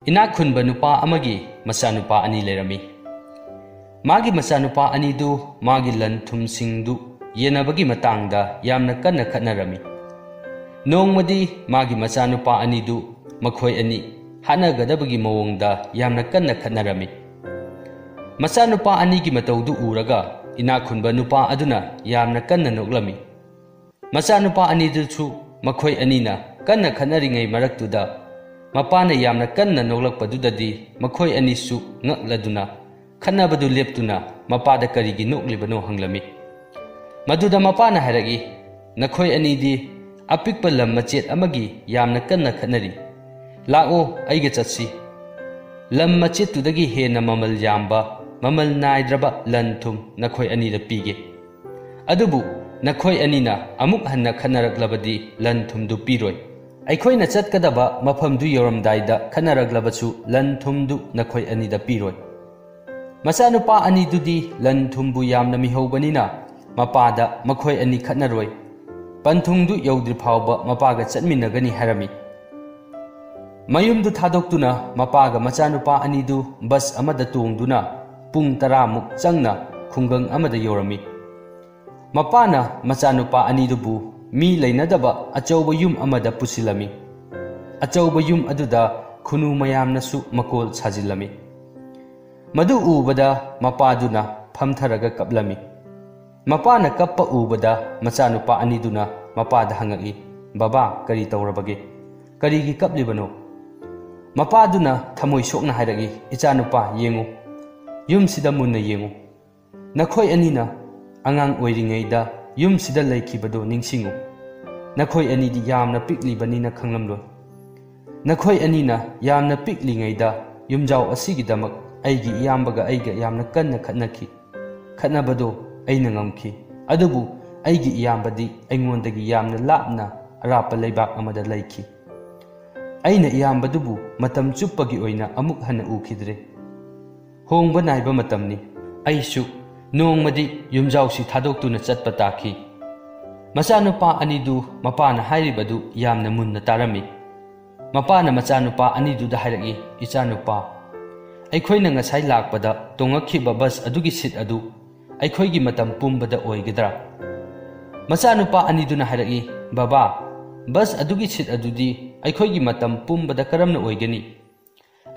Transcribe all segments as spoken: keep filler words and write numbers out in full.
ꯏꯅꯥꯛ ꯈꯨꯟꯕ ꯅꯨꯄꯥ ꯑꯃꯒꯤ ꯃꯆꯥꯅꯨꯄꯥ ꯑꯅꯤ ꯂꯩꯔꯝꯃꯤ꯫ ꯃꯥꯒꯤ ꯃꯆꯥꯅꯨꯄꯥ ꯑꯅꯤꯗꯨ ꯃꯥꯒꯤ ꯂꯟ ꯊꯨꯝꯁꯤꯡꯗꯨ ꯌꯦꯟꯅꯕꯒꯤ ꯃꯇꯥꯡꯗ ꯌꯥꯝꯅ ꯀꯟꯅ ꯈꯠꯅꯔꯝꯃꯤ꯫ ꯅꯣꯡꯃꯗꯤ ꯃꯥꯒꯤ ꯃꯆꯥꯅꯨꯄꯥ ꯑꯅꯤꯗꯨ ꯃꯈꯣꯏ ꯑꯅꯤ ꯍꯥꯠꯅꯒꯗꯕꯒꯤ ꯃꯑꯣꯡꯗ ꯌꯥꯝꯅ ꯀꯟꯅ ꯈꯠꯅꯔꯝꯃꯤ꯫ ꯃꯆꯥꯅꯨꯄꯥ ꯑꯅꯤꯒꯤ ꯃꯇꯧꯗꯨ ꯎꯔꯒ ꯏꯅꯥꯛ ꯈꯨꯟꯕ ꯅꯨꯄꯥ ꯑꯗꯨꯅ ꯌꯥꯝꯅ ꯀꯟꯅ ꯅꯣꯛꯂꯝꯃꯤ꯫ ꯃꯆꯥꯅꯨꯄꯥ ꯑꯅꯤꯗꯨꯁꯨ ꯃꯈꯣꯏ ꯑꯅꯤꯅ ꯀꯟꯅ ꯈꯠꯅꯔꯤꯉꯩ ꯃꯔꯛꯇꯨꯗ ꯃꯄꯥꯅ ꯌꯥꯝꯅ ꯀꯟꯅ ꯅꯣꯛꯂꯛꯄꯗꯨꯗꯗꯤ ꯃꯈꯣꯏ ꯑꯅꯤꯁꯨ ꯉꯛꯂꯗꯨꯅ ꯈꯠꯅꯕꯗꯨ ꯂꯦꯞꯇꯨꯅ ꯃꯄꯥꯗ ꯀꯔꯤꯒꯤ ꯅꯣꯛꯂꯤꯕꯅꯣ ꯍꯪꯂꯝꯃꯤ꯫ ꯃꯗꯨꯗ ꯃꯄꯥꯅ ꯍꯥꯏꯔꯛꯏ, "ꯅꯈꯣꯏ ꯑꯅꯤꯗꯤ ꯑꯄꯤꯛꯄ ꯂꯝ ꯃꯆꯦꯠ ꯑꯃꯒꯤ ꯌꯥꯝꯅ ꯀꯟꯅ ꯈꯠꯅꯔꯤ꯫ ꯂꯥꯛꯑꯣ, ꯑꯩꯒ ꯆꯠꯁꯤ꯫ ꯂꯝ ꯃꯆꯦꯠꯇꯨꯗꯒꯤ ꯍꯦꯟꯅ ꯃꯃꯜ ꯌꯥꯝꯕ, ꯃꯃꯜ ꯅꯥꯏꯗ꯭ꯔꯕ ꯂꯟ ꯊꯨꯝ ꯅꯈꯣꯏ ꯑꯅꯤꯗ ꯄꯤꯒꯦ꯫ ꯑꯗꯨꯕꯨ ꯅꯈꯣꯏ ꯑꯅꯤꯅ ꯑꯃꯨꯛ ꯍꯟꯅ ꯈꯠꯅꯔꯛꯂꯕꯗꯤ ꯂꯟ ꯊꯨꯝꯗꯨ ꯄꯤꯔꯣꯏ꯫ ꯑꯩꯈꯣꯏꯅ ꯆꯠꯀꯗꯕ ꯃꯐꯝꯗꯨ ꯌꯧꯔꯝꯗꯥꯏꯗ ꯈꯠꯅꯔꯛꯂꯕꯁꯨ ꯂꯟ ꯊꯨꯝꯗꯨ ꯅꯈꯣꯏ ꯑꯅꯤꯗ ꯄꯤꯔꯣꯏ꯫" ꯃꯆꯥꯅꯨꯄꯥ ꯑꯅꯤꯗꯨꯗꯤ ꯂꯟ ꯊꯨꯝꯕꯨ ꯌꯥꯝꯅ ꯃꯤꯍꯧꯕꯅꯤꯅ ꯃꯄꯥꯗ ꯃꯈꯣꯏ ꯑꯅꯤ ꯈꯠꯅꯔꯣꯏ, ꯄꯟꯊꯨꯡꯗꯨ ꯌꯧꯗ꯭ꯔꯤ ꯐꯥꯎꯕ ꯃꯄꯥꯒ ꯆꯠꯃꯤꯟꯅꯒꯅꯤ ꯍꯥꯏꯔꯝꯃꯤ꯫ ꯃꯌꯨꯝꯗꯨ ꯊꯥꯗꯣꯛꯇꯨꯅ ꯃꯄꯥꯒ ꯃꯆꯥꯅꯨꯄꯥ ꯑꯅꯤꯗꯨ ꯕꯁ ꯑꯃꯗ ꯇꯣꯡꯗꯨꯅ ꯄꯨꯡ ꯇꯔꯥꯃꯨꯛ ꯆꯪꯅ ꯈꯨꯡꯒꯪ ꯑꯃꯗ ꯌꯧꯔꯝꯃꯤ꯫ ꯃꯄꯥꯅ ꯃꯆꯥꯅꯨꯄꯥ ꯑꯅꯤꯗꯨꯕꯨ ꯃꯤ ꯂꯩꯅꯗꯕ ꯑꯆꯧꯕ ꯌꯨꯝ ꯑꯃꯗ ꯄꯨꯁꯤꯜꯂꯝꯃꯤ꯫ ꯑꯆꯧꯕ ꯌꯨꯝ ꯑꯗꯨꯗ ꯈꯨꯅꯨ ꯃꯌꯥꯝꯅꯁꯨ ꯃꯀꯣꯜ ꯁꯥꯖꯤꯜꯂꯝꯃꯤ꯫ ꯃꯗꯨ ꯎꯕꯗ ꯃꯄꯥꯗꯨꯅ ꯐꯝꯊꯔꯒ ꯀꯞꯂꯝꯃꯤ꯫ ꯃꯄꯥꯅ ꯀꯞꯄ ꯎꯕꯗ ꯃꯆꯥꯅꯨꯄꯥ ꯑꯅꯤꯗꯨꯅ ꯃꯄꯥꯗ ꯍꯪꯉꯛꯏ, "ꯕꯕꯥ, ꯀꯔꯤ ꯇꯧꯔꯕꯒꯦ? ꯀꯔꯤꯒꯤ ꯀꯞꯂꯤꯕꯅꯣ?" ꯃꯄꯥꯗꯨꯅ ꯊꯃꯣꯏ ꯁꯣꯛꯅ ꯍꯥꯏꯔꯛꯏ, "ꯏꯆꯥꯅꯨꯄꯥ, ꯌꯦꯡꯉꯨ, ꯌꯨꯝꯁꯤꯗ ꯃꯨꯟꯅ ꯌꯦꯡꯉꯨ꯫ ꯅꯈꯣꯏ ꯑꯅꯤꯅ ꯑꯉꯥꯡ ꯑꯣꯏꯔꯤꯉꯩꯗ ꯌꯨꯝꯁꯤꯗ ꯂꯩꯈꯤꯕꯗꯨ ꯅꯤꯡꯁꯤꯡꯉꯨ꯫ ꯅꯈꯣꯏ ꯑꯅꯤꯗꯤ ꯌꯥꯝꯅ ꯄꯤꯛꯂꯤꯕꯅꯤꯅ ꯈꯪꯂꯝꯂꯣꯏ꯫ ꯅꯈꯣꯏ ꯑꯅꯤꯅ ꯌꯥꯝꯅ ꯄꯤꯛꯂꯤꯉꯩꯗ ꯌꯨꯝꯖꯥꯎ ꯑꯁꯤꯒꯤꯗꯃꯛ ꯑꯩꯒꯤ ꯏꯌꯥꯝꯕꯒ ꯑꯩꯒ ꯌꯥꯝꯅ ꯀꯟꯅ ꯈꯠꯅꯈꯤ꯫ ꯈꯠꯅꯕꯗꯨ ꯑꯩꯅ ꯉꯝꯈꯤ꯫ ꯑꯗꯨꯕꯨ ꯑꯩꯒꯤ ꯏꯌꯥꯝꯕꯗꯤ ꯑꯩꯉꯣꯟꯗꯒꯤ ꯌꯥꯝꯅ ꯂꯥꯞꯅ ꯑꯔꯥꯞꯄ ꯂꯩꯕꯥꯛ ꯑꯃꯗ ꯂꯩꯈꯤ꯫ ꯑꯩꯅ ꯏꯌꯥꯝꯕꯗꯨꯕꯨ ꯃꯇꯝ ꯆꯨꯞꯄꯒꯤ ꯑꯣꯏꯅ ꯑꯃꯨꯛ ꯍꯟꯅ ꯎꯈꯤꯗ꯭ꯔꯦ꯫ ꯍꯣꯡꯕ ꯅꯥꯏꯕ ꯃꯇꯝꯅꯤ꯫ ꯑꯩꯁꯨ ꯅꯣꯡꯃꯗꯤ ꯌꯨꯝꯖꯥꯎꯁꯤ ꯊꯥꯗꯣꯛꯇꯨꯅ ꯆꯠꯄ ꯇꯥꯈꯤ꯫" ꯃꯆꯥꯅꯨꯄꯥ ꯑꯅꯤꯗꯨ ꯃꯄꯥꯅ ꯍꯥꯏꯔꯤꯕꯗꯨ ꯌꯥꯝꯅ ꯃꯨꯟꯅ ꯇꯥꯔꯝꯃꯤ꯫ ꯃꯄꯥꯅ ꯃꯆꯥꯅꯨꯄꯥ ꯑꯅꯤꯗꯨꯗ ꯍꯥꯏꯔꯛꯏ, "ꯏꯆꯥꯅꯨꯄꯥ, ꯑꯩꯈꯣꯏꯅ ꯉꯁꯥꯏ ꯂꯥꯛꯄꯗ ꯇꯣꯡꯉꯛꯈꯤꯕ ꯕꯁ ꯑꯗꯨꯒꯤ ꯁꯤꯠ ꯑꯗꯨ ꯑꯩꯈꯣꯏꯒꯤ ꯃꯇꯝ ꯄꯨꯝꯕꯗ ꯑꯣꯏꯒꯗ꯭ꯔꯥ?" ꯃꯆꯥꯅꯨꯄꯥ ꯑꯅꯤꯗꯨꯅ ꯍꯥꯏꯔꯛꯏ, "ꯕꯕꯥ, ꯕꯁ ꯑꯗꯨꯒꯤ ꯁꯤꯠ ꯑꯗꯨꯗꯤ ꯑꯩꯈꯣꯏꯒꯤ ꯃꯇꯝ ꯄꯨꯝꯕꯗ ꯀꯔꯝꯅ ꯑꯣꯏꯒꯅꯤ?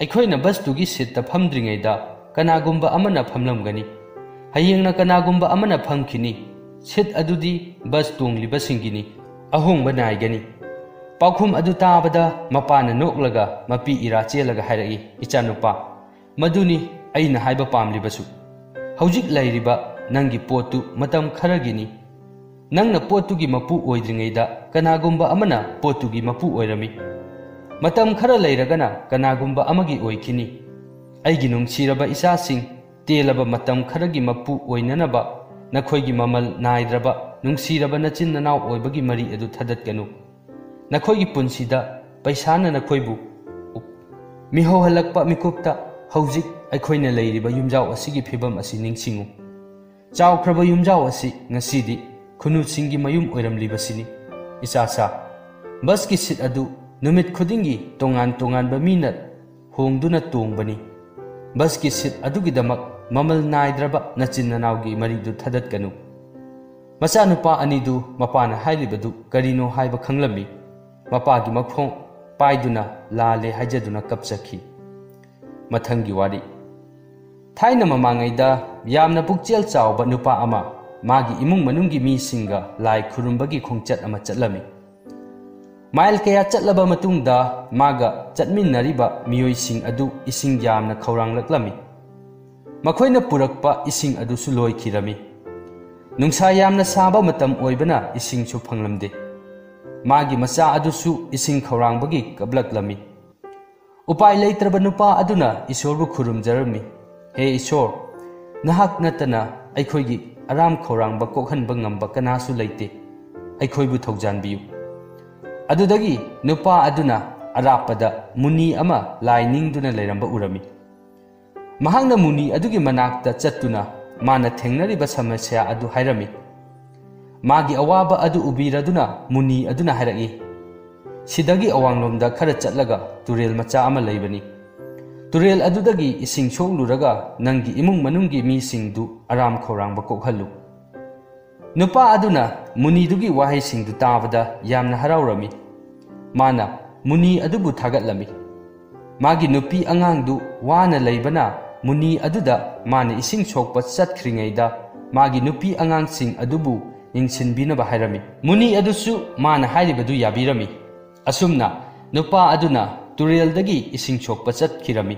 ꯑꯩꯈꯣꯏꯅ ꯕꯁꯇꯨꯒꯤ ꯁꯤꯠꯇ ꯐꯝꯗ꯭ꯔꯤꯉꯩꯗ ꯀꯅꯥꯒꯨꯝꯕ ꯑꯃꯅ ꯐꯝꯂꯝꯒꯅꯤ꯫ ꯍꯌꯦꯡꯅ ꯀꯅꯥꯒꯨꯝꯕ ꯑꯃꯅ ꯐꯝꯈꯤꯅꯤ꯫ ꯁꯤꯠ ꯑꯗꯨꯗꯤ ꯕꯁ ꯇꯣꯡꯂꯤꯕꯁꯤꯡꯒꯤꯅꯤ꯫ ꯑꯍꯣꯡꯕ ꯅꯥꯏꯒꯅꯤ꯫" ꯄꯥꯎꯈꯨꯝ ꯑꯗꯨ ꯇꯥꯕꯗ ꯃꯄꯥꯅ ꯅꯣꯛꯂꯒ ꯃꯄꯤ ꯏꯔꯥ ꯆꯦꯜꯂꯒ ꯍꯥꯏꯔꯛꯏ, "ꯏꯆꯥꯅꯨꯄꯥ, ꯃꯗꯨꯅꯤ ꯑꯩꯅ ꯍꯥꯏꯕ ꯄꯥꯝꯂꯤꯕꯁꯨ꯫ ꯍꯧꯖꯤꯛ ꯂꯩꯔꯤꯕ ꯅꯪꯒꯤ ꯄꯣꯠꯇꯨ ꯃꯇꯝ ꯈꯔꯒꯤꯅꯤ꯫ ꯅꯪꯅ ꯄꯣꯠꯇꯨꯒꯤ ꯃꯄꯨ ꯑꯣꯏꯗ꯭ꯔꯤꯉꯩꯗ ꯀꯅꯥꯒꯨꯝꯕ ꯑꯃꯅ ꯄꯣꯠꯇꯨꯒꯤ ꯃꯄꯨ ꯑꯣꯏꯔꯝꯃꯤ꯫ ꯃꯇꯝ ꯈꯔ ꯂꯩꯔꯒꯅ ꯀꯅꯥꯒꯨꯝꯕ ꯑꯃꯒꯤ ꯑꯣꯏꯈꯤꯅꯤ꯫ ꯑꯩꯒꯤ ꯅꯨꯡꯁꯤꯔꯕ ꯏꯆꯥꯁꯤꯡ, ꯇꯦꯜꯂꯕ ꯃꯇꯝ ꯈꯔꯒꯤ ꯃꯄꯨ ꯑꯣꯏꯅꯅꯕ ꯅꯈꯣꯏꯒꯤ ꯃꯃꯜ ꯅꯥꯏꯗ꯭ꯔꯕ ꯅꯨꯡꯁꯤꯔꯕ ꯅꯆꯤꯟ ꯅꯅꯥꯎ ꯑꯣꯏꯕꯒꯤ ꯃꯔꯤ ꯑꯗꯨ ꯊꯗꯠꯀꯅꯨ꯫ ꯅꯈꯣꯏꯒꯤ ꯄꯨꯟꯁꯤꯗ ꯄꯩꯁꯥꯅ ꯅꯈꯣꯏꯕꯨ ꯃꯤꯍꯧꯍꯜꯂꯛꯄ ꯃꯤꯀꯨꯞꯇ ꯍꯧꯖꯤꯛ ꯑꯩꯈꯣꯏꯅ ꯂꯩꯔꯤꯕ ꯌꯨꯝꯖꯥꯎ ꯑꯁꯤꯒꯤ ꯐꯤꯕꯝ ꯑꯁꯤ ꯅꯤꯡꯁꯤꯡꯉꯨ꯫ ꯆꯥꯎꯈ꯭ꯔꯕ ꯌꯨꯝꯖꯥꯎ ꯑꯁꯤ ꯉꯁꯤꯗꯤ ꯈꯨꯅꯨꯁꯤꯡꯒꯤ ꯃꯌꯨꯝ ꯑꯣꯏꯔꯝꯂꯤꯕꯁꯤꯅꯤ꯫ ꯏꯆꯥꯁꯥ, ꯕꯁꯀꯤ ꯁꯤꯠ ꯑꯗꯨ ꯅꯨꯃꯤꯠ ꯈꯨꯗꯤꯡꯒꯤ ꯇꯣꯉꯥꯟ ꯇꯣꯉꯥꯟꯕ ꯃꯤꯅ ꯍꯣꯡꯗꯨꯅ ꯇꯣꯡꯕꯅꯤ꯫ ꯕꯁꯀꯤ ꯁꯤꯠ ꯑꯗꯨꯒꯤꯗꯃꯛ ꯃꯃꯜ ꯅꯥꯏꯗ꯭ꯔꯕ ꯅꯆꯤꯟ ꯅꯅꯥꯎꯒꯤ ꯃꯔꯤꯗꯨ ꯊꯗꯠꯀꯅꯨ꯫" ꯃꯆꯥꯅꯨꯄꯥ ꯑꯅꯤꯗꯨ ꯃꯄꯥꯅ ꯍꯥꯏꯔꯤꯕꯗꯨ ꯀꯔꯤꯅꯣ ꯍꯥꯏꯕ ꯈꯪꯂꯝꯃꯤ꯫ ꯃꯄꯥꯒꯤ ꯃꯈꯣꯡ ꯄꯥꯏꯗꯨꯅ ꯂꯥꯜꯂꯦ ꯍꯥꯏꯖꯗꯨꯅ ꯀꯞꯆꯈꯤ꯫ ꯃꯊꯪꯒꯤ ꯋꯥꯔꯤ꯫ ꯊꯥꯏꯅ ꯃꯃꯥꯡꯉꯩꯗ ꯌꯥꯝꯅ ꯄꯨꯛꯆꯦꯜ ꯆꯥꯎꯕ ꯅꯨꯄꯥ ꯑꯃ ꯃꯥꯒꯤ ꯏꯃꯨꯡ ꯃꯅꯨꯡꯒꯤ ꯃꯤꯁꯤꯡꯒ ꯂꯥꯏ ꯈꯨꯔꯨꯝꯕꯒꯤ ꯈꯣꯡꯆꯠ ꯑꯃ ꯆꯠꯂꯝꯃꯤ꯫ ꯃꯥꯏꯜ ꯀꯌꯥ ꯆꯠꯂꯕ ꯃꯇꯨꯡꯗ ꯃꯥꯒ ꯆꯠꯃꯤꯟꯅꯔꯤꯕ ꯃꯤꯑꯣꯏꯁꯤꯡ ꯑꯗꯨ ꯏꯁꯤꯡ ꯌꯥꯝꯅ ꯈꯧꯔꯥꯡꯂꯛꯂꯝꯃꯤ꯫ ꯃꯈꯣꯏꯅ ꯄꯨꯔꯛꯄ ꯏꯁꯤꯡ ꯑꯗꯨꯁꯨ ꯂꯣꯏꯈꯤꯔꯝꯃꯤ꯫ ꯅꯨꯡꯁꯥ ꯌꯥꯝꯅ ꯁꯥꯕ ꯃꯇꯝ ꯑꯣꯏꯕꯅ ꯏꯁꯤꯡꯁꯨ ꯐꯪꯂꯝꯗꯦ꯫ ꯃꯥꯒꯤ ꯃꯆꯥ ꯑꯗꯨꯁꯨ ꯏꯁꯤꯡ ꯈꯧꯔꯥꯡꯕꯒꯤ ꯀꯞꯂꯛꯂꯝꯃꯤ꯫ ꯎꯄꯥꯏ ꯂꯩꯇ꯭ꯔꯕ ꯅꯨꯄꯥ ꯑꯗꯨꯅ ꯏꯁꯣꯔꯕꯨ ꯈꯨꯔꯨꯝꯖꯔꯝꯃꯤ, "ꯍꯦ ꯏꯁꯣꯔ, ꯅꯍꯥꯛ ꯅꯠꯇꯅ ꯑꯩꯈꯣꯏꯒꯤ ꯑꯔꯥꯝ ꯈꯧꯔꯥꯡꯕ ꯀꯣꯛꯍꯟꯕ ꯉꯝꯕ ꯀꯅꯥꯁꯨ ꯂꯩꯇꯦ꯫ ꯑꯩꯈꯣꯏꯕꯨ ꯊꯧꯖꯥꯟꯕꯤꯌꯨ꯫" ꯑꯗꯨꯗꯒꯤ ꯅꯨꯄꯥ ꯑꯗꯨꯅ ꯑꯔꯥꯞꯄꯗ ꯃꯨꯅꯤ ꯑꯃ ꯂꯥꯏ ꯅꯤꯡꯗꯨꯅ ꯂꯩꯔꯝꯕ ꯎꯔꯝꯃꯤ꯫ ꯃꯍꯥꯛꯅ ꯃꯨꯅꯤ ꯑꯗꯨꯒꯤ ꯃꯅꯥꯛꯇ ꯆꯠꯇꯨꯅ ꯃꯥꯅ ꯊꯦꯡꯅꯔꯤꯕ ꯁꯃꯁ꯭ꯌꯥ ꯑꯗꯨ ꯍꯥꯏꯔꯝꯃꯤ꯫ ꯃꯥꯒꯤ ꯑꯋꯥꯕ ꯑꯗꯨ ꯎꯕꯤꯔꯗꯨꯅ ꯃꯨꯅꯤ ꯑꯗꯨꯅ ꯍꯥꯏꯔꯛꯏ, ꯁꯤꯗꯒꯤ ꯑꯋꯥꯡꯂꯣꯝꯗ ꯈꯔ ꯆꯠꯂꯒ ꯇꯨꯔꯦꯜ ꯃꯆꯥ ꯑꯃ ꯂꯩꯕꯅꯤ꯫ ꯇꯨꯔꯦꯜ ꯑꯗꯨꯗꯒꯤ ꯏꯁꯤꯡ ꯁꯣꯛꯂꯨꯔꯒ ꯅꯪꯒꯤ ꯏꯃꯨꯡ ꯃꯅꯨꯡꯒꯤ ꯃꯤꯁꯤꯡꯗꯨ ꯑꯔꯥꯝ ꯈꯧꯔꯥꯡꯕ ꯀꯣꯛꯍꯜꯂꯨ꯫ ꯅꯨꯄꯥ ꯑꯗꯨꯅ ꯃꯨꯅꯤꯗꯨꯒꯤ ꯋꯥꯍꯩꯁꯤꯡꯗꯨ ꯇꯥꯕꯗ ꯌꯥꯝꯅ ꯍꯔꯥꯎꯔꯝꯃꯤ꯫ ꯃꯥꯅ ꯃꯨꯅꯤ ꯑꯗꯨꯕꯨ ꯊꯥꯒꯠꯂꯝꯃꯤ꯫ ꯃꯥꯒꯤ ꯅꯨꯄꯤ ꯑꯉꯥꯡꯗꯨ ꯋꯥꯅ ꯂꯩꯕꯅ ꯃꯨꯅꯤ ꯑꯗꯨꯗ ꯃꯥꯅ ꯏꯁꯤꯡ ꯁꯣꯛꯄ ꯆꯠꯈ꯭ꯔꯤꯉꯩꯗ ꯃꯥꯒꯤ ꯅꯨꯄꯤ ꯑꯉꯥꯡꯁꯤꯡ ꯑꯗꯨꯕꯨ ꯌꯦꯡꯁꯤꯟꯕꯤꯅꯕ ꯍꯥꯏꯔꯝꯃꯤ꯫ ꯃꯨꯅꯤ ꯑꯗꯨꯁꯨ ꯃꯥꯅ ꯍꯥꯏꯔꯤꯕꯗꯨ ꯌꯥꯕꯤꯔꯝꯃꯤ꯫ ꯑꯁꯨꯝꯅ ꯅꯨꯄꯥ ꯑꯗꯨꯅ ꯇꯨꯔꯦꯜꯗꯒꯤ ꯏꯁꯤꯡ ꯁꯣꯛꯄ ꯆꯠꯈꯤꯔꯝꯃꯤ꯫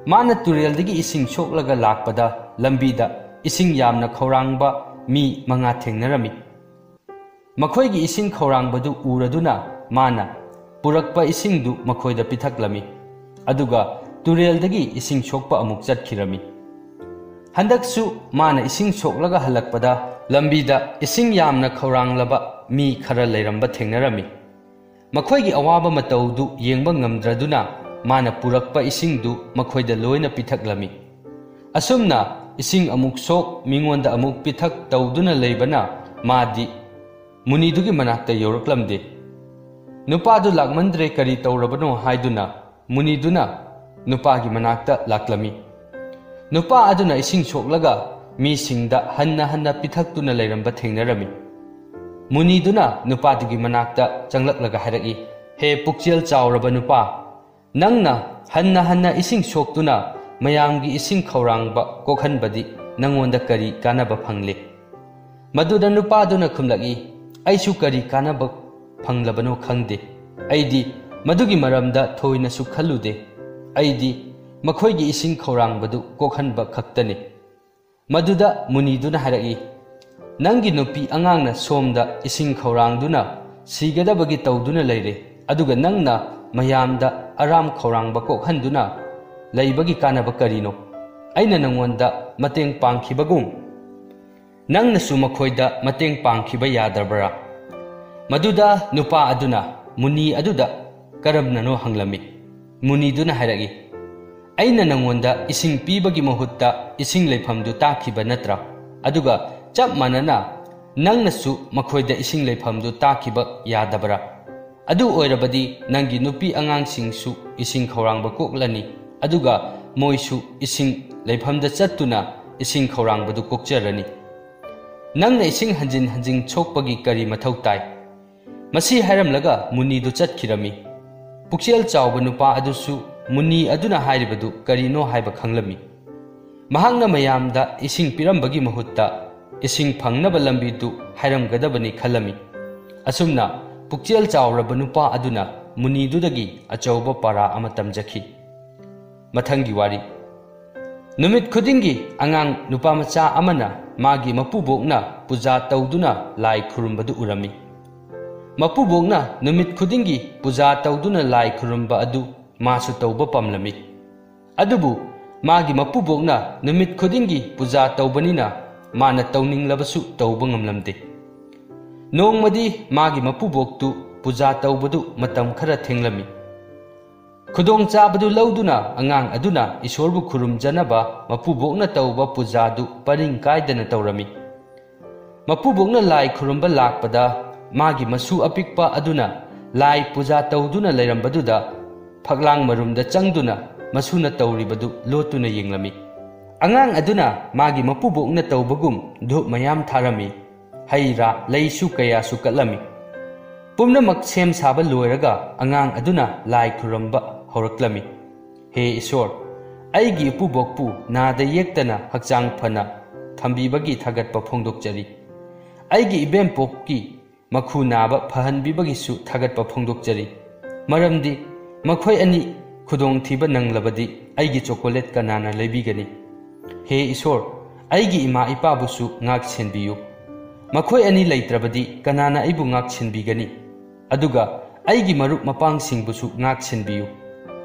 ꯃꯥꯅ ꯇꯨꯔꯦꯜꯗꯒꯤ ꯏꯁꯤꯡ ꯁꯣꯛꯂꯒ ꯂꯥꯛꯄꯗ ꯂꯝꯕꯤꯗ ꯏꯁꯤꯡ ꯌꯥꯝꯅ ꯈꯧꯔꯥꯡꯕ ꯃꯤ ꯃꯉꯥ ꯊꯦꯡꯅꯔꯝꯃꯤ꯫ ꯃꯈꯣꯏꯒꯤ ꯏꯁꯤꯡ ꯈꯧꯔꯥꯡꯕꯗꯨ ꯎꯔꯗꯨꯅ ꯃꯥꯅ ꯄꯨꯔꯛꯄ ꯏꯁꯤꯡꯗꯨ ꯃꯈꯣꯏꯗ ꯄꯤꯊꯛꯂꯝꯃꯤ꯫ ꯑꯗꯨꯒ ꯇꯨꯔꯦꯜꯗꯒꯤ ꯏꯁꯤꯡ ꯁꯣꯛꯄ ꯑꯃꯨꯛ ꯆꯠꯈꯤꯔꯝꯃꯤ꯫ ꯍꯟꯗꯛꯁꯨ ꯃꯥꯅ ꯏꯁꯤꯡ ꯁꯣꯛꯂꯒ ꯍꯜꯂꯛꯄꯗ ꯂꯝꯕꯤꯗ ꯏꯁꯤꯡ ꯌꯥꯝꯅ ꯈꯧꯔꯥꯡꯂꯕ ꯃꯤ ꯈꯔ ꯂꯩꯔꯝꯕ ꯊꯦꯡꯅꯔꯝꯃꯤ꯫ ꯃꯈꯣꯏꯒꯤ ꯑꯋꯥꯕ ꯃꯇꯧꯗꯨ ꯌꯦꯡꯕ ꯉꯝꯗ꯭ꯔꯗꯨꯅ ꯃꯥꯅ ꯄꯨꯔꯛꯄ ꯏꯁꯤꯡꯗꯨ ꯃꯈꯣꯏꯗ ꯂꯣꯏꯅ ꯄꯤꯊꯛꯂꯝꯃꯤ꯫ ꯑꯁꯨꯝꯅ ꯏꯁꯤꯡ ꯑꯃꯨꯛ ꯁꯣꯛ, ꯃꯤꯉꯣꯟꯗ ꯑꯃꯨꯛ ꯄꯤꯊꯛ ꯇꯧꯗꯨꯅ ꯂꯩꯕꯅ ꯃꯥꯗꯤ ꯃꯨꯅꯤꯗꯨꯒꯤ ꯃꯅꯥꯛꯇ ꯌꯧꯔꯛꯂꯝꯗꯦ꯫ ꯅꯨꯄꯥꯗꯨ ꯂꯥꯛꯃꯟꯗ꯭ꯔꯦ, ꯀꯔꯤ ꯇꯧꯔꯕꯅꯣ ꯍꯥꯏꯗꯨꯅ ꯃꯨꯅꯤꯗꯨꯅ ꯅꯨꯄꯥꯒꯤ ꯃꯅꯥꯛꯇ ꯂꯥꯛꯂꯝꯃꯤ꯫ ꯅꯨꯄꯥ ꯑꯗꯨꯅ ꯏꯁꯤꯡ ꯁꯣꯛꯂꯒ ꯃꯤꯁꯤꯡꯗ ꯍꯟꯅ ꯍꯟꯅ ꯄꯤꯊꯛꯇꯨꯅ ꯂꯩꯔꯝꯕ ꯊꯦꯡꯅꯔꯝꯃꯤ꯫ ꯃꯨꯅꯤꯗꯨꯅ ꯅꯨꯄꯥꯗꯨꯒꯤ ꯃꯅꯥꯛꯇ ꯆꯪꯂꯛꯂꯒ ꯍꯥꯏꯔꯛꯏ, "ꯍꯦ ꯄꯨꯛꯆꯦꯜ ꯆꯥꯎꯔꯕ ꯅꯨꯄꯥ, ꯅꯪꯅ ꯍꯟꯅ ꯍꯟꯅ ꯏꯁꯤꯡ ꯁꯣꯛꯇꯨꯅ ꯃꯌꯥꯝꯒꯤ ꯏꯁꯤꯡ ꯈꯧꯔꯥꯡꯕ ꯀꯣꯛꯍꯟꯕꯗꯤ ꯅꯪꯉꯣꯟꯗ ꯀꯔꯤ ꯀꯥꯟꯅꯕ ꯐꯪꯂꯦ?" ꯃꯗꯨꯗ ꯅꯨꯄꯥꯗꯨꯅ ꯈꯨꯝꯂꯛꯏ, "ꯑꯩꯁꯨ ꯀꯔꯤ ꯀꯥꯟꯅꯕ ꯐꯪꯂꯕꯅꯣ ꯈꯪꯗꯦ꯫ ꯑꯩꯗꯤ ꯃꯗꯨꯒꯤ ꯃꯔꯝꯗ ꯊꯣꯏꯅꯁꯨ ꯈꯜꯂꯨꯗꯦ꯫ ꯑꯩꯗꯤ ꯃꯈꯣꯏꯒꯤ ꯏꯁꯤꯡ ꯈꯧꯔꯥꯡꯕꯗꯨ ꯀꯣꯛꯍꯟꯕ ꯈꯛꯇꯅꯤ꯫" ꯃꯗꯨꯗ ꯃꯨꯅꯤꯗꯨꯅ ꯍꯥꯏꯔꯛꯏ, "ꯅꯪꯒꯤ ꯅꯨꯄꯤ ꯑꯉꯥꯡꯅ ꯁꯣꯝꯗ ꯏꯁꯤꯡ ꯈꯧꯔꯥꯡꯗꯨꯅ ꯁꯤꯒꯗꯕꯒꯤ ꯇꯧꯗꯨꯅ ꯂꯩꯔꯦ, ꯑꯗꯨꯒ ꯅꯪꯅ ꯃꯌꯥꯝꯗ ꯑꯔꯥꯝ ꯈꯧꯔꯥꯡꯕ ꯀꯣꯛꯍꯟꯗꯨꯅ ꯂꯩꯕꯒꯤ ꯀꯥꯟꯅꯕ ꯀꯔꯤꯅꯣ? ꯑꯩꯅ ꯅꯪꯉꯣꯟꯗ ꯃꯇꯦꯡ ꯄꯥꯡꯈꯤꯕꯒꯨꯝ ꯅꯪꯅꯁꯨ ꯃꯈꯣꯏꯗ ꯃꯇꯦꯡ ꯄꯥꯡꯈꯤꯕ ꯌꯥꯗ꯭ꯔꯕ꯭ꯔꯥ?" ꯃꯗꯨꯗ ꯅꯨꯄꯥ ꯑꯗꯨꯅ ꯃꯨꯅꯤ ꯑꯗꯨꯗ ꯀꯔꯝꯅꯅꯣ ꯍꯪꯂꯝꯃꯤ꯫ ꯃꯨꯅꯤꯗꯨꯅ ꯍꯥꯏꯔꯛꯏ, "ꯑꯩꯅ ꯅꯪꯉꯣꯟꯗ ꯏꯁꯤꯡ ꯄꯤꯕꯒꯤ ꯃꯍꯨꯠꯇ ꯏꯁꯤꯡ ꯂꯩꯐꯝꯗꯨ ꯇꯥꯛꯈꯤꯕ ꯅꯠꯇ꯭ꯔꯥ? ꯑꯗꯨꯒ ꯆꯞ ꯃꯥꯟꯅꯅ ꯅꯪꯅꯁꯨ ꯃꯈꯣꯏꯗ ꯏꯁꯤꯡ ꯂꯩꯐꯝꯗꯨ ꯇꯥꯛꯈꯤꯕ ꯌꯥꯗꯕ꯭ꯔꯥ?" ꯑꯗꯨ ꯑꯣꯏꯔꯕꯗꯤ ꯅꯪꯒꯤ ꯅꯨꯄꯤ ꯑꯉꯥꯡꯁꯤꯡꯁꯨ ꯏꯁꯤꯡ ꯈꯧꯔꯥꯡꯕ ꯀꯣꯛꯂꯅꯤ, ꯑꯗꯨꯒ ꯃꯣꯏꯁꯨ ꯏꯁꯤꯡ ꯂꯩꯐꯝꯗ ꯆꯠꯇꯨꯅ ꯏꯁꯤꯡ ꯈꯧꯔꯥꯡꯕꯗꯨ ꯀꯣꯛꯆꯔꯅꯤ꯫ ꯅꯪꯅ ꯏꯁꯤꯡ ꯍꯟꯖꯤꯟ ꯍꯟꯖꯤꯟ ꯁꯣꯛꯄꯒꯤ ꯀꯔꯤ ꯃꯊꯧ ꯇꯥꯏ?" ꯃꯁꯤ ꯍꯥꯏꯔꯝꯂꯒ ꯃꯨꯅꯤꯗꯨ ꯆꯠꯈꯤꯔꯝꯃꯤ꯫ ꯄꯨꯛꯆꯦꯜ ꯆꯥꯎꯕ ꯅꯨꯄꯥ ꯑꯗꯨꯁꯨ ꯃꯨꯅꯤ ꯑꯗꯨꯅ ꯍꯥꯏꯔꯤꯕꯗꯨ ꯀꯔꯤꯅꯣ ꯍꯥꯏꯕ ꯈꯪꯂꯝꯃꯤ꯫ ꯃꯍꯥꯛꯅ ꯃꯌꯥꯝꯗ ꯏꯁꯤꯡ ꯄꯤꯔꯝꯕꯒꯤ ꯃꯍꯨꯠꯇ ꯏꯁꯤꯡ ꯐꯪꯅꯕ ꯂꯝꯕꯤꯗꯨ ꯍꯥꯏꯔꯝꯒꯗꯕꯅꯤ ꯈꯜꯂꯝꯃꯤ꯫ ꯑꯁꯨꯝꯅ ꯄꯨꯛꯆꯦꯜ ꯆꯥꯎꯔꯕ ꯅꯨꯄꯥ ꯑꯗꯨꯅ ꯃꯨꯅꯤꯗꯨꯗꯒꯤ ꯑꯆꯧꯕ ꯄꯥꯔꯥ ꯑꯃ ꯇꯝꯖꯈꯤ꯫ ꯃꯊꯪꯒꯤ ꯋꯥꯔꯤ꯫ ꯅꯨꯃꯤꯠ ꯈꯨꯗꯤꯡꯒꯤ ꯑꯉꯥꯡ ꯅꯨꯄꯥ ꯃꯆꯥ ꯑꯃꯅ ꯃꯥꯒꯤ ꯃꯄꯨꯕꯣꯛꯅ ꯄꯨꯖꯥ ꯇꯧꯗꯨꯅ ꯂꯥꯏ ꯈꯨꯔꯨꯝꯕꯗꯨ ꯎꯔꯝꯃꯤ꯫ ꯃꯄꯨꯕꯣꯛꯅ ꯅꯨꯃꯤꯠ ꯈꯨꯗꯤꯡꯒꯤ ꯄꯨꯖꯥ ꯇꯧꯗꯨꯅ ꯂꯥꯏ ꯈꯨꯔꯨꯝꯕ ꯑꯗꯨ ꯃꯥꯁꯨ ꯇꯧꯕ ꯄꯥꯝꯂꯝꯃꯤ꯫ ꯑꯗꯨꯕꯨ ꯃꯥꯒꯤ ꯃꯄꯨꯕꯣꯛꯅ ꯅꯨꯃꯤꯠ ꯈꯨꯗꯤꯡꯒꯤ ꯄꯨꯖꯥ ꯇꯧꯕꯅꯤꯅ ꯃꯥꯅ ꯇꯧꯅꯤꯡꯂꯕꯁꯨ ꯇꯧꯕ ꯉꯝꯂꯝꯗꯦ꯫ ꯅꯣꯡꯃꯗꯤ ꯃꯥꯒꯤ ꯃꯄꯨꯕꯣꯛꯇꯨ ꯄꯨꯖꯥ ꯇꯧꯕꯗꯨ ꯃꯇꯝ ꯈꯔ ꯊꯦꯡꯂꯝꯃꯤ꯫ ꯈꯨꯗꯣꯡꯆꯥꯕꯗꯨ ꯂꯧꯗꯨꯅ ꯑꯉꯥꯡ ꯑꯗꯨꯅ ꯏꯁꯣꯔꯕꯨ ꯈꯨꯔꯨꯝꯖꯅꯕ ꯃꯄꯨꯕꯣꯛꯅ ꯇꯧꯕ ꯄꯨꯖꯥꯗꯨ ꯄꯔꯤꯡ ꯀꯥꯏꯗꯅ ꯇꯧꯔꯝꯃꯤ꯫ ꯃꯄꯨꯕꯣꯛꯅ ꯂꯥꯏ ꯈꯨꯔꯨꯝꯕ ꯂꯥꯛꯄꯗ ꯃꯥꯒꯤ ꯃꯁꯨ ꯑꯄꯤꯛꯄ ꯑꯗꯨꯅ ꯂꯥꯏ ꯄꯨꯖꯥ ꯇꯧꯗꯨꯅ ꯂꯩꯔꯝꯕꯗꯨꯗ ꯐꯛꯂꯥꯡ ꯃꯔꯨꯝꯗ ꯆꯪꯗꯨꯅ ꯃꯁꯨꯅ ꯇꯧꯔꯤꯕꯗꯨ ꯂꯣꯠꯇꯨꯅ ꯌꯦꯡꯂꯝꯃꯤ꯫ ꯑꯉꯥꯡ ꯑꯗꯨꯅ ꯃꯥꯒꯤ ꯃꯄꯨꯕꯣꯛꯅ ꯇꯧꯕꯒꯨꯝ ꯙꯨꯞ ꯃꯌꯥꯝ ꯊꯥꯔꯝꯃꯤ꯫ ꯍꯩ ꯔꯥ ꯂꯩꯁꯨ ꯀꯌꯥꯁꯨ ꯀꯠꯂꯝꯃꯤ꯫ ꯄꯨꯝꯅꯃꯛ ꯁꯦꯝ ꯁꯥꯕ ꯂꯣꯏꯔꯒ ꯑꯉꯥꯡ ꯑꯗꯨꯅ ꯂꯥꯏ ꯈꯨꯔꯨꯝꯕ ꯍꯧꯔꯛꯂꯝꯃꯤ꯫ "ꯍꯦ ꯏꯁꯣꯔ, ꯑꯩꯒꯤ ꯏꯄꯨꯕꯣꯛꯄꯨ ꯅꯥꯗ ꯌꯦꯛꯇꯅ ꯍꯛꯆꯥꯡ ꯐꯅ ꯊꯝꯕꯤꯕꯒꯤ ꯊꯥꯒꯠꯄ ꯐꯣꯡꯗꯣꯛꯆꯔꯤ꯫ ꯑꯩꯒꯤ ꯏꯕꯦꯝꯄꯣꯛꯀꯤ ꯃꯈꯨ ꯅꯥꯕ ꯐꯍꯟꯕꯤꯕꯒꯤꯁꯨ ꯊꯥꯒꯠꯄ ꯐꯣꯡꯗꯣꯛꯆꯔꯤ꯫ ꯃꯔꯝꯗꯤ ꯃꯈꯣꯏ ꯑꯅꯤ ꯈꯨꯗꯣꯡꯊꯤꯕ ꯅꯪꯂꯕꯗꯤ ꯑꯩꯒꯤ ꯆꯣꯀꯣꯂꯦꯠ ꯀꯅꯥꯅ ꯂꯩꯕꯤꯒꯅꯤ? ꯍꯦ ꯏꯁꯣꯔ, ꯑꯩꯒꯤ ꯏꯃꯥ ꯏꯄꯥꯕꯨꯁꯨ ꯉꯥꯛ ꯁꯦꯟꯕꯤꯌꯨ꯫ ꯃꯈꯣꯏ ꯑꯅꯤ ꯂꯩꯇ꯭ꯔꯕꯗꯤ ꯀꯅꯥꯅ ꯑꯩꯕꯨ ꯉꯥꯛ ꯁꯦꯟꯕꯤꯒꯅꯤ? ꯑꯗꯨꯒ ꯑꯩꯒꯤ ꯃꯔꯨꯞ ꯃꯄꯥꯡꯁꯤꯡꯕꯨꯁꯨ ꯉꯥꯛ ꯁꯦꯟꯕꯤꯌꯨ꯫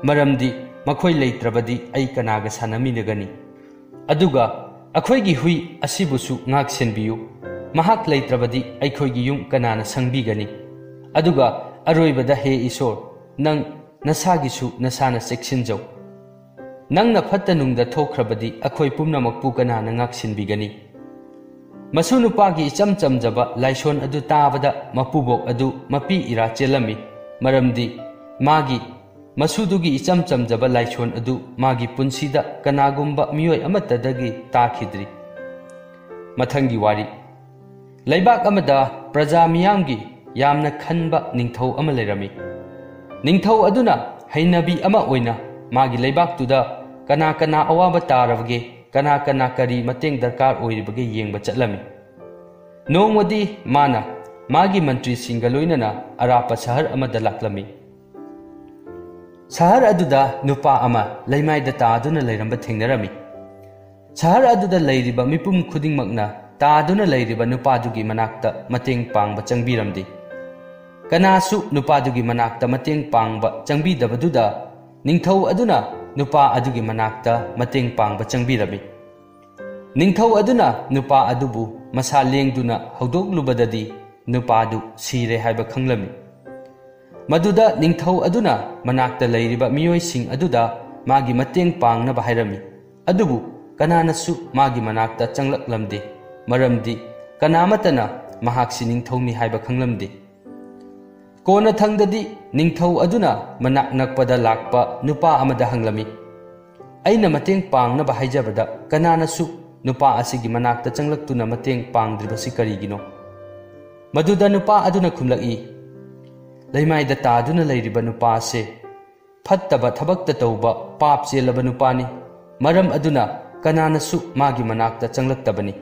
ꯃꯔꯝꯗꯤ ꯃꯈꯣꯏ ꯂꯩꯇ꯭ꯔꯕꯗꯤ ꯑꯩ ꯀꯅꯥꯒ ꯁꯥꯟꯅꯃꯤꯟꯅꯒꯅꯤ? ꯑꯗꯨꯒ ꯑꯩꯈꯣꯏꯒꯤ ꯍꯨꯏ ꯑꯁꯤꯕꯨꯁꯨ ꯉꯥꯛ ꯁꯦꯟꯕꯤꯌꯨ꯫ ꯃꯍꯥꯛ ꯂꯩꯇ꯭ꯔꯕꯗꯤ ꯑꯩꯈꯣꯏꯒꯤ ꯌꯨꯝ ꯀꯅꯥꯅ ꯁꯪꯕꯤꯒꯅꯤ? ꯑꯗꯨꯒ ꯑꯔꯣꯏꯕꯗ, ꯍꯦ ꯏꯁꯣꯔ, ꯅꯪ ꯅꯁꯥꯒꯤꯁꯨ ꯅꯁꯥꯅ ꯆꯦꯛꯁꯤꯟꯖꯧ꯫ ꯅꯪꯅ ꯐꯠꯇ ꯅꯨꯡꯗ ꯊꯣꯛꯈ꯭ꯔꯕꯗꯤ ꯑꯩꯈꯣꯏ ꯄꯨꯝꯅꯃꯛꯄꯨ ꯀꯅꯥꯅ ꯉꯥꯛꯁꯦꯟꯕꯤꯒꯅꯤ?" ꯃꯁꯨ ꯅꯨꯄꯥꯒꯤ ꯏꯆꯝ ꯆꯝꯖꯕ ꯂꯥꯏꯁꯣꯟ ꯑꯗꯨ ꯇꯥꯕꯗ ꯃꯄꯨꯕꯣꯛ ꯑꯗꯨ ꯃꯄꯤ ꯏꯔꯥ ꯆꯦꯜꯂꯝꯃꯤ꯫ ꯃꯔꯝꯗꯤ ꯃꯥꯒꯤ ꯃꯁꯨꯗꯨꯒꯤ ꯏꯆꯝ ꯆꯝꯖꯕ ꯂꯥꯏꯁꯣꯟ ꯑꯗꯨ ꯃꯥꯒꯤ ꯄꯨꯟꯁꯤꯗ ꯀꯅꯥꯒꯨꯝꯕ ꯃꯤꯑꯣꯏ ꯑꯃꯠꯇꯗꯒꯤ ꯇꯥꯈꯤꯗ꯭ꯔꯤ꯫ ꯃꯊꯪꯒꯤ ꯋꯥꯔꯤ꯫ ꯂꯩꯕꯥꯛ ꯑꯃꯗ ꯄ꯭ꯔꯖꯥ ꯃꯤꯌꯥꯝꯒꯤ ꯌꯥꯝꯅ ꯈꯟꯕ ꯅꯤꯡꯊꯧ ꯑꯃ ꯂꯩꯔꯝꯃꯤ꯫ ꯅꯤꯡꯊꯧ ꯑꯗꯨꯅ ꯍꯩꯅꯕꯤ ꯑꯃ ꯑꯣꯏꯅ ꯃꯥꯒꯤ ꯂꯩꯕꯥꯛꯇꯨꯗ ꯀꯅꯥ ꯀꯅꯥ ꯑꯋꯥꯕ ꯇꯥꯔꯕꯒꯦ, ꯀꯅꯥ ꯀꯅꯥ ꯀꯔꯤ ꯃꯇꯦꯡ ꯗꯔꯀꯥꯔ ꯑꯣꯏꯔꯤꯕꯒꯦ ꯌꯦꯡꯕ ꯆꯠꯂꯝꯃꯤ꯫ ꯅꯣꯡꯃꯗꯤ ꯃꯥꯅ ꯃꯥꯒꯤ ꯃꯟꯇ꯭ꯔꯤꯁꯤꯡꯒ ꯂꯣꯏꯅꯅ ꯑꯔꯥꯞꯄ ꯁꯍꯔ ꯑꯃꯗ ꯂꯥꯛꯂꯝꯃꯤ꯫ ꯁꯍꯔ ꯑꯗꯨꯗ ꯅꯨꯄꯥ ꯑꯃ ꯂꯩꯃꯥꯏꯗ ꯇꯥꯗꯨꯅ ꯂꯩꯔꯝꯕ ꯊꯦꯡꯅꯔꯝꯃꯤ꯫ ꯁꯍꯔ ꯑꯗꯨꯗ ꯂꯩꯔꯤꯕ ꯃꯤꯄꯨꯝ ꯈꯨꯗꯤꯡꯃꯛꯅ ꯇꯥꯗꯨꯅ ꯂꯩꯔꯤꯕ ꯅꯨꯄꯥꯗꯨꯒꯤ ꯃꯅꯥꯛꯇ ꯃꯇꯦꯡ ꯄꯥꯡꯕ ꯆꯪꯕꯤꯔꯝꯗꯦ꯫ ꯀꯅꯥꯁꯨ ꯅꯨꯄꯥꯗꯨꯒꯤ ꯃꯅꯥꯛꯇ ꯃꯇꯦꯡ ꯄꯥꯡꯕ ꯆꯪꯕꯤꯗꯕꯗꯨꯗ ꯅꯤꯡꯊꯧ ꯑꯗꯨꯅ ꯅꯨꯄꯥ ꯑꯗꯨꯒꯤ ꯃꯅꯥꯛꯇ ꯃꯇꯦꯡ ꯄꯥꯡꯕ ꯆꯪꯕꯤꯔꯝꯃꯤ꯫ ꯅꯤꯡꯊꯧ ꯑꯗꯨꯅ ꯅꯨꯄꯥ ꯑꯗꯨꯕꯨ ꯃꯁꯥ ꯂꯦꯡꯗꯨꯅ ꯍꯧꯗꯣꯛꯂꯨꯕꯗꯗꯤ ꯅꯨꯄꯥꯗꯨ ꯁꯤꯔꯦ ꯍꯥꯏꯕ ꯈꯪꯂꯝꯃꯤ꯫ ꯃꯗꯨꯗ ꯅꯤꯡꯊꯧ ꯑꯗꯨꯅ ꯃꯅꯥꯛꯇ ꯂꯩꯔꯤꯕ ꯃꯤꯑꯣꯏꯁꯤꯡ ꯑꯗꯨꯗ ꯃꯥꯒꯤ ꯃꯇꯦꯡ ꯄꯥꯡꯅꯕ ꯍꯥꯏꯔꯝꯃꯤ꯫ ꯑꯗꯨꯕꯨ ꯀꯅꯥꯅꯁꯨ ꯃꯥꯒꯤ ꯃꯅꯥꯛꯇ ꯆꯪꯂꯛꯂꯝꯗꯦ, ꯃꯔꯝꯗꯤ ꯀꯅꯥꯃꯠꯇꯅ ꯃꯍꯥꯛꯁꯤ ꯅꯤꯡꯊꯧꯅꯤ ꯍꯥꯏꯕ ꯈꯪꯂꯝꯗꯦ꯫ ꯀꯣꯟꯅꯊꯪꯗꯗꯤ ꯅꯤꯡꯊꯧ ꯑꯗꯨꯅ ꯃꯅꯥꯛ ꯅꯛꯄꯗ ꯂꯥꯛꯄ ꯅꯨꯄꯥ ꯑꯃꯗ ꯍꯪꯂꯝꯃꯤ, "ꯑꯩꯅ ꯃꯇꯦꯡ ꯄꯥꯡꯅꯕ ꯍꯥꯏꯖꯕꯗ ꯀꯅꯥꯅꯁꯨ ꯅꯨꯄꯥ ꯑꯁꯤꯒꯤ ꯃꯅꯥꯛꯇ ꯆꯪꯂꯛꯇꯨꯅ ꯃꯇꯦꯡ ꯄꯥꯡꯗ꯭ꯔꯤꯕꯁꯤ ꯀꯔꯤꯒꯤꯅꯣ?" ꯃꯗꯨꯗ ꯅꯨꯄꯥ ꯑꯗꯨꯅ ꯈꯨꯝꯂꯛꯏ, "ꯂꯩꯃꯥꯏꯗ ꯇꯥꯗꯨꯅ ꯂꯩꯔꯤꯕ ꯅꯨꯄꯥ ꯑꯁꯦ ꯐꯠꯇꯕ ꯊꯕꯛꯇ ꯇꯧꯕ ꯄꯥꯞ ꯆꯦꯜꯂꯕ ꯅꯨꯄꯥꯅꯤ꯫ ꯃꯔꯝ ꯑꯗꯨꯅ ꯀꯅꯥꯅꯁꯨ ꯃꯥꯒꯤ ꯃꯅꯥꯛꯇ ꯆꯪꯂꯛꯇꯕꯅꯤ꯫"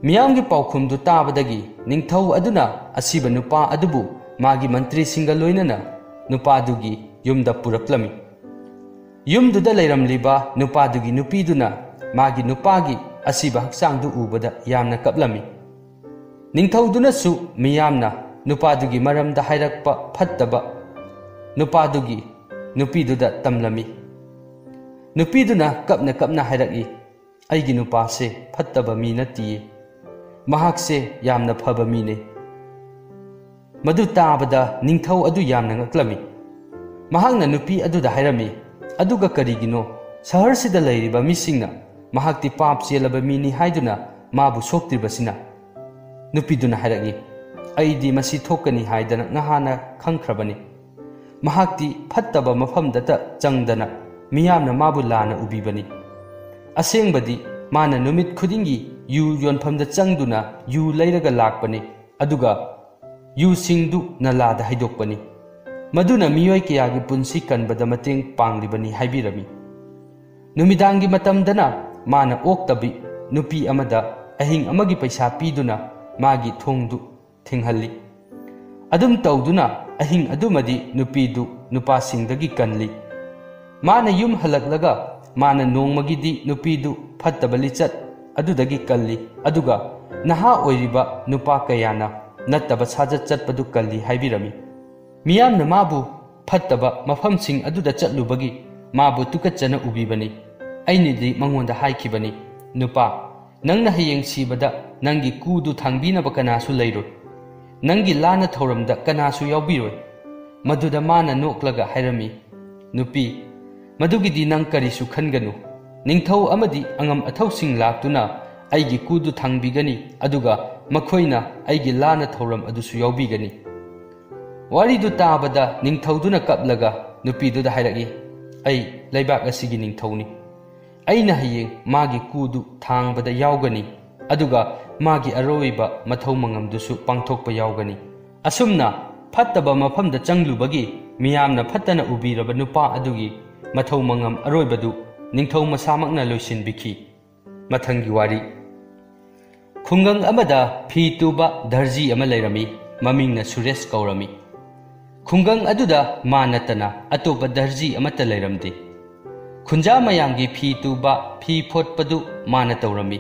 ꯃꯤꯌꯥꯝꯒꯤ ꯄꯥꯎꯈꯨꯝꯗꯨ ꯇꯥꯕꯗꯒꯤ ꯅꯤꯡꯊꯧ ꯑꯗꯨꯅ ꯑꯁꯤꯕ ꯅꯨꯄꯥ ꯑꯗꯨꯕꯨ ꯃꯥꯒꯤ ꯃꯟꯇ꯭ꯔꯤꯁꯤꯡꯒ ꯂꯣꯏꯅꯅ ꯅꯨꯄꯥꯗꯨꯒꯤ ꯌꯨꯝꯗ ꯄꯨꯔꯛꯂꯝꯃꯤ꯫ ꯌꯨꯝꯗꯨꯗ ꯂꯩꯔꯝꯂꯤꯕ ꯅꯨꯄꯥꯗꯨꯒꯤ ꯅꯨꯄꯤꯗꯨꯅ ꯃꯥꯒꯤ ꯅꯨꯄꯥꯒꯤ ꯑꯁꯤꯕ ꯍꯛꯆꯥꯡꯗꯨ ꯎꯕꯗ ꯌꯥꯝꯅ ꯀꯞꯂꯝꯃꯤ꯫ ꯅꯤꯡꯊꯧꯗꯨꯅꯁꯨ ꯃꯤꯌꯥꯝꯅ ꯅꯨꯄꯥꯗꯨꯒꯤ ꯃꯔꯝꯗ ꯍꯥꯏꯔꯛꯄ ꯐꯠꯇꯕ ꯅꯨꯄꯥꯗꯨꯒꯤ ꯅꯨꯄꯤꯗꯨꯗ ꯇꯝꯂꯝꯃꯤ꯫ ꯅꯨꯄꯤꯗꯨꯅ ꯀꯞꯅ ꯀꯞꯅ ꯍꯥꯏꯔꯛꯏ, "ꯑꯩꯒꯤ ꯅꯨꯄꯥꯁꯦ ꯐꯠꯇꯕ ꯃꯤ ꯅꯠꯇꯤꯌꯦ꯫ ꯃꯍꯥꯛꯁꯦ ꯌꯥꯝꯅ ꯐꯕ ꯃꯤꯅꯦ꯫" ꯃꯗꯨ ꯇꯥꯕꯗ ꯅꯤꯡꯊꯧ ꯑꯗꯨ ꯌꯥꯝꯅ ꯉꯛꯂꯝꯃꯤ꯫ ꯃꯍꯥꯛꯅ ꯅꯨꯄꯤ ꯑꯗꯨꯗ ꯍꯥꯏꯔꯝꯃꯤ, "ꯑꯗꯨꯒ ꯀꯔꯤꯒꯤꯅꯣ ꯁꯍꯔꯁꯤꯗ ꯂꯩꯔꯤꯕ ꯃꯤꯁꯤꯡꯅ ꯃꯍꯥꯛꯇꯤ ꯄꯥꯞ ꯆꯦꯜꯂꯕ ꯃꯤꯅꯤ ꯍꯥꯏꯗꯨꯅ ꯃꯥꯕꯨ ꯁꯣꯛꯇ꯭ꯔꯤꯕꯁꯤꯅ?" ꯅꯨꯄꯤꯗꯨꯅ ꯍꯥꯏꯔꯛꯏ, ꯑꯩꯗꯤ ꯃꯁꯤ ꯊꯣꯛꯀꯅꯤ ꯍꯥꯏꯗꯅ ꯉꯍꯥꯟꯅ ꯈꯪꯈ꯭ꯔꯕꯅꯤ꯫ ꯃꯍꯥꯛꯇꯤ ꯐꯠꯇꯕ ꯃꯐꯝꯗꯇ ꯆꯪꯗꯅ ꯃꯤꯌꯥꯝꯅ ꯃꯥꯕꯨ ꯂꯥꯟꯅ ꯎꯕꯤꯕꯅꯤ꯫ ꯑꯁꯦꯡꯕꯗꯤ ꯃꯥꯅ ꯅꯨꯃꯤꯠ ꯈꯨꯗꯤꯡꯒꯤ ꯌꯨ ꯌꯣꯟꯐꯝꯗ ꯆꯪꯗꯨꯅ ꯌꯨ ꯂꯩꯔꯒ ꯂꯥꯛꯄꯅꯤ, ꯑꯗꯨꯒ ꯌꯨꯁꯤꯡꯗꯨ ꯅꯂꯥꯗ ꯍꯩꯗꯣꯛꯄꯅꯤ꯫ ꯃꯗꯨꯅ ꯃꯤꯑꯣꯏ ꯀꯌꯥꯒꯤ ꯄꯨꯟꯁꯤ ꯀꯟꯕꯗ ꯃꯇꯦꯡ ꯄꯥꯡꯂꯤꯕꯅꯤ ꯍꯥꯏꯕꯤꯔꯝꯃꯤ꯫ ꯅꯨꯃꯤꯗꯥꯡꯒꯤ ꯃꯇꯝꯗꯅ ꯃꯥꯅ ꯑꯣꯛꯇꯕꯤ ꯅꯨꯄꯤ ꯑꯃꯗ ꯑꯍꯤꯡ ꯑꯃꯒꯤ ꯄꯩꯁꯥ ꯄꯤꯗꯨꯅ ꯃꯥꯒꯤ ꯊꯣꯡꯗꯨ ꯊꯤꯡꯍꯜꯂꯤ꯫ ꯑꯗꯨꯝ ꯇꯧꯗꯨꯅ ꯑꯍꯤꯡ ꯑꯗꯨꯃꯗꯤ ꯅꯨꯄꯤꯗꯨ ꯅꯨꯄꯥꯁꯤꯡꯗꯒꯤ ꯀꯜꯂꯤ꯫ ꯃꯥꯅ ꯌꯨꯝ ꯍꯜꯂꯛꯂꯒ ꯃꯥꯅ ꯅꯣꯡꯃꯒꯤꯗꯤ ꯅꯨꯄꯤꯗꯨ ꯐꯠꯇꯕ ꯂꯤꯆꯠ ꯑꯗꯨꯗꯒꯤ ꯀꯜꯂꯤ, ꯑꯗꯨꯒ ꯅꯍꯥ ꯑꯣꯏꯔꯤꯕ ꯅꯨꯄꯥ ꯀꯌꯥꯅ ꯅꯠꯇꯕ ꯁꯥꯖꯠ ꯆꯠꯄꯗꯨ ꯀꯜꯂꯤ ꯍꯥꯏꯕꯤꯔꯝꯃꯤ꯫ ꯃꯤꯌꯥꯝꯅ ꯃꯥꯕꯨ ꯐꯠꯇꯕ ꯃꯐꯝꯁꯤꯡ ꯑꯗꯨꯗ ꯆꯠꯂꯨꯕꯒꯤ ꯃꯥꯕꯨ ꯇꯨꯀꯠꯆꯅ ꯎꯕꯤꯕꯅꯤ꯫ ꯑꯩꯅꯗꯤ ꯃꯉꯣꯟꯗ ꯍꯥꯏꯈꯤꯕꯅꯤ, "ꯅꯨꯄꯥ, ꯅꯪꯅ ꯍꯌꯦꯡ ꯁꯤꯕꯗ ꯅꯪꯒꯤ ꯀꯨꯗꯨ ꯊꯥꯡꯕꯤꯅꯕ ꯀꯅꯥꯁꯨ ꯂꯩꯔꯣꯏ꯫ ꯅꯪꯒꯤ ꯂꯥꯟꯅ ꯊꯧꯔꯝꯗ ꯀꯅꯥꯁꯨ ꯌꯥꯎꯕꯤꯔꯣꯏ"꯫ ꯃꯗꯨꯗ ꯃꯥꯅ ꯅꯣꯛꯂꯒ ꯍꯥꯏꯔꯝꯃꯤ, "ꯅꯨꯄꯤ, ꯃꯗꯨꯒꯤꯗꯤ ꯅꯪ ꯀꯔꯤꯁꯨ ꯈꯟꯒꯅꯨ꯫ ꯅꯤꯡꯊꯧ ꯑꯃꯗꯤ ꯑꯉꯝ ꯑꯊꯧꯁꯤꯡ ꯂꯥꯛꯇꯨꯅ ꯑꯩꯒꯤ ꯀꯨꯗꯨ ꯊꯥꯡꯕꯤꯒꯅꯤ, ꯑꯗꯨꯒ ꯃꯈꯣꯏꯅ ꯑꯩꯒꯤ ꯂꯥꯟꯅ ꯊꯧꯔꯝ ꯑꯗꯨꯁꯨ ꯌꯥꯎꯕꯤꯒꯅꯤ"꯫ ꯋꯥꯔꯤꯗꯨ ꯇꯥꯕꯗ ꯅꯤꯡꯊꯧꯗꯨꯅ ꯀꯞꯂꯒ ꯅꯨꯄꯤꯗꯨꯗ ꯍꯥꯏꯔꯛꯏ, "ꯑꯩ ꯂꯩꯕꯥꯛ ꯑꯁꯤꯒꯤ ꯅꯤꯡꯊꯧꯅꯤ꯫ ꯑꯩꯅ ꯍꯌꯦꯡ ꯃꯥꯒꯤ ꯀꯨꯗꯨ ꯊꯥꯡꯕꯗ ꯌꯥꯎꯒꯅꯤ, ꯑꯗꯨꯒ ꯃꯥꯒꯤ ꯑꯔꯣꯏꯕ ꯃꯊꯧ ꯃꯉꯝꯗꯨꯁꯨ ꯄꯥꯡꯊꯣꯛꯄ ꯌꯥꯎꯒꯅꯤ"꯫ ꯑꯁꯨꯝꯅ ꯐꯠꯇꯕ ꯃꯐꯝꯗ ꯆꯪꯂꯨꯕꯒꯤ ꯃꯤꯌꯥꯝꯅ ꯐꯠꯇꯅ ꯎꯕꯤꯔꯕ ꯅꯨꯄꯥ ꯑꯗꯨꯒꯤ ꯃꯊꯧ ꯃꯉꯝ ꯑꯔꯣꯏꯕꯗꯨ ꯅꯤꯡꯊꯧ ꯃꯁꯥꯃꯛꯅ ꯂꯣꯏꯁꯤꯟꯕꯤꯈꯤ꯫ ꯃꯊꯪꯒꯤ ꯋꯥꯔꯤ꯫ ꯈꯨꯡꯒꯪ ꯑꯃꯗ ꯐꯤ ꯇꯨꯕ ꯗꯔꯖꯤ ꯑꯃ ꯂꯩꯔꯝꯃꯤ꯫ ꯃꯃꯤꯡꯅ ꯁꯨꯔꯦꯁ ꯀꯧꯔꯝꯃꯤ꯫ ꯈꯨꯡꯒꯪ ꯑꯗꯨꯗ ꯃꯥ ꯅꯠꯇꯅ ꯑꯇꯣꯞꯄ ꯗꯔꯖꯤ ꯑꯃꯠꯇ ꯂꯩꯔꯝꯗꯦ꯫ ꯈꯨꯟꯖꯥ ꯃꯌꯥꯝꯒꯤ ꯐꯤ ꯇꯨꯕ, ꯐꯤ ꯐꯣꯠꯄꯗꯨ ꯃꯥꯅ ꯇꯧꯔꯝꯃꯤ꯫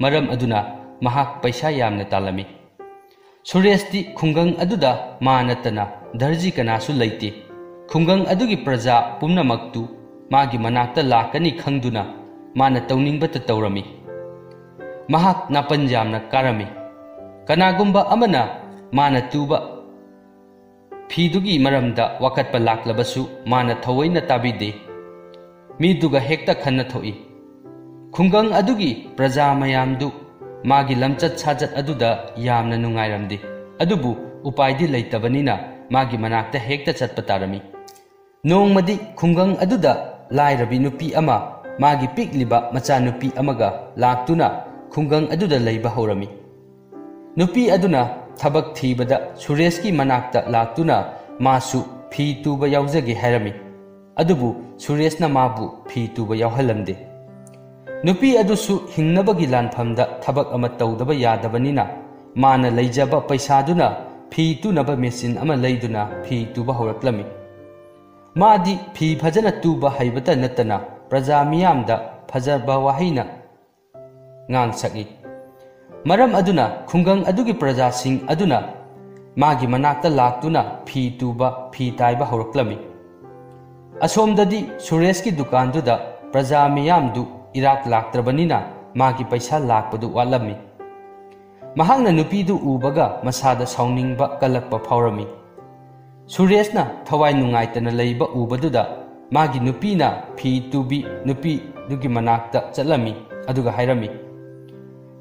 ꯃꯔꯝ ꯑꯗꯨꯅ ꯃꯍꯥꯛ ꯄꯩꯁꯥ ꯌꯥꯝꯅ ꯇꯥꯜꯂꯝꯃꯤ꯫ ꯁꯨꯔꯦꯁꯇꯤ ꯈꯨꯡꯒꯪ ꯑꯗꯨꯗ ꯃꯥ ꯅꯠꯇꯅ ꯗꯔꯖꯤ ꯀꯅꯥꯁꯨ ꯂꯩꯇꯦ꯫ ꯈꯨꯡꯒꯪ ꯑꯗꯨꯒꯤ ꯄ꯭ꯔꯖꯥ ꯄꯨꯝꯅꯃꯛꯇꯨ ꯃꯥꯒꯤ ꯃꯅꯥꯛꯇ ꯂꯥꯛꯀꯅꯤ ꯈꯪꯗꯨꯅ ꯃꯥꯅ ꯇꯧꯅꯤꯡꯕꯇ ꯇꯧꯔꯝꯃꯤ꯫ ꯃꯍꯥꯛ ꯅꯥꯄꯟ ꯌꯥꯝꯅ ꯀꯥꯔꯝꯃꯤ꯫ ꯀꯅꯥꯒꯨꯝꯕ ꯑꯃꯅ ꯃꯥꯅ ꯇꯨꯕ ꯐꯤꯗꯨꯒꯤ ꯃꯔꯝꯗ ꯋꯥꯀꯠꯄ ꯂꯥꯛꯂꯕꯁꯨ ꯃꯥꯅ ꯊꯑꯣꯏꯅ ꯇꯥꯕꯤꯗꯦ꯫ ꯃꯤꯗꯨꯒ ꯍꯦꯛꯇ ꯈꯟꯅ ꯊꯣꯛꯏ꯫ ꯈꯨꯡꯒꯪ ꯑꯗꯨꯒꯤ ꯄ꯭ꯔꯖꯥ ꯃꯌꯥꯝꯗꯨ ꯃꯥꯒꯤ ꯂꯝꯆꯠ ꯁꯥꯖꯠ ꯑꯗꯨꯗ ꯌꯥꯝꯅ ꯅꯨꯡꯉꯥꯏꯔꯝꯗꯦ꯫ ꯑꯗꯨꯕꯨ ꯎꯄꯥꯏꯗꯤ ꯂꯩꯇꯕꯅꯤꯅ ꯃꯥꯒꯤ ꯃꯅꯥꯛꯇ ꯍꯦꯛꯇ ꯆꯠꯄ ꯇꯥꯔꯝꯃꯤ꯫ ꯅꯣꯡꯃꯗꯤ ꯈꯨꯡꯒꯪ ꯑꯗꯨꯗ ꯂꯥꯏꯔꯕꯤ ꯅꯨꯄꯤ ꯑꯃ ꯃꯥꯒꯤ ꯄꯤꯛꯂꯤꯕ ꯃꯆꯥꯅꯨꯄꯤ ꯑꯃꯒ ꯂꯥꯛꯇꯨꯅ ꯈꯨꯡꯒꯪ ꯑꯗꯨꯗ ꯂꯩꯕ ꯍꯧꯔꯝꯃꯤ꯫ ꯅꯨꯄꯤ ꯑꯗꯨꯅ ꯊꯕꯛ ꯊꯤꯕꯗ ꯁꯨꯔꯦꯁꯀꯤ ꯃꯅꯥꯛꯇ ꯂꯥꯛꯇꯨꯅ ꯃꯥꯁꯨ ꯐꯤ ꯇꯨꯕ ꯌꯥꯎꯖꯒꯦ ꯍꯥꯏꯔꯝꯃꯤ꯫ ꯑꯗꯨꯕꯨ ꯁꯨꯔꯦꯁꯅ ꯃꯥꯕꯨ ꯐꯤ ꯇꯨꯕ ꯌꯥꯎꯍꯜꯂꯝꯗꯦ꯫ ꯅꯨꯄꯤ ꯑꯗꯨꯁꯨ ꯍꯤꯡꯅꯕꯒꯤ ꯂꯥꯟꯐꯝꯗ ꯊꯕꯛ ꯑꯃ ꯇꯧꯗꯕ ꯌꯥꯗꯕꯅꯤꯅ ꯃꯥꯅ ꯂꯩꯖꯕ ꯄꯩꯁꯥꯗꯨꯅ ꯐꯤ ꯇꯨꯅꯕ ꯃꯦꯆꯤꯟ ꯑꯃ ꯂꯩꯗꯨꯅ ꯐꯤ ꯇꯨꯕ ꯍꯧꯔꯛꯂꯝꯃꯤ꯫ ꯃꯥꯗꯤ ꯐꯤ ꯐꯖꯅ ꯇꯨꯕ ꯍꯩꯕꯇ ꯅꯠꯇꯅ ꯄ꯭ꯔꯖꯥ ꯃꯤꯌꯥꯝꯗ ꯐꯖꯕ ꯋꯥꯍꯩꯅ ꯉꯥꯡ ꯁꯛꯏ꯫ ꯃꯔꯝ ꯑꯗꯨꯅ ꯈꯨꯡꯒꯪ ꯑꯗꯨꯒꯤ ꯄ꯭ꯔꯖꯥꯁꯤꯡ ꯑꯗꯨꯅ ꯃꯥꯒꯤ ꯃꯅꯥꯛꯇ ꯂꯥꯛꯇꯨꯅ ꯐꯤ ꯇꯨꯕ, ꯐꯤ ꯇꯥꯏꯕ ꯍꯧꯔꯛꯂꯝꯃꯤ꯫ ꯑꯁꯣꯝꯗꯗꯤ ꯁꯨꯔꯦꯁꯀꯤ ꯗꯨꯀꯥꯟꯗꯨꯗ ꯄ꯭ꯔꯖꯥ ꯃꯤꯌꯥꯝꯗꯨ ꯏꯔꯥꯛ ꯂꯥꯛꯇ꯭ꯔꯕꯅꯤꯅ ꯃꯥꯒꯤ ꯄꯩꯁꯥ ꯂꯥꯛꯄꯗꯨ ꯋꯥꯠꯂꯝꯃꯤ꯫ ꯃꯍꯥꯛꯅ ꯅꯨꯄꯤꯗꯨ ꯎꯕꯒ ꯃꯁꯥꯗ ꯁꯥꯎꯅꯤꯡꯕ ꯀꯜꯂꯛꯄ ꯐꯥꯎꯔꯝꯃꯤ꯫ ꯁꯨꯔꯦꯁꯅ ꯊꯋꯥꯏ ꯅꯨꯡꯉꯥꯏꯇꯅ ꯂꯩꯕ ꯎꯕꯗꯨꯗ ꯃꯥꯒꯤ ꯅꯨꯄꯤꯅ ꯐꯤ ꯇꯨꯕꯤ ꯅꯨꯄꯤꯗꯨꯒꯤ ꯃꯅꯥꯛꯇ ꯆꯠꯂꯝꯃꯤ, ꯑꯗꯨꯒ ꯍꯥꯏꯔꯝꯃꯤ,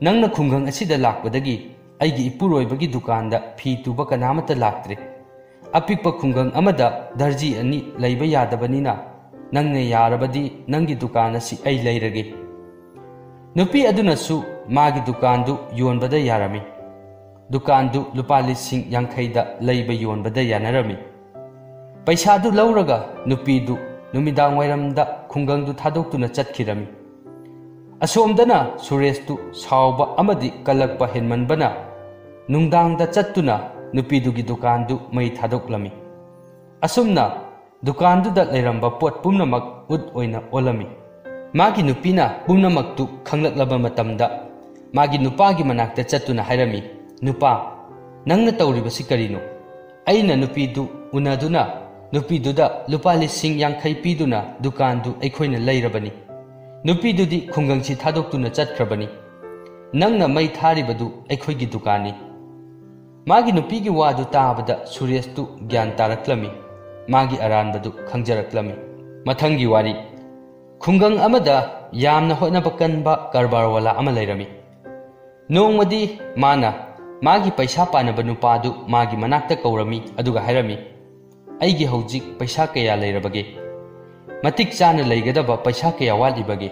"ꯅꯪꯅ ꯈꯨꯡꯒꯪ ꯑꯁꯤꯗ ꯂꯥꯛꯄꯗꯒꯤ ꯑꯩꯒꯤ ꯏꯄꯨꯔꯣꯏꯕꯒꯤ ꯗꯨꯀꯥꯟꯗ ꯐꯤ ꯇꯨꯕ ꯀꯅꯥꯃꯠꯇ ꯂꯥꯛꯇ꯭ꯔꯦ꯫ ꯑꯄꯤꯛꯄ ꯈꯨꯡꯒꯪ ꯑꯃꯗ ꯗꯔꯖꯤ ꯑꯅꯤ ꯂꯩꯕ ꯌꯥꯗꯕꯅꯤꯅ ꯅꯪꯅ ꯌꯥꯔꯕꯗꯤ ꯅꯪꯒꯤ ꯗꯨꯀꯥꯟ ꯑꯁꯤ ꯑꯩ ꯂꯩꯔꯒꯦ꯫" ꯅꯨꯄꯤ ꯑꯗꯨꯅꯁꯨ ꯃꯥꯒꯤ ꯗꯨꯀꯥꯟꯗꯨ ꯌꯣꯟꯕꯗ ꯌꯥꯔꯝꯃꯤ꯫ ꯗꯨꯀꯥꯟꯗꯨ ꯂꯨꯄꯥ ꯂꯤꯁꯤꯡ ꯌꯥꯡꯈꯩꯗ ꯂꯩꯕ ꯌꯣꯟꯕꯗ ꯌꯥꯅꯔꯝꯃꯤ꯫ ꯄꯩꯁꯥꯗꯨ ꯂꯧꯔꯒ ꯅꯨꯄꯤꯗꯨ ꯅꯨꯃꯤꯗꯥꯡ ꯋꯥꯏꯔꯝꯗ ꯈꯨꯡꯒꯪꯗꯨ ꯊꯥꯗꯣꯛꯇꯨꯅ ꯆꯠꯈꯤꯔꯝꯃꯤ꯫ ꯑꯁꯣꯝꯗꯅ ꯁꯨꯔꯦꯁꯇꯨ ꯁꯥꯎꯕ ꯑꯃꯗꯤ ꯀꯜꯂꯛꯄ ꯍꯦꯟꯃꯟꯕꯅ ꯅꯨꯡꯗꯥꯡꯗ ꯆꯠꯇꯨꯅ ꯅꯨꯄꯤꯗꯨꯒꯤ ꯗꯨꯀꯥꯟꯗꯨ ꯃꯩ ꯊꯥꯗꯣꯛꯂꯝꯃꯤ꯫ ꯑꯁꯨꯝꯅ ꯗꯨꯀꯥꯟꯗꯨꯗ ꯂꯩꯔꯝꯕ ꯄꯣꯠ ꯄꯨꯝꯅꯃꯛ ꯎꯠ ꯑꯣꯏꯅ ꯑꯣꯜꯂꯝꯃꯤ꯫ ꯃꯥꯒꯤ ꯅꯨꯄꯤꯅ ꯄꯨꯝꯅꯃꯛꯇꯨ ꯈꯪꯂꯛꯂꯕ ꯃꯇꯝꯗ ꯃꯥꯒꯤ ꯅꯨꯄꯥꯒꯤ ꯃꯅꯥꯛꯇ ꯆꯠꯇꯨꯅ ꯍꯥꯏꯔꯝꯃꯤ, "ꯅꯨꯄꯥ, ꯅꯪꯅ ꯇꯧꯔꯤꯕꯁꯤ ꯀꯔꯤꯅꯣ? ꯑꯩꯅ ꯅꯨꯄꯤꯗꯨ ꯎꯅꯗꯨꯅ ꯅꯨꯄꯤꯗꯨꯗ ꯂꯨꯄꯥ ꯂꯤꯁꯤꯡ ꯌꯥꯡꯈꯩ ꯄꯤꯗꯨꯅ ꯗꯨꯀꯥꯟꯗꯨ ꯑꯩꯈꯣꯏꯅ ꯂꯩꯔꯕꯅꯤ꯫ ꯅꯨꯄꯤꯗꯨꯗꯤ ꯈꯨꯡꯒꯪꯁꯤ ꯊꯥꯗꯣꯛꯇꯨꯅ ꯆꯠꯈ꯭ꯔꯕꯅꯤ꯫ ꯅꯪꯅ ꯃꯩ ꯊꯥꯔꯤꯕꯗꯨ ꯑꯩꯈꯣꯏꯒꯤ ꯗꯨꯀꯥꯟꯅꯤ꯫" ꯃꯥꯒꯤ ꯅꯨꯄꯤꯒꯤ ꯋꯥꯗꯨ ꯇꯥꯕꯗ ꯁꯨꯔꯦꯁꯇꯨ ꯒ꯭ꯌꯥꯟ ꯇꯥꯔꯛꯂꯝꯃꯤ꯫ ꯃꯥꯒꯤ ꯑꯔꯥꯟꯕꯗꯨ ꯈꯪꯖꯔꯛꯂꯝꯃꯤ꯫ ꯃꯊꯪꯒꯤ ꯋꯥꯔꯤ꯫ ꯈꯨꯡꯒꯪ ꯑꯃꯗ ꯌꯥꯝꯅ ꯍꯣꯠꯅꯕ ꯀꯟꯕ ꯀꯔꯕꯥꯔꯋꯥꯂꯥ ꯑꯃ ꯂꯩꯔꯝꯃꯤ꯫ ꯅꯣꯡꯃꯗꯤ ꯃꯥꯅ ꯃꯥꯒꯤ ꯄꯩꯁꯥ ꯄꯥꯅꯕ ꯅꯨꯄꯥ ꯑꯗꯨ ꯃꯥꯒꯤ ꯃꯅꯥꯛꯇ ꯀꯧꯔꯝꯃꯤ, ꯑꯗꯨꯒ ꯍꯥꯏꯔꯝꯃꯤ, "ꯑꯩꯒꯤ ꯍꯧꯖꯤꯛ ꯄꯩꯁꯥ ꯀꯌꯥ ꯂꯩꯔꯕꯒꯦ? ꯃꯇꯤꯛ ꯆꯥꯅ ꯂꯩꯒꯗꯕ ꯄꯩꯁꯥ ꯀꯌꯥ ꯋꯥꯠꯂꯤꯕꯒꯦ?"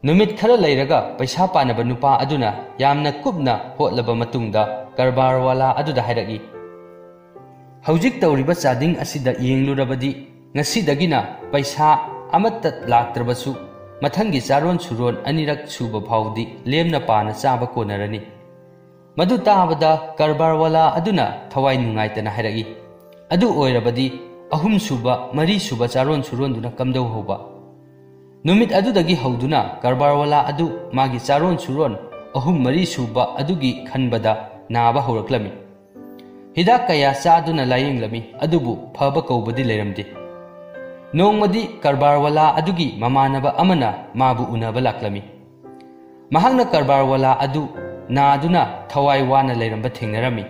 ꯅꯨꯃꯤꯠ ꯈꯔ ꯂꯩꯔꯒ ꯄꯩꯁꯥ ꯄꯥꯅꯕ ꯅꯨꯄꯥ ꯑꯗꯨꯅ ꯌꯥꯝꯅ ꯀꯨꯞꯅ ꯍꯣꯠꯂꯕ ꯃꯇꯨꯡꯗ ꯀꯔꯕꯥꯔꯋꯥꯂꯥ ꯑꯗꯨꯗ ꯍꯥꯏꯔꯛꯏ, "ꯍꯧꯖꯤꯛ ꯇꯧꯔꯤꯕ ꯆꯥꯗꯤꯡ ꯑꯁꯤꯗ ꯌꯦꯡꯂꯨꯔꯕꯗꯤ, ꯉꯁꯤꯗꯒꯤꯅ ꯄꯩꯁꯥ ꯑꯃꯠꯇ ꯂꯥꯛꯇ꯭ꯔꯕꯁꯨ, ꯃꯊꯪꯒꯤ ꯆꯥꯔꯣꯟ ꯁꯨꯔꯣꯟ ꯑꯅꯤꯔꯛ ꯁꯨꯕ ꯐꯥꯎꯗꯤ ꯂꯦꯝꯅ ꯄꯥꯅ ꯆꯥꯕ ꯀꯣꯟꯅꯔꯅꯤ꯫" ꯃꯗꯨ ꯇꯥꯕꯗ ꯀꯔꯕꯥꯔꯋꯥꯂꯥ ꯑꯗꯨꯅ ꯊꯋꯥꯏ ꯅꯨꯡꯉꯥꯏꯇꯅ ꯍꯥꯏꯔꯛꯏ, "ꯑꯗꯨ ꯑꯣꯏꯔꯕꯗꯤ ꯑꯍꯨꯝꯁꯨꯕ, ꯃꯔꯤꯁꯨꯕ ꯆꯥꯔꯣꯟ ꯁꯨꯔꯣꯟꯗꯨꯅ ꯀꯝꯗꯧꯍꯧꯕ?" ꯅꯨꯃꯤꯠ ꯑꯗꯨꯗꯒꯤ ꯍꯧꯗꯨꯅ ꯀꯔꯕꯥꯔꯋꯥꯂꯥ ꯑꯗꯨ ꯃꯥꯒꯤ ꯆꯥꯔꯣꯟ ꯁꯨꯔꯣꯟ ꯑꯍꯨꯝ ꯃꯔꯤ ꯁꯨꯕ ꯑꯗꯨꯒꯤ ꯈꯟꯕꯗ ꯅꯥꯕ ꯍꯧꯔꯛꯂꯝꯃꯤ꯫ ꯍꯤꯗꯥꯛ ꯀꯌꯥ ꯆꯥꯗꯨꯅ ꯂꯥꯌꯦꯡꯂꯝꯃꯤ, ꯑꯗꯨꯕꯨ ꯐꯕ ꯀꯧꯕꯗꯤ ꯂꯩꯔꯝꯗꯦ꯫ ꯅꯣꯡꯃꯗꯤ ꯀꯔꯕꯥꯔꯋꯥꯂꯥ ꯑꯗꯨꯒꯤ ꯃꯃꯥꯟꯅꯕ ꯑꯃꯅ ꯃꯥꯕꯨ ꯎꯅꯕ ꯂꯥꯛꯂꯝꯃꯤ꯫ ꯃꯍꯥꯛꯅ ꯀꯔꯕꯥꯔꯋꯥꯂꯥ ꯑꯗꯨ ꯅꯥꯗꯨꯅ ꯊꯋꯥꯏ ꯋꯥꯅ ꯂꯩꯔꯝꯕ ꯊꯦꯡꯅꯔꯝꯃꯤ꯫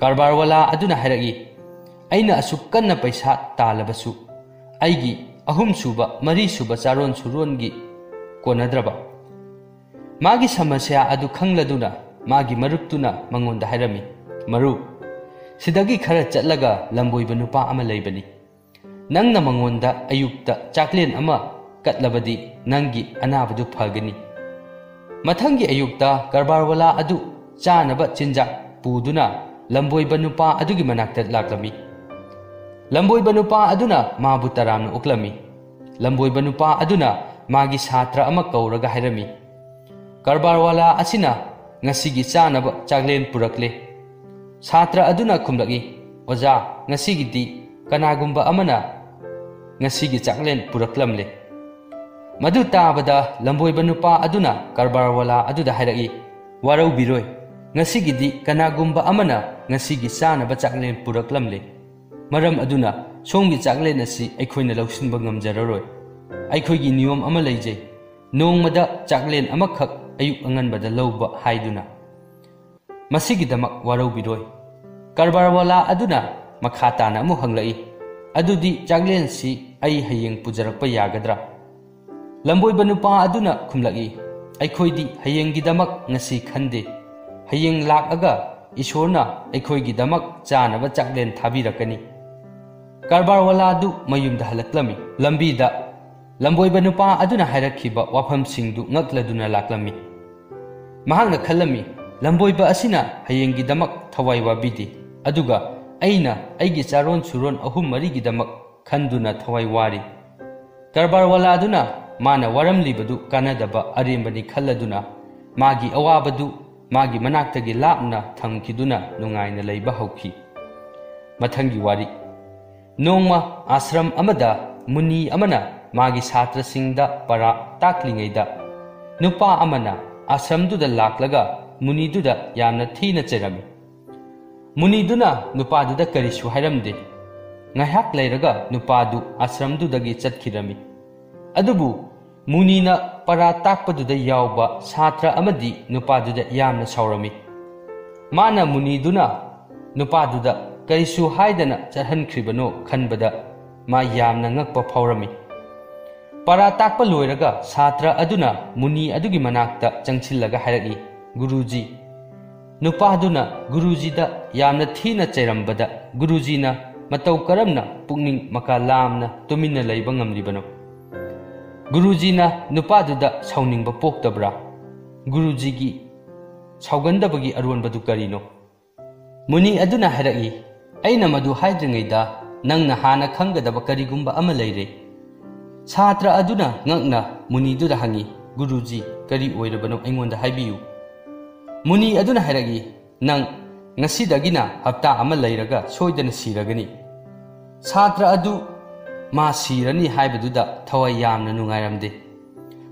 ꯀꯔꯕꯥꯔꯋꯥꯂꯥ ꯑꯗꯨꯅ ꯍꯥꯏꯔꯛꯏ, "ꯑꯩꯅ ꯑꯁꯨꯛ ꯀꯟꯅ ꯄꯩꯁꯥ ꯇꯥꯜꯂꯕꯁꯨ, ꯑꯩꯒꯤ ꯑꯍꯨꯝꯁꯨꯕ, ꯃꯔꯤꯁꯨꯕ ꯆꯥꯔꯣꯟ ꯁꯨꯔꯣꯟꯒꯤ ꯀꯣꯟꯅꯗ꯭ꯔꯕ?" ꯃꯥꯒꯤ ꯁꯃꯁ꯭ꯌꯥ ꯑꯗꯨ ꯈꯪꯂꯗꯨꯅ ꯃꯥꯒꯤ ꯃꯔꯨꯞꯇꯨꯅ ꯃꯉꯣꯟꯗ ꯍꯥꯏꯔꯝꯃꯤ, "ꯃꯔꯨꯞ, ꯁꯤꯗꯒꯤ ꯈꯔ ꯆꯠꯂꯒ ꯂꯝꯕꯣꯏꯕ ꯅꯨꯄꯥ ꯑꯃ ꯂꯩꯕꯅꯤ꯫ ꯅꯪꯅ ꯃꯉꯣꯟꯗ ꯑꯌꯨꯛꯇ ꯆꯥꯛꯂꯦꯟ ꯑꯃ ꯀꯠꯂꯕꯗꯤ ꯅꯪꯒꯤ ꯑꯅꯥꯕꯗꯨ ꯐꯒꯅꯤ꯫" ꯃꯊꯪꯒꯤ ꯑꯌꯨꯛꯇ ꯀꯔꯕꯥꯔꯋꯥꯂꯥ ꯑꯗꯨ ꯆꯥꯅꯕ ꯆꯤꯟꯖꯥꯛ ꯄꯨꯗꯨꯅ ꯂꯝꯕꯣꯏꯕ ꯅꯨꯄꯥ ꯑꯗꯨꯒꯤ ꯃꯅꯥꯛꯇ ꯂꯥꯛꯂꯝꯃꯤ꯫ ꯂꯝꯕꯣꯏꯕ ꯅꯨꯄꯥ ꯑꯗꯨꯅ ꯃꯥꯕꯨ ꯇꯔꯥꯝꯅ ꯑꯣꯛꯂꯝꯃꯤ꯫ ꯂꯝꯕꯣꯏꯕ ꯅꯨꯄꯥ ꯑꯗꯨꯅ ꯃꯥꯒꯤ ꯁꯥꯇ꯭ꯔ ꯑꯃ ꯀꯧꯔꯒ ꯍꯥꯏꯔꯝꯃꯤ, "ꯀꯔꯕꯥꯔꯋꯥꯂꯥ ꯑꯁꯤꯅ ꯉꯁꯤꯒꯤ ꯆꯥꯅꯕ ꯆꯥꯛꯂꯦꯟ ꯄꯨꯔꯛꯂꯦ꯫" ꯁꯥꯇ꯭ꯔ ꯑꯗꯨꯅ ꯈꯨꯝꯂꯛꯏ, "ꯑꯣꯖꯥ, ꯉꯁꯤꯒꯤꯗꯤ ꯀꯅꯥꯒꯨꯝꯕ ꯑꯃꯅ ꯉꯁꯤꯒꯤ ꯆꯥꯛꯂꯦꯟ ꯄꯨꯔꯛꯂꯝꯂꯦ꯫" ꯃꯗꯨ ꯇꯥꯕꯗ ꯂꯝꯕꯣꯏꯕ ꯅꯨꯄꯥ ꯑꯗꯨꯅ ꯀꯔꯕꯥꯔꯋꯥꯂꯥ ꯑꯗꯨꯗ ꯍꯥꯏꯔꯛꯏ, "ꯋꯥꯔꯧꯕꯤꯔꯣꯏ, ꯉꯁꯤꯒꯤꯗꯤ ꯀꯅꯥꯒꯨꯝꯕ ꯑꯃꯅ ꯉꯁꯤꯒꯤ ꯆꯥꯅꯕ ꯆꯥꯛꯂꯦꯟ ꯄꯨꯔꯛꯂꯝꯂꯦ꯫ ꯃꯔꯝ ꯑꯗꯨꯅ ꯁꯣꯝꯒꯤ ꯆꯥꯛꯂꯦꯟ ꯑꯁꯤ ꯑꯩꯈꯣꯏꯅ ꯂꯧꯁꯤꯟꯕ ꯉꯝꯖꯔꯔꯣꯏ꯫ ꯑꯩꯈꯣꯏꯒꯤ ꯅꯤꯌꯣꯝ ꯑꯃ ꯂꯩꯖꯩ, ꯅꯣꯡꯃꯗ ꯆꯥꯛꯂꯦꯟ ꯑꯃꯈꯛ ꯑꯌꯨꯛ ꯑꯉꯟꯕꯗ ꯂꯧꯕ ꯍꯥꯏꯗꯨꯅ꯫ ꯃꯁꯤꯒꯤꯗꯃꯛ ꯋꯥꯔꯧꯕꯤꯔꯣꯏ꯫" ꯀꯔꯕꯥꯔꯋꯥꯂꯥ ꯑꯗꯨꯅ ꯃꯈꯥ ꯇꯥꯅ ꯑꯃꯨꯛ ꯍꯪꯂꯛꯏ, "ꯑꯗꯨꯗꯤ ꯆꯥꯛꯂꯦꯟꯁꯤ ꯑꯩ ꯍꯌꯦꯡ ꯄꯨꯖꯔꯛꯄ ꯌꯥꯒꯗ꯭ꯔꯥ?" ꯂꯝꯕꯣꯏꯕ ꯅꯨꯄꯥ ꯑꯗꯨꯅ ꯈꯨꯝꯂꯛꯏ, "ꯑꯩꯈꯣꯏꯗꯤ ꯍꯌꯦꯡꯒꯤꯗꯃꯛ ꯉꯁꯤ ꯈꯟꯗꯦ꯫ ꯍꯌꯦꯡ ꯂꯥꯛꯑꯒ ꯏꯁꯣꯔꯅ ꯑꯩꯈꯣꯏꯒꯤꯗꯃꯛ ꯆꯥꯅꯕ ꯆꯥꯛꯂꯦꯟ ꯊꯥꯕꯤꯔꯛꯀꯅꯤ꯫ ꯀꯔꯕꯥꯔꯋꯥꯂꯥ ꯑꯗꯨ ꯃꯌꯨꯝꯗ ꯍꯜꯂꯛꯂꯝꯃꯤ꯫ ꯂꯝꯕꯤꯗ ꯂꯝꯕꯣꯏꯕ ꯅꯨꯄꯥ ꯑꯗꯨꯅ ꯍꯥꯏꯔꯛꯈꯤꯕ ꯋꯥꯐꯝꯁꯤꯡꯗꯨ ꯉꯛꯂꯗꯨꯅ ꯂꯥꯛꯂꯝꯃꯤ꯫ ꯃꯍꯥꯛꯅ ꯈꯜꯂꯝꯃꯤ, "ꯂꯝꯕꯣꯏꯕ ꯑꯁꯤꯅ ꯍꯌꯦꯡꯒꯤꯗꯃꯛ ꯊꯋꯥꯏ ꯋꯥꯕꯤꯗꯦ, ꯑꯗꯨꯒ ꯑꯩꯅ ꯑꯩꯒꯤ ꯆꯥꯔꯣꯟ ꯁꯨꯔꯣꯟ ꯑꯍꯨꯝ ꯃꯔꯤꯒꯤꯗꯃꯛ ꯈꯟꯗꯨꯅ ꯊꯋꯥꯏ ꯋꯥꯔꯤ꯫" ꯀꯔꯕꯥꯔꯋꯥꯂꯥꯗꯨꯅ ꯃꯥꯅ ꯋꯥꯔꯝꯂꯤꯕꯗꯨ ꯀꯥꯟꯅꯗꯕ ꯑꯔꯦꯝꯕꯅꯤ ꯈꯜꯂꯗꯨꯅ ꯃꯥꯒꯤ ꯑꯋꯥꯕꯗꯨ ꯃꯥꯒꯤ ꯃꯅꯥꯛꯇꯒꯤ ꯂꯥꯞꯅ ꯊꯝꯈꯤꯗꯨꯅ ꯅꯨꯡꯉꯥꯏꯅ ꯂꯩꯕ ꯍꯧꯈꯤ꯫ ꯃꯊꯪꯒꯤ ꯋꯥꯔꯤ꯫ ꯅꯣꯡꯃ ꯑꯥꯁ꯭ꯔꯝ ꯑꯃꯗ ꯃꯨꯅꯤ ꯑꯃꯅ ꯃꯥꯒꯤ ꯁꯥꯇ꯭ꯔꯁꯤꯡꯗ ꯄꯔꯥ ꯇꯥꯛꯂꯤꯉꯩꯗ ꯅꯨꯄꯥ ꯑꯃꯅ ꯑꯥꯁ꯭ꯔꯝꯗꯨꯗ ꯂꯥꯛꯂꯒ ꯃꯨꯅꯤꯗꯨꯗ ꯌꯥꯝꯅ ꯊꯤꯅ ꯆꯩꯔꯝꯃꯤ꯫ ꯃꯨꯅꯤꯗꯨꯅ ꯅꯨꯄꯥꯗꯨꯗ ꯀꯔꯤꯁꯨ ꯍꯥꯏꯔꯝꯗꯦ꯫ ꯉꯥꯏꯍꯥꯛ ꯂꯩꯔꯒ ꯅꯨꯄꯥꯗꯨ ꯑꯥꯁ꯭ꯔꯝꯗꯨꯗꯒꯤ ꯆꯠꯈꯤꯔꯝꯃꯤ꯫ ꯑꯗꯨꯕꯨ ꯃꯨꯅꯤꯅ ꯄꯔꯥ ꯇꯥꯛꯄꯗꯨꯗ ꯌꯥꯎꯕ ꯁꯥꯇ꯭ꯔ ꯑꯃꯗꯤ ꯅꯨꯄꯥꯗꯨꯗ ꯌꯥꯝꯅ ꯁꯥꯎꯔꯝꯃꯤ꯫ ꯃꯥꯅ ꯃꯨꯅꯤꯗꯨꯅ ꯅꯨꯄꯥꯗꯨꯗ ꯀꯔꯤꯁꯨ ꯍꯥꯏꯗꯅ ꯆꯠꯍꯟꯈ꯭ꯔꯤꯕꯅꯣ ꯈꯟꯕꯗ ꯃꯥ ꯌꯥꯝꯅ ꯉꯛꯄ ꯐꯥꯎꯔꯝꯃꯤ꯫ ꯄꯔꯥ ꯇꯥꯛꯄ ꯂꯣꯏꯔꯒ ꯁꯥꯇ꯭ꯔ ꯑꯗꯨꯅ ꯃꯨꯅꯤ ꯑꯗꯨꯒꯤ ꯃꯅꯥꯛꯇ ꯆꯪꯁꯤꯜꯂꯒ ꯍꯥꯏꯔꯛꯏ, "ꯒꯨꯔꯨꯖꯤ, ꯅꯨꯄꯥꯗꯨꯅ ꯒꯨꯔꯨꯖꯤꯗ ꯌꯥꯝꯅ ꯊꯤꯅ ꯆꯩꯔꯝꯕꯗ ꯒꯨꯔꯨꯖꯤꯅ ꯃꯇꯧ ꯀꯔꯝꯅ ꯄꯨꯛꯅꯤꯡ ꯃꯀꯥ ꯂꯥꯝꯅ ꯇꯨꯃꯤꯟꯅ ꯂꯩꯕ ꯉꯝꯂꯤꯕꯅꯣ? ꯒꯨꯔꯨꯖꯤꯅ ꯅꯨꯄꯥꯗꯨꯗ ꯁꯥꯎꯅꯤꯡꯕ ꯄꯣꯛꯇꯕ꯭ꯔꯥ? ꯒꯨꯔꯨꯖꯤꯒꯤ ꯁꯥꯎꯒꯟꯗꯕꯒꯤ ꯑꯔꯣꯟꯕꯗꯨ ꯀꯔꯤꯅꯣ?" ꯃꯨꯅꯤ ꯑꯗꯨꯅ ꯍꯥꯏꯔꯛꯏ, "ꯑꯩꯅ ꯃꯗꯨ ꯍꯥꯏꯗ꯭ꯔꯤꯉꯩꯗ ꯅꯪꯅ ꯍꯥꯟꯅ ꯈꯪꯒꯗꯕ ꯀꯔꯤꯒꯨꯝꯕ ꯑꯃ ꯂꯩꯔꯦ꯫" ꯁꯥꯇ꯭ꯔ ꯑꯗꯨꯅ ꯉꯛꯅ ꯃꯨꯅꯤꯗꯨꯗ ꯍꯪꯉꯤ, "ꯒꯨꯔꯨꯖꯤ, ꯀꯔꯤ ꯑꯣꯏꯔꯕꯅꯣ ꯑꯩꯉꯣꯟꯗ ꯍꯥꯏꯕꯤꯌꯨ꯫" ꯃꯨꯅꯤ ꯑꯗꯨꯅ ꯍꯥꯏꯔꯛꯏ, "ꯅꯪ ꯉꯁꯤꯗꯒꯤꯅ ꯍꯞꯇꯥ ꯑꯃ ꯂꯩꯔꯒ ꯁꯣꯏꯗꯅ ꯁꯤꯔꯒꯅꯤ꯫" ꯁꯥꯇ꯭ꯔ ꯑꯗꯨ ꯃꯥ ꯁꯤꯔꯅꯤ ꯍꯥꯏꯕꯗꯨꯗ ꯊꯋꯥꯏ ꯌꯥꯝꯅ ꯅꯨꯡꯉꯥꯏꯔꯝꯗꯦ꯫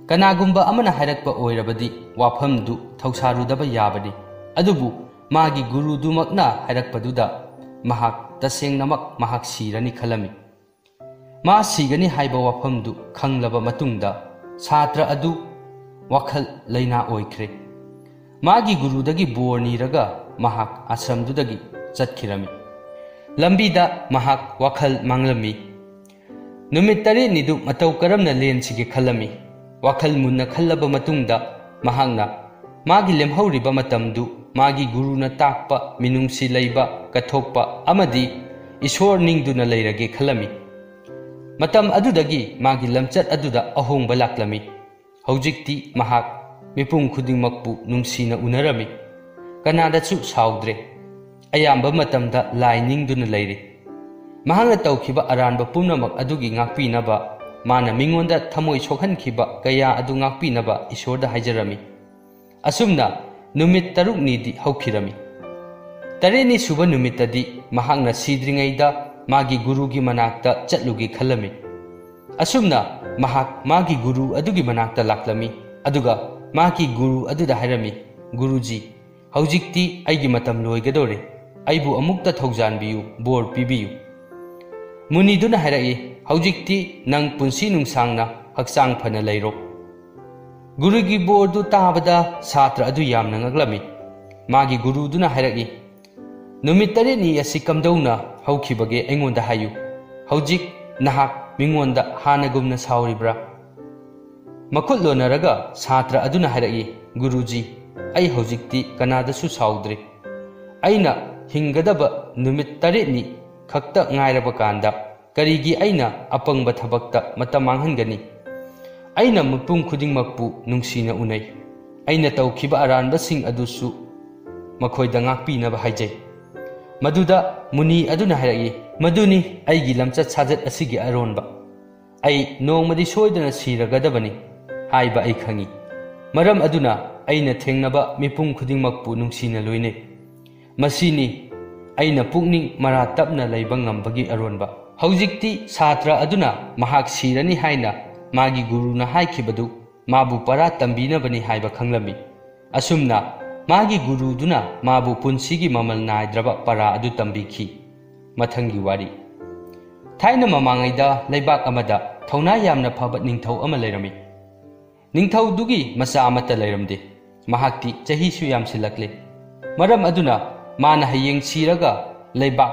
ꯀꯅꯥꯒꯨꯝꯕ ꯑꯃꯅ ꯍꯥꯏꯔꯛꯄ ꯑꯣꯏꯔꯕꯗꯤ ꯋꯥꯐꯝꯗꯨ ꯊꯧꯁꯥꯔꯨꯗꯕ ꯌꯥꯕꯅꯤ꯫ ꯑꯗꯨꯕꯨ ꯃꯥꯒꯤ ꯒꯨꯔꯨꯗꯨꯃꯛꯅ ꯍꯥꯏꯔꯛꯄꯗꯨꯗ ꯃꯍꯥꯛ ꯇꯁꯦꯡꯅꯃꯛ ꯃꯍꯥꯛ ꯁꯤꯔꯅꯤ ꯈꯜꯂꯝꯃꯤ꯫ ꯃꯥ ꯁꯤꯒꯅꯤ ꯍꯥꯏꯕ ꯋꯥꯐꯝꯗꯨ ꯈꯪꯂꯕ ꯃꯇꯨꯡꯗ ꯁꯥꯇ꯭ꯔ ꯑꯗꯨ ꯋꯥꯈꯜ ꯂꯩꯅꯥ ꯑꯣꯏꯈ꯭ꯔꯦ꯫ ꯃꯥꯒꯤ ꯒꯨꯔꯨꯗꯒꯤ ꯕꯣꯔ ꯅꯤꯔꯒ ꯃꯍꯥꯛ ꯑꯥꯁ꯭ꯔꯝꯗꯨꯗꯒꯤ ꯆꯠꯈꯤꯔꯝꯃꯤ꯫ ꯂꯝꯕꯤꯗ ꯃꯍꯥꯛ ꯋꯥꯈꯜ ꯃꯥꯡꯂꯝꯃꯤ꯫ ꯅꯨꯃꯤꯠ ꯇꯔꯦꯠꯅꯤꯗꯨ ꯃꯇꯧ ꯀꯔꯝꯅ ꯂꯦꯟꯁꯤꯒꯦ ꯈꯜꯂꯝꯃꯤ꯫ ꯋꯥꯈꯜ ꯃꯨꯟꯅ ꯈꯜꯂꯕ ꯃꯇꯨꯡꯗ ꯃꯍꯥꯛꯅ ꯃꯥꯒꯤ ꯂꯦꯝꯍꯧꯔꯤꯕ ꯃꯇꯝꯗꯨ ꯃꯥꯒꯤ ꯒꯨꯔꯨꯅ ꯇꯥꯛꯄ ꯃꯤꯅꯨꯡꯁꯤ ꯂꯩꯕ, ꯀꯠꯊꯣꯛꯄ ꯑꯃꯗꯤ ꯏꯁꯣꯔ ꯅꯤꯡꯗꯨꯅ ꯂꯩꯔꯒꯦ ꯈꯜꯂꯝꯃꯤ꯫ ꯃꯇꯝ ꯑꯗꯨꯗꯒꯤ ꯃꯥꯒꯤ ꯂꯝꯆꯠ ꯑꯗꯨꯗ ꯑꯍꯣꯡꯕ ꯂꯥꯛꯂꯝꯃꯤ꯫ ꯍꯧꯖꯤꯛꯇꯤ ꯃꯍꯥꯛ ꯃꯤꯄꯨꯝ ꯈꯨꯗꯤꯡꯃꯛꯄꯨ ꯅꯨꯡꯁꯤꯅ ꯎꯅꯔꯝꯃꯤ꯫ ꯀꯅꯥꯗꯁꯨ ꯁꯥꯎꯗ꯭ꯔꯦ꯫ ꯑꯌꯥꯝꯕ ꯃꯇꯝꯗ ꯂꯥꯏ ꯅꯤꯡꯗꯨꯅ ꯂꯩꯔꯤ꯫ ꯃꯍꯥꯛꯅ ꯇꯧꯈꯤꯕ ꯑꯔꯥꯟꯕ ꯄꯨꯝꯅꯃꯛ ꯑꯗꯨꯒꯤ ꯉꯥꯛꯄꯤꯅꯕ, ꯃꯥꯅ ꯃꯤꯉꯣꯟꯗ ꯊꯃꯣꯏ ꯁꯣꯛꯍꯟꯈꯤꯕ ꯀꯌꯥ ꯑꯗꯨ ꯉꯥꯛꯄꯤꯅꯕ ꯏꯁꯣꯔꯗ ꯍꯥꯏꯖꯔꯝꯃꯤ꯫ ꯑꯁꯨꯝꯅ ꯅꯨꯃꯤꯠ ꯇꯔꯨꯛꯅꯤꯗꯤ ꯍꯧꯈꯤꯔꯝꯃꯤ꯫ ꯇꯔꯦꯠꯅꯤ ꯁꯨꯕ ꯅꯨꯃꯤꯠꯇꯗꯤ ꯃꯍꯥꯛꯅ ꯁꯤꯗ꯭ꯔꯤꯉꯩꯗ ꯃꯥꯒꯤ ꯒꯨꯔꯨꯒꯤ ꯃꯅꯥꯛꯇ ꯆꯠꯂꯨꯒꯦ ꯈꯜꯂꯝꯃꯤ꯫ ꯑꯁꯨꯝꯅ ꯃꯍꯥꯛ ꯃꯥꯒꯤ ꯒꯨꯔꯨ ꯑꯗꯨꯒꯤ ꯃꯅꯥꯛꯇ ꯂꯥꯛꯂꯝꯃꯤ꯫ ꯑꯗꯨꯒ ꯃꯥꯒꯤ ꯒꯨꯔꯨ ꯑꯗꯨꯗ ꯍꯥꯏꯔꯝꯃꯤ, "ꯒꯨꯔꯨꯖꯤ, ꯍꯧꯖꯤꯛꯇꯤ ꯑꯩꯒꯤ ꯃꯇꯝ ꯂꯣꯏꯒꯗꯧꯔꯦ꯫ ꯑꯩꯕꯨ ꯑꯃꯨꯛꯇ ꯊꯧꯖꯥꯟꯕꯤꯌꯨ, ꯕꯣꯔ ꯄꯤꯕꯤꯌꯨ꯫ ꯃꯨꯅꯤꯗꯨꯅ ꯍꯥꯏꯔꯛꯏ, "ꯍꯧꯖꯤꯛꯇꯤ ꯅꯪ ꯄꯨꯟꯁꯤ ꯅꯨꯡꯁꯥꯡꯅ ꯍꯛꯆꯥꯡ ꯐꯅ ꯂꯩꯔꯣ"꯫ ꯒꯨꯔꯨꯒꯤ ꯕꯣꯔꯗꯨ ꯇꯥꯕꯗ ꯁꯥꯇ꯭ꯔ ꯑꯗꯨ ꯌꯥꯝꯅ ꯉꯛꯂꯝꯃꯤ꯫ ꯃꯥꯒꯤ ꯒꯨꯔꯨꯗꯨꯅ ꯍꯥꯏꯔꯛꯏ, "ꯅꯨꯃꯤꯠ ꯇꯔꯦꯠꯅꯤ ꯑꯁꯤ ꯀꯝꯗꯧꯅ ꯍꯧꯈꯤꯕꯒꯦ ꯑꯩꯉꯣꯟꯗ ꯍꯥꯏꯌꯨ꯫ ꯍꯧꯖꯤꯛ ꯅꯍꯥꯛ ꯃꯤꯉꯣꯟꯗ ꯍꯥꯟꯅꯒꯨꯝꯅ ꯁꯥꯎꯔꯤꯕ꯭ꯔꯥ?" ꯃꯈꯨꯠ ꯂꯣꯟꯅꯔꯒ ꯁꯥꯇ꯭ꯔ ꯑꯗꯨꯅ ꯍꯥꯏꯔꯛꯏ, "ꯒꯨꯔꯨꯖꯤ, ꯑꯩ ꯍꯧꯖꯤꯛꯇꯤ ꯀꯅꯥꯗꯁꯨ ꯁꯥꯎꯗ꯭ꯔꯦ꯫ ꯑꯩꯅ ꯍꯤꯡꯒꯗꯕ ꯅꯨꯃꯤꯠ ꯇꯔꯦꯠꯅꯤ ꯈꯛꯇ ꯉꯥꯏꯔꯕ ꯀꯥꯟꯗ ꯀꯔꯤꯒꯤ ꯑꯩꯅ ꯑꯄꯪꯕ ꯊꯕꯛꯇ ꯃꯇꯝ ꯃꯥꯡꯍꯟꯒꯅꯤ? ꯑꯩꯅ ꯃꯤꯄꯨꯝ ꯈꯨꯗꯤꯡꯃꯛꯄꯨ ꯅꯨꯡꯁꯤꯅ ꯎꯅꯩ꯫ ꯑꯩꯅ ꯇꯧꯈꯤꯕ ꯑꯔꯥꯟꯕꯁꯤꯡ ꯑꯗꯨꯁꯨ ꯃꯈꯣꯏꯗ ꯉꯥꯛꯄꯤꯅꯕ ꯍꯥꯏꯖꯩ"꯫ ꯃꯗꯨꯗ ꯃꯨꯅꯤ ꯑꯗꯨꯅ ꯍꯥꯏꯔꯛꯏ, "ꯃꯗꯨꯅꯤ ꯑꯩꯒꯤ ꯂꯝꯆꯠ ꯁꯥꯖꯠ ꯑꯁꯤꯒꯤ ꯑꯔꯣꯟꯕ꯫ ꯑꯩ ꯅꯣꯡꯃꯗꯤ ꯁꯣꯏꯗꯅ ꯁꯤꯔꯒꯗꯕꯅꯤ ꯍꯥꯏꯕ ꯑꯩ ꯈꯪꯏ꯫ ꯃꯔꯝ ꯑꯗꯨꯅ ꯑꯩꯅ ꯊꯦꯡꯅꯕ ꯃꯤꯄꯨꯝ ꯈꯨꯗꯤꯡꯃꯛꯄꯨ ꯅꯨꯡꯁꯤꯅ ꯂꯣꯏꯅꯩ꯫ ꯃꯁꯤꯅꯤ ꯑꯩꯅ ꯄꯨꯛꯅꯤꯡ ꯃꯔꯥ ꯇꯞꯅ ꯂꯩꯕ ꯉꯝꯕꯒꯤ ꯑꯔꯣꯟꯕ"꯫ ꯍꯧꯖꯤꯛꯇꯤ ꯁꯥꯇ꯭ꯔ ꯑꯗꯨꯅ ꯃꯍꯥꯛ ꯁꯤꯔꯅꯤ ꯍꯥꯏꯅ ꯃꯥꯒꯤ ꯒꯨꯔꯨꯅ ꯍꯥꯏꯈꯤꯕꯗꯨ ꯃꯥꯕꯨ ꯄꯔꯥ ꯇꯝꯕꯤꯅꯕꯅꯤ ꯍꯥꯏꯕ ꯈꯪꯂꯝꯃꯤ꯫ ꯑꯁꯨꯝꯅ ꯃꯥꯒꯤ ꯒꯨꯔꯨꯗꯨꯅ ꯃꯥꯕꯨ ꯄꯨꯟꯁꯤꯒꯤ ꯃꯃꯜ ꯅꯥꯏꯗ꯭ꯔꯕ ꯄꯔꯥ ꯑꯗꯨ ꯇꯝꯕꯤꯈꯤ꯫ ꯃꯊꯪꯒꯤ ꯋꯥꯔꯤ꯫ ꯊꯥꯏꯅ ꯃꯃꯥꯡꯉꯩꯗ ꯂꯩꯕꯥꯛ ꯑꯃꯗ ꯊꯧꯅꯥ ꯌꯥꯝꯅ ꯐꯕ ꯅꯤꯡꯊꯧ ꯑꯃ ꯂꯩꯔꯝꯃꯤ꯫ ꯅꯤꯡꯊꯧꯗꯨꯒꯤ ꯃꯆꯥ ꯑꯃꯠꯇ ꯂꯩꯔꯝꯗꯦ꯫ ꯃꯍꯥꯛꯇꯤ ꯆꯍꯤꯁꯨ ꯌꯥꯝꯁꯤꯜꯂꯛꯂꯦ꯫ ꯃꯔꯝ ꯑꯗꯨꯅ ꯃꯥꯅ ꯍꯌꯦꯡ ꯁꯤꯔꯒ ꯂꯩꯕꯥꯛ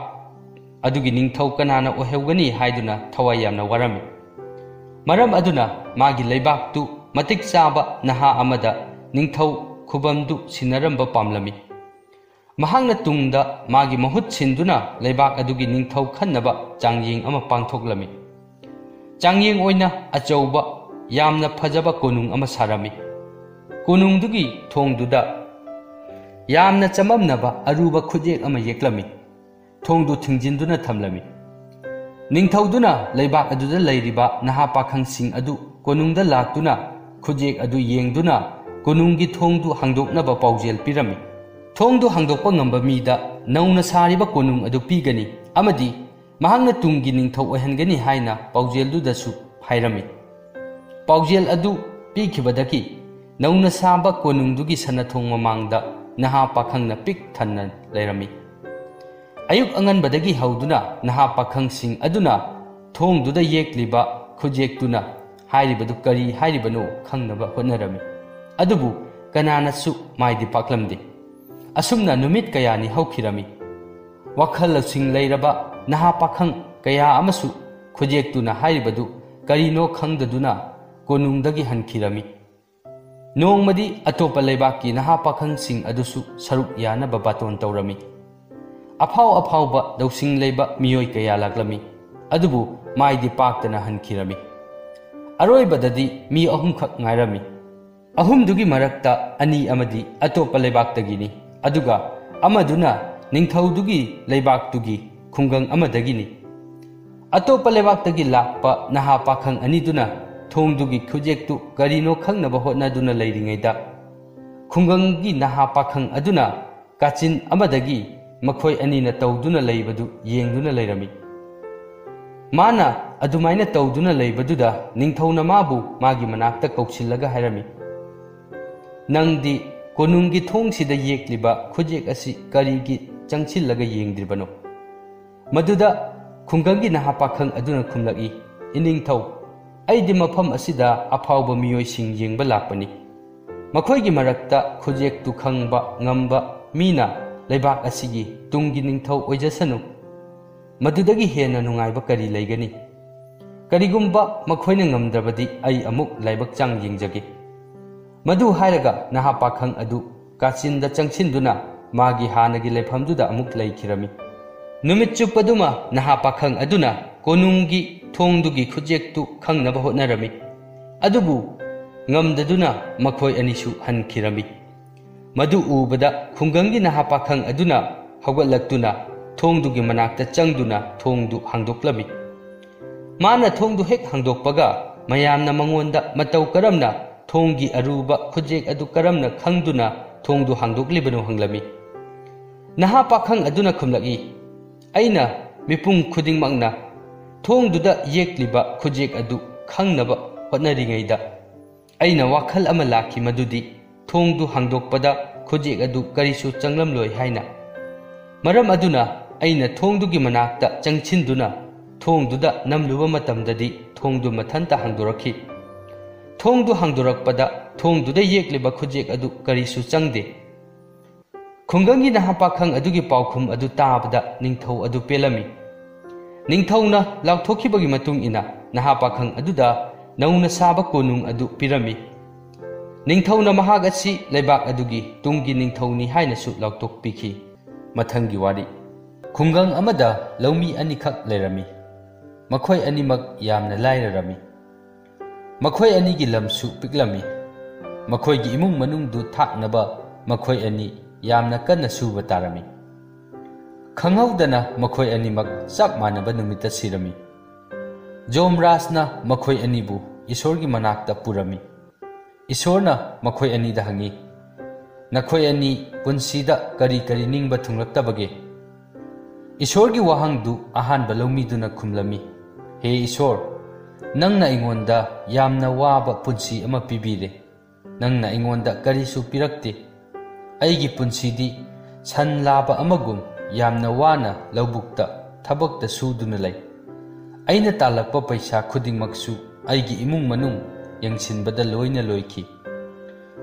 ꯑꯗꯨꯒꯤ ꯅꯤꯡꯊꯧ ꯀꯅꯥꯅ ꯑꯣꯏꯍꯧꯒꯅꯤ ꯍꯥꯏꯗꯨꯅ ꯊꯋꯥꯏ ꯌꯥꯝꯅ ꯋꯥꯔꯝꯃꯤ꯫ ꯃꯔꯝ ꯑꯗꯨꯅ ꯃꯥꯒꯤ ꯂꯩꯕꯥꯛꯇꯨ ꯃꯇꯤꯛ ꯆꯥꯕ ꯅꯍꯥ ꯑꯃꯗ ꯅꯤꯡꯊꯧ ꯈꯨꯕꯝꯗꯨ ꯁꯤꯟꯅꯔꯝꯕ ꯄꯥꯝꯂꯝꯃꯤ꯫ ꯃꯍꯥꯛꯅ ꯇꯨꯡꯗ ꯃꯥꯒꯤ ꯃꯍꯨꯠ ꯁꯤꯟꯗꯨꯅ ꯂꯩꯕꯥꯛ ꯑꯗꯨꯒꯤ ꯅꯤꯡꯊꯧ ꯈꯟꯅꯕ ꯆꯥꯡꯌꯦꯡ ꯑꯃ ꯄꯥꯡꯊꯣꯛꯂꯝꯃꯤ꯫ ꯆꯥꯡꯌꯦꯡ ꯑꯣꯏꯅ ꯑꯆꯧꯕ, ꯌꯥꯝꯅ ꯐꯖꯕ ꯀꯣꯅꯨꯡ ꯑꯃ ꯁꯥꯔꯝꯃꯤ꯫ ꯀꯣꯅꯨꯡꯗꯨꯒꯤ ꯊꯣꯡꯗꯨꯗ ꯌꯥꯝꯅ ꯆꯃꯝꯅꯕ ꯑꯔꯨꯕ ꯈꯨꯠꯌꯦꯛ ꯑꯃ ꯌꯦꯛꯂꯝꯃꯤ꯫ ꯊꯣꯡꯗꯨ ꯊꯤꯡꯖꯤꯟꯗꯨꯅ ꯊꯝꯂꯝꯃꯤ꯫ ꯅꯤꯡꯊꯧꯗꯨꯅ ꯂꯩꯕꯥꯛ ꯑꯗꯨꯗ ꯂꯩꯔꯤꯕ ꯅꯍꯥ ꯄꯥꯈꯪꯁꯤꯡ ꯑꯗꯨ ꯀꯣꯅꯨꯡꯗ ꯂꯥꯛꯇꯨꯅ ꯈꯨꯠꯌꯦꯛ ꯑꯗꯨ ꯌꯦꯡꯗꯨꯅ ꯀꯣꯅꯨꯡꯒꯤ ꯊꯣꯡꯗꯨ ꯍꯥꯡꯗꯣꯛꯅꯕ ꯄꯥꯎꯖꯦꯜ ꯄꯤꯔꯝꯃꯤ꯫ ꯊꯣꯡꯗꯨ ꯍꯥꯡꯗꯣꯛꯄ ꯉꯝꯕ ꯃꯤꯗ ꯅꯧꯅ ꯁꯥꯔꯤꯕ ꯀꯣꯅꯨꯡ ꯑꯗꯨ ꯄꯤꯒꯅꯤ ꯑꯃꯗꯤ ꯃꯍꯥꯛꯅ ꯇꯨꯡꯒꯤ ꯅꯤꯡꯊꯧ ꯑꯣꯏꯍꯟꯒꯅꯤ ꯍꯥꯏꯅ ꯄꯥꯎꯖꯦꯜꯗꯨꯗꯁꯨ ꯍꯥꯏꯔꯝꯃꯤ꯫ ꯄꯥꯎꯖꯦꯜ ꯑꯗꯨ ꯄꯤꯈꯤꯕꯗꯒꯤ ꯅꯧꯅ ꯁꯥꯕ ꯀꯣꯅꯨꯡꯗꯨꯒꯤ ꯁꯅꯥꯊꯣꯡ ꯃꯃꯥꯡꯗ ꯅꯍꯥ ꯄꯥꯈꯪꯅ ꯄꯤꯛ ꯊꯟꯅ ꯂꯩꯔꯝꯃꯤ꯫ ꯑꯌꯨꯛ ꯑꯉꯟꯕꯗꯒꯤ ꯍꯧꯗꯨꯅ ꯅꯍꯥ ꯄꯥꯈꯪꯁꯤꯡ ꯑꯗꯨꯅ ꯊꯣꯡꯗꯨꯗ ꯌꯦꯛꯂꯤꯕ ꯈꯨꯠꯌꯦꯛꯇꯨꯅ ꯍꯥꯏꯔꯤꯕꯗꯨ ꯀꯔꯤ ꯍꯥꯏꯔꯤꯕꯅꯣ ꯈꯪꯅꯕ ꯍꯣꯠꯅꯔꯝꯃꯤ꯫ ꯑꯗꯨꯕꯨ ꯀꯅꯥꯅꯁꯨ ꯃꯥꯏꯗꯤ ꯄꯥꯛꯂꯝꯗꯦ꯫ ꯑꯁꯨꯝꯅ ꯅꯨꯃꯤꯠ ꯀꯌꯥꯅꯤ ꯍꯧꯈꯤꯔꯝꯃꯤ꯫ ꯋꯥꯈꯜ ꯂꯧꯁꯤꯡ ꯂꯩꯔꯕ ꯅꯍꯥ ꯄꯥꯈꯪ ꯀꯌꯥ ꯑꯃꯁꯨ ꯈꯨꯠꯌꯦꯛꯇꯨꯅ ꯍꯥꯏꯔꯤꯕꯗꯨ ꯀꯔꯤꯅꯣ ꯈꯪꯗꯗꯨꯅ ꯀꯣꯅꯨꯡꯗꯒꯤ ꯍꯟꯈꯤꯔꯝꯃꯤ꯫ ꯅꯣꯡꯃꯗꯤ ꯑꯇꯣꯞꯄ ꯂꯩꯕꯥꯛꯀꯤ ꯅꯍꯥ ꯄꯥꯈꯪꯁꯤꯡ ꯑꯗꯨꯁꯨ ꯁꯔꯨꯛ ꯌꯥꯅꯕ ꯕꯥꯇꯣꯟ ꯇꯧꯔꯝꯃꯤ꯫ ꯑꯐꯥꯎ ꯑꯐꯥꯎꯕ ꯂꯧꯁꯤꯡ ꯂꯩꯕ ꯃꯤꯑꯣꯏ ꯀꯌꯥ ꯂꯥꯛꯂꯝꯃꯤ꯫ ꯑꯗꯨꯕꯨ ꯃꯥꯏꯗꯤ ꯄꯥꯛꯇꯅ ꯍꯟꯈꯤꯔꯝꯃꯤ꯫ ꯑꯔꯣꯏꯕꯗꯗꯤ ꯃꯤ ꯑꯍꯨꯝꯈꯛ ꯉꯥꯏꯔꯝꯃꯤ꯫ ꯑꯍꯨꯝꯗꯨꯒꯤ ꯃꯔꯛꯇ ꯑꯅꯤ ꯑꯃꯗꯤ ꯑꯇꯣꯞꯄ ꯂꯩꯕꯥꯛꯇꯒꯤꯅꯤ, ꯑꯗꯨꯒ ꯑꯃꯗꯨꯅ ꯅꯤꯡꯊꯧꯗꯨꯒꯤ ꯂꯩꯕꯥꯛꯇꯨꯒꯤ ꯈꯨꯡꯒꯪ ꯑꯃꯗꯒꯤꯅꯤ꯫ ꯑꯇꯣꯞꯄ ꯂꯩꯕꯥꯛꯇꯒꯤ ꯂꯥꯛꯄ ꯅꯍꯥ ꯄꯥꯈꯪ ꯑꯅꯤꯗꯨꯅ ꯊꯣꯡꯗꯨꯒꯤ ꯈꯨꯠꯌꯦꯛꯇꯨ ꯀꯔꯤꯅꯣ ꯈꯪꯅꯕ ꯍꯣꯠꯅꯗꯨꯅ ꯂꯩꯔꯤꯉꯩꯗ, ꯈꯨꯡꯒꯪꯒꯤ ꯅꯍꯥ ꯄꯥꯈꯪ ꯑꯗꯨꯅ ꯀꯥꯆꯤꯟ ꯑꯃꯗꯒꯤ ꯃꯈꯣꯏ ꯑꯅꯤꯅ ꯇꯧꯗꯨꯅ ꯂꯩꯕꯗꯨ ꯌꯦꯡꯗꯨꯅ ꯂꯩꯔꯝꯃꯤ꯫ ꯃꯥꯅ ꯑꯗꯨꯃꯥꯏꯅ ꯇꯧꯗꯨꯅ ꯂꯩꯕꯗꯨꯗ ꯅꯤꯡꯊꯧꯅ ꯃꯥꯕꯨ ꯃꯥꯒꯤ ꯃꯅꯥꯛꯇ ꯀꯧꯁꯤꯜꯂꯒ ꯍꯥꯏꯔꯝꯃꯤ, "ꯅꯪꯗꯤ ꯀꯣꯅꯨꯡꯒꯤ ꯊꯣꯡꯁꯤꯗ ꯌꯦꯛꯂꯤꯕ ꯈꯨꯠꯌꯦꯛ ꯑꯁꯤ ꯀꯔꯤꯒꯤ ꯆꯪꯁꯤꯜꯂꯒ ꯌꯦꯡꯗ꯭ꯔꯤꯕꯅꯣ?" ꯃꯗꯨꯗ ꯈꯨꯡꯒꯪꯒꯤ ꯅꯍꯥ ꯄꯥꯈꯪ ꯑꯗꯨꯅ ꯈꯨꯝꯂꯛꯏ, "ꯏꯅꯤꯡꯊꯧ, ꯑꯩꯗꯤ ꯃꯐꯝ ꯑꯁꯤꯗ ꯑꯐꯥꯎꯕ ꯃꯤꯑꯣꯏꯁꯤꯡ ꯌꯦꯡꯕ ꯂꯥꯛꯄꯅꯤ꯫ ꯃꯈꯣꯏꯒꯤ ꯃꯔꯛꯇ ꯈꯨꯠꯌꯦꯛꯇꯨ ꯈꯪꯕ ꯉꯝꯕ ꯃꯤꯅ ꯂꯩꯕꯥꯛ ꯑꯁꯤꯒꯤ ꯇꯨꯡꯒꯤ ꯅꯤꯡꯊꯧ ꯑꯣꯏꯖꯁꯅꯨ꯫ ꯃꯗꯨꯗꯒꯤ ꯍꯦꯟꯅ ꯅꯨꯡꯉꯥꯏꯕ ꯀꯔꯤ ꯂꯩꯒꯅꯤ? ꯀꯔꯤꯒꯨꯝꯕ ꯃꯈꯣꯏꯅ ꯉꯝꯗ꯭ꯔꯕꯗꯤ ꯑꯩ ꯑꯃꯨꯛ ꯂꯥꯏꯕꯛ ꯆꯥꯡ ꯌꯦꯡꯖꯒꯦ꯫" ꯃꯗꯨ ꯍꯥꯏꯔꯒ ꯅꯍꯥ ꯄꯥꯈꯪ ꯑꯗꯨ ꯀꯥꯆꯤꯟꯗ ꯆꯪꯁꯤꯟꯗꯨꯅ ꯃꯥꯒꯤ ꯍꯥꯟꯅꯒꯤ ꯂꯩꯐꯝꯗꯨꯗ ꯑꯃꯨꯛ ꯂꯩꯈꯤꯔꯝꯃꯤ꯫ ꯅꯨꯃꯤꯠ ꯆꯨꯞꯄꯗꯨꯃ ꯅꯍꯥ ꯄꯥꯈꯪ ꯑꯗꯨꯅ ꯀꯣꯅꯨꯡꯒꯤ ꯊꯣꯡꯗꯨꯒꯤ ꯈꯨꯠꯌꯦꯛꯇꯨ ꯈꯪꯅꯕ ꯍꯣꯠꯅꯔꯝꯃꯤ꯫ ꯑꯗꯨꯕꯨ ꯉꯝꯗꯗꯨꯅ ꯃꯈꯣꯏ ꯑꯅꯤꯁꯨ ꯍꯟꯈꯤꯔꯝꯃꯤ꯫ ꯃꯗꯨ ꯎꯕꯗ ꯈꯨꯡꯒꯪꯒꯤ ꯅꯍꯥ ꯄꯥꯈꯪ ꯑꯗꯨꯅ ꯍꯧꯒꯠꯂꯛꯇꯨꯅ ꯊꯣꯡꯗꯨꯒꯤ ꯃꯅꯥꯛꯇ ꯆꯪꯗꯨꯅ ꯊꯣꯡꯗꯨ ꯍꯥꯡꯗꯣꯛꯂꯝꯃꯤ꯫ ꯃꯥꯅ ꯊꯣꯡꯗꯨ ꯍꯦꯛ ꯍꯥꯡꯗꯣꯛꯄꯒ ꯃꯌꯥꯝꯅ ꯃꯉꯣꯟꯗ ꯃꯇꯧ ꯀꯔꯝꯅ ꯊꯣꯡꯒꯤ ꯑꯔꯨꯕ ꯈꯨꯠꯌꯦꯛ ꯑꯗꯨ ꯀꯔꯝꯅ ꯈꯪꯗꯨꯅ ꯊꯣꯡꯗꯨ ꯍꯥꯡꯗꯣꯛꯂꯤꯕꯅꯣ ꯍꯪꯂꯝꯃꯤ꯫ ꯅꯍꯥ ꯄꯥꯈꯪ ꯑꯗꯨꯅ ꯈꯨꯝꯂꯛꯏ, "ꯑꯩꯅ ꯃꯤꯄꯨꯝ ꯈꯨꯗꯤꯡꯃꯛꯅ ꯊꯣꯡꯗꯨꯗ ꯌꯦꯛꯂꯤꯕ ꯈꯨꯠꯌꯦꯛ ꯑꯗꯨ ꯈꯪꯅꯕ ꯍꯣꯠꯅꯔꯤꯉꯩꯗ ꯑꯩꯅ ꯋꯥꯈꯜ ꯑꯃ ꯂꯥꯛꯈꯤ, ꯃꯗꯨꯗꯤ ꯊꯣꯡꯗꯨ ꯍꯥꯡꯗꯣꯛꯄꯗ ꯈꯨꯠꯌꯦꯛ ꯑꯗꯨ ꯀꯔꯤꯁꯨ ꯆꯪꯂꯝꯂꯣꯏ ꯍꯥꯏꯅ꯫ ꯃꯔꯝ ꯑꯗꯨꯅ ꯑꯩꯅ ꯊꯣꯡꯗꯨꯒꯤ ꯃꯅꯥꯛꯇ ꯆꯪꯁꯤꯟꯗꯨꯅ ꯊꯣꯡꯗꯨꯗ ꯅꯝꯂꯨꯕ ꯃꯇꯝꯗꯗꯤ ꯊꯣꯡꯗꯨ ꯃꯊꯟꯇ ꯍꯥꯡꯗꯣꯔꯛꯈꯤ꯫ ꯊꯣꯡꯗꯨ ꯍꯥꯡꯗꯣꯔꯛꯄꯗ ꯊꯣꯡꯗꯨꯗ ꯌꯦꯛꯂꯤꯕ ꯈꯨꯠꯌꯦꯛ ꯑꯗꯨ ꯀꯔꯤꯁꯨ ꯆꯪꯗꯦ꯫" ꯈꯨꯡꯒꯪꯒꯤ ꯅꯍꯥ ꯄꯥꯈꯪ ꯑꯗꯨꯒꯤ ꯄꯥꯎꯈꯨꯝ ꯑꯗꯨ ꯇꯥꯕꯗ ꯅꯤꯡꯊꯧ ꯑꯗꯨ ꯄꯦꯜꯂꯝꯃꯤ꯫ ꯅꯤꯡꯊꯧꯅ ꯂꯥꯎꯊꯣꯛꯈꯤꯕꯒꯤ ꯃꯇꯨꯡ ꯏꯟꯅ ꯅꯍꯥ ꯄꯥꯈꯪ ꯑꯗꯨꯗ ꯅꯧꯅ ꯁꯥꯕ ꯀꯣꯅꯨꯡ ꯑꯗꯨ ꯄꯤꯔꯝꯃꯤ꯫ ꯅꯤꯡꯊꯧꯅ ꯃꯍꯥꯛ ꯑꯁꯤ ꯂꯩꯕꯥꯛ ꯑꯗꯨꯒꯤ ꯇꯨꯡꯒꯤ ꯅꯤꯡꯊꯧꯅꯤ ꯍꯥꯏꯅꯁꯨ ꯂꯥꯎꯊꯣꯛꯄꯤꯈꯤ꯫ ꯃꯊꯪꯒꯤ ꯋꯥꯔꯤ꯫ ꯈꯨꯡꯒꯪ ꯑꯃꯗ ꯂꯧꯃꯤ ꯑꯅꯤꯈꯛ ꯂꯩꯔꯝꯃꯤ꯫ ꯃꯈꯣꯏ ꯑꯅꯤꯃꯛ ꯌꯥꯝꯅ ꯂꯥꯏꯔꯔꯝꯃꯤ꯫ ꯃꯈꯣꯏ ꯑꯅꯤꯒꯤ ꯂꯝꯁꯨ ꯄꯤꯛꯂꯝꯃꯤ꯫ ꯃꯈꯣꯏꯒꯤ ꯏꯃꯨꯡ ꯃꯅꯨꯡꯗꯨ ꯊꯥꯛꯅꯕ ꯃꯈꯣꯏ ꯑꯅꯤ ꯌꯥꯝꯅ ꯀꯟꯅ ꯁꯨꯕ ꯇꯥꯔꯝꯃꯤ꯫ ꯈꯪꯍꯧꯗꯅ ꯃꯈꯣꯏ ꯑꯅꯤꯃꯛ ꯆꯞ ꯃꯥꯟꯅꯕ ꯅꯨꯃꯤꯠꯇ ꯁꯤꯔꯝꯃꯤ꯫ ꯖꯣꯝꯔꯥꯖꯅ ꯃꯈꯣꯏ ꯑꯅꯤꯕꯨ ꯏꯁꯣꯔꯒꯤ ꯃꯅꯥꯛꯇ ꯄꯨꯔꯝꯃꯤ꯫ ꯏꯁꯣꯔꯅ ꯃꯈꯣꯏ ꯑꯅꯤꯗ ꯍꯪꯉꯤ, "ꯅꯈꯣꯏ ꯑꯅꯤ ꯄꯨꯟꯁꯤꯗ ꯀꯔꯤ ꯀꯔꯤ ꯅꯤꯡꯕ ꯊꯨꯡꯂꯛꯇꯕꯒꯦ?" ꯏꯁꯣꯔꯒꯤ ꯋꯥꯍꯪꯗꯨ ꯑꯍꯥꯟꯕ ꯂꯧꯃꯤꯗꯨꯅ ꯈꯨꯝꯂꯝꯃꯤ, "ꯍꯦ ꯏꯁꯣꯔ, ꯅꯪꯅ ꯑꯩꯉꯣꯟꯗ ꯌꯥꯝꯅ ꯋꯥꯕ ꯄꯨꯟꯁꯤ ꯑꯃ ꯄꯤꯕꯤꯔꯦ꯫ ꯅꯪꯅ ꯑꯩꯉꯣꯟꯗ ꯀꯔꯤꯁꯨ ꯄꯤꯔꯛꯇꯦ꯫ ꯑꯩꯒꯤ ꯄꯨꯟꯁꯤꯗꯤ ꯁꯟ ꯂꯥꯕ ꯑꯃꯒꯨꯝ ꯌꯥꯝꯅ ꯋꯥꯅ ꯂꯧꯕꯨꯛꯇ ꯊꯕꯛꯇ ꯁꯨꯗꯨꯅ ꯂꯩ꯫ ꯑꯩꯅ ꯇꯥꯜꯂꯛꯄ ꯄꯩꯁꯥ ꯈꯨꯗꯤꯡꯃꯛꯁꯨ ꯑꯩꯒꯤ ꯏꯃꯨꯡ ꯃꯅꯨꯡ ꯌꯦꯡꯁꯤꯟꯕꯗ ꯂꯣꯏꯅ ꯂꯣꯏꯈꯤ꯫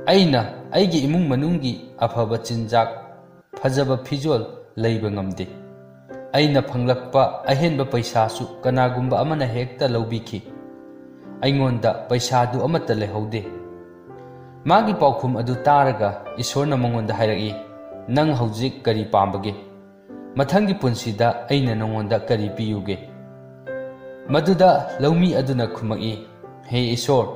ꯑꯩꯅ ꯑꯩꯒꯤ ꯏꯃꯨꯡ ꯃꯅꯨꯡꯒꯤ ꯑꯐꯕ ꯆꯤꯟꯖꯥꯛ, ꯐꯖꯕ ꯐꯤꯖꯣꯜ ꯂꯩꯕ ꯉꯝꯗꯦ꯫ ꯑꯩꯅ ꯐꯪꯂꯛꯄ ꯑꯍꯦꯟꯕ ꯄꯩꯁꯥꯁꯨ ꯀꯅꯥꯒꯨꯝꯕ ꯑꯃꯅ ꯍꯦꯛꯇ ꯂꯧꯕꯤꯈꯤ꯫ ꯑꯩꯉꯣꯟꯗ ꯄꯩꯁꯥꯗꯨ ꯑꯃꯠꯇ ꯂꯩꯍꯧꯗꯦ꯫" ꯃꯥꯒꯤ ꯄꯥꯎꯈꯨꯝ ꯑꯗꯨ ꯇꯥꯔꯒ ꯏꯁꯣꯔꯅ ꯃꯉꯣꯟꯗ ꯍꯥꯏꯔꯛꯏ, "ꯅꯪ ꯍꯧꯖꯤꯛ ꯀꯔꯤ ꯄꯥꯝꯕꯒꯦ? ꯃꯊꯪꯒꯤ ꯄꯨꯟꯁꯤꯗ ꯑꯩꯅ ꯅꯉꯣꯟꯗ ꯀꯔꯤ ꯄꯤꯌꯨꯒꯦ?" ꯃꯗꯨꯗ ꯂꯧꯃꯤ ꯑꯗꯨꯅ ꯈꯨꯝꯃꯛꯏ, "ꯍꯦ ꯏꯁꯣꯔ,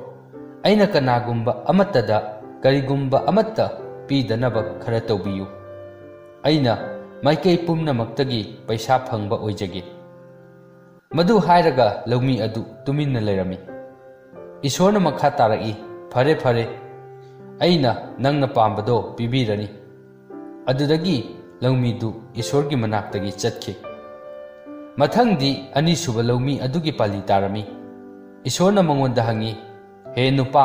ꯑꯩꯅ ꯀꯅꯥꯒꯨꯝꯕ ꯑꯃꯠꯇꯗ ꯀꯔꯤꯒꯨꯝꯕ ꯑꯃꯠꯇ ꯄꯤꯗꯅꯕ ꯈꯔ ꯇꯧꯕꯤꯌꯨ꯫ ꯑꯩꯅ ꯃꯥꯏꯀꯩ ꯄꯨꯝꯅꯃꯛꯇꯒꯤ ꯄꯩꯁꯥ ꯐꯪꯕ ꯑꯣꯏꯖꯒꯦ"꯫ ꯃꯗꯨ ꯍꯥꯏꯔꯒ ꯂꯧꯃꯤ ꯑꯗꯨ ꯇꯨꯃꯤꯟꯅ ꯂꯩꯔꯝꯃꯤ꯫ ꯏꯁꯣꯔꯅ ꯃꯈꯥ ꯇꯥꯔꯛꯏ, "ꯐꯔꯦ, ꯐꯔꯦ, ꯑꯩꯅ ꯅꯪꯅ ꯄꯥꯝꯕꯗꯣ ꯄꯤꯕꯤꯔꯅꯤ"꯫ ꯑꯗꯨꯗꯒꯤ ꯂꯧꯃꯤꯗꯨ ꯏꯁꯣꯔꯒꯤ ꯃꯅꯥꯛꯇꯒꯤ ꯆꯠꯈꯤ꯫ ꯃꯊꯪꯗꯤ ꯑꯅꯤꯁꯨꯕ ꯂꯧꯃꯤ ꯑꯗꯨꯒꯤ ꯄꯥꯂꯤ ꯇꯥꯔꯝꯃꯤ꯫ ꯏꯁꯣꯔꯅ ꯃꯉꯣꯟꯗ ꯍꯪꯉꯤ, "ꯍꯦ ꯅꯨꯄꯥ,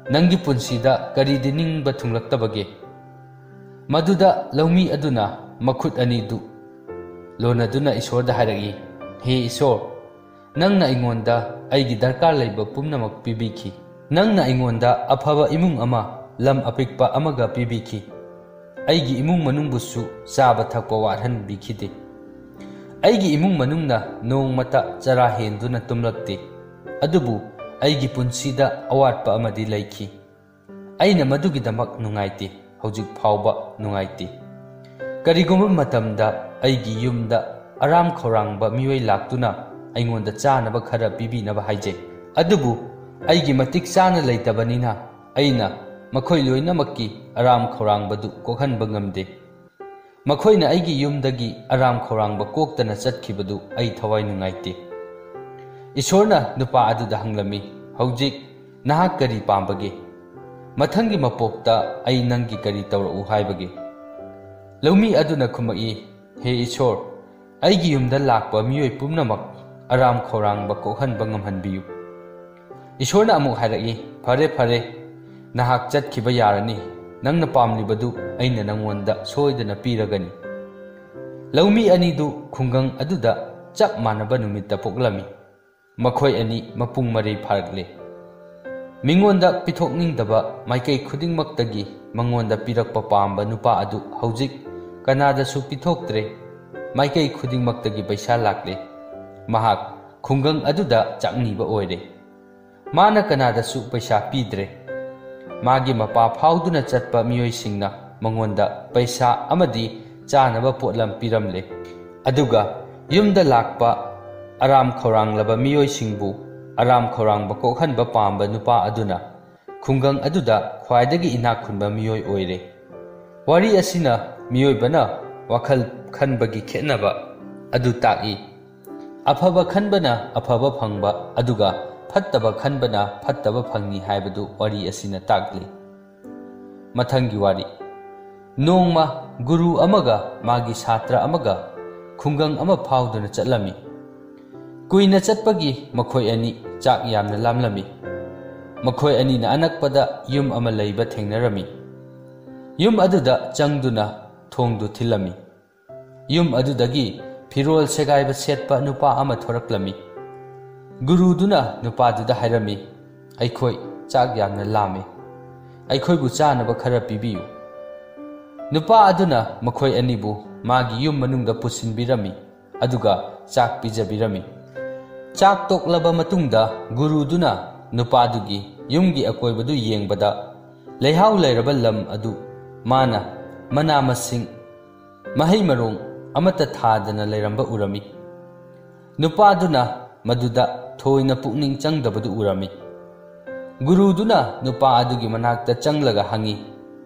ꯅꯪꯒꯤ ꯄꯨꯟꯁꯤꯗ ꯀꯔꯤꯗꯤ ꯅꯤꯡꯕ ꯊꯨꯡꯂꯛꯇꯕꯒꯦ?" ꯃꯗꯨꯗ ꯂꯧꯃꯤ ꯑꯗꯨꯅ ꯃꯈꯨꯠ ꯑꯅꯤꯗꯨ ꯂꯣꯟꯅꯗꯨꯅ ꯏꯁꯣꯔꯗ ꯍꯥꯏꯔꯛꯏ, "ꯍꯦ ꯏꯁꯣꯔ, ꯅꯪꯅ ꯑꯩꯉꯣꯟꯗ ꯑꯩꯒꯤ ꯗꯔꯀꯥꯔ ꯂꯩꯕ ꯄꯨꯝꯅꯃꯛ ꯄꯤꯕꯤꯈꯤ꯫ ꯅꯪꯅ ꯑꯩꯉꯣꯟꯗ ꯑꯐꯕ ꯏꯃꯨꯡ ꯑꯃ, ꯂꯝ ꯑꯄꯤꯛꯄ ꯑꯃꯒ ꯄꯤꯕꯤꯈꯤ꯫ ꯑꯩꯒꯤ ꯏꯃꯨꯡ ꯃꯅꯨꯡꯕꯨꯁꯨ ꯆꯥꯕ ꯊꯛꯄ ꯋꯥꯠꯍꯟꯕꯤꯈꯤꯗꯦ꯫ ꯑꯩꯒꯤ ꯏꯃꯨꯡ ꯃꯅꯨꯡꯅ ꯅꯣꯡꯃꯇ ꯆꯔꯥ ꯍꯦꯟꯗꯨꯅ ꯇꯨꯝꯂꯛꯇꯦ꯫ ꯑꯗꯨꯕꯨ ꯑꯩꯒꯤ ꯄꯨꯟꯁꯤꯗ ꯑꯋꯥꯠꯄ ꯑꯃꯗꯤ ꯂꯩꯈꯤ꯫ ꯑꯩꯅ ꯃꯗꯨꯒꯤꯗꯃꯛ ꯅꯨꯡꯉꯥꯏꯇꯦ, ꯍꯧꯖꯤꯛ ꯐꯥꯎꯕ ꯅꯨꯡꯉꯥꯏꯇꯦ꯫ ꯀꯔꯤꯒꯨꯝꯕ ꯃꯇꯝꯗ ꯑꯩꯒꯤ ꯌꯨꯝꯗ ꯑꯔꯥꯝ ꯈꯧꯔꯥꯡꯕ ꯃꯤꯑꯣꯏ ꯂꯥꯛꯇꯨꯅ ꯑꯩꯉꯣꯟꯗ ꯆꯥꯅꯕ ꯈꯔ ꯄꯤꯕꯤꯅꯕ ꯍꯥꯏꯖꯩ꯫ ꯑꯗꯨꯕꯨ ꯑꯩꯒꯤ ꯃꯇꯤꯛ ꯆꯥꯅ ꯂꯩꯇꯕꯅꯤꯅ ꯑꯩꯅ ꯃꯈꯣꯏ ꯂꯣꯏꯅꯃꯛꯀꯤ ꯑꯔꯥꯝ ꯈꯧꯔꯥꯡꯕꯗꯨ ꯀꯣꯛꯍꯟꯕ ꯉꯝꯗꯦ꯫ ꯃꯈꯣꯏꯅ ꯑꯩꯒꯤ ꯌꯨꯝꯗꯒꯤ ꯑꯔꯥꯝ ꯈꯧꯔꯥꯡꯕ ꯀꯣꯛꯇꯅ ꯆꯠꯈꯤꯕꯗꯨ ꯑꯩ ꯊꯋꯥꯏ ꯅꯨꯡꯉꯥꯏꯇꯦ"꯫ ꯏꯁꯣꯔꯅ ꯅꯨꯄꯥ ꯑꯗꯨꯗ ꯍꯪꯂꯝꯃꯤ, "ꯍꯧꯖꯤꯛ ꯅꯍꯥꯛ ꯀꯔꯤ ꯄꯥꯝꯕꯒꯦ? ꯃꯊꯪꯒꯤ ꯃꯄꯣꯛꯇ ꯑꯩ ꯅꯪꯒꯤ ꯀꯔꯤ ꯇꯧꯔꯛꯎ ꯍꯥꯏꯕꯒꯦ?" ꯂꯧꯃꯤ ꯑꯗꯨꯅ ꯈꯨꯝꯃꯛꯏ, "ꯍꯦ ꯏꯁꯣꯔ, ꯑꯩꯒꯤ ꯌꯨꯝꯗ ꯂꯥꯛꯄ ꯃꯤꯑꯣꯏ ꯄꯨꯝꯅꯃꯛ ꯑꯔꯥꯝ ꯈꯧꯔꯥꯡꯕ ꯀꯣꯛꯍꯟꯕ ꯉꯝꯍꯟꯕꯤꯌꯨ"꯫ ꯏꯁꯣꯔꯅ ꯑꯃꯨꯛ ꯍꯥꯏꯔꯛꯏ, "ꯐꯔꯦ, ꯐꯔꯦ, ꯅꯍꯥꯛ ꯆꯠꯈꯤꯕ ꯌꯥꯔꯅꯤ꯫ ꯅꯪꯅ ꯄꯥꯝꯂꯤꯕꯗꯨ ꯑꯩꯅ ꯅꯉꯣꯟꯗ ꯁꯣꯏꯗꯅ ꯄꯤꯔꯒꯅꯤ"꯫ ꯂꯧꯃꯤ ꯑꯅꯤꯗꯨ ꯈꯨꯡꯒꯪ ꯑꯗꯨꯗ ꯆꯞ ꯃꯥꯟꯅꯕ ꯅꯨꯃꯤꯠꯇ ꯄꯣꯛꯂꯝꯃꯤ꯫ ꯃꯈꯣꯏ ꯑꯅꯤ ꯃꯄꯨꯡ ꯃꯔꯩ ꯐꯥꯔꯛꯂꯦ꯫ ꯃꯤꯉꯣꯟꯗ ꯄꯤꯊꯣꯛꯅꯤꯡꯗꯕ ꯃꯥꯏꯀꯩ ꯈꯨꯗꯤꯡꯃꯛꯇꯒꯤ ꯃꯉꯣꯟꯗ ꯄꯤꯔꯛꯄ ꯄꯥꯝꯕ ꯅꯨꯄꯥ ꯑꯗꯨ ꯍꯧꯖꯤꯛ ꯀꯅꯥꯗꯁꯨ ꯄꯤꯊꯣꯛꯇ꯭ꯔꯦ꯫ ꯃꯥꯏꯀꯩ ꯈꯨꯗꯤꯡꯃꯛꯇꯒꯤ ꯄꯩꯁꯥ ꯂꯥꯛꯂꯦ꯫ ꯃꯍꯥꯛ ꯈꯨꯡꯒꯪ ꯑꯗꯨꯗ ꯆꯥꯛꯅꯤꯕ ꯑꯣꯏꯔꯦ꯫ ꯃꯥꯅ ꯀꯅꯥꯗꯁꯨ ꯄꯩꯁꯥ ꯄꯤꯗ꯭ꯔꯦ꯫ ꯃꯥꯒꯤ ꯃꯄꯥ ꯐꯥꯎꯗꯨꯅ ꯆꯠꯄ ꯃꯤꯑꯣꯏꯁꯤꯡꯅ ꯃꯉꯣꯟꯗ ꯄꯩꯁꯥ ꯑꯃꯗꯤ ꯆꯥꯅꯕ ꯄꯣꯠꯂꯝ ꯄꯤꯔꯝꯂꯦ꯫ ꯑꯗꯨꯒ ꯌꯨꯝꯗ ꯂꯥꯛꯄ ꯑꯔꯥꯝ ꯈꯧꯔꯥꯡꯂꯕ ꯃꯤꯑꯣꯏꯁꯤꯡꯕꯨ ꯑꯔꯥꯝ ꯈꯧꯔꯥꯡꯕ ꯀꯣꯛꯍꯟꯕ ꯄꯥꯝꯕ ꯅꯨꯄꯥ ꯑꯗꯨꯅ ꯈꯨꯡꯒꯪ ꯑꯗꯨꯗ ꯈ꯭ꯋꯥꯏꯗꯒꯤ ꯏꯅꯥꯛ ꯈꯨꯟꯕ ꯃꯤꯑꯣꯏ ꯑꯣꯏꯔꯦ꯫ ꯋꯥꯔꯤ ꯑꯁꯤꯅ ꯃꯤꯑꯣꯏꯕꯅ ꯋꯥꯈꯜ ꯈꯟꯕꯒꯤ ꯈꯦꯠꯅꯕ ꯑꯗꯨ ꯇꯥꯛꯏ꯫ ꯑꯐꯕ ꯈꯟꯕꯅ ꯑꯐꯕ ꯐꯪꯕ, ꯑꯗꯨꯒ ꯐꯠꯇꯕ ꯈꯟꯕꯅ ꯐꯠꯇꯕ ꯐꯪꯏ ꯍꯥꯏꯕꯗꯨ ꯋꯥꯔꯤ ꯑꯁꯤꯅ ꯇꯥꯛꯂꯤ꯫ ꯃꯊꯪꯒꯤ ꯋꯥꯔꯤ꯫ ꯅꯣꯡꯃ ꯒꯨꯔꯨ ꯑꯃꯒ ꯃꯥꯒꯤ ꯁꯥꯇ꯭ꯔ ꯑꯃꯒ ꯈꯨꯡꯒꯪ ꯑꯃ ꯐꯥꯎꯗꯨꯅ ꯆꯠꯂꯝꯃꯤ꯫ ꯀꯨꯏꯅ ꯆꯠꯄꯒꯤ ꯃꯈꯣꯏ ꯑꯅꯤ ꯆꯥꯛ ꯌꯥꯝꯅ ꯂꯥꯝꯂꯝꯃꯤ꯫ ꯃꯈꯣꯏ ꯑꯅꯤꯅ ꯑꯅꯛꯄꯗ ꯌꯨꯝ ꯑꯃ ꯂꯩꯕ ꯊꯦꯡꯅꯔꯝꯃꯤ꯫ ꯌꯨꯝ ꯑꯗꯨꯗ ꯆꯪꯗꯨꯅ ꯊꯣꯡꯗꯨ ꯊꯤꯜꯂꯝꯃꯤ꯫ ꯌꯨꯝ ꯑꯗꯨꯗꯒꯤ ꯐꯤꯔꯣꯜ ꯁꯦꯒꯥꯏꯕ ꯁꯦꯠꯄ ꯅꯨꯄꯥ ꯑꯃ ꯊꯣꯔꯛꯂꯝꯃꯤ꯫ ꯒꯨꯔꯨꯗꯨꯅ ꯅꯨꯄꯥꯗꯨꯗ ꯍꯥꯏꯔꯝꯃꯤ, "ꯑꯩꯈꯣꯏ ꯆꯥꯛ ꯌꯥꯝꯅ ꯂꯥꯝꯃꯤ꯫ ꯑꯩꯈꯣꯏꯕꯨ ꯆꯥꯅꯕ ꯈꯔ ꯄꯤꯕꯤꯌꯨ꯫" ꯅꯨꯄꯥ ꯑꯗꯨꯅ ꯃꯈꯣꯏ ꯑꯅꯤꯕꯨ ꯃꯥꯒꯤ ꯌꯨꯝ ꯃꯅꯨꯡꯗ ꯄꯨꯁꯤꯟꯕꯤꯔꯝꯃꯤ, ꯑꯗꯨꯒ ꯆꯥꯛ ꯄꯤꯖꯕꯤꯔꯝꯃꯤ꯫ ꯆꯥꯛ ꯇꯣꯛꯂꯕ ꯃꯇꯨꯡꯗ ꯒꯨꯔꯨꯗꯨꯅ ꯅꯨꯄꯥꯗꯨꯒꯤ ꯌꯨꯝꯒꯤ ꯑꯀꯣꯏꯕꯗꯨ ꯌꯦꯡꯕꯗ, ꯂꯩꯍꯥꯎ ꯂꯩꯔꯕ ꯂꯝ ꯑꯗꯨ ꯃꯥꯅ ꯃꯅꯥ ꯃꯁꯤꯡ, ꯃꯍꯩ ꯃꯔꯣꯡ ꯑꯃꯠꯇ ꯊꯥꯗꯅ ꯂꯩꯔꯝꯕ ꯎꯔꯝꯃꯤ꯫ ꯅꯨꯄꯥꯗꯨꯅ ꯃꯗꯨꯗ ꯊꯣꯏꯅ ꯄꯨꯛꯅꯤꯡ ꯆꯪꯗꯕꯗꯨ ꯎꯔꯝꯃꯤ꯫ ꯒꯨꯔꯨꯗꯨꯅ ꯅꯨꯄꯥ ꯑꯗꯨꯒꯤ ꯃꯅꯥꯛꯇ ꯆꯪꯂꯒ ꯍꯪꯉꯤ,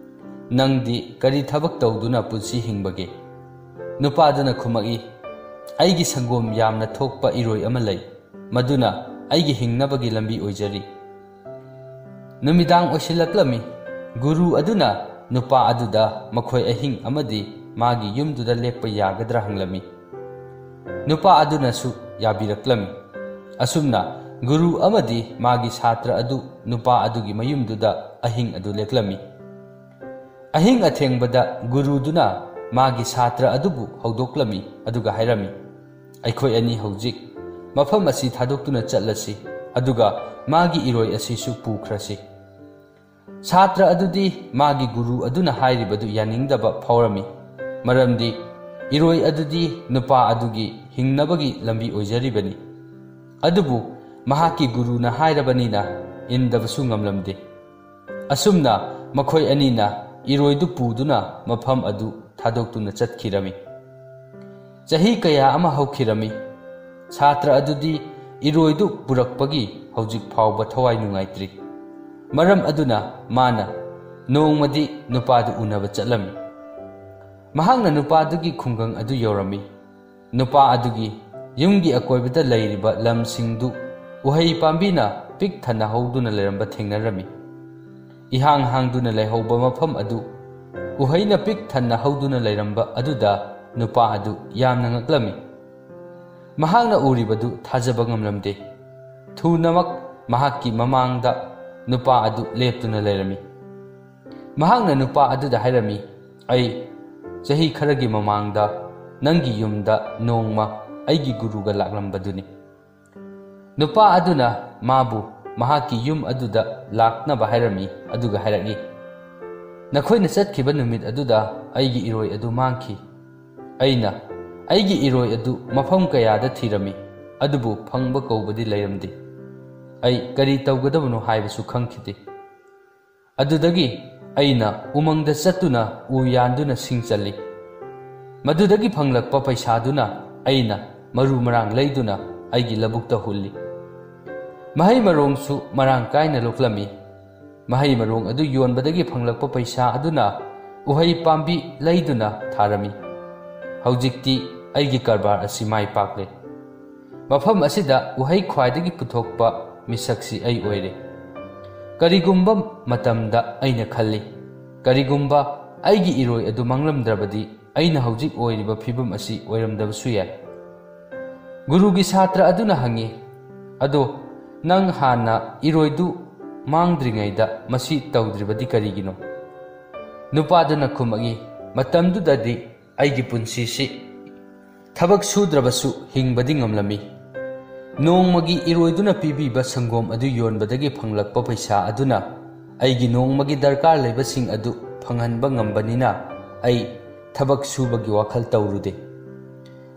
"ꯅꯪꯗꯤ ꯀꯔꯤ ꯊꯕꯛ ꯇꯧꯗꯨꯅ ꯄꯨꯟꯁꯤ ꯍꯤꯡꯕꯒꯦ?" ꯅꯨꯄꯥꯗꯨꯅ ꯈꯨꯝꯃꯛꯏ, "ꯑꯩꯒꯤ ꯁꯪꯒꯣꯝ ꯌꯥꯝꯅ ꯊꯣꯛꯄ ꯏꯔꯣꯏ ꯑꯃ ꯂꯩ, ꯃꯗꯨꯅ ꯑꯩꯒꯤ ꯍꯤꯡꯅꯕꯒꯤ ꯂꯝꯕꯤ ꯑꯣꯏꯖꯔꯤ꯫" ꯅꯨꯃꯤꯗꯥꯡ ꯑꯣꯏꯁꯤꯜꯂꯛꯂꯝꯃꯤ꯫ ꯒꯨꯔꯨ ꯑꯗꯨꯅ ꯅꯨꯄꯥ ꯑꯗꯨꯗ ꯃꯈꯣꯏ ꯑꯍꯤꯡ ꯑꯃꯗꯤ ꯃꯥꯒꯤ ꯌꯨꯝꯗꯨꯗ ꯂꯦꯛꯄ ꯌꯥꯒꯗ꯭ꯔꯥ ꯍꯪꯂꯝꯃꯤ꯫ ꯅꯨꯄꯥ ꯑꯗꯨꯅꯁꯨ ꯌꯥꯕꯤꯔꯛꯂꯝꯃꯤ꯫ ꯑꯁꯨꯝꯅ ꯒꯨꯔꯨ ꯑꯃꯗꯤ ꯃꯥꯒꯤ ꯁꯥꯇ꯭ꯔ ꯑꯗꯨ ꯅꯨꯄꯥ ꯑꯗꯨꯒꯤ ꯃꯌꯨꯝꯗꯨꯗ ꯑꯍꯤꯡ ꯑꯗꯨ ꯂꯦꯛꯂꯝꯃꯤ꯫ ꯑꯍꯤꯡ ꯑꯊꯦꯡꯕꯗ ꯒꯨꯔꯨꯗꯨꯅ ꯃꯥꯒꯤ ꯁꯥꯇ꯭ꯔ ꯑꯗꯨꯕꯨ ꯍꯧꯗꯣꯛꯂꯝꯃꯤ, ꯑꯗꯨꯒ ꯍꯥꯏꯔꯝꯃꯤ, "ꯑꯩꯈꯣꯏ ꯑꯅꯤ ꯍꯧꯖꯤꯛ ꯃꯐꯝ ꯑꯁꯤ ꯊꯥꯗꯣꯛꯇꯨꯅ ꯆꯠꯂꯁꯤ, ꯑꯗꯨꯒ ꯃꯥꯒꯤ ꯏꯔꯣꯏ ꯑꯁꯤꯁꯨ ꯄꯨꯈ꯭ꯔꯁꯤ꯫" ꯁꯥꯇ꯭ꯔ ꯑꯗꯨꯗꯤ ꯃꯥꯒꯤ ꯒꯨꯔꯨ ꯑꯗꯨꯅ ꯍꯥꯏꯔꯤꯕꯗꯨ ꯌꯥꯅꯤꯡꯗꯕ ꯐꯥꯎꯔꯝꯃꯤ, ꯃꯔꯝꯗꯤ ꯏꯔꯣꯏ ꯑꯗꯨꯗꯤ ꯅꯨꯄꯥ ꯑꯗꯨꯒꯤ ꯍꯤꯡꯅꯕꯒꯤ ꯂꯝꯕꯤ ꯑꯣꯏꯖꯔꯤꯕꯅꯤ꯫ ꯑꯗꯨꯕꯨ ꯃꯍꯥꯛꯀꯤ ꯒꯨꯔꯨꯅ ꯍꯥꯏꯔꯕꯅꯤꯅ ꯏꯟꯗꯕꯁꯨ ꯉꯝꯂꯝꯗꯦ꯫ ꯑꯁꯨꯝꯅ ꯃꯈꯣꯏ ꯑꯅꯤꯅ ꯏꯔꯣꯏꯗꯨ ꯄꯨꯗꯨꯅ ꯃꯐꯝ ꯑꯗꯨ ꯊꯥꯗꯣꯛꯇꯨꯅ ꯆꯠꯈꯤꯔꯝꯃꯤ꯫ ꯆꯍꯤ ꯀꯌꯥ ꯑꯃ ꯍꯧꯈꯤꯔꯝꯃꯤ꯫ ꯁꯥꯇ꯭ꯔ ꯑꯗꯨꯗꯤ ꯏꯔꯣꯏꯗꯨ ꯄꯨꯔꯛꯄꯒꯤ ꯍꯧꯖꯤꯛ ꯐꯥꯎꯕ ꯊꯋꯥꯏ ꯅꯨꯡꯉꯥꯏꯇ꯭ꯔꯤ꯫ ꯃꯔꯝ ꯑꯗꯨꯅ ꯃꯥꯅ ꯅꯣꯡꯃꯗꯤ ꯅꯨꯄꯥꯗꯨ ꯎꯅꯕ ꯆꯠꯂꯝꯃꯤ꯫ ꯃꯍꯥꯛꯅ ꯅꯨꯄꯥꯗꯨꯒꯤ ꯈꯨꯡꯒꯪ ꯑꯗꯨ ꯌꯧꯔꯝꯃꯤ꯫ ꯅꯨꯄꯥ ꯑꯗꯨꯒꯤ ꯌꯨꯝꯒꯤ ꯑꯀꯣꯏꯕꯗ ꯂꯩꯔꯤꯕ ꯂꯝꯁꯤꯡꯗꯨ ꯎꯍꯩ ꯄꯥꯝꯕꯤꯅ ꯄꯤꯛ ꯊꯟꯅ ꯍꯧꯗꯨꯅ ꯂꯩꯔꯝꯕ ꯊꯦꯡꯅꯔꯝꯃꯤ꯫ ꯏꯍꯥꯡ ꯍꯥꯡꯗꯨꯅ ꯂꯩꯍꯧꯕ ꯃꯐꯝ ꯑꯗꯨ ꯎꯍꯩꯅ ꯄꯤꯛ ꯊꯟꯅ ꯍꯧꯗꯨꯅ ꯂꯩꯔꯝꯕ ꯑꯗꯨꯗ ꯅꯨꯄꯥ ꯑꯗꯨ ꯌꯥꯝꯅ ꯉꯛꯂꯝꯃꯤ꯫ ꯃꯍꯥꯛꯅ ꯎꯔꯤꯕꯗꯨ ꯊꯥꯖꯕ ꯉꯝꯂꯝꯗꯦ꯫ ꯊꯨꯅꯃꯛ ꯃꯍꯥꯛꯀꯤ ꯃꯃꯥꯡꯗ ꯅꯨꯄꯥ ꯑꯗꯨ ꯂꯦꯞꯇꯨꯅ ꯂꯩꯔꯝꯃꯤ꯫ ꯃꯍꯥꯛꯅ ꯅꯨꯄꯥ ꯑꯗꯨꯗ ꯍꯥꯏꯔꯝꯃꯤ, "ꯑꯩ ꯆꯍꯤ ꯈꯔꯒꯤ ꯃꯃꯥꯡꯗ ꯅꯪꯒꯤ ꯌꯨꯝꯗ ꯅꯣꯡꯃ ꯑꯩꯒꯤ ꯒꯨꯔꯨꯒ ꯂꯥꯛꯂꯝꯕꯗꯨꯅꯤ꯫" ꯅꯨꯄꯥ ꯑꯗꯨꯅ ꯃꯥꯕꯨ ꯃꯍꯥꯛꯀꯤ ꯌꯨꯝ ꯑꯗꯨꯗ ꯂꯥꯛꯅꯕ ꯍꯥꯏꯔꯝꯃꯤ, ꯑꯗꯨꯒ ꯍꯥꯏꯔꯛꯏ, "ꯅꯈꯣꯏꯅ ꯆꯠꯈꯤꯕ ꯅꯨꯃꯤꯠ ꯑꯗꯨꯗ ꯑꯩꯒꯤ ꯏꯔꯣꯏ ꯑꯗꯨ ꯃꯥꯡꯈꯤ꯫ ꯑꯩꯅ ꯑꯩꯒꯤ ꯏꯔꯣꯏ ꯑꯗꯨ ꯃꯐꯝ ꯀꯌꯥꯗ ꯊꯤꯔꯝꯃꯤ, ꯑꯗꯨꯕꯨ ꯐꯪꯕ ꯀꯧꯕꯗꯤ ꯂꯩꯔꯝꯗꯦ꯫ ꯑꯩ ꯀꯔꯤ ꯇꯧꯒꯗꯕꯅꯣ ꯍꯥꯏꯕꯁꯨ ꯈꯪꯈꯤꯗꯦ꯫ ꯑꯗꯨꯗꯒꯤ ꯑꯩꯅ ꯎꯃꯪꯗ ꯆꯠꯇꯨꯅ ꯎ ꯌꯥꯟꯗꯨꯅ ꯁꯤꯡ ꯆꯜꯂꯤ꯫ ꯃꯗꯨꯗꯒꯤ ꯐꯪꯂꯛꯄ ꯄꯩꯁꯥꯗꯨꯅ ꯑꯩꯅ ꯃꯔꯨ ꯃꯔꯥꯡ ꯂꯩꯗꯨꯅ ꯑꯩꯒꯤ ꯂꯧꯕꯨꯛꯇ ꯍꯨꯜꯂꯤ꯫ ꯃꯍꯩ ꯃꯔꯣꯡꯁꯨ ꯃꯔꯥꯡ ꯀꯥꯏꯅ ꯂꯣꯛꯂꯝꯃꯤ꯫ ꯃꯍꯩ ꯃꯔꯣꯡ ꯑꯗꯨ ꯌꯣꯟꯕꯗꯒꯤ ꯐꯪꯂꯛꯄ ꯄꯩꯁꯥ ꯑꯗꯨꯅ ꯎꯍꯩ ꯄꯥꯝꯕꯤ ꯂꯩꯗꯨꯅ ꯊꯥꯔꯝꯃꯤ꯫ ꯍꯧꯖꯤꯛꯇꯤ ꯑꯩꯒꯤ ꯀꯔꯕꯥꯔ ꯑꯁꯤ ꯃꯥꯏ ꯄꯥꯛꯂꯦ꯫ ꯃꯐꯝ ꯑꯁꯤꯗ ꯎꯍꯩ ꯈ꯭ꯋꯥꯏꯗꯒꯤ ꯄꯨꯊꯣꯛꯄ ꯃꯤꯁꯛꯁꯤ ꯑꯩ ꯑꯣꯏꯔꯦ꯫ ꯀꯔꯤꯒꯨꯝꯕ ꯃꯇꯝꯗ ꯑꯩꯅ ꯈꯜꯂꯤ, ꯀꯔꯤꯒꯨꯝꯕ ꯑꯩꯒꯤ ꯏꯔꯣꯏ ꯑꯗꯨ ꯃꯥꯡꯂꯝꯗ꯭ꯔꯕꯗꯤ ꯑꯩꯅ ꯍꯧꯖꯤꯛ ꯑꯣꯏꯔꯤꯕ ꯐꯤꯕꯝ ꯑꯁꯤ ꯑꯣꯏꯔꯝꯗꯕꯁꯨ ꯌꯥꯏ꯫" ꯒꯨꯔꯨꯒꯤ ꯁꯥꯇ꯭ꯔ ꯑꯗꯨꯅ ꯍꯪꯉꯤ, "ꯑꯗꯣ ꯅꯪ ꯍꯥꯟꯅ ꯏꯔꯣꯏꯗꯨ ꯃꯥꯡꯗ꯭ꯔꯤꯉꯩꯗ ꯃꯁꯤ ꯇꯧꯗ꯭ꯔꯤꯕꯗꯤ ꯀꯔꯤꯒꯤꯅꯣ?" ꯅꯨꯄꯥꯗꯨꯅ ꯈꯨꯝꯃꯛꯏ, "ꯃꯇꯝꯗꯨꯗꯗꯤ ꯑꯩꯒꯤ ꯄꯨꯟꯁꯤꯁꯤ ꯊꯕꯛ ꯁꯨꯗ꯭ꯔꯕꯁꯨ ꯍꯤꯡꯕꯗꯤ ꯉꯝꯂꯝꯃꯤ꯫ ꯅꯣꯡꯃꯒꯤ ꯏꯔꯣꯏꯗꯨꯅ ꯄꯤꯕꯤꯕ ꯁꯪꯒꯣꯝ ꯑꯗꯨ ꯌꯣꯟꯕꯗꯒꯤ ꯐꯪꯂꯛꯄ ꯄꯩꯁꯥ ꯑꯗꯨꯅ ꯑꯩꯒꯤ ꯅꯣꯡꯃꯒꯤ ꯗꯔꯀꯥꯔ ꯂꯩꯕꯁꯤꯡ ꯑꯗꯨ ꯐꯪꯍꯟꯕ ꯉꯝꯕꯅꯤꯅ ꯑꯩ ꯊꯕꯛ ꯁꯨꯕꯒꯤ ꯋꯥꯈꯜ ꯇꯧꯔꯨꯗꯦ꯫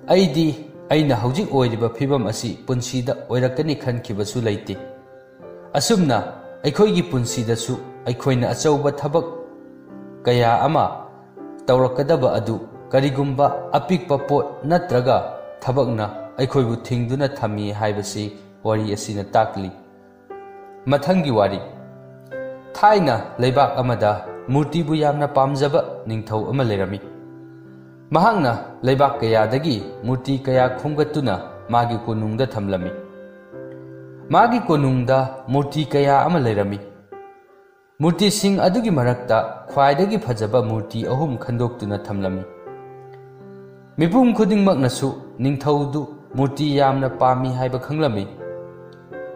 ꯑꯩꯗꯤ ꯑꯩꯅ ꯍꯧꯖꯤꯛ ꯑꯣꯏꯔꯤꯕ ꯐꯤꯕꯝ ꯑꯁꯤ ꯄꯨꯟꯁꯤꯗ ꯑꯣꯏꯔꯛꯀꯅꯤ ꯈꯟꯈꯤꯕꯁꯨ ꯂꯩꯇꯦ꯫ ꯑꯁꯨꯝꯅ ꯑꯩꯈꯣꯏꯒꯤ ꯄꯨꯟꯁꯤꯗꯁꯨ ꯑꯩꯈꯣꯏꯅ ꯑꯆꯧꯕ ꯊꯕꯛ ꯀꯌꯥ ꯑꯃ ꯇꯧꯔꯛꯀꯗꯕ ꯑꯗꯨ ꯀꯔꯤꯒꯨꯝꯕ ꯑꯄꯤꯛꯄ ꯄꯣꯠ ꯅꯠꯇ꯭ꯔꯒ ꯊꯕꯛꯅ ꯑꯩꯈꯣꯏꯕꯨ ꯊꯤꯡꯗꯨꯅ ꯊꯝꯃꯤ ꯍꯥꯏꯕꯁꯤ ꯋꯥꯔꯤ ꯑꯁꯤꯅ ꯇꯥꯛꯂꯤ꯫ ꯃꯊꯪꯒꯤ ꯋꯥꯔꯤ꯫ ꯊꯥꯏꯅ ꯂꯩꯕꯥꯛ ꯑꯃꯗ ꯃꯨꯔꯇꯤꯕꯨ ꯌꯥꯝꯅ ꯄꯥꯝꯖꯕ ꯅꯤꯡꯊꯧ ꯑꯃ ꯂꯩꯔꯝꯃꯤ꯫ ꯃꯍꯥꯛꯅ ꯂꯩꯕꯥꯛ ꯀꯌꯥꯗꯒꯤ ꯃꯨꯔꯇꯤ ꯀꯌꯥ ꯈꯣꯝꯒꯠꯇꯨꯅ ꯃꯥꯒꯤ ꯀꯣꯅꯨꯡꯗ ꯊꯝꯂꯝꯃꯤ꯫ ꯃꯥꯒꯤ ꯀꯣꯅꯨꯡꯗ ꯃꯨꯔꯇꯤ ꯀꯌꯥ ꯑꯃ ꯂꯩꯔꯝꯃꯤ꯫ ꯃꯨꯔꯇꯤꯁꯤꯡ ꯑꯗꯨꯒꯤ ꯃꯔꯛꯇ ꯈ꯭ꯋꯥꯏꯗꯒꯤ ꯐꯖꯕ ꯃꯨꯔꯇꯤ ꯑꯍꯨꯝ ꯈꯟꯗꯣꯛꯇꯨꯅ ꯊꯝꯂꯝꯃꯤ꯫ ꯃꯤꯄꯨꯝ ꯈꯨꯗꯤꯡꯃꯛꯅꯁꯨ ꯅꯤꯡꯊꯧꯗꯨ ꯃꯨꯔꯇꯤ ꯌꯥꯝꯅ ꯄꯥꯝꯃꯤ ꯍꯥꯏꯕ ꯈꯪꯂꯝꯃꯤ꯫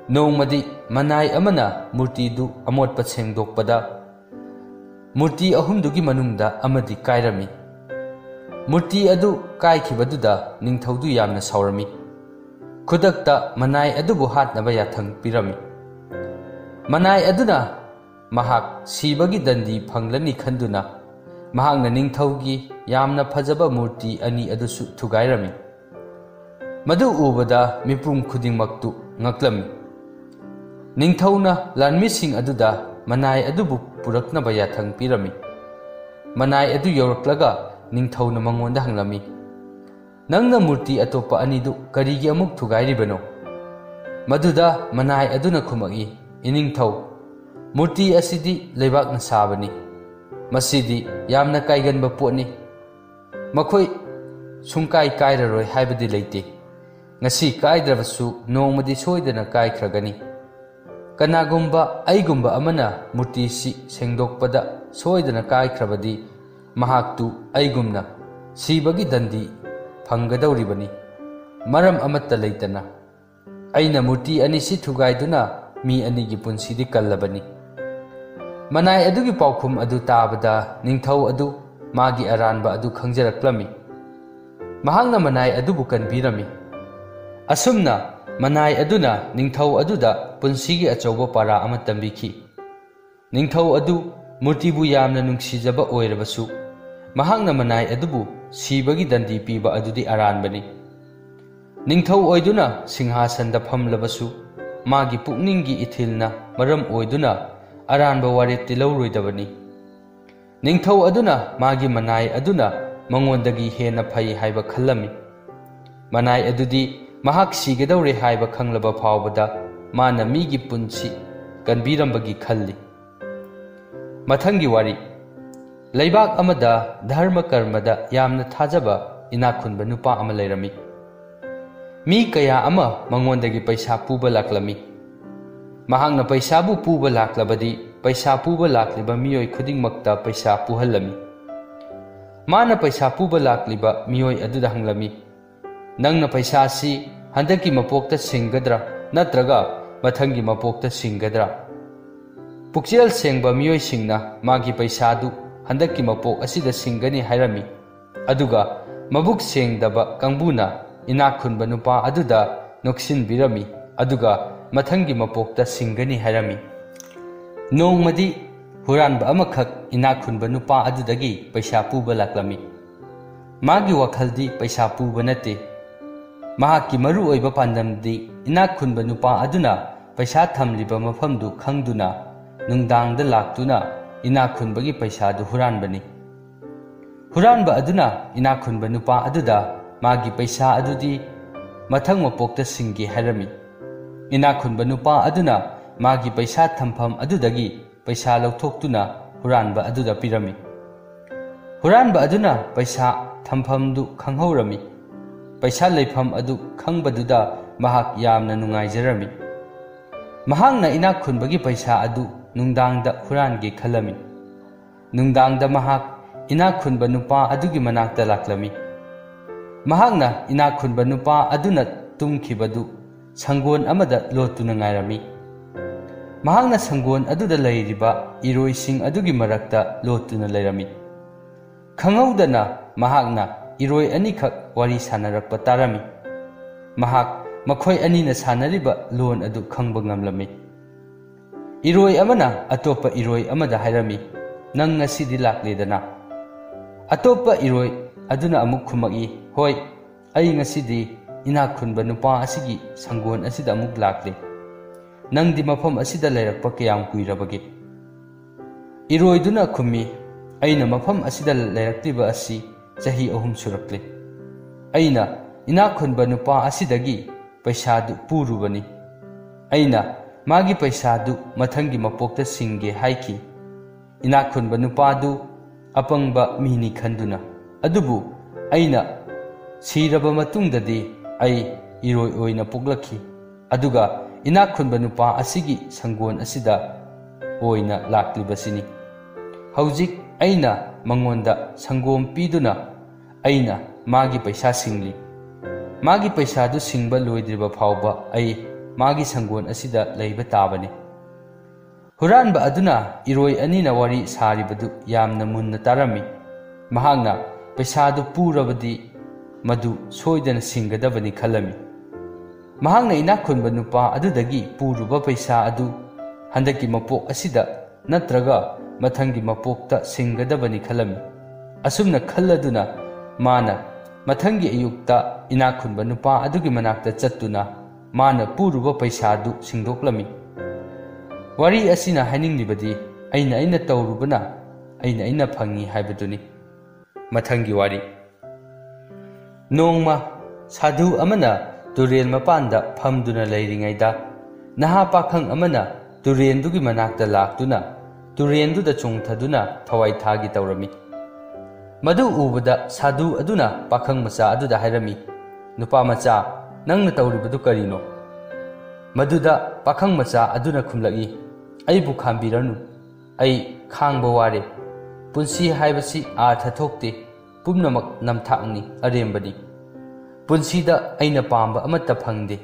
ꯅꯣꯡꯃꯗꯤ ꯃꯅꯥꯏ ꯑꯃꯅ ꯃꯨꯔꯇꯤꯗꯨ ꯑꯃꯣꯠꯄ ꯁꯦꯡꯗꯣꯛꯄꯗ, ꯃꯨꯔꯇꯤ ꯑꯍꯨꯝꯗꯨꯒꯤ ꯃꯅꯨꯡꯗ ꯑꯃꯗꯤ ꯀꯥꯏꯔꯝꯃꯤ꯫ ꯃꯨꯔꯇꯤ ꯑꯗꯨ ꯀꯥꯏꯈꯤꯕꯗꯨꯗ ꯅꯤꯡꯊꯧꯗꯨ ꯌꯥꯝꯅ ꯁꯥꯎꯔꯝꯃꯤ꯫ ꯈꯨꯗꯛꯇ ꯃꯅꯥꯏ ꯑꯗꯨꯕꯨ ꯍꯥꯠꯅꯕ ꯌꯥꯊꯪ ꯄꯤꯔꯝꯃꯤ꯫ ꯃꯅꯥꯏ ꯑꯗꯨꯅ ꯃꯍꯥꯛ ꯁꯤꯕꯒꯤ ꯗꯟꯗꯤ ꯐꯪꯂꯅꯤ ꯈꯟꯗꯨꯅ, ꯃꯍꯥꯛꯅ ꯅꯤꯡꯊꯧꯒꯤ ꯌꯥꯝꯅ ꯐꯖꯕ ꯃꯨꯔꯇꯤ ꯑꯅꯤ ꯑꯗꯨꯁꯨ ꯊꯨꯒꯥꯏꯔꯝꯃꯤ꯫ ꯃꯗꯨ ꯎꯕꯗ ꯃꯤꯄꯨꯝ ꯈꯨꯗꯤꯡꯃꯛꯇꯨ ꯉꯛꯂꯝꯃꯤ꯫ ꯅꯤꯡꯊꯧꯅ ꯂꯥꯟꯃꯤꯁꯤꯡ ꯑꯗꯨꯗ ꯃꯅꯥꯏ ꯑꯗꯨꯕꯨ ꯄꯨꯔꯛꯅꯕ ꯌꯥꯊꯪ ꯄꯤꯔꯝꯃꯤ꯫ ꯃꯅꯥꯏ ꯑꯗꯨ ꯌꯧꯔꯛꯂꯒ ꯅꯤꯡꯊꯧꯅ ꯃꯉꯣꯟꯗ ꯍꯪꯂꯝꯃꯤ, "ꯅꯪꯅ ꯃꯨꯔꯇꯤ ꯑꯇꯣꯞꯄ ꯑꯅꯤꯗꯨ ꯀꯔꯤꯒꯤ ꯑꯃꯨꯛ ꯊꯨꯒꯥꯏꯔꯤꯕꯅꯣ?" ꯃꯗꯨꯗ ꯃꯅꯥꯏ ꯑꯗꯨꯅ ꯈꯨꯝꯃꯛꯏ, "ꯏꯅꯤꯡꯊꯧ, ꯃꯨꯔꯇꯤ ꯑꯁꯤꯗꯤ ꯂꯩꯕꯥꯛꯅ ꯁꯥꯕꯅꯤ꯫ ꯃꯁꯤꯗꯤ ꯌꯥꯝꯅ ꯀꯥꯏꯒꯟꯕ ꯄꯣꯠꯅꯤ꯫ ꯃꯈꯣꯏ ꯁꯨꯡꯀꯥꯏ ꯀꯥꯏꯔꯔꯣꯏ ꯍꯥꯏꯕꯗꯤ ꯂꯩꯇꯦ꯫ ꯉꯁꯤ ꯀꯥꯏꯗ꯭ꯔꯕꯁꯨ ꯅꯣꯡꯃꯗꯤ ꯁꯣꯏꯗꯅ ꯀꯥꯏꯈ꯭ꯔꯒꯅꯤ꯫ ꯀꯅꯥꯒꯨꯝꯕ ꯑꯩꯒꯨꯝꯕ ꯑꯃꯅ ꯃꯨꯔꯇꯤꯁꯤ ꯁꯦꯡꯗꯣꯛꯄꯗ ꯁꯣꯏꯗꯅ ꯀꯥꯏꯈ꯭ꯔꯕꯗꯤ, ꯃꯍꯥꯛꯇꯨ ꯑꯩꯒꯨꯝꯅ ꯁꯤꯕꯒꯤ ꯗꯟꯗꯤ ꯐꯪꯒꯗꯧꯔꯤꯕꯅꯤ꯫ ꯃꯔꯝ ꯑꯃꯠꯇ ꯂꯩꯇꯅ ꯑꯩꯅ ꯃꯨꯔꯇꯤ ꯑꯅꯤꯁꯤ ꯊꯨꯒꯥꯏꯗꯨꯅ ꯃꯤ ꯑꯅꯤꯒꯤ ꯄꯨꯟꯁꯤꯗꯤ ꯀꯜꯂꯕꯅꯤ꯫" ꯃꯅꯥꯏ ꯑꯗꯨꯒꯤ ꯄꯥꯎꯈꯨꯝ ꯑꯗꯨ ꯇꯥꯕꯗ ꯅꯤꯡꯊꯧ ꯑꯗꯨ ꯃꯥꯒꯤ ꯑꯔꯥꯟꯕ ꯑꯗꯨ ꯈꯪꯖꯔꯛꯂꯝꯃꯤ꯫ ꯃꯍꯥꯛꯅ ꯃꯅꯥꯏ ꯑꯗꯨꯕꯨ ꯀꯟꯕꯤꯔꯝꯃꯤ꯫ ꯑꯁꯨꯝꯅ ꯃꯅꯥꯏ ꯑꯗꯨꯅ ꯅꯤꯡꯊꯧ ꯑꯗꯨꯗ ꯄꯨꯟꯁꯤꯒꯤ ꯑꯆꯧꯕ ꯄꯥꯔꯥ ꯑꯃ ꯇꯝꯕꯤꯈꯤ꯫ ꯅꯤꯡꯊꯧ ꯑꯗꯨ ꯃꯨꯔꯇꯤꯕꯨ ꯌꯥꯝꯅ ꯅꯨꯡꯁꯤꯖꯕ ꯑꯣꯏꯔꯕꯁꯨ, ꯃꯍꯥꯛꯅ ꯃꯅꯥꯏ ꯑꯗꯨꯕꯨ ꯁꯤꯕꯒꯤ ꯗꯟꯗꯤ ꯄꯤꯕ ꯑꯗꯨꯗꯤ ꯑꯔꯥꯟꯕꯅꯤ꯫ ꯅꯤꯡꯊꯧ ꯑꯣꯏꯗꯨꯅ ꯁꯤꯡꯍꯥꯁꯟꯗ ꯐꯝꯂꯕꯁꯨ, ꯃꯥꯒꯤ ꯄꯨꯛꯅꯤꯡꯒꯤ ꯏꯊꯤꯜꯅ ꯃꯔꯝ ꯑꯣꯏꯗꯨꯅ ꯑꯔꯥꯟꯕ ꯋꯥꯔꯦꯞꯇꯤ ꯂꯧꯔꯣꯏꯗꯕꯅꯤ꯫ ꯅꯤꯡꯊꯧ ꯑꯗꯨꯅ ꯃꯥꯒꯤ ꯃꯅꯥꯏ ꯑꯗꯨꯅ ꯃꯉꯣꯟꯗꯒꯤ ꯍꯦꯟꯅ ꯐꯩ ꯍꯥꯏꯕ ꯈꯜꯂꯝꯃꯤ꯫ ꯃꯅꯥꯏ ꯑꯗꯨꯗꯤ ꯃꯍꯥꯛ ꯁꯤꯒꯗꯧꯔꯦ ꯍꯥꯏꯕ ꯈꯪꯂꯕ ꯐꯥꯎꯕꯗ ꯃꯥꯅ ꯃꯤꯒꯤ ꯄꯨꯟꯁꯤ ꯀꯟꯕꯤꯔꯝꯕꯒꯤ ꯈꯜꯂꯤ꯫ ꯃꯊꯪꯒꯤ ꯋꯥꯔꯤ꯫ ꯂꯩꯕꯥꯛ ꯑꯃꯗ ꯙꯔꯃ ꯀꯔꯃꯗ ꯌꯥꯝꯅ ꯊꯥꯖꯕ ꯏꯅꯥꯛ ꯈꯨꯟꯕ ꯅꯨꯄꯥ ꯑꯃ ꯂꯩꯔꯝꯃꯤ꯫ ꯃꯤ ꯀꯌꯥ ꯑꯃ ꯃꯉꯣꯟꯗꯒꯤ ꯄꯩꯁꯥ ꯄꯨꯕ ꯂꯥꯛꯂꯝꯃꯤ꯫ ꯃꯍꯥꯛꯅ ꯄꯩꯁꯥꯕꯨ ꯄꯨꯕ ꯂꯥꯛꯂꯕꯗꯤ, ꯄꯩꯁꯥ ꯄꯨꯕ ꯂꯥꯛꯂꯤꯕ ꯃꯤꯑꯣꯏ ꯈꯨꯗꯤꯡꯃꯛꯇ ꯄꯩꯁꯥ ꯄꯨꯍꯜꯂꯝꯃꯤ꯫ ꯃꯥꯅ ꯄꯩꯁꯥ ꯄꯨꯕ ꯂꯥꯛꯂꯤꯕ ꯃꯤꯑꯣꯏ ꯑꯗꯨꯗ ꯍꯪꯂꯝꯃꯤ, "ꯅꯪꯅ ꯄꯩꯁꯥ ꯑꯁꯤ ꯍꯟꯗꯛꯀꯤ ꯃꯄꯣꯛꯇ ꯁꯤꯡꯒꯗ꯭ꯔꯥ ꯅꯠꯇ꯭ꯔꯒ ꯃꯊꯪꯒꯤ ꯃꯄꯣꯛꯇ ꯁꯤꯡꯒꯗ꯭ꯔꯥ?" ꯄꯨꯛꯆꯦꯜ ꯁꯦꯡꯕ ꯃꯤꯑꯣꯏꯁꯤꯡꯅ ꯃꯥꯒꯤ ꯄꯩꯁꯥꯗꯨ ꯍꯟꯗꯛꯀꯤ ꯃꯄꯣꯛ ꯑꯁꯤꯗ ꯁꯤꯡꯒꯅꯤ ꯍꯥꯏꯔꯝꯃꯤ꯫ ꯑꯗꯨꯒ ꯃꯕꯨꯛ ꯁꯦꯡꯗꯕ ꯀꯥꯡꯕꯨꯅ ꯏꯅꯥꯛ ꯈꯨꯟꯕ ꯅꯨꯄꯥ ꯑꯗꯨꯗ ꯅꯣꯛꯁꯤꯟꯕꯤꯔꯝꯃꯤ, ꯑꯗꯨꯒ ꯃꯊꯪꯒꯤ ꯃꯄꯣꯛꯇ ꯁꯤꯡꯒꯅꯤ ꯍꯥꯏꯔꯝꯃꯤ꯫ ꯅꯣꯡꯃꯗꯤ ꯍꯨꯔꯥꯟꯕ ꯑꯃꯈꯛ ꯏꯅꯥꯛ ꯈꯨꯟꯕ ꯅꯨꯄꯥ ꯑꯗꯨꯗꯒꯤ ꯄꯩꯁꯥ ꯄꯨꯕ ꯂꯥꯛꯂꯝꯃꯤ꯫ ꯃꯥꯒꯤ ꯋꯥꯈꯜꯗꯤ ꯄꯩꯁꯥ ꯄꯨꯕ ꯅꯠꯇꯦ꯫ ꯃꯍꯥꯛꯀꯤ ꯃꯔꯨꯑꯣꯏꯕ ꯄꯥꯟꯗꯝꯗꯤ ꯏꯅꯥꯛ ꯈꯨꯟꯕ ꯅꯨꯄꯥ ꯑꯗꯨꯅ ꯄꯩꯁꯥ ꯊꯝꯂꯤꯕ ꯃꯐꯝꯗꯨ ꯈꯪꯗꯨꯅ ꯅꯨꯡꯗꯥꯡꯗ ꯂꯥꯛꯇꯨꯅ ꯏꯅꯥꯛ ꯈꯨꯟꯕꯒꯤ ꯄꯩꯁꯥꯗꯨ ꯍꯨꯔꯥꯟꯕꯅꯤ꯫ ꯍꯨꯔꯥꯟꯕ ꯑꯗꯨꯅ ꯏꯅꯥꯛ ꯈꯨꯟꯕ ꯅꯨꯄꯥ ꯑꯗꯨꯗ ꯃꯥꯒꯤ ꯄꯩꯁꯥ ꯑꯗꯨꯗꯤ ꯃꯊꯪ ꯃꯄꯣꯛꯇ ꯁꯤꯡꯒꯦ ꯍꯥꯏꯔꯝꯃꯤ꯫ ꯏꯅꯥꯛ ꯈꯨꯟꯕ ꯅꯨꯄꯥ ꯑꯗꯨꯅ ꯃꯥꯒꯤ ꯄꯩꯁꯥ ꯊꯝꯐꯝ ꯑꯗꯨꯗꯒꯤ ꯄꯩꯁꯥ ꯂꯧꯊꯣꯛꯇꯨꯅ ꯍꯨꯔꯥꯟꯕ ꯑꯗꯨꯗ ꯄꯤꯔꯝꯃꯤ꯫ ꯍꯨꯔꯥꯟꯕ ꯑꯗꯨꯅ ꯄꯩꯁꯥ ꯊꯝꯐꯝꯗꯨ ꯈꯪꯍꯧꯔꯝꯃꯤ꯫ ꯄꯩꯁꯥ ꯂꯩꯐꯝ ꯑꯗꯨ ꯈꯪꯕꯗꯨꯗ ꯃꯍꯥꯛ ꯌꯥꯝꯅ ꯅꯨꯡꯉꯥꯏꯖꯔꯝꯃꯤ꯫ ꯃꯍꯥꯛꯅ ꯏꯅꯥꯛ ꯈꯨꯟꯕꯒꯤ ꯄꯩꯁꯥ ꯑꯗꯨ ꯅꯨꯡꯗꯥꯡꯗ ꯍꯨꯔꯥꯟꯒꯦ ꯈꯜꯂꯝꯃꯤ꯫ ꯅꯨꯡꯗꯥꯡꯗ ꯃꯍꯥꯛ ꯏꯅꯥꯛ ꯈꯨꯟꯕ ꯅꯨꯄꯥ ꯑꯗꯨꯒꯤ ꯃꯅꯥꯛꯇ ꯂꯥꯛꯂꯝꯃꯤ꯫ ꯃꯍꯥꯛꯅ ꯏꯅꯥꯛ ꯈꯨꯟꯕ ꯅꯨꯄꯥ ꯑꯗꯨꯅ ꯇꯨꯝꯈꯤꯕꯗꯨ ꯁꯪꯒꯣꯟ ꯑꯃꯗ ꯂꯣꯠꯇꯨꯅ ꯉꯥꯏꯔꯝꯃꯤ꯫ ꯃꯍꯥꯛꯅ ꯁꯪꯒꯣꯟ ꯑꯗꯨꯗ ꯂꯩꯔꯤꯕ ꯏꯔꯣꯏꯁꯤꯡ ꯑꯗꯨꯒꯤ ꯃꯔꯛꯇ ꯂꯣꯠꯇꯨꯅ ꯂꯩꯔꯝꯃꯤ꯫ ꯈꯪꯍꯧꯗꯅ ꯃꯍꯥꯛꯅ ꯏꯔꯣꯏ ꯑꯅꯤꯈꯛ ꯋꯥꯔꯤ ꯁꯥꯟꯅꯔꯛꯄ ꯇꯥꯔꯝꯃꯤ꯫ ꯃꯍꯥꯛ ꯃꯈꯣꯏ ꯑꯅꯤꯅ ꯁꯥꯟꯅꯔꯤꯕ ꯂꯣꯟ ꯑꯗꯨ ꯈꯪꯕ ꯉꯝꯂꯝꯃꯤ꯫ ꯏꯔꯣꯏ ꯑꯃꯅ ꯑꯇꯣꯞꯄ ꯏꯔꯣꯏ ꯑꯃꯗ ꯍꯥꯏꯔꯝꯃꯤ, "ꯅꯪ ꯉꯁꯤꯗꯤ ꯂꯥꯛꯂꯦꯗꯅ?" ꯑꯇꯣꯞꯄ ꯏꯔꯣꯏ ꯑꯗꯨꯅ ꯑꯃꯨꯛ ꯈꯨꯝꯃꯛꯏ, "ꯍꯣꯏ, ꯑꯩ ꯉꯁꯤꯗꯤ ꯏꯅꯥꯛ ꯈꯨꯟꯕ ꯅꯨꯄꯥ ꯑꯁꯤꯒꯤ ꯁꯪꯒꯣꯟ ꯑꯁꯤꯗ ꯑꯃꯨꯛ ꯂꯥꯛꯂꯦ꯫ ꯅꯪꯗꯤ ꯃꯐꯝ ꯑꯁꯤꯗ ꯂꯩꯔꯛꯄ ꯀꯌꯥꯝ ꯀꯨꯏꯔꯕꯒꯦ?" ꯏꯔꯣꯏꯗꯨꯅ ꯈꯨꯝꯃꯤ, ꯑꯩꯅ ꯃꯐꯝ ꯑꯁꯤꯗ ꯂꯩꯔꯛꯂꯤꯕ ꯑꯁꯤ ꯆꯍꯤ ꯑꯍꯨꯝ ꯁꯨꯔꯛꯂꯦ꯫ ꯑꯩꯅ ꯏꯅꯥꯛ ꯈꯨꯟꯕ ꯅꯨꯄꯥ ꯑꯁꯤꯗꯒꯤ ꯄꯩꯁꯥꯗꯨ ꯄꯨꯔꯨꯕꯅꯤ꯫ ꯑꯩꯅ ꯃꯥꯒꯤ ꯄꯩꯁꯥꯗꯨ ꯃꯊꯪꯒꯤ ꯃꯄꯣꯛꯇ ꯁꯤꯡꯒꯦ ꯍꯥꯏꯈꯤ꯫ ꯏꯅꯥꯛ ꯈꯨꯟꯕ ꯅꯨꯄꯥꯗꯨ ꯑꯄꯪꯕ ꯃꯤꯅꯤ ꯈꯟꯗꯨꯅ꯫ ꯑꯗꯨꯕꯨ ꯑꯩꯅ ꯁꯤꯔꯕ ꯃꯇꯨꯡꯗꯗꯤ ꯑꯩ ꯏꯔꯣꯏ ꯑꯣꯏꯅ ꯄꯣꯛꯂꯛꯈꯤ꯫ ꯑꯗꯨꯒ ꯏꯅꯥꯛ ꯈꯨꯟꯕ ꯅꯨꯄꯥ ꯑꯁꯤꯒꯤ ꯁꯪꯒꯣꯟ ꯑꯁꯤꯗ ꯑꯣꯏꯅ ꯂꯥꯛꯂꯤꯕꯁꯤꯅꯤ꯫ ꯍꯧꯖꯤꯛ ꯑꯩꯅ ꯃꯉꯣꯟꯗ ꯁꯪꯒꯣꯝ ꯄꯤꯗꯨꯅ ꯑꯩꯅ ꯃꯥꯒꯤ ꯄꯩꯁꯥ ꯁꯤꯡꯂꯤ꯫ ꯃꯥꯒꯤ ꯄꯩꯁꯥꯗꯨ ꯁꯤꯡꯕ ꯂꯣꯏꯗ꯭ꯔꯤꯕ ꯐꯥꯎꯕ ꯑꯩ ꯃꯥꯒꯤ ꯁꯪꯒꯣꯟ ꯑꯁꯤꯗ ꯂꯩꯕ ꯇꯥꯕꯅꯤ꯫ ꯍꯨꯔꯥꯟꯕ ꯑꯗꯨꯅ ꯏꯔꯣꯏ ꯑꯅꯤꯅ ꯋꯥꯔꯤ ꯁꯥꯔꯤꯕꯗꯨ ꯌꯥꯝꯅ ꯃꯨꯟꯅ ꯇꯥꯔꯝꯃꯤ꯫ ꯃꯍꯥꯛꯅ ꯄꯩꯁꯥꯗꯨ ꯄꯨꯔꯕꯗꯤ ꯃꯗꯨ ꯁꯣꯏꯗꯅ ꯁꯤꯡꯒꯗꯕꯅꯤ ꯈꯜꯂꯝꯃꯤ꯫ ꯃꯍꯥꯛꯅ ꯏꯅꯥꯛ ꯈꯨꯟꯕ ꯅꯨꯄꯥ ꯑꯗꯨꯗꯒꯤ ꯄꯨꯔꯨꯕ ꯄꯩꯁꯥ ꯑꯗꯨ ꯍꯟꯗꯛꯀꯤ ꯃꯄꯣꯛ ꯑꯁꯤꯗ ꯅꯠꯇ꯭ꯔꯒ ꯃꯊꯪꯒꯤ ꯃꯄꯣꯛꯇ ꯁꯤꯡꯒꯗꯕꯅꯤ ꯈꯜꯂꯝꯃꯤ꯫ ꯑꯁꯨꯝꯅ ꯈꯜꯂꯗꯨꯅ ꯃꯥꯅ ꯃꯊꯪꯒꯤ ꯑꯌꯨꯛꯇ ꯏꯅꯥꯛ ꯈꯨꯟꯕ ꯅꯨꯄꯥ ꯑꯗꯨꯒꯤ ꯃꯅꯥꯛꯇ ꯆꯠꯇꯨꯅ ꯃꯥꯅ ꯄꯨꯔꯨꯕ ꯄꯩꯁꯥꯗꯨ ꯁꯤꯡꯗꯣꯛꯂꯝꯃꯤ꯫ ꯋꯥꯔꯤ ꯑꯁꯤꯅ ꯍꯥꯏꯅꯤꯡꯂꯤꯕꯗꯤ ꯑꯩꯅ ꯑꯩꯅ ꯇꯧꯔꯨꯕꯅ ꯑꯩꯅ ꯑꯩꯅ ꯐꯪꯉꯤ ꯍꯥꯏꯕꯗꯨꯅꯤ꯫ ꯃꯊꯪꯒꯤ ꯋꯥꯔꯤ꯫ ꯅꯣꯡꯃ ꯁꯥꯙꯨ ꯑꯃꯅ ꯇꯨꯔꯦꯜ ꯃꯄꯥꯟꯗ ꯐꯝꯗꯨꯅ ꯂꯩꯔꯤꯉꯩꯗ ꯅꯍꯥ ꯄꯥꯈꯪ ꯑꯃꯅ ꯇꯨꯔꯦꯜꯗꯨꯒꯤ ꯃꯅꯥꯛꯇ ꯂꯥꯛꯇꯨꯅ ꯇꯨꯔꯦꯜꯗꯨꯗ ꯆꯣꯡꯊꯗꯨꯅ ꯊꯋꯥꯏ ꯊꯥꯒꯦ ꯇꯧꯔꯝꯃꯤ꯫ ꯃꯗꯨ ꯎꯕꯗ ꯁꯥꯙꯨ ꯑꯗꯨꯅ ꯄꯥꯈꯪ ꯃꯆꯥ ꯑꯗꯨꯗ ꯍꯥꯏꯔꯝꯃꯤ, "ꯅꯨꯄꯥ ꯃꯆꯥ, ꯅꯪꯅ ꯇꯧꯔꯤꯕꯗꯨ ꯀꯔꯤꯅꯣ?" ꯃꯗꯨꯗ ꯄꯥꯈꯪ ꯃꯆꯥ ꯑꯗꯨꯅ ꯈꯨꯝꯂꯛꯏ, "ꯑꯩꯕꯨ ꯈꯥꯝꯕꯤꯔꯅꯨ꯫ ꯑꯩ ꯈꯥꯡꯕ ꯋꯥꯔꯦ꯫ ꯄꯨꯟꯁꯤ ꯍꯥꯏꯕꯁꯤ ꯑꯥꯔꯊ ꯊꯣꯛꯇꯦ꯫ ꯄꯨꯝꯅꯃꯛ ꯅꯝꯊꯥꯛꯅꯤ, ꯑꯔꯦꯝꯕꯅꯤ꯫ ꯄꯨꯟꯁꯤꯗ ꯑꯩꯅ ꯄꯥꯝꯕ ꯑꯃꯠꯇ ꯐꯪꯗꯦ꯫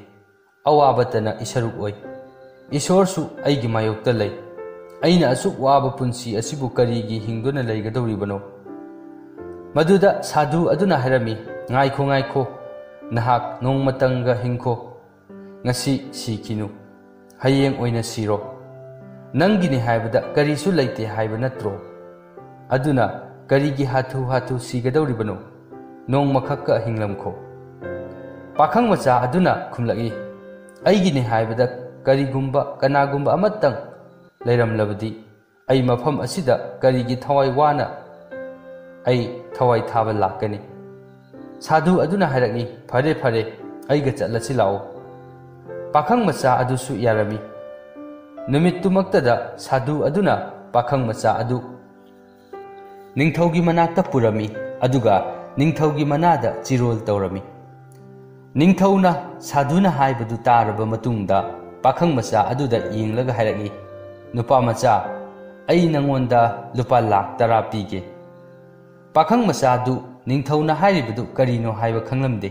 ꯑꯋꯥꯕꯇꯅ ꯏꯁꯔꯨꯛ ꯑꯣꯏ꯫ ꯏꯁꯣꯔꯁꯨ ꯑꯩꯒꯤ ꯃꯥꯌꯣꯛꯇ ꯂꯩ꯫ ꯑꯩꯅ ꯑꯁꯨꯛ ꯋꯥꯕ ꯄꯨꯟꯁꯤ ꯑꯁꯤꯕꯨ ꯀꯔꯤꯒꯤ ꯍꯤꯡꯗꯨꯅ ꯂꯩꯒꯗꯧꯔꯤꯕꯅꯣ?" ꯃꯗꯨꯗ ꯁꯥꯙꯨ ꯑꯗꯨꯅ ꯍꯥꯏꯔꯝꯃꯤ, "ꯉꯥꯏꯈꯣ, ꯉꯥꯏꯈꯣ, ꯅꯍꯥꯛ ꯅꯣꯡꯃꯇꯪꯒ ꯍꯤꯡꯈꯣ꯫ ꯉꯁꯤ ꯁꯤꯈꯤꯅꯨ꯫ ꯍꯌꯦꯡ ꯑꯣꯏꯅ ꯁꯤꯔꯣ꯫ ꯅꯪꯒꯤꯅꯤ ꯍꯥꯏꯕꯗ ꯀꯔꯤꯁꯨ ꯂꯩꯇꯦ ꯍꯥꯏꯕ ꯅꯠꯇ꯭ꯔꯣ? ꯑꯗꯨꯅ ꯀꯔꯤꯒꯤ ꯍꯥꯊꯨ ꯍꯥꯊꯨ ꯁꯤꯒꯗꯧꯔꯤꯕꯅꯣ? ꯅꯣꯡꯃꯈꯛꯀ ꯍꯤꯡꯂꯝꯈꯣ꯫" ꯄꯥꯈꯪ ꯃꯆꯥ ꯑꯗꯨꯅ ꯈꯨꯝꯂꯛꯏ, "ꯑꯩꯒꯤꯅꯤ ꯍꯥꯏꯕꯗ ꯀꯔꯤꯒꯨꯝꯕ ꯀꯅꯥꯒꯨꯝꯕ ꯑꯃꯇꯪ ꯂꯩꯔꯝꯂꯕꯗꯤ ꯑꯩ ꯃꯐꯝ ꯑꯁꯤꯗ ꯀꯔꯤꯒꯤ ꯊꯋꯥꯏ ꯋꯥꯅ ꯑꯩ ꯊꯋꯥꯏ ꯊꯥꯕ ꯂꯥꯛꯀꯅꯤ? ꯁꯥꯙꯨ ꯑꯗꯨꯅ ꯍꯥꯏꯔꯛꯏ, "ꯐꯔꯦ, ꯐꯔꯦ, ꯑꯩꯒ ꯆꯠꯂꯁꯤ ꯂꯥꯛꯑꯣ"꯫ ꯄꯥꯈꯪ ꯃꯆꯥ ꯑꯗꯨꯁꯨ ꯌꯥꯔꯝꯃꯤ꯫ ꯅꯨꯃꯤꯠꯇꯨꯃꯛꯇꯗ ꯁꯥꯙꯨ ꯑꯗꯨꯅ ꯄꯥꯈꯪ ꯃꯆꯥ ꯑꯗꯨ ꯅꯤꯡꯊꯧꯒꯤ ꯃꯅꯥꯛꯇ ꯄꯨꯔꯝꯃꯤ, ꯑꯗꯨꯒ ꯅꯤꯡꯊꯧꯒꯤ ꯃꯅꯥꯗ ꯆꯤꯔꯣꯜ ꯇꯧꯔꯝꯃꯤ꯫ ꯅꯤꯡꯊꯧꯅ ꯁꯥꯙꯨꯅ ꯍꯥꯏꯕꯗꯨ ꯇꯥꯔꯕ ꯃꯇꯨꯡꯗ ꯄꯥꯈꯪ ꯃꯆꯥ ꯑꯗꯨꯗ ꯌꯦꯡꯂꯒ ꯍꯥꯏꯔꯛꯏ, "ꯅꯨꯄꯥ ꯃꯆꯥ, ꯑꯩ ꯅꯉꯣꯟꯗ ꯂꯨꯄꯥ ꯂꯥꯈ ꯇꯔꯥ ꯄꯤꯒꯦ"꯫ ꯄꯥꯈꯪ ꯃꯆꯥꯗꯨ ꯅꯤꯡꯊꯧꯅ ꯍꯥꯏꯔꯤꯕꯗꯨ ꯀꯔꯤꯅꯣ ꯍꯥꯏꯕ ꯈꯪꯂꯝꯗꯦ꯫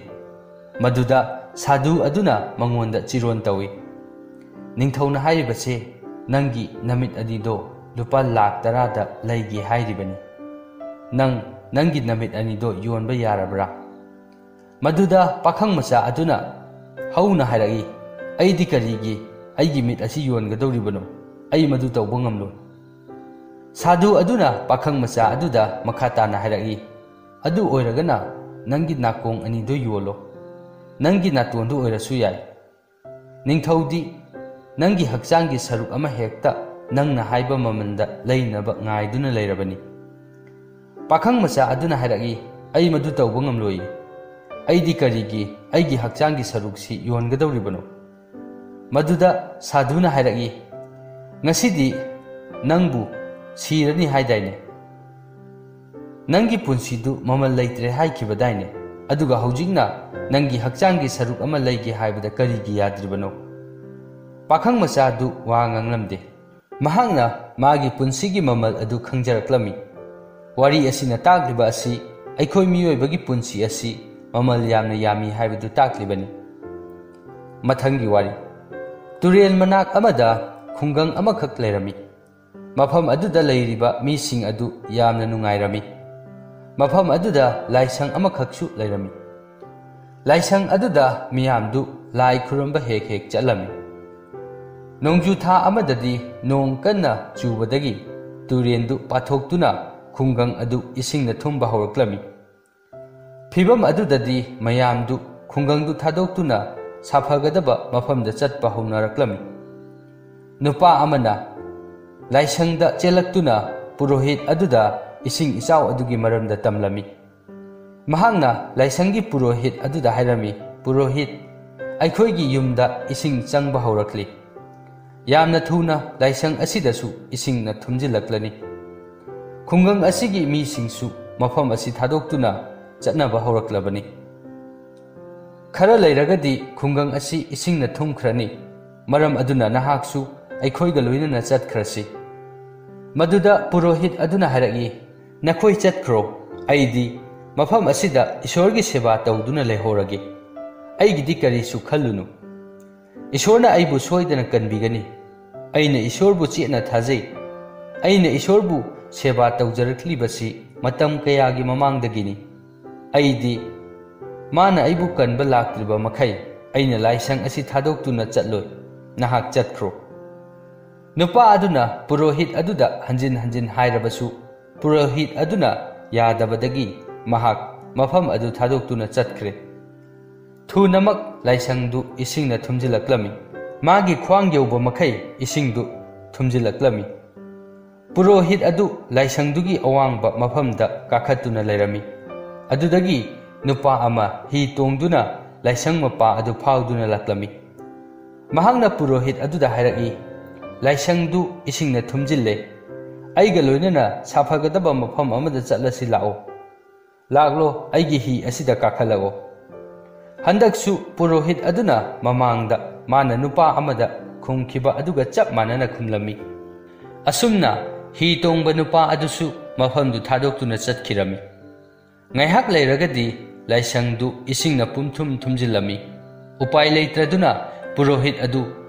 ꯃꯗꯨꯗ ꯁꯥꯙꯨ ꯑꯗꯨꯅ ꯃꯉꯣꯟꯗ ꯆꯤꯔꯣꯟ ꯇꯧꯏ, "ꯅꯤꯡꯊꯧꯅ ꯍꯥꯏꯔꯤꯕꯁꯦ ꯅꯪꯒꯤ ꯅꯃꯤꯠ ꯑꯅꯤꯗꯣ ꯂꯨꯄꯥ ꯂꯥꯈ ꯇꯔꯥꯗ ꯂꯩꯒꯦ ꯍꯥꯏꯔꯤꯕꯅꯤ꯫ ꯅꯪ ꯅꯪꯒꯤ ꯅꯃꯤꯠ ꯑꯅꯤꯗꯣ ꯌꯣꯟꯕ ꯌꯥꯔꯕ꯭ꯔꯥ?" ꯃꯗꯨꯗ ꯄꯥꯈꯪ ꯃꯆꯥ ꯑꯗꯨꯅ ꯍꯧꯅ ꯍꯥꯏꯔꯛꯏ, "ꯑꯩꯗꯤ ꯀꯔꯤꯒꯤ ꯑꯩꯒꯤ ꯃꯤꯠ ꯑꯁꯤ ꯌꯣꯟꯒꯗꯧꯔꯤꯕꯅꯣ? ꯑꯩ ꯃꯗꯨ ꯇꯧꯕ ꯉꯝꯂꯣꯏ"꯫ ꯁꯥꯙꯨ ꯑꯗꯨꯅ ꯄꯥꯈꯪ ꯃꯆꯥ ꯑꯗꯨꯗ ꯃꯈꯥ ꯇꯥꯅ ꯍꯥꯏꯔꯛꯏ, "ꯑꯗꯨ ꯑꯣꯏꯔꯒꯅ ꯅꯪꯒꯤ ꯅꯥꯀꯣꯡ ꯑꯅꯤꯗꯨ ꯌꯣꯜꯂꯣ꯫ ꯅꯪꯒꯤ ꯅꯥꯇꯣꯟꯗꯨ ꯑꯣꯏꯔꯁꯨ ꯌꯥꯏ꯫ ꯅꯤꯡꯊꯧꯗꯤ ꯅꯪꯒꯤ ꯍꯛꯆꯥꯡꯒꯤ ꯁꯔꯨꯛ ꯑꯃ ꯍꯦꯛꯇ ꯅꯪꯅ ꯍꯥꯏꯕ ꯃꯃꯜꯗ ꯂꯩꯅꯕ ꯉꯥꯏꯗꯨꯅ ꯂꯩꯔꯕꯅꯤ"꯫ ꯄꯥꯈꯪ ꯃꯆꯥ ꯑꯗꯨꯅ ꯍꯥꯏꯔꯛꯏ, "ꯑꯩ ꯃꯗꯨ ꯇꯧꯕ ꯉꯝꯂꯣꯏ꯫ ꯑꯩꯗꯤ ꯀꯔꯤꯒꯤ ꯑꯩꯒꯤ ꯍꯛꯆꯥꯡꯒꯤ ꯁꯔꯨꯛꯁꯤ ꯌꯣꯟꯒꯗꯧꯔꯤꯕꯅꯣ?" ꯃꯗꯨꯗ ꯁꯥꯙꯨꯅ ꯍꯥꯏꯔꯛꯏ, "ꯉꯁꯤꯗꯤ ꯅꯪꯕꯨ ꯁꯤꯔꯅꯤ ꯍꯥꯏꯗꯥꯏꯅꯦ? ꯅꯪꯒꯤ ꯄꯨꯟꯁꯤꯗꯨ ꯃꯃꯜ ꯂꯩꯇ꯭ꯔꯦ ꯍꯥꯏꯈꯤꯕꯗꯥꯏꯅꯦ? ꯑꯗꯨꯒ ꯍꯧꯖꯤꯛꯅ ꯅꯪꯒꯤ ꯍꯛꯆꯥꯡꯒꯤ ꯁꯔꯨꯛ ꯑꯃ ꯂꯩꯒꯦ ꯍꯥꯏꯕꯗ ꯀꯔꯤꯒꯤ ꯌꯥꯗ꯭ꯔꯤꯕꯅꯣ?" ꯄꯥꯈꯪ ꯃꯆꯥꯗꯨ ꯋꯥ ꯉꯥꯡꯂꯝꯗꯦ꯫ ꯃꯍꯥꯛꯅ ꯃꯥꯒꯤ ꯄꯨꯟꯁꯤꯒꯤ ꯃꯃꯜ ꯑꯗꯨ ꯈꯪꯖꯔꯛꯂꯝꯃꯤ꯫ ꯋꯥꯔꯤ ꯑꯁꯤꯅ ꯇꯥꯛꯂꯤꯕ ꯑꯁꯤ ꯑꯩꯈꯣꯏ ꯃꯤꯑꯣꯏꯕꯒꯤ ꯄꯨꯟꯁꯤ ꯑꯁꯤ ꯃꯃꯜ ꯌꯥꯝꯅ ꯌꯥꯝꯃꯤ ꯍꯥꯏꯕꯗꯨ ꯇꯥꯛꯂꯤꯕꯅꯤ꯫ ꯃꯊꯪꯒꯤ ꯋꯥꯔꯤ꯫ ꯇꯨꯔꯦꯜ ꯃꯅꯥꯛ ꯑꯃꯗ ꯈꯨꯡꯒꯪ ꯑꯃꯈꯛ ꯂꯩꯔꯝꯃꯤ꯫ ꯃꯐꯝ ꯑꯗꯨꯗ ꯂꯩꯔꯤꯕ ꯃꯤꯁꯤꯡ ꯑꯗꯨ ꯌꯥꯝꯅ ꯅꯨꯡꯉꯥꯏꯔꯝꯃꯤ꯫ ꯃꯐꯝ ꯑꯗꯨꯗ ꯂꯥꯏꯁꯪ ꯑꯃꯈꯛꯁꯨ ꯂꯩꯔꯝꯃꯤ꯫ ꯂꯥꯏꯁꯪ ꯑꯗꯨꯗ ꯃꯤꯌꯥꯝꯗꯨ ꯂꯥꯏ ꯈꯨꯔꯨꯝꯕ ꯍꯦꯛ ꯍꯦꯛ ꯆꯠꯂꯝꯃꯤ꯫ ꯅꯣꯡꯖꯨ ꯊꯥ ꯑꯃꯗꯗꯤ ꯅꯣꯡ ꯀꯟꯅ ꯆꯨꯕꯗꯒꯤ ꯇꯨꯔꯦꯟꯗꯨ ꯄꯥꯊꯣꯛꯇꯨꯅ ꯈꯨꯡꯒꯪ ꯑꯗꯨ ꯏꯁꯤꯡꯅ ꯊꯨꯝꯕ ꯍꯧꯔꯛꯂꯝꯃꯤ꯫ ꯐꯤꯚꯝ ꯑꯗꯨꯗꯗꯤ ꯃꯌꯥꯝꯗꯨ ꯈꯨꯡꯒꯪꯗꯨ ꯊꯥꯗꯣꯛꯇꯨꯅ ꯁꯥꯐꯒꯗꯕ ꯃꯐꯝꯗ ꯆꯠꯄ ꯍꯧꯅꯔꯛꯂꯝꯃꯤ꯫ ꯅꯨꯄꯥ ꯑꯃꯅ ꯂꯥꯏꯁꯪꯗ ꯆꯦꯜꯂꯛꯇꯨꯅ ꯄꯨꯔꯣꯍꯤꯠ ꯑꯗꯨꯗ ꯏꯁꯤꯡ ꯏꯆꯥꯎ ꯑꯗꯨꯒꯤ ꯃꯔꯝꯗ ꯇꯝꯂꯝꯃꯤ꯫ ꯃꯍꯥꯛꯅ ꯂꯥꯏꯁꯪꯒꯤ ꯄꯨꯔꯣꯍꯤꯠ ꯑꯗꯨꯗ ꯍꯥꯏꯔꯝꯃꯤ, "ꯄꯨꯔꯣꯍꯤꯠ, ꯑꯩꯈꯣꯏꯒꯤ ꯌꯨꯝꯗ ꯏꯁꯤꯡ ꯆꯪꯕ ꯍꯧꯔꯛꯂꯤ꯫ ꯌꯥꯝꯅ ꯊꯨꯅ ꯂꯥꯏꯁꯪ ꯑꯁꯤꯗꯁꯨ ꯏꯁꯤꯡꯅ ꯊꯨꯝꯖꯤꯜꯂꯛꯂꯅꯤ꯫ ꯈꯨꯡꯒꯪ ꯑꯁꯤꯒꯤ ꯃꯤꯁꯤꯡꯁꯨ ꯃꯐꯝ ꯑꯁꯤ ꯊꯥꯗꯣꯛꯇꯨꯅ ꯆꯠꯅꯕ ꯍꯧꯔꯛꯂꯕꯅꯤ꯫ ꯈꯔ ꯂꯩꯔꯒꯗꯤ ꯈꯨꯡꯒꯪ ꯑꯁꯤ ꯏꯁꯤꯡꯅ ꯊꯨꯝꯈ꯭ꯔꯅꯤ꯫ ꯃꯔꯝ ꯑꯗꯨꯅ ꯅꯍꯥꯛꯁꯨ ꯑꯩꯈꯣꯏꯒ ꯂꯣꯏꯅꯅ ꯆꯠꯈ꯭ꯔꯁꯤ꯫" ꯃꯗꯨꯗ ꯄꯨꯔꯣꯍꯤꯠ ꯑꯗꯨꯅ ꯍꯥꯏꯔꯛꯏ, "ꯅꯈꯣꯏ ꯆꯠꯈ꯭ꯔꯣ, ꯑꯩꯗꯤ ꯃꯐꯝ ꯑꯁꯤꯗ ꯏꯁꯣꯔꯒꯤ ꯁꯦꯕꯥ ꯇꯧꯗꯨꯅ ꯂꯩꯍꯧꯔꯒꯦ꯫ ꯑꯩꯒꯤꯗꯤ ꯀꯔꯤꯁꯨ ꯈꯜꯂꯨꯅꯨ꯫ ꯏꯁꯣꯔꯅ ꯑꯩꯕꯨ ꯁꯣꯏꯗꯅ ꯀꯟꯕꯤꯒꯅꯤ꯫ ꯑꯩꯅ ꯏꯁꯣꯔꯕꯨ ꯆꯦꯠꯅ ꯊꯥꯖꯩ꯫ ꯑꯩꯅ ꯏꯁꯣꯔꯕꯨ ꯁꯦꯕꯥ ꯇꯧꯖꯔꯛꯂꯤꯕꯁꯤ ꯃꯇꯝ ꯀꯌꯥꯒꯤ ꯃꯃꯥꯡꯗꯒꯤꯅꯤ꯫ ꯑꯩꯗꯤ ꯃꯥꯅ ꯑꯩꯕꯨ ꯀꯟꯕ ꯂꯥꯛꯇ꯭ꯔꯤꯕ ꯃꯈꯩ ꯑꯩꯅ ꯂꯥꯏꯁꯪ ꯑꯁꯤ ꯊꯥꯗꯣꯛꯇꯨꯅ ꯆꯠꯂꯣꯏ꯫ ꯅꯍꯥꯛ ꯆꯠꯈ꯭ꯔꯣ꯫" ꯅꯨꯄꯥ ꯑꯗꯨꯅ ꯄꯨꯔꯣꯍꯤꯠ ꯑꯗꯨꯗ ꯍꯟꯖꯤꯟ ꯍꯟꯖꯤꯟ ꯍꯥꯏꯔꯕꯁꯨ, ꯄꯨꯔꯣꯍꯤꯠ ꯑꯗꯨꯅ ꯌꯥꯗꯕꯗꯒꯤ ꯃꯍꯥꯛ ꯃꯐꯝ ꯑꯗꯨ ꯊꯥꯗꯣꯛꯇꯨꯅ ꯆꯠꯈ꯭ꯔꯦ꯫ ꯊꯨꯅꯃꯛ ꯂꯥꯏꯁꯪꯗꯨ ꯏꯁꯤꯡꯅ ꯊꯨꯝꯖꯤꯜꯂꯛꯂꯝꯃꯤ꯫ ꯃꯥꯒꯤ ꯈ꯭ꯋꯥꯡ ꯌꯧꯕ ꯃꯈꯩ ꯏꯁꯤꯡꯗꯨ ꯊꯨꯝꯖꯤꯜꯂꯛꯂꯝꯃꯤ꯫ ꯄꯨꯔꯣꯍꯤꯠ ꯑꯗꯨ ꯂꯥꯏꯁꯪꯗꯨꯒꯤ ꯑꯋꯥꯡꯕ ꯃꯐꯝꯗ ꯀꯥꯈꯠꯇꯨꯅ ꯂꯩꯔꯝꯃꯤ꯫ ꯑꯗꯨꯗꯒꯤ ꯅꯨꯄꯥ ꯑꯃ ꯍꯤ ꯇꯣꯡꯗꯨꯅ ꯂꯥꯏꯁꯪ ꯃꯄꯥ ꯑꯗꯨ ꯐꯥꯎꯗꯨꯅ ꯂꯥꯛꯂꯝꯃꯤ꯫ ꯃꯍꯥꯛꯅ ꯄꯨꯔꯣꯍꯤꯠ ꯑꯗꯨꯗ ꯍꯥꯏꯔꯛꯏ, "ꯂꯥꯏꯁꯪꯗꯨ ꯏꯁꯤꯡꯅ ꯊꯨꯝꯖꯤꯜꯂꯦ꯫ ꯑꯩꯒ ꯂꯣꯏꯅꯅ ꯁꯥꯐꯒꯗꯕ ꯃꯐꯝ ꯑꯃꯗ ꯆꯠꯂꯁꯤ ꯂꯥꯛꯑꯣ꯫ ꯂꯥꯛꯂꯣ, ꯑꯩꯒꯤ ꯍꯤ ꯑꯁꯤꯗ ꯀꯥꯈꯠꯂꯛꯑꯣ꯫" ꯍꯟꯗꯛꯁꯨ ꯄꯨꯔꯣꯍꯤꯠ ꯑꯗꯨꯅ ꯃꯃꯥꯡꯗ ꯃꯥꯅ ꯅꯨꯄꯥ ꯑꯃꯗ ꯈꯨꯝꯈꯤꯕ ꯑꯗꯨꯒ ꯆꯞ ꯃꯥꯟꯅꯅ ꯈꯨꯝꯂꯝꯃꯤ꯫ ꯑꯁꯨꯝꯅ ꯍꯤ ꯇꯣꯡꯕ ꯅꯨꯄꯥ ꯑꯗꯨꯁꯨ ꯃꯐꯝꯗꯨ ꯊꯥꯗꯣꯛꯇꯨꯅ ꯆꯠꯈꯤꯔꯝꯃꯤ꯫ ꯉꯥꯏꯍꯥꯛ ꯂꯩꯔꯒꯗꯤ ꯂꯥꯏꯁꯪꯗꯨ ꯏꯁꯤꯡꯅ ꯄꯨꯝꯊꯨꯝ ꯊꯨꯝꯖꯤꯜꯂꯝꯃꯤ꯫ ꯎꯄꯥꯏ ꯂꯩꯇ꯭ꯔꯗꯨꯅ ꯄꯨꯔꯣꯍꯤꯠ ꯑꯗꯨ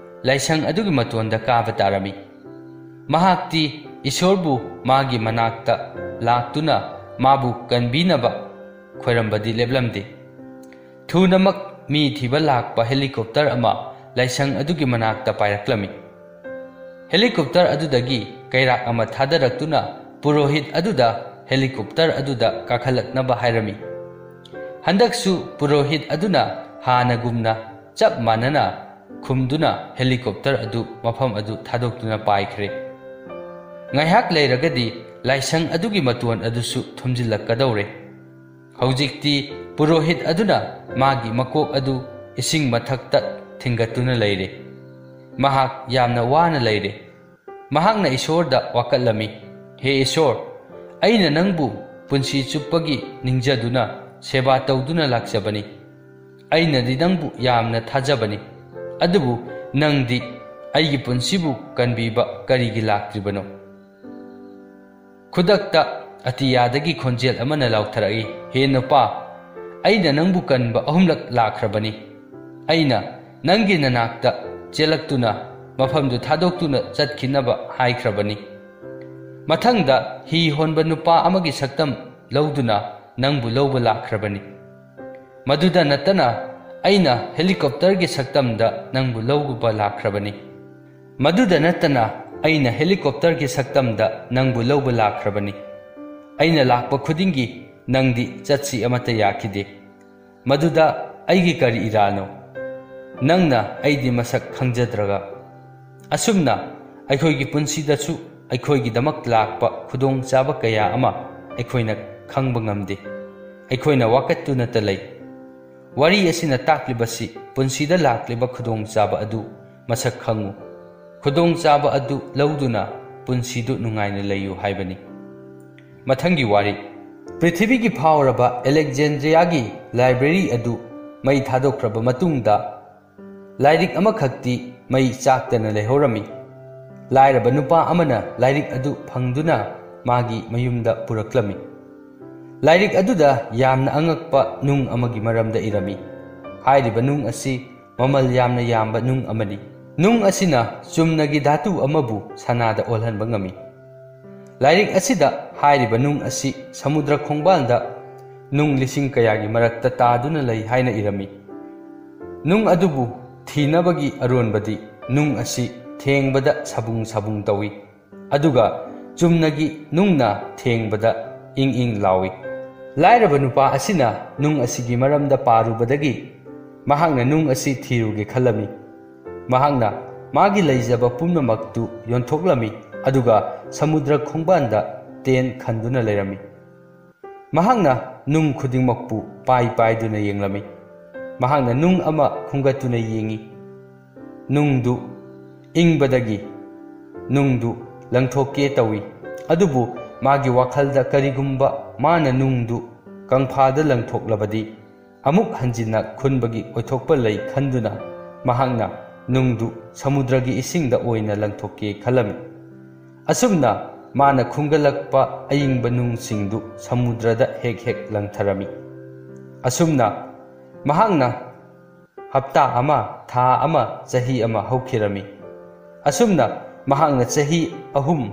ꯂꯥꯏꯁꯪ ꯑꯗꯨꯒꯤ ꯃꯇꯣꯟꯗ ꯀꯥꯕ ꯇꯥꯔꯝꯃꯤ꯫ ꯃꯍꯥꯛꯇꯤ ꯏꯁꯣꯔꯕꯨ ꯃꯥꯒꯤ ꯃꯅꯥꯛꯇ ꯂꯥꯛꯇꯨꯅ ꯃꯥꯕꯨ ꯀꯟꯕꯤꯅꯕ ꯈꯣꯏꯔꯝꯕꯗꯤ ꯂꯦꯞꯂꯝꯗꯦ꯫ ꯊꯨꯅꯃꯛ ꯃꯤ ꯊꯤꯕ ꯂꯥꯛꯄ ꯍꯦꯂꯤꯀꯣꯞꯇꯔ ꯑꯃ ꯂꯥꯏꯁꯪ ꯑꯗꯨꯒꯤ ꯃꯅꯥꯛꯇ ꯄꯥꯏꯔꯛꯂꯝꯃꯤ꯫ ꯍꯦꯂꯤꯀꯣꯞꯇꯔ ꯑꯗꯨꯗꯒꯤ ꯀꯩꯔꯥꯛ ꯑꯃ ꯊꯥꯗꯔꯛꯇꯨꯅ ꯄꯨꯔꯣꯍꯤꯠ ꯑꯗꯨꯗ ꯍꯦꯂꯤꯀꯣꯞꯇꯔ ꯑꯗꯨꯗ ꯀꯥꯈꯠꯂꯛꯅꯕ ꯍꯥꯏꯔꯝꯃꯤ꯫ ꯍꯟꯗꯛꯁꯨ ꯄꯨꯔꯣꯍꯤꯠ ꯑꯗꯨꯅ ꯍꯥꯟꯅꯒꯨꯝꯅ ꯆꯞ ꯃꯥꯟꯅꯅ ꯈꯨꯝꯗꯨꯅ ꯍꯦꯂꯤꯀꯣꯞꯇꯔ ꯑꯗꯨ ꯃꯐꯝ ꯑꯗꯨ ꯊꯥꯗꯣꯛꯇꯨꯅ ꯄꯥꯏꯈ꯭ꯔꯦ꯫ ꯉꯥꯏꯍꯥꯛ ꯂꯩꯔꯒꯗꯤ ꯂꯥꯏꯁꯪ ꯑꯗꯨꯒꯤ ꯃꯇꯣꯟ ꯑꯗꯨꯁꯨ ꯊꯨꯝꯖꯤꯜꯂꯛꯀꯗꯧꯔꯦ꯫ ꯍꯧꯖꯤꯛꯇꯤ ꯄꯨꯔꯣꯍꯤꯠ ꯑꯗꯨꯅ ꯃꯥꯒꯤ ꯃꯀꯣꯛ ꯑꯗꯨ ꯏꯁꯤꯡ ꯃꯊꯛꯇ ꯊꯤꯡꯒꯠꯇꯨꯅ ꯂꯩꯔꯦ꯫ ꯃꯍꯥꯛ ꯌꯥꯝꯅ ꯋꯥꯅ ꯂꯩꯔꯦ꯫ ꯃꯍꯥꯛꯅ ꯏꯁꯣꯔꯗ ꯋꯥꯀꯠꯂꯝꯃꯤ, "ꯍꯦ ꯏꯁꯣꯔ, ꯑꯩꯅ ꯅꯪꯕꯨ ꯄꯨꯟꯁꯤ ꯆꯨꯞꯄꯒꯤ ꯅꯤꯡꯖꯗꯨꯅ ꯁꯦꯕꯥ ꯇꯧꯗꯨꯅ ꯂꯥꯛꯆꯕꯅꯤ꯫ ꯑꯩꯅꯗꯤ ꯅꯪꯕꯨ ꯌꯥꯝꯅ ꯊꯥꯖꯕꯅꯤ꯫ ꯑꯗꯨꯕꯨ ꯅꯪꯗꯤ ꯑꯩꯒꯤ ꯄꯨꯟꯁꯤꯕꯨ ꯀꯟꯕꯤꯕ ꯀꯔꯤꯒꯤ ꯂꯥꯛꯇ꯭ꯔꯤꯕꯅꯣ?" ꯈꯨꯗꯛꯇ ꯑꯇꯤꯌꯥꯗꯒꯤ ꯈꯣꯟꯖꯦꯜ ꯑꯃꯅ ꯂꯥꯎꯊꯔꯛꯏ, "ꯍꯦ ꯅꯨꯄꯥ, ꯑꯩꯅ ꯅꯪꯕꯨ ꯀꯟꯕ ꯑꯍꯨꯝꯂꯛ ꯂꯥꯛꯈ꯭ꯔꯕꯅꯤ꯫ ꯑꯩꯅ ꯅꯪꯒꯤ ꯅꯅꯥꯛꯇ ꯆꯦꯜꯂꯛꯇꯨꯅ ꯃꯐꯝꯗꯨ ꯊꯥꯗꯣꯛꯇꯨꯅ ꯆꯠꯈꯤꯅꯕ ꯍꯥꯏꯈ꯭ꯔꯕꯅꯤ꯫ ꯃꯊꯪꯗ ꯍꯤ ꯍꯣꯟꯕ ꯅꯨꯄꯥ ꯑꯃꯒꯤ ꯁꯛꯇꯝ ꯂꯧꯗꯨꯅ ꯅꯪꯕꯨ ꯂꯧꯕ ꯂꯥꯛꯈ꯭ꯔꯕꯅꯤ꯫ ꯃꯗꯨꯗ ꯅꯠꯇꯅ ꯑꯩꯅ ꯍꯦꯂꯤꯀꯣꯞꯇꯔꯒꯤ ꯁꯛꯇꯝꯗ ꯅꯪꯕꯨ ꯂꯧꯕ ꯂꯥꯛꯈ꯭ꯔꯕꯅꯤ꯫ ꯃꯗꯨꯗ ꯅꯠꯇꯅ ꯑꯩꯅ ꯍꯦꯂꯤꯀꯣꯞꯇꯔꯒꯤ ꯁꯛꯇꯝꯗ ꯅꯪꯕꯨ ꯂꯧꯕ ꯂꯥꯛꯈ꯭ꯔꯕꯅꯤ꯫ ꯑꯩꯅ ꯂꯥꯛꯄ ꯈꯨꯗꯤꯡꯒꯤ ꯅꯪꯗꯤ ꯆꯠꯁꯤ ꯑꯃꯠꯇ ꯌꯥꯈꯤꯗꯦ꯫ ꯃꯗꯨꯗ ꯑꯩꯒꯤ ꯀꯔꯤ ꯏꯔꯥꯅꯣ? ꯅꯪꯅ ꯑꯩꯗꯤ ꯃꯁꯛ ꯈꯪꯖꯗ꯭ꯔꯒ?" ꯑꯁꯨꯝꯅ ꯑꯩꯈꯣꯏꯒꯤ ꯄꯨꯟꯁꯤꯗꯁꯨ ꯑꯩꯈꯣꯏꯒꯤꯗꯃꯛ ꯂꯥꯛꯄ ꯈꯨꯗꯣꯡꯆꯥꯕ ꯀꯌꯥ ꯑꯃ ꯑꯩꯈꯣꯏꯅ ꯈꯪꯕ ꯉꯝꯗꯦ꯫ ꯑꯩꯈꯣꯏꯅ ꯋꯥꯀꯠꯇꯨꯅꯇ ꯂꯩ꯫ ꯋꯥꯔꯤ ꯑꯁꯤꯅ ꯇꯥꯛꯂꯤꯕꯁꯤ ꯄꯨꯟꯁꯤꯗ ꯂꯥꯛꯂꯤꯕ ꯈꯨꯗꯣꯡꯆꯥꯕ ꯑꯗꯨ ꯃꯁꯛ ꯈꯪꯉꯨ꯫ ꯈꯨꯗꯣꯡꯆꯥꯕ ꯑꯗꯨ ꯂꯧꯗꯨꯅ ꯄꯨꯟꯁꯤꯗꯨ ꯅꯨꯡꯉꯥꯏꯅ ꯂꯩꯌꯨ ꯍꯥꯏꯕꯅꯤ꯫ ꯃꯊꯪꯒꯤ ꯋꯥꯔꯤ꯫ ꯄ꯭ꯔꯤꯊꯤꯕꯤꯒꯤ ꯐꯥꯎꯔꯕ ꯑꯂꯦꯛꯖꯦꯟꯗ꯭ꯔꯤꯌꯥꯒꯤ ꯂꯥꯏꯕ꯭ꯔꯦꯔꯤ ꯑꯗꯨ ꯃꯩ ꯊꯥꯗꯣꯛꯈ꯭ꯔꯕ ꯃꯇꯨꯡꯗ, ꯂꯥꯏꯔꯤꯛ ꯑꯃꯈꯛꯇꯤ ꯃꯩ ꯆꯥꯛꯇꯅ ꯂꯩꯍꯧꯔꯝꯃꯤ꯫ ꯂꯥꯏꯔꯕ ꯅꯨꯄꯥ ꯑꯃꯅ ꯂꯥꯏꯔꯤꯛ ꯑꯗꯨ ꯐꯪꯗꯨꯅ ꯃꯥꯒꯤ ꯃꯌꯨꯝꯗ ꯄꯨꯔꯛꯂꯝꯃꯤ꯫ ꯂꯥꯏꯔꯤꯛ ꯑꯗꯨꯗ ꯌꯥꯝꯅ ꯑꯉꯛꯄ ꯅꯨꯡ ꯑꯃꯒꯤ ꯃꯔꯝꯗ ꯏꯔꯝꯃꯤ꯫ ꯍꯥꯏꯔꯤꯕ ꯅꯨꯡ ꯑꯁꯤ ꯃꯃꯜ ꯌꯥꯝꯅ ꯌꯥꯝꯕ ꯅꯨꯡ ꯑꯃꯅꯤ꯫ ꯅꯨꯡ ꯑꯁꯤꯅ ꯆꯨꯝꯅꯒꯤ ꯙꯥꯇꯨ ꯑꯃꯕꯨ ꯁꯅꯥꯗ ꯑꯣꯜꯍꯟꯕ ꯉꯝꯃꯤ꯫ ꯂꯥꯏꯔꯤꯛ ꯑꯁꯤꯗ ꯍꯥꯏꯔꯤꯕ ꯅꯨꯡ ꯑꯁꯤ ꯁꯃꯨꯗ꯭ꯔ ꯈꯣꯡꯕꯥꯜꯗ ꯅꯨꯡ ꯂꯤꯁꯤꯡ ꯀꯌꯥꯒꯤ ꯃꯔꯛꯇ ꯇꯥꯗꯨꯅ ꯂꯩ ꯍꯥꯏꯅ ꯏꯔꯝꯃꯤ꯫ ꯅꯨꯡ ꯑꯗꯨꯕꯨ ꯊꯤꯅꯕꯒꯤ ꯑꯔꯣꯟꯕꯗꯤ ꯅꯨꯡ ꯑꯁꯤ ꯊꯦꯡꯕꯗ ꯁꯥꯕꯨꯡ ꯁꯥꯕꯨꯡ ꯇꯧꯏ, ꯑꯗꯨꯒ ꯆꯨꯝꯅꯒꯤ ꯅꯨꯡꯅ ꯊꯦꯡꯕꯗ ꯏꯪ ꯏꯪ ꯂꯥꯎꯏ꯫ ꯂꯥꯏꯔꯕ ꯅꯨꯄꯥ ꯑꯁꯤꯅ ꯅꯨꯡ ꯑꯁꯤꯒꯤ ꯃꯔꯝꯗ ꯄꯥꯔꯨꯕꯗꯒꯤ ꯃꯍꯥꯛꯅ ꯅꯨꯡ ꯑꯁꯤ ꯊꯤꯔꯨꯒꯦ ꯈꯜꯂꯝꯃꯤ꯫ ꯃꯍꯥꯛꯅ ꯃꯥꯒꯤ ꯂꯩꯖꯕ ꯄꯨꯝꯅꯃꯛꯇꯨ ꯌꯣꯟꯊꯣꯛꯂꯝꯃꯤ꯫ ꯑꯗꯨꯒ ꯁꯃꯨꯗ꯭ꯔ ꯈꯣꯡꯕꯥꯟꯗ ꯇꯦꯟ ꯈꯟꯗꯨꯅ ꯂꯩꯔꯝꯃꯤ꯫ ꯃꯍꯥꯛꯅ ꯅꯨꯡ ꯈꯨꯗꯤꯡꯃꯛꯄꯨ ꯄꯥꯏ ꯄꯥꯏꯗꯨꯅ ꯌꯦꯡꯂꯝꯃꯤ꯫ ꯃꯍꯥꯛꯅ ꯅꯨꯡ ꯑꯃ ꯈꯨꯝꯒꯠꯇꯨꯅ ꯌꯦꯡꯏ꯫ ꯅꯨꯡꯗꯨ ꯏꯪꯕꯗꯒꯤ ꯅꯨꯡꯗꯨ ꯂꯪꯊꯣꯛꯀꯦ ꯇꯧꯏ꯫ ꯑꯗꯨꯕꯨ ꯃꯥꯒꯤ ꯋꯥꯈꯜꯗ ꯀꯔꯤꯒꯨꯝꯕ ꯃꯥꯅ ꯅꯨꯡꯗꯨ ꯀꯪꯐꯥꯗ ꯂꯪꯊꯣꯛꯂꯕꯗꯤ ꯑꯃꯨꯛ ꯍꯟꯖꯤꯟꯅ ꯈꯨꯟꯕꯒꯤ ꯑꯣꯏꯊꯣꯛꯄ ꯂꯩ ꯈꯟꯗꯨꯅ ꯃꯍꯥꯛꯅ ꯅꯨꯡꯗꯨ ꯁꯃꯨꯗ꯭ꯔꯒꯤ ꯏꯁꯤꯡꯗ ꯑꯣꯏꯅ ꯂꯪꯊꯣꯛꯀꯦ ꯈꯜꯂꯝꯃꯤ꯫ ꯑꯁꯨꯝꯅ ꯃꯥꯅ ꯈꯨꯝꯒꯠꯂꯛꯄ ꯑꯏꯪꯕ ꯅꯨꯡꯁꯤꯡꯗꯨ ꯁꯃꯨꯗ꯭ꯔꯗ ꯍꯦꯛ ꯍꯦꯛ ꯂꯪꯊꯔꯝꯃꯤ꯫ ꯑꯁꯨꯝꯅ ꯃꯍꯥꯛꯅ ꯍꯞꯇꯥ ꯑꯃ, ꯊꯥ ꯑꯃ, ꯆꯍꯤ ꯑꯃ ꯍꯧꯈꯤꯔꯝꯃꯤ꯫ ꯑꯁꯨꯝꯅ ꯃꯍꯥꯛꯅ ꯆꯍꯤ ꯑꯍꯨꯝ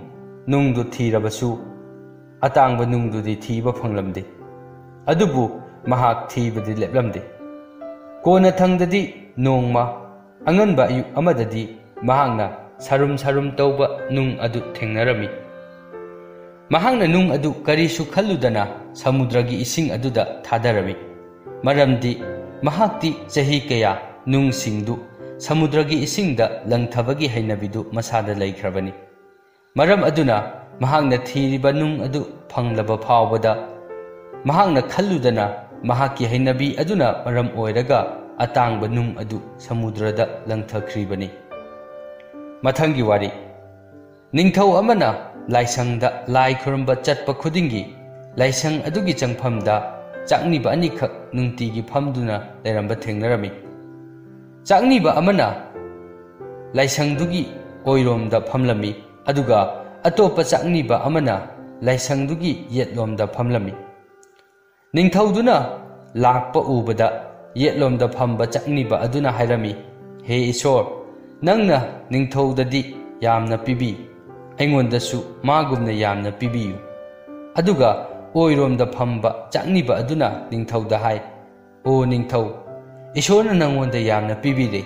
ꯅꯨꯡꯗꯨ ꯊꯤꯔꯕꯁꯨ ꯑꯇꯥꯡꯕ ꯅꯨꯡꯗꯨꯗꯤ ꯊꯤꯕ ꯐꯪꯂꯝꯗꯦ꯫ ꯑꯗꯨꯕꯨ ꯃꯍꯥꯛ ꯊꯤꯕꯗꯤ ꯂꯦꯞꯂꯝꯗꯦ꯫ ꯀꯣꯟꯅꯊꯪꯗꯗꯤ ꯅꯣꯡꯃ ꯑꯉꯟꯕ ꯑꯌꯨꯛ ꯑꯃꯗꯗꯤ ꯃꯍꯥꯛꯅ ꯁꯥꯔꯨꯝ ꯁꯥꯔꯨꯝ ꯇꯧꯕ ꯅꯨꯡ ꯑꯗꯨ ꯊꯦꯡꯅꯔꯝꯃꯤ꯫ ꯃꯍꯥꯛꯅ ꯅꯨꯡ ꯑꯗꯨ ꯀꯔꯤꯁꯨ ꯈꯜꯂꯨꯗꯅ ꯁꯃꯨꯗ꯭ꯔꯒꯤ ꯏꯁꯤꯡ ꯑꯗꯨꯗ ꯊꯥꯗꯔꯝꯃꯤ꯫ ꯃꯔꯝꯗꯤ ꯃꯍꯥꯛꯇꯤ ꯆꯍꯤ ꯀꯌꯥ ꯅꯨꯡꯁꯤꯡꯗꯨ ꯁꯃꯨꯗ꯭ꯔꯒꯤ ꯏꯁꯤꯡꯗ ꯂꯪꯊꯕꯒꯤ ꯍꯩꯅꯕꯤꯗꯨ ꯃꯁꯥꯗ ꯂꯩꯈ꯭ꯔꯕꯅꯤ꯫ ꯃꯔꯝ ꯑꯗꯨꯅ ꯃꯍꯥꯛꯅ ꯊꯤꯔꯤꯕ ꯅꯨꯡ ꯑꯗꯨ ꯐꯪꯂꯕ ꯐꯥꯎꯕꯗ ꯃꯍꯥꯛꯅ ꯈꯜꯂꯨꯗꯅ ꯃꯍꯥꯛꯀꯤ ꯍꯩꯅꯕꯤ ꯑꯗꯨꯅ ꯃꯔꯝ ꯑꯣꯏꯔꯒ ꯑꯇꯥꯡꯕ ꯅꯨꯡ ꯑꯗꯨ ꯁꯃꯨꯗ꯭ꯔꯗ ꯂꯪꯊꯈ꯭ꯔꯤꯕꯅꯤ꯫ ꯃꯊꯪꯒꯤ ꯋꯥꯔꯤ꯫ ꯅꯤꯡꯊꯧ ꯑꯃꯅ ꯂꯥꯏꯁꯪꯗ ꯂꯥꯏ ꯈꯨꯔꯨꯝꯕ ꯆꯠꯄ ꯈꯨꯗꯤꯡꯒꯤ ꯂꯥꯏꯁꯪ ꯑꯗꯨꯒꯤ ꯆꯪꯐꯝꯗ ꯆꯥꯛꯅꯤꯕ ꯑꯅꯤꯈꯛ ꯅꯨꯡꯇꯤꯒꯤ ꯐꯝꯗꯨꯅ ꯂꯩꯔꯝꯕ ꯊꯦꯡꯅꯔꯝꯃꯤ꯫ ꯆꯥꯛꯅꯤꯕ ꯑꯃꯅ ꯂꯥꯏꯁꯪꯗꯨꯒꯤ ꯑꯣꯏꯔꯣꯝꯗ ꯐꯝꯂꯝꯃꯤ, ꯑꯗꯨꯒ ꯑꯇꯣꯞꯄ ꯆꯥꯛꯅꯤꯕ ꯑꯃꯅ ꯂꯥꯏꯁꯪꯗꯨꯒꯤ ꯌꯦꯠꯂꯣꯝꯗ ꯐꯝꯂꯝꯃꯤ꯫ ꯅꯤꯡꯊꯧꯗꯨꯅ ꯂꯥꯛꯄ ꯎꯕꯗ ꯌꯦꯠꯂꯣꯝꯗ ꯐꯝꯕ ꯆꯥꯛꯅꯤꯕ ꯑꯗꯨꯅ ꯍꯥꯏꯔꯝꯃꯤ, "ꯍꯦ ꯏꯁꯣꯔ, ꯅꯪꯅ ꯅꯤꯡꯊꯧꯗꯗꯤ ꯌꯥꯝꯅ ꯄꯤꯕꯤ, ꯑꯩꯉꯣꯟꯗꯁꯨ ꯃꯥꯒꯨꯝꯅ ꯌꯥꯝꯅ ꯄꯤꯕꯤꯌꯨ"꯫ ꯑꯗꯨꯒ ꯑꯣꯏꯔꯣꯝꯗ ꯐꯝꯕ ꯆꯥꯛꯅꯤꯕ ꯑꯗꯨꯅ ꯅꯤꯡꯊꯧꯗ ꯍꯥꯏ, "ꯑꯣ ꯅꯤꯡꯊꯧ, ꯏꯁꯣꯔꯅ ꯅꯪꯉꯣꯟꯗ ꯌꯥꯝꯅ ꯄꯤꯕꯤꯔꯦ,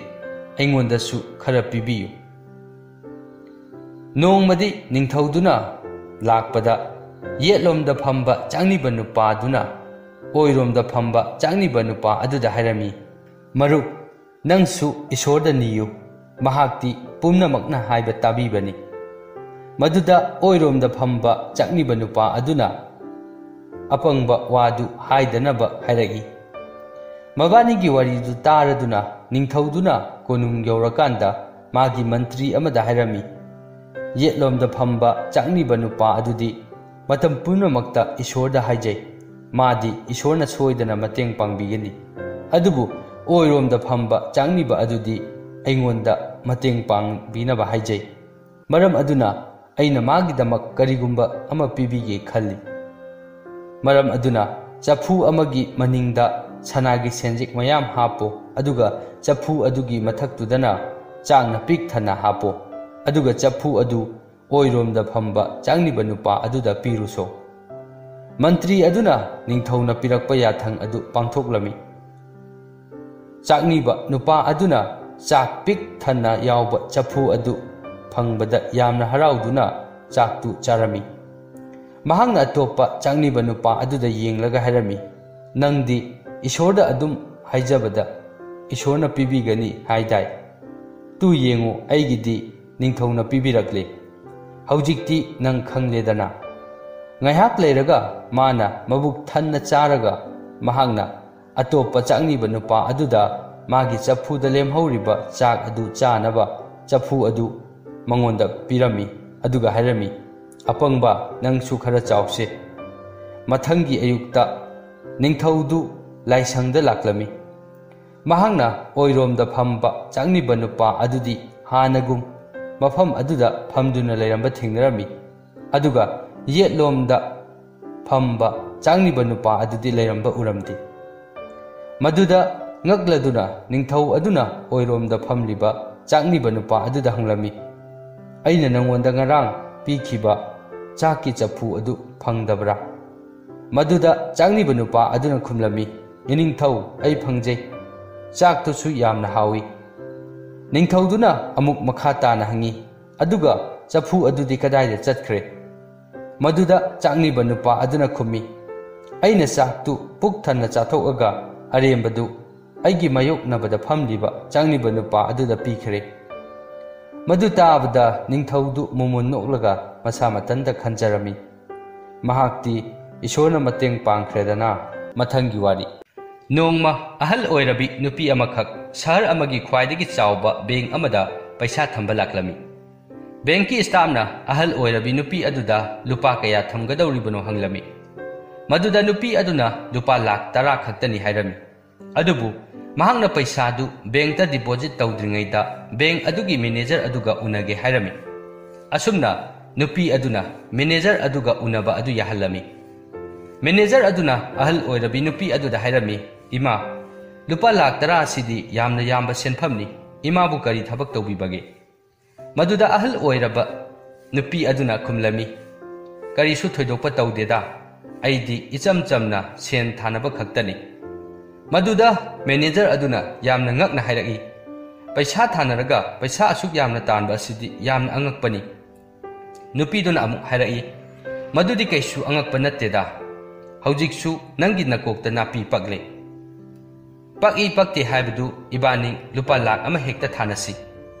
ꯑꯩꯉꯣꯟꯗꯁꯨ ꯈꯔ ꯄꯤꯕꯤꯌꯨ"꯫ ꯅꯣꯡꯃꯗꯤ ꯅꯤꯡꯊꯧꯗꯨꯅ ꯂꯥꯛꯄꯗ ꯌꯦꯠꯂꯣꯝꯗ ꯐꯝꯕ ꯆꯥꯛꯅꯤꯕ ꯅꯨꯄꯥꯗꯨꯅ ꯑꯣꯏꯔꯣꯝꯗ ꯐꯝꯕ ꯆꯥꯛꯅꯤꯕ ꯅꯨꯄꯥ ꯑꯗꯨꯗ ꯍꯥꯏꯔꯝꯃꯤ, "ꯃꯔꯨꯞ, ꯅꯪꯁꯨ ꯏꯁꯣꯔꯗ ꯅꯤꯌꯨ, ꯃꯍꯥꯛꯇꯤ ꯄꯨꯝꯅꯃꯛꯅ ꯍꯥꯏꯕ ꯇꯥꯕꯤꯕꯅꯤ"꯫ ꯃꯗꯨꯗ ꯑꯣꯏꯔꯣꯝꯗ ꯐꯝꯕ ꯆꯥꯛꯅꯤꯕ ꯅꯨꯄꯥ ꯑꯗꯨꯅ ꯑꯄꯪꯕ ꯋꯥꯗꯨ ꯍꯥꯏꯗꯅꯕ ꯍꯥꯏꯔꯛꯏ꯫ ꯃꯕꯥꯅꯤꯒꯤ ꯋꯥꯔꯤꯗꯨ ꯇꯥꯔꯗꯨꯅ ꯅꯤꯡꯊꯧꯗꯨꯅ ꯀꯣꯅꯨꯡ ꯌꯧꯔꯀꯥꯟꯗ ꯃꯥꯒꯤ ꯃꯟꯇ꯭ꯔꯤ ꯑꯃꯗ ꯍꯥꯏꯔꯝꯃꯤ, "ꯌꯦꯠꯂꯣꯝꯗ ꯐꯝꯕ ꯆꯥꯛꯅꯤꯕ ꯅꯨꯄꯥ ꯑꯗꯨꯗꯤ ꯃꯇꯝ ꯄꯨꯝꯅꯃꯛꯇ ꯏꯁꯣꯔꯗ ꯍꯥꯏꯖꯩ꯫ ꯃꯥꯗꯤ ꯏꯁꯣꯔꯅ ꯁꯣꯏꯗꯅ ꯃꯇꯦꯡ ꯄꯥꯡꯕꯤꯒꯅꯤ꯫ ꯑꯗꯨꯕꯨ ꯑꯣꯏꯔꯣꯝꯗ ꯐꯝꯕ ꯆꯥꯛꯅꯤꯕ ꯑꯗꯨꯗꯤ ꯑꯩꯉꯣꯟꯗ ꯃꯇꯦꯡ ꯄꯥꯡꯕꯤꯅꯕ ꯍꯥꯏꯖꯩ꯫ ꯃꯔꯝ ꯑꯗꯨꯅ ꯑꯩꯅ ꯃꯥꯒꯤꯗꯃꯛ ꯀꯔꯤꯒꯨꯝꯕ ꯑꯃ ꯄꯤꯕꯤꯒꯦ ꯈꯜꯂꯤ꯫ ꯃꯔꯝ ꯑꯗꯨꯅ ꯆꯐꯨ ꯑꯃꯒꯤ ꯃꯅꯤꯡꯗ ꯁꯅꯥꯒꯤ ꯁꯦꯟꯖꯦꯛ ꯃꯌꯥꯝ ꯍꯥꯞꯄꯣ, ꯑꯗꯨꯒ ꯆꯐꯨ ꯑꯗꯨꯒꯤ ꯃꯊꯛꯇꯨꯗꯅ ꯆꯥꯛꯅ ꯄꯤꯛ ꯊꯟꯅ ꯍꯥꯞꯄꯣ, ꯑꯗꯨꯒ ꯆꯐꯨ ꯑꯗꯨ ꯑꯣꯏꯔꯣꯝꯗ ꯐꯝꯕ ꯆꯥꯛꯅꯤꯕ ꯅꯨꯄꯥ ꯑꯗꯨꯗ ꯄꯤꯔꯨꯁꯣ꯫" ꯃꯟꯇ꯭ꯔꯤ ꯑꯗꯨꯅ ꯅꯤꯡꯊꯧꯅ ꯄꯤꯔꯛꯄ ꯌꯥꯊꯪ ꯑꯗꯨ ꯄꯥꯡꯊꯣꯛꯂꯝꯃꯤ꯫ ꯆꯥꯛꯅꯤꯕ ꯅꯨꯄꯥ ꯑꯗꯨꯅ ꯆꯥꯛ ꯄꯤꯛ ꯊꯟꯅ ꯌꯥꯎꯕ ꯆꯐꯨ ꯑꯗꯨ ꯐꯪꯕꯗ ꯌꯥꯝꯅ ꯍꯔꯥꯎꯗꯨꯅ ꯆꯥꯛꯇꯨ ꯆꯥꯔꯝꯃꯤ꯫ ꯃꯍꯥꯛꯅ ꯑꯇꯣꯞꯄ ꯆꯥꯛꯅꯤꯕ ꯅꯨꯄꯥ ꯑꯗꯨꯗ ꯌꯦꯡꯂꯒ ꯍꯥꯏꯔꯝꯃꯤ, "ꯅꯪꯗꯤ ꯏꯁꯣꯔꯗ ꯑꯗꯨꯝ ꯍꯥꯏꯖꯕꯗ ꯏꯁꯣꯔꯅ ꯄꯤꯕꯤꯒꯅꯤ ꯍꯥꯏꯗꯥꯏ? ꯇꯨ ꯌꯦꯡꯉꯨ, ꯑꯩꯒꯤꯗꯤ ꯅꯤꯡꯊꯧꯅ ꯄꯤꯕꯤꯔꯛꯂꯦ꯫ ꯍꯧꯖꯤꯛꯇꯤ ꯅꯪ ꯈꯪꯂꯦꯗꯅ꯫" ꯉꯥꯏꯍꯥꯛ ꯂꯩꯔꯒ ꯃꯥꯅ ꯃꯕꯨꯛ ꯊꯟꯅ ꯆꯥꯔꯒ ꯃꯍꯥꯛꯅ ꯑꯇꯣꯞꯄ ꯆꯥꯛꯅꯤꯕ ꯅꯨꯄꯥ ꯑꯗꯨꯗ ꯃꯥꯒꯤ ꯆꯐꯨꯗ ꯂꯦꯝꯍꯧꯔꯤꯕ ꯆꯥꯛ ꯑꯗꯨ ꯆꯥꯅꯕ ꯆꯐꯨ ꯑꯗꯨ ꯃꯉꯣꯟꯗ ꯄꯤꯔꯝꯃꯤ, ꯑꯗꯨꯒ ꯍꯥꯏꯔꯝꯃꯤ, "ꯑꯄꯪꯕ, ꯅꯪꯁꯨ ꯈꯔ ꯆꯥꯎꯁꯦ꯫" ꯃꯊꯪꯒꯤ ꯑꯌꯨꯛꯇ ꯅꯤꯡꯊꯧꯗꯨ ꯂꯥꯏꯁꯪꯗ ꯂꯥꯛꯂꯝꯃꯤ꯫ ꯃꯍꯥꯛꯅ ꯑꯣꯏꯔꯣꯝꯗ ꯐꯝꯕ ꯆꯥꯛꯅꯤꯕ ꯅꯨꯄꯥ ꯑꯗꯨꯗꯤ ꯍꯥꯟꯅꯒꯨꯝ ꯃꯐꯝ ꯑꯗꯨꯗ ꯐꯝꯗꯨꯅ ꯂꯩꯔꯝꯕ ꯊꯦꯡꯅꯔꯝꯃꯤ, ꯑꯗꯨꯒ ꯌꯦꯠꯂꯣꯝꯗ ꯐꯝꯕ ꯆꯥꯛꯅꯤꯕ ꯅꯨꯄꯥ ꯑꯗꯨꯗꯤ ꯂꯩꯔꯝꯕ ꯎꯔꯝꯗꯦ꯫ ꯃꯗꯨꯗ ꯉꯛꯂꯗꯨꯅ ꯅꯤꯡꯊꯧ ꯑꯗꯨꯅ ꯑꯣꯏꯔꯣꯝꯗ ꯐꯝꯂꯤꯕ ꯆꯥꯛꯅꯤꯕ ꯅꯨꯄꯥ ꯑꯗꯨꯗ ꯍꯪꯂꯝꯃꯤ, "ꯑꯩꯅ ꯅꯉꯣꯟꯗ ꯉꯔꯥꯡ ꯄꯤꯈꯤꯕ ꯆꯥꯛꯀꯤ ꯆꯐꯨ ꯑꯗꯨ ꯐꯪꯗꯕ꯭ꯔꯥ?" ꯃꯗꯨꯗ ꯆꯥꯛꯅꯤꯕ ꯅꯨꯄꯥ ꯑꯗꯨꯅ ꯈꯨꯝꯂꯝꯃꯤ, "ꯏꯅꯤꯡꯊꯧ, ꯑꯩ ꯐꯪꯖꯩ꯫ ꯆꯥꯛꯇꯨꯁꯨ ꯌꯥꯝꯅ ꯍꯥꯎꯏ꯫" ꯅꯤꯡꯊꯧꯗꯨꯅ ꯑꯃꯨꯛ ꯃꯈꯥ ꯇꯥꯅ ꯍꯪꯉꯤ, "ꯑꯗꯨꯒ ꯆꯐꯨ ꯑꯗꯨꯗꯤ ꯀꯗꯥꯏꯗ ꯆꯠꯈ꯭ꯔꯦ?" ꯃꯗꯨꯗ ꯆꯥꯛꯅꯤꯕ ꯅꯨꯄꯥ ꯑꯗꯨꯅ ꯈꯨꯝꯃꯤ, "ꯑꯩꯅ ꯆꯥꯛꯇꯨ ꯄꯨꯛ ꯊꯟꯅ ꯆꯥꯊꯣꯛꯑꯒ ꯑꯔꯦꯝꯕꯗꯨ ꯑꯩꯒꯤ ꯃꯥꯌꯣꯛꯅꯕꯗ ꯐꯝꯂꯤꯕ ꯆꯥꯛꯅꯤꯕ ꯅꯨꯄꯥ ꯑꯗꯨꯗ ꯄꯤꯈ꯭ꯔꯦ꯫" ꯃꯗꯨ ꯇꯥꯕꯗ ꯅꯤꯡꯊꯧꯗꯨ ꯃꯃꯣꯟ ꯅꯣꯛꯂꯒ ꯃꯁꯥ ꯃꯊꯟꯇ ꯈꯟꯖꯔꯝꯃꯤ, "ꯃꯍꯥꯛꯇꯤ ꯏꯁꯣꯔꯅ ꯃꯇꯦꯡ ꯄꯥꯡꯈ꯭ꯔꯦꯗꯅ"꯫ ꯃꯊꯪꯒꯤ ꯋꯥꯔꯤ꯫ ꯅꯣꯡꯃ ꯑꯍꯜ ꯑꯣꯏꯔꯕꯤ ꯅꯨꯄꯤ ꯑꯃꯈꯛ ꯁꯍꯔ ꯑꯃꯒꯤ ꯈ꯭ꯋꯥꯏꯗꯒꯤ ꯆꯥꯎꯕ ꯕꯦꯡꯛ ꯑꯃꯗ ꯄꯩꯁꯥ ꯊꯝꯕ ꯂꯥꯛꯂꯝꯃꯤ꯫ ꯕꯦꯡꯛꯀꯤ ꯁ꯭ꯇꯥꯐꯅ ꯑꯍꯜ ꯑꯣꯏꯔꯕꯤ ꯅꯨꯄꯤ ꯑꯗꯨꯗ ꯂꯨꯄꯥ ꯀꯌꯥ ꯊꯝꯒꯗꯧꯔꯤꯕꯅꯣ ꯍꯪꯂꯝꯃꯤ꯫ ꯃꯗꯨꯗ ꯅꯨꯄꯤ ꯑꯗꯨꯅ ꯂꯨꯄꯥ ꯂꯥꯈ ꯇꯔꯥ ꯈꯛꯇꯅꯤ ꯍꯥꯏꯔꯝꯃꯤ꯫ ꯑꯗꯨꯕꯨ ꯃꯍꯥꯛꯅ ꯄꯩꯁꯥꯗꯨ ꯕꯦꯡꯛꯇ ꯗꯤꯄꯣꯖꯤꯠ ꯇꯧꯗ꯭ꯔꯤꯉꯩꯗ ꯕꯦꯡꯛ ꯑꯗꯨꯒꯤ ꯃꯦꯅꯦꯖꯔ ꯑꯗꯨꯒ ꯎꯅꯒꯦ ꯍꯥꯏꯔꯝꯃꯤ꯫ ꯑꯁꯨꯝꯅ ꯅꯨꯄꯤ ꯑꯗꯨꯅ ꯃꯦꯅꯦꯖꯔ ꯑꯗꯨꯒ ꯎꯅꯕ ꯑꯗꯨ ꯌꯥꯍꯜꯂꯝꯃꯤ꯫ ꯃꯦꯅꯦꯖꯔ ꯑꯗꯨꯅ ꯑꯍꯜ ꯑꯣꯏꯔꯕꯤ ꯅꯨꯄꯤ ꯑꯗꯨꯗ ꯍꯥꯏꯔꯝꯃꯤ, "ꯏꯃꯥ, ꯂꯨꯄꯥ ꯂꯥꯈ ꯇꯔꯥ ꯑꯁꯤꯗꯤ ꯌꯥꯝꯅ ꯌꯥꯝꯕ ꯁꯦꯟꯐꯝꯅꯤ꯫ ꯏꯃꯥꯕꯨ ꯀꯔꯤ ꯊꯕꯛ ꯇꯧꯕꯤꯕꯒꯦ?" ꯃꯗꯨꯗ ꯑꯍꯜ ꯑꯣꯏꯔꯕ ꯅꯨꯄꯤ ꯑꯗꯨꯅ ꯈꯨꯝꯂꯝꯃꯤ, "ꯀꯔꯤꯁꯨ ꯊꯣꯏꯗꯣꯛꯄ ꯇꯧꯗꯦꯗ, ꯑꯩꯗꯤ ꯏꯆꯝ ꯆꯝꯅ ꯁꯦꯟ ꯊꯥꯅꯕ ꯈꯛꯇꯅꯤ"꯫ ꯃꯗꯨꯗ ꯃꯦꯅꯦꯖꯔ ꯑꯗꯨꯅ ꯌꯥꯝꯅ ꯉꯛꯅ ꯍꯥꯏꯔꯛꯏ, "ꯄꯩꯁꯥ ꯊꯥꯅꯔꯒ ꯄꯩꯁꯥ ꯑꯁꯨꯛ ꯌꯥꯝꯅ ꯇꯥꯟꯕ ꯑꯁꯤꯗꯤ ꯌꯥꯝꯅ ꯑꯉꯛꯄꯅꯤ"꯫ ꯅꯨꯄꯤꯗꯨꯅ ꯑꯃꯨꯛ ꯍꯥꯏꯔꯛꯏ, "ꯃꯗꯨꯗꯤ ꯀꯩꯁꯨ ꯑꯉꯛꯄ ꯅꯠꯇꯦꯗ, ꯍꯧꯖꯤꯛꯁꯨ ꯅꯪꯒꯤ ꯅꯀꯣꯛꯇ ꯅꯥꯄꯤ ꯄꯛꯂꯦ꯫ ꯄꯛꯏ ꯄꯛꯇꯦ ꯍꯥꯏꯕꯗꯨ ꯏꯕꯥꯅꯤ ꯂꯨꯄꯥ ꯂꯥꯈ ꯑꯃ ꯍꯦꯛꯇ ꯊꯥꯅꯁꯤ"꯫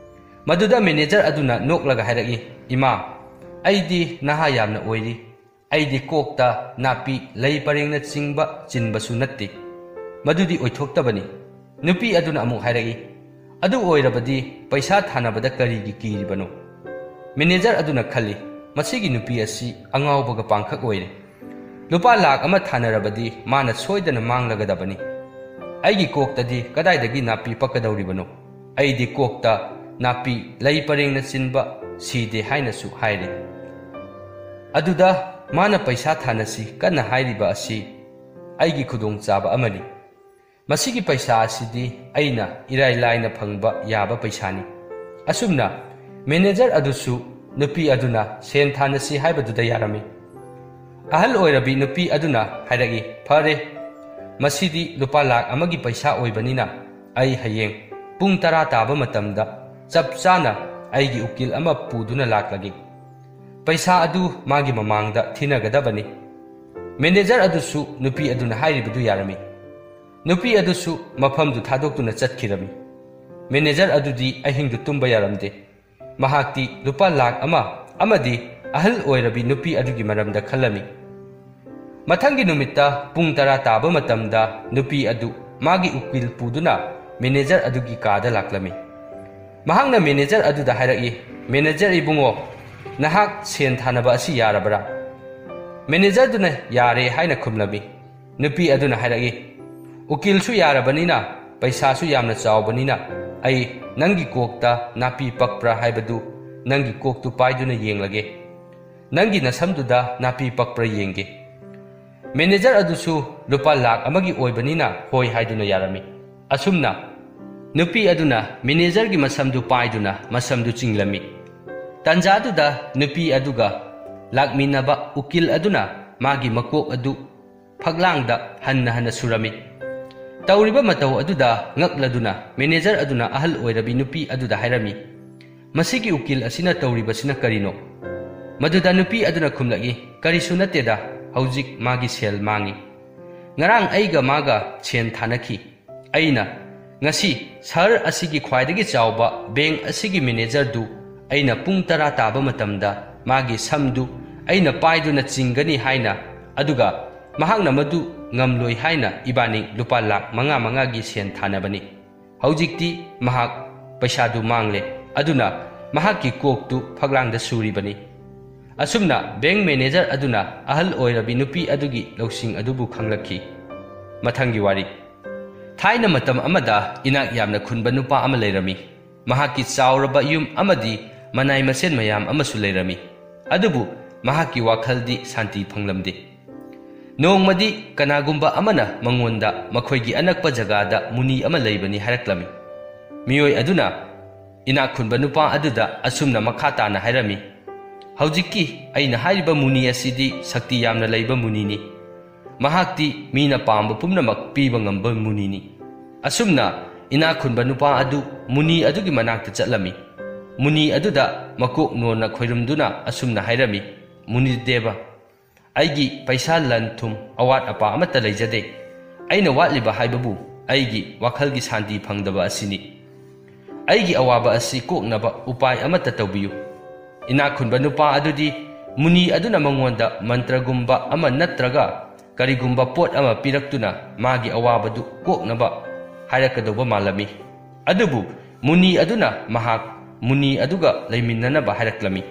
ꯃꯗꯨꯗ ꯃꯦꯅꯦꯖꯔ ꯑꯗꯨꯅ ꯅꯣꯛꯂꯒ ꯍꯥꯏꯔꯛꯏ, "ꯏꯃꯥ, ꯑꯩꯗꯤ ꯅꯍꯥ ꯌꯥꯝꯅ ꯑꯣꯏꯔꯤ, ꯑꯩꯗꯤ ꯀꯣꯛꯇ ꯅꯥꯄꯤ, ꯂꯩ ꯄꯔꯦꯡꯅꯆꯤꯡꯕ ꯆꯤꯟꯕꯁꯨ ꯅꯠꯇꯦ, ꯃꯗꯨꯗꯤ ꯑꯣꯏꯊꯣꯛꯇꯕꯅꯤ"꯫ ꯅꯨꯄꯤ ꯑꯗꯨꯅ ꯑꯃꯨꯛ ꯍꯥꯏꯔꯛꯏ, "ꯑꯗꯨ ꯑꯣꯏꯔꯕꯗꯤ ꯄꯩꯁꯥ ꯊꯥꯅꯕꯗ ꯀꯔꯤꯒꯤ ꯀꯤꯔꯤꯕꯅꯣ?" ꯃꯦꯅꯦꯖꯔ ꯑꯗꯨꯅ ꯈꯜꯂꯤ, "ꯃꯁꯤꯒꯤ ꯅꯨꯄꯤ ꯑꯁꯤ ꯑꯉꯥꯎꯕꯒ ꯄꯥꯡꯈꯛ ꯑꯣꯏꯔꯦ꯫ ꯂꯨꯄꯥ ꯂꯥꯈ ꯑꯃ ꯊꯥꯅꯔꯕꯗꯤ ꯃꯥꯅ ꯁꯣꯏꯗꯅ ꯃꯥꯡꯂꯒꯗꯕꯅꯤ꯫ ꯑꯩꯒꯤ ꯀꯣꯛꯇꯗꯤ ꯀꯗꯥꯏꯗꯒꯤ ꯅꯥꯄꯤ ꯄꯛꯀꯗꯧꯔꯤꯕꯅꯣ? ꯑꯩꯗꯤ ꯀꯣꯛꯇ ꯅꯥꯄꯤ, ꯂꯩ ꯄꯔꯦꯡꯅꯆꯤꯡꯕ ꯁꯤꯗꯦ" ꯍꯥꯏꯅꯁꯨ ꯍꯥꯏꯔꯤ꯫ ꯑꯗꯨꯗ ꯃꯥꯅ ꯄꯩꯁꯥ ꯊꯥꯅꯁꯤ ꯀꯟꯅ ꯍꯥꯏꯔꯤꯕ ꯑꯁꯤ ꯑꯩꯒꯤ ꯈꯨꯗꯣꯡꯆꯥꯕ ꯑꯃꯅꯤ꯫ ꯃꯁꯤꯒꯤ ꯄꯩꯁꯥ ꯑꯁꯤꯗꯤ ꯑꯩꯅ ꯏꯔꯥꯏ ꯂꯥꯏꯅ ꯐꯪꯕ ꯌꯥꯕ ꯄꯩꯁꯥꯅꯤ꯫ ꯑꯁꯨꯝꯅ ꯃꯦꯅꯦꯖꯔ ꯑꯗꯨꯁꯨ ꯅꯨꯄꯤ ꯑꯗꯨꯅ ꯁꯦꯟ ꯊꯥꯅꯁꯤ ꯍꯥꯏꯕꯗꯨꯗ ꯌꯥꯔꯝꯃꯤ꯫ ꯑꯍꯜ ꯑꯣꯏꯔꯕꯤ ꯅꯨꯄꯤ ꯑꯗꯨꯅ ꯍꯥꯏꯔꯛꯏ, "ꯐꯔꯦ, ꯃꯁꯤꯗꯤ ꯂꯨꯄꯥ ꯂꯥꯈ ꯑꯃꯒꯤ ꯄꯩꯁꯥ ꯑꯣꯏꯕꯅꯤꯅ ꯑꯩ ꯍꯌꯦꯡ ꯄꯨꯡ ꯇꯔꯥ ꯇꯥꯕ ꯃꯇꯝꯗ ꯆꯞ ꯆꯥꯅ ꯑꯩꯒꯤ ꯎꯀꯤꯜ ꯑꯃ ꯄꯨꯗꯨꯅ ꯂꯥꯛꯂꯒꯦ꯫ ꯄꯩꯁꯥ ꯑꯗꯨ ꯃꯥꯒꯤ ꯃꯃꯥꯡꯗ ꯊꯤꯅꯒꯗꯕꯅꯤ"꯫ ꯃꯦꯅꯦꯖꯔ ꯑꯗꯨꯁꯨ ꯅꯨꯄꯤ ꯑꯗꯨꯅ ꯍꯥꯏꯔꯤꯕꯗꯨ ꯌꯥꯔꯝꯃꯤ꯫ ꯅꯨꯄꯤ ꯑꯗꯨꯁꯨ ꯃꯐꯝꯗꯨ ꯊꯥꯗꯣꯛꯇꯨꯅ ꯆꯠꯈꯤꯔꯝꯃꯤ꯫ ꯃꯦꯅꯦꯖꯔ ꯑꯗꯨꯗꯤ ꯑꯍꯤꯡꯗꯨ ꯇꯨꯝꯕ ꯌꯥꯔꯝꯗꯦ꯫ ꯃꯍꯥꯛꯇꯤ ꯂꯨꯄꯥ ꯂꯥꯈ ꯑꯃ ꯑꯃꯗꯤ ꯑꯍꯜ ꯑꯣꯏꯔꯕꯤ ꯅꯨꯄꯤ ꯑꯗꯨꯒꯤ ꯃꯔꯝꯗ ꯈꯜꯂꯝꯃꯤ꯫ ꯃꯊꯪꯒꯤ ꯅꯨꯃꯤꯠꯇ ꯄꯨꯡ ꯇꯔꯥ ꯇꯥꯕ ꯃꯇꯝꯗ ꯅꯨꯄꯤ ꯑꯗꯨ ꯃꯥꯒꯤ ꯎꯀꯤꯜ ꯄꯨꯗꯨꯅ ꯃꯦꯅꯦꯖꯔ ꯑꯗꯨꯒꯤ ꯀꯥꯗ ꯂꯥꯛꯂꯝꯃꯤ꯫ ꯃꯍꯥꯛꯅ ꯃꯦꯅꯦꯖꯔ ꯑꯗꯨꯗ ꯍꯥꯏꯔꯛꯏ, "ꯃꯦꯅꯦꯖꯔ ꯏꯕꯨꯡꯉꯣ, ꯅꯍꯥꯛ ꯁꯦꯟ ꯊꯥꯅꯕ ꯑꯁꯤ ꯌꯥꯔꯕ꯭ꯔꯥ?" ꯃꯦꯅꯦꯖꯔꯗꯨꯅ "ꯌꯥꯔꯦ" ꯍꯥꯏꯅ ꯈꯨꯝꯂꯝꯃꯤ꯫ ꯅꯨꯄꯤ ꯑꯗꯨꯅ ꯍꯥꯏꯔꯛꯏ, "ꯎꯀꯤꯜꯁꯨ ꯌꯥꯔꯕꯅꯤꯅ, ꯄꯩꯁꯥꯁꯨ ꯌꯥꯝꯅ ꯆꯥꯎꯕꯅꯤꯅ, ꯑꯩ ꯅꯪꯒꯤ ꯀꯣꯛꯇ ꯅꯥꯄꯤ ꯄꯛꯄ꯭ꯔꯥ ꯍꯥꯏꯕꯗꯨ ꯅꯪꯒꯤ ꯀꯣꯛꯇꯨ ꯄꯥꯏꯗꯨꯅ ꯌꯦꯡꯂꯒꯦ꯫ ꯅꯪꯒꯤ ꯅꯁꯝꯗꯨꯗ ꯅꯥꯄꯤ ꯄꯛꯄ꯭ꯔꯥ ꯌꯦꯡꯒꯦ꯫" ꯃꯦꯅꯦꯖꯔ ꯑꯗꯨꯁꯨ ꯂꯨꯄꯥ ꯂꯥꯈ ꯑꯃꯒꯤ ꯑꯣꯏꯕꯅꯤꯅ ꯍꯣꯏ ꯍꯥꯏꯗꯨꯅ ꯌꯥꯔꯝꯃꯤ꯫ ꯑꯁꯨꯝꯅ ꯅꯨꯄꯤ ꯑꯗꯨꯅ ꯃꯦꯅꯦꯖꯔꯒꯤ ꯃꯁꯝꯗꯨ ꯄꯥꯏꯗꯨꯅ ꯃꯁꯝꯗꯨ ꯆꯤꯡꯂꯝꯃꯤ꯫ ꯇꯥꯟꯖꯥꯗꯨꯗ ꯅꯨꯄꯤ ꯑꯗꯨꯒ ꯂꯥꯛꯃꯤꯟꯅꯕ ꯎꯀꯤꯜ ꯑꯗꯨꯅ ꯃꯥꯒꯤ ꯃꯀꯣꯛ ꯑꯗꯨ ꯐꯛꯂꯥꯡꯗ ꯍꯟꯅ ꯍꯟꯅ ꯁꯨꯔꯝꯃꯤ꯫ ꯇꯧꯔꯤꯕ ꯃꯇꯧ ꯑꯗꯨꯗ ꯉꯛꯂꯗꯨꯅ ꯃꯦꯅꯦꯖꯔ ꯑꯗꯨꯅ ꯑꯍꯜ ꯑꯣꯏꯔꯕꯤ ꯅꯨꯄꯤ ꯑꯗꯨꯗ ꯍꯥꯏꯔꯝꯃꯤ, "ꯃꯁꯤꯒꯤ ꯎꯀꯤꯜ ꯑꯁꯤꯅ ꯇꯧꯔꯤꯕꯁꯤꯅ ꯀꯔꯤꯅꯣ?" ꯃꯗꯨꯗ ꯅꯨꯄꯤ ꯑꯗꯨꯅ ꯈꯨꯝꯂꯛꯏ, "ꯀꯔꯤꯁꯨ ꯅꯠꯇꯦꯗ, ꯍꯧꯖꯤꯛ ꯃꯥꯒꯤ ꯁꯦꯜ ꯃꯥꯡꯉꯤ꯫ ꯉꯔꯥꯡ ꯑꯩꯒ ꯃꯥꯒ ꯁꯦꯟ ꯊꯥꯅꯈꯤ꯫ ꯑꯩꯅ ꯉꯁꯤ ꯁꯍꯔ ꯑꯁꯤꯒꯤ ꯈ꯭ꯋꯥꯏꯗꯒꯤ ꯆꯥꯎꯕ ꯕꯦꯡꯛ ꯑꯁꯤꯒꯤ ꯃꯦꯅꯦꯖꯔꯗꯨ ꯑꯩꯅ ꯄꯨꯡ ꯇꯔꯥ ꯇꯥꯕ ꯃꯇꯝꯗ ꯃꯥꯒꯤ ꯁꯝꯗꯨ ꯑꯩꯅ ꯄꯥꯏꯗꯨꯅ ꯆꯤꯡꯒꯅꯤ ꯍꯥꯏꯅ, ꯑꯗꯨꯒ ꯃꯍꯥꯛꯅ ꯃꯗꯨ ꯉꯝꯂꯣꯏ ꯍꯥꯏꯅ ꯏꯕꯥꯅꯤ ꯂꯨꯄꯥ ꯂꯥꯈ ꯃꯉꯥ ꯃꯉꯥꯒꯤ ꯁꯦꯟ ꯊꯥꯅꯕꯅꯤ꯫ ꯍꯧꯖꯤꯛꯇꯤ ꯃꯍꯥꯛ ꯄꯩꯁꯥꯗꯨ ꯃꯥꯡꯂꯦ, ꯑꯗꯨꯅ ꯃꯍꯥꯛꯀꯤ ꯀꯣꯛꯇꯨ ꯐꯛꯂꯥꯡꯗ ꯁꯨꯔꯤꯕꯅꯤ꯫" ꯑꯁꯨꯝꯅ ꯕꯦꯡꯛ ꯃꯦꯅꯦꯖꯔ ꯑꯗꯨꯅ ꯑꯍꯜ ꯑꯣꯏꯔꯕꯤ ꯅꯨꯄꯤ ꯑꯗꯨꯒꯤ ꯂꯧꯁꯤꯡ ꯑꯗꯨꯕꯨ ꯈꯪꯂꯛꯈꯤ꯫ ꯃꯊꯪꯒꯤ ꯋꯥꯔꯤ꯫ ꯊꯥꯏꯅ ꯃꯇꯝ ꯑꯃꯗ ꯏꯅꯥꯛ ꯌꯥꯝꯅ ꯈꯨꯟꯕ ꯅꯨꯄꯥ ꯑꯃ ꯂꯩꯔꯝꯃꯤ꯫ ꯃꯍꯥꯛꯀꯤ ꯆꯥꯎꯔꯕ ꯌꯨꯝ ꯑꯃꯗꯤ ꯃꯅꯥꯏ ꯃꯁꯤꯟ ꯃꯌꯥꯝ ꯑꯃꯁꯨ ꯂꯩꯔꯝꯃꯤ꯫ ꯑꯗꯨꯕꯨ ꯃꯍꯥꯛꯀꯤ ꯋꯥꯈꯜꯗꯤ ꯁꯥꯟꯇꯤ ꯐꯪꯂꯝꯗꯦ꯫ ꯅꯣꯡꯃꯗꯤ ꯀꯅꯥꯒꯨꯝꯕ ꯑꯃꯅ ꯃꯉꯣꯟꯗ ꯃꯈꯣꯏꯒꯤ ꯑꯅꯛꯄ ꯖꯒꯥꯗ ꯃꯨꯅꯤ ꯑꯃ ꯂꯩꯕꯅꯤ ꯍꯥꯏꯔꯛꯂꯝꯃꯤ꯫ ꯃꯤꯑꯣꯏ ꯑꯗꯨꯅ ꯏꯅꯥꯛ ꯈꯨꯟꯕ ꯅꯨꯄꯥ ꯑꯗꯨꯗ ꯑꯁꯨꯝꯅ ꯃꯈꯥ ꯇꯥꯅ ꯍꯥꯏꯔꯝꯃꯤ, "ꯍꯧꯖꯤꯛꯀꯤ ꯑꯩꯅ ꯍꯥꯏꯔꯤꯕ ꯃꯨꯅꯤ ꯑꯁꯤꯗꯤ ꯁꯛꯇꯤ ꯌꯥꯝꯅ ꯂꯩꯕ ꯃꯨꯅꯤꯅꯤ꯫ ꯃꯍꯥꯛꯇꯤ ꯃꯤꯅ ꯄꯥꯝꯕ ꯄꯨꯝꯅꯃꯛ ꯄꯤꯕ ꯉꯝꯕ ꯃꯨꯅꯤꯅꯤ꯫ ꯑꯁꯨꯝꯅ ꯏꯅꯥꯛ ꯈꯨꯟꯕ ꯅꯨꯄꯥ ꯑꯗꯨ ꯃꯨꯅꯤ ꯑꯗꯨꯒꯤ ꯃꯅꯥꯛꯇ ꯆꯠꯂꯝꯃꯤ꯫ ꯃꯨꯅꯤ ꯑꯗꯨꯗ ꯃꯀꯣꯛ ꯅꯣꯟꯅ ꯈꯣꯏꯔꯨꯝꯗꯨꯅ ꯑꯁꯨꯝꯅ ꯍꯥꯏꯔꯝꯃꯤ, 'ꯃꯨꯅꯤꯗꯦꯕ, ꯑꯩꯒꯤ ꯄꯩꯁꯥ, ꯂꯟ ꯊꯨꯝ, ꯑꯋꯥꯠ ꯑꯄꯥ ꯑꯃꯠꯇ ꯂꯩꯖꯗꯦ꯫ ꯑꯩꯅ ꯋꯥꯠꯂꯤꯕ ꯍꯥꯏꯕꯕꯨ ꯑꯩꯒꯤ ꯋꯥꯈꯜꯒꯤ ꯁꯥꯟꯇꯤ ꯐꯪꯗꯕ ꯑꯁꯤꯅꯤ꯫ ꯑꯩꯒꯤ ꯑꯋꯥꯕ ꯑꯁꯤ ꯀꯣꯛꯅꯕ ꯎꯄꯥꯏ ꯑꯃꯠꯇ ꯇꯧꯕꯤꯌꯨ꯫ ꯏꯅꯥꯛ ꯈꯨꯟꯕ ꯅꯨꯄꯥ ꯑꯗꯨꯗꯤ ꯃꯨꯅꯤ ꯑꯗꯨꯅ ꯃꯉꯣꯟꯗ ꯃꯟꯇ꯭ꯔꯒꯨꯝꯕ ꯑꯃ ꯅꯠꯇ꯭ꯔꯒ ꯀꯔꯤꯒꯨꯝꯕ ꯄꯣꯠ ꯑꯃ ꯄꯤꯔꯛꯇꯨꯅ ꯃꯥꯒꯤ ꯑꯋꯥꯕꯗꯨ ꯀꯣꯛꯅꯕ ꯍꯥꯏꯔꯛꯀꯗꯧꯕ ꯃꯥꯜꯂꯝꯃꯤ꯫ ꯑꯗꯨꯕꯨ ꯃꯨꯅꯤ ꯑꯗꯨꯅ ꯃꯍꯥꯛ ꯃꯨꯅꯤ ꯑꯗꯨꯒ ꯂꯩꯃꯤꯟꯅꯅꯕ ꯍꯥꯏꯔꯛꯂꯝꯃꯤ꯫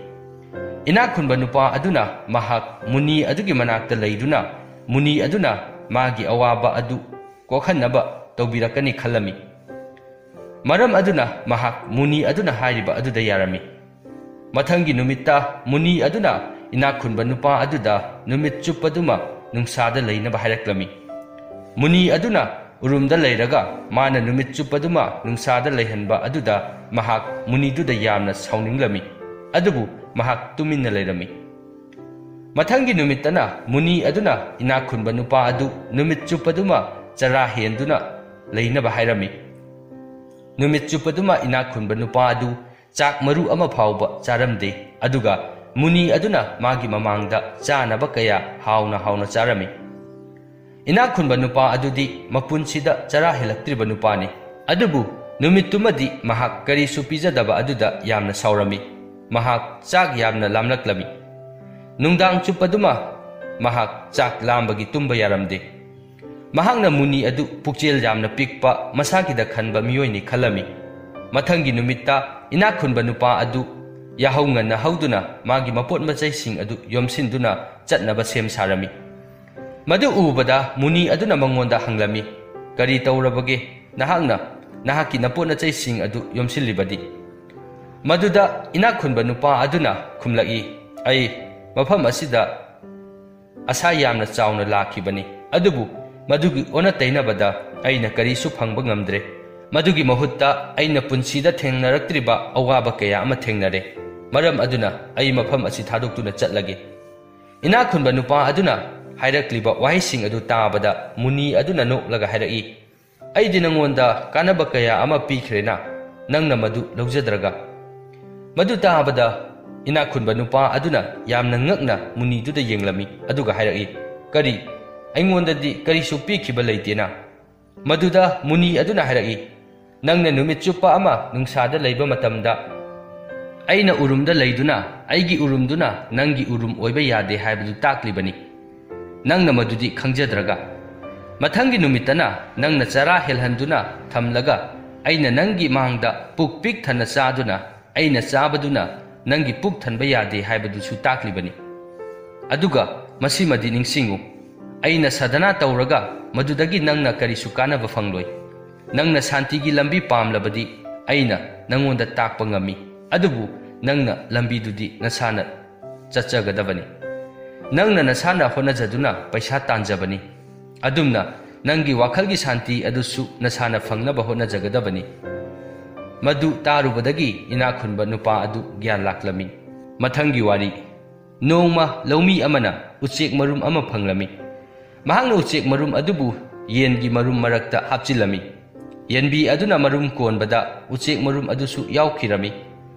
ꯏꯅꯥꯛ ꯈꯨꯟꯕ ꯅꯨꯄꯥ ꯑꯗꯨꯅ ꯃꯍꯥꯛ ꯃꯨꯅꯤ ꯑꯗꯨꯒꯤ ꯃꯅꯥꯛꯇ ꯂꯩꯗꯨꯅ ꯃꯨꯅꯤ ꯑꯗꯨꯅ ꯃꯥꯒꯤ ꯑꯋꯥꯕ ꯑꯗꯨ ꯀꯣꯛꯍꯟꯅꯕ ꯇꯧꯕꯤꯔꯛꯀꯅꯤ ꯈꯜꯂꯝꯃꯤ꯫ ꯃꯔꯝ ꯑꯗꯨꯅ ꯃꯍꯥꯛ ꯃꯨꯅꯤ ꯑꯗꯨꯅ ꯍꯥꯏꯔꯤꯕ ꯑꯗꯨꯗ ꯌꯥꯔꯝꯃꯤ꯫ ꯃꯊꯪꯒꯤ ꯅꯨꯃꯤꯠꯇ ꯃꯨꯅꯤ ꯑꯗꯨꯅ ꯏꯅꯥꯛ ꯈꯨꯟꯕ ꯅꯨꯄꯥ ꯑꯗꯨꯗ ꯅꯨꯃꯤꯠ ꯆꯨꯞꯄꯗꯨꯃ ꯅꯨꯡꯁꯥꯗ ꯂꯩꯅꯕ ꯍꯥꯏꯔꯛꯂꯝꯃꯤ꯫ ꯃꯨꯅꯤ ꯑꯗꯨꯅ ꯎꯔꯨꯝꯗ ꯂꯩꯔꯒ ꯃꯥꯅ ꯅꯨꯃꯤꯠ ꯆꯨꯞꯄꯗꯨꯃ ꯅꯨꯡꯁꯥꯗ ꯂꯩꯍꯟꯕ ꯑꯗꯨꯗ ꯃꯍꯥꯛ ꯃꯨꯅꯤꯗꯨꯗ ꯌꯥꯝꯅ ꯁꯥꯎꯅꯤꯡꯂꯝꯃꯤ꯫ ꯑꯗꯨꯕꯨ ꯃꯍꯥꯛ ꯇꯨꯃꯤꯟꯅ ꯂꯩꯔꯝꯃꯤ꯫ ꯃꯊꯪꯒꯤ ꯅꯨꯃꯤꯠꯇꯅ ꯃꯨꯅꯤ ꯑꯗꯨꯅ ꯏꯅꯥꯛ ꯈꯨꯟꯕ ꯅꯨꯄꯥ ꯑꯗꯨ ꯅꯨꯃꯤꯠ ꯆꯨꯞꯄꯗꯨꯃ ꯆꯔꯥ ꯍꯦꯟꯗꯨꯅ ꯂꯩꯅꯕ ꯍꯥꯏꯔꯝꯃꯤ꯫ ꯅꯨꯃꯤꯠ ꯆꯨꯞꯄꯗꯨꯃ ꯏꯅꯥꯛ ꯈꯨꯟꯕ ꯅꯨꯄꯥ ꯑꯗꯨ ꯆꯥꯛ ꯃꯔꯨ ꯑꯃ ꯐꯥꯎꯕ ꯆꯥꯔꯝꯗꯦ, ꯑꯗꯨꯒ ꯃꯨꯅꯤ ꯑꯗꯨꯅ ꯃꯥꯒꯤ ꯃꯃꯥꯡꯗ ꯆꯥꯅꯕ ꯀꯌꯥ ꯍꯥꯎꯅ ꯍꯥꯎꯅ ꯆꯥꯔꯝꯃꯤ꯫ ꯏꯅꯥꯛ ꯈꯨꯟꯕ ꯅꯨꯄꯥ ꯑꯗꯨꯗꯤ ꯃꯄꯨꯟꯁꯤꯗ ꯆꯔꯥ ꯍꯦꯜꯂꯛꯇ꯭ꯔꯤꯕ ꯅꯨꯄꯥꯅꯤ꯫ ꯑꯗꯨꯕꯨ ꯅꯨꯃꯤꯠꯇꯨꯃꯗꯤ ꯃꯍꯥꯛ ꯀꯔꯤꯁꯨ ꯄꯤꯖꯗꯕ ꯑꯗꯨꯗ ꯌꯥꯝꯅ ꯁꯥꯎꯔꯝꯃꯤ꯫ ꯃꯍꯥꯛ ꯆꯥꯛ ꯌꯥꯝꯅ ꯂꯥꯝꯂꯛꯂꯝꯃꯤ꯫ ꯅꯨꯡꯗꯥꯡ ꯆꯨꯞꯄꯗꯨꯃ ꯃꯍꯥꯛ ꯆꯥꯛ ꯂꯥꯝꯕꯒꯤ ꯇꯨꯝꯕ ꯌꯥꯔꯝꯗꯦ꯫ ꯃꯍꯥꯛꯅ ꯃꯨꯅꯤ ꯑꯗꯨ ꯄꯨꯛꯆꯦꯜ ꯌꯥꯝꯅ ꯄꯤꯛꯄ, ꯃꯁꯥꯒꯤꯗ ꯈꯟꯕ ꯃꯤꯑꯣꯏꯅꯤ ꯈꯜꯂꯝꯃꯤ꯫ ꯃꯊꯪꯒꯤ ꯅꯨꯃꯤꯠꯇ ꯏꯅꯥꯛ ꯈꯨꯟꯕ ꯅꯨꯄꯥ ꯑꯗꯨ ꯌꯥꯍꯧ ꯉꯟꯅ ꯍꯧꯗꯨꯅ ꯃꯥꯒꯤ ꯃꯄꯣꯠ ꯃꯆꯩꯁꯤꯡ ꯑꯗꯨ ꯌꯣꯝꯁꯤꯟꯗꯨꯅ ꯆꯠꯅꯕ ꯁꯦꯝ ꯁꯥꯔꯝꯃꯤ꯫ ꯃꯗꯨ ꯎꯕꯗ ꯃꯨꯅꯤ ꯑꯗꯨꯅ ꯃꯉꯣꯟꯗ ꯍꯪꯂꯝꯃꯤ, "ꯀꯔꯤ ꯇꯧꯔꯕꯒꯦ? ꯅꯍꯥꯛꯅ ꯅꯍꯥꯛꯀꯤ ꯅꯄꯣꯠ ꯅꯆꯩꯁꯤꯡ ꯑꯗꯨ ꯌꯣꯝꯁꯤꯜꯂꯤꯕꯗꯤ?" ꯃꯗꯨꯗ ꯏꯅꯥꯛ ꯈꯨꯟꯕ ꯅꯨꯄꯥ ꯑꯗꯨꯅ ꯈꯨꯝꯂꯛꯏ, "ꯑꯩ ꯃꯐꯝ ꯑꯁꯤꯗ ꯑꯁꯥ ꯌꯥꯝꯅ ꯆꯥꯎꯅ ꯂꯥꯛꯈꯤꯕꯅꯤ, ꯑꯗꯨꯕꯨ ꯃꯗꯨꯒꯤ ꯑꯣꯟꯅ ꯇꯩꯅꯕꯗ ꯑꯩꯅ ꯀꯔꯤꯁꯨ ꯐꯪꯕ ꯉꯝꯗ꯭ꯔꯦ꯫ ꯃꯗꯨꯒꯤ ꯃꯍꯨꯠꯇ ꯑꯩꯅ ꯄꯨꯟꯁꯤꯗ ꯊꯦꯡꯅꯔꯛꯇ꯭ꯔꯤꯕ ꯑꯋꯥꯕ ꯀꯌꯥ ꯑꯃ ꯊꯦꯡꯅꯔꯦ꯫ ꯃꯔꯝ ꯑꯗꯨꯅ ꯑꯩ ꯃꯐꯝ ꯑꯁꯤ ꯊꯥꯗꯣꯛꯇꯨꯅ ꯆꯠꯂꯒꯦ꯫" ꯏꯅꯥꯛ ꯈꯨꯟꯕ ꯅꯨꯄꯥ ꯑꯗꯨꯅ ꯍꯥꯏꯔꯛꯂꯤꯕ ꯋꯥꯍꯩꯁꯤꯡ ꯑꯗꯨ ꯇꯥꯕꯗ ꯃꯨꯅꯤ ꯑꯗꯨꯅ ꯅꯣꯛꯂꯒ ꯍꯥꯏꯔꯛꯏ, "ꯑꯩꯗꯤ ꯅꯪꯉꯣꯟꯗ ꯀꯥꯟꯅꯕ ꯀꯌꯥ ꯑꯃ ꯄꯤꯈ꯭ꯔꯦꯅ, ꯅꯪꯅ ꯃꯗꯨ ꯂꯧꯖꯗ꯭ꯔꯒ?" ꯃꯗꯨ ꯇꯥꯕꯗ ꯏꯅꯥꯛ ꯈꯨꯟꯕ ꯅꯨꯄꯥ ꯑꯗꯨꯅ ꯌꯥꯝꯅ ꯉꯛꯅ ꯃꯨꯅꯤꯗꯨꯗ ꯌꯦꯡꯂꯝꯃꯤ, ꯑꯗꯨꯒ ꯍꯥꯏꯔꯛꯏ, "ꯀꯔꯤ? ꯑꯩꯉꯣꯟꯗꯗꯤ ꯀꯔꯤꯁꯨ ꯄꯤꯈꯤꯕ ꯂꯩꯇꯦꯅ?" ꯃꯗꯨꯗ ꯃꯨꯅꯤ ꯑꯗꯨꯅ ꯍꯥꯏꯔꯛꯏ, ꯅꯪꯅ ꯅꯨꯃꯤꯠ ꯆꯨꯞꯄ ꯑꯃ ꯅꯨꯡꯁꯥꯗ ꯂꯩꯕ ꯃꯇꯝꯗ, "ꯑꯩꯅ ꯎꯔꯨꯝꯗ ꯂꯩꯗꯨꯅ ꯑꯩꯒꯤ ꯎꯔꯨꯝꯗꯨꯅ ꯅꯪꯒꯤ ꯎꯔꯨꯝ ꯑꯣꯏꯕ ꯌꯥꯗꯦ" ꯍꯥꯏꯕꯗꯨ ꯇꯥꯛꯂꯤꯕꯅꯤ꯫ ꯅꯪꯅ ꯃꯗꯨꯗꯤ ꯈꯪꯖꯗ꯭ꯔꯒ, ꯃꯊꯪꯒꯤ ꯅꯨꯃꯤꯠꯇꯅ ꯅꯪꯅ ꯆꯔꯥ ꯍꯦꯜꯍꯟꯗꯨꯅ ꯊꯝꯂꯒ, "ꯑꯩꯅ ꯅꯪꯒꯤ ꯃꯥꯡꯗ ꯄꯨꯛ ꯄꯤꯛ ꯊꯟꯅ ꯆꯥꯗꯨꯅ ꯑꯩꯅ ꯆꯥꯕꯗꯨꯅ ꯅꯪꯒꯤ ꯄꯨꯛ ꯊꯟꯕ ꯌꯥꯗꯦ" ꯍꯥꯏꯕꯗꯨꯁꯨ ꯇꯥꯛꯂꯤꯕꯅꯤ꯫ ꯑꯗꯨꯒ ꯃꯁꯤꯃꯗꯤ ꯅꯤꯡꯁꯤꯡꯉꯨ, ꯑꯩꯅ ꯁꯥꯙꯅꯥ ꯇꯧꯔꯒ ꯃꯗꯨꯗꯒꯤ ꯅꯪꯅ ꯀꯔꯤꯁꯨ ꯀꯥꯟꯅꯕ ꯐꯪꯂꯣꯏ꯫ ꯅꯪꯅ ꯁꯥꯟꯇꯤꯒꯤ ꯂꯝꯕꯤ ꯄꯥꯝꯂꯕꯗꯤ ꯑꯩꯅ ꯅꯪꯉꯣꯟꯗ ꯇꯥꯛꯄ ꯉꯝꯃꯤ, ꯑꯗꯨꯕꯨ ꯅꯪꯅ ꯂꯝꯕꯤꯗꯨꯗꯤ ꯅꯁꯥꯅ ꯆꯠꯆꯒꯗꯕꯅꯤ꯫ ꯅꯪꯅ ꯅꯁꯥꯅ ꯍꯣꯠꯅꯖꯗꯨꯅ ꯄꯩꯁꯥ ꯇꯥꯟꯖꯕꯅꯤ꯫ ꯑꯗꯨꯝꯅ ꯅꯪꯒꯤ ꯋꯥꯈꯜꯒꯤ ꯁꯥꯟꯇꯤ ꯑꯗꯨꯁꯨ ꯅꯁꯥꯅ ꯐꯪꯅꯕ ꯍꯣꯠꯅꯖꯒꯗꯕꯅꯤ꯫ ꯃꯗꯨ ꯇꯥꯔꯨꯕꯗꯒꯤ ꯏꯅꯥꯛ ꯈꯨꯟꯕ ꯅꯨꯄꯥ ꯑꯗꯨ ꯒ꯭ꯌꯥꯟ ꯂꯥꯛꯂꯝꯃꯤ꯫ ꯃꯊꯪꯒꯤ ꯋꯥꯔꯤ꯫ ꯅꯣꯡꯃ ꯂꯧꯃꯤ ꯑꯃꯅ ꯎꯆꯦꯛ ꯃꯔꯨꯝ ꯑꯃ ꯐꯪꯂꯝꯃꯤ꯫ ꯃꯍꯥꯛꯅ ꯎꯆꯦꯛ ꯃꯔꯨꯝ ꯑꯗꯨꯕꯨ ꯌꯦꯟꯒꯤ ꯃꯔꯨꯝ ꯃꯔꯛꯇ ꯍꯥꯞꯆꯤꯜꯂꯝꯃꯤ꯫ ꯌꯦꯟꯕꯤ ꯑꯗꯨꯅ ꯃꯔꯨꯝ ꯀꯣꯟꯕꯗ ꯎꯆꯦꯛ ꯃꯔꯨꯝ ꯑꯗꯨꯁꯨ ꯌꯥꯎꯈꯤꯔꯝꯃꯤ꯫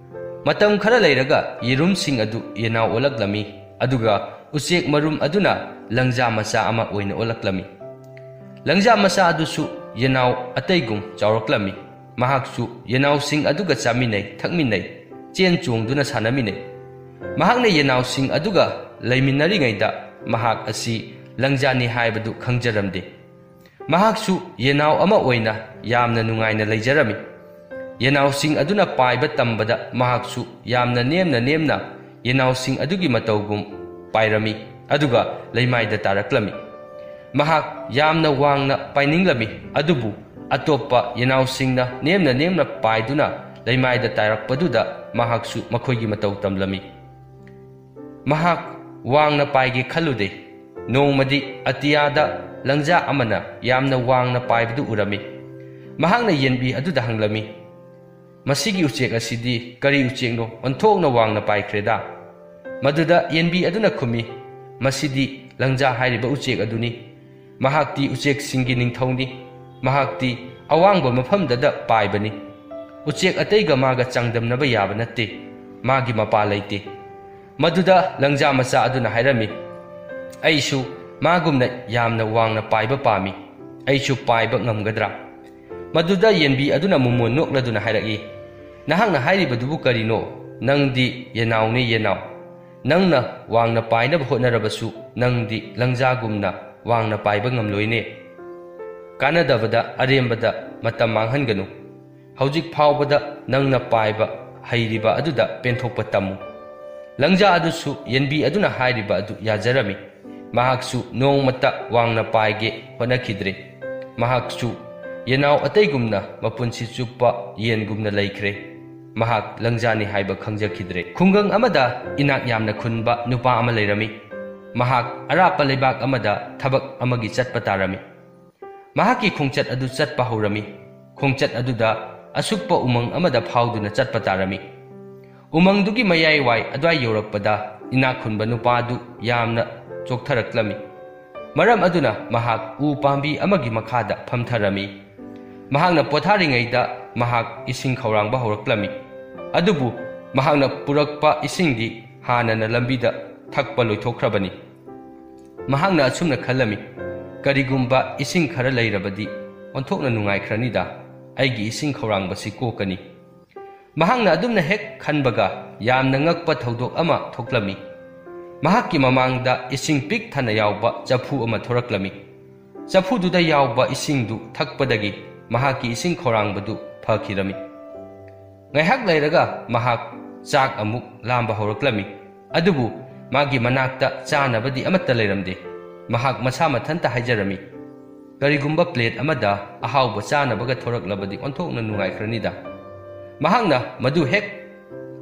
ꯃꯇꯝ ꯈꯔ ꯂꯩꯔꯒ ꯌꯦꯔꯨꯝꯁꯤꯡ ꯑꯗꯨ ꯌꯦꯅꯥꯎ ꯑꯣꯜꯂꯛꯂꯝꯃꯤ, ꯑꯗꯨꯒ ꯎꯆꯦꯛ ꯃꯔꯨꯝ ꯑꯗꯨꯅ ꯂꯪꯖꯥ ꯃꯆꯥ ꯑꯃ ꯑꯣꯏꯅ ꯑꯣꯜꯂꯛꯂꯝꯃꯤ꯫ ꯂꯪꯖꯥ ꯃꯆꯥ ꯑꯗꯨꯁꯨ ꯌꯦꯅꯥꯎ ꯑꯇꯩꯒꯨꯝ ꯆꯥꯎꯔꯛꯂꯝꯃꯤ꯫ ꯃꯍꯥꯛꯁꯨ ꯌꯦꯅꯥꯎꯁꯤꯡ ꯑꯗꯨꯒ ꯆꯥꯃꯤꯟꯅꯩ, ꯊꯛꯃꯤꯟꯅꯩ, ꯆꯦꯟ ꯆꯣꯡꯗꯨꯅ ꯁꯥꯟꯅꯃꯤꯟꯅꯩ꯫ ꯃꯍꯥꯛꯅ ꯌꯦꯅꯥꯎꯁꯤꯡ ꯑꯗꯨꯒ ꯂꯩꯃꯤꯟꯅꯔꯤꯉꯩꯗ ꯃꯍꯥꯛ ꯑꯁꯤ ꯂꯪꯖꯥꯅꯤ ꯍꯥꯏꯕꯗꯨ ꯈꯪꯖꯔꯝꯗꯦ꯫ ꯃꯍꯥꯛꯁꯨ ꯌꯦꯅꯥꯎ ꯑꯃ ꯑꯣꯏꯅ ꯌꯥꯝꯅ ꯅꯨꯡꯉꯥꯏꯅ ꯂꯩꯖꯔꯝꯃꯤ꯫ ꯌꯦꯅꯥꯎꯁꯤꯡ ꯑꯗꯨꯅ ꯄꯥꯏꯕ ꯇꯝꯕꯗ ꯃꯍꯥꯛꯁꯨ ꯌꯥꯝꯅ ꯅꯦꯝꯅ ꯅꯦꯝꯅ ꯌꯦꯅꯥꯎꯁꯤꯡ ꯑꯗꯨꯒꯤ ꯃꯇꯧꯒꯨꯝ ꯄꯥꯏꯔꯝꯃꯤ, ꯑꯗꯨꯒ ꯂꯩꯃꯥꯏꯗ ꯇꯥꯔꯛꯂꯝꯃꯤ꯫ ꯃꯍꯥꯛ ꯌꯥꯝꯅ ꯋꯥꯡꯅ ꯄꯥꯏꯅꯤꯡꯂꯝꯃꯤ, ꯑꯗꯨꯕꯨ ꯑꯇꯣꯞꯄ ꯌꯦꯅꯥꯎꯁꯤꯡꯅ ꯅꯦꯝꯅ ꯅꯦꯝꯅ ꯄꯥꯏꯗꯨꯅ ꯂꯩꯃꯥꯏꯗ ꯇꯥꯔꯛꯄꯗꯨꯗ ꯃꯍꯥꯛꯁꯨ ꯃꯈꯣꯏꯒꯤ ꯃꯇꯧ ꯇꯝꯂꯝꯃꯤ꯫ ꯃꯍꯥꯛ ꯋꯥꯡꯅ ꯄꯥꯏꯒꯦ ꯈꯜꯂꯨꯗꯦ꯫ ꯅꯣꯡꯃꯗꯤ ꯑꯇꯤꯌꯥꯗ ꯂꯪꯖꯥ ꯑꯃꯅ ꯌꯥꯝꯅ ꯋꯥꯡꯅ ꯄꯥꯏꯕꯗꯨ ꯎꯔꯝꯃꯤ꯫ ꯃꯍꯥꯛꯅ ꯌꯦꯟꯕꯤ ꯑꯗꯨꯗ ꯍꯪꯂꯝꯃꯤ, "ꯃꯁꯤꯒꯤ ꯎꯆꯦꯛ ꯑꯁꯤꯗꯤ ꯀꯔꯤ ꯎꯆꯦꯛꯅꯣ? ꯑꯣꯟꯊꯣꯛꯅ ꯋꯥꯡꯅ ꯄꯥꯏꯈ꯭ꯔꯦꯗ!" ꯃꯗꯨꯗ ꯌꯦꯟꯕꯤ ꯑꯗꯨꯅ ꯈꯨꯝꯃꯤ, "ꯃꯁꯤꯗꯤ ꯂꯪꯖꯥ ꯍꯥꯏꯔꯤꯕ ꯎꯆꯦꯛ ꯑꯗꯨꯅꯤ꯫ ꯃꯍꯥꯛꯇꯤ ꯎꯆꯦꯛꯁꯤꯡꯒꯤ ꯅꯤꯡꯊꯧꯅꯤ꯫ ꯃꯍꯥꯛꯇꯤ ꯑꯋꯥꯡꯕ ꯃꯐꯝꯗꯗ ꯄꯥꯏꯕꯅꯤ꯫ ꯎꯆꯦꯛ ꯑꯇꯩꯒ ꯃꯥꯒ ꯆꯥꯡꯗꯝꯅꯕ ꯌꯥꯕ ꯅꯠꯇꯦ꯫ ꯃꯥꯒꯤ ꯃꯄꯥ ꯂꯩꯇꯦ꯫" ꯃꯗꯨꯗ ꯂꯪꯖꯥ ꯃꯆꯥ ꯑꯗꯨꯅ ꯍꯥꯏꯔꯝꯃꯤ, "ꯑꯩꯁꯨ ꯃꯥꯒꯨꯝꯅ ꯌꯥꯝꯅ ꯋꯥꯡꯅ ꯄꯥꯏꯕ ꯄꯥꯝꯃꯤ꯫ ꯑꯩꯁꯨ ꯄꯥꯏꯕ ꯉꯝꯒꯗ꯭ꯔꯥ?" ꯃꯗꯨꯗ ꯌꯦꯟꯕꯤ ꯑꯗꯨꯅ ꯃꯣꯃꯣꯟ ꯅꯣꯛꯂꯗꯨꯅ ꯍꯥꯏꯔꯛꯏ, "ꯅꯍꯥꯛꯅ ꯍꯥꯏꯔꯤꯕꯗꯨꯕꯨ ꯀꯔꯤꯅꯣ? ꯅꯪꯗꯤ ꯌꯦꯟꯅꯥꯎꯅꯦ, ꯌꯦꯟꯅꯥꯎ꯫ ꯅꯪꯅ ꯋꯥꯡꯅ ꯄꯥꯏꯅꯕ ꯍꯣꯠꯅꯔꯕꯁꯨ ꯅꯪꯗꯤ ꯂꯪꯖꯥꯒꯨꯝꯅ ꯋꯥꯡꯅ ꯄꯥꯏꯕ ꯉꯝꯂꯣꯏꯅꯦ꯫ ꯀꯥꯟꯅꯗꯕꯗ, ꯑꯔꯦꯝꯕꯗ ꯃꯇꯝ ꯃꯥꯡꯍꯟꯒꯅꯨ꯫ ꯍꯧꯖꯤꯛ ꯐꯥꯎꯕꯗ ꯅꯪꯅ ꯄꯥꯏꯕ ꯍꯩꯔꯤꯕ ꯑꯗꯨꯗ ꯄꯦꯟꯊꯣꯛꯄ ꯇꯝꯃꯨ꯫" ꯂꯪꯖꯥ ꯑꯗꯨꯁꯨ ꯌꯦꯟꯕꯤ ꯑꯗꯨꯅ ꯍꯥꯏꯔꯤꯕ ꯑꯗꯨ ꯌꯥꯖꯔꯝꯃꯤ꯫ ꯃꯍꯥꯛꯁꯨ ꯅꯣꯡꯃꯇ ꯋꯥꯡꯅ ꯄꯥꯏꯒꯦ ꯍꯣꯠꯅꯈꯤꯗ꯭ꯔꯦ꯫ ꯃꯍꯥꯛꯁꯨ ꯌꯦꯅꯥꯎ ꯑꯇꯩꯒꯨꯝꯅ ꯃꯄꯨꯟꯁꯤ ꯆꯨꯞꯄ ꯌꯦꯟꯒꯨꯝꯅ ꯂꯩꯈ꯭ꯔꯦ꯫ ꯃꯍꯥꯛ ꯂꯪꯖꯥꯅꯤ ꯍꯥꯏꯕ ꯈꯪꯖꯈꯤꯗ꯭ꯔꯦ꯫ ꯈꯨꯡꯒꯪ ꯑꯃꯗ ꯏꯅꯥꯛ ꯌꯥꯝꯅ ꯈꯨꯟꯕ ꯅꯨꯄꯥ ꯑꯃ ꯂꯩꯔꯝꯃꯤ꯫ ꯃꯍꯥꯛ ꯑꯔꯥꯞꯄ ꯂꯩꯕꯥꯛ ꯑꯃꯗ ꯊꯕꯛ ꯑꯃꯒꯤ ꯆꯠꯄ ꯇꯥꯔꯝꯃꯤ꯫ ꯃꯍꯥꯛꯀꯤ ꯈꯣꯡꯆꯠ ꯑꯗꯨ ꯆꯠꯄ ꯍꯧꯔꯝꯃꯤ꯫ ꯈꯣꯡꯆꯠ ꯑꯗꯨꯗ ꯑꯁꯨꯛꯄ ꯎꯃꯪ ꯑꯃꯗ ꯐꯥꯎꯗꯨꯅ ꯆꯠꯄ ꯇꯥꯔꯝꯃꯤ꯫ ꯎꯃꯪꯗꯨꯒꯤ ꯃꯌꯥꯏꯋꯥꯏ ꯑꯗꯨꯋꯥꯏ ꯌꯧꯔꯛꯄꯗ ꯏꯅꯥꯛ ꯈꯨꯟꯕ ꯅꯨꯄꯥ ꯑꯗꯨ ꯌꯥꯝꯅ ꯆꯣꯛꯊꯔꯛꯂꯝꯃꯤ꯫ ꯃꯔꯝ ꯑꯗꯨꯅ ꯃꯍꯥꯛ ꯎ ꯄꯥꯝꯕꯤ ꯑꯃꯒꯤ ꯃꯈꯥꯗ ꯐꯝꯊꯔꯝꯃꯤ꯫ ꯃꯍꯥꯛꯅ ꯄꯣꯊꯥꯔꯤꯉꯩꯗ ꯃꯍꯥꯛ ꯏꯁꯤꯡ ꯈꯧꯔꯥꯡꯕ ꯍꯧꯔꯛꯂꯝꯃꯤ꯫ ꯑꯗꯨꯕꯨ ꯃꯍꯥꯛꯅ ꯄꯨꯔꯛꯄ ꯏꯁꯤꯡꯗꯤ ꯍꯥꯟꯅꯅ ꯂꯝꯕꯤꯗ ꯊꯛꯄ ꯂꯣꯏꯊꯣꯛꯈ꯭ꯔꯕꯅꯤ꯫ ꯃꯍꯥꯛꯅ ꯑꯁꯨꯝꯅ ꯈꯜꯂꯝꯃꯤ, "ꯀꯔꯤꯒꯨꯝꯕ ꯏꯁꯤꯡ ꯈꯔ ꯂꯩꯔꯕꯗꯤ ꯑꯣꯟꯊꯣꯛꯅ ꯅꯨꯡꯉꯥꯏꯈ꯭ꯔꯅꯤꯗ, ꯑꯩꯒꯤ ꯏꯁꯤꯡ ꯈꯧꯔꯥꯡꯕꯁꯤ ꯀꯣꯛꯀꯅꯤ꯫" ꯃꯍꯥꯛꯅ ꯑꯗꯨꯝꯅ ꯍꯦꯛ ꯈꯟꯕꯒ ꯌꯥꯝꯅ ꯉꯛꯄ ꯊꯧꯗꯣꯛ ꯑꯃ ꯊꯣꯛꯂꯝꯃꯤ꯫ ꯃꯍꯥꯛꯀꯤ ꯃꯃꯥꯡꯗ ꯏꯁꯤꯡ ꯄꯤꯛ ꯊꯟꯅ ꯌꯥꯎꯕ ꯆꯐꯨ ꯑꯃ ꯊꯣꯔꯛꯂꯝꯃꯤ꯫ ꯆꯐꯨꯗꯨꯗ ꯌꯥꯎꯕ ꯏꯁꯤꯡꯗꯨ ꯊꯛꯄꯗꯒꯤ ꯃꯍꯥꯛꯀꯤ ꯏꯁꯤꯡ ꯈꯧꯔꯥꯡꯕꯗꯨ ꯐꯈꯤꯔꯝꯃꯤ꯫ ꯉꯥꯏꯍꯥꯛ ꯂꯩꯔꯒ ꯃꯍꯥꯛ ꯆꯥꯛ ꯑꯃꯨꯛ ꯂꯥꯝꯕ ꯍꯧꯔꯛꯂꯝꯃꯤ꯫ ꯑꯗꯨꯕꯨ ꯃꯥꯒꯤ ꯃꯅꯥꯛꯇ ꯆꯥꯅꯕꯗꯤ ꯑꯃꯠꯇ ꯂꯩꯔꯝꯗꯦ꯫ ꯃꯍꯥꯛ ꯃꯁꯥ ꯃꯊꯟꯇ ꯍꯥꯏꯖꯔꯝꯃꯤ, "ꯀꯔꯤꯒꯨꯝꯕ ꯄ꯭ꯂꯦꯠ ꯑꯃꯗ ꯑꯍꯥꯎꯕ ꯆꯥꯅꯕꯒ ꯊꯣꯔꯛꯂꯕꯗꯤ ꯑꯣꯟꯊꯣꯛꯅ ꯅꯨꯡꯉꯥꯏꯈ꯭ꯔꯅꯤꯗ꯫" ꯃꯍꯥꯛꯅ ꯃꯗꯨ ꯍꯦꯛ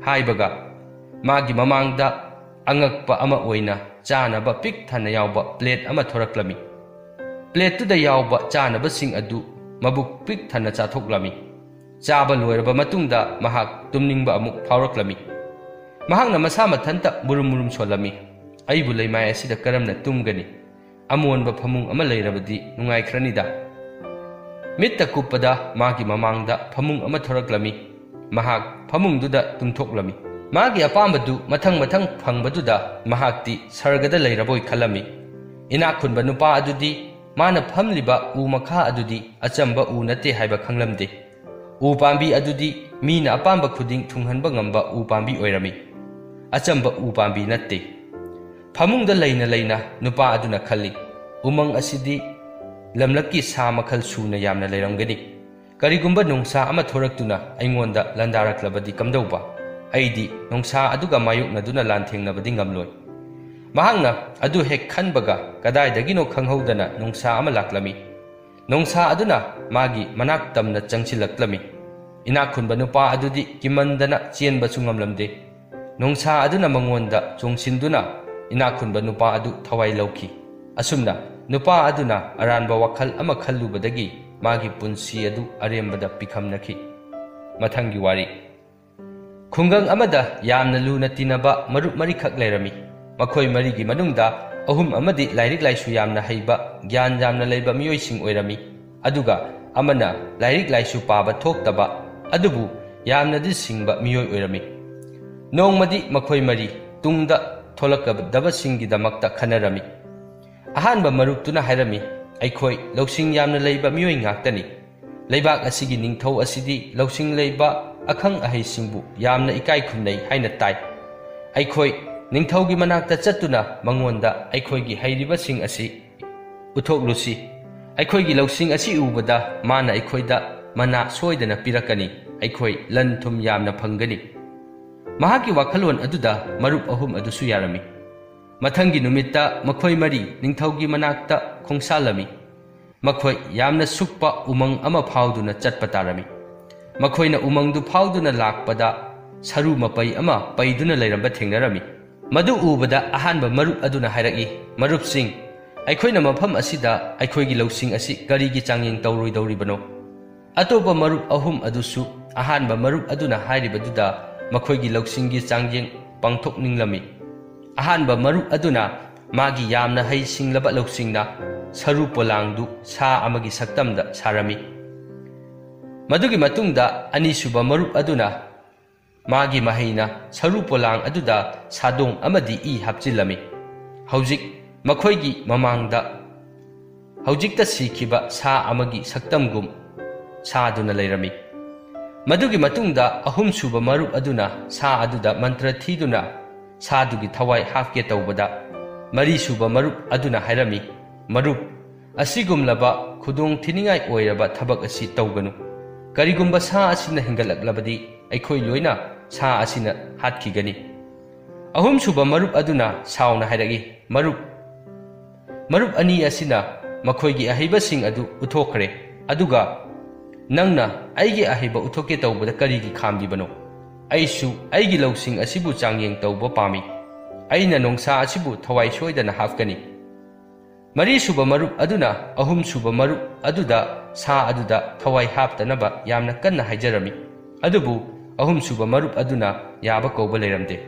ꯍꯥꯏꯕꯒ ꯃꯥꯒꯤ ꯃꯃꯥꯡꯗ ꯑꯉꯛꯄ ꯑꯃ ꯑꯣꯏꯅ ꯆꯥꯅꯕ ꯄꯤꯛ ꯊꯟꯅ ꯌꯥꯎꯕ ꯄ꯭ꯂꯦꯠ ꯑꯃ ꯊꯣꯔꯛꯂꯝꯃꯤ꯫ ꯄ꯭ꯂꯦꯠꯇꯨꯗ ꯌꯥꯎꯕ ꯆꯥꯅꯕꯁꯤꯡ ꯑꯗꯨ ꯃꯕꯨꯛ ꯄꯤꯛ ꯊꯟꯅ ꯆꯥꯊꯣꯛꯂꯝꯃꯤ꯫ ꯆꯥꯕ ꯂꯣꯏꯔꯕ ꯃꯇꯨꯡꯗ ꯃꯍꯥꯛ ꯇꯨꯝꯅꯤꯡꯕ ꯑꯃꯨꯛ ꯐꯥꯎꯔꯛꯂꯝꯃꯤ꯫ ꯃꯍꯥꯛꯅ ꯃꯁꯥ ꯃꯊꯟꯇ ꯃꯨꯔꯨꯝ ꯃꯨꯔꯨꯝ ꯁꯣꯜꯂꯝꯃꯤ꯫ "ꯑꯩꯕꯨ ꯂꯩꯃꯥꯏ ꯑꯁꯤꯗ ꯀꯔꯝꯅ ꯇꯨꯝꯒꯅꯤ? ꯑꯃꯣꯟꯕ ꯐꯃꯨꯡ ꯑꯃ ꯂꯩꯔꯕꯗꯤ ꯅꯨꯡꯉꯥꯏꯈ꯭ꯔꯅꯤꯗ꯫" ꯃꯤꯠꯇ ꯀꯨꯞꯄꯗ ꯃꯥꯒꯤ ꯃꯃꯥꯡꯗ ꯐꯃꯨꯡ ꯑꯃ ꯊꯣꯔꯛꯂꯝꯃꯤ꯫ ꯃꯍꯥꯛ ꯐꯃꯨꯡꯗꯨꯗ ꯇꯨꯝꯊꯣꯛꯂꯝꯃꯤ꯫ ꯃꯥꯒꯤ ꯑꯄꯥꯝꯕꯗꯨ ꯃꯊꯪ ꯃꯊꯪ ꯐꯪꯕꯗꯨꯗ ꯃꯍꯥꯛꯇꯤ ꯁꯔꯒꯗ ꯂꯩꯔꯕꯣꯏ ꯈꯜꯂꯝꯃꯤ꯫ ꯏꯅꯥꯛ ꯈꯨꯟꯕ ꯅꯨꯄꯥ ꯑꯗꯨꯗꯤ ꯃꯥꯅ ꯐꯝꯂꯤꯕ ꯎ ꯃꯈꯥ ꯑꯗꯨꯗꯤ ꯑꯆꯝꯕ ꯎ ꯅꯠꯇꯦ ꯍꯥꯏꯕ ꯈꯪꯂꯝꯗꯦ꯫ ꯎ ꯄꯥꯝꯕꯤ ꯑꯗꯨꯗꯤ ꯃꯤꯅ ꯑꯄꯥꯝꯕ ꯈꯨꯗꯤꯡ ꯊꯨꯡꯍꯟꯕ ꯉꯝꯕ ꯎ ꯄꯥꯝꯕꯤ ꯑꯣꯏꯔꯝꯃꯤ꯫ ꯑꯆꯝꯕ ꯎ ꯄꯥꯝꯕꯤ ꯅꯠꯇꯦ꯫ ꯐꯃꯨꯡꯗ ꯂꯩꯅ ꯂꯩꯅ ꯅꯨꯄꯥ ꯑꯗꯨꯅ ꯈꯜꯂꯤ, "ꯎꯃꯪ ꯑꯁꯤꯗꯤ ꯂꯝꯂꯛꯀꯤ ꯁꯥ ꯃꯈꯜ ꯁꯨꯅ ꯌꯥꯝꯅ ꯂꯩꯔꯝꯒꯅꯤ꯫ ꯀꯔꯤꯒꯨꯝꯕ ꯅꯣꯡꯁꯥ ꯑꯃ ꯊꯣꯔꯛꯇꯨꯅ ꯑꯩꯉꯣꯟꯗ ꯂꯥꯟꯗꯥꯔꯛꯂꯕꯗꯤ ꯀꯝꯗꯧꯕ? ꯑꯩꯗꯤ ꯅꯣꯡꯁꯥ ꯑꯗꯨꯒ ꯃꯥꯌꯣꯛꯅꯗꯨꯅ ꯂꯥꯟꯊꯦꯡꯅꯕꯗꯤ ꯉꯝꯂꯣꯏ꯫" ꯃꯍꯥꯛꯅ ꯑꯗꯨ ꯍꯦꯛ ꯈꯟꯕꯒ ꯀꯗꯥꯏꯗꯒꯤꯅꯣ ꯈꯪꯍꯧꯗꯅ ꯅꯣꯡꯁꯥ ꯑꯃ ꯂꯥꯛꯂꯝꯃꯤ꯫ ꯅꯣꯡꯁꯥ ꯑꯗꯨꯅ ꯃꯥꯒꯤ ꯃꯅꯥꯛ ꯇꯝꯅ ꯆꯪꯁꯤꯜꯂꯛꯂꯝꯃꯤ꯫ ꯏꯅꯥꯛ ꯈꯨꯟꯕ ꯅꯨꯄꯥ ꯑꯗꯨꯗꯤ ꯀꯤꯃꯟꯗꯅ ꯆꯦꯟꯕꯁꯨ ꯉꯝꯂꯝꯗꯦ꯫ ꯅꯣꯡꯁꯥ ꯑꯗꯨꯅ ꯃꯉꯣꯟꯗ ꯆꯣꯡꯁꯤꯟꯗꯨꯅ ꯏꯅꯥꯛ ꯈꯨꯟꯕ ꯅꯨꯄꯥ ꯑꯗꯨ ꯊꯋꯥꯏ ꯂꯧꯈꯤ꯫ ꯑꯁꯨꯝꯅ ꯅꯨꯄꯥ ꯑꯗꯨꯅ ꯑꯔꯥꯟꯕ ꯋꯥꯈꯜ ꯑꯃ ꯈꯜꯂꯨꯕꯗꯒꯤ ꯃꯥꯒꯤ ꯄꯨꯟꯁꯤ ꯑꯗꯨ ꯑꯔꯦꯝꯕꯗ ꯄꯤꯈꯝꯅꯈꯤ꯫ ꯃꯊꯪꯒꯤ ꯋꯥꯔꯤ꯫ ꯈꯨꯡꯒꯪ ꯑꯃꯗ ꯌꯥꯝꯅ ꯂꯨꯅ ꯇꯤꯟꯅꯕ ꯃꯔꯨꯞ ꯃꯔꯤꯈꯛ ꯂꯩꯔꯝꯃꯤ꯫ ꯃꯈꯣꯏ ꯃꯔꯤꯒꯤ ꯃꯅꯨꯡꯗ ꯑꯍꯨꯝ ꯑꯃꯗꯤ ꯂꯥꯏꯔꯤꯛ ꯂꯥꯏꯁꯨ ꯌꯥꯝꯅ ꯍꯩꯕ, ꯒ꯭ꯌꯥꯟ ꯌꯥꯝꯅ ꯂꯩꯕ ꯃꯤꯑꯣꯏꯁꯤꯡ ꯑꯣꯏꯔꯝꯃꯤ꯫ ꯑꯗꯨꯒ ꯑꯃꯅ ꯂꯥꯏꯔꯤꯛ ꯂꯥꯏꯁꯨ ꯄꯥꯕ ꯊꯣꯛꯇꯕ, ꯑꯗꯨꯕꯨ ꯌꯥꯝꯅꯗꯤ ꯁꯤꯡꯕ ꯃꯤꯑꯣꯏ ꯑꯣꯏꯔꯝꯃꯤ꯫ ꯅꯣꯡꯃꯗꯤ ꯃꯈꯣꯏ ꯃꯔꯤ ꯇꯨꯡꯗ ꯊꯣꯛꯂꯛꯀꯗꯕꯁꯤꯡꯒꯤꯗꯃꯛꯇ ꯈꯟꯅꯔꯝꯃꯤ꯫ ꯑꯍꯥꯟꯕ ꯃꯔꯨꯞꯇꯨꯅ ꯍꯥꯏꯔꯝꯃꯤ, "ꯑꯩꯈꯣꯏ ꯂꯧꯁꯤꯡ ꯌꯥꯝꯅ ꯂꯩꯕ ꯃꯤꯑꯣꯏ ꯉꯥꯛꯇꯅꯤ꯫ ꯂꯩꯕꯥꯛ ꯑꯁꯤꯒꯤ ꯅꯤꯡꯊꯧ ꯑꯁꯤꯗꯤ ꯂꯧꯁꯤꯡ ꯂꯩꯕ ꯑꯈꯪ ꯑꯍꯩꯁꯤꯡꯕꯨ ꯌꯥꯝꯅ ꯏꯀꯥꯏ ꯈꯨꯝꯅꯩ ꯍꯥꯏꯅ ꯇꯥꯏ꯫ ꯑꯩꯈꯣꯏ ꯅꯤꯡꯊꯧꯒꯤ ꯃꯅꯥꯛꯇ ꯆꯠꯇꯨꯅ ꯃꯉꯣꯟꯗ ꯑꯩꯈꯣꯏꯒꯤ ꯍꯩꯔꯤꯕꯁꯤꯡ ꯑꯁꯤ ꯎꯠꯊꯣꯛꯂꯨꯁꯤ꯫ ꯑꯩꯈꯣꯏꯒꯤ ꯂꯧꯁꯤꯡ ꯑꯁꯤ ꯎꯕꯗ ꯃꯥꯅ ꯑꯩꯈꯣꯏꯗ ꯃꯅꯥ ꯁꯣꯏꯗꯅ ꯄꯤꯔꯛꯀꯅꯤ꯫ ꯑꯩꯈꯣꯏ ꯂꯟ ꯊꯨꯝ ꯌꯥꯝꯅ ꯐꯪꯒꯅꯤ꯫" ꯃꯍꯥꯛꯀꯤ ꯋꯥꯈꯜꯂꯣꯟ ꯑꯗꯨꯗ ꯃꯔꯨꯞ ꯑꯍꯨꯝ ꯑꯗꯨꯁꯨ ꯌꯥꯔꯝꯃꯤ꯫ ꯃꯊꯪꯒꯤ ꯅꯨꯃꯤꯠꯇ ꯃꯈꯣꯏ ꯃꯔꯤ ꯅꯤꯡꯊꯧꯒꯤ ꯃꯅꯥꯛꯇ ꯈꯣꯡꯁꯥꯜꯂꯝꯃꯤ꯫ ꯃꯈꯣꯏ ꯌꯥꯝꯅ ꯁꯨꯛꯄ ꯎꯃꯪ ꯑꯃ ꯐꯥꯎꯗꯨꯅ ꯆꯠꯄ ꯇꯥꯔꯝꯃꯤ꯫ ꯃꯈꯣꯏꯅ ꯎꯃꯪꯗꯨ ꯐꯥꯎꯗꯨꯅ ꯂꯥꯛꯄꯗ ꯁꯔꯨ ꯃꯄꯩ ꯑꯃ ꯄꯩꯗꯨꯅ ꯂꯩꯔꯝꯕ ꯊꯦꯡꯅꯔꯝꯃꯤ꯫ ꯃꯗꯨ ꯎꯕꯗ ꯑꯍꯥꯟꯕ ꯃꯔꯨꯞ ꯑꯗꯨꯅ ꯍꯥꯏꯔꯛꯏ, "ꯃꯔꯨꯞꯁꯤꯡ, ꯑꯩꯈꯣꯏꯅ ꯃꯐꯝ ꯑꯁꯤꯗ ꯑꯩꯈꯣꯏꯒꯤ ꯂꯧꯁꯤꯡ ꯑꯁꯤ ꯀꯔꯤꯒꯤ ꯆꯥꯡꯌꯦꯡ ꯇꯧꯔꯣꯏꯗꯧꯔꯤꯕꯅꯣ?" ꯑꯇꯣꯞꯄ ꯃꯔꯨꯞ ꯑꯍꯨꯝ ꯑꯗꯨꯁꯨ ꯑꯍꯥꯟꯕ ꯃꯔꯨꯞ ꯑꯗꯨꯅ ꯍꯥꯏꯔꯤꯕꯗꯨꯗ ꯃꯈꯣꯏꯒꯤ ꯂꯧꯁꯤꯡꯒꯤ ꯆꯥꯡꯌꯦꯡ ꯄꯥꯡꯊꯣꯛꯅꯤꯡꯂꯝꯃꯤ꯫ ꯑꯍꯥꯟꯕ ꯃꯔꯨꯞ ꯑꯗꯨꯅ ꯃꯥꯒꯤ ꯌꯥꯝꯅ ꯍꯩ ꯁꯤꯡꯂꯕ ꯂꯧꯁꯤꯡꯅ ꯁꯔꯨ ꯄꯣꯂꯥꯡꯗꯨ ꯁꯥ ꯑꯃꯒꯤ ꯁꯛꯇꯝꯗ ꯁꯥꯔꯝꯃꯤ꯫ ꯃꯗꯨꯒꯤ ꯃꯇꯨꯡꯗ ꯑꯅꯤꯁꯨꯕ ꯃꯔꯨꯞ ꯑꯗꯨꯅ ꯃꯥꯒꯤ ꯃꯍꯩꯅ ꯁꯔꯨ ꯄꯣꯂꯥꯡ ꯑꯗꯨꯗ ꯁꯥꯗꯣꯡ ꯑꯃꯗꯤ ꯏ ꯍꯥꯞꯆꯤꯜꯂꯝꯃꯤ꯫ ꯍꯧꯖꯤꯛ ꯃꯈꯣꯏꯒꯤ ꯃꯃꯥꯡꯗ ꯍꯧꯖꯤꯛꯇ ꯁꯤꯈꯤꯕ ꯁꯥ ꯑꯃꯒꯤ ꯁꯛꯇꯝꯒꯨꯝ ꯁꯥꯗꯨꯅ ꯂꯩꯔꯝꯃꯤ꯫ ꯃꯗꯨꯒꯤ ꯃꯇꯨꯡꯗ ꯑꯍꯨꯝꯁꯨꯕ ꯃꯔꯨꯞ ꯑꯗꯨꯅ ꯁꯥ ꯑꯗꯨꯗ ꯃꯟꯇ꯭ꯔ ꯊꯤꯗꯨꯅ ꯁꯥꯗꯨꯒꯤ ꯊꯋꯥꯏ ꯍꯥꯞꯀꯦ ꯇꯧꯕꯗ, ꯃꯔꯤꯁꯨꯕ ꯃꯔꯨꯞ ꯑꯗꯨꯅ ꯍꯥꯏꯔꯝꯃꯤ, "ꯃꯔꯨꯞ, ꯑꯁꯤꯒꯨꯝꯂꯕ ꯈꯨꯗꯣꯡ ꯊꯤꯅꯤꯡꯉꯥꯏ ꯑꯣꯏꯔꯕ ꯊꯕꯛ ꯑꯁꯤ ꯇꯧꯒꯅꯨ꯫ ꯀꯔꯤꯒꯨꯝꯕ ꯁꯥ ꯑꯁꯤꯅ ꯍꯦꯟꯒꯠꯂꯛꯂꯕꯗꯤ ꯑꯩꯈꯣꯏ ꯂꯣꯏꯅ ꯁꯥ ꯑꯁꯤꯅ ꯍꯥꯠꯈꯤꯒꯅꯤ꯫" ꯑꯍꯨꯝꯁꯨꯕ ꯃꯔꯨꯞ ꯑꯗꯨꯅ ꯁꯥꯎꯅ ꯍꯥꯏꯔꯛꯏ, "ꯃꯔꯨꯞ, ꯃꯔꯨꯞ ꯑꯅꯤ ꯑꯁꯤꯅ ꯃꯈꯣꯏꯒꯤ ꯑꯍꯩꯕꯁꯤꯡ ꯑꯗꯨ ꯎꯠꯊꯣꯛꯈ꯭ꯔꯦ, ꯑꯗꯨꯒ ꯅꯪꯅ ꯑꯩꯒꯤ ꯑꯍꯩꯕ ꯎꯠꯊꯣꯛꯀꯦ ꯇꯧꯕꯗ ꯀꯔꯤꯒꯤ ꯈꯥꯝꯂꯤꯕꯅꯣ? ꯑꯩꯁꯨ ꯑꯩꯒꯤ ꯂꯧꯁꯤꯡ ꯑꯁꯤꯕꯨ ꯆꯥꯡꯌꯦꯡ ꯇꯧꯕ ꯄꯥꯝꯃꯤ꯫ ꯑꯩꯅ ꯅꯣꯡꯁꯥ ꯑꯁꯤꯕꯨ ꯊꯋꯥꯏ ꯁꯣꯏꯗꯅ ꯍꯥꯞꯀꯅꯤ꯫" ꯃꯔꯤꯁꯨꯕ ꯃꯔꯨꯞ ꯑꯗꯨꯅ ꯑꯍꯨꯝꯁꯨꯕ ꯃꯔꯨꯞ ꯑꯗꯨꯗ ꯁꯥ ꯑꯗꯨꯗ ꯊꯋꯥꯏ ꯍꯥꯞꯇꯅꯕ ꯌꯥꯝꯅ ꯀꯟꯅ ꯍꯥꯏꯖꯔꯝꯃꯤ꯫ ꯑꯗꯨꯕꯨ ꯑꯍꯨꯝꯁꯨꯕ ꯃꯔꯨꯞ ꯑꯗꯨꯅ ꯌꯥꯕ ꯀꯧꯕ ꯂꯩꯔꯝꯗꯦ꯫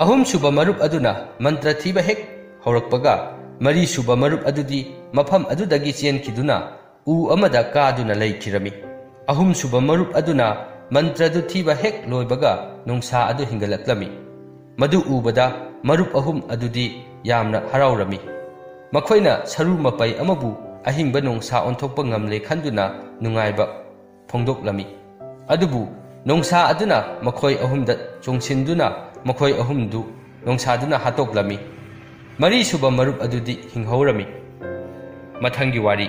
ꯑꯍꯨꯝꯁꯨꯕ ꯃꯔꯨꯞ ꯑꯗꯨꯅ ꯃꯟꯇ꯭ꯔ ꯊꯤꯕ ꯍꯦꯛ ꯍꯧꯔꯛꯄꯒ, ꯃꯔꯤꯁꯨꯕ ꯃꯔꯨꯞ ꯑꯗꯨꯗꯤ ꯃꯐꯝ ꯑꯗꯨꯗꯒꯤ ꯆꯦꯟꯈꯤꯗꯨꯅ ꯎ ꯑꯃꯗ ꯀꯥꯗꯨꯅ ꯂꯩꯈꯤꯔꯝꯃꯤ꯫ ꯑꯍꯨꯝꯁꯨꯕ ꯃꯔꯨꯞ ꯑꯗꯨꯅ ꯃꯟꯇ꯭ꯔꯗꯨ ꯊꯤꯕ ꯍꯦꯛ ꯂꯣꯏꯕꯒ ꯅꯣꯡꯁꯥ ꯑꯗꯨ ꯍꯤꯡꯒꯠꯂꯛꯂꯝꯃꯤ꯫ ꯃꯗꯨ ꯎꯕꯗ ꯃꯔꯨꯞ ꯑꯍꯨꯝ ꯑꯗꯨꯗꯤ ꯌꯥꯝꯅ ꯍꯔꯥꯎꯔꯝꯃꯤ꯫ ꯃꯈꯣꯏꯅ ꯁꯔꯨ ꯃꯄꯩ ꯑꯃꯕꯨ ꯑꯍꯤꯡꯕ ꯅꯣꯡꯁꯥ ꯑꯣꯟꯊꯣꯛꯄ ꯉꯝꯂꯦ ꯈꯟꯗꯨꯅ ꯅꯨꯡꯉꯥꯏꯕ ꯐꯣꯡꯗꯣꯛꯂꯝꯃꯤ꯫ ꯑꯗꯨꯕꯨ ꯅꯣꯡꯁꯥ ꯑꯗꯨꯅ ꯃꯈꯣꯏ ꯑꯍꯨꯝꯗ ꯆꯣꯡꯁꯤꯟꯗꯨꯅ ꯃꯈꯣꯏ ꯑꯍꯨꯝꯗꯨ ꯅꯣꯡꯁꯥꯗꯨꯅ ꯍꯥꯠꯇꯣꯛꯂꯝꯃꯤ꯫ ꯃꯔꯤꯁꯨꯕ ꯃꯔꯨꯞ ꯑꯗꯨꯗꯤ ꯍꯤꯡꯍꯧꯔꯝꯃꯤ꯫ ꯃꯊꯪꯒꯤ ꯋꯥꯔꯤ꯫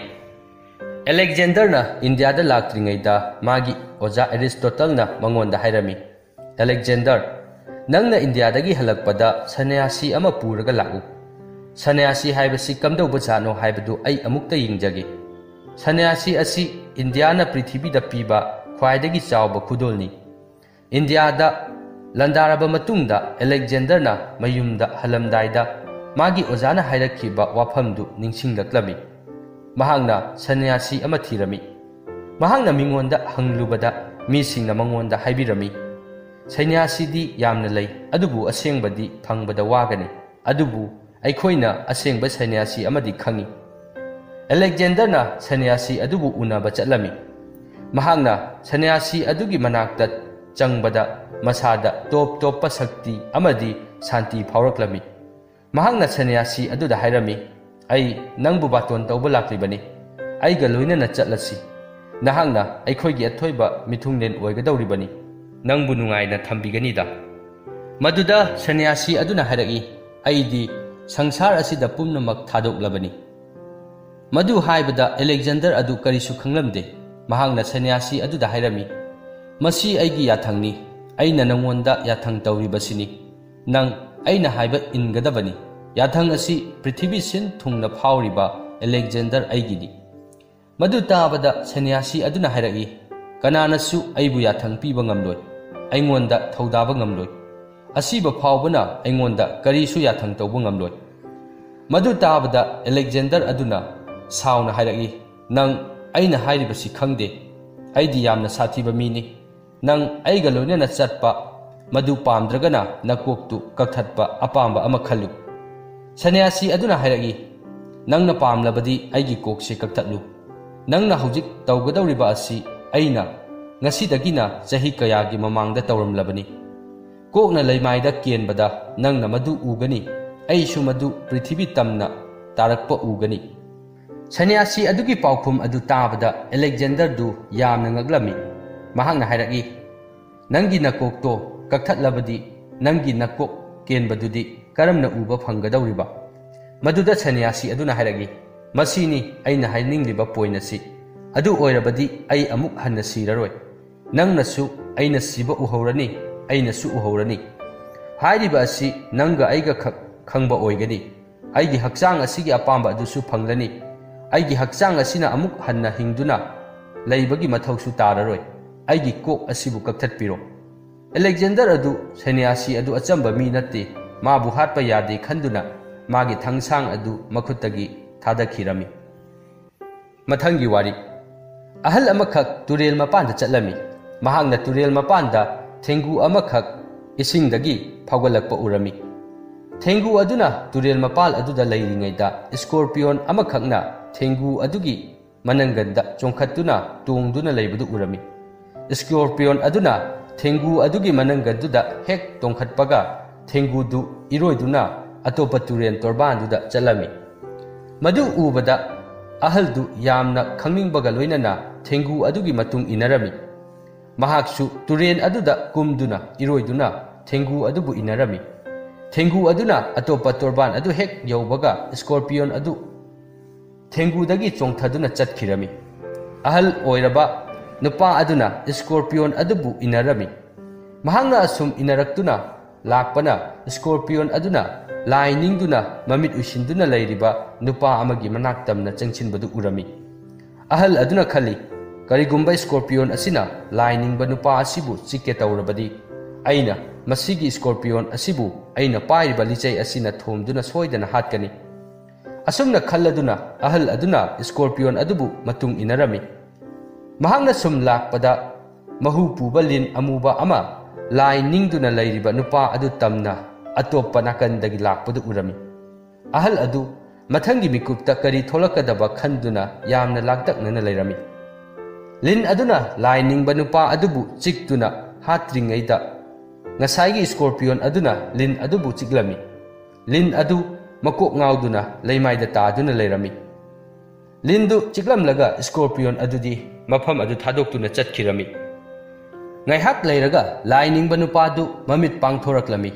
ꯑꯂꯦꯛꯖꯦꯟꯗꯔꯅ ꯏꯟꯗꯤꯌꯥꯗ ꯂꯥꯛꯇ꯭ꯔꯤꯉꯩꯗ ꯃꯥꯒꯤ ꯑꯣꯖꯥ ꯑꯦꯔꯤꯁꯇꯣꯇꯜꯅ ꯃꯉꯣꯟꯗ ꯍꯥꯏꯔꯝꯃꯤ, "ꯑꯂꯦꯛꯖꯦꯟꯗꯔ, ꯅꯪꯅ ꯏꯟꯗꯤꯌꯥꯗꯒꯤ ꯍꯜꯂꯛꯄꯗ ꯁꯟꯅ꯭ꯌꯥꯁꯤ ꯑꯃ ꯄꯨꯔꯒ ꯂꯥꯛꯎ꯫ ꯁꯟꯅ꯭ꯌꯥꯁꯤ ꯍꯥꯏꯕꯁꯤ ꯀꯝꯗꯧꯕ ꯖꯥꯠꯅꯣ ꯍꯥꯏꯕꯗꯨ ꯑꯩ ꯑꯃꯨꯛꯇ ꯌꯦꯡꯖꯒꯦ꯫" ꯁꯟꯅ꯭ꯌꯥꯁꯤ ꯑꯁꯤ ꯏꯟꯗꯤꯌꯥꯅ ꯄ꯭ꯔꯤꯊꯤꯕꯤꯗ ꯄꯤꯕ ꯈ꯭ꯋꯥꯏꯗꯒꯤ ꯆꯥꯎꯕ ꯈꯨꯗꯣꯜꯅꯤ꯫ ꯏꯟꯗꯤꯌꯥꯗ ꯂꯥꯟꯗꯥꯔꯕ ꯃꯇꯨꯡꯗ ꯑꯂꯦꯛꯖꯦꯟꯗꯔꯅ ꯃꯌꯨꯝꯗ ꯍꯜꯂꯝꯗꯥꯏꯗ ꯃꯥꯒꯤ ꯑꯣꯖꯥꯅ ꯍꯥꯏꯔꯛꯈꯤꯕ ꯋꯥꯐꯝꯗꯨ ꯅꯤꯡꯁꯤꯡꯂꯛꯂꯝꯃꯤ꯫ ꯃꯍꯥꯛꯅ ꯁꯟꯅ꯭ꯌꯥꯁꯤ ꯑꯃ ꯊꯤꯔꯝꯃꯤ꯫ ꯃꯍꯥꯛꯅ ꯃꯤꯉꯣꯟꯗ ꯍꯪꯂꯨꯕꯗ ꯃꯤꯁꯤꯡꯅ ꯃꯉꯣꯟꯗ ꯍꯥꯏꯕꯤꯔꯝꯃꯤ, "ꯁꯟꯅ꯭ꯌꯥꯁꯤꯗꯤ ꯌꯥꯝꯅ ꯂꯩ, ꯑꯗꯨꯕꯨ ꯑꯁꯦꯡꯕꯗꯤ ꯐꯪꯕꯗ ꯋꯥꯒꯅꯤ꯫ ꯑꯗꯨꯕꯨ ꯑꯩꯈꯣꯏꯅ ꯑꯁꯦꯡꯕ ꯁꯟꯅ꯭ꯌꯥꯁꯤ ꯑꯃꯗꯤ ꯈꯪꯏ꯫" ꯑꯂꯦꯛꯖꯦꯟꯗꯔꯅ ꯁꯟꯅ꯭ꯌꯥꯁꯤ ꯑꯗꯨꯕꯨ ꯎꯅꯕ ꯆꯠꯂꯝꯃꯤ꯫ ꯃꯍꯥꯛꯅ ꯁꯟꯅ꯭ꯌꯥꯁꯤ ꯑꯗꯨꯒꯤ ꯃꯅꯥꯛꯇ ꯆꯪꯕꯗ ꯃꯁꯥꯗ ꯇꯣꯞ ꯇꯣꯞꯄ ꯁꯛꯇꯤ ꯑꯃꯗꯤ ꯁꯥꯟꯇꯤ ꯐꯥꯎꯔꯛꯂꯝꯃꯤ꯫ ꯃꯍꯥꯛꯅ ꯁꯟꯅ꯭ꯌꯥꯁꯤ ꯑꯗꯨꯗ ꯍꯥꯏꯔꯝꯃꯤ, ꯑꯩ ꯅꯪꯕꯨ ꯕꯥꯇꯣꯟ ꯇꯧꯕ ꯂꯥꯛꯂꯤꯕꯅꯤ꯫ ꯑꯩꯒ ꯂꯣꯏꯅꯅ ꯆꯠꯂꯁꯤ꯫ ꯅꯍꯥꯛꯅ ꯑꯩꯈꯣꯏꯒꯤ ꯑꯊꯣꯏꯕ ꯃꯤꯊꯨꯡꯂꯦꯟ ꯑꯣꯏꯒꯗꯧꯔꯤꯕꯅꯤ꯫ ꯅꯪꯕꯨ ꯅꯨꯡꯉꯥꯏꯅ ꯊꯝꯕꯤꯒꯅꯤꯗ꯫ ꯃꯗꯨꯗ ꯁꯟꯌꯥꯁꯤ ꯑꯗꯨꯅ ꯍꯥꯏꯔꯛꯏ, "ꯑꯩꯗꯤ ꯁꯪꯁꯥꯔ ꯑꯁꯤꯗ ꯄꯨꯝꯅꯃꯛ ꯊꯥꯗꯣꯛꯂꯕꯅꯤ꯫" ꯃꯗꯨ ꯍꯥꯏꯕꯗ ꯑꯂꯦꯛꯖꯦꯟꯗꯔ ꯑꯗꯨ ꯀꯔꯤꯁꯨ ꯈꯪꯂꯝꯗꯦ꯫ ꯃꯍꯥꯛꯅ ꯁꯟꯌꯥꯁꯤ ꯑꯗꯨꯗ ꯍꯥꯏꯔꯝꯃꯤ, "ꯃꯁꯤ ꯑꯩꯒꯤ ꯌꯥꯊꯪꯅꯤ꯫ ꯑꯩꯅ ꯅꯉꯣꯟꯗ ꯌꯥꯊꯪ ꯇꯧꯔꯤꯕꯁꯤꯅꯤ꯫ ꯅꯪ ꯑꯩꯅ ꯍꯥꯏꯕ ꯏꯟꯒꯗꯕꯅꯤ꯫ ꯌꯥꯊꯪ ꯑꯁꯤ ꯄ꯭ꯔꯤꯊꯤꯕꯤ ꯁꯤꯟ ꯊꯨꯡꯅ ꯐꯥꯎꯔꯤꯕ ꯑꯂꯦꯛꯖꯦꯟꯗꯔ ꯑꯩꯒꯤꯅꯤ꯫" ꯃꯗꯨ ꯇꯥꯕꯗ ꯁꯟꯌꯥꯁꯤ ꯑꯗꯨꯅ ꯍꯥꯏꯔꯛꯏ, "ꯀꯅꯥꯅꯁꯨ ꯑꯩꯕꯨ ꯌꯥꯊꯪ ꯄꯤꯕ ꯉꯝꯂꯣꯏ, ꯑꯩꯉꯣꯟꯗ ꯊꯧꯗꯥꯕ ꯉꯝꯂꯣꯏ꯫ ꯑꯁꯤꯕ ꯐꯥꯎꯕꯅ ꯑꯩꯉꯣꯟꯗ ꯀꯔꯤꯁꯨ ꯌꯥꯊꯪ ꯇꯧꯕ ꯉꯝꯂꯣꯏ꯫" ꯃꯗꯨ ꯇꯥꯕꯗ ꯑꯂꯦꯛꯖꯦꯟꯗꯔ ꯑꯗꯨꯅ ꯁꯥꯎꯅ ꯍꯥꯏꯔꯛꯏ, "ꯅꯪ ꯑꯩꯅ ꯍꯥꯏꯔꯤꯕꯁꯤ ꯈꯪꯗꯦ꯫ ꯑꯩꯗꯤ ꯌꯥꯝꯅ ꯁꯥꯊꯤꯕ ꯃꯤꯅꯤ꯫ ꯅꯪ ꯑꯩꯒ ꯂꯣꯏꯅꯅ ꯆꯠꯄ ꯃꯗꯨ ꯄꯥꯝꯗ꯭ꯔꯒꯅ ꯅꯀꯣꯛꯇꯨ ꯀꯛꯊꯠꯄ ꯑꯄꯥꯝꯕ ꯑꯃ ꯈꯜꯂꯨ꯫" ꯁꯟꯌꯥꯁꯤ ꯑꯗꯨꯅ ꯍꯥꯏꯔꯛꯏ, "ꯅꯪꯅ ꯄꯥꯝꯂꯕꯗꯤ ꯑꯩꯒꯤ ꯀꯣꯛꯁꯦ ꯀꯛꯊꯠꯂꯨ꯫ ꯅꯪꯅ ꯍꯧꯖꯤꯛ ꯇꯧꯒꯗꯧꯔꯤꯕ ꯑꯁꯤ ꯑꯩꯅ ꯉꯁꯤꯗꯒꯤꯅ ꯆꯍꯤ ꯀꯌꯥꯒꯤ ꯃꯃꯥꯡꯗ ꯇꯧꯔꯝꯂꯕꯅꯤ꯫ ꯀꯣꯛꯅ ꯂꯩꯃꯥꯏꯗ ꯀꯦꯟꯕꯗ ꯅꯪꯅ ꯃꯗꯨ ꯎꯒꯅꯤ, ꯑꯩꯁꯨ ꯃꯗꯨ ꯄ꯭ꯔꯤꯊꯤꯕꯤ ꯇꯝꯅ ꯇꯥꯔꯛꯄ ꯎꯒꯅꯤ꯫" ꯁꯟꯌꯥꯁꯤ ꯑꯗꯨꯒꯤ ꯄꯥꯎꯈꯨꯝ ꯑꯗꯨ ꯇꯥꯕꯗ ꯑꯂꯦꯛꯖꯦꯟꯗꯔꯗꯨ ꯌꯥꯝꯅ ꯉꯛꯂꯝꯃꯤ꯫ ꯃꯍꯥꯛꯅ ꯍꯥꯏꯔꯛꯏ, "ꯅꯪꯒꯤ ꯅꯀꯣꯛꯇꯣ ꯀꯛꯊꯠꯂꯕꯗꯤ ꯅꯪꯒꯤ ꯅꯀꯣꯛ ꯀꯦꯟꯕꯗꯨꯗꯤ ꯀꯔꯝꯅ ꯎꯕ ꯐꯪꯒꯗꯧꯔꯤꯕ?" ꯃꯗꯨꯗ ꯁꯟꯌꯥꯁꯤ ꯑꯗꯨꯅ ꯍꯥꯏꯔꯛꯏ, "ꯃꯁꯤꯅꯤ ꯑꯩꯅ ꯍꯥꯏꯅꯤꯡꯂꯤꯕ ꯄꯣꯏꯟ ꯑꯁꯤ꯫ ꯑꯗꯨ ꯑꯣꯏꯔꯕꯗꯤ ꯑꯩ ꯑꯃꯨꯛ ꯍꯟꯅ ꯁꯤꯔꯔꯣꯏ꯫ ꯅꯪꯅꯁꯨ ꯑꯩꯅ ꯁꯤꯕ ꯎꯍꯧꯔꯅꯤ, ꯑꯩꯅꯁꯨ ꯎꯍꯧꯔꯅꯤ꯫ ꯍꯥꯏꯔꯤꯕ ꯑꯁꯤ ꯅꯪꯒ ꯑꯩꯒ ꯈꯛ ꯈꯪꯕ ꯑꯣꯏꯒꯅꯤ꯫ ꯑꯩꯒꯤ ꯍꯛꯆꯥꯡ ꯑꯁꯤꯒꯤ ꯑꯄꯥꯝꯕ ꯑꯗꯨꯁꯨ ꯐꯪꯂꯅꯤ꯫ ꯑꯩꯒꯤ ꯍꯛꯆꯥꯡ ꯑꯁꯤꯅ ꯑꯃꯨꯛ ꯍꯟꯅ ꯍꯤꯡꯗꯨꯅ ꯂꯩꯕꯒꯤ ꯃꯊꯧꯁꯨ ꯇꯥꯔꯔꯣꯏ꯫ ꯑꯩꯒꯤ ꯀꯣꯛ ꯑꯁꯤꯕꯨ ꯀꯛꯊꯠꯄꯤꯔꯣ꯫" ꯑꯂꯦꯛꯖꯦꯟꯗꯔ ꯑꯗꯨ ꯁꯟꯌꯥꯁꯤ ꯑꯗꯨ ꯑꯆꯝꯕ ꯃꯤ ꯅꯠꯇꯦ, ꯃꯥꯕꯨ ꯍꯥꯠꯄ ꯌꯥꯗꯦ ꯈꯟꯗꯨꯅ ꯃꯥꯒꯤ ꯊꯥꯡꯁꯥꯡ ꯑꯗꯨ ꯃꯈꯨꯠꯇꯒꯤ ꯊꯥꯗꯈꯤꯔꯝꯃꯤ꯫ ꯃꯊꯪꯒꯤ ꯋꯥꯔꯤ꯫ ꯑꯍꯜ ꯑꯃꯈꯛ ꯇꯨꯔꯦꯜ ꯃꯄꯥꯟꯗ ꯆꯠꯂꯝꯃꯤ꯫ ꯃꯍꯥꯛꯅ ꯇꯨꯔꯦꯜ ꯃꯄꯥꯟꯗ ꯊꯦꯡꯒꯨ ꯑꯃꯈꯛ ꯏꯁꯤꯡꯗꯒꯤ ꯐꯥꯎꯒꯠꯂꯛꯄ ꯎꯔꯝꯃꯤ꯫ ꯊꯦꯡꯒꯨ ꯑꯗꯨꯅ ꯇꯨꯔꯦꯜ ꯃꯄꯥꯜ ꯑꯗꯨꯗ ꯂꯩꯔꯤꯉꯩꯗ ꯁ꯭ꯀꯣꯔꯄꯤꯌꯣꯟ ꯑꯃꯈꯛꯅ ꯊꯦꯡꯒꯨ ꯑꯗꯨꯒꯤ ꯃꯅꯪꯒꯟꯗ ꯆꯣꯡꯈꯠꯇꯨꯅ ꯇꯣꯡꯗꯨꯅ ꯂꯩꯕꯗꯨ ꯎꯔꯝꯃꯤ꯫ ꯁ꯭ꯀꯣꯔꯄꯤꯌꯣꯟ ꯑꯗꯨꯅ ꯊꯦꯡꯒꯨ ꯑꯗꯨꯒꯤ ꯃꯅꯪꯒꯟꯗꯨꯗ ꯍꯦꯛ ꯇꯣꯡꯈꯠꯄꯒ ꯊꯦꯡꯒꯨꯗꯨ ꯏꯔꯣꯏꯗꯨꯅ ꯑꯇꯣꯞꯄ ꯇꯨꯔꯦꯜ ꯇꯣꯔꯕꯥꯟꯗꯨꯗ ꯆꯠꯂꯝꯃꯤ꯫ ꯃꯗꯨ ꯎꯕꯗ ꯑꯍꯜꯗꯨ ꯌꯥꯝꯅ ꯈꯪꯅꯤꯡꯕꯒ ꯂꯣꯏꯅꯅ ꯊꯦꯡꯒꯨ ꯑꯗꯨꯒꯤ ꯃꯇꯨꯡ ꯏꯟꯅꯔꯝꯃꯤ꯫ ꯃꯍꯥꯛꯁꯨ ꯇꯨꯔꯦꯟ ꯑꯗꯨꯗ ꯀꯨꯝꯗꯨꯅ ꯏꯔꯣꯏꯗꯨꯅ ꯊꯦꯡꯒꯨ ꯑꯗꯨꯕꯨ ꯏꯟꯅꯔꯝꯃꯤ꯫ ꯊꯦꯡꯒꯨ ꯑꯗꯨꯅ ꯑꯇꯣꯞꯄ ꯇꯣꯔꯕꯥꯟ ꯑꯗꯨ ꯍꯦꯛ ꯌꯧꯕꯒ ꯏꯁꯀꯣꯔꯄꯤꯌꯣꯟ ꯑꯗꯨ ꯊꯦꯡꯒꯨꯗꯒꯤ ꯆꯣꯡꯊꯗꯨꯅ ꯆꯠꯈꯤꯔꯝꯃꯤ꯫ ꯑꯍꯜ ꯑꯣꯏꯔꯕ ꯅꯨꯄꯥ ꯑꯗꯨꯅ ꯏꯁꯀꯣꯔꯄꯤꯌꯣꯟ ꯑꯗꯨꯕꯨ ꯏꯟꯅꯔꯝꯃꯤ꯫ ꯃꯍꯥꯛꯅ ꯑꯁꯨꯝ ꯏꯟꯅꯔꯛꯇꯨꯅ ꯂꯥꯛꯄꯅ ꯏꯁꯀꯣꯔꯄꯤꯌꯣꯟ ꯑꯗꯨꯅ ꯂꯥꯏ ꯅꯤꯡꯗꯨꯅ ꯃꯃꯤꯠ ꯎꯏꯁꯤꯟꯗꯨꯅ ꯂꯩꯔꯤꯕ ꯅꯨꯄꯥ ꯑꯃꯒꯤ ꯃꯅꯥꯛ ꯇꯝꯅ ꯆꯪꯁꯤꯟꯕꯗꯨ ꯎꯔꯝꯃꯤ꯫ ꯑꯍꯜ ꯑꯗꯨꯅ ꯈꯜꯂꯤ, "ꯀꯔꯤꯒꯨꯝꯕ ꯏꯁꯀꯣꯔꯄꯤꯌꯣꯟ ꯑꯁꯤꯅ ꯂꯥꯏ ꯅꯤꯡꯕ ꯅꯨꯄꯥ ꯑꯁꯤꯕꯨ ꯆꯤꯛꯀꯦ ꯇꯧꯔꯕꯗꯤ, ꯑꯩꯅ ꯃꯁꯤꯒꯤ ꯏꯁꯀꯣꯔꯄꯤꯌꯣꯟ ꯑꯁꯤꯕꯨ ꯑꯩꯅ ꯄꯥꯏꯔꯤꯕ ꯂꯤꯆꯩ ꯑꯁꯤꯅ ꯊꯣꯝꯗꯨꯅ ꯁꯣꯏꯗꯅ ꯍꯥꯠꯀꯅꯤ"꯫ ꯑꯁꯨꯝꯅ ꯈꯜꯂꯗꯨꯅ ꯑꯍꯜ ꯑꯗꯨꯅ ꯏꯁꯀꯣꯔꯄꯤꯌꯣꯟ ꯑꯗꯨꯕꯨ ꯃꯇꯨꯡ ꯏꯟꯅꯔꯝꯃꯤ꯫ ꯃꯍꯥꯛꯅ ꯁꯨꯝ ꯂꯥꯛꯄꯗ ꯃꯍꯨ ꯄꯨꯕ ꯂꯤꯟ ꯑꯃꯨꯕ ꯑꯃ ꯂꯥꯏ ꯅꯤꯡꯗꯨꯅ ꯂꯩꯔꯤꯕ ꯅꯨꯄꯥ ꯑꯗꯨ ꯇꯝꯅ ꯑꯇꯣꯞꯄ ꯅꯥꯀꯟꯗꯒꯤ ꯂꯥꯛꯄꯗꯨ ꯎꯔꯝꯃꯤ꯫ ꯑꯍꯜ ꯑꯗꯨ ꯃꯊꯪꯒꯤ ꯃꯤꯀꯨꯞꯇ ꯀꯔꯤ ꯊꯣꯛꯂꯛꯀꯗꯕ ꯈꯟꯗꯨꯅ ꯌꯥꯝꯅ ꯂꯥꯡꯇꯛꯅꯅ ꯂꯩꯔꯝꯃꯤ꯫ ꯂꯤꯟ ꯑꯗꯨꯅ ꯂꯥꯏ ꯅꯤꯡꯕ ꯅꯨꯄꯥ ꯑꯗꯨꯕꯨ ꯆꯤꯛꯇꯨꯅ ꯍꯥꯠꯇ꯭ꯔꯤꯉꯩꯗ ꯉꯁꯥꯏꯒꯤ ꯏꯁꯀꯣꯔꯄꯤꯌꯣꯟ ꯑꯗꯨꯅ ꯂꯤꯟ ꯑꯗꯨꯕꯨ ꯆꯤꯛꯂꯝꯃꯤ꯫ ꯂꯤꯟ ꯑꯗꯨ ꯃꯀꯣꯛ ꯉꯥꯎꯗꯨꯅ ꯂꯩꯃꯥꯏꯗ ꯇꯥꯗꯨꯅ ꯂꯩꯔꯝꯃꯤ꯫ ꯂꯤꯟꯗꯨ ꯆꯤꯛꯂꯝꯂꯒ ꯏꯁꯀꯣꯔꯄꯤꯌꯣꯟ ꯑꯗꯨꯗꯤ ꯃꯐꯝ ꯑꯗꯨ ꯊꯥꯗꯣꯛꯇꯨꯅ ꯆꯠꯈꯤꯔꯝꯃꯤ꯫ ꯉꯥꯏꯍꯥꯛ ꯂꯩꯔꯒ ꯂꯥꯏ ꯅꯤꯡꯕ ꯅꯨꯄꯥꯗꯨ ꯃꯃꯤꯠ ꯄꯥꯡꯊꯣꯔꯛꯂꯝꯃꯤ꯫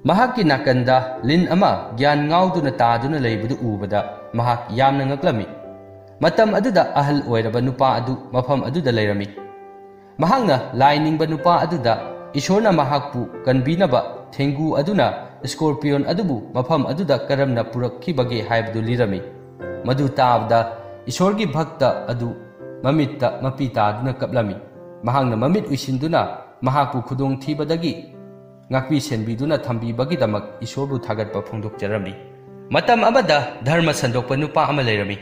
ꯃꯍꯥꯛꯀꯤ ꯅꯥꯀꯟꯗ ꯂꯤꯟ ꯑꯃ ꯒ꯭ꯌꯥꯟ ꯉꯥꯎꯗꯨꯅ ꯇꯥꯗꯨꯅ ꯂꯩꯕꯗꯨ ꯎꯕꯗ ꯃꯍꯥꯛ ꯌꯥꯝꯅ ꯉꯛꯂꯝꯃꯤ꯫ ꯃꯇꯝ ꯑꯗꯨꯗ ꯑꯍꯜ ꯑꯣꯏꯔꯕ ꯅꯨꯄꯥ ꯑꯗꯨ ꯃꯐꯝ ꯑꯗꯨꯗ ꯂꯩꯔꯝꯃꯤ꯫ ꯃꯍꯥꯛꯅ ꯂꯥꯏ ꯅꯤꯡꯕ ꯅꯨꯄꯥ ꯑꯗꯨꯗ ꯏꯁꯣꯔꯅ ꯃꯍꯥꯛꯄꯨ ꯀꯟꯕꯤꯅꯕ ꯊꯦꯡꯒꯨ ꯑꯗꯨꯅ ꯏꯁꯀꯣꯔꯄꯤꯌꯣꯟ ꯑꯗꯨꯕꯨ ꯃꯐꯝ ꯑꯗꯨꯗ ꯀꯔꯝꯅ ꯄꯨꯔꯛꯈꯤꯕꯒꯦ ꯍꯥꯏꯕꯗꯨ ꯂꯤꯔꯝꯃꯤ꯫ ꯃꯗꯨ ꯇꯥꯕꯗ ꯏꯁꯣꯔꯒꯤ ꯚꯛꯇ ꯑꯗꯨ ꯃꯃꯤꯠꯇ ꯃꯄꯤ ꯇꯥꯗꯨꯅ ꯀꯞꯂꯝꯃꯤ꯫ ꯃꯍꯥꯛꯅ ꯃꯃꯤꯠ ꯎꯏꯁꯤꯟꯗꯨꯅ ꯃꯍꯥꯛꯄꯨ ꯈꯨꯗꯣꯡꯊꯤꯕꯗꯒꯤ ꯉꯥꯛꯄꯤ ꯁꯦꯟꯕꯤꯗꯨꯅ ꯊꯝꯕꯤꯕꯒꯤꯗꯃꯛ ꯏꯁꯣꯔꯕꯨ ꯊꯥꯒꯠꯄ ꯐꯣꯡꯗꯣꯛꯆꯔꯝꯃꯤ꯫ ꯃꯇꯝ ꯑꯃꯗ ꯙꯔꯃ ꯁꯟꯗꯣꯛꯄ ꯅꯨꯄꯥ ꯑꯃ ꯂꯩꯔꯝꯃꯤ꯫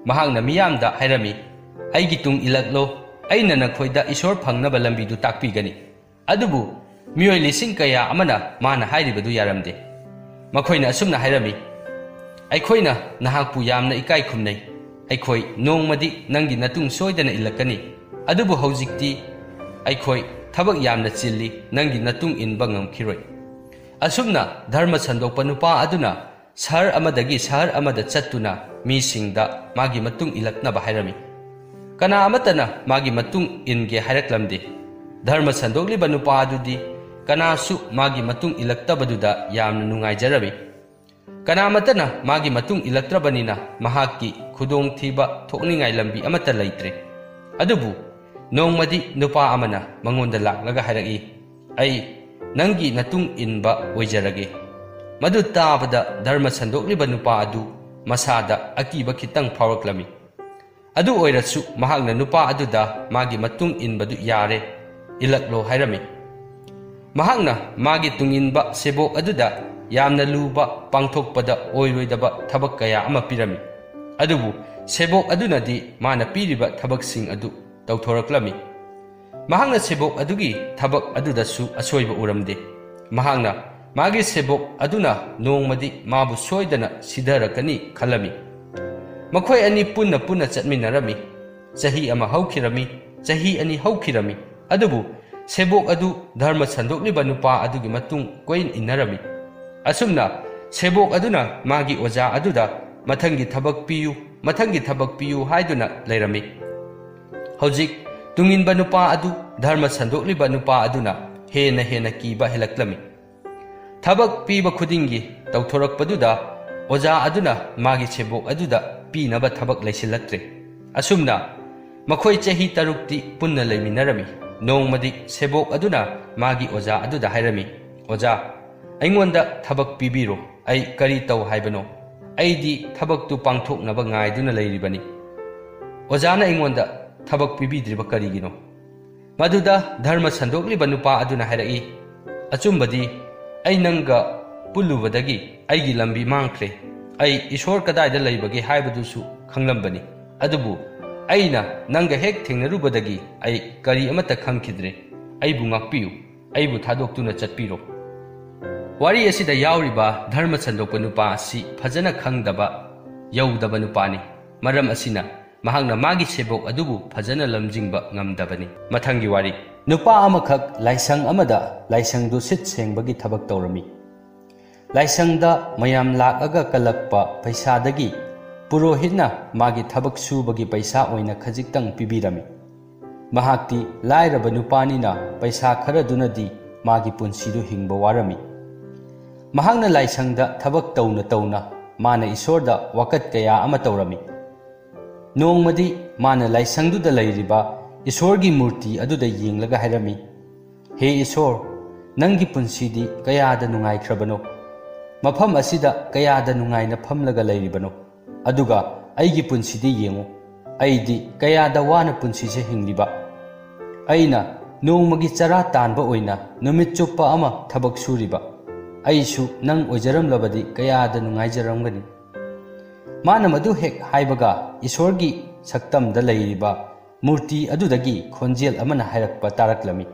ꯃꯍꯥꯛꯅ ꯃꯤꯌꯥꯝꯗ ꯍꯥꯏꯔꯝꯃꯤ, "ꯑꯩꯒꯤ ꯇꯨꯡ ꯏꯜꯂꯛꯂꯣ, ꯑꯩꯅ ꯅꯈꯣꯏꯗ ꯏꯁꯣꯔ ꯐꯪꯅꯕ ꯂꯝꯕꯤꯗꯨ ꯇꯥꯛꯄꯤꯒꯅꯤ"꯫ ꯑꯗꯨꯕꯨ ꯃꯤꯑꯣꯏ ꯂꯤꯁꯤꯡ ꯀꯌꯥ ꯑꯃꯅ ꯃꯥꯅ ꯍꯥꯏꯔꯤꯕꯗꯨ ꯌꯥꯔꯝꯗꯦ꯫ ꯃꯈꯣꯏꯅ ꯑꯁꯨꯝꯅ ꯍꯥꯏꯔꯝꯃꯤ, "ꯑꯩꯈꯣꯏꯅ ꯅꯍꯥꯛꯄꯨ ꯌꯥꯝꯅ ꯏꯀꯥꯏ ꯈꯨꯝꯅꯩ꯫ ꯑꯩꯈꯣꯏ ꯅꯣꯡꯃꯗꯤ ꯅꯪꯒꯤ ꯅꯇꯨꯡ ꯁꯣꯏꯗꯅ ꯏꯜꯂꯛꯀꯅꯤ꯫ ꯑꯗꯨꯕꯨ ꯍꯧꯖꯤꯛꯇꯤ ꯑꯩꯈꯣꯏ ꯊꯕꯛ ꯌꯥꯝꯅ ꯆꯤꯜꯂꯤ, ꯅꯪꯒꯤ ꯅꯇꯨꯡ ꯏꯟꯕ ꯉꯝꯈꯤꯔꯣꯏ"꯫ ꯑꯁꯨꯝꯅ ꯙꯔꯃ ꯁꯟꯗꯣꯛꯄ ꯅꯨꯄꯥ ꯑꯗꯨꯅ ꯁꯍꯔ ꯑꯃꯗꯒꯤ ꯁꯍꯔ ꯑꯃꯗ ꯆꯠꯇꯨꯅ ꯃꯤꯁꯤꯡꯗ ꯃꯥꯒꯤ ꯃꯇꯨꯡ ꯏꯜꯂꯛꯅꯕ ꯍꯥꯏꯔꯝꯃꯤ꯫ ꯀꯅꯥ ꯑꯃꯠꯇꯅ ꯃꯥꯒꯤ ꯃꯇꯨꯡ ꯏꯟꯒꯦ ꯍꯥꯏꯔꯛꯂꯝꯗꯦ꯫ ꯙꯔꯃ ꯁꯟꯗꯣꯛꯂꯤꯕ ꯅꯨꯄꯥ ꯑꯗꯨꯗꯤ ꯀꯅꯥꯁꯨ ꯃꯥꯒꯤ ꯃꯇꯨꯡ ꯏꯜꯂꯛꯇꯕꯗꯨꯗ ꯌꯥꯝꯅ ꯅꯨꯡꯉꯥꯏꯖꯔꯝꯃꯤ꯫ ꯀꯅꯥꯃꯠꯇꯅ ꯃꯥꯒꯤ ꯃꯇꯨꯡ ꯏꯜꯂꯛꯇ꯭ꯔꯕꯅꯤꯅ ꯃꯍꯥꯛꯀꯤ ꯈꯨꯗꯣꯡꯊꯤꯕ ꯊꯣꯛꯅꯤꯡꯉꯥꯏ ꯂꯝꯕꯤ ꯑꯃꯠꯇ ꯂꯩꯇ꯭ꯔꯦ꯫ ꯑꯗꯨꯕꯨ ꯅꯣꯡꯃꯗꯤ ꯅꯨꯄꯥ ꯑꯃꯅ ꯃꯉꯣꯟꯗ ꯂꯥꯛꯂꯒ ꯍꯥꯏꯔꯛꯏ, "ꯑꯩ ꯅꯪꯒꯤ ꯅꯇꯨꯡ ꯏꯟꯕ ꯑꯣꯏꯖꯔꯒꯦ"꯫ ꯃꯗꯨ ꯇꯥꯕꯗ ꯙꯔꯃ ꯁꯟꯗꯣꯛꯂꯤꯕ ꯅꯨꯄꯥ ꯑꯗꯨ ꯃꯁꯥꯗ ꯑꯀꯤꯕ ꯈꯤꯇꯪ ꯐꯥꯎꯔꯛꯂꯝꯃꯤ꯫ ꯑꯗꯨ ꯑꯣꯏꯔꯁꯨ ꯃꯍꯥꯛꯅ ꯅꯨꯄꯥ ꯑꯗꯨꯗ ꯃꯥꯒꯤ ꯃꯇꯨꯡ ꯏꯟꯕꯗꯨ ꯌꯥꯔꯦ, ꯏꯜꯂꯛꯂꯣ ꯍꯥꯏꯔꯝꯃꯤ꯫ ꯃꯍꯥꯛꯅ ꯃꯥꯒꯤ ꯇꯨꯡꯏꯟꯕ ꯁꯦꯕꯣꯛ ꯑꯗꯨꯗ ꯌꯥꯝꯅ ꯂꯨꯕ, ꯄꯥꯡꯊꯣꯛꯄꯗ ꯑꯣꯏꯔꯣꯏꯗꯕ ꯊꯕꯛ ꯀꯌꯥ ꯑꯃ ꯄꯤꯔꯝꯃꯤ꯫ ꯑꯗꯨꯕꯨ ꯁꯦꯕꯣꯛ ꯑꯗꯨꯅꯗꯤ ꯃꯥꯅ ꯄꯤꯔꯤꯕ ꯊꯕꯛꯁꯤꯡ ꯑꯗꯨ ꯇꯧꯊꯣꯔꯛꯂꯝꯃꯤ꯫ ꯃꯍꯥꯛꯅ ꯁꯦꯕꯣꯛ ꯑꯗꯨꯒꯤ ꯊꯕꯛ ꯑꯗꯨꯗꯁꯨ ꯑꯁꯣꯏꯕ ꯎꯔꯝꯗꯦ꯫ ꯃꯍꯥꯛꯅ ꯃꯥꯒꯤ ꯁꯦꯕꯣꯛ ꯑꯗꯨꯅ ꯅꯣꯡꯃꯗꯤ ꯃꯥꯕꯨ ꯁꯣꯏꯗꯅ ꯁꯤꯊꯔꯛꯀꯅꯤ ꯈꯜꯂꯝꯃꯤ꯫ ꯃꯈꯣꯏ ꯑꯅꯤ ꯄꯨꯟꯅ ꯄꯨꯟꯅ ꯆꯠꯃꯤꯟꯅꯔꯝꯃꯤ꯫ ꯆꯍꯤ ꯑꯃ ꯍꯧꯈꯤꯔꯝꯃꯤ, ꯆꯍꯤ ꯑꯅꯤ ꯍꯧꯈꯤꯔꯝꯃꯤ꯫ ꯑꯗꯨꯕꯨ ꯁꯦꯕꯣꯛ ꯑꯗꯨ ꯙꯔꯃ ꯁꯟꯗꯣꯛꯂꯤꯕ ꯅꯨꯄꯥ ꯑꯗꯨꯒꯤ ꯃꯇꯨꯡ ꯀꯣꯏꯏꯟ ꯏꯟꯅꯔꯝꯃꯤ꯫ ꯑꯁꯨꯝꯅ ꯁꯦꯕꯣꯛ ꯑꯗꯨꯅ ꯃꯥꯒꯤ ꯑꯣꯖꯥ ꯑꯗꯨꯗ "ꯃꯊꯪꯒꯤ ꯊꯕꯛ ꯄꯤꯌꯨ, ꯃꯊꯪꯒꯤ ꯊꯕꯛ ꯄꯤꯌꯨ" ꯍꯥꯏꯗꯨꯅ ꯂꯩꯔꯝꯃꯤ꯫ ꯍꯧꯖꯤꯛ ꯇꯨꯡꯏꯟꯕ ꯅꯨꯄꯥ ꯑꯗꯨ, ꯙꯔꯃ ꯁꯟꯗꯣꯛꯂꯤꯕ ꯅꯨꯄꯥ ꯑꯗꯨꯅ ꯍꯦꯟꯅ ꯍꯦꯟꯅ ꯀꯤꯕ ꯍꯦꯜꯂꯛꯂꯝꯃꯤ꯫ ꯊꯕꯛ ꯄꯤꯕ ꯈꯨꯗꯤꯡꯒꯤ ꯇꯧꯊꯣꯔꯛꯄꯗꯨꯗ ꯑꯣꯖꯥ ꯑꯗꯨꯅ ꯃꯥꯒꯤ ꯁꯦꯕꯣꯛ ꯑꯗꯨꯗ ꯄꯤꯅꯕ ꯊꯕꯛ ꯂꯩꯁꯤꯜꯂꯛꯇ꯭ꯔꯦ꯫ ꯑꯁꯨꯝꯅ ꯃꯈꯣꯏ ꯆꯍꯤ ꯇꯔꯨꯛꯇꯤ ꯄꯨꯟꯅ ꯂꯩꯃꯤꯟꯅꯔꯝꯃꯤ꯫ ꯅꯣꯡꯃꯗꯤ ꯁꯦꯕꯣꯛ ꯑꯗꯨꯅ ꯃꯥꯒꯤ ꯑꯣꯖꯥ ꯑꯗꯨꯗ ꯍꯥꯏꯔꯝꯃꯤ, "ꯑꯣꯖꯥ, ꯑꯩꯉꯣꯟꯗ ꯊꯕꯛ ꯄꯤꯕꯤꯔꯣ꯫ ꯑꯩ ꯀꯔꯤ ꯇꯧ ꯍꯥꯏꯕꯅꯣ? ꯑꯩꯗꯤ ꯊꯕꯛꯇꯨ ꯄꯥꯡꯊꯣꯛꯅꯕ ꯉꯥꯏꯗꯨꯅ ꯂꯩꯔꯤꯕꯅꯤ꯫ ꯑꯣꯖꯥꯅ ꯑꯩꯉꯣꯟꯗ ꯊꯕꯛ ꯄꯤꯕꯤꯗ꯭ꯔꯤꯕ ꯀꯔꯤꯒꯤꯅꯣ?" ꯃꯗꯨꯗ ꯙꯔꯃ ꯁꯟꯗꯣꯛꯂꯤꯕ ꯅꯨꯄꯥ ꯑꯗꯨꯅ ꯍꯥꯏꯔꯛꯏ, "ꯑꯆꯨꯝꯕꯗꯤ, ꯑꯩ ꯅꯪꯒ ꯄꯨꯜꯂꯨꯕꯗꯒꯤ ꯑꯩꯒꯤ ꯂꯝꯕꯤ ꯃꯥꯡꯈ꯭ꯔꯦ꯫ ꯑꯩ ꯏꯁꯣꯔ ꯀꯗꯥꯏꯗ ꯂꯩꯕꯒꯦ ꯍꯥꯏꯕꯗꯨꯁꯨ ꯈꯪꯂꯝꯕꯅꯤ꯫ ꯑꯗꯨꯕꯨ ꯑꯩꯅ ꯅꯪꯒ ꯍꯦꯛ ꯊꯦꯡꯅꯔꯨꯕꯗꯒꯤ ꯑꯩ ꯀꯔꯤ ꯑꯃꯠꯇ ꯈꯪꯈꯤꯗ꯭ꯔꯦ꯫ ꯑꯩꯕꯨ ꯉꯥꯛꯄꯤꯌꯨ, ꯑꯩꯕꯨ ꯊꯥꯗꯣꯛꯇꯨꯅ ꯆꯠꯄꯤꯔꯣ"꯫ ꯋꯥꯔꯤ ꯑꯁꯤꯗ ꯌꯥꯎꯔꯤꯕ ꯙꯔꯃ ꯁꯟꯗꯣꯛꯄ ꯅꯨꯄꯥ ꯑꯁꯤ ꯐꯖꯅ ꯈꯪꯗꯕ, ꯌꯧꯗꯕ ꯅꯨꯄꯥꯅꯤ꯫ ꯃꯔꯝ ꯑꯁꯤꯅ ꯃꯍꯥꯛꯅ ꯃꯥꯒꯤ ꯁꯦꯕꯣꯛ ꯑꯗꯨꯕꯨ ꯐꯖꯅ ꯂꯝꯖꯤꯡꯕ ꯉꯝꯗꯕꯅꯤ꯫ ꯃꯊꯪꯒꯤ ꯋꯥꯔꯤ꯫ ꯅꯨꯄꯥ ꯑꯃꯈꯛ ꯂꯥꯏꯁꯪ ꯑꯃꯗ ꯂꯥꯏꯁꯪꯗꯨ ꯁꯤꯠ ꯁꯦꯡꯕꯒꯤ ꯊꯕꯛ ꯇꯧꯔꯝꯃꯤ꯫ ꯂꯥꯏꯁꯪꯗ ꯃꯌꯥꯝ ꯂꯥꯛꯑꯒ ꯀꯜꯂꯛꯄ ꯄꯩꯁꯥꯗꯒꯤ ꯄꯨꯔꯣꯍꯤꯠꯅ ꯃꯥꯒꯤ ꯊꯕꯛ ꯁꯨꯕꯒꯤ ꯄꯩꯁꯥ ꯑꯣꯏꯅ ꯈꯖꯤꯛꯇꯪ ꯄꯤꯕꯤꯔꯝꯃꯤ꯫ ꯃꯍꯥꯛꯇꯤ ꯂꯥꯏꯔꯕ ꯅꯨꯄꯥꯅꯤꯅ ꯄꯩꯁꯥ ꯈꯔꯗꯨꯅꯗꯤ ꯃꯥꯒꯤ ꯄꯨꯟꯁꯤꯗꯨ ꯍꯤꯡꯕ ꯋꯥꯔꯝꯃꯤ꯫ ꯃꯍꯥꯛꯅ ꯂꯥꯏꯁꯪꯗ ꯊꯕꯛ ꯇꯧꯅ ꯇꯧꯅ ꯃꯥꯅ ꯏꯁꯣꯔꯗ ꯋꯥꯀꯠ ꯀꯌꯥ ꯑꯃ ꯇꯧꯔꯝꯃꯤ꯫ ꯅꯣꯡꯃꯗꯤ ꯃꯥꯅ ꯂꯥꯏꯁꯪꯗꯨꯗ ꯂꯩꯔꯤꯕ ꯏꯁꯣꯔꯒꯤ ꯃꯨꯔꯇꯤ ꯑꯗꯨꯗ ꯌꯦꯡꯂꯒ ꯍꯥꯏꯔꯝꯃꯤ, "ꯍꯦ ꯏꯁꯣꯔ, ꯅꯪꯒꯤ ꯄꯨꯟꯁꯤꯗꯤ ꯀꯌꯥꯗ ꯅꯨꯡꯉꯥꯏꯈ꯭ꯔꯕꯅꯣ! ꯃꯐꯝ ꯑꯁꯤꯗ ꯀꯌꯥꯗ ꯅꯨꯡꯉꯥꯏꯅ ꯐꯝꯂꯒ ꯂꯩꯔꯤꯕꯅꯣ! ꯑꯗꯨꯒ ꯑꯩꯒꯤ ꯄꯨꯟꯁꯤꯗꯤ ꯌꯦꯡꯉꯨ꯫ ꯑꯩꯗꯤ ꯀꯌꯥꯗ ꯋꯥꯅ ꯄꯨꯟꯁꯤꯁꯦ ꯍꯤꯡꯂꯤꯕ! ꯑꯩꯅ ꯅꯣꯡꯃꯒꯤ ꯆꯔꯥ ꯇꯥꯟꯕ ꯑꯣꯏꯅ ꯅꯨꯃꯤꯠ ꯆꯨꯞꯄ ꯑꯃ ꯊꯕꯛ ꯁꯨꯔꯤꯕ! ꯑꯩꯁꯨ ꯅꯪ ꯑꯣꯏꯖꯔꯝꯂꯕꯗꯤ ꯀꯌꯥꯗ ꯅꯨꯡꯉꯥꯏꯖꯔꯝꯒꯅꯤ!" ꯃꯥꯅ ꯃꯗꯨ ꯍꯦꯛ ꯍꯥꯏꯕꯒ ꯏꯁꯣꯔꯒꯤ ꯁꯛꯇꯝꯗ ꯂꯩꯔꯤꯕ ꯃꯨꯔꯇꯤ ꯑꯗꯨꯗꯒꯤ ꯈꯣꯟꯖꯦꯜ ꯑꯃꯅ ꯍꯥꯏꯔꯛꯄ ꯇꯥꯔꯛꯂꯝꯃꯤ꯫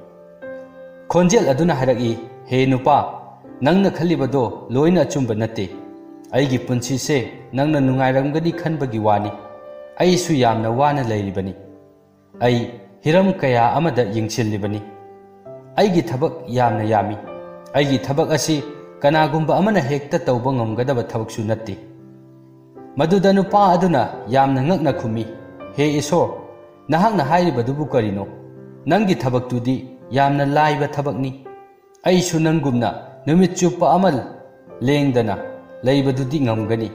ꯈꯣꯟꯖꯦꯜ ꯑꯗꯨꯅ ꯍꯥꯏꯔꯛꯏ, "ꯍꯦ ꯅꯨꯄꯥ, ꯅꯪꯅ ꯈꯜꯂꯤꯕꯗꯣ ꯂꯣꯏꯅ ꯑꯆꯨꯝꯕ ꯅꯠꯇꯦ꯫ ꯑꯩꯒꯤ ꯄꯨꯟꯁꯤꯁꯦ ꯅꯪꯅ ꯅꯨꯡꯉꯥꯏꯔꯝꯒꯅꯤ ꯈꯟꯕꯒꯤ ꯋꯥꯅꯤ꯫ ꯑꯩꯁꯨ ꯌꯥꯝꯅ ꯋꯥꯅ ꯂꯩꯔꯤꯕꯅꯤ꯫ ꯑꯩ ꯍꯤꯔꯝ ꯀꯌꯥ ꯑꯃꯗ ꯌꯦꯡꯁꯤꯜꯂꯤꯕꯅꯤ꯫ ꯑꯩꯒꯤ ꯊꯕꯛ ꯌꯥꯝꯅ ꯌꯥꯝꯃꯤ꯫ ꯑꯩꯒꯤ ꯊꯕꯛ ꯑꯁꯤ ꯀꯅꯥꯒꯨꯝꯕ ꯑꯃꯅ ꯍꯦꯛꯇ ꯇꯧꯕ ꯉꯝꯒꯗꯕ ꯊꯕꯛꯁꯨ ꯅꯠꯇꯦ꯫" ꯃꯗꯨꯗ ꯅꯨꯄꯥ ꯑꯗꯨꯅ ꯌꯥꯝꯅ ꯉꯛꯅ ꯈꯨꯝꯃꯤ, "ꯍꯦ ꯏꯁꯣꯔ, ꯅꯍꯥꯛꯅ ꯍꯥꯏꯔꯤꯕꯗꯨꯕꯨ ꯀꯔꯤꯅꯣ? ꯅꯪꯒꯤ ꯊꯕꯛꯇꯨꯗꯤ ꯌꯥꯝꯅ ꯂꯥꯏꯕ ꯊꯕꯛꯅꯤ꯫ ꯑꯩꯁꯨ ꯅꯪꯒꯨꯝꯅ ꯅꯨꯃꯤꯠ ꯆꯨꯞꯄ ꯑꯃ ꯂꯦꯡꯗꯅ ꯂꯩꯕꯗꯨꯗꯤ ꯉꯝꯒꯅꯤ꯫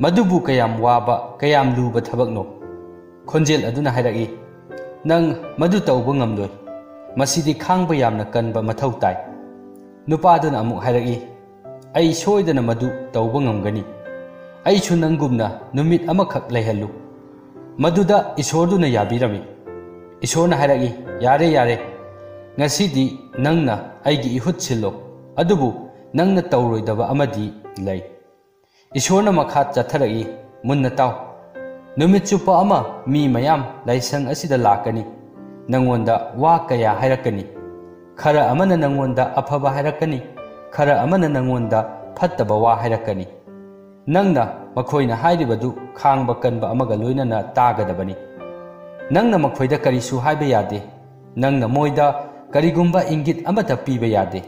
ꯃꯗꯨꯕꯨ ꯀꯌꯥꯝ ꯋꯥꯕ, ꯀꯌꯥꯝ ꯂꯨꯕ ꯊꯕꯛꯅꯣ?" ꯈꯣꯟꯖꯦꯜ ꯑꯗꯨꯅ ꯍꯥꯏꯔꯛꯏ, "ꯅꯪ ꯃꯗꯨ ꯇꯧꯕ ꯉꯝꯂꯣꯏ꯫ ꯃꯁꯤꯗꯤ ꯈꯥꯡꯕ ꯌꯥꯝꯅ ꯀꯟꯕ ꯃꯊꯧ ꯇꯥꯏ꯫" ꯅꯨꯄꯥꯗꯨꯅ ꯑꯃꯨꯛ ꯍꯥꯏꯔꯛꯏ, "ꯑꯩ ꯁꯣꯏꯗꯅ ꯃꯗꯨ ꯇꯧꯕ ꯉꯝꯒꯅꯤ꯫ ꯑꯩꯁꯨ ꯅꯪꯒꯨꯝꯅ ꯅꯨꯃꯤꯠ ꯑꯃꯈꯛ ꯂꯩꯍꯜꯂꯨ꯫" ꯃꯗꯨꯗ ꯏꯁꯣꯔꯗꯨꯅ ꯌꯥꯕꯤꯔꯝꯃꯤ꯫ ꯏꯁꯣꯔꯅ ꯍꯥꯏꯔꯛꯏ, "ꯌꯥꯔꯦ, ꯌꯥꯔꯦ꯫ ꯉꯁꯤꯗꯤ ꯅꯪꯅ ꯑꯩꯒꯤ ꯏꯍꯨꯠ ꯁꯤꯜꯂꯣ꯫ ꯑꯗꯨꯕꯨ ꯅꯪꯅ ꯇꯧꯔꯣꯏꯗꯕ ꯑꯃꯗꯤ ꯂꯩ꯫" ꯏꯁꯣꯔꯅ ꯃꯈꯥ ꯆꯠꯊꯔꯛꯏ, "ꯃꯨꯟꯅ ꯇꯥꯎ꯫ ꯅꯨꯃꯤꯠ ꯆꯨꯞꯄ ꯑꯃ ꯃꯤ ꯃꯌꯥꯝ ꯂꯥꯏꯁꯪ ꯑꯁꯤꯗ ꯂꯥꯛꯀꯅꯤ꯫ ꯅꯪꯉꯣꯟꯗ ꯋꯥ ꯀꯌꯥ ꯍꯥꯏꯔꯛꯀꯅꯤ꯫ ꯈꯔ ꯑꯃꯅ ꯅꯪꯉꯣꯟꯗ ꯑꯐꯕ ꯍꯥꯏꯔꯛꯀꯅꯤ, ꯈꯔ ꯑꯃꯅ ꯅꯪꯉꯣꯟꯗ ꯐꯠꯇꯕ ꯋꯥ ꯍꯥꯏꯔꯛꯀꯅꯤ꯫ ꯅꯪꯅ ꯃꯈꯣꯏꯅ ꯍꯥꯏꯔꯤꯕꯗꯨ ꯈꯥꯡꯕ ꯀꯟꯕ ꯑꯃꯒ ꯂꯣꯏꯅꯅ ꯇꯥꯒꯗꯕꯅꯤ꯫ ꯅꯪꯅ ꯃꯈꯣꯏꯗ ꯀꯔꯤꯁꯨ ꯍꯥꯏꯕ ꯌꯥꯗꯦ꯫ ꯅꯪꯅ ꯃꯣꯏꯗ ꯀꯔꯤꯒꯨꯝꯕ ꯏꯪꯒꯤꯠ ꯑꯃꯠꯇ ꯄꯤꯕ ꯌꯥꯗꯦ꯫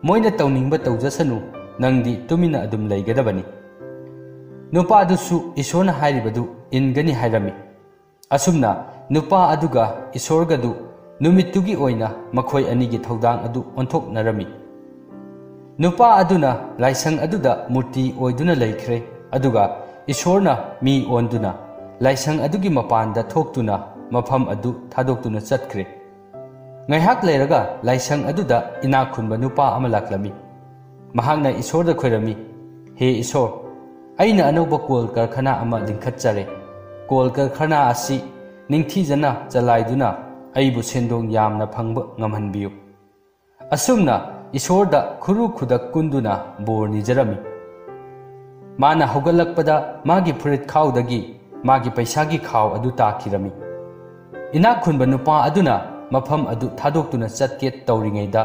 ꯃꯣꯏꯅ ꯇꯧꯅꯤꯡꯕ ꯇꯧꯖꯁꯅꯨ, ꯅꯪꯗꯤ ꯇꯨꯃꯤꯟꯅ ꯑꯗꯨꯝ ꯂꯩꯒꯗꯕꯅꯤ꯫" ꯅꯨꯄꯥꯗꯨꯁꯨ ꯏꯁꯣꯔꯅ ꯍꯥꯏꯔꯤꯕꯗꯨ ꯏꯟꯒꯅꯤ ꯍꯥꯏꯔꯝꯃꯤ꯫ ꯑꯁꯨꯝꯅ ꯅꯨꯄꯥ ꯑꯗꯨꯒ ꯏꯁꯣꯔꯒꯗꯨ ꯅꯨꯃꯤꯠꯇꯨꯒꯤ ꯑꯣꯏꯅ ꯃꯈꯣꯏ ꯑꯅꯤꯒꯤ ꯊꯧꯗꯥꯡ ꯑꯗꯨ ꯑꯣꯟꯊꯣꯛꯅꯔꯝꯃꯤ꯫ ꯅꯨꯄꯥ ꯑꯗꯨꯅ ꯂꯥꯏꯁꯪ ꯑꯗꯨꯗ ꯃꯨꯔꯇꯤ ꯑꯣꯏꯗꯨꯅ ꯂꯩꯈ꯭ꯔꯦ, ꯑꯗꯨꯒ ꯏꯁꯣꯔꯅ ꯃꯤ ꯑꯣꯟꯗꯨꯅ ꯂꯥꯏꯁꯪ ꯑꯗꯨꯒꯤ ꯃꯄꯥꯟꯗ ꯊꯣꯛꯇꯨꯅ ꯃꯐꯝ ꯑꯗꯨ ꯊꯥꯗꯣꯛꯇꯨꯅ ꯆꯠꯈ꯭ꯔꯦ꯫ ꯉꯥꯏꯍꯥꯛ ꯂꯩꯔꯒ ꯂꯥꯏꯁꯪ ꯑꯗꯨꯗ ꯏꯅꯥꯛ ꯈꯨꯟꯕ ꯅꯨꯄꯥ ꯑꯃ ꯂꯥꯛꯂꯝꯃꯤ꯫ ꯃꯍꯥꯛꯅ ꯏꯁꯣꯔꯗ ꯈꯣꯏꯔꯝꯃꯤ, "ꯍꯦ ꯏꯁꯣꯔ, ꯑꯩꯅ ꯑꯅꯧꯕ ꯀꯣꯜ ꯀꯔꯈꯅꯥ ꯑꯃ ꯂꯤꯡꯈꯠꯆꯔꯦ꯫ ꯀꯣꯜ ꯀꯔꯈꯅꯥ ꯑꯁꯤ ꯅꯤꯡꯊꯤꯖꯅ ꯆꯂꯥꯏꯗꯨꯅ ꯑꯩꯕꯨ ꯁꯦꯟꯗꯣꯡ ꯌꯥꯝꯅ ꯐꯪꯕ ꯉꯝꯍꯟꯕꯤꯌꯨ꯫" ꯑꯁꯨꯝꯅ ꯏꯁꯣꯔꯗ ꯈꯨꯔꯨ ꯈꯨꯗꯛ ꯀꯨꯟꯗꯨꯅ ꯕꯣꯔ ꯅꯤꯖꯔꯝꯃꯤ꯫ ꯃꯥꯅ ꯍꯧꯒꯠꯂꯛꯄꯗ ꯃꯥꯒꯤ ꯐꯨꯔꯤꯠ ꯈꯥꯎꯗꯒꯤ ꯃꯥꯒꯤ ꯄꯩꯁꯥꯒꯤ ꯈꯥꯎ ꯑꯗꯨ ꯇꯥꯈꯤꯔꯝꯃꯤ꯫ ꯏꯅꯥꯛ ꯈꯨꯟꯕ ꯅꯨꯄꯥ ꯑꯗꯨꯅ ꯃꯐꯝ ꯑꯗꯨ ꯊꯥꯗꯣꯛꯇꯨꯅ ꯆꯠꯀꯦ ꯇꯧꯔꯤꯉꯩꯗ,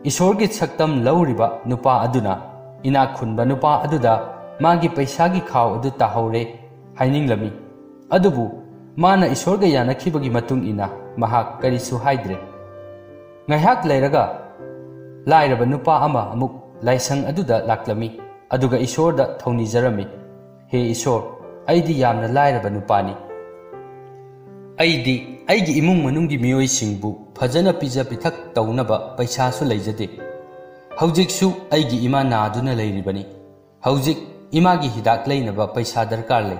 ꯏꯁꯣꯔꯒꯤ ꯁꯛꯇꯝ ꯂꯧꯔꯤꯕ ꯅꯨꯄꯥ ꯑꯗꯨꯅ ꯏꯅꯥꯛ ꯈꯨꯟꯕ ꯅꯨꯄꯥ ꯑꯗꯨꯗ ꯃꯥꯒꯤ ꯄꯩꯁꯥꯒꯤ ꯈꯥꯎ ꯑꯗꯨ ꯇꯥꯍꯧꯔꯦ ꯍꯥꯏꯅꯤꯡꯂꯝꯃꯤ꯫ ꯑꯗꯨꯕꯨ ꯃꯥꯅ ꯏꯁꯣꯔꯒ ꯌꯥꯅꯈꯤꯕꯒꯤ ꯃꯇꯨꯡ ꯏꯟꯅ ꯃꯍꯥꯛ ꯀꯔꯤꯁꯨ ꯍꯥꯏꯗ꯭ꯔꯦ꯫ ꯉꯥꯏꯍꯥꯛ ꯂꯩꯔꯒ ꯂꯥꯏꯔꯕ ꯅꯨꯄꯥ ꯑꯃ ꯑꯃꯨꯛ ꯂꯥꯏꯁꯪ ꯑꯗꯨꯗ ꯂꯥꯛꯂꯝꯃꯤ, ꯑꯗꯨꯒ ꯏꯁꯣꯔꯗ ꯊꯧꯅꯤꯖꯔꯝꯃꯤ, "ꯍꯦ ꯏꯁꯣꯔ, ꯑꯩꯗꯤ ꯌꯥꯝꯅ ꯂꯥꯏꯔꯕ ꯅꯨꯄꯥꯅꯤ꯫ ꯑꯩꯗꯤ ꯑꯩꯒꯤ ꯏꯃꯨꯡ ꯃꯅꯨꯡꯒꯤ ꯃꯤꯑꯣꯏꯁꯤꯡꯕꯨ ꯐꯖꯅ ꯄꯤꯖ ꯄꯤꯊꯛ ꯇꯧꯅꯕ ꯄꯩꯁꯥꯁꯨ ꯂꯩꯖꯗꯦ꯫ ꯍꯧꯖꯤꯛꯁꯨ ꯑꯩꯒꯤ ꯏꯃꯥ ꯅꯥꯗꯨꯅ ꯂꯩꯔꯤꯕꯅꯤ꯫ ꯍꯧꯖꯤꯛ ꯏꯃꯥꯒꯤ ꯍꯤꯗꯥꯛ ꯂꯩꯅꯕ ꯄꯩꯁꯥ ꯗꯔꯀꯥꯔ ꯂꯩ꯫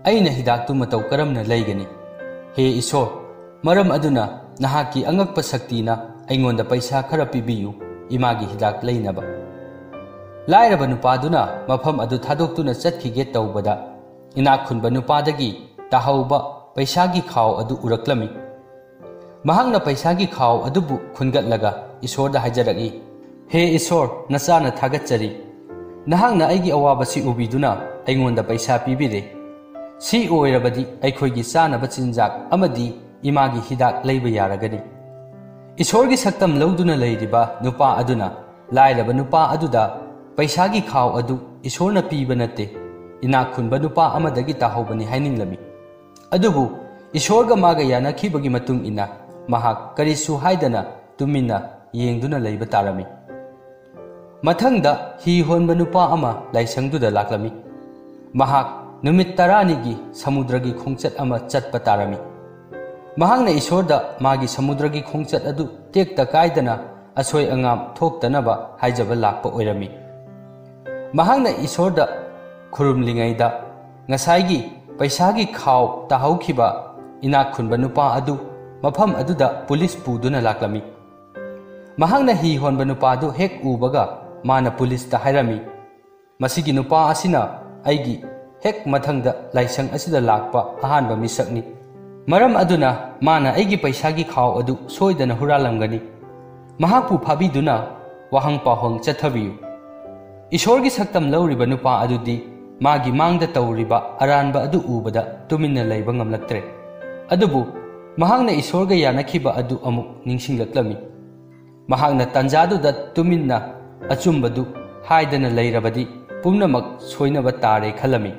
ꯑꯩꯅ ꯍꯤꯗꯥꯛꯇꯨ ꯃꯇꯧ ꯀꯔꯝꯅ ꯂꯩꯒꯅꯤ? ꯍꯦ ꯏꯁꯣꯔ, ꯃꯔꯝ ꯑꯗꯨꯅ ꯅꯍꯥꯛꯀꯤ ꯑꯉꯛꯄ ꯁꯛꯇꯤꯅ ꯑꯩꯉꯣꯟꯗ ꯄꯩꯁꯥ ꯈꯔ ꯄꯤꯕꯤꯌꯨ, ꯏꯃꯥꯒꯤ ꯍꯤꯗꯥꯛ ꯂꯩꯅꯕ꯫" ꯂꯥꯏꯔꯕ ꯅꯨꯄꯥꯗꯨꯅ ꯃꯐꯝ ꯑꯗꯨ ꯊꯥꯗꯣꯛꯇꯨꯅ ꯆꯠꯈꯤꯒꯦ ꯇꯧꯕꯗ, ꯏꯅꯥꯛ ꯈꯨꯟꯕ ꯅꯨꯄꯥꯗꯒꯤ ꯇꯥꯍꯧꯕ ꯄꯩꯁꯥꯒꯤ ꯈꯥꯎ ꯑꯗꯨ ꯎꯔꯛꯂꯝꯃꯤ꯫ ꯃꯍꯥꯛꯅ ꯄꯩꯁꯥꯒꯤ ꯈꯥꯎ ꯑꯗꯨꯕꯨ ꯈꯨꯟꯒꯠꯂꯒ ꯏꯁꯣꯔꯗ ꯍꯥꯏꯖꯔꯛꯏ, "ꯍꯦ ꯏꯁꯣꯔ, ꯅꯆꯥꯅ ꯊꯥꯒꯠꯆꯔꯤ꯫ ꯅꯍꯥꯛꯅ ꯑꯩꯒꯤ ꯑꯋꯥꯕꯁꯤ ꯎꯕꯤꯗꯨꯅ ꯑꯩꯉꯣꯟꯗ ꯄꯩꯁꯥ ꯄꯤꯕꯤꯔꯦ꯫ ꯁꯤ ꯑꯣꯏꯔꯕꯗꯤ ꯑꯩꯈꯣꯏꯒꯤ ꯆꯥꯅꯕ ꯆꯤꯟꯖꯥꯛ ꯑꯃꯗꯤ ꯏꯃꯥꯒꯤ ꯍꯤꯗꯥꯛ ꯂꯩꯕ ꯌꯥꯔꯒꯅꯤ꯫" ꯏꯁꯣꯔꯒꯤ ꯁꯛꯇꯝ ꯂꯧꯗꯨꯅ ꯂꯩꯔꯤꯕ ꯅꯨꯄꯥ ꯑꯗꯨꯅ ꯂꯥꯏꯔꯕ ꯅꯨꯄꯥ ꯑꯗꯨꯗ ꯄꯩꯁꯥꯒꯤ ꯈꯥꯎ ꯑꯗꯨ ꯏꯁꯣꯔꯅ ꯄꯤꯕ ꯅꯠꯇꯦ, ꯏꯅꯥꯛ ꯈꯨꯟꯕ ꯅꯨꯄꯥ ꯑꯃꯗꯒꯤ ꯇꯥꯍꯧꯕꯅꯤ ꯍꯥꯏꯅꯤꯡꯂꯝꯃꯤ꯫ ꯑꯗꯨꯕꯨ ꯏꯁꯣꯔꯒ ꯃꯥꯒ ꯌꯥꯅꯈꯤꯕꯒꯤ ꯃꯇꯨꯡ ꯏꯟꯅ ꯃꯍꯥꯛ ꯀꯔꯤꯁꯨ ꯍꯥꯏꯗꯅ ꯇꯨꯃꯤꯟꯅ ꯌꯦꯡꯗꯨꯅ ꯂꯩꯕ ꯇꯥꯔꯝꯃꯤ꯫ ꯃꯊꯪꯗ ꯍꯤ ꯍꯣꯟꯕ ꯅꯨꯄꯥ ꯑꯃ ꯂꯥꯏꯁꯪꯗꯨꯗ ꯂꯥꯛꯂꯝꯃꯤ꯫ ꯃꯍꯥꯛ ꯅꯨꯃꯤꯠ ꯇꯔꯥꯅꯤꯒꯤ ꯁꯃꯨꯗ꯭ꯔꯒꯤ ꯈꯣꯡꯆꯠ ꯑꯃ ꯆꯠꯄ ꯇꯥꯔꯝꯃꯤ꯫ ꯃꯍꯥꯛꯅ ꯏꯁꯣꯔꯗ ꯃꯥꯒꯤ ꯁꯃꯨꯗ꯭ꯔꯒꯤ ꯈꯣꯡꯆꯠ ꯑꯗꯨ ꯇꯦꯛꯇ ꯀꯥꯏꯗꯅ ꯑꯁꯣꯏ ꯑꯉꯥꯝ ꯊꯣꯛꯇꯅꯕ ꯍꯥꯏꯖꯕ ꯂꯥꯛꯄ ꯑꯣꯏꯔꯝꯃꯤ꯫ ꯃꯍꯥꯛꯅ ꯏꯁꯣꯔꯗ ꯈꯨꯔꯨꯝꯂꯤꯉꯩꯗ ꯉꯁꯥꯏꯒꯤ ꯄꯩꯁꯥꯒꯤ ꯈꯥꯎ ꯇꯥꯍꯧꯈꯤꯕ ꯏꯅꯥꯛ ꯈꯨꯟꯕ ꯅꯨꯄꯥ ꯑꯗꯨ ꯃꯐꯝ ꯑꯗꯨꯗ ꯄꯨꯂꯤꯁ ꯄꯨꯗꯨꯅ ꯂꯥꯛꯂꯝꯃꯤ꯫ ꯃꯍꯥꯛꯅ ꯍꯤ ꯍꯣꯟꯕ ꯅꯨꯄꯥꯗꯨ ꯍꯦꯛ ꯎꯕꯒ ꯃꯥꯅ ꯄꯨꯂꯤꯁꯇ ꯍꯥꯏꯔꯝꯃꯤ, "ꯃꯁꯤꯒꯤ ꯅꯨꯄꯥ ꯑꯁꯤꯅ ꯑꯩꯒꯤ ꯍꯦꯛ ꯃꯊꯪꯗ ꯂꯥꯏꯁꯪ ꯑꯁꯤꯗ ꯂꯥꯛꯄ ꯑꯍꯥꯟꯕ ꯃꯤꯁꯛꯅꯤ꯫ ꯃꯔꯝ ꯑꯗꯨꯅ ꯃꯥꯅ ꯑꯩꯒꯤ ꯄꯩꯁꯥꯒꯤ ꯈꯥꯎ ꯑꯗꯨ ꯁꯣꯏꯗꯅ ꯍꯨꯔꯥꯜꯂꯝꯒꯅꯤ꯫ ꯃꯍꯥꯛꯄꯨ ꯐꯥꯕꯤꯗꯨꯅ ꯋꯥꯍꯪ ꯄꯥꯎꯍꯪ ꯆꯠꯊꯕꯤꯌꯨ꯫" ꯏꯁꯣꯔꯒꯤ ꯁꯛꯇꯝ ꯂꯧꯔꯤꯕ ꯅꯨꯄꯥ ꯑꯗꯨꯗꯤ ꯃꯥꯒꯤ ꯃꯥꯡꯗ ꯇꯧꯔꯤꯕ ꯑꯔꯥꯟꯕ ꯑꯗꯨ ꯎꯕꯗ ꯇꯨꯃꯤꯟꯅ ꯂꯩꯕ ꯉꯝꯂꯛꯇ꯭ꯔꯦ꯫ ꯑꯗꯨꯕꯨ ꯃꯍꯥꯛꯅ ꯏꯁꯣꯔꯒ ꯌꯥꯅꯈꯤꯕ ꯑꯗꯨ ꯑꯃꯨꯛ ꯅꯤꯡꯁꯤꯡꯂꯛꯂꯝꯃꯤ꯫ ꯃꯍꯥꯛꯅ ꯇꯥꯟꯖꯥꯗꯨꯗ ꯇꯨꯃꯤꯟꯅ ꯑꯆꯨꯝꯕꯗꯨ ꯍꯥꯏꯗꯅ ꯂꯩꯔꯕꯗꯤ ꯄꯨꯝꯅꯃꯛ ꯁꯣꯏꯅꯕ ꯇꯥꯔꯦ ꯈꯜꯂꯝꯃꯤ꯫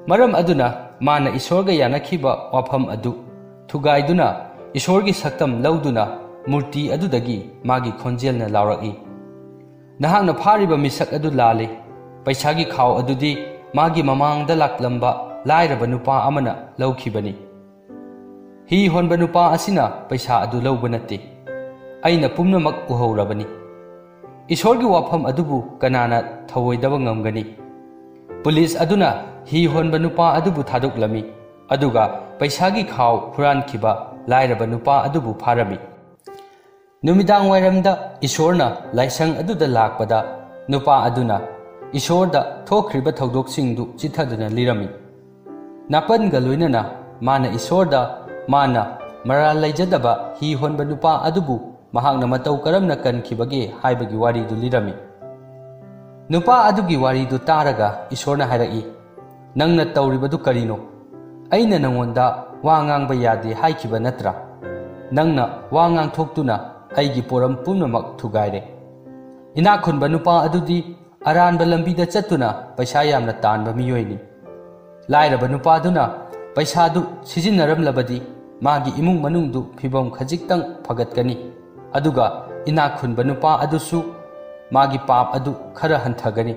ꯃꯔꯝ ꯑꯗꯨꯅ ꯃꯥꯅ ꯏꯁꯣꯔꯒ ꯌꯥꯅꯈꯤꯕ ꯋꯥꯐꯝ ꯑꯗꯨ ꯊꯨꯒꯥꯏꯗꯨꯅ ꯏꯁꯣꯔꯒꯤ ꯁꯛꯇꯝ ꯂꯧꯗꯨꯅ ꯃꯨꯔꯇꯤ ꯑꯗꯨꯗꯒꯤ ꯃꯥꯒꯤ ꯈꯣꯟꯖꯦꯜꯅ ꯂꯥꯎꯔꯛꯏ, "ꯅꯍꯥꯛꯅ ꯐꯥꯔꯤꯕ ꯃꯤꯁꯛ ꯑꯗꯨ ꯂꯥꯜꯂꯤ꯫ ꯄꯩꯁꯥꯒꯤ ꯈꯥꯎ ꯑꯗꯨꯗꯤ ꯃꯥꯒꯤ ꯃꯃꯥꯡꯗ ꯂꯥꯛꯂꯝꯕ ꯂꯥꯏꯔꯕ ꯅꯨꯄꯥ ꯑꯃꯅ ꯂꯧꯈꯤꯕꯅꯤ꯫ ꯍꯤ ꯍꯣꯟꯕ ꯅꯨꯄꯥ ꯑꯁꯤꯅ ꯄꯩꯁꯥ ꯑꯗꯨ ꯂꯧꯕ ꯅꯠꯇꯦ꯫ ꯑꯩꯅ ꯄꯨꯝꯅꯃꯛ ꯎꯍꯧꯔꯕꯅꯤ꯫ ꯏꯁꯣꯔꯒꯤ ꯋꯥꯐꯝ ꯑꯗꯨꯕꯨ ꯀꯅꯥꯅ ꯊꯧꯑꯣꯏꯗꯕ ꯉꯝꯒꯅꯤ?" ꯄꯨꯂꯤꯁ ꯑꯗꯨꯅ ꯍꯤ ꯍꯣꯟꯕ ꯅꯨꯄꯥ ꯑꯗꯨꯕꯨ ꯊꯥꯗꯣꯛꯂꯝꯃꯤ, ꯑꯗꯨꯒ ꯄꯩꯁꯥꯒꯤ ꯈꯥꯎ ꯍꯨꯔꯥꯟꯈꯤꯕ ꯂꯥꯏꯔꯕ ꯅꯨꯄꯥ ꯑꯗꯨꯕꯨ ꯐꯥꯔꯝꯃꯤ꯫ ꯅꯨꯃꯤꯗꯥꯡ ꯋꯥꯏꯔꯝꯗ ꯏꯁꯣꯔꯅ ꯂꯥꯏꯁꯪ ꯑꯗꯨꯗ ꯂꯥꯛꯄꯗ, ꯅꯨꯄꯥ ꯑꯗꯨꯅ ꯏꯁꯣꯔꯗ ꯊꯣꯛꯈ꯭ꯔꯤꯕ ꯊꯧꯗꯣꯛꯁꯤꯡꯗꯨ ꯆꯤꯊꯗꯨꯅ ꯂꯤꯔꯝꯃꯤ꯫ ꯅꯥꯄꯟꯒ ꯂꯣꯏꯅꯅ ꯃꯥꯅ ꯏꯁꯣꯔꯗ ꯃꯥꯅ ꯃꯔꯥꯜ ꯂꯩꯖꯗꯕ ꯍꯤ ꯍꯣꯟꯕ ꯅꯨꯄꯥ ꯑꯗꯨꯕꯨ ꯃꯍꯥꯛꯅ ꯃꯇꯧ ꯀꯔꯝꯅ ꯀꯟꯈꯤꯕꯒꯦ ꯍꯥꯏꯕꯒꯤ ꯋꯥꯔꯤꯗꯨ ꯂꯤꯔꯝꯃꯤ꯫ ꯅꯨꯄꯥ ꯑꯗꯨꯒꯤ ꯋꯥꯔꯤꯗꯨ ꯇꯥꯔꯒ ꯏꯁꯣꯔꯅ ꯍꯥꯏꯔꯛꯏ, "ꯅꯪꯅ ꯇꯧꯔꯤꯕꯗꯨ ꯀꯔꯤꯅꯣ? ꯑꯩꯅ ꯅꯉꯣꯟꯗ ꯋꯥ ꯉꯥꯡꯕ ꯌꯥꯗꯦ ꯍꯥꯏꯈꯤꯕ ꯅꯠꯇ꯭ꯔꯥ? ꯅꯪꯅ ꯋꯥ ꯉꯥꯡꯊꯣꯛꯇꯨꯅ ꯑꯩꯒꯤ ꯄꯣꯔꯝ ꯄꯨꯝꯅꯃꯛ ꯊꯨꯒꯥꯏꯔꯦ꯫" ꯏꯅꯥꯛ ꯈꯨꯟꯕ ꯅꯨꯄꯥ ꯑꯗꯨꯗꯤ ꯑꯔꯥꯟꯕ ꯂꯝꯕꯤꯗ ꯆꯠꯇꯨꯅ ꯄꯩꯁꯥ ꯌꯥꯝꯅ ꯇꯥꯟꯕ ꯃꯤꯑꯣꯏꯅꯤ꯫ ꯂꯥꯏꯔꯕ ꯅꯨꯄꯥꯗꯨꯅ ꯄꯩꯁꯥꯗꯨ ꯁꯤꯖꯤꯟꯅꯔꯝꯂꯕꯗꯤ ꯃꯥꯒꯤ ꯏꯃꯨꯡ ꯃꯅꯨꯡꯗꯨ ꯐꯤꯕꯝ ꯈꯖꯤꯛꯇꯪ ꯐꯒꯠꯀꯅꯤ, ꯑꯗꯨꯒ ꯏꯅꯥꯛ ꯈꯨꯟꯕ ꯅꯨꯄꯥ ꯑꯗꯨꯁꯨ ꯃꯥꯒꯤ ꯄꯥꯞ ꯑꯗꯨ ꯈꯔ ꯍꯟꯊꯒꯅꯤ꯫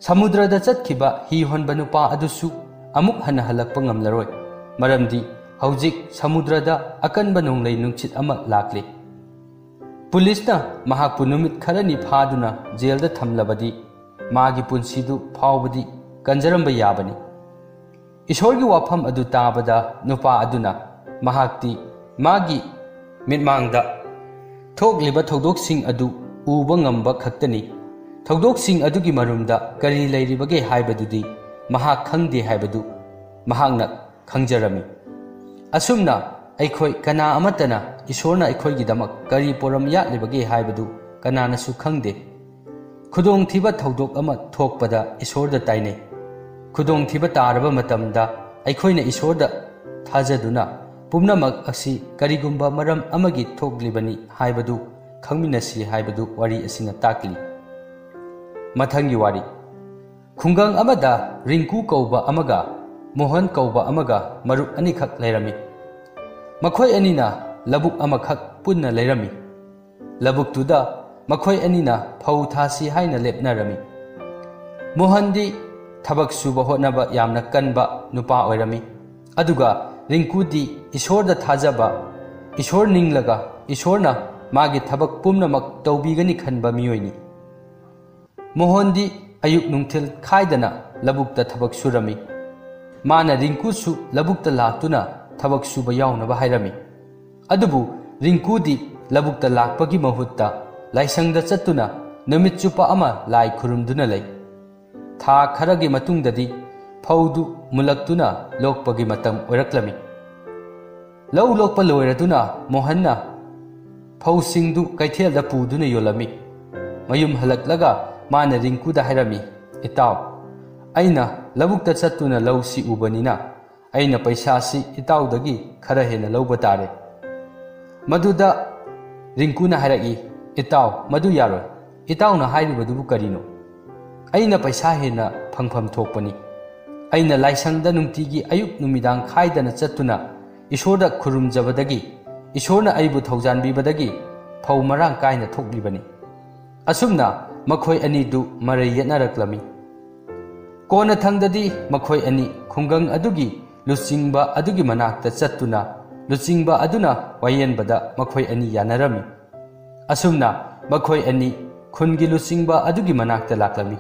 ꯁꯃꯨꯗ꯭ꯔꯗ ꯆꯠꯈꯤꯕ ꯍꯤ ꯍꯣꯟꯕ ꯅꯨꯄꯥ ꯑꯗꯨꯁꯨ ꯑꯃꯨꯛ ꯍꯟꯅ ꯍꯜꯂꯛꯄ ꯉꯝꯂꯔꯣꯏ, ꯃꯔꯝꯗꯤ ꯍꯧꯖꯤꯛ ꯁꯃꯨꯗ꯭ꯔꯗ ꯑꯀꯟꯕ ꯅꯣꯡꯂꯩ ꯅꯨꯡꯁꯤꯠ ꯑꯃ ꯂꯥꯛꯂꯤ꯫ ꯄꯨꯂꯤꯁꯅ ꯃꯍꯥꯛꯄꯨ ꯅꯨꯃꯤꯠ ꯈꯔꯅꯤ ꯐꯥꯗꯨꯅ ꯖꯦꯜꯗ ꯊꯝꯂꯕꯗꯤ ꯃꯥꯒꯤ ꯄꯨꯟꯁꯤꯗꯨ ꯐꯥꯎꯕꯗꯤ ꯀꯟꯖꯔꯝꯕ ꯌꯥꯕꯅꯤ꯫ ꯏꯁꯣꯔꯒꯤ ꯋꯥꯐꯝ ꯑꯗꯨ ꯇꯥꯕꯗ ꯅꯨꯄꯥ ꯑꯗꯨꯅ ꯃꯍꯥꯛꯇꯤ ꯃꯥꯒꯤ ꯃꯤꯠꯃꯥꯡꯗ ꯊꯣꯛꯂꯤꯕ ꯊꯧꯗꯣꯛꯁꯤꯡ ꯑꯗꯨ ꯎꯕ ꯉꯝꯕ ꯈꯛꯇꯅꯤ꯫ ꯊꯧꯗꯣꯛꯁꯤꯡ ꯑꯗꯨꯒꯤ ꯃꯔꯨꯝꯗ ꯀꯔꯤ ꯂꯩꯔꯤꯕꯒꯦ ꯍꯥꯏꯕꯗꯨꯗꯤ ꯃꯍꯥꯛ ꯈꯪꯗꯦ ꯍꯥꯏꯕꯗꯨ ꯃꯍꯥꯛꯅ ꯈꯪꯖꯔꯝꯃꯤ꯫ ꯑꯁꯨꯝꯅ ꯑꯩꯈꯣꯏ ꯀꯅꯥ ꯑꯃꯠꯇꯅ ꯏꯁꯣꯔꯅ ꯑꯩꯈꯣꯏꯒꯤꯗꯃꯛ ꯀꯔꯤ ꯄꯣꯔꯝ ꯌꯥꯠꯂꯤꯕꯒꯦ ꯍꯥꯏꯕꯗꯨ ꯀꯅꯥꯅꯁꯨ ꯈꯪꯗꯦ꯫ ꯈꯨꯗꯣꯡꯊꯤꯕ ꯊꯧꯗꯣꯛ ꯑꯃ ꯊꯣꯛꯄꯗ ꯏꯁꯣꯔꯗ ꯇꯥꯏꯅꯩ꯫ ꯈꯨꯗꯣꯡꯊꯤꯕ ꯇꯥꯔꯕ ꯃꯇꯝꯗ ꯑꯩꯈꯣꯏꯅ ꯏꯁꯣꯔꯗ ꯊꯥꯖꯗꯨꯅ ꯄꯨꯝꯅꯃꯛ ꯑꯁꯤ ꯀꯔꯤꯒꯨꯝꯕ ꯃꯔꯝ ꯑꯃꯒꯤ ꯊꯣꯛꯂꯤꯕꯅꯤ ꯍꯥꯏꯕꯗꯨ ꯈꯪꯃꯤꯟꯅꯁꯤ ꯍꯥꯏꯕꯗꯨ ꯋꯥꯔꯤ ꯑꯁꯤꯅ ꯇꯥꯛꯂꯤ꯫ ꯃꯊꯪꯒꯤ ꯋꯥꯔꯤ꯫ ꯈꯨꯡꯒꯪ ꯑꯃꯗ ꯔꯤꯡꯀꯨ ꯀꯧꯕ ꯑꯃꯒ ꯃꯣꯍꯟ ꯀꯧꯕ ꯑꯃꯒ ꯃꯔꯨꯞ ꯑꯅꯤꯈꯛ ꯂꯩꯔꯝꯃꯤ꯫ ꯃꯈꯣꯏ ꯑꯅꯤꯅ ꯂꯧꯕꯨꯛ ꯑꯃꯈꯛ ꯄꯨꯟꯅ ꯂꯩꯔꯝꯃꯤ꯫ ꯂꯧꯕꯨꯛꯇꯨꯗ ꯃꯈꯣꯏ ꯑꯅꯤꯅ ꯐꯧ ꯊꯥꯁꯤ ꯍꯥꯏꯅ ꯂꯦꯞꯅꯔꯝꯃꯤ꯫ ꯃꯣꯍꯟꯗꯤ ꯊꯕꯛ ꯁꯨꯕ ꯍꯣꯠꯅꯕ ꯌꯥꯝꯅ ꯀꯟꯕ ꯅꯨꯄꯥ ꯑꯣꯏꯔꯝꯃꯤ꯫ ꯑꯗꯨꯒ ꯔꯤꯡꯀꯨꯗꯤ ꯏꯁꯣꯔꯗ ꯊꯥꯖꯕ, ꯏꯁꯣꯔ ꯅꯤꯡꯂꯒ ꯏꯁꯣꯔꯅ ꯃꯥꯒꯤ ꯊꯕꯛ ꯄꯨꯝꯅꯃꯛ ꯇꯧꯕꯤꯒꯅꯤ ꯈꯟꯕ ꯃꯤꯑꯣꯏꯅꯤ꯫ ꯃꯣꯍꯟꯗꯤ ꯑꯌꯨꯛ ꯅꯨꯡꯊꯤꯜ ꯈꯥꯏꯗꯅ ꯂꯧꯕꯨꯛꯇ ꯊꯕꯛ ꯁꯨꯔꯝꯃꯤ꯫ ꯃꯥꯅ ꯔꯤꯡꯀꯨꯁꯨ ꯂꯧꯕꯨꯛꯇ ꯂꯥꯛꯇꯨꯅ ꯊꯕꯛ ꯁꯨꯕ ꯌꯥꯎꯅꯕ ꯍꯥꯏꯔꯝꯃꯤ꯫ ꯑꯗꯨꯕꯨ ꯔꯤꯡꯀꯨꯗꯤ ꯂꯧꯕꯨꯛꯇ ꯂꯥꯛꯄꯒꯤ ꯃꯍꯨꯠꯇ ꯂꯥꯏꯁꯪꯗ ꯆꯠꯇꯨꯅ ꯅꯨꯃꯤꯠ ꯆꯨꯞꯄ ꯑꯃ ꯂꯥꯏ ꯈꯨꯔꯨꯝꯗꯨꯅ ꯂꯩ꯫ ꯊꯥ ꯈꯔꯒꯤ ꯃꯇꯨꯡꯗꯗꯤ ꯐꯧꯗꯨ ꯃꯨꯜꯂꯛꯇꯨꯅ ꯂꯣꯛꯄꯒꯤ ꯃꯇꯝ ꯑꯣꯏꯔꯛꯂꯝꯃꯤ꯫ ꯂꯧ ꯂꯣꯛꯄ ꯂꯣꯏꯔꯗꯨꯅ ꯃꯣꯍꯟꯅ ꯐꯧꯁꯤꯡꯗꯨ ꯀꯩꯊꯦꯜꯗ ꯄꯨꯗꯨꯅ ꯌꯣꯜꯂꯝꯃꯤ꯫ ꯃꯌꯨꯝ ꯍꯜꯂꯛꯂꯒ ꯃꯥꯅ ꯔꯤꯡꯀꯨꯗ ꯍꯥꯏꯔꯝꯃꯤ, "ꯏꯇꯥꯎ, ꯑꯩꯅ ꯂꯧꯕꯨꯛꯇ ꯆꯠꯇꯨꯅ ꯂꯧꯁꯤ ꯎꯕꯅꯤꯅ ꯑꯩꯅ ꯄꯩꯁꯥꯁꯤ ꯏꯇꯥꯎꯗꯒꯤ ꯈꯔ ꯍꯦꯟꯅ ꯂꯧꯕ ꯇꯥꯔꯦ"꯫ ꯃꯗꯨꯗ ꯔꯤꯡꯀꯨꯅ ꯍꯥꯏꯔꯛꯏ, "ꯏꯇꯥꯎ, ꯃꯗꯨ ꯌꯥꯔꯣꯏ꯫ ꯏꯇꯥꯎꯅ ꯍꯥꯏꯔꯤꯕꯗꯨꯕꯨ ꯀꯔꯤꯅꯣ? ꯑꯩꯅ ꯄꯩꯁꯥ ꯍꯦꯟꯅ ꯐꯪꯐꯝ ꯊꯣꯛꯄꯅꯤ꯫ ꯑꯩꯅ ꯂꯥꯏꯁꯪꯗ ꯅꯨꯡꯇꯤꯒꯤ ꯑꯌꯨꯛ ꯅꯨꯃꯤꯗꯥꯡ ꯈꯥꯏꯗꯅ ꯆꯠꯇꯨꯅ ꯏꯁꯣꯔꯗ ꯈꯨꯔꯨꯝꯖꯕꯗꯒꯤ, ꯏꯁꯣꯔꯅ ꯑꯩꯕꯨ ꯊꯧꯖꯥꯟꯕꯤꯕꯗꯒꯤ ꯐꯧ ꯃꯔꯥꯡ ꯀꯥꯏꯅ ꯊꯣꯛꯂꯤꯕꯅꯤ"꯫ ꯑꯁꯨꯝꯅ ꯃꯈꯣꯏ ꯑꯅꯤꯗꯨ ꯃꯔꯩ ꯌꯦꯠꯅꯔꯛꯂꯝꯃꯤ꯫ ꯀꯣꯟꯅꯊꯪꯗꯗꯤ ꯃꯈꯣꯏ ꯑꯅꯤ ꯈꯨꯡꯒꯪ ꯑꯗꯨꯒꯤ ꯂꯨꯆꯤꯡꯕ ꯑꯗꯨꯒꯤ ꯃꯅꯥꯛꯇ ꯆꯠꯇꯨꯅ, ꯂꯨꯆꯤꯡꯕ ꯑꯗꯨꯅ ꯋꯥꯌꯦꯟꯕꯗ ꯃꯈꯣꯏ ꯑꯅꯤ ꯌꯥꯅꯔꯝꯃꯤ꯫ ꯑꯁꯨꯝꯅ ꯃꯈꯣꯏ ꯑꯅꯤ ꯈꯨꯟꯒꯤ ꯂꯨꯆꯤꯡꯕ ꯑꯗꯨꯒꯤ ꯃꯅꯥꯛꯇ ꯂꯥꯛꯂꯝꯃꯤ꯫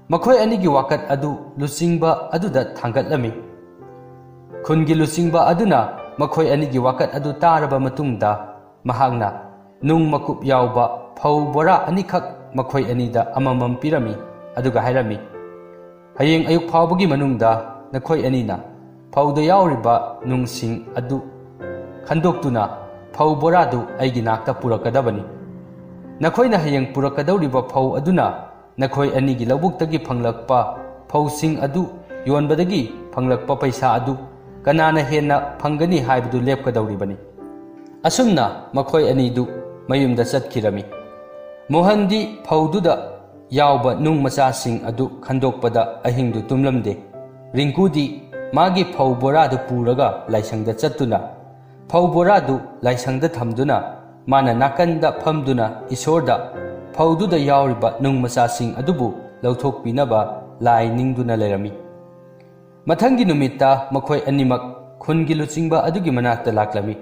ꯃꯈꯣꯏ ꯑꯅꯤꯒꯤ ꯋꯥꯀꯠ ꯑꯗꯨ ꯂꯨꯆꯤꯡꯕ ꯑꯗꯨꯗ ꯊꯥꯡꯒꯠꯂꯝꯃꯤ꯫ ꯈꯨꯟꯒꯤ ꯂꯨꯆꯤꯡꯕ ꯑꯗꯨꯅ ꯃꯈꯣꯏ ꯑꯅꯤꯒꯤ ꯋꯥꯀꯠ ꯑꯗꯨ ꯇꯥꯔꯕ ꯃꯇꯨꯡꯗ, ꯃꯍꯥꯛꯅ ꯅꯨꯡ ꯃꯀꯨꯞ ꯌꯥꯎꯕ ꯐꯧ ꯕꯣꯔꯥ ꯑꯅꯤꯈꯛ ꯃꯈꯣꯏ ꯑꯅꯤꯗ ꯑꯃꯃꯝ ꯄꯤꯔꯝꯃꯤ, ꯑꯗꯨꯒ ꯍꯥꯏꯔꯝꯃꯤ, "ꯍꯌꯦꯡ ꯑꯌꯨꯛ ꯐꯥꯎꯕꯒꯤ ꯃꯅꯨꯡꯗ ꯅꯈꯣꯏ ꯑꯅꯤꯅ ꯐꯧꯗ ꯌꯥꯎꯔꯤꯕ ꯅꯨꯡꯁꯤꯡ ꯑꯗꯨ ꯈꯟꯗꯣꯛꯇꯨꯅ ꯐꯧ ꯕꯣꯔꯥꯗꯨ ꯑꯩꯒꯤ ꯅꯥꯛꯇ ꯄꯨꯔꯛꯀꯗꯕꯅꯤ꯫ ꯅꯈꯣꯏꯅ ꯍꯌꯦꯡ ꯄꯨꯔꯛꯀꯗꯧꯔꯤꯕ ꯐꯧ ꯑꯗꯨꯅ ꯅꯈꯣꯏ ꯑꯅꯤꯒꯤ ꯂꯧꯕꯨꯛꯇꯒꯤ ꯐꯪꯂꯛꯄ ꯐꯧꯁꯤꯡ ꯑꯗꯨ ꯌꯣꯟꯕꯗꯒꯤ ꯐꯪꯂꯛꯄ ꯄꯩꯁꯥ ꯑꯗꯨ ꯀꯅꯥꯅ ꯍꯦꯟꯅ ꯐꯪꯒꯅꯤ ꯍꯥꯏꯕꯗꯨ ꯂꯦꯞꯀꯗꯧꯔꯤꯕꯅꯤ꯫" ꯑꯁꯨꯝꯅ ꯃꯈꯣꯏ ꯑꯅꯤꯗꯨ ꯃꯌꯨꯝꯗ ꯆꯠꯈꯤꯔꯝꯃꯤ꯫ ꯃꯣꯍꯟꯗꯤ ꯐꯧꯗꯨꯗ ꯌꯥꯎꯕ ꯅꯨꯡ ꯃꯆꯥꯁꯤꯡ ꯑꯗꯨ ꯈꯟꯗꯣꯛꯄꯗ ꯑꯍꯤꯡꯗꯨ ꯇꯨꯝꯂꯝꯗꯦ꯫ ꯔꯤꯡꯀꯨꯗꯤ ꯃꯥꯒꯤ ꯐꯧ ꯕꯣꯔꯥꯗꯨ ꯄꯨꯔꯒ ꯂꯥꯏꯁꯪꯗ ꯆꯠꯇꯨꯅ ꯐꯧ ꯕꯣꯔꯥꯗꯨ ꯂꯥꯏꯁꯪꯗ ꯊꯝꯗꯨꯅ ꯃꯥꯅ ꯅꯥꯀꯟꯗ ꯐꯝꯗꯨꯅ ꯏꯁꯣꯔꯗ ꯐꯧꯗꯨꯗ ꯌꯥꯎꯔꯤꯕ ꯅꯨꯡ ꯃꯆꯥꯁꯤꯡ ꯑꯗꯨꯕꯨ ꯂꯧꯊꯣꯛꯄꯤꯅꯕ ꯂꯥꯏ ꯅꯤꯡꯗꯨꯅ ꯂꯩꯔꯝꯃꯤ꯫ ꯃꯊꯪꯒꯤ ꯅꯨꯃꯤꯠꯇ ꯃꯈꯣꯏ ꯑꯅꯤꯃꯛ ꯈꯨꯟꯒꯤ ꯂꯨꯆꯤꯡꯕ ꯑꯗꯨꯒꯤ ꯃꯅꯥꯛꯇ ꯂꯥꯛꯂꯝꯃꯤ꯫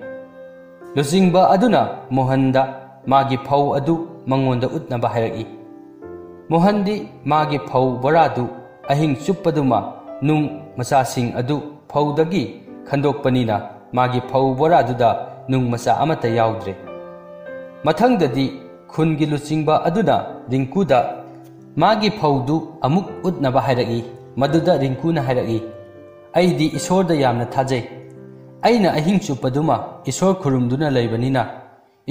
ꯂꯨꯆꯤꯡꯕ ꯑꯗꯨꯅ ꯃꯣꯍꯟꯗ ꯃꯥꯒꯤ ꯐꯧ ꯑꯗꯨ ꯃꯉꯣꯟꯗ ꯎꯠꯅꯕ ꯍꯥꯏꯔꯛꯏ꯫ ꯃꯣꯍꯟꯗꯤ ꯃꯥꯒꯤ ꯐꯧ ꯕꯣꯔꯥꯗꯨ ꯑꯍꯤꯡ ꯆꯨꯞꯄꯗꯨꯃ ꯅꯨꯡ ꯃꯆꯥꯁꯤꯡ ꯑꯗꯨ ꯐꯧꯗꯒꯤ ꯈꯟꯗꯣꯛꯄꯅꯤꯅ ꯃꯥꯒꯤ ꯐꯧ ꯕꯣꯔꯥꯗꯨꯗ ꯅꯨꯡ ꯃꯆꯥ ꯑꯃꯠꯇ ꯌꯥꯎꯗ꯭ꯔꯦ꯫ ꯃꯊꯪꯗꯗꯤ ꯈꯨꯟꯒꯤ ꯂꯨꯆꯤꯡꯕ ꯑꯗꯨꯅ ꯔꯤꯡꯀꯨꯗ ꯃꯥꯒꯤ ꯐꯧꯗꯨ ꯑꯃꯨꯛ ꯎꯠꯅꯕ ꯍꯥꯏꯔꯛꯏ꯫ ꯃꯗꯨꯗ ꯔꯤꯡꯀꯨꯅ ꯍꯥꯏꯔꯛꯏ, "ꯑꯩꯗꯤ ꯏꯁꯣꯔꯗ ꯌꯥꯝꯅ ꯊꯥꯖꯩ꯫ ꯑꯩꯅ ꯑꯍꯤꯡ ꯆꯨꯞꯄꯗꯨꯃ ꯏꯁꯣꯔ ꯈꯨꯔꯨꯝꯗꯨꯅ ꯂꯩꯕꯅꯤꯅ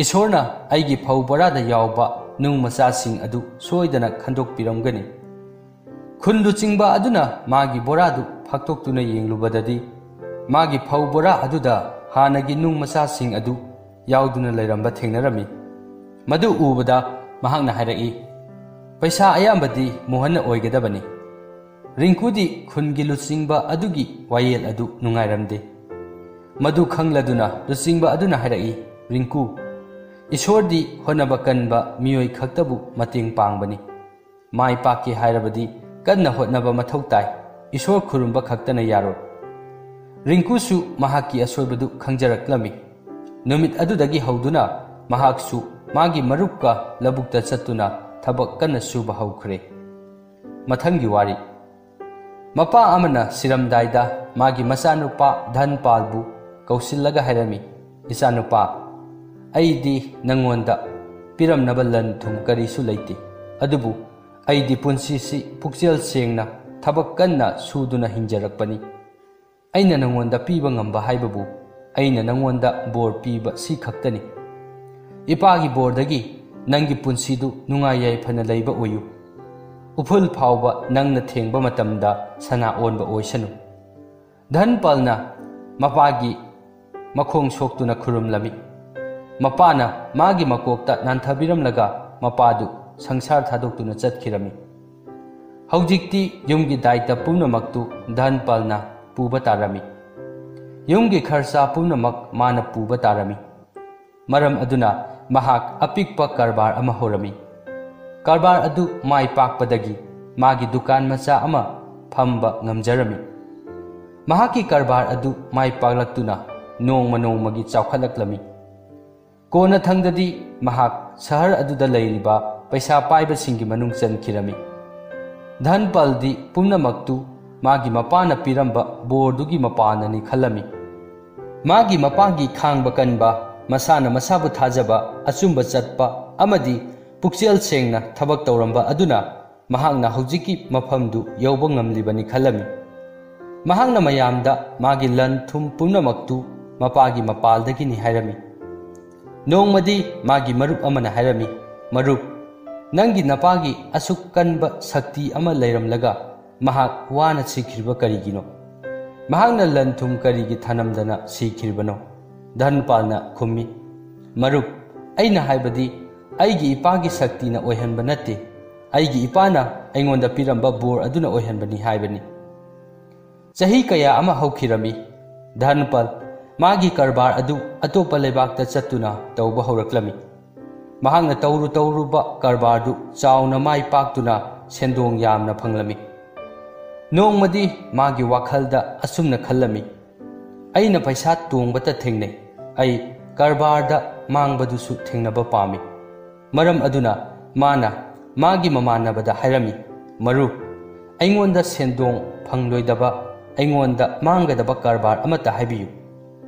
ꯏꯁꯣꯔꯅ ꯑꯩꯒꯤ ꯐꯧ ꯕꯣꯔꯥꯗ ꯌꯥꯎꯕ ꯅꯨꯡ ꯃꯆꯥꯁꯤꯡ ꯑꯗꯨ ꯁꯣꯏꯗꯅ ꯈꯟꯗꯣꯛꯄꯤꯔꯝꯒꯅꯤ꯫" ꯈꯨꯟ ꯂꯨꯆꯤꯡꯕ ꯑꯗꯨꯅ ꯃꯥꯒꯤ ꯕꯣꯔꯥꯗꯨ ꯐꯥꯛꯇꯣꯛꯇꯨꯅ ꯌꯦꯡꯂꯨꯕꯗꯗꯤ, ꯃꯥꯒꯤ ꯐꯧ ꯕꯣꯔꯥ ꯑꯗꯨꯗ ꯍꯥꯟꯅꯒꯤ ꯅꯨꯡ ꯃꯆꯥꯁꯤꯡ ꯑꯗꯨ ꯌꯥꯎꯗꯨꯅ ꯂꯩꯔꯝꯕ ꯊꯦꯡꯅꯔꯝꯃꯤ꯫ ꯃꯗꯨ ꯎꯕꯗ ꯃꯍꯥꯛꯅ ꯍꯥꯏꯔꯛꯏ, "ꯄꯩꯁꯥ ꯑꯌꯥꯝꯕꯗꯤ ꯃꯣꯍꯟꯅ ꯑꯣꯏꯒꯗꯕꯅꯤ꯫" ꯔꯤꯡꯀꯨꯗꯤ ꯈꯨꯟꯒꯤ ꯂꯨꯆꯤꯡꯕ ꯑꯗꯨꯒꯤ ꯋꯥꯌꯦꯜ ꯑꯗꯨ ꯅꯨꯡꯉꯥꯏꯔꯝꯗꯦ꯫ ꯃꯗꯨ ꯈꯪꯂꯗꯨꯅ ꯂꯨꯆꯤꯡꯕ ꯑꯗꯨꯅ ꯍꯥꯏꯔꯛꯏ, "ꯔꯤꯡꯀꯨ, ꯏꯁꯣꯔꯗꯤ ꯍꯣꯠꯅꯕ ꯀꯟꯕ ꯃꯤꯑꯣꯏ ꯈꯛꯇꯕꯨ ꯃꯇꯦꯡ ꯄꯥꯡꯕꯅꯤ꯫ ꯃꯥꯏ ꯄꯥꯛꯀꯦ ꯍꯥꯏꯔꯕꯗꯤ ꯀꯟꯅ ꯍꯣꯠꯅꯕ ꯃꯊꯧ ꯇꯥꯏ꯫ ꯏꯁꯣꯔ ꯈꯨꯔꯨꯝꯕ ꯈꯛꯇꯅ ꯌꯥꯔꯣꯏ꯫ ꯔꯤꯡꯀꯨꯁꯨ ꯃꯍꯥꯛꯀꯤ ꯑꯁꯣꯏꯕꯗꯨ ꯈꯪꯖꯔꯛꯂꯝꯃꯤ꯫ ꯅꯨꯃꯤꯠ ꯑꯗꯨꯗꯒꯤ ꯍꯧꯗꯨꯅ ꯃꯍꯥꯛꯁꯨ ꯃꯥꯒꯤ ꯃꯔꯨꯞꯀ ꯂꯧꯕꯨꯛꯇ ꯆꯠꯇꯨꯅ ꯊꯕꯛ ꯀꯟꯅ ꯁꯨꯕ ꯍꯧꯈ꯭ꯔꯦ꯫ ꯃꯊꯪꯒꯤ ꯋꯥꯔꯤ꯫ ꯃꯄꯥ ꯑꯃꯅ ꯁꯤꯔꯝꯗꯥꯏꯗ ꯃꯥꯒꯤ ꯃꯆꯥꯅꯨꯄꯥ ꯙꯟꯄꯥꯜꯕꯨ ꯀꯧꯁꯤꯜꯂꯒ ꯍꯥꯏꯔꯝꯃꯤ, "ꯏꯆꯥꯅꯨꯄꯥ, ꯑꯩꯗꯤ ꯅꯪꯉꯣꯟꯗ ꯄꯤꯔꯝꯅꯕ ꯂꯟ ꯊꯨꯝ ꯀꯔꯤꯁꯨ ꯂꯩꯇꯦ, ꯑꯗꯨꯕꯨ ꯑꯩꯗꯤ ꯄꯨꯟꯁꯤꯁꯤ ꯄꯨꯛꯆꯦꯜ ꯁꯦꯡꯅ ꯊꯕꯛ ꯀꯟꯅ ꯁꯨꯗꯨꯅ ꯍꯤꯡꯖꯔꯛꯄꯅꯤ꯫ ꯑꯩꯅ ꯅꯪꯉꯣꯟꯗ ꯄꯤꯕ ꯉꯝꯕ ꯍꯥꯏꯕꯕꯨ ꯑꯩꯅ ꯅꯪꯉꯣꯟꯗ ꯕꯣꯔ ꯄꯤꯕ ꯁꯤ ꯈꯛꯇꯅꯤ꯫ ꯏꯄꯥꯒꯤ ꯕꯣꯔꯗꯒꯤ ꯅꯪꯒꯤ ꯄꯨꯟꯁꯤꯗꯨ ꯅꯨꯡꯉꯥꯏ ꯌꯥꯏꯐꯅ ꯂꯩꯕ ꯑꯣꯏꯌꯨ꯫ ꯎꯐꯨꯜ ꯐꯥꯎꯕ ꯅꯪꯅ ꯊꯦꯡꯕ ꯃꯇꯝꯗ ꯁꯅꯥ ꯑꯣꯟꯕ ꯑꯣꯏꯁꯅꯨ"꯫ ꯙꯟꯄꯥꯜꯅ ꯃꯄꯥꯒꯤ ꯃꯈꯣꯡ ꯁꯣꯛꯇꯨꯅ ꯈꯨꯔꯨꯝꯂꯝꯃꯤ꯫ ꯃꯄꯥꯅ ꯃꯥꯒꯤ ꯃꯀꯣꯛꯇ ꯅꯥꯟꯊꯕꯤꯔꯝꯂꯒ ꯃꯄꯥꯗꯨ ꯁꯪꯁꯥꯔ ꯊꯥꯗꯣꯛꯇꯨꯅ ꯆꯠꯈꯤꯔꯝꯃꯤ꯫ ꯍꯧꯖꯤꯛꯇꯤ ꯌꯨꯝꯒꯤ ꯗꯥꯏꯇ ꯄꯨꯝꯅꯃꯛꯇꯨ ꯙꯟꯄꯥꯜꯅ ꯄꯨꯕ ꯇꯥꯔꯝꯃꯤ꯫ ꯌꯨꯝꯒꯤ ꯈꯔꯆꯥ ꯄꯨꯝꯅꯃꯛ ꯃꯥꯅ ꯄꯨꯕ ꯇꯥꯔꯝꯃꯤ꯫ ꯃꯔꯝ ꯑꯗꯨꯅ ꯃꯍꯥꯛ ꯑꯄꯤꯛꯄ ꯀꯔꯕꯥꯔ ꯑꯃ ꯍꯧꯔꯝꯃꯤ꯫ ꯀꯔꯕꯥꯔ ꯑꯗꯨ ꯃꯥꯏ ꯄꯥꯛꯄꯗꯒꯤ ꯃꯥꯒꯤ ꯗꯨꯀꯥꯟ ꯃꯆꯥ ꯑꯃ ꯐꯝꯕ ꯉꯝꯖꯔꯝꯃꯤ꯫ ꯃꯍꯥꯛꯀꯤ ꯀꯔꯕꯥꯔ ꯑꯗꯨ ꯃꯥꯏ ꯄꯥꯛꯂꯛꯇꯨꯅ ꯅꯣꯡꯃ ꯅꯣꯡꯃꯒꯤ ꯆꯥꯎꯈꯠꯂꯛꯂꯝꯃꯤ꯫ ꯀꯣꯟꯅꯊꯪꯗꯗꯤ ꯃꯍꯥꯛ ꯁꯍꯔ ꯑꯗꯨꯗ ꯂꯩꯔꯤꯕ ꯄꯩꯁꯥ ꯄꯥꯏꯕꯁꯤꯡꯒꯤ ꯃꯅꯨꯡ ꯆꯟꯈꯤꯔꯝꯃꯤ꯫ ꯙꯟꯄꯥꯜꯗꯤ ꯄꯨꯝꯅꯃꯛꯇꯨ ꯃꯥꯒꯤ ꯃꯄꯥꯅ ꯄꯤꯔꯝꯕ ꯕꯣꯔꯗꯨꯒꯤ ꯃꯄꯥꯟꯅꯅꯤ ꯈꯜꯂꯝꯃꯤ꯫ ꯃꯥꯒꯤ ꯃꯄꯥꯒꯤ ꯈꯥꯡꯕ ꯀꯟꯕ, ꯃꯁꯥꯅ ꯃꯁꯥꯕꯨ ꯊꯥꯖꯕ, ꯑꯆꯨꯝꯕ ꯆꯠꯄ ꯑꯃꯗꯤ ꯄꯨꯛꯆꯦꯜ ꯁꯦꯡꯅ ꯊꯕꯛ ꯇꯧꯔꯝꯕ ꯑꯗꯨꯅ ꯃꯍꯥꯛꯅ ꯍꯧꯖꯤꯛꯀꯤ ꯃꯐꯝꯗꯨ ꯌꯧꯕ ꯉꯝꯂꯤꯕꯅꯤ ꯈꯜꯂꯝꯃꯤ꯫ ꯃꯍꯥꯛꯅ ꯃꯌꯥꯝꯗ ꯃꯥꯒꯤ ꯂꯟ ꯊꯨꯝ ꯄꯨꯝꯅꯃꯛꯇꯨ ꯃꯄꯥꯒꯤ ꯃꯄꯥꯜꯗꯒꯤꯅꯤ ꯍꯥꯏꯔꯝꯃꯤ꯫ ꯅꯣꯡꯃꯗꯤ ꯃꯥꯒꯤ ꯃꯔꯨꯞ ꯑꯃꯅ ꯍꯥꯏꯔꯝꯃꯤ, "ꯃꯔꯨꯞ, ꯅꯪꯒꯤ ꯅꯄꯥꯒꯤ ꯑꯁꯨꯛ ꯀꯟꯕ ꯁꯛꯇꯤ ꯑꯃ ꯂꯩꯔꯝꯂꯒ ꯃꯍꯥꯛ ꯋꯥꯅ ꯁꯤꯈ꯭ꯔꯤꯕ ꯀꯔꯤꯒꯤꯅꯣ? ꯃꯍꯥꯛꯅ ꯂꯟ ꯊꯨꯝ ꯀꯔꯤꯒꯤ ꯊꯅꯝꯗꯅ ꯁꯤꯈ꯭ꯔꯤꯕꯅꯣ?" ꯙꯟꯄꯥꯜꯅ ꯈꯨꯝꯃꯤ, "ꯃꯔꯨꯞ, ꯑꯩꯅ ꯍꯥꯏꯕꯗꯤ ꯑꯩꯒꯤ ꯏꯄꯥꯒꯤ ꯁꯛꯇꯤꯅ ꯑꯣꯏꯍꯟꯕ ꯅꯠꯇꯦ, ꯑꯩꯒꯤ ꯏꯄꯥꯅ ꯑꯩꯉꯣꯟꯗ ꯄꯤꯔꯝꯕ ꯕꯣꯔ ꯑꯗꯨꯅ ꯑꯣꯏꯍꯟꯕꯅꯤ ꯍꯥꯏꯕꯅꯤ"꯫ ꯆꯍꯤ ꯀꯌꯥ ꯑꯃ ꯍꯧꯈꯤꯔꯝꯃꯤ꯫ ꯙꯟꯄꯥꯜ ꯃꯥꯒꯤ ꯀꯔꯕꯥꯔ ꯑꯗꯨ ꯑꯇꯣꯞꯄ ꯂꯩꯕꯥꯛꯇ ꯆꯠꯇꯨꯅ ꯇꯧꯕ ꯍꯧꯔꯛꯂꯝꯃꯤ꯫ ꯃꯍꯥꯛꯅ ꯇꯧꯔꯨ ꯇꯧꯔꯨꯕ ꯀꯔꯕꯥꯔꯗꯨ ꯆꯥꯎꯅ ꯃꯥꯏ ꯄꯥꯛꯇꯨꯅ ꯁꯦꯟꯗꯣꯡ ꯌꯥꯝꯅ ꯐꯪꯂꯝꯃꯤ꯫ ꯅꯣꯡꯃꯗꯤ ꯃꯥꯒꯤ ꯋꯥꯈꯜꯗ ꯑꯁꯨꯝꯅ ꯈꯜꯂꯝꯃꯤ, "ꯑꯩꯅ ꯄꯩꯁꯥ ꯇꯣꯡꯕꯇ ꯊꯦꯡꯅꯩ, ꯑꯩ ꯀꯔꯕꯥꯔꯗ ꯃꯥꯡꯕꯗꯨꯁꯨ ꯊꯦꯡꯅꯕ ꯄꯥꯝꯃꯤ"꯫ ꯃꯔꯝ ꯑꯗꯨꯅ ꯃꯥꯅ ꯃꯥꯒꯤ ꯃꯃꯥꯟꯅꯕꯗ ꯍꯥꯏꯔꯝꯃꯤ, "ꯃꯔꯨꯞ, ꯑꯩꯉꯣꯟꯗ ꯁꯦꯟꯗꯣꯡ ꯐꯪꯂꯣꯏꯗꯕ, ꯑꯩꯉꯣꯟꯗ ꯃꯥꯡꯒꯗꯕ ꯀꯔꯕꯥꯔ ꯑꯃꯠꯇ ꯍꯥꯏꯕꯤꯌꯨ"꯫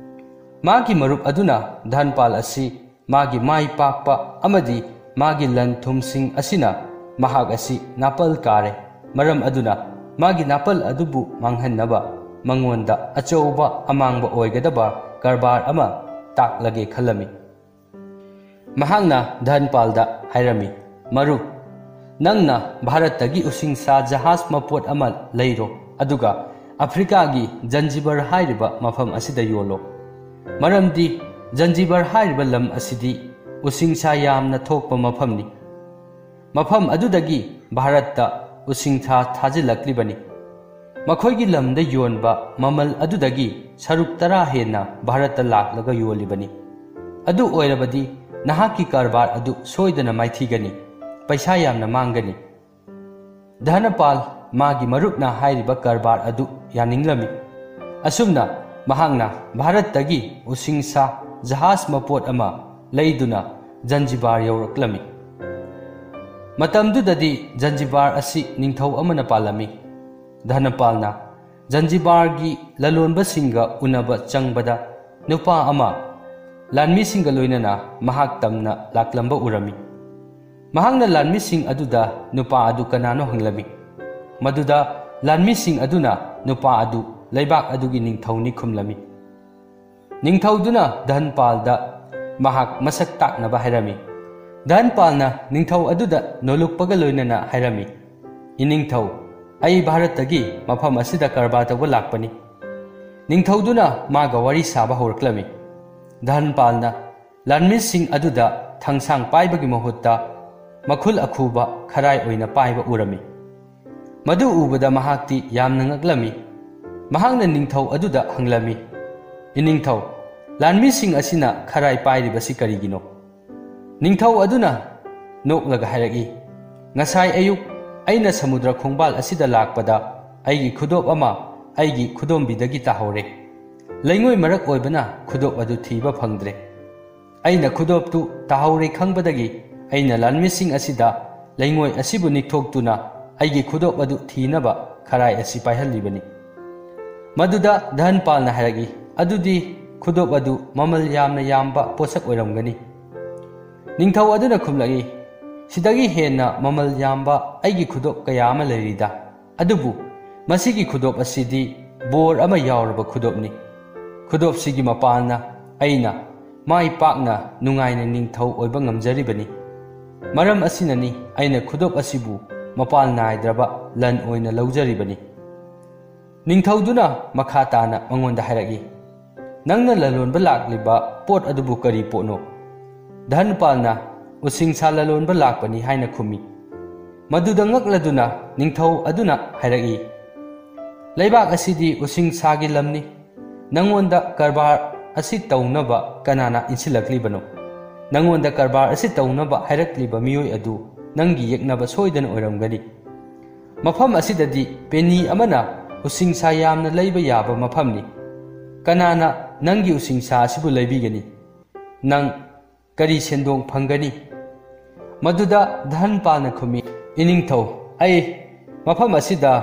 ꯃꯥꯒꯤ ꯃꯔꯨꯞ ꯑꯗꯨꯅ ꯙꯟꯄꯥꯜ ꯑꯁꯤ ꯃꯥꯒꯤ ꯃꯥꯏ ꯄꯥꯛꯄ ꯑꯃꯗꯤ ꯃꯥꯒꯤ ꯂꯟ ꯊꯨꯝꯁꯤꯡ ꯑꯁꯤꯅ ꯃꯍꯥꯛ ꯑꯁꯤ ꯅꯥꯄꯜ ꯀꯥꯔꯦ, ꯃꯔꯝ ꯑꯗꯨꯅ ꯃꯥꯒꯤ ꯅꯥꯄꯜ ꯑꯗꯨꯕꯨ ꯃꯥꯡꯍꯟꯅꯕ ꯃꯉꯣꯟꯗ ꯑꯆꯧꯕ ꯑꯃꯥꯡꯕ ꯑꯣꯏꯒꯗꯕ ꯀꯔꯕꯥꯔ ꯑꯃ ꯇꯥꯛꯂꯒꯦ ꯈꯜꯂꯝꯃꯤ꯫ ꯃꯍꯥꯛꯅ ꯙꯟꯄꯥꯜꯗ ꯍꯥꯏꯔꯝꯃꯤ, "ꯃꯔꯨꯞ, ꯅꯪꯅ ꯚꯥꯔꯠꯇꯒꯤ ꯎꯁꯤꯡꯁꯥ ꯖꯍꯥꯖ ꯃꯄꯣꯠ ꯑꯃ ꯂꯩꯔꯣ, ꯑꯗꯨꯒ ꯑꯐ꯭ꯔꯤꯀꯥꯒꯤ ꯖꯟꯖꯤꯕꯔ ꯍꯥꯏꯔꯤꯕ ꯃꯐꯝ ꯑꯁꯤꯗ ꯌꯣꯜꯂꯣ꯫ ꯃꯔꯝꯗꯤ ꯖꯟꯖꯤꯕꯔ ꯍꯥꯏꯔꯤꯕ ꯂꯝ ꯑꯁꯤꯗꯤ ꯎꯁꯤꯡꯁꯥ ꯌꯥꯝꯅ ꯊꯣꯛꯄ ꯃꯐꯝꯅꯤ꯫ ꯃꯐꯝ ꯑꯗꯨꯗꯒꯤ ꯚꯥꯔꯠꯇ ꯎꯁꯤꯡꯁꯥ ꯊꯥꯖꯤꯜꯂꯛꯂꯤꯕꯅꯤ꯫ ꯃꯈꯣꯏꯒꯤ ꯂꯝꯗ ꯌꯣꯟꯕ ꯃꯃꯜ ꯑꯗꯨꯗꯒꯤ ꯁꯔꯨꯛ ꯇꯔꯥ ꯍꯦꯟꯅ ꯚꯥꯔꯠꯇ ꯂꯥꯛꯂꯒ ꯌꯣꯜꯂꯤꯕꯅꯤ꯫ ꯑꯗꯨ ꯑꯣꯏꯔꯕꯗꯤ ꯅꯍꯥꯛꯀꯤ ꯀꯔꯕꯥꯔ ꯑꯗꯨ ꯁꯣꯏꯗꯅ ꯃꯥꯏꯊꯤꯒꯅꯤ, ꯄꯩꯁꯥ ꯌꯥꯝꯅ ꯃꯥꯡꯒꯅꯤ"꯫ ꯙꯅꯄꯥꯜ ꯃꯥꯒꯤ ꯃꯔꯨꯞꯅ ꯍꯥꯏꯔꯤꯕ ꯀꯔꯕꯥꯔ ꯑꯗꯨ ꯌꯥꯅꯤꯡꯂꯝꯃꯤ꯫ ꯑꯁꯨꯝꯅ ꯃꯍꯥꯛꯅ ꯚꯥꯔꯠꯇꯒꯤ ꯎꯁꯤꯡꯁꯥ ꯖꯍꯥꯖ ꯃꯄꯣꯠ ꯑꯃ ꯂꯩꯗꯨꯅ ꯖꯟꯖꯤꯕꯥꯔ ꯌꯧꯔꯛꯂꯝꯃꯤ꯫ ꯃꯇꯝꯗꯨꯗꯗꯤ ꯖꯟꯖꯤꯕꯥꯔ ꯑꯁꯤ ꯅꯤꯡꯊꯧ ꯑꯃꯅ ꯄꯥꯜꯂꯝꯃꯤ꯫ ꯙꯅꯄꯥꯜꯅ ꯖꯟꯖꯤꯕꯥꯔꯒꯤ ꯂꯂꯣꯟꯕꯁꯤꯡꯒ ꯎꯅꯕ ꯆꯪꯕꯗ ꯅꯨꯄꯥ ꯑꯃ ꯂꯥꯟꯃꯤꯁꯤꯡꯒ ꯂꯣꯏꯅꯅ ꯃꯍꯥꯛ ꯇꯝꯅ ꯂꯥꯛꯂꯝꯕ ꯎꯔꯝꯃꯤ꯫ ꯃꯍꯥꯛꯅ ꯂꯥꯟꯃꯤꯁꯤꯡ ꯑꯗꯨꯗ ꯅꯨꯄꯥ ꯑꯗꯨ ꯀꯅꯥꯅꯣ ꯍꯪꯂꯝꯃꯤ꯫ ꯃꯗꯨꯗ ꯂꯥꯟꯃꯤꯁꯤꯡ ꯑꯗꯨꯅ ꯅꯨꯄꯥ ꯑꯗꯨ ꯂꯩꯕꯥꯛ ꯑꯗꯨꯒꯤ ꯅꯤꯡꯊꯧꯅꯤ ꯈꯨꯝꯂꯝꯃꯤ꯫ ꯅꯤꯡꯊꯧꯗꯨꯅ ꯙꯟꯄꯥꯜꯗ ꯃꯍꯥꯛ ꯃꯁꯛ ꯇꯥꯛꯅꯕ ꯍꯥꯏꯔꯝꯃꯤ꯫ ꯙꯟꯄꯥꯜꯅ ꯅꯤꯡꯊꯧ ꯑꯗꯨꯗ ꯅꯣꯂꯨꯛꯄꯒ ꯂꯣꯏꯅꯅ ꯍꯥꯏꯔꯝꯃꯤ, "ꯏꯅꯤꯡꯊꯧ, ꯑꯩ ꯚꯥꯔꯠꯇꯒꯤ ꯃꯐꯝ ꯑꯁꯤꯗ ꯀꯔꯕꯥꯔ ꯇꯧꯕ ꯂꯥꯛꯄꯅꯤ"꯫ ꯅꯤꯡꯊꯧꯗꯨꯅ ꯃꯥꯒ ꯋꯥꯔꯤ ꯁꯥꯕ ꯍꯧꯔꯛꯂꯝꯃꯤ꯫ ꯙꯟꯄꯥꯜꯅ ꯂꯥꯟꯃꯤꯁꯤꯡ ꯑꯗꯨꯗ ꯊꯥꯡꯁꯥꯡ ꯄꯥꯏꯕꯒꯤ ꯃꯍꯨꯠꯇ ꯃꯈꯨꯜ ꯑꯈꯨꯕ ꯈꯔꯥꯏ ꯑꯣꯏꯅ ꯄꯥꯏꯕ ꯎꯔꯝꯃꯤ꯫ ꯃꯗꯨ ꯎꯕꯗ ꯃꯍꯥꯛꯇꯤ ꯌꯥꯝꯅ ꯉꯛꯂꯝꯃꯤ꯫ ꯃꯍꯥꯛꯅ ꯅꯤꯡꯊꯧ ꯑꯗꯨꯗ ꯍꯪꯂꯝꯃꯤ, "ꯏꯅꯤꯡꯊꯧ, ꯂꯥꯟꯃꯤꯁꯤꯡ ꯑꯁꯤꯅ ꯈꯔꯥꯏ ꯄꯥꯏꯔꯤꯕꯁꯤ ꯀꯔꯤꯒꯤꯅꯣ?" ꯅꯤꯡꯊꯧ ꯑꯗꯨꯅ ꯅꯣꯛꯂꯒ ꯍꯥꯏꯔꯛꯏ, "ꯉꯁꯥꯏ ꯑꯌꯨꯛ ꯑꯩꯅ ꯁꯃꯨꯗ꯭ꯔ ꯈꯣꯡꯕꯥꯜ ꯑꯁꯤꯗ ꯂꯥꯛꯄꯗ ꯑꯩꯒꯤ ꯈꯨꯗꯣꯞ ꯑꯃ ꯑꯩꯒꯤ ꯈꯨꯗꯣꯝꯕꯤꯗꯒꯤ ꯇꯥꯍꯧꯔꯦ꯫ ꯂꯩꯉꯣꯏ ꯃꯔꯛ ꯑꯣꯏꯕꯅ ꯈꯨꯗꯣꯞ ꯑꯗꯨ ꯊꯤꯕ ꯐꯪꯗ꯭ꯔꯦ꯫ ꯑꯩꯅ ꯈꯨꯗꯣꯞꯇꯨ ꯇꯥꯍꯧꯔꯦ ꯈꯪꯕꯗꯒꯤ ꯑꯩꯅ ꯂꯥꯟꯃꯤꯁꯤꯡ ꯑꯁꯤꯗ ꯂꯩꯉꯣꯏ ꯑꯁꯤꯕꯨ ꯅꯤꯛꯊꯣꯛꯇꯨꯅ ꯑꯩꯒꯤ ꯈꯨꯗꯣꯞ ꯑꯗꯨ ꯊꯤꯅꯕ ꯈꯔꯥꯏ ꯑꯁꯤ ꯄꯥꯏꯍꯜꯂꯤꯕꯅꯤ꯫ ꯃꯗꯨꯗ ꯙꯟꯄꯥꯜꯅ ꯍꯥꯏꯔꯛꯏ, "ꯑꯗꯨꯗꯤ ꯈꯨꯗꯣꯞ ꯑꯗꯨ ꯃꯃꯜ ꯌꯥꯝꯅ ꯌꯥꯝꯕ ꯄꯣꯠꯁꯛ ꯑꯣꯏꯔꯝꯒꯅꯤ?" ꯅꯤꯡꯊꯧ ꯑꯗꯨꯅ ꯈꯨꯝꯂꯛꯏ, "ꯁꯤꯗꯒꯤ ꯍꯦꯟꯅ ꯃꯃꯜ ꯌꯥꯝꯕ ꯑꯩꯒꯤ ꯈꯨꯗꯣꯞ ꯀꯌꯥ ꯑꯃ ꯂꯩꯔꯤꯗ꯫ ꯑꯗꯨꯕꯨ ꯃꯁꯤꯒꯤ ꯈꯨꯗꯣꯞ ꯑꯁꯤꯗꯤ ꯕꯣꯔ ꯑꯃ ꯌꯥꯎꯔꯕ ꯈꯨꯗꯣꯞꯅꯤ꯫ ꯈꯨꯗꯣꯞꯁꯤꯒꯤ ꯃꯄꯥꯟꯅ ꯑꯩꯅ ꯃꯥꯏ ꯄꯥꯛꯅ ꯅꯨꯡꯉꯥꯏꯅ ꯅꯤꯡꯊꯧ ꯑꯣꯏꯕ ꯉꯝꯖꯔꯤꯕꯅꯤ꯫ ꯃꯔꯝ ꯑꯁꯤꯅꯅꯤ ꯑꯩꯅ ꯈꯨꯗꯣꯞ ꯑꯁꯤꯕꯨ ꯃꯄꯥꯟ ꯅꯥꯏꯗ꯭ꯔꯕ ꯂꯟ ꯑꯣꯏꯅ ꯂꯧꯖꯔꯤꯕꯅꯤ꯫" ꯅꯤꯡꯊꯧꯗꯨꯅ ꯃꯈꯥ ꯇꯥꯅ ꯃꯉꯣꯟꯗ ꯍꯥꯏꯔꯛꯏ, "ꯅꯪꯅ ꯂꯂꯣꯟꯕ ꯂꯥꯛꯂꯤꯕ ꯄꯣꯠ ꯑꯗꯨꯕꯨ ꯀꯔꯤ ꯄꯣꯠꯅꯣ?" ꯙꯟꯄꯥꯜꯅ, "ꯎꯁꯤꯡꯁꯥ ꯂꯂꯣꯟꯕ ꯂꯥꯛꯄꯅꯤ" ꯍꯥꯏꯅ ꯈꯨꯝꯃꯤ꯫ ꯃꯗꯨꯗ ꯉꯛꯂꯗꯨꯅ ꯅꯤꯡꯊꯧ ꯑꯗꯨꯅ ꯍꯥꯏꯔꯛꯏ, "ꯂꯩꯕꯥꯛ ꯑꯁꯤꯗꯤ ꯎꯁꯤꯡꯁꯥꯒꯤ ꯂꯝꯅꯤ꯫ ꯅꯪꯉꯣꯟꯗ ꯀꯔꯕꯥꯔ ꯑꯁꯤ ꯇꯧꯅꯕ ꯀꯅꯥꯅ ꯏꯟꯁꯤꯜꯂꯛꯂꯤꯕꯅꯣ? ꯅꯪꯉꯣꯟꯗ ꯀꯔꯕꯥꯔ ꯑꯁꯤ ꯇꯧꯅꯕ ꯍꯥꯏꯔꯛꯂꯤꯕ ꯃꯤꯑꯣꯏ ꯑꯗꯨ ꯅꯪꯒꯤ ꯌꯦꯛꯅꯕ ꯁꯣꯏꯗꯅ ꯑꯣꯏꯔꯝꯒꯅꯤ꯫ ꯃꯐꯝ ꯑꯁꯤꯗꯗꯤ ꯄꯦꯅꯤ ꯑꯃꯅ ꯎꯁꯤꯡꯁꯥ ꯌꯥꯝꯅ ꯂꯩꯕ ꯌꯥꯕ ꯃꯐꯝꯅꯤ꯫ ꯀꯅꯥꯅ ꯅꯪꯒꯤ ꯎꯁꯤꯡꯁꯥ ꯑꯁꯤꯕꯨ ꯂꯩꯕꯤꯒꯅꯤ? ꯅꯪ ꯀꯔꯤ ꯁꯦꯟꯗꯣꯡ ꯐꯪꯒꯅꯤ?" ꯃꯗꯨꯗ ꯙꯟꯄꯥꯜꯅ ꯈꯨꯝꯃꯤ, "ꯏꯅꯤꯡꯊꯧ, ꯑꯩ ꯃꯐꯝ ꯑꯁꯤꯗ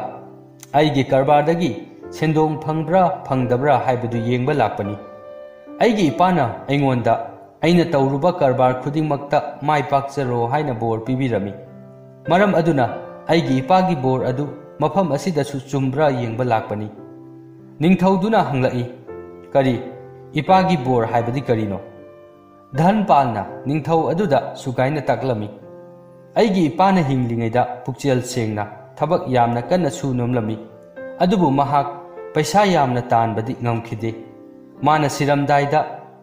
ꯑꯩꯒꯤ ꯀꯔꯕꯥꯔꯗꯒꯤ ꯁꯦꯟꯗꯣꯡ ꯐꯪꯕ꯭ꯔꯥ ꯐꯪꯗꯕ꯭ꯔꯥ ꯍꯥꯏꯕꯗꯨ ꯌꯦꯡꯕ ꯂꯥꯛꯄꯅꯤ꯫ ꯑꯩꯒꯤ ꯏꯄꯥꯅ ꯑꯩꯉꯣꯟꯗ ꯑꯩꯅ ꯇꯧꯔꯨꯕ ꯀꯔꯕꯥꯔ ꯈꯨꯗꯤꯡꯃꯛꯇ ꯃꯥꯏ ꯄꯥꯛꯆꯔꯣ ꯍꯥꯏꯅ ꯕꯣꯔ ꯄꯤꯕꯤꯔꯝꯃꯤ꯫ ꯃꯔꯝ ꯑꯗꯨꯅ ꯑꯩꯒꯤ ꯏꯄꯥꯒꯤ ꯕꯣꯔ ꯑꯗꯨ ꯃꯐꯝ ꯑꯁꯤꯗꯁꯨ ꯆꯨꯝꯕ꯭ꯔꯥ ꯌꯦꯡꯕ ꯂꯥꯛꯄꯅꯤ꯫" ꯅꯤꯡꯊꯧꯗꯨꯅ ꯍꯪꯂꯛꯏ, "ꯀꯔꯤ? ꯏꯄꯥꯒꯤ ꯕꯣꯔ ꯍꯥꯏꯕꯗꯤ ꯀꯔꯤꯅꯣ?" ꯙꯟꯄꯥꯜꯅ ꯅꯤꯡꯊꯧ ꯑꯗꯨꯗ ꯁꯨꯒꯥꯏꯅ ꯇꯥꯛꯂꯝꯃꯤ, "ꯑꯩꯒꯤ ꯏꯄꯥꯅ ꯍꯤꯡꯂꯤꯉꯩꯗ ꯄꯨꯛꯆꯦꯜ ꯁꯦꯡꯅ ꯊꯕꯛ ꯌꯥꯝꯅ ꯀꯟꯅ ꯁꯨ ꯅꯣꯝꯂꯝꯃꯤ꯫ ꯑꯗꯨꯕꯨ ꯃꯍꯥꯛ ꯄꯩꯁꯥ ꯌꯥꯝꯅ ꯇꯥꯟꯕꯗꯤ ꯉꯝꯈꯤꯗꯦ꯫ ꯃꯥꯅ ꯁꯤꯔꯝꯗꯥꯏꯗ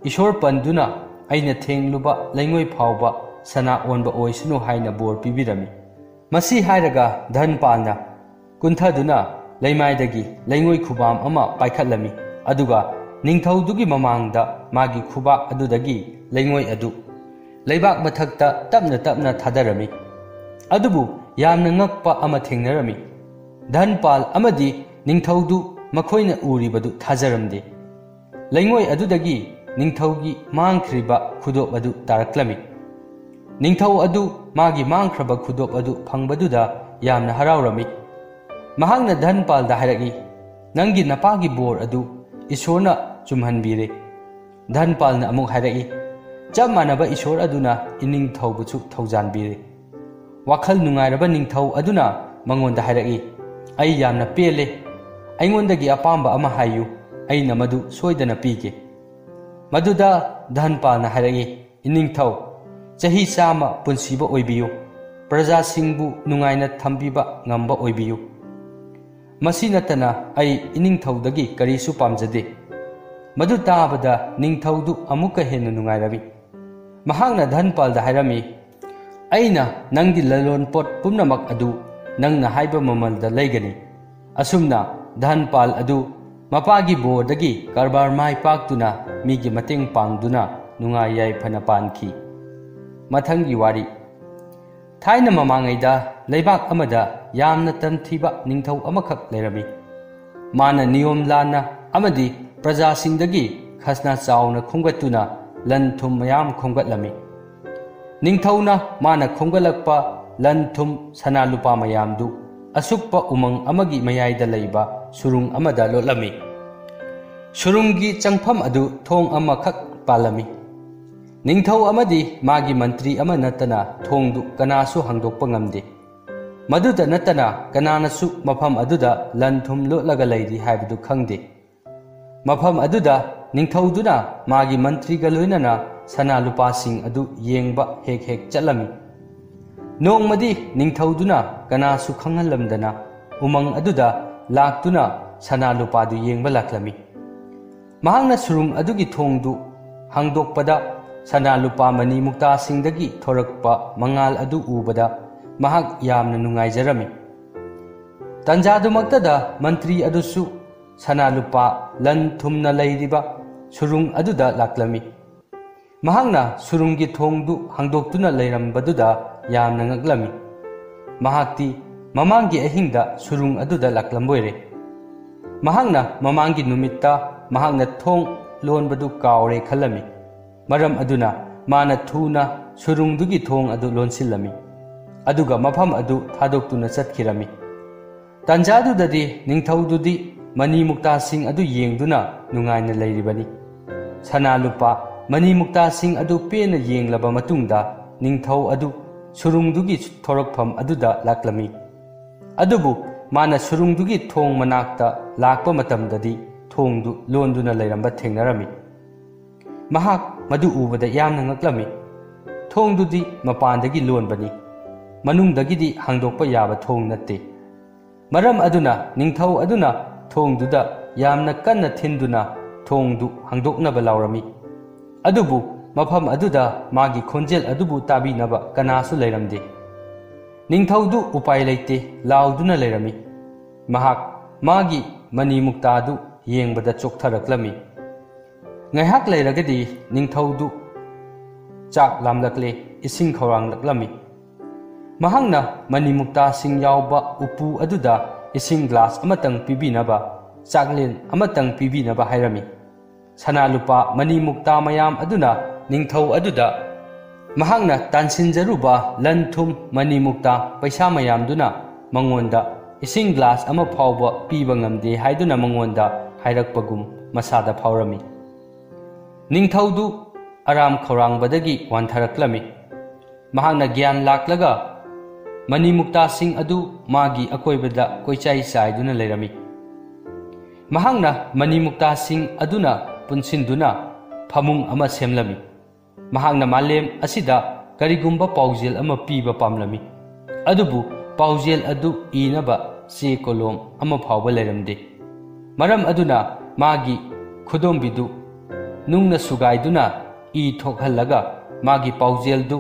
ꯏꯁꯣꯔ ꯄꯟꯗꯨꯅ ꯑꯩꯅ ꯊꯦꯡꯂꯨꯕ ꯂꯩꯉꯣꯏ ꯐꯥꯎꯕ ꯁꯅꯥ ꯑꯣꯟꯕ ꯑꯣꯏꯁꯅꯨ ꯍꯥꯏꯅ ꯕꯣꯔ ꯄꯤꯕꯤꯔꯝꯃꯤ꯫" ꯃꯁꯤ ꯍꯥꯏꯔꯒ ꯙꯟꯄꯥꯜꯅ ꯀꯨꯟꯊꯗꯨꯅ ꯂꯩꯃꯥꯏꯗꯒꯤ ꯂꯩꯉꯣꯏ ꯈꯨꯕꯥꯝ ꯑꯃ ꯄꯥꯏꯈꯠꯂꯝꯃꯤ, ꯑꯗꯨꯒ ꯅꯤꯡꯊꯧꯗꯨꯒꯤ ꯃꯃꯥꯡꯗ ꯃꯥꯒꯤ ꯈꯨꯕꯥꯛ ꯑꯗꯨꯗꯒꯤ ꯂꯩꯉꯣꯏ ꯑꯗꯨ ꯂꯩꯕꯥꯛ ꯃꯊꯛꯇ ꯇꯞꯅ ꯇꯞꯅ ꯊꯥꯗꯔꯝꯃꯤ꯫ ꯑꯗꯨꯕꯨ ꯌꯥꯝꯅ ꯉꯛꯄ ꯑꯃ ꯊꯦꯡꯅꯔꯝꯃꯤ꯫ ꯙꯟꯄꯥꯜ ꯑꯃꯗꯤ ꯅꯤꯡꯊꯧꯗꯨ ꯃꯈꯣꯏꯅ ꯎꯔꯤꯕꯗꯨ ꯊꯥꯖꯔꯝꯗꯦ꯫ ꯂꯩꯉꯣꯏ ꯑꯗꯨꯗꯒꯤ ꯅꯤꯡꯊꯧꯒꯤ ꯃꯥꯡꯈ꯭ꯔꯤꯕ ꯈꯨꯗꯣꯞ ꯑꯗꯨ ꯇꯥꯔꯛꯂꯝꯃꯤ꯫ ꯅꯤꯡꯊꯧ ꯑꯗꯨ ꯃꯥꯒꯤ ꯃꯥꯡꯈ꯭ꯔꯕ ꯈꯨꯗꯣꯞ ꯑꯗꯨ ꯐꯪꯕꯗꯨꯗ ꯌꯥꯝꯅ ꯍꯔꯥꯎꯔꯝꯃꯤ꯫ ꯃꯍꯥꯛꯅ ꯙꯟꯄꯥꯜꯗ ꯍꯥꯏꯔꯛꯏ, "ꯅꯪꯒꯤ ꯅꯄꯥꯒꯤ ꯕꯣꯔ ꯑꯗꯨ ꯏꯁꯣꯔꯅ ꯆꯨꯝꯍꯟꯕꯤꯔꯦ꯫" ꯙꯟꯄꯥꯜꯅ ꯑꯃꯨꯛ ꯍꯥꯏꯔꯛꯏ, "ꯆꯞ ꯃꯥꯟꯅꯕ ꯏꯁꯣꯔ ꯑꯗꯨꯅ ꯏꯅꯤꯡꯊꯧꯕꯨꯁꯨ ꯊꯧꯖꯥꯟꯕꯤꯔꯦ꯫" ꯋꯥꯈꯜ ꯅꯨꯡꯉꯥꯏꯔꯕ ꯅꯤꯡꯊꯧ ꯑꯗꯨꯅ ꯃꯉꯣꯟꯗ ꯍꯥꯏꯔꯛꯏ, "ꯑꯩ ꯌꯥꯝꯅ ꯄꯦꯜꯂꯦ꯫ ꯑꯩꯉꯣꯟꯗꯒꯤ ꯑꯄꯥꯝꯕ ꯑꯃ ꯍꯥꯏꯌꯨ, ꯑꯩꯅ ꯃꯗꯨ ꯁꯣꯏꯗꯅ ꯄꯤꯒꯦ꯫" ꯃꯗꯨꯗ ꯙꯟꯄꯥꯜꯅ ꯍꯥꯏꯔꯛꯏ, "ꯏꯅꯤꯡꯊꯧ, ꯆꯍꯤ ꯆꯥꯝꯃ ꯄꯨꯟꯁꯤꯕ ꯑꯣꯏꯕꯤꯌꯨ, ꯄ꯭ꯔꯖꯥꯁꯤꯡꯕꯨ ꯅꯨꯡꯉꯥꯏꯅ ꯊꯝꯕꯤꯕ ꯉꯝꯕ ꯑꯣꯏꯕꯤꯌꯨ꯫ ꯃꯁꯤ ꯅꯠꯇꯅ ꯑꯩ ꯏꯅꯤꯡꯊꯧꯗꯒꯤ ꯀꯔꯤꯁꯨ ꯄꯥꯝꯖꯗꯦ꯫" ꯃꯗꯨ ꯇꯥꯕꯗ ꯅꯤꯡꯊꯧꯗꯨ ꯑꯃꯨꯛꯀ ꯍꯦꯟꯅ ꯅꯨꯡꯉꯥꯏꯔꯝꯃꯤ꯫ ꯃꯍꯥꯛꯅ ꯙꯟꯄꯥꯜꯗ ꯍꯥꯏꯔꯝꯃꯤ, "ꯑꯩꯅ ꯅꯪꯒꯤ ꯂꯂꯣꯟꯄꯣꯠ ꯄꯨꯝꯅꯃꯛ ꯑꯗꯨ ꯅꯪꯅ ꯍꯥꯏꯕ ꯃꯃꯜꯗ ꯂꯩꯒꯅꯤ꯫" ꯑꯁꯨꯝꯅ ꯙꯟꯄꯥꯜ ꯑꯗꯨ ꯃꯄꯥꯒꯤ ꯕꯣꯔꯗꯒꯤ ꯀꯔꯕꯥꯔ ꯃꯥꯏ ꯄꯥꯛꯇꯨꯅ ꯃꯤꯒꯤ ꯃꯇꯦꯡ ꯄꯥꯡꯗꯨꯅ ꯅꯨꯡꯉꯥꯏ ꯌꯥꯏꯐꯅ ꯄꯥꯟꯈꯤ꯫ ꯃꯊꯪꯒꯤ ꯋꯥꯔꯤ꯫ ꯊꯥꯏꯅ ꯃꯃꯥꯡꯉꯩꯗ ꯂꯩꯕꯥꯛ ꯑꯃꯗ ꯌꯥꯝꯅ ꯇꯟꯊꯤꯕ ꯅꯤꯡꯊꯧ ꯑꯃꯈꯛ ꯂꯩꯔꯝꯃꯤ꯫ ꯃꯥꯅ ꯅꯤꯌꯣꯝ ꯂꯥꯟꯅ ꯑꯃꯗꯤ ꯄ꯭ꯔꯖꯥꯁꯤꯡꯗꯒꯤ ꯈꯖꯅꯥ ꯆꯥꯎꯅ ꯈꯣꯝꯒꯠꯇꯨꯅ ꯂꯟ ꯊꯨꯝ ꯃꯌꯥꯝ ꯈꯣꯝꯒꯠꯂꯝꯃꯤ꯫ ꯅꯤꯡꯊꯧꯅ ꯃꯥꯅ ꯈꯣꯝꯒꯠꯂꯛꯄ ꯂꯟ ꯊꯨꯝ ꯁꯅꯥ ꯂꯨꯄꯥ ꯃꯌꯥꯝꯗꯨ ꯑꯁꯨꯛꯄ ꯎꯃꯪ ꯑꯃꯒꯤ ꯃꯌꯥꯏꯗ ꯂꯩꯕ ꯁꯨꯔꯨꯡ ꯑꯃꯗ ꯂꯣꯠꯂꯝꯃꯤ꯫ ꯁꯨꯔꯨꯡꯒꯤ ꯆꯪꯐꯝ ꯑꯗꯨ ꯊꯣꯡ ꯑꯃꯈꯛ ꯄꯥꯜꯂꯝꯃꯤ꯫ ꯅꯤꯡꯊꯧ ꯑꯃꯗꯤ ꯃꯥꯒꯤ ꯃꯟꯇ꯭ꯔꯤ ꯑꯃ ꯅꯠꯇꯅ ꯊꯣꯡꯗꯨ ꯀꯅꯥꯁꯨ ꯍꯥꯡꯗꯣꯛꯄ ꯉꯝꯗꯦ꯫ ꯃꯗꯨꯇ ꯅꯠꯇꯅ ꯀꯅꯥꯅꯁꯨ ꯃꯐꯝ ꯑꯗꯨꯗ ꯂꯟ ꯊꯨꯝ ꯂꯣꯠꯂꯒ ꯂꯩꯔꯤ ꯍꯥꯏꯕꯗꯨ ꯈꯪꯗꯦ꯫ ꯃꯐꯝ ꯑꯗꯨꯗ ꯅꯤꯡꯊꯧꯗꯨꯅ ꯃꯥꯒꯤ ꯃꯟꯇ꯭ꯔꯤꯒ ꯂꯣꯏꯅꯅ ꯁꯅꯥ ꯂꯨꯄꯥꯁꯤꯡ ꯑꯗꯨ ꯌꯦꯡꯕ ꯍꯦꯛ ꯍꯦꯛ ꯆꯠꯂꯝꯃꯤ꯫ ꯅꯣꯡꯃꯗꯤ ꯅꯤꯡꯊꯧꯗꯨꯅ ꯀꯅꯥꯁꯨ ꯈꯪꯍꯜꯂꯝꯗꯅ ꯎꯃꯪ ꯑꯗꯨꯗ ꯂꯥꯛꯇꯨꯅ ꯁꯅꯥ ꯂꯨꯄꯥꯗꯨ ꯌꯦꯡꯕ ꯂꯥꯛꯂꯝꯃꯤ꯫ ꯃꯍꯥꯛꯅ ꯁꯨꯔꯨꯡ ꯑꯗꯨꯒꯤ ꯊꯣꯡꯗꯨ ꯍꯥꯡꯗꯣꯛꯄꯗ ꯁꯅꯥ ꯂꯨꯄꯥ ꯃꯅꯤ ꯃꯨꯛꯇꯥꯁꯤꯡꯗꯒꯤ ꯊꯣꯔꯛꯄ ꯃꯉꯥꯜ ꯑꯗꯨ ꯎꯕꯗ ꯃꯍꯥꯛ ꯌꯥꯝꯅ ꯅꯨꯡꯉꯥꯏꯖꯔꯝꯃꯤ꯫ ꯇꯟꯖꯥꯗꯨꯃꯛꯇꯗ ꯃꯟꯇ꯭ꯔꯤ ꯑꯗꯨꯁꯨ ꯁꯅꯥ ꯂꯨꯄꯥ ꯂꯟ ꯊꯨꯝꯅ ꯂꯩꯔꯤꯕ ꯁꯨꯔꯨꯡ ꯑꯗꯨꯗ ꯂꯥꯛꯂꯝꯃꯤ꯫ ꯃꯍꯥꯛꯅ ꯁꯨꯔꯨꯡꯒꯤ ꯊꯣꯡꯗꯨ ꯍꯥꯡꯗꯣꯛꯇꯨꯅ ꯂꯩꯔꯝꯕꯗꯨꯗ ꯌꯥꯝꯅ ꯉꯛꯂꯝꯃꯤ꯫ ꯃꯍꯥꯛꯇꯤ ꯃꯃꯥꯡꯒꯤ ꯑꯍꯤꯡꯗ ꯁꯨꯔꯨꯡ ꯑꯗꯨꯗ ꯂꯥꯛꯂꯝꯕꯣꯏꯔꯦ꯫ ꯃꯍꯥꯛꯅ ꯃꯃꯥꯡꯒꯤ ꯅꯨꯃꯤꯠꯇ ꯃꯍꯥꯛꯅ ꯊꯣꯡ ꯂꯣꯟꯕꯗꯨ ꯀꯥꯎꯔꯦ ꯈꯜꯂꯝꯃꯤ꯫ ꯃꯔꯝ ꯑꯗꯨꯅ ꯃꯥꯅ ꯊꯨꯅ ꯁꯨꯔꯨꯡꯗꯨꯒꯤ ꯊꯣꯡ ꯑꯗꯨ ꯂꯣꯟꯁꯤꯜꯂꯝꯃꯤ, ꯑꯗꯨꯒ ꯃꯐꯝ ꯑꯗꯨ ꯊꯥꯗꯣꯛꯇꯨꯅ ꯆꯠꯈꯤꯔꯝꯃꯤ꯫ ꯇꯥꯟꯖꯥꯗꯨꯗꯗꯤ ꯅꯤꯡꯊꯧꯗꯨꯗꯤ ꯃꯅꯤ ꯃꯨꯛꯇꯥꯁꯤꯡ ꯑꯗꯨ ꯌꯦꯡꯗꯨꯅ ꯅꯨꯡꯉꯥꯏꯅ ꯂꯩꯔꯤꯕꯅꯤ꯫ ꯁꯅꯥ ꯂꯨꯄꯥ ꯃꯅꯤ ꯃꯨꯛꯇꯥꯁꯤꯡ ꯑꯗꯨ ꯄꯦꯟꯅ ꯌꯦꯡꯂꯕ ꯃꯇꯨꯡꯗ ꯅꯤꯡꯊꯧ ꯑꯗꯨ ꯁꯨꯔꯨꯡꯗꯨꯒꯤ ꯊꯣꯔꯛꯐꯝ ꯑꯗꯨꯗ ꯂꯥꯛꯂꯝꯃꯤ꯫ ꯑꯗꯨꯕꯨ ꯃꯥꯅ ꯁꯨꯔꯨꯡꯗꯨꯒꯤ ꯊꯣꯡ ꯃꯅꯥꯛꯇ ꯂꯥꯛꯄ ꯃꯇꯝꯗꯗꯤ ꯊꯣꯡꯗꯨ ꯂꯣꯟꯗꯨꯅ ꯂꯩꯔꯝꯕ ꯊꯦꯡꯅꯔꯝꯃꯤ꯫ ꯃꯍꯥꯛ ꯃꯗꯨ ꯎꯕꯗ ꯌꯥꯝꯅ ꯉꯛꯂꯝꯃꯤ꯫ ꯊꯣꯡꯗꯨꯗꯤ ꯃꯄꯥꯟꯗꯒꯤ ꯂꯣꯟꯕꯅꯤ, ꯃꯅꯨꯡꯗꯒꯤꯗꯤ ꯍꯥꯡꯗꯣꯛꯄ ꯌꯥꯕ ꯊꯣꯡ ꯅꯠꯇꯦ꯫ ꯃꯔꯝ ꯑꯗꯨꯅ ꯅꯤꯡꯊꯧ ꯑꯗꯨꯅ ꯊꯣꯡꯗꯨꯗ ꯌꯥꯝꯅ ꯀꯟꯅ ꯊꯤꯟꯗꯨꯅ ꯊꯣꯡꯗꯨ ꯍꯥꯡꯗꯣꯛꯅꯕ ꯂꯥꯎꯔꯝꯃꯤ꯫ ꯑꯗꯨꯕꯨ ꯃꯐꯝ ꯑꯗꯨꯗ ꯃꯥꯒꯤ ꯈꯣꯟꯖꯦꯜ ꯑꯗꯨꯕꯨ ꯇꯥꯕꯤꯅꯕ ꯀꯅꯥꯁꯨ ꯂꯩꯔꯝꯗꯦ꯫ ꯅꯤꯡꯊꯧꯗꯨ ꯎꯄꯥꯏ ꯂꯩꯇꯦ ꯂꯥꯎꯗꯨꯅ ꯂꯩꯔꯝꯃꯤ꯫ ꯃꯍꯥꯛ ꯃꯥꯒꯤ ꯃꯅꯤ ꯃꯨꯛꯇꯥꯗꯨ ꯌꯦꯡꯕꯗ ꯆꯣꯛꯊꯔꯛꯂꯝꯃꯤ꯫ ꯉꯥꯏꯍꯥꯛ ꯂꯩꯔꯒꯗꯤ ꯅꯤꯡꯊꯧꯗꯨ ꯆꯥꯛ ꯂꯥꯝꯂꯛꯂꯦ, ꯏꯁꯤꯡ ꯈꯧꯔꯥꯡꯂꯛꯂꯝꯃꯤ꯫ ꯃꯍꯥꯛꯅ ꯃꯅꯤ ꯃꯨꯛꯇꯥꯁꯤꯡ ꯌꯥꯎꯕ ꯎꯄꯨ ꯑꯗꯨꯗ ꯏꯁꯤꯡ ꯒ꯭ꯂꯥꯁ ꯑꯃꯇꯪ ꯄꯤꯕꯤꯅꯕ, ꯆꯥꯛꯂꯦꯟ ꯑꯃꯇꯪ ꯄꯤꯕꯤꯅꯕ ꯍꯥꯏꯔꯝꯃꯤ꯫ ꯁꯅꯥ ꯂꯨꯄꯥ ꯃꯅꯤ ꯃꯨꯛꯇꯥ ꯃꯌꯥꯝ ꯑꯗꯨꯅ ꯅꯤꯡꯊꯧ ꯑꯗꯨꯗ ꯃꯍꯥꯛꯅ ꯇꯥꯟꯁꯤꯟꯖꯔꯨꯕ ꯂꯟ ꯊꯨꯝ, ꯃꯅꯤ ꯃꯨꯛꯇꯥ ꯄꯩꯁꯥ ꯃꯌꯥꯝꯗꯨꯅ ꯃꯉꯣꯟꯗ ꯏꯁꯤꯡ ꯒ꯭ꯂꯥꯁ ꯑꯃ ꯐꯥꯎꯕ ꯄꯤꯕ ꯉꯝꯗꯦ ꯍꯥꯏꯗꯨꯅ ꯃꯉꯣꯟꯗ ꯍꯥꯏꯔꯛꯄꯒꯨꯝ ꯃꯁꯥꯗ ꯐꯥꯎꯔꯝꯃꯤ꯫ ꯅꯤꯡꯊꯧꯗꯨ ꯑꯔꯥꯝ ꯈꯧꯔꯥꯡꯕꯗꯒꯤ ꯋꯥꯟꯊꯔꯛꯂꯝꯃꯤ꯫ ꯃꯍꯥꯛꯅ ꯒ꯭ꯌꯥꯟ ꯂꯥꯛꯂꯒ ꯃꯅꯤ ꯃꯨꯛꯇꯥꯁꯤꯡ ꯑꯗꯨ ꯃꯥꯒꯤ ꯑꯀꯣꯏꯕꯗ ꯀꯣꯏꯆꯥꯏ ꯆꯥꯏꯗꯨꯅ ꯂꯩꯔꯝꯃꯤ꯫ ꯃꯍꯥꯛꯅ ꯃꯅꯤ ꯃꯨꯛꯇꯥꯁꯤꯡ ꯑꯗꯨꯅ ꯄꯨꯟꯁꯤꯟꯗꯨꯅ ꯐꯃꯨꯡ ꯑꯃ ꯁꯦꯝꯂꯝꯃꯤ꯫ ꯃꯍꯥꯛꯅ ꯃꯥꯂꯦꯝ ꯑꯁꯤꯗ ꯀꯔꯤꯒꯨꯝꯕ ꯄꯥꯎꯖꯦꯜ ꯑꯃ ꯄꯤꯕ ꯄꯥꯝꯂꯝꯃꯤ, ꯑꯗꯨꯕꯨ ꯄꯥꯎꯖꯦꯜ ꯑꯗꯨ ꯏꯅꯕ ꯆꯦ ꯀꯣꯂꯣꯝ ꯑꯃ ꯐꯥꯎꯕ ꯂꯩꯔꯝꯗꯦ꯫ ꯃꯔꯝ ꯑꯗꯨꯅ ꯃꯥꯒꯤ ꯈꯨꯗꯣꯝꯕꯤꯗꯨ ꯅꯨꯡꯅ ꯁꯨꯒꯥꯏꯗꯨꯅ ꯏ ꯊꯣꯛꯍꯜꯂꯒ ꯃꯥꯒꯤ ꯄꯥꯎꯖꯦꯜꯗꯨ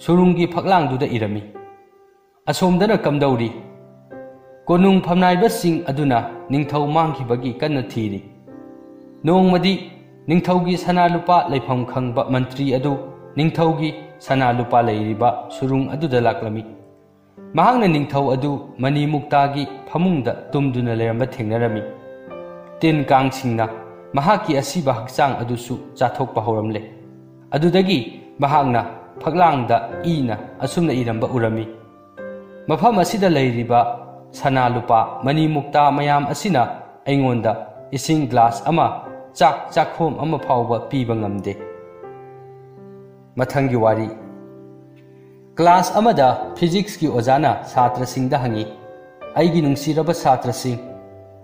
ꯁꯨꯔꯨꯡꯒꯤ ꯐꯛꯂꯥꯡꯗꯨꯗ ꯏꯔꯝꯃꯤ꯫ ꯑꯁꯣꯝꯗꯅ ꯀꯝꯗꯧꯔꯤ? ꯀꯣꯅꯨꯡ ꯐꯝꯅꯥꯏꯕꯁꯤꯡ ꯑꯗꯨꯅ ꯅꯤꯡꯊꯧ ꯃꯥꯡꯈꯤꯕꯒꯤ ꯀꯟꯅ ꯊꯤꯔꯤ꯫ ꯅꯣꯡꯃꯗꯤ ꯅꯤꯡꯊꯧꯒꯤ ꯁꯅꯥ ꯂꯨꯄꯥ ꯂꯩꯐꯝ ꯈꯪꯕ ꯃꯟꯇ꯭ꯔꯤ ꯑꯗꯨ ꯅꯤꯡꯊꯧꯒꯤ ꯁꯅꯥ ꯂꯨꯄꯥ ꯂꯩꯔꯤꯕ ꯁꯨꯔꯨꯡ ꯑꯗꯨꯗ ꯂꯥꯛꯂꯝꯃꯤ꯫ ꯃꯍꯥꯛꯅ ꯅꯤꯡꯊꯧ ꯑꯗꯨ ꯃꯅꯤꯃꯨꯛꯇꯥꯒꯤ ꯐꯃꯨꯡꯗ ꯇꯨꯝꯗꯨꯅ ꯂꯩꯔꯝꯕ ꯊꯦꯡꯅꯔꯝꯃꯤ꯫ ꯇꯤꯟ ꯀꯥꯡꯁꯤꯡꯅ ꯃꯍꯥꯛꯀꯤ ꯑꯁꯤꯕ ꯍꯛꯆꯥꯡ ꯑꯗꯨꯁꯨ ꯆꯥꯊꯣꯛꯄ ꯍꯧꯔꯝꯂꯦ꯫ ꯑꯗꯨꯗꯒꯤ ꯃꯍꯥꯛꯅ ꯐꯛꯂꯥꯡꯗ ꯏꯅ ꯑꯁꯨꯝꯅ ꯏꯔꯝꯕ ꯎꯔꯝꯃꯤ: "ꯃꯐꯝ ꯑꯁꯤꯗ ꯂꯩꯔꯤꯕ ꯁꯅꯥ ꯂꯨꯄꯥ ꯃꯅꯤꯃꯨꯛꯇꯥ ꯃꯌꯥꯝ ꯑꯁꯤꯅ ꯑꯩꯉꯣꯟꯗ ꯏꯁꯤꯡ ꯒ꯭ꯂꯥꯁ ꯑꯃ, ꯆꯥꯛ ꯆꯥꯛꯈꯣꯝ ꯑꯃ ꯐꯥꯎꯕ ꯄꯤꯕ ꯉꯝꯗꯦ"꯫ ꯃꯊꯪꯒꯤ ꯋꯥꯔꯤ꯫ ꯀ꯭ꯂꯥꯁ ꯑꯃꯗ ꯐꯤꯖꯤꯛꯁꯀꯤ ꯑꯣꯖꯥꯅ ꯁꯥꯇ꯭ꯔꯁꯤꯡꯗ ꯍꯪꯉꯤ, "ꯑꯩꯒꯤ ꯅꯨꯡꯁꯤꯔꯕ ꯁꯥꯇ꯭ꯔꯁꯤꯡ,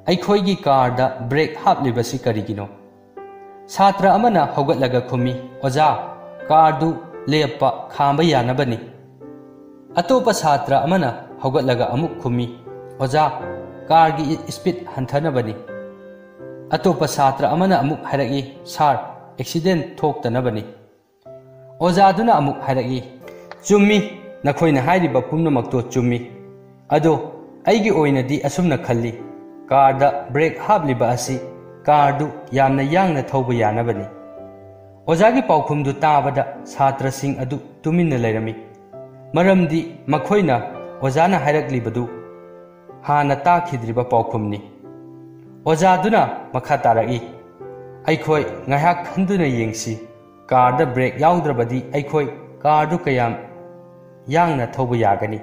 ꯑꯩꯈꯣꯏꯒꯤ ꯀꯥꯔꯗ ꯕ꯭ꯔꯦꯛ ꯍꯥꯞꯂꯤꯕꯁꯤ ꯀꯔꯤꯒꯤꯅꯣ?" ꯁꯥꯇ꯭ꯔ ꯑꯃꯅ ꯍꯧꯒꯠꯂꯒ ꯈꯨꯝꯃꯤ, "ꯑꯣꯖꯥ, ꯀꯥꯔꯗꯨ ꯂꯦꯞꯄ ꯈꯥꯝꯕ ꯌꯥꯅꯕꯅꯤ"꯫ ꯑꯇꯣꯞꯄ ꯁꯥꯇ꯭ꯔ ꯑꯃꯅ ꯍꯧꯒꯠꯂꯒ ꯑꯃꯨꯛ ꯈꯨꯝꯃꯤ, "ꯑꯣꯖꯥ, ꯀꯥꯔꯒꯤ ꯏꯁꯄꯤꯗ ꯍꯟꯊꯅꯕꯅꯤ"꯫ ꯑꯇꯣꯞꯄ ꯁꯥꯇ꯭ꯔ ꯑꯃꯅ ꯑꯃꯨꯛ ꯍꯥꯏꯔꯛꯏ, "ꯁꯥꯔ, ꯑꯦꯛꯁꯤꯗꯦꯟ ꯊꯣꯛꯇꯅꯕꯅꯤ"꯫ ꯑꯣꯖꯥꯗꯨꯅ ꯑꯃꯨꯛ ꯍꯥꯏꯔꯛꯏ, "ꯆꯨꯝꯃꯤ, ꯅꯈꯣꯏꯅ ꯍꯥꯏꯔꯤꯕ ꯄꯨꯝꯅꯃꯛꯇꯣ ꯆꯨꯝꯃꯤ꯫ ꯑꯗꯣ ꯑꯩꯒꯤ ꯑꯣꯏꯅꯗꯤ ꯑꯁꯨꯝꯅ ꯈꯜꯂꯤ, ꯀꯥꯔꯗ ꯕ꯭ꯔꯦꯛ ꯍꯥꯞꯂꯤꯕ ꯑꯁꯤ ꯀꯥꯔꯗꯨ ꯌꯥꯝꯅ ꯌꯥꯡꯅ ꯊꯧꯕ ꯌꯥꯅꯕꯅꯤ"꯫ ꯑꯣꯖꯥꯒꯤ ꯄꯥꯎꯈꯨꯝꯗꯨ ꯇꯥꯕꯗ ꯁꯥꯇ꯭ꯔꯁꯤꯡ ꯑꯗꯨ ꯇꯨꯃꯤꯟꯅ ꯂꯩꯔꯝꯃꯤ, ꯃꯔꯝꯗꯤ ꯃꯈꯣꯏꯅ ꯑꯣꯖꯥꯅ ꯍꯥꯏꯔꯛꯂꯤꯕꯗꯨ ꯍꯥꯟꯅ ꯇꯥꯈꯤꯗ꯭ꯔꯤꯕ ꯄꯥꯎꯈꯨꯝꯅꯤ꯫ ꯑꯣꯖꯥꯗꯨꯅ ꯃꯈꯥ ꯇꯥꯔꯛꯏ, "ꯑꯩꯈꯣꯏ ꯉꯥꯏꯍꯥꯛ ꯈꯟꯗꯨꯅ ꯌꯦꯡꯁꯤ, ꯀꯥꯔꯗ ꯕ꯭ꯔꯦꯛ ꯌꯥꯎꯗ꯭ꯔꯕꯗꯤ ꯑꯩꯈꯣꯏ ꯀꯥꯔꯗꯨ ꯀꯌꯥꯝ ꯌꯥꯡꯅ ꯊꯧꯕ ꯌꯥꯒꯅꯤ?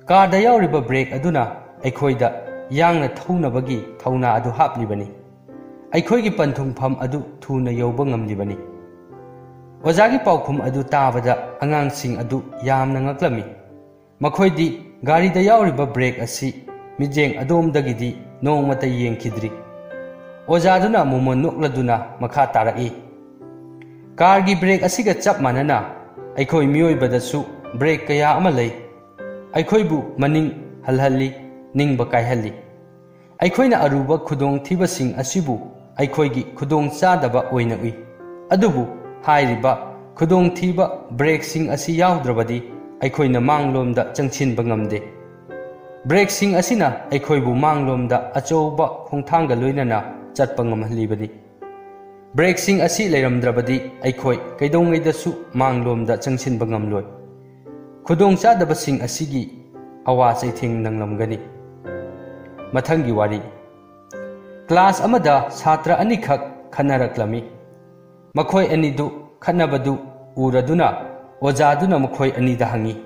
ꯀꯥꯔꯗ ꯌꯥꯎꯔꯤꯕ ꯕ꯭ꯔꯦꯛ ꯑꯗꯨꯅ ꯑꯩꯈꯣꯏꯗ ꯌꯥꯡꯅ ꯊꯧꯅꯕꯒꯤ ꯊꯧꯅꯥ ꯑꯗꯨ ꯍꯥꯞꯂꯤꯕꯅꯤ꯫ ꯑꯩꯈꯣꯏꯒꯤ ꯄꯟꯊꯨꯡꯐꯝ ꯑꯗꯨ ꯊꯨꯅ ꯌꯧꯕ ꯉꯝꯂꯤꯕꯅꯤ"꯫ ꯑꯣꯖꯥꯒꯤ ꯄꯥꯎꯈꯨꯝ ꯑꯗꯨ ꯇꯥꯕꯗ ꯑꯉꯥꯡꯁꯤꯡ ꯑꯗꯨ ꯌꯥꯝꯅ ꯉꯛꯂꯝꯃꯤ꯫ ꯃꯈꯣꯏꯗꯤ ꯒꯥꯔꯤꯗ ꯌꯥꯎꯔꯤꯕ ꯕ꯭ꯔꯦꯛ ꯑꯁꯤ ꯃꯤꯠꯌꯦꯡ ꯑꯗꯣꯝꯗꯒꯤꯗꯤ ꯅꯣꯡꯃꯇ ꯌꯦꯡꯈꯤꯗ꯭ꯔꯤ꯫ ꯑꯣꯖꯥꯗꯨꯅ ꯃꯣꯃꯣꯟ ꯅꯣꯛꯂꯗꯨꯅ ꯃꯈꯥ ꯇꯥꯔꯛꯏ, "ꯀꯥꯔꯒꯤ ꯕ꯭ꯔꯦꯛ ꯑꯁꯤꯒ ꯆꯞ ꯃꯥꯟꯅꯅ ꯑꯩꯈꯣꯏ ꯃꯤꯑꯣꯏꯕꯗꯁꯨ ꯕ꯭ꯔꯦꯛ ꯀꯌꯥ ꯑꯃ ꯂꯩ꯫ ꯑꯩꯈꯣꯏꯕꯨ ꯃꯅꯤꯡ ꯍꯜꯍꯜꯂꯤ, ꯅꯤꯡꯕ ꯀꯥꯏꯍꯜꯂꯤ꯫ ꯑꯩꯈꯣꯏꯅ ꯑꯔꯨꯕ ꯈꯨꯗꯣꯡꯊꯤꯕꯁꯤꯡ ꯑꯁꯤꯕꯨ ꯑꯩꯈꯣꯏꯒꯤ ꯈꯨꯗꯣꯡꯆꯥꯗꯕ ꯑꯣꯏꯅ ꯎꯏ꯫ ꯑꯗꯨꯕꯨ ꯍꯥꯏꯔꯤꯕ ꯈꯨꯗꯣꯡꯊꯤꯕ ꯕ꯭ꯔꯦꯛꯁꯤꯡ ꯑꯁꯤ ꯌꯥꯎꯗ꯭ꯔꯕꯗꯤ ꯑꯩꯈꯣꯏꯅ ꯃꯥꯡꯂꯣꯝꯗ ꯆꯪꯁꯤꯟꯕ ꯉꯝꯗꯦ꯫ ꯕ꯭ꯔꯦꯛꯁꯤꯡ ꯑꯁꯤꯅ ꯑꯩꯈꯣꯏꯕꯨ ꯃꯥꯡꯂꯣꯝꯗ ꯑꯆꯧꯕ ꯈꯣꯡꯊꯥꯡꯒ ꯂꯣꯏꯅꯅ ꯆꯠꯄ ꯉꯝꯍꯜꯂꯤꯕꯅꯤ꯫ ꯕ꯭ꯔꯦꯛꯁꯤꯡ ꯑꯁꯤ ꯂꯩꯔꯝꯗ꯭ꯔꯕꯗꯤ ꯑꯩꯈꯣꯏ ꯀꯩꯗꯧꯉꯩꯗꯁꯨ ꯃꯥꯡꯂꯣꯝꯗ ꯆꯪꯁꯤꯟꯕ ꯉꯝꯂꯣꯏ꯫ ꯈꯨꯗꯣꯡꯆꯥꯗꯕꯁꯤꯡ ꯑꯁꯤꯒꯤ ꯑꯋꯥ ꯆꯩꯊꯦꯡ ꯅꯪꯂꯝꯒꯅꯤ꯫ ꯃꯊꯪꯒꯤ ꯋꯥꯔꯤ꯫ ꯀ꯭ꯂꯥꯁ ꯑꯃꯗ ꯁꯥꯇ꯭ꯔ ꯑꯅꯤꯈꯛ ꯈꯠꯅꯔꯛꯂꯝꯃꯤ꯫ ꯃꯈꯣꯏ ꯑꯅꯤꯗꯨ ꯈꯠꯅꯕꯗꯨ ꯎꯔꯗꯨꯅ ꯑꯣꯖꯥꯗꯨꯅ ꯃꯈꯣꯏ ꯑꯅꯤꯗ ꯍꯪꯉꯤ,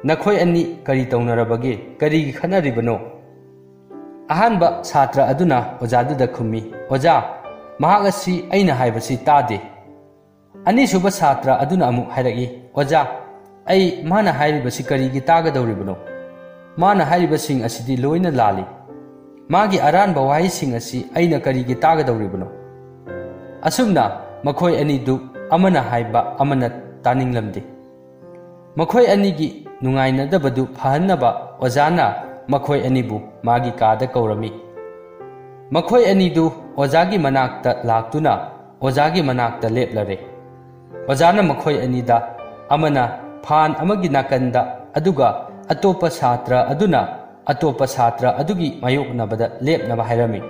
"ꯅꯈꯣꯏ ꯑꯅꯤ ꯀꯔꯤ ꯇꯧꯅꯔꯕꯒꯦ? ꯀꯔꯤꯒꯤ ꯈꯠꯅꯔꯤꯕꯅꯣ?" ꯑꯍꯥꯟꯕ ꯁꯥꯇ꯭ꯔ ꯑꯗꯨꯅ ꯑꯣꯖꯥꯗꯨꯗ ꯈꯨꯝꯃꯤ, "ꯑꯣꯖꯥ, ꯃꯍꯥꯛ ꯑꯁꯤ ꯑꯩꯅ ꯍꯥꯏꯕꯁꯤ ꯇꯥꯗꯦ꯫" ꯑꯅꯤꯁꯨꯕ ꯁꯥꯇ꯭ꯔ ꯑꯗꯨꯅ ꯑꯃꯨꯛ ꯍꯥꯏꯔꯛꯏ, "ꯑꯣꯖꯥ, ꯑꯩ ꯃꯥꯅ ꯍꯥꯏꯔꯤꯕꯁꯤ ꯀꯔꯤꯒꯤ ꯇꯥꯒꯗꯧꯔꯤꯕꯅꯣ? ꯃꯥꯅ ꯍꯥꯏꯔꯤꯕꯁꯤꯡ ꯑꯁꯤꯗꯤ ꯂꯣꯏꯅ ꯂꯥꯜꯂꯤ꯫ ꯃꯥꯒꯤ ꯑꯔꯥꯟꯕ ꯋꯥꯍꯩꯁꯤꯡ ꯑꯁꯤ ꯑꯩꯅ ꯀꯔꯤꯒꯤ ꯇꯥꯒꯗꯧꯔꯤꯕꯅꯣ?" ꯑꯁꯨꯝꯅ ꯃꯈꯣꯏ ꯑꯅꯤꯗꯨ ꯑꯃꯅ ꯍꯥꯏꯕ ꯑꯃꯅ ꯇꯥꯅꯤꯡꯂꯝꯗꯦ꯫ ꯃꯈꯣꯏ ꯑꯅꯤꯒꯤ ꯅꯨꯡꯉꯥꯏꯅꯗꯕꯗꯨ ꯐꯍꯟꯅꯕ ꯑꯣꯖꯥꯅ ꯃꯈꯣꯏ ꯑꯅꯤꯕꯨ ꯃꯥꯒꯤ ꯀꯥꯗ ꯀꯧꯔꯝꯃꯤ꯫ ꯃꯈꯣꯏ ꯑꯅꯤꯗꯨ ꯑꯣꯖꯥꯒꯤ ꯃꯅꯥꯛꯇ ꯂꯥꯛꯇꯨꯅ ꯑꯣꯖꯥꯒꯤ ꯃꯅꯥꯛꯇ ꯂꯦꯞꯂꯔꯦ꯫ ꯑꯣꯖꯥꯅ ꯃꯈꯣꯏ ꯑꯅꯤꯗ ꯑꯃꯅ ꯐꯥꯟ ꯑꯃꯒꯤ ꯅꯥꯀꯟꯗ ꯑꯗꯨꯒ ꯑꯇꯣꯞꯄ ꯁꯥꯇ꯭ꯔ ꯑꯗꯨꯅ ꯑꯇꯣꯞꯄ ꯁꯥꯇ꯭ꯔ ꯑꯗꯨꯒꯤ ꯃꯥꯌꯣꯛꯅꯕꯗ ꯂꯦꯞꯅꯕ ꯍꯥꯏꯔꯝꯃꯤ꯫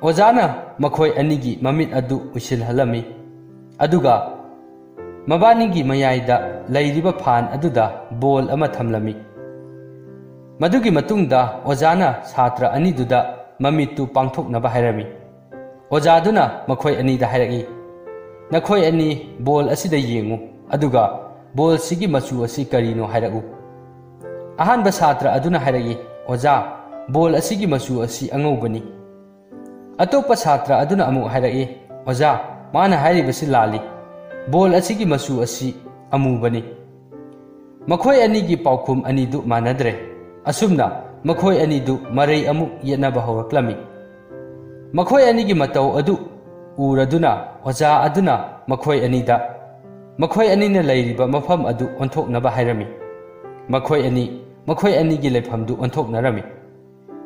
ꯑꯣꯖꯥꯅ ꯃꯈꯣꯏ ꯑꯅꯤꯒꯤ ꯃꯃꯤꯠ ꯑꯗꯨ ꯎꯏꯁꯤꯜꯍꯜꯂꯝꯃꯤ, ꯑꯗꯨꯒ ꯃꯕꯥꯅꯤꯒꯤ ꯃꯌꯥꯏꯗ ꯂꯩꯔꯤꯕ ꯐꯥꯟ ꯑꯗꯨꯗ ꯕꯣꯜ ꯑꯃ ꯊꯝꯂꯝꯃꯤ꯫ ꯃꯗꯨꯒꯤ ꯃꯇꯨꯡꯗ ꯑꯣꯖꯥꯅ ꯁꯥꯇ꯭ꯔ ꯑꯅꯤꯗꯨꯗ ꯃꯃꯤꯠꯇꯨ ꯄꯥꯡꯊꯣꯛꯅꯕ ꯍꯥꯏꯔꯝꯃꯤ꯫ ꯑꯣꯖꯥꯗꯨꯅ ꯃꯈꯣꯏ ꯑꯅꯤꯗ ꯍꯥꯏꯔꯛꯏ, "ꯅꯈꯣꯏ ꯑꯅꯤ ꯕꯣꯜ ꯑꯁꯤꯗ ꯌꯦꯡꯉꯨ, ꯑꯗꯨꯒ ꯕꯣꯜꯁꯤꯒꯤ ꯃꯆꯨ ꯑꯁꯤ ꯀꯔꯤꯅꯣ ꯍꯥꯏꯔꯛꯎ꯫" ꯑꯍꯥꯟꯕ ꯁꯥꯇ꯭ꯔ ꯑꯗꯨꯅ ꯍꯥꯏꯔꯛꯏ, "ꯑꯣꯖꯥ, ꯕꯣꯜ ꯑꯁꯤꯒꯤ ꯃꯆꯨ ꯑꯁꯤ ꯑꯉꯧꯕꯅꯤ꯫" ꯑꯇꯣꯞꯄ ꯁꯥꯇ꯭ꯔ ꯑꯗꯨꯅ ꯑꯃꯨꯛ ꯍꯥꯏꯔꯛꯏ, "ꯑꯣꯖꯥ, ꯃꯥꯅ ꯍꯥꯏꯔꯤꯕꯁꯤ ꯂꯥꯜꯂꯤ꯫ ꯕꯣꯜ ꯑꯁꯤꯒꯤ ꯃꯆꯨ ꯑꯁꯤ ꯑꯃꯨꯕꯅꯤ꯫" ꯃꯈꯣꯏ ꯑꯅꯤꯒꯤ ꯄꯥꯎꯈꯨꯝ ꯑꯅꯤꯗꯨ ꯃꯥꯟꯅꯗ꯭ꯔꯦ꯫ ꯑꯁꯨꯝꯅ ꯃꯈꯣꯏ ꯑꯅꯤꯗꯨ ꯃꯔꯩ ꯑꯃꯨꯛ ꯌꯦꯠꯅꯕ ꯍꯧꯔꯛꯂꯝꯃꯤ꯫ ꯃꯈꯣꯏ ꯑꯅꯤꯒꯤ ꯃꯇꯧ ꯑꯗꯨ ꯎꯔꯗꯨꯅ ꯑꯣꯖꯥ ꯑꯗꯨꯅ ꯃꯈꯣꯏ ꯑꯅꯤꯗ ꯃꯈꯣꯏ ꯑꯅꯤꯅ ꯂꯩꯔꯤꯕ ꯃꯐꯝ ꯑꯗꯨ ꯑꯣꯟꯊꯣꯛꯅꯕ ꯍꯥꯏꯔꯝꯃꯤ꯫ ꯃꯈꯣꯏ ꯑꯅꯤ ꯃꯈꯣꯏ ꯑꯅꯤꯒꯤ ꯂꯩꯐꯝꯗꯨ ꯑꯣꯟꯊꯣꯛꯅꯔꯝꯃꯤ꯫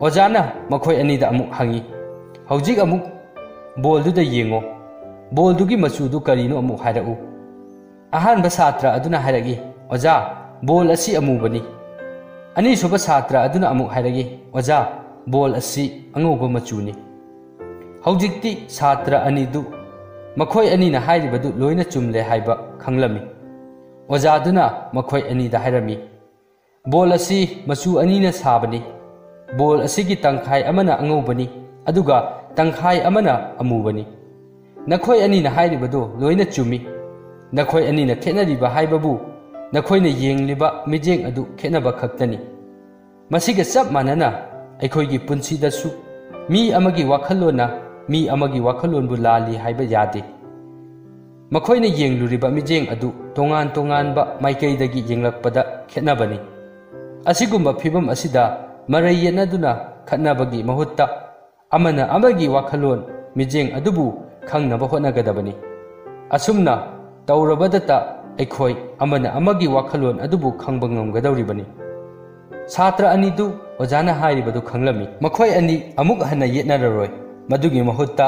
ꯑꯣꯖꯥꯅ ꯃꯈꯣꯏ ꯑꯅꯤꯗ ꯑꯃꯨꯛ ꯍꯪꯉꯤ, "ꯍꯧꯖꯤꯛ ꯑꯃꯨꯛ ꯕꯣꯜꯗꯨꯗ ꯌꯦꯡꯉꯣ꯫ ꯕꯣꯜꯗꯨꯒꯤ ꯃꯆꯨꯗꯨ ꯀꯔꯤꯅꯣ ꯑꯃꯨꯛ ꯍꯥꯏꯔꯛꯎ꯫" ꯑꯍꯥꯟꯕ ꯁꯥꯇ꯭ꯔ ꯑꯗꯨꯅ ꯍꯥꯏꯔꯛꯏ, "ꯑꯣꯖꯥ, ꯕꯣꯜ ꯑꯁꯤ ꯑꯃꯨꯕꯅꯤ꯫" ꯑꯅꯤꯁꯨꯕ ꯁꯥꯇ꯭ꯔ ꯑꯗꯨꯅ ꯑꯃꯨꯛ ꯍꯥꯏꯔꯛꯏ, "ꯑꯣꯖꯥ, ꯕꯣꯜ ꯑꯁꯤ ꯑꯉꯧꯕ ꯃꯆꯨꯅꯤ꯫" ꯍꯧꯖꯤꯛꯇꯤ ꯁꯥꯇ꯭ꯔ ꯑꯅꯤꯗꯨ ꯃꯈꯣꯏ ꯑꯅꯤꯅ ꯍꯥꯏꯔꯤꯕꯗꯨ ꯂꯣꯏꯅ ꯆꯨꯝꯂꯦ ꯍꯥꯏꯕ ꯈꯪꯂꯝꯃꯤ꯫ ꯑꯣꯖꯥꯗꯨꯅ ꯃꯈꯣꯏ ꯑꯅꯤꯗ ꯍꯥꯏꯔꯝꯃꯤ, "ꯕꯣꯜ ꯑꯁꯤ ꯃꯆꯨ ꯑꯅꯤꯅ ꯁꯥꯕꯅꯤ꯫ ꯕꯣꯜ ꯑꯁꯤꯒꯤ ꯇꯪꯈꯥꯏ ꯑꯃꯅ ꯑꯉꯧꯕꯅꯤ, ꯑꯗꯨꯒ ꯇꯪꯈꯥꯏ ꯑꯃꯅ ꯑꯃꯨꯕꯅꯤ꯫ ꯅꯈꯣꯏ ꯑꯅꯤꯅ ꯍꯥꯏꯔꯤꯕꯗꯨ ꯂꯣꯏꯅ ꯆꯨꯝꯃꯤ꯫ ꯅꯈꯣꯏ ꯑꯅꯤꯅ ꯈꯦꯠꯅꯔꯤꯕ ꯍꯥꯏꯕꯕꯨ ꯅꯈꯣꯏꯅ ꯌꯦꯡꯂꯤꯕ ꯃꯤꯠꯌꯦꯡ ꯑꯗꯨ ꯈꯦꯠꯅꯕ ꯈꯛꯇꯅꯤ꯫ ꯃꯁꯤꯒ ꯆꯞ ꯃꯥꯟꯅꯅ ꯑꯩꯈꯣꯏꯒꯤ ꯄꯨꯟꯁꯤꯗꯁꯨ ꯃꯤ ꯑꯃꯒꯤ ꯋꯥꯈꯜꯂꯣꯟꯅ ꯃꯤ ꯑꯃꯒꯤ ꯋꯥꯈꯜꯂꯣꯟꯕꯨ ꯂꯥꯜꯂꯤ ꯍꯥꯏꯕ ꯌꯥꯗꯦ꯫ ꯃꯈꯣꯏꯅ ꯌꯦꯡꯂꯨꯔꯤꯕ ꯃꯤꯠꯌꯦꯡ ꯑꯗꯨ ꯇꯣꯉꯥꯟ ꯇꯣꯉꯥꯟꯕ ꯃꯥꯏꯀꯩꯗꯒꯤ ꯌꯦꯡꯂꯛꯄꯗ ꯈꯦꯠꯅꯕꯅꯤ꯫ ꯑꯁꯤꯒꯨꯝꯕ ꯐꯤꯚꯝ ꯑꯁꯤꯗ ꯃꯔꯩ ꯌꯦꯠꯅꯗꯨꯅ ꯈꯠꯅꯕꯒꯤ ꯃꯍꯨꯠꯇ ꯑꯃꯅ ꯑꯃꯒꯤ ꯋꯥꯈꯜꯂꯣꯟ, ꯃꯤꯠꯌꯦꯡ ꯑꯗꯨꯕꯨ ꯈꯪꯅꯕ ꯍꯣꯠꯅꯒꯗꯕꯅꯤ꯫ ꯑꯁꯨꯝꯅ ꯇꯧꯔꯕꯗꯇ ꯑꯩꯈꯣꯏ ꯑꯃꯅ ꯑꯃꯒꯤ ꯋꯥꯈꯜꯂꯣꯟ ꯑꯗꯨꯕꯨ ꯈꯪꯕ ꯉꯝꯒꯗꯧꯔꯤꯕꯅꯤ"꯫ ꯁꯥꯇ꯭ꯔ ꯑꯅꯤꯗꯨ ꯑꯣꯖꯥꯅ ꯍꯥꯏꯔꯤꯕꯗꯨ ꯈꯪꯂꯝꯃꯤ꯫ ꯃꯈꯣꯏ ꯑꯅꯤ ꯑꯃꯨꯛ ꯍꯟꯅ ꯌꯦꯠꯅꯔꯔꯣꯏ꯫ ꯃꯗꯨꯒꯤ ꯃꯍꯨꯠꯇ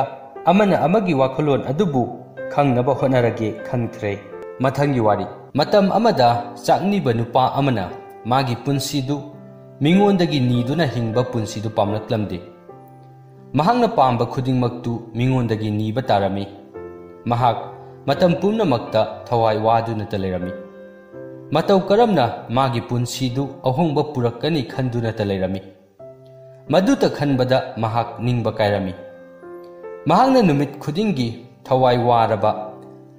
ꯑꯃꯅ ꯑꯃꯒꯤ ꯋꯥꯈꯜꯂꯣꯟ ꯑꯗꯨꯕꯨ ꯈꯪꯅꯕ ꯍꯣꯠꯅꯔꯒꯦ ꯈꯟꯈ꯭ꯔꯦ꯫ ꯃꯊꯪꯒꯤ ꯋꯥꯔꯤ꯫ ꯃꯇꯝ ꯑꯃꯗ ꯆꯥꯛꯅꯤꯕ ꯅꯨꯄꯥ ꯑꯃꯅ ꯃꯥꯒꯤ ꯄꯨꯟꯁꯤꯗꯨ ꯃꯤꯉꯣꯟꯗꯒꯤ ꯅꯤꯗꯨꯅ ꯍꯤꯡꯕ ꯄꯨꯟꯁꯤꯗꯨ ꯄꯥꯝꯂꯛꯂꯝꯗꯦ꯫ ꯃꯍꯥꯛꯅ ꯄꯥꯝꯕ ꯈꯨꯗꯤꯡꯃꯛꯇꯨ ꯃꯤꯉꯣꯟꯗꯒꯤ ꯅꯤꯕ ꯇꯥꯔꯝꯃꯤ꯫ ꯃꯍꯥꯛ ꯃꯇꯝ ꯄꯨꯝꯅꯃꯛꯇ ꯊꯋꯥꯏ ꯋꯥꯗꯨꯅꯇ ꯂꯩꯔꯝꯃꯤ꯫ ꯃꯇꯧ ꯀꯔꯝꯅ ꯃꯥꯒꯤ ꯄꯨꯟꯁꯤꯗꯨ ꯑꯍꯣꯡꯕ ꯄꯨꯔꯛꯀꯅꯤ ꯈꯟꯗꯨꯅꯇ ꯂꯩꯔꯝꯃꯤ꯫ ꯃꯗꯨꯇ ꯈꯟꯕꯗ ꯃꯍꯥꯛ ꯅꯤꯡꯕ ꯀꯥꯏꯔꯝꯃꯤ꯫ ꯃꯍꯥꯛꯅ ꯅꯨꯃꯤꯠ ꯈꯨꯗꯤꯡꯒꯤ ꯊꯋꯥꯏ ꯋꯥꯔꯕ,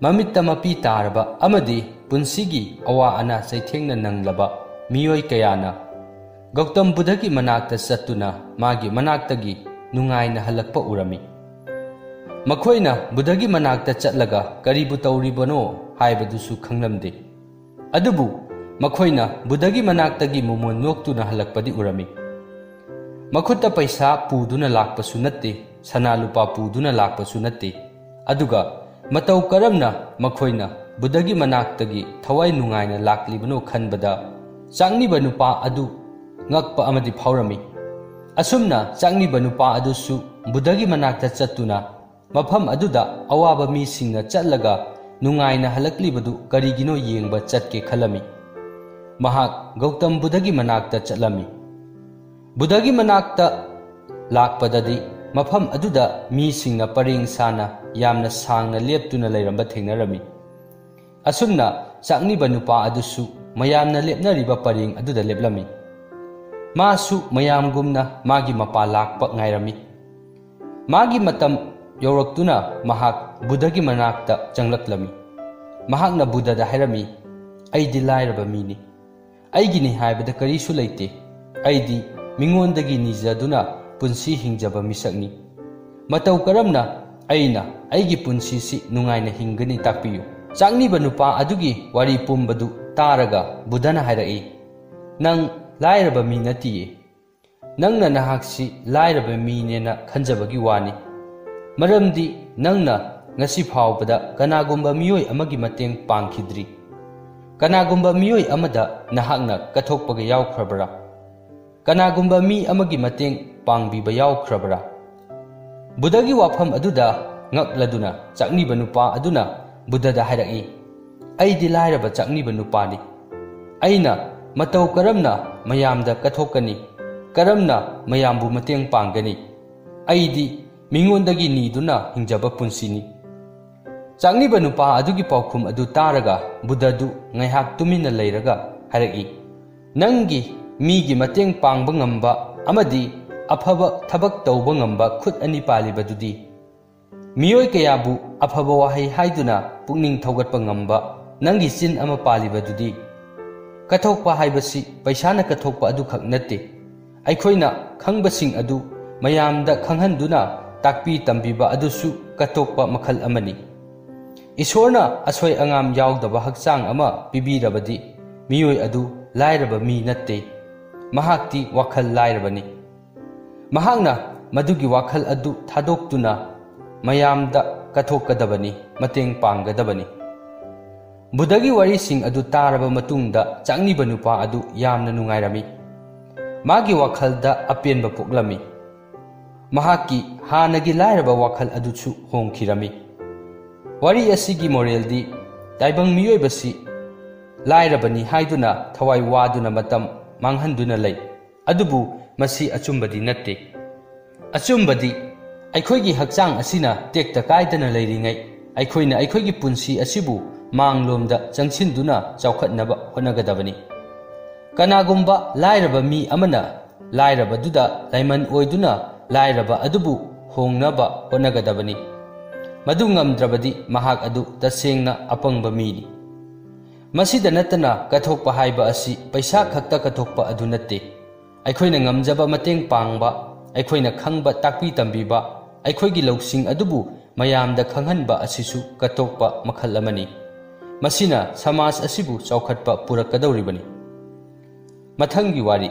ꯃꯃꯤꯠꯇ ꯃꯄꯤ ꯇꯥꯔꯕ ꯑꯃꯗꯤ ꯄꯨꯟꯁꯤꯒꯤ ꯑꯋꯥ ꯑꯅꯥ ꯆꯩꯊꯦꯡꯅ ꯅꯪꯂꯕ ꯃꯤꯑꯣꯏ ꯀꯌꯥꯅ ꯒꯧꯇꯝ ꯕꯨꯙꯒꯤ ꯃꯅꯥꯛꯇ ꯆꯠꯇꯨꯅ ꯃꯥꯒꯤ ꯃꯅꯥꯛꯇꯒꯤ ꯅꯨꯡꯉꯥꯏꯅ ꯍꯜꯂꯛꯄ ꯎꯔꯝꯃꯤ꯫ ꯃꯈꯣꯏꯅ ꯕꯨꯙꯒꯤ ꯃꯅꯥꯛꯇ ꯆꯠꯂꯒ ꯀꯔꯤꯕꯨ ꯇꯧꯔꯤꯕꯅꯣ ꯍꯥꯏꯕꯗꯨꯁꯨ ꯈꯪꯂꯝꯗꯦ꯫ ꯑꯗꯨꯕꯨ ꯃꯈꯣꯏꯅ ꯕꯨꯙꯒꯤ ꯃꯅꯥꯛꯇꯒꯤ ꯃꯣꯃꯣꯟ ꯅꯣꯛꯇꯨꯅ ꯍꯜꯂꯛꯄꯗꯤ ꯎꯔꯝꯃꯤ꯫ ꯃꯈꯨꯠꯇ ꯄꯩꯁꯥ ꯄꯨꯗꯨꯅ ꯂꯥꯛꯄꯁꯨ ꯅꯠꯇꯦ, ꯁꯅꯥ ꯂꯨꯄꯥ ꯄꯨꯗꯨꯅ ꯂꯥꯛꯄꯁꯨ ꯅꯠꯇꯦ꯫ ꯑꯗꯨꯒ ꯃꯇꯧ ꯀꯔꯝꯅ ꯃꯈꯣꯏꯅ ꯕꯨꯙꯒꯤ ꯃꯅꯥꯛꯇꯒꯤ ꯊꯋꯥꯏ ꯅꯨꯡꯉꯥꯏꯅ ꯂꯥꯛꯂꯤꯕꯅꯣ ꯈꯟꯕꯗ ꯆꯥꯛꯅꯤꯕ ꯅꯨꯄꯥ ꯑꯗꯨ ꯉꯛꯄ ꯑꯃꯗꯤ ꯐꯥꯎꯔꯝꯃꯤ꯫ ꯑꯁꯨꯝꯅ ꯆꯥꯛꯅꯤꯕ ꯅꯨꯄꯥ ꯑꯗꯨꯁꯨ ꯕꯨꯙꯒꯤ ꯃꯅꯥꯛꯇ ꯆꯠꯇꯨꯅ ꯃꯐꯝ ꯑꯗꯨꯗ ꯑꯋꯥꯕ ꯃꯤꯁꯤꯡꯅ ꯆꯠꯂꯒ ꯅꯨꯡꯉꯥꯏꯅ ꯍꯜꯂꯛꯂꯤꯕꯗꯨ ꯀꯔꯤꯒꯤꯅꯣ ꯌꯦꯡꯕ ꯆꯠꯀꯦ ꯈꯜꯂꯝꯃꯤ꯫ ꯃꯍꯥꯛ ꯒꯧꯇꯝ ꯕꯨꯙꯒꯤ ꯃꯅꯥꯛꯇ ꯆꯠꯂꯝꯃꯤ꯫ ꯕꯨꯙꯒꯤ ꯃꯅꯥꯛꯇ ꯂꯥꯛꯄꯗꯗꯤ ꯃꯐꯝ ꯑꯗꯨꯗ ꯃꯤꯁꯤꯡꯅ ꯄꯔꯦꯡ ꯁꯥꯅ ꯌꯥꯝꯅ ꯁꯥꯡꯅ ꯂꯦꯞꯇꯨꯅ ꯂꯩꯔꯝꯕ ꯊꯦꯡꯅꯔꯝꯃꯤ꯫ ꯑꯁꯨꯝꯅ ꯆꯥꯛꯅꯤꯕ ꯅꯨꯄꯥ ꯑꯗꯨꯁꯨ ꯃꯌꯥꯝꯅ ꯂꯦꯞꯅꯔꯤꯕ ꯄꯔꯦꯡ ꯑꯗꯨꯗ ꯂꯦꯞꯂꯝꯃꯤ꯫ ꯃꯥꯁꯨ ꯃꯌꯥꯝꯒꯨꯝꯅ ꯃꯥꯒꯤ ꯃꯄꯥ ꯂꯥꯛꯄ ꯉꯥꯏꯔꯝꯃꯤ꯫ ꯃꯥꯒꯤ ꯃꯇꯝ ꯌꯧꯔꯛꯇꯨꯅ ꯃꯍꯥꯛ ꯕꯨꯙꯒꯤ ꯃꯅꯥꯛꯇ ꯆꯪꯂꯛꯂꯝꯃꯤ꯫ ꯃꯍꯥꯛꯅ ꯕꯨꯙꯗ ꯍꯥꯏꯔꯝꯃꯤ, "ꯑꯩꯗꯤ ꯂꯥꯏꯔꯕ ꯃꯤꯅꯤ꯫ ꯑꯩꯒꯤꯅꯤ ꯍꯥꯏꯕꯗ ꯀꯔꯤꯁꯨ ꯂꯩꯇꯦ꯫ ꯑꯩꯗꯤ ꯃꯤꯉꯣꯟꯗꯒꯤ ꯅꯤꯖꯗꯨꯅ ꯄꯨꯟꯁꯤ ꯍꯤꯡꯖꯕ ꯃꯤꯁꯛꯅꯤ꯫ ꯃꯇꯧ ꯀꯔꯝꯅ ꯑꯩꯅ ꯑꯩꯒꯤ ꯄꯨꯟꯁꯤꯁꯤ ꯅꯨꯡꯉꯥꯏꯅ ꯍꯤꯡꯒꯅꯤ, ꯇꯥꯛꯄꯤꯌꯨ꯫" ꯆꯥꯛꯅꯤꯕ ꯅꯨꯄꯥ ꯑꯗꯨꯒꯤ ꯋꯥꯔꯤ ꯄꯨꯝꯕꯗꯨ ꯇꯥꯔꯒ ꯕꯨꯙꯅ ꯍꯥꯏꯔꯛꯏ, "ꯅꯪ ꯂꯥꯏꯔꯕ ꯃꯤ ꯅꯠꯇꯤꯌꯦ꯫ ꯅꯪꯅ ꯅꯍꯥꯛꯁꯤ ꯂꯥꯏꯔꯕ ꯃꯤꯅꯦꯅ ꯈꯟꯖꯕꯒꯤ ꯋꯥꯅꯤ꯫ ꯃꯔꯝꯗꯤ ꯅꯪꯅ ꯉꯁꯤ ꯐꯥꯎꯕꯗ ꯀꯅꯥꯒꯨꯝꯕ ꯃꯤꯑꯣꯏ ꯑꯃꯒꯤ ꯃꯇꯦꯡ ꯄꯥꯡꯈꯤꯗ꯭ꯔꯤ꯫ ꯀꯅꯥꯒꯨꯝꯕ ꯃꯤꯑꯣꯏ ꯑꯃꯗ ꯅꯍꯥꯛꯅ ꯀꯠꯊꯣꯛꯄꯒ ꯌꯥꯎꯈ꯭ꯔꯕ꯭ꯔꯥ? ꯀꯅꯥꯒꯨꯝꯕ ꯃꯤ ꯑꯃꯒꯤ ꯃꯇꯦꯡ ꯄꯥꯡꯕꯤꯕ ꯌꯥꯎꯈ꯭ꯔꯕ꯭ꯔꯥ?" ꯕꯨꯙꯒꯤ ꯋꯥꯐꯝ ꯑꯗꯨꯗ ꯉꯛꯂꯗꯨꯅ ꯆꯥꯛꯅꯤꯕ ꯅꯨꯄꯥ ꯑꯗꯨꯅ ꯕꯨꯙꯗ ꯍꯥꯏꯔꯛꯏ, "ꯑꯩꯗꯤ ꯂꯥꯏꯔꯕ ꯆꯥꯛꯅꯤꯕ ꯅꯨꯄꯥꯅꯤ꯫ ꯑꯩꯅ ꯃꯇꯧ ꯀꯔꯝꯅ ꯃꯌꯥꯝꯗ ꯀꯠꯊꯣꯛꯀꯅꯤ? ꯀꯔꯝꯅ ꯃꯌꯥꯝꯕꯨ ꯃꯇꯦꯡ ꯄꯥꯡꯒꯅꯤ? ꯑꯩꯗꯤ ꯃꯤꯉꯣꯟꯗꯒꯤ ꯅꯤꯗꯨꯅ ꯍꯤꯡꯖꯕ ꯄꯨꯟꯁꯤꯅꯤ꯫" ꯆꯥꯛꯅꯤꯕ ꯅꯨꯄꯥ ꯑꯗꯨꯒꯤ ꯄꯥꯎꯈꯨꯝ ꯑꯗꯨ ꯇꯥꯔꯒ ꯕꯨꯙꯗꯨ ꯉꯥꯏꯍꯥꯛ ꯇꯨꯃꯤꯟꯅ ꯂꯩꯔꯒ ꯍꯥꯏꯔꯛꯏ, "ꯅꯪꯒꯤ ꯃꯤꯒꯤ ꯃꯇꯦꯡ ꯄꯥꯡꯕ ꯉꯝꯕ ꯑꯃꯗꯤ ꯑꯐꯕ ꯊꯕꯛ ꯇꯧꯕ ꯉꯝꯕ ꯈꯨꯠ ꯑꯅꯤ ꯄꯥꯜꯂꯤꯕꯗꯨꯗꯤ? ꯃꯤꯑꯣꯏ ꯀꯌꯥꯕꯨ ꯑꯐꯕ ꯋꯥꯍꯩ ꯍꯥꯏꯗꯨꯅ ꯄꯨꯛꯅꯤꯡ ꯊꯧꯒꯠꯄ ꯉꯝꯕ ꯅꯪꯒꯤ ꯆꯤꯟ ꯑꯃ ꯄꯥꯜꯂꯤꯕꯗꯨꯗꯤ? ꯀꯠꯊꯣꯛꯄ ꯍꯥꯏꯕꯁꯤ ꯄꯩꯁꯥꯅ ꯀꯠꯊꯣꯛꯄ ꯑꯗꯨꯈꯛ ꯅꯠꯇꯦ꯫ ꯑꯩꯈꯣꯏꯅ ꯈꯪꯕꯁꯤꯡ ꯑꯗꯨ ꯃꯌꯥꯝꯗ ꯈꯪꯍꯟꯗꯨꯅ ꯇꯥꯛꯄꯤ ꯇꯝꯕꯤꯕ ꯑꯗꯨꯁꯨ ꯀꯠꯊꯣꯛꯄ ꯃꯈꯜ ꯑꯃꯅꯤ꯫ ꯏꯁꯣꯔꯅ ꯑꯁꯣꯏ ꯑꯉꯥꯝ ꯌꯥꯎꯗꯕ ꯍꯛꯆꯥꯡ ꯑꯃ ꯄꯤꯕꯤꯔꯕꯗꯤ ꯃꯤꯑꯣꯏ ꯑꯗꯨ ꯂꯥꯏꯔꯕ ꯃꯤ ꯅꯠꯇꯦ꯫ ꯃꯍꯥꯛꯇꯤ ꯋꯥꯈꯜ ꯂꯥꯏꯔꯕꯅꯤ꯫" ꯃꯍꯥꯛꯅ ꯃꯗꯨꯒꯤ ꯋꯥꯈꯜ ꯑꯗꯨ ꯊꯥꯗꯣꯛꯇꯨꯅ ꯃꯌꯥꯝꯗ ꯀꯠꯊꯣꯛꯀꯗꯕꯅꯤ, ꯃꯇꯦꯡ ꯄꯥꯡꯒꯗꯕꯅꯤ꯫ ꯕꯨꯙꯒꯤ ꯋꯥꯔꯤꯁꯤꯡ ꯑꯗꯨ ꯇꯥꯔꯕ ꯃꯇꯨꯡꯗ ꯆꯥꯛꯅꯤꯕ ꯅꯨꯄꯥ ꯑꯗꯨ ꯌꯥꯝꯅ ꯅꯨꯡꯉꯥꯏꯔꯝꯃꯤ꯫ ꯃꯥꯒꯤ ꯋꯥꯈꯜꯗ ꯑꯄꯦꯟꯕ ꯄꯣꯛꯂꯝꯃꯤ꯫ ꯃꯍꯥꯛꯀꯤ ꯍꯥꯟꯅꯒꯤ ꯂꯥꯏꯔꯕ ꯋꯥꯈꯜ ꯑꯗꯨꯁꯨ ꯍꯣꯡꯈꯤꯔꯝꯃꯤ꯫ ꯋꯥꯔꯤ ꯑꯁꯤꯒꯤ ꯃꯣꯔꯦꯜꯗꯤ, ꯇꯥꯏꯕꯪ ꯃꯤꯑꯣꯏꯕꯁꯤ ꯂꯥꯏꯔꯕꯅꯤ ꯍꯥꯏꯗꯨꯅ ꯊꯋꯥꯏ ꯋꯥꯗꯨꯅ ꯃꯇꯝ ꯃꯥꯡꯍꯟꯗꯨꯅ ꯂꯩ꯫ ꯑꯗꯨꯕꯨ ꯃꯁꯤ ꯑꯆꯨꯝꯕꯗꯤ ꯅꯠꯇꯦ꯫ ꯑꯆꯨꯝꯕꯗꯤ, ꯑꯩꯈꯣꯏꯒꯤ ꯍꯛꯆꯥꯡ ꯑꯁꯤꯅ ꯇꯦꯛꯇ ꯀꯥꯏꯗꯅ ꯂꯩꯔꯤꯉꯩ, ꯑꯩꯈꯣꯏꯅ ꯑꯩꯈꯣꯏꯒꯤ ꯄꯨꯟꯁꯤ ꯑꯁꯤꯕꯨ ꯃꯥꯡꯂꯣꯝꯗ ꯆꯪꯁꯤꯟꯗꯨꯅ ꯆꯥꯎꯈꯠꯅꯕ ꯍꯣꯠꯅꯒꯗꯕꯅꯤ꯫ ꯀꯅꯥꯒꯨꯝꯕ ꯂꯥꯏꯔꯕ ꯃꯤ ꯑꯃꯅ ꯂꯥꯏꯔꯕꯗꯨꯗ ꯂꯥꯏꯃꯟ ꯑꯣꯏꯗꯨꯅ ꯂꯥꯏꯔꯕ ꯑꯗꯨꯕꯨ ꯍꯣꯡꯅꯕ ꯍꯣꯠꯅꯒꯗꯕꯅꯤ꯫ ꯃꯗꯨ ꯉꯝꯗ꯭ꯔꯕꯗꯤ ꯃꯍꯥꯛ ꯑꯗꯨ ꯇꯁꯦꯡꯅ ꯑꯄꯪꯕ ꯃꯤꯅꯤ꯫ ꯃꯁꯤꯗ ꯅꯠꯇꯅ, ꯀꯠꯊꯣꯛꯄ ꯍꯥꯏꯕ ꯑꯁꯤ ꯄꯩꯁꯥ ꯈꯛꯇ ꯀꯠꯊꯣꯛꯄ ꯑꯗꯨ ꯅꯠꯇꯦ꯫ ꯑꯩꯈꯣꯏꯅ ꯉꯝꯖꯕ ꯃꯇꯦꯡ ꯄꯥꯡꯕ, ꯑꯩꯈꯣꯏꯅ ꯈꯪꯕ ꯇꯥꯛꯄꯤ ꯇꯝꯕꯤꯕ, ꯑꯩꯈꯣꯏꯒꯤ ꯂꯧꯁꯤꯡ ꯑꯗꯨꯕꯨ ꯃꯌꯥꯝꯗ ꯈꯪꯍꯟꯕ ꯑꯁꯤꯁꯨ ꯀꯠꯊꯣꯛꯄ ꯃꯈꯜ ꯑꯃꯅꯤ꯫ ꯃꯁꯤꯅ ꯁꯃꯥꯖ ꯑꯁꯤꯕꯨ ꯆꯥꯎꯈꯠꯄ ꯄꯨꯔꯛꯀꯗꯧꯔꯤꯕꯅꯤ꯫ ꯃꯊꯪꯒꯤ ꯋꯥꯔꯤ꯫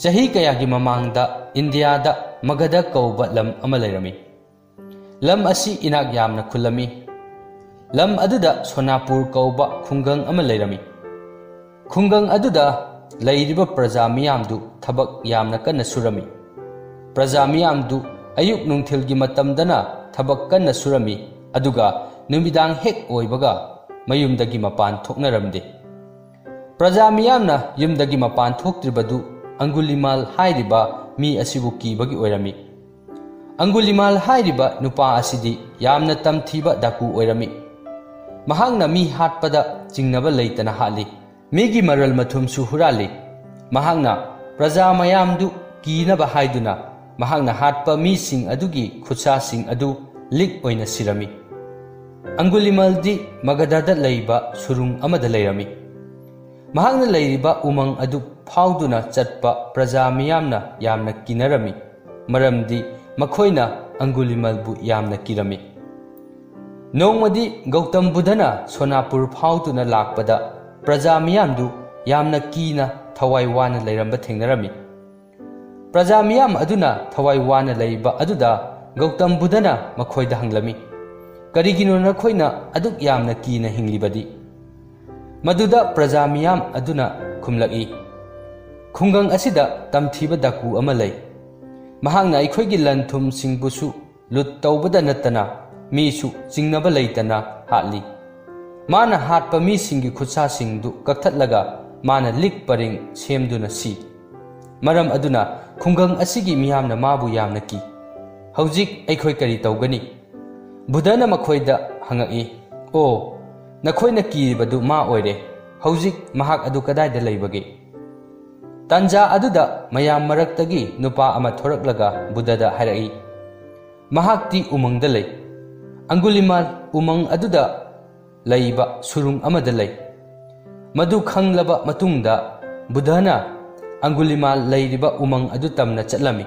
ꯆꯍꯤ ꯀꯌꯥꯒꯤ ꯃꯃꯥꯡꯗ ꯏꯟꯗꯤꯌꯥꯗ ꯃꯒꯙ ꯀꯧꯕ ꯂꯝ ꯑꯃ ꯂꯩꯔꯝꯃꯤ꯫ ꯂꯝ ꯑꯁꯤ ꯏꯅꯥꯛ ꯌꯥꯝꯅ ꯈꯨꯜꯂꯝꯃꯤ꯫ ꯂꯝ ꯑꯗꯨꯗ ꯁꯣꯅꯥꯄꯨꯔ ꯀꯧꯕ ꯈꯨꯡꯒꯪ ꯑꯃ ꯂꯩꯔꯝꯃꯤ꯫ ꯈꯨꯡꯒꯪ ꯑꯗꯨꯗ ꯂꯩꯔꯤꯕ ꯄ꯭ꯔꯖꯥ ꯃꯤꯌꯥꯝꯗꯨ ꯊꯕꯛ ꯌꯥꯝꯅ ꯀꯟꯅ ꯁꯨꯔꯝꯃꯤ꯫ ꯄ꯭ꯔꯖꯥ ꯃꯤꯌꯥꯝꯗꯨ ꯑꯌꯨꯛ ꯅꯨꯡꯊꯤꯜꯒꯤ ꯃꯇꯝꯗꯅ ꯊꯕꯛ ꯀꯟꯅ ꯁꯨꯔꯝꯃꯤ, ꯑꯗꯨꯒ ꯅꯨꯃꯤꯗꯥꯡ ꯍꯦꯛ ꯑꯣꯏꯕꯒ ꯃꯌꯨꯝꯗꯒꯤ ꯃꯄꯥꯟ ꯊꯣꯛꯅꯔꯝꯗꯦ꯫ ꯄ꯭ꯔꯖꯥ ꯃꯤꯌꯥꯝꯅ ꯌꯨꯝꯗꯒꯤ ꯃꯄꯥꯟ ꯊꯣꯛꯇ꯭ꯔꯤꯕꯗꯨ ꯑꯪꯒꯨꯂꯤꯃꯥꯜ ꯍꯥꯏꯔꯤꯕ ꯃꯤ ꯑꯁꯤꯕꯨ ꯀꯤꯕꯒꯤ ꯑꯣꯏꯔꯝꯃꯤ꯫ ꯑꯪꯒꯨꯂꯤꯃꯥꯜ ꯍꯥꯏꯔꯤꯕ ꯅꯨꯄꯥ ꯑꯁꯤꯗꯤ ꯌꯥꯝꯅ ꯇꯝꯊꯤꯕ ꯗꯥꯀꯨ ꯑꯣꯏꯔꯝꯃꯤ꯫ ꯃꯍꯥꯛꯅ ꯃꯤ ꯍꯥꯠꯄꯗ ꯆꯤꯡꯅꯕ ꯂꯩꯇꯅ ꯍꯥꯠꯂꯤ꯫ ꯃꯤꯒꯤ ꯃꯔꯜ ꯃꯊꯨꯝꯁꯨ ꯍꯨꯔꯥꯜꯂꯤ꯫ ꯃꯍꯥꯛꯅ ꯄ꯭ꯔꯖꯥ ꯃꯌꯥꯝꯗꯨ ꯀꯤꯅꯕ ꯍꯥꯏꯗꯨꯅ ꯃꯍꯥꯛꯅ ꯍꯥꯠꯄ ꯃꯤꯁꯤꯡ ꯑꯗꯨꯒꯤ ꯈꯨꯠꯁꯥꯁꯤꯡ ꯑꯗꯨ ꯂꯤꯛ ꯑꯣꯏꯅ ꯁꯤꯔꯝꯃꯤ꯫ ꯑꯪꯒꯨꯂꯤꯃꯜꯗꯤ ꯃꯒꯙꯗ ꯂꯩꯕ ꯁꯨꯔꯨꯡ ꯑꯃꯗ ꯂꯩꯔꯝꯃꯤ꯫ ꯃꯍꯥꯛꯅ ꯂꯩꯔꯤꯕ ꯎꯃꯪ ꯑꯗꯨ ꯐꯥꯎꯗꯨꯅ ꯆꯠꯄ ꯄ꯭ꯔꯖꯥ ꯃꯤꯌꯥꯝꯅ ꯌꯥꯝꯅ ꯀꯤꯅꯔꯝꯃꯤ, ꯃꯔꯝꯗꯤ ꯃꯈꯣꯏꯅ ꯑꯪꯒꯨꯂꯤꯃꯜꯕꯨ ꯌꯥꯝꯅ ꯀꯤꯔꯝꯃꯤ꯫ ꯅꯣꯡꯃꯗꯤ ꯒꯧꯇꯝ ꯕꯨꯙꯅ ꯁꯣꯅꯥꯄꯨꯔ ꯐꯥꯎꯗꯨꯅ ꯂꯥꯛꯄꯗ ꯄ꯭ꯔꯖꯥ ꯃꯤꯌꯥꯝꯗꯨ ꯌꯥꯝꯅ ꯀꯤꯅ ꯊꯋꯥꯏ ꯋꯥꯅ ꯂꯩꯔꯝꯕ ꯊꯦꯡꯅꯔꯝꯃꯤ꯫ ꯄ꯭ꯔꯖꯥ ꯃꯤꯌꯥꯝ ꯑꯗꯨꯅ ꯊꯋꯥꯏ ꯋꯥꯅ ꯂꯩꯕ ꯑꯗꯨꯗ ꯒꯧꯇꯝ ꯕꯨꯙꯅ ꯃꯈꯣꯏꯗ ꯍꯪꯂꯝꯃꯤ, "ꯀꯔꯤꯒꯤꯅꯣ ꯅꯈꯣꯏꯅ ꯑꯗꯨꯛ ꯌꯥꯝꯅ ꯀꯤꯅ ꯍꯤꯡꯂꯤꯕꯗꯤ?" ꯃꯗꯨꯗ ꯄ꯭ꯔꯖꯥ ꯃꯤꯌꯥꯝ ꯑꯗꯨꯅ ꯈꯨꯝꯂꯛꯏ, "ꯈꯨꯡꯒꯪ ꯑꯁꯤꯗ ꯇꯝꯊꯤꯕ ꯗꯥꯀꯨ ꯑꯃ ꯂꯩ꯫ ꯃꯍꯥꯛꯅ ꯑꯩꯈꯣꯏꯒꯤ ꯂꯟ ꯊꯨꯝꯁꯤꯡꯕꯨꯁꯨ ꯂꯨꯠ ꯇꯧꯕꯗ ꯅꯠꯇꯅ ꯃꯤꯁꯨ ꯆꯤꯡꯅꯕ ꯂꯩꯇꯅ ꯍꯥꯠꯂꯤ꯫ ꯃꯥꯅ ꯍꯥꯠꯄ ꯃꯤꯁꯤꯡꯒꯤ ꯈꯨꯠꯁꯥꯁꯤꯡꯗꯨ ꯀꯛꯊꯠꯂꯒ ꯃꯥꯅ ꯂꯤꯛ ꯄꯔꯦꯡ ꯁꯦꯝꯗꯨꯅ ꯁꯤ꯫ ꯃꯔꯝ ꯑꯗꯨꯅ ꯈꯨꯡꯒꯪ ꯑꯁꯤꯒꯤ ꯃꯤꯌꯥꯝꯅ ꯃꯥꯕꯨ ꯌꯥꯝꯅ ꯀꯤ꯫ ꯍꯧꯖꯤꯛ ꯑꯩꯈꯣꯏ ꯀꯔꯤ ꯇꯧꯒꯅꯤ?" ꯕꯨꯙꯅ ꯃꯈꯣꯏꯗ ꯍꯪꯉꯛꯏ, "ꯑꯣ, ꯅꯈꯣꯏꯅ ꯀꯤꯔꯤꯕꯗꯨ ꯃꯥ ꯑꯣꯏꯔꯦ꯫ ꯍꯧꯖꯤꯛ ꯃꯍꯥꯛ ꯑꯗꯨ ꯀꯗꯥꯏꯗ ꯂꯩꯕꯒꯦ?" ꯇꯥꯟꯖꯥ ꯑꯗꯨꯗ ꯃꯌꯥꯝ ꯃꯔꯛꯇꯒꯤ ꯅꯨꯄꯥ ꯑꯃ ꯊꯣꯔꯛꯂꯒ ꯕꯨꯙꯗ ꯍꯥꯏꯔꯛꯏ꯫ ꯃꯍꯥꯛꯇꯤ ꯎꯃꯪꯗ ꯂꯩ꯫ ꯑꯪꯒꯨꯂꯤꯃꯥꯜ ꯎꯃꯪ ꯑꯗꯨꯗ ꯂꯩꯕ ꯁꯨꯔꯨꯡ ꯑꯃꯗ ꯂꯩ꯫ ꯃꯗꯨ ꯈꯪꯂꯕ ꯃꯇꯨꯡꯗ ꯕꯨꯙꯅ ꯑꯪꯒꯨꯂꯤꯃꯥꯜ ꯂꯩꯔꯤꯕ ꯎꯃꯪ ꯑꯗꯨ ꯇꯝꯅ ꯆꯠꯂꯝꯃꯤ꯫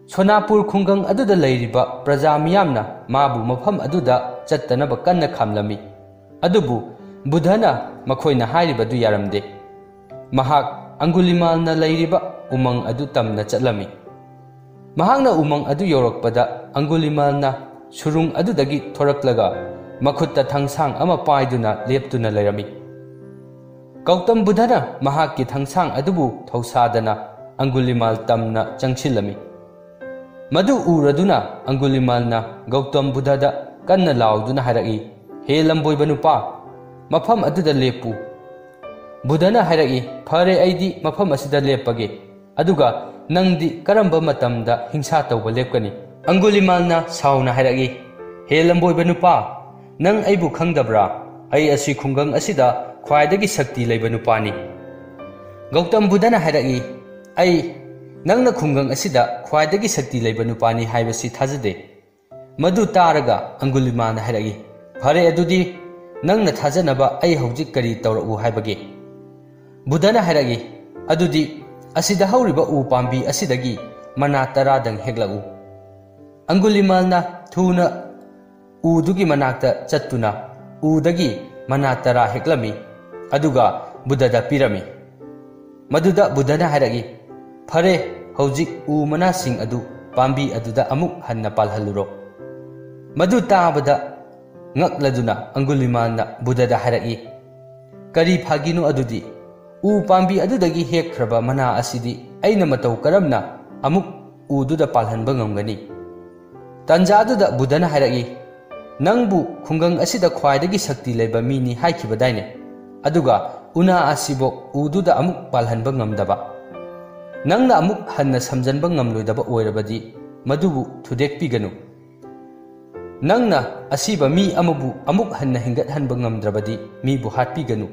ꯁꯣꯅꯥꯄꯨꯔ ꯈꯨꯡꯒꯪ ꯑꯗꯨꯗ ꯂꯩꯔꯤꯕ ꯄ꯭ꯔꯖꯥ ꯃꯤꯌꯥꯝꯅ ꯃꯥꯕꯨ ꯃꯐꯝ ꯑꯗꯨꯗ ꯆꯠꯇꯅꯕ ꯀꯟꯅ ꯈꯥꯝꯂꯝꯃꯤ꯫ ꯑꯗꯨꯕꯨ ꯕꯨꯙꯅ ꯃꯈꯣꯏꯅ ꯍꯥꯏꯔꯤꯕꯗꯨ ꯌꯥꯔꯝꯗꯦ꯫ ꯃꯍꯥꯛ ꯑꯪꯒꯨꯂꯤꯃꯥꯜꯅ ꯂꯩꯔꯤꯕ ꯎꯃꯪ ꯑꯗꯨ ꯇꯝꯅ ꯆꯠꯂꯝꯃꯤ꯫ ꯃꯍꯥꯛꯅ ꯎꯃꯪ ꯑꯗꯨ ꯌꯧꯔꯛꯄꯗ ꯑꯪꯒꯨꯂꯤꯃꯥꯜꯅ ꯁꯨꯔꯨꯡ ꯑꯗꯨꯗꯒꯤ ꯊꯣꯔꯛꯂꯒ ꯃꯈꯨꯠꯇ ꯊꯥꯡꯁꯥꯡ ꯑꯃ ꯄꯥꯏꯗꯨꯅ ꯂꯦꯞꯇꯨꯅ ꯂꯩꯔꯝꯃꯤ꯫ ꯒꯧꯇꯝ ꯕꯨꯙꯅ ꯃꯍꯥꯛꯀꯤ ꯊꯥꯡꯁꯥꯡ ꯑꯗꯨꯕꯨ ꯊꯧꯁꯥꯗꯅ ꯑꯪꯒꯨꯂꯤꯃꯥꯜ ꯇꯝꯅ ꯆꯪꯁꯤꯜꯂꯝꯃꯤ꯫ ꯃꯗꯨ ꯎꯔꯗꯨꯅ ꯑꯪꯒꯨꯂꯤꯃꯥꯜꯅ ꯒꯧꯇꯝ ꯕꯨꯙꯗ ꯀꯟꯅ ꯂꯥꯎꯗꯨꯅ ꯍꯥꯏꯔꯛꯏ, "ꯍꯦ ꯂꯝꯕꯣꯏꯕ ꯅꯨꯄꯥ, ꯃꯐꯝ ꯑꯗꯨꯗ ꯂꯦꯞꯄꯨ꯫" ꯕꯨꯙꯅ ꯍꯥꯏꯔꯛꯏ, "ꯐꯔꯦ, ꯑꯩꯗꯤ ꯃꯐꯝ ꯑꯁꯤꯗ ꯂꯦꯞꯄꯒꯦ꯫ ꯑꯗꯨꯒ ꯅꯪꯗꯤ ꯀꯔꯝꯕ ꯃꯇꯝꯗ ꯍꯤꯡꯁꯥ ꯇꯧꯕ ꯂꯦꯞꯀꯅꯤ?" ꯑꯪꯒꯨꯂꯤꯃꯥꯜꯅ ꯁꯥꯎꯅ ꯍꯥꯏꯔꯛꯏ, "ꯍꯦ ꯂꯝꯕꯣꯏꯕ ꯅꯨꯄꯥ, ꯅꯪ ꯑꯩꯕꯨ ꯈꯪꯗꯕ꯭ꯔꯥ? ꯑꯩ ꯑꯁꯤ ꯈꯨꯡꯒꯪ ꯑꯁꯤꯗ ꯈ꯭ꯋꯥꯏꯗꯒꯤ ꯁꯛꯇꯤ ꯂꯩꯕ ꯅꯨꯄꯥꯅꯤ꯫" ꯒꯧꯇꯝ ꯕꯨꯙꯅ ꯍꯥꯏꯔꯛꯏ, "ꯑꯩ ꯅꯪꯅ ꯈꯨꯡꯒꯪ ꯑꯁꯤꯗ ꯈ꯭ꯋꯥꯏꯗꯒꯤ ꯁꯛꯇꯤ ꯂꯩꯕ ꯅꯨꯄꯥꯅꯤ ꯍꯥꯏꯕꯁꯤ ꯊꯥꯖꯗꯦ꯫" ꯃꯗꯨ ꯇꯥꯔꯒ ꯑꯪꯒꯨꯂꯤꯃꯥꯜꯅ ꯍꯥꯏꯔꯛꯏ, "ꯐꯔꯦ, ꯑꯗꯨꯗꯤ ꯅꯪꯅ ꯊꯥꯖꯅꯕ ꯑꯩ ꯍꯧꯖꯤꯛ ꯀꯔꯤ ꯇꯧꯔꯛꯎ ꯍꯥꯏꯕꯒꯦ?" ꯕꯨꯙꯅ ꯍꯥꯏꯔꯛꯏ, "ꯑꯗꯨꯗꯤ ꯑꯁꯤꯗ ꯍꯧꯔꯤꯕ ꯎ ꯄꯥꯝꯕꯤ ꯑꯁꯤꯗꯒꯤ ꯃꯅꯥ ꯇꯔꯥꯗꯪ ꯍꯦꯛꯂꯛꯎ꯫" ꯑꯪꯒꯨꯂꯤꯃꯥꯜꯅ ꯊꯨꯅ ꯎꯗꯨꯒꯤ ꯃꯅꯥꯛꯇ ꯆꯠꯇꯨꯅ ꯎꯗꯒꯤ ꯃꯅꯥ ꯇꯔꯥ ꯍꯦꯛꯂꯝꯃꯤ, ꯑꯗꯨꯒ ꯕꯨꯙꯗ ꯄꯤꯔꯝꯃꯤ꯫ ꯃꯗꯨꯗ ꯕꯨꯙꯅ ꯍꯥꯏꯔꯛꯏ, "ꯐꯔꯦ, ꯍꯧꯖꯤꯛ ꯎ ꯃꯅꯥꯁꯤꯡ ꯑꯗꯨ ꯄꯥꯝꯕꯤ ꯑꯗꯨꯗ ꯑꯃꯨꯛ ꯍꯟꯅ ꯄꯥꯜꯍꯜꯂꯨꯔꯣ꯫" ꯃꯗꯨ ꯇꯥꯕꯗ ꯉꯛꯂꯗꯨꯅ ꯑꯪꯒꯨꯂꯤꯃꯥꯜꯅ ꯕꯨꯙꯗ ꯍꯥꯏꯔꯛꯏ, "ꯀꯔꯤ ꯐꯥꯒꯤꯅꯣ ꯑꯗꯨꯗꯤ? ꯎ ꯄꯥꯝꯕꯤ ꯑꯗꯨꯗꯒꯤ ꯍꯦꯛꯈ꯭ꯔꯕ ꯃꯅꯥ ꯑꯁꯤꯗꯤ ꯑꯩꯅ ꯃꯇꯧ ꯀꯔꯝꯅ ꯑꯃꯨꯛ ꯎꯗꯨꯗ ꯄꯥꯜꯍꯟꯕ ꯉꯝꯒꯅꯤ?" ꯇꯥꯟꯖꯥꯗꯨꯗ ꯕꯨꯙꯅ ꯍꯥꯏꯔꯛꯏ, "ꯅꯪꯕꯨ ꯈꯨꯡꯒꯪ ꯑꯁꯤꯗ ꯈ꯭ꯋꯥꯏꯗꯒꯤ ꯁꯛꯇꯤ ꯂꯩꯕ ꯃꯤꯅꯤ ꯍꯥꯏꯈꯤꯕꯗꯥꯏꯅꯦ? ꯑꯗꯨꯒ ꯎꯅꯥ ꯑꯁꯤꯕꯨ ꯎꯗꯨꯗ ꯑꯃꯨꯛ ꯄꯥꯜꯍꯟꯕ ꯉꯝꯗꯕ? ꯅꯪꯅ ꯑꯃꯨꯛ ꯍꯟꯅ ꯁꯝꯖꯟꯕ ꯉꯝꯂꯣꯏꯗꯕ ꯑꯣꯏꯔꯕꯗꯤ ꯃꯗꯨꯕꯨ ꯊꯨꯗꯦꯛꯄꯤꯒꯅꯨ꯫" "ꯅꯪꯅ ꯑꯁꯤꯕ ꯃꯤ ꯑꯃꯕꯨ ꯑꯃꯨꯛ ꯍꯟꯅ ꯍꯤꯡꯒꯠꯍꯟꯕ ꯉꯝꯗ꯭ꯔꯕꯗꯤ ꯃꯤꯕꯨ ꯍꯥꯠꯄꯤꯒꯅꯨ꯫"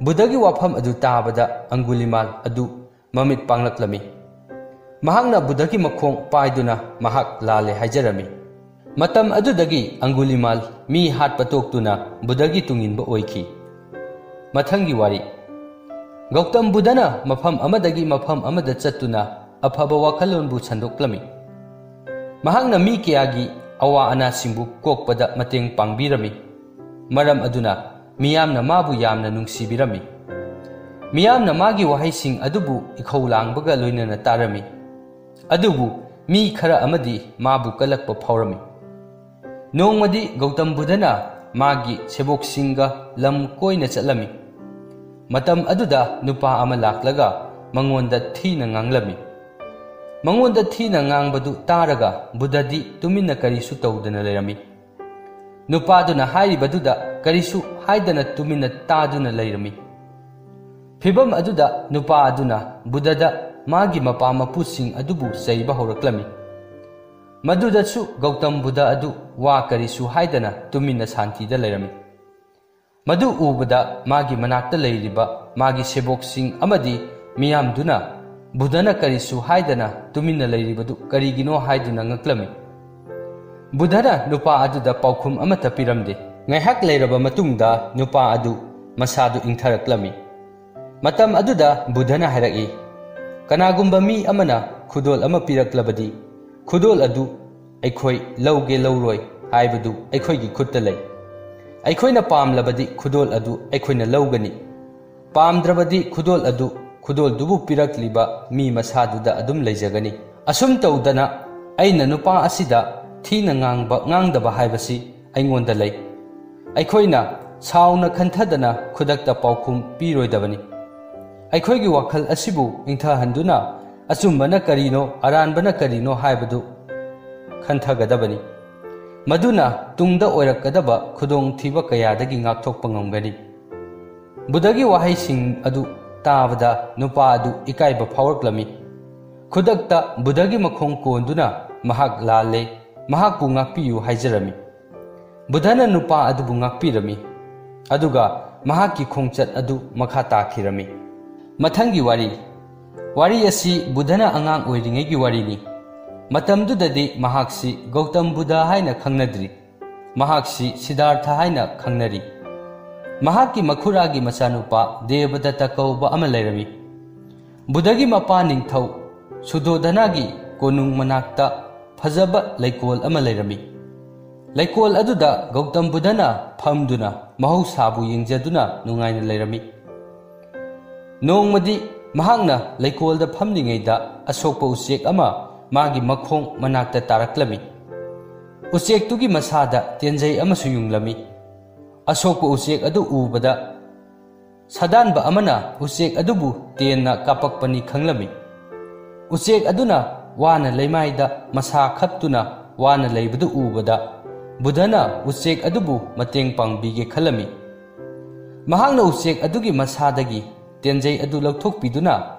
ꯕꯨꯙꯒꯤ ꯋꯥꯐꯝ ꯑꯗꯨ ꯇꯥꯕꯗ ꯑꯪꯒꯨꯂꯤꯃꯥꯜ ꯑꯗꯨ ꯃꯃꯤꯠ ꯄꯥꯡꯂꯛꯂꯝꯃꯤ꯫ ꯃꯍꯥꯛꯅ ꯕꯨꯙꯒꯤ ꯃꯈꯣꯡ ꯄꯥꯏꯗꯨꯅ ꯃꯍꯥꯛ ꯂꯥꯜꯂꯦ ꯍꯥꯏꯖꯔꯝꯃꯤ꯫ ꯃꯇꯝ ꯑꯗꯨꯗꯒꯤ ꯑꯪꯒꯨꯂꯤꯃꯥꯜ ꯃꯤ ꯍꯥꯠꯄ ꯇꯣꯛꯇꯨꯅ ꯕꯨꯙꯒꯤ ꯇꯨꯡꯏꯟꯕ ꯑꯣꯏꯈꯤ꯫ ꯃꯊꯪꯒꯤ ꯋꯥꯔꯤ꯫ ꯒꯧꯇꯝ ꯕꯨꯙꯅ ꯃꯐꯝ ꯑꯃꯗꯒꯤ ꯃꯐꯝ ꯑꯃꯗ ꯆꯠꯇꯨꯅ ꯑꯐꯕ ꯋꯥꯈꯜꯂꯣꯟꯕꯨ ꯁꯟꯗꯣꯛꯂꯝꯃꯤ꯫ ꯃꯍꯥꯛꯅ ꯃꯤ ꯀꯌꯥꯒꯤ ꯑꯋꯥ ꯑꯅꯥꯁꯤꯡꯕꯨ ꯀꯣꯛꯄꯗ ꯃꯇꯦꯡ ꯄꯥꯡꯕꯤꯔꯝꯃꯤ꯫ ꯃꯔꯝ ꯑꯗꯨꯅ ꯃꯤꯌꯥꯝꯅ ꯃꯥꯕꯨ ꯌꯥꯝꯅ ꯅꯨꯡꯁꯤꯕꯤꯔꯝꯃꯤ꯫ ꯃꯤꯌꯥꯝꯅ ꯃꯥꯒꯤ ꯋꯥꯍꯩꯁꯤꯡ ꯑꯗꯨꯕꯨ ꯏꯈꯧ ꯂꯥꯡꯕꯒ ꯂꯣꯏꯅꯅ ꯇꯥꯔꯝꯃꯤ꯫ ꯑꯗꯨꯕꯨ ꯃꯤ ꯈꯔ ꯑꯃꯗꯤ ꯃꯥꯕꯨ ꯀꯜꯂꯛꯄ ꯐꯥꯎꯔꯝꯃꯤ꯫ ꯅꯣꯡꯃꯗꯤ ꯒꯧꯇꯝ ꯕꯨꯙꯅ ꯃꯥꯒꯤ ꯁꯦꯕꯣꯛꯁꯤꯡꯒ ꯂꯝ ꯀꯣꯏꯅ ꯆꯠꯂꯝꯃꯤ꯫ ꯃꯇꯝ ꯑꯗꯨꯗ ꯅꯨꯄꯥ ꯑꯃ ꯂꯥꯛꯂꯒ ꯃꯉꯣꯟꯗ ꯊꯤꯅ ꯉꯥꯡꯂꯝꯃꯤ꯫ ꯃꯉꯣꯟꯗ ꯊꯤꯅ ꯉꯥꯡꯕꯗꯨ ꯇꯥꯔꯒ ꯕꯨꯙꯗꯤ ꯇꯨꯃꯤꯟꯅ ꯀꯔꯤꯁꯨ ꯇꯧꯗꯅ ꯂꯩꯔꯝꯃꯤ꯫ ꯅꯨꯄꯥꯗꯨꯅ ꯍꯥꯏꯔꯤꯕꯗꯨꯗ ꯀꯔꯤꯁꯨ ꯍꯥꯏꯗꯅ ꯇꯨꯃꯤꯟꯅ ꯇꯥꯗꯨꯅ ꯂꯩꯔꯝꯃꯤ꯫ ꯐꯤꯚꯝ ꯑꯗꯨꯗ ꯅꯨꯄꯥ ꯑꯗꯨꯅ ꯕꯨꯙꯗ ꯃꯥꯒꯤ ꯃꯄꯥ ꯃꯄꯨꯁꯤꯡ ꯑꯗꯨꯕꯨ ꯆꯩꯕ ꯍꯧꯔꯛꯂꯝꯃꯤ꯫ ꯃꯗꯨꯗꯁꯨ ꯒꯧꯇꯝ ꯕꯨꯙ ꯑꯗꯨ ꯋꯥ ꯀꯔꯤꯁꯨ ꯍꯥꯏꯗꯅ ꯇꯨꯃꯤꯟꯅ ꯁꯥꯟꯇꯤꯗ ꯂꯩꯔꯝꯃꯤ꯫ ꯃꯗꯨ ꯎꯕꯗ ꯃꯥꯒꯤ ꯃꯅꯥꯛꯇ ꯂꯩꯔꯤꯕ ꯃꯥꯒꯤ ꯁꯦꯕꯣꯛꯁꯤꯡ ꯑꯃꯗꯤ ꯃꯤꯌꯥꯝꯗꯨꯅ ꯕꯨꯙꯅ ꯀꯔꯤꯁꯨ ꯍꯥꯏꯗꯅ ꯇꯨꯃꯤꯟꯅ ꯂꯩꯔꯤꯕꯗꯨ ꯀꯔꯤꯒꯤꯅꯣ ꯍꯥꯏꯗꯨꯅ ꯉꯛꯂꯝꯃꯤ꯫ ꯕꯨꯙꯅ ꯅꯨꯄꯥ ꯑꯗꯨꯗ ꯄꯥꯎꯈꯨꯝ ꯑꯃꯠꯇ ꯄꯤꯔꯝꯗꯦ꯫ ꯉꯥꯏꯍꯥꯛ ꯂꯩꯔꯕ ꯃꯇꯨꯡꯗ ꯅꯨꯄꯥ ꯑꯗꯨ ꯃꯁꯥꯗꯨ ꯏꯪꯊꯔꯛꯂꯝꯃꯤ꯫ ꯃꯇꯝ ꯑꯗꯨꯗ ꯕꯨꯙꯅ ꯍꯥꯏꯔꯛꯏ, "ꯀꯅꯥꯒꯨꯝꯕ ꯃꯤ ꯑꯃꯅ ꯈꯨꯗꯣꯜ ꯑꯃ ꯄꯤꯔꯛꯂꯕꯗꯤ, ꯈꯨꯗꯣꯜ ꯑꯗꯨ ꯑꯩꯈꯣꯏ ꯂꯧꯒꯦ ꯂꯧꯔꯣꯏ ꯍꯥꯏꯕꯗꯨ ꯑꯩꯈꯣꯏꯒꯤ ꯈꯨꯠꯇ ꯂꯩ꯫ ꯑꯩꯈꯣꯏꯅ ꯄꯥꯝꯂꯕꯗꯤ ꯈꯨꯗꯣꯜ ꯑꯗꯨ ꯑꯩꯈꯣꯏꯅ ꯂꯧꯒꯅꯤ꯫ ꯄꯥꯝꯗ꯭ꯔꯕꯗꯤ ꯈꯨꯗꯣꯜ ꯑꯗꯨ ꯈꯨꯗꯣꯜꯗꯨꯕꯨ ꯄꯤꯔꯛꯂꯤꯕ ꯃꯤ ꯃꯁꯥꯗꯨꯗ ꯑꯗꯨꯝ ꯂꯩꯖꯒꯅꯤ꯫" ꯑꯁꯨꯝ ꯇꯧꯗꯅ ꯑꯩꯅ ꯅꯨꯄꯥ ꯑꯁꯤꯗ ꯊꯤꯅ ꯉꯥꯡꯕ ꯉꯥꯡꯗꯕ ꯍꯥꯏꯕꯁꯤ ꯑꯩꯉꯣꯟꯗ ꯂꯩ꯫ ꯑꯩꯈꯣꯏꯅ ꯁꯥꯎꯅ ꯈꯟꯊꯗꯅ ꯈꯨꯗꯛꯇ ꯄꯥꯎꯈꯨꯝ ꯄꯤꯔꯣꯏꯗꯕꯅꯤ꯫ ꯑꯩꯈꯣꯏꯒꯤ ꯋꯥꯈꯜ ꯑꯁꯤꯕꯨ ꯏꯪꯊꯍꯟꯗꯨꯅ ꯑꯆꯨꯝꯕꯅ ꯀꯔꯤꯅꯣ, ꯑꯔꯥꯟꯕꯅ ꯀꯔꯤꯅꯣ ꯍꯥꯏꯕꯗꯨ ꯈꯟꯊꯒꯗꯕꯅꯤ꯫ ꯃꯗꯨꯅ ꯇꯨꯡꯗ ꯑꯣꯏꯔꯛꯀꯗꯕ ꯈꯨꯗꯣꯡꯊꯤꯕ ꯀꯌꯥꯗꯒꯤ ꯉꯥꯛꯊꯣꯛꯄ ꯉꯝꯒꯅꯤ꯫ ꯕꯨꯙꯒꯤ ꯋꯥꯍꯩꯁꯤꯡ ꯑꯗꯨ ꯇꯥꯕꯗ ꯅꯨꯄꯥ ꯑꯗꯨ ꯏꯀꯥꯏꯕ ꯐꯥꯎꯔꯛꯂꯝꯃꯤ꯫ ꯈꯨꯗꯛꯇ ꯕꯨꯙꯒꯤ ꯃꯈꯣꯡ ꯀꯣꯟꯗꯨꯅ ꯃꯍꯥꯛ ꯂꯥꯜꯂꯦ, ꯃꯍꯥꯛꯄꯨ ꯉꯥꯛꯄꯤꯌꯨ ꯍꯥꯏꯖꯔꯝꯃꯤ꯫ ꯕꯨꯙꯅ ꯅꯨꯄꯥ ꯑꯗꯨꯕꯨ ꯉꯥꯛꯄꯤꯔꯝꯃꯤ, ꯑꯗꯨꯒ ꯃꯍꯥꯛꯀꯤ ꯈꯣꯡꯆꯠ ꯑꯗꯨ ꯃꯈꯥ ꯇꯥꯈꯤꯔꯝꯃꯤ꯫ ꯃꯊꯪꯒꯤ ꯋꯥꯔꯤ꯫ ꯋꯥꯔꯤ ꯑꯁꯤ ꯕꯨꯙꯅ ꯑꯉꯥꯡ ꯑꯣꯏꯔꯤꯉꯩꯒꯤ ꯋꯥꯔꯤꯅꯤ꯫ ꯃꯇꯝꯗꯨꯗꯗꯤ ꯃꯍꯥꯛꯁꯤ ꯒꯧꯇꯝ ꯕꯨꯙ ꯍꯥꯏꯅ ꯈꯪꯅꯗ꯭ꯔꯤ꯫ ꯃꯍꯥꯛꯁꯤ ꯁꯤꯗꯥꯔꯊ ꯍꯥꯏꯅ ꯈꯪꯅꯔꯤ꯫ ꯃꯍꯥꯛꯀꯤ ꯃꯈꯨꯔꯥꯒꯤ ꯃꯆꯥꯅꯨꯄꯥ ꯗꯦꯕꯗꯠꯇ ꯀꯧꯕ ꯑꯃ ꯂꯩꯔꯝꯃꯤ꯫ ꯕꯨꯙꯒꯤ ꯃꯄꯥ ꯅꯤꯡꯊꯧ ꯁꯨꯗꯣꯙꯅꯥꯒꯤ ꯀꯣꯅꯨꯡ ꯃꯅꯥꯛꯇ ꯐꯖꯕ ꯂꯩꯀꯣꯜ ꯑꯃ ꯂꯩꯔꯝꯃꯤ꯫ ꯂꯩꯀꯣꯜ ꯑꯗꯨꯗ ꯒꯧꯇꯝ ꯕꯨꯙꯅ ꯐꯝꯗꯨꯅ ꯃꯍꯧꯁꯥꯕꯨ ꯌꯦꯡꯖꯗꯨꯅ ꯅꯨꯡꯉꯥꯏꯅ ꯂꯩꯔꯝꯃꯤ꯫ ꯅꯣꯡꯃꯗꯤ ꯃꯍꯥꯛꯅ ꯂꯩꯀꯣꯜꯗ ꯐꯝꯂꯤꯉꯩꯗ ꯑꯁꯣꯛꯄ ꯎꯆꯦꯛ ꯑꯃ ꯃꯥꯒꯤ ꯃꯈꯣꯡ ꯃꯅꯥꯛꯇ ꯇꯥꯔꯛꯂꯝꯃꯤ꯫ ꯎꯆꯦꯛꯇꯨꯒꯤ ꯃꯁꯥꯗ ꯇꯦꯟꯖꯩ ꯑꯃꯁꯨ ꯌꯨꯡꯂꯝꯃꯤ꯫ ꯑꯁꯣꯛꯄ ꯎꯆꯦꯛ ꯑꯗꯨ ꯎꯕꯗ ꯁꯥꯗꯥꯟꯕ ꯑꯃꯅ ꯎꯆꯦꯛ ꯑꯗꯨꯕꯨ ꯇꯦꯟꯅ ꯀꯥꯞꯄꯛꯄꯅꯤ ꯈꯪꯂꯝꯃꯤ꯫ ꯎꯆꯦꯛ ꯑꯗꯨꯅ ꯋꯥꯅ ꯂꯩꯃꯥꯏꯗ ꯃꯁꯥ ꯈꯞꯇꯨꯅ ꯋꯥꯅ ꯂꯩꯕꯗꯨ ꯎꯕꯗ ꯕꯨꯙꯅ ꯎꯆꯦꯛ ꯑꯗꯨꯕꯨ ꯃꯇꯦꯡ ꯄꯥꯡꯕꯤꯒꯦ ꯈꯜꯂꯝꯃꯤ꯫ ꯃꯍꯥꯛꯅ ꯎꯆꯦꯛ ꯑꯗꯨꯒꯤ ꯃꯁꯥꯗꯒꯤ ꯇꯦꯟꯖꯩ ꯑꯗꯨ ꯂꯧꯊꯣꯛꯄꯤꯗꯨꯅ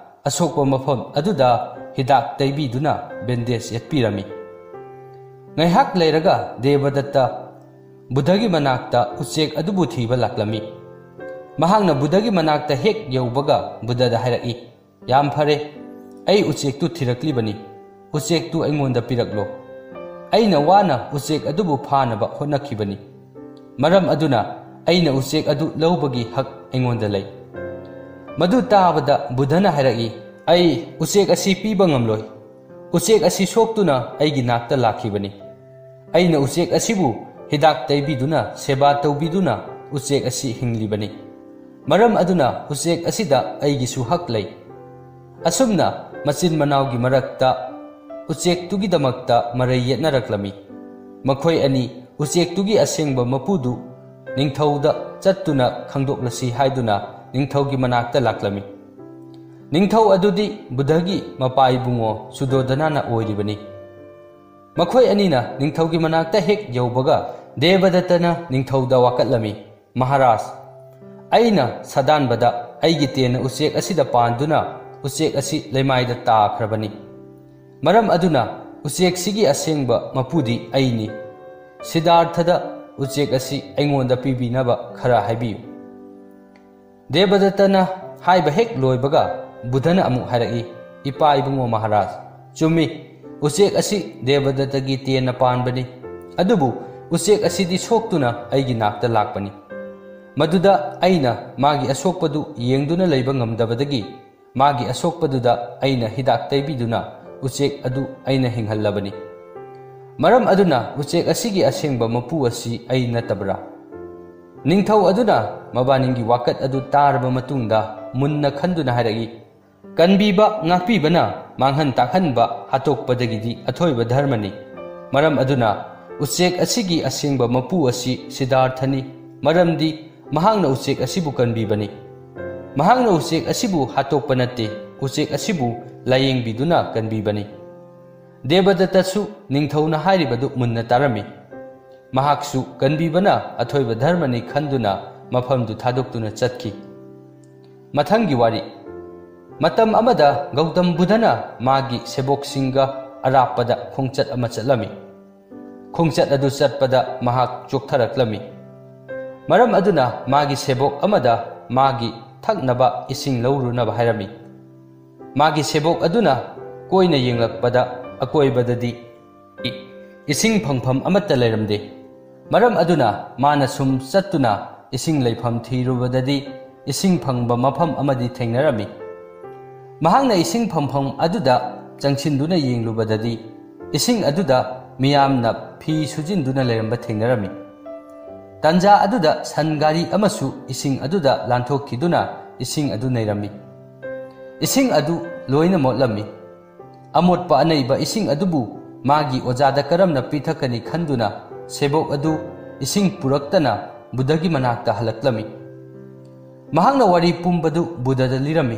ꯑꯁꯣꯛꯄ ꯃꯐꯝ ꯑꯗꯨꯗ ꯍꯤꯗꯥꯛ ꯇꯩꯕꯤꯗꯨꯅ ꯕꯦꯟꯗꯦꯖ ꯌꯦꯠꯄꯤꯔꯝꯃꯤ꯫ ꯉꯥꯏꯍꯥꯛ ꯂꯩꯔꯒ ꯗꯦꯕꯗꯠꯇ ꯕꯨꯙꯒꯤ ꯃꯅꯥꯛꯇ ꯎꯆꯦꯛ ꯑꯗꯨꯕꯨ ꯊꯤꯕ ꯂꯥꯛꯂꯝꯃꯤ꯫ ꯃꯍꯥꯛꯅ ꯕꯨꯙꯒꯤ ꯃꯅꯥꯛꯇ ꯍꯦꯛ ꯌꯧꯕꯒ ꯕꯨꯙꯗ ꯍꯥꯏꯔꯛꯏ, "ꯌꯥꯝ ꯐꯔꯦ, ꯑꯩ ꯎꯆꯦꯛꯇꯨ ꯊꯤꯔꯛꯂꯤꯕꯅꯤ꯫ ꯎꯆꯦꯛꯇꯨ ꯑꯩꯉꯣꯟꯗ ꯄꯤꯔꯛꯂꯣ꯫ ꯑꯩꯅ ꯋꯥꯅ ꯎꯆꯦꯛ ꯑꯗꯨꯕꯨ ꯐꯥꯅꯕ ꯍꯣꯠꯅꯈꯤꯕꯅꯤ꯫ ꯃꯔꯝ ꯑꯗꯨꯅ ꯑꯩꯅ ꯎꯆꯦꯛ ꯑꯗꯨ ꯂꯧꯕꯒꯤ ꯍꯛ ꯑꯩꯉꯣꯟꯗ ꯂꯩ꯫" ꯃꯗꯨ ꯇꯥꯕꯗ ꯕꯨꯙꯅ ꯍꯥꯏꯔꯛꯏ, "ꯑꯩ ꯎꯆꯦꯛ ꯑꯁꯤ ꯄꯤꯕ ꯉꯝꯂꯣꯏ꯫ ꯎꯆꯦꯛ ꯑꯁꯤ ꯁꯣꯛꯇꯨꯅ ꯑꯩꯒꯤ ꯅꯥꯛꯇ ꯂꯥꯛꯈꯤꯕꯅꯤ꯫ ꯑꯩꯅ ꯎꯆꯦꯛ ꯑꯁꯤꯕꯨ ꯍꯤꯗꯥꯛ ꯇꯩꯕꯤꯗꯨꯅ ꯁꯦꯕꯥ ꯇꯧꯕꯤꯗꯨꯅ ꯎꯆꯦꯛ ꯑꯁꯤ ꯍꯤꯡꯂꯤꯕꯅꯤ꯫ ꯃꯔꯝ ꯑꯗꯨꯅ ꯎꯆꯦꯛ ꯑꯁꯤꯗ ꯑꯩꯒꯤꯁꯨ ꯍꯛ ꯂꯩ꯫" ꯑꯁꯨꯝꯅ ꯃꯆꯤꯟ ꯃꯅꯥꯎꯒꯤ ꯃꯔꯛꯇ ꯎꯆꯦꯛꯇꯨꯒꯤꯗꯃꯛꯇ ꯃꯔꯩ ꯌꯦꯠꯅꯔꯛꯂꯝꯃꯤ꯫ ꯃꯈꯣꯏ ꯑꯅꯤ ꯎꯆꯦꯛꯇꯨꯒꯤ ꯑꯁꯦꯡꯕ ꯃꯄꯨꯗꯨ ꯅꯤꯡꯊꯧꯗ ꯆꯠꯇꯨꯅ ꯈꯪꯗꯣꯛꯂꯁꯤ ꯍꯥꯏꯗꯨꯅ ꯅꯤꯡꯊꯧꯒꯤ ꯃꯅꯥꯛꯇ ꯂꯥꯛꯂꯝꯃꯤ꯫ ꯅꯤꯡꯊꯧ ꯑꯗꯨꯗꯤ ꯕꯨꯙꯒꯤ ꯃꯄꯥ ꯏꯕꯨꯡꯉꯣ ꯁꯨꯗꯣꯗꯅꯥꯅ ꯑꯣꯏꯔꯤꯕꯅꯤ꯫ ꯃꯈꯣꯏ ꯑꯅꯤꯅ ꯅꯤꯡꯊꯧꯒꯤ ꯃꯅꯥꯛꯇ ꯍꯦꯛ ꯌꯧꯕꯒ ꯗꯦꯕꯗꯠꯇꯅ ꯅꯤꯡꯊꯧꯗ ꯋꯥꯀꯠꯂꯝꯃꯤ, "ꯃꯍꯥꯔꯥꯖ, ꯑꯩꯅ ꯁꯥꯗꯥꯟꯕꯗ ꯑꯩꯒꯤ ꯇꯦꯟꯅ ꯎꯆꯦꯛ ꯑꯁꯤꯗ ꯄꯥꯟꯗꯨꯅ ꯎꯆꯦꯛ ꯑꯁꯤ ꯂꯩꯃꯥꯏꯗ ꯇꯥꯈ꯭ꯔꯕꯅꯤ꯫ ꯃꯔꯝ ꯑꯗꯨꯅ "ꯎꯆꯦꯛꯁꯤꯒꯤ ꯑꯁꯦꯡꯕ ꯃꯄꯨꯗꯤ ꯑꯩꯅꯤ꯫ ꯁꯤꯗꯥꯔꯊꯗ ꯎꯆꯦꯛ ꯑꯁꯤ ꯑꯩꯉꯣꯟꯗ ꯄꯤꯕꯤꯅꯕ ꯈꯔ ꯍꯥꯏꯕꯤꯌꯨ"꯫ ꯗꯦꯕꯗꯠꯇꯅ ꯍꯥꯏꯕ ꯍꯦꯛ ꯂꯣꯏꯕꯒ ꯕꯨꯙꯅ ꯑꯃꯨꯛ ꯍꯥꯏꯔꯛꯏ, "ꯏꯄꯥ ꯏꯕꯨꯡꯉꯣ ꯃꯍꯥꯔꯥꯖ, ꯆꯨꯝꯃꯤ, ꯎꯆꯦꯛ ꯑꯁꯤ ꯗꯦꯕꯗꯠꯇꯒꯤ ꯇꯦꯟꯅ ꯄꯥꯟꯕꯅꯤ꯫ ꯑꯗꯨꯕꯨ ꯎꯆꯦꯛ ꯑꯁꯤꯗꯤ ꯁꯣꯛꯇꯨꯅ ꯑꯩꯒꯤ ꯅꯥꯛꯇ ꯂꯥꯛꯄꯅꯤ꯫ ꯃꯗꯨꯗ ꯑꯩꯅ ꯃꯥꯒꯤ ꯑꯁꯣꯛꯄꯗꯨ ꯌꯦꯡꯗꯨꯅ ꯂꯩꯕ ꯉꯝꯗꯕꯗꯒꯤ ꯃꯥꯒꯤ ꯑꯁꯣꯛꯄꯗꯨꯗ ꯑꯩꯅ ꯍꯤꯗꯥꯛ ꯇꯩꯕꯤꯗꯨꯅ ꯎꯆꯦꯛ ꯑꯗꯨ ꯑꯩꯅ ꯍꯤꯡꯍꯜꯂꯕꯅꯤ꯫ ꯃꯔꯝ ꯑꯗꯨꯅ ꯎꯆꯦꯛ ꯑꯁꯤꯒꯤ ꯑꯁꯦꯡꯕ ꯃꯄꯨ ꯑꯁꯤ ꯑꯩ ꯅꯠꯇꯕ꯭ꯔꯥ?" ꯅꯤꯡꯊꯧ ꯑꯗꯨꯅ ꯃꯕꯥꯅꯤꯒꯤ ꯋꯥꯀꯠ ꯑꯗꯨ ꯇꯥꯔꯕ ꯃꯇꯨꯡꯗ ꯃꯨꯟꯅ ꯈꯟꯗꯨꯅ ꯍꯥꯏꯔꯛꯏ, "ꯀꯟꯕꯤꯕ, ꯉꯥꯛꯄꯤꯕꯅ ꯃꯥꯡꯍꯟ ꯇꯥꯛꯍꯟꯕ ꯍꯥꯠꯇꯣꯛꯄꯗꯒꯤꯗꯤ ꯑꯊꯣꯏꯕ ꯙꯔꯃꯅꯤ꯫ ꯃꯔꯝ ꯑꯗꯨꯅ ꯎꯆꯦꯛ ꯑꯁꯤꯒꯤ ꯑꯁꯦꯡꯕ ꯃꯄꯨ ꯑꯁꯤ ꯁꯤꯗꯥꯔꯊꯅꯤ, ꯃꯔꯝꯗꯤ ꯃꯍꯥꯛꯅ ꯎꯆꯦꯛ ꯑꯁꯤꯕꯨ ꯀꯟꯕꯤꯕꯅꯤ꯫ ꯃꯍꯥꯛꯅ ꯎꯆꯦꯛ ꯑꯁꯤꯕꯨ ꯍꯥꯠꯇꯣꯛꯄ ꯅꯠꯇꯦ, ꯎꯆꯦꯛ ꯑꯁꯤꯕꯨ ꯂꯥꯌꯦꯡꯕꯤꯗꯨꯅ ꯀꯟꯕꯤꯕꯅꯤ"꯫ ꯗꯦꯕꯗꯠꯇꯁꯨ ꯅꯤꯡꯊꯧꯅ ꯍꯥꯏꯔꯤꯕꯗꯨ ꯃꯨꯟꯅ ꯇꯥꯔꯝꯃꯤ꯫ ꯃꯍꯥꯛꯁꯨ ꯀꯟꯕꯤꯕꯅ ꯑꯊꯣꯏꯕ ꯙꯔꯃꯅꯤ ꯈꯟꯗꯨꯅ ꯃꯐꯝꯗꯨ ꯊꯥꯗꯣꯛꯇꯨꯅ ꯆꯠꯈꯤ꯫ ꯃꯊꯪꯒꯤ ꯋꯥꯔꯤ꯫ ꯃꯇꯝ ꯑꯃꯗ ꯒꯧꯇꯝ ꯕꯨꯙꯅ ꯃꯥꯒꯤ ꯁꯦꯕꯣꯛꯁꯤꯡꯒ ꯑꯔꯥꯞꯄꯗ ꯈꯣꯡꯆꯠ ꯑꯃ ꯆꯠꯂꯝꯃꯤ꯫ ꯈꯣꯡꯆꯠ ꯑꯗꯨ ꯆꯠꯄꯗ ꯃꯍꯥꯛ ꯆꯣꯛꯊꯔꯛꯂꯝꯃꯤ꯫ ꯃꯔꯝ ꯑꯗꯨꯅ ꯃꯥꯒꯤ ꯁꯦꯕꯣꯛ ꯑꯃꯗ ꯃꯥꯒꯤ ꯊꯛꯅꯕ ꯏꯁꯤꯡ ꯂꯧꯔꯨꯅꯕ ꯍꯥꯏꯔꯝꯃꯤ꯫ ꯃꯥꯒꯤ ꯁꯦꯕꯣꯛ ꯑꯗꯨꯅ ꯀꯣꯏꯅ ꯌꯦꯡꯂꯛꯄꯗ ꯑꯀꯣꯏꯕꯗꯗꯤ ꯏ-, ꯏꯁꯤꯡ ꯐꯪꯐꯝ ꯑꯃꯠꯇ ꯂꯩꯔꯝꯗꯦ꯫ ꯃꯔꯝ ꯑꯗꯨꯅ ꯃꯥꯅ ꯁꯨꯝ ꯆꯠꯇꯨꯅ ꯏꯁꯤꯡ ꯂꯩꯐꯝ ꯊꯤꯔꯨꯕꯗꯗꯤ ꯏꯁꯤꯡ ꯐꯪꯕ ꯃꯐꯝ ꯑꯃꯗꯤ ꯊꯦꯡꯅꯔꯝꯃꯤ꯫ ꯃꯍꯥꯛꯅ ꯏꯁꯤꯡ ꯐꯪꯐꯝ ꯑꯗꯨꯗ ꯆꯪꯁꯤꯟꯗꯨꯅ ꯌꯦꯡꯂꯨꯕꯗꯗꯤ ꯏꯁꯤꯡ ꯑꯗꯨꯗ ꯃꯤꯌꯥꯝꯅ ꯐꯤ ꯁꯨꯖꯤꯟꯗꯨꯅ ꯂꯩꯔꯝꯕ ꯊꯦꯡꯅꯔꯝꯃꯤ꯫ ꯇꯥꯟꯖꯥ ꯑꯗꯨꯗ ꯁꯟ ꯒꯥꯔꯤ ꯑꯃꯁꯨ ꯏꯁꯤꯡ ꯑꯗꯨꯗ ꯂꯥꯟꯊꯣꯛꯈꯤꯗꯨꯅ ꯏꯁꯤꯡ ꯑꯗꯨ ꯅꯩꯔꯝꯃꯤ꯫ ꯏꯁꯤꯡ ꯑꯗꯨ ꯂꯣꯏꯅ ꯃꯣꯠꯂꯝꯃꯤ꯫ ꯑꯃꯣꯠꯄ ꯑꯅꯩꯕ ꯏꯁꯤꯡ ꯑꯗꯨꯕꯨ ꯃꯥꯒꯤ ꯑꯣꯖꯥꯗ ꯀꯔꯝꯅ ꯄꯤꯊꯛꯀꯅꯤ ꯈꯟꯗꯨꯅ ꯁꯦꯕꯣꯛ ꯑꯗꯨ ꯏꯁꯤꯡ ꯄꯨꯔꯛꯇꯅ ꯕꯨꯙꯒꯤ ꯃꯅꯥꯛꯇ ꯍꯜꯂꯛꯂꯝꯃꯤ꯫ ꯃꯍꯥꯛꯅ ꯋꯥꯔꯤ ꯄꯨꯝꯕꯗꯨ ꯕꯨꯙꯗ ꯂꯤꯔꯝꯃꯤ꯫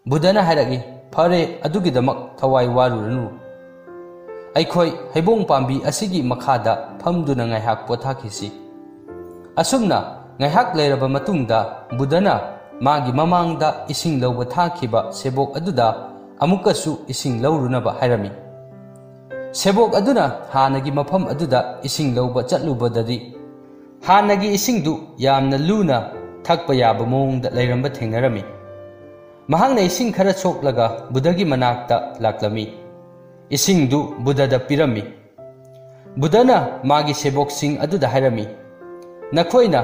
ꯕꯨꯙꯅ ꯍꯥꯏꯔꯛꯏ, "ꯐꯔꯦ, ꯑꯗꯨꯒꯤꯗꯃꯛ ꯊꯋꯥꯏ ꯋꯥꯔꯨꯔꯅꯨ꯫ ꯑꯩꯈꯣꯏ ꯍꯩꯕꯣꯡ ꯄꯥꯝꯕꯤ ꯑꯁꯤꯒꯤ ꯃꯈꯥꯗ ꯐꯝꯗꯨꯅ ꯉꯥꯏꯍꯥꯛ ꯄꯣꯊꯥꯈꯤꯁꯤ"꯫ ꯑꯁꯨꯝꯅ ꯉꯥꯏꯍꯥꯛ ꯂꯩꯔꯕ ꯃꯇꯨꯡꯗ ꯕꯨꯙꯅ ꯃꯥꯒꯤ ꯃꯃꯥꯡꯗ ꯏꯁꯤꯡ ꯂꯧꯕ ꯊꯥꯈꯤꯕ ꯁꯦꯕꯣꯛ ꯑꯗꯨꯗ ꯑꯃꯨꯛꯀꯁꯨ ꯏꯁꯤꯡ ꯂꯧꯔꯨꯅꯕ ꯍꯥꯏꯔꯝꯃꯤ꯫ ꯁꯦꯕꯣꯛ ꯑꯗꯨꯅ ꯍꯥꯟꯅꯒꯤ ꯃꯐꯝ ꯑꯗꯨꯗ ꯏꯁꯤꯡ ꯂꯧꯕ ꯆꯠꯂꯨꯕꯗꯗꯤ, ꯍꯥꯟꯅꯒꯤ ꯏꯁꯤꯡꯗꯨ ꯌꯥꯝꯅ ꯂꯨꯅ ꯊꯛꯄ ꯌꯥꯕ ꯃꯑꯣꯡꯗ ꯂꯩꯔꯝꯕ ꯊꯦꯡꯅꯔꯝꯃꯤ꯫ ꯃꯍꯥꯛꯅ ꯏꯁꯤꯡ ꯈꯔ ꯁꯣꯛꯂꯒ ꯕꯨꯙꯒꯤ ꯃꯅꯥꯛꯇ ꯂꯥꯛꯂꯝꯃꯤ꯫ ꯏꯁꯤꯡꯗꯨ ꯕꯨꯙꯗ ꯄꯤꯔꯝꯃꯤ꯫ ꯕꯨꯙꯅ ꯃꯥꯒꯤ ꯁꯦꯕꯣꯛꯁꯤꯡ ꯑꯗꯨꯗ ꯍꯥꯏꯔꯝꯃꯤ, "ꯅꯈꯣꯏꯅ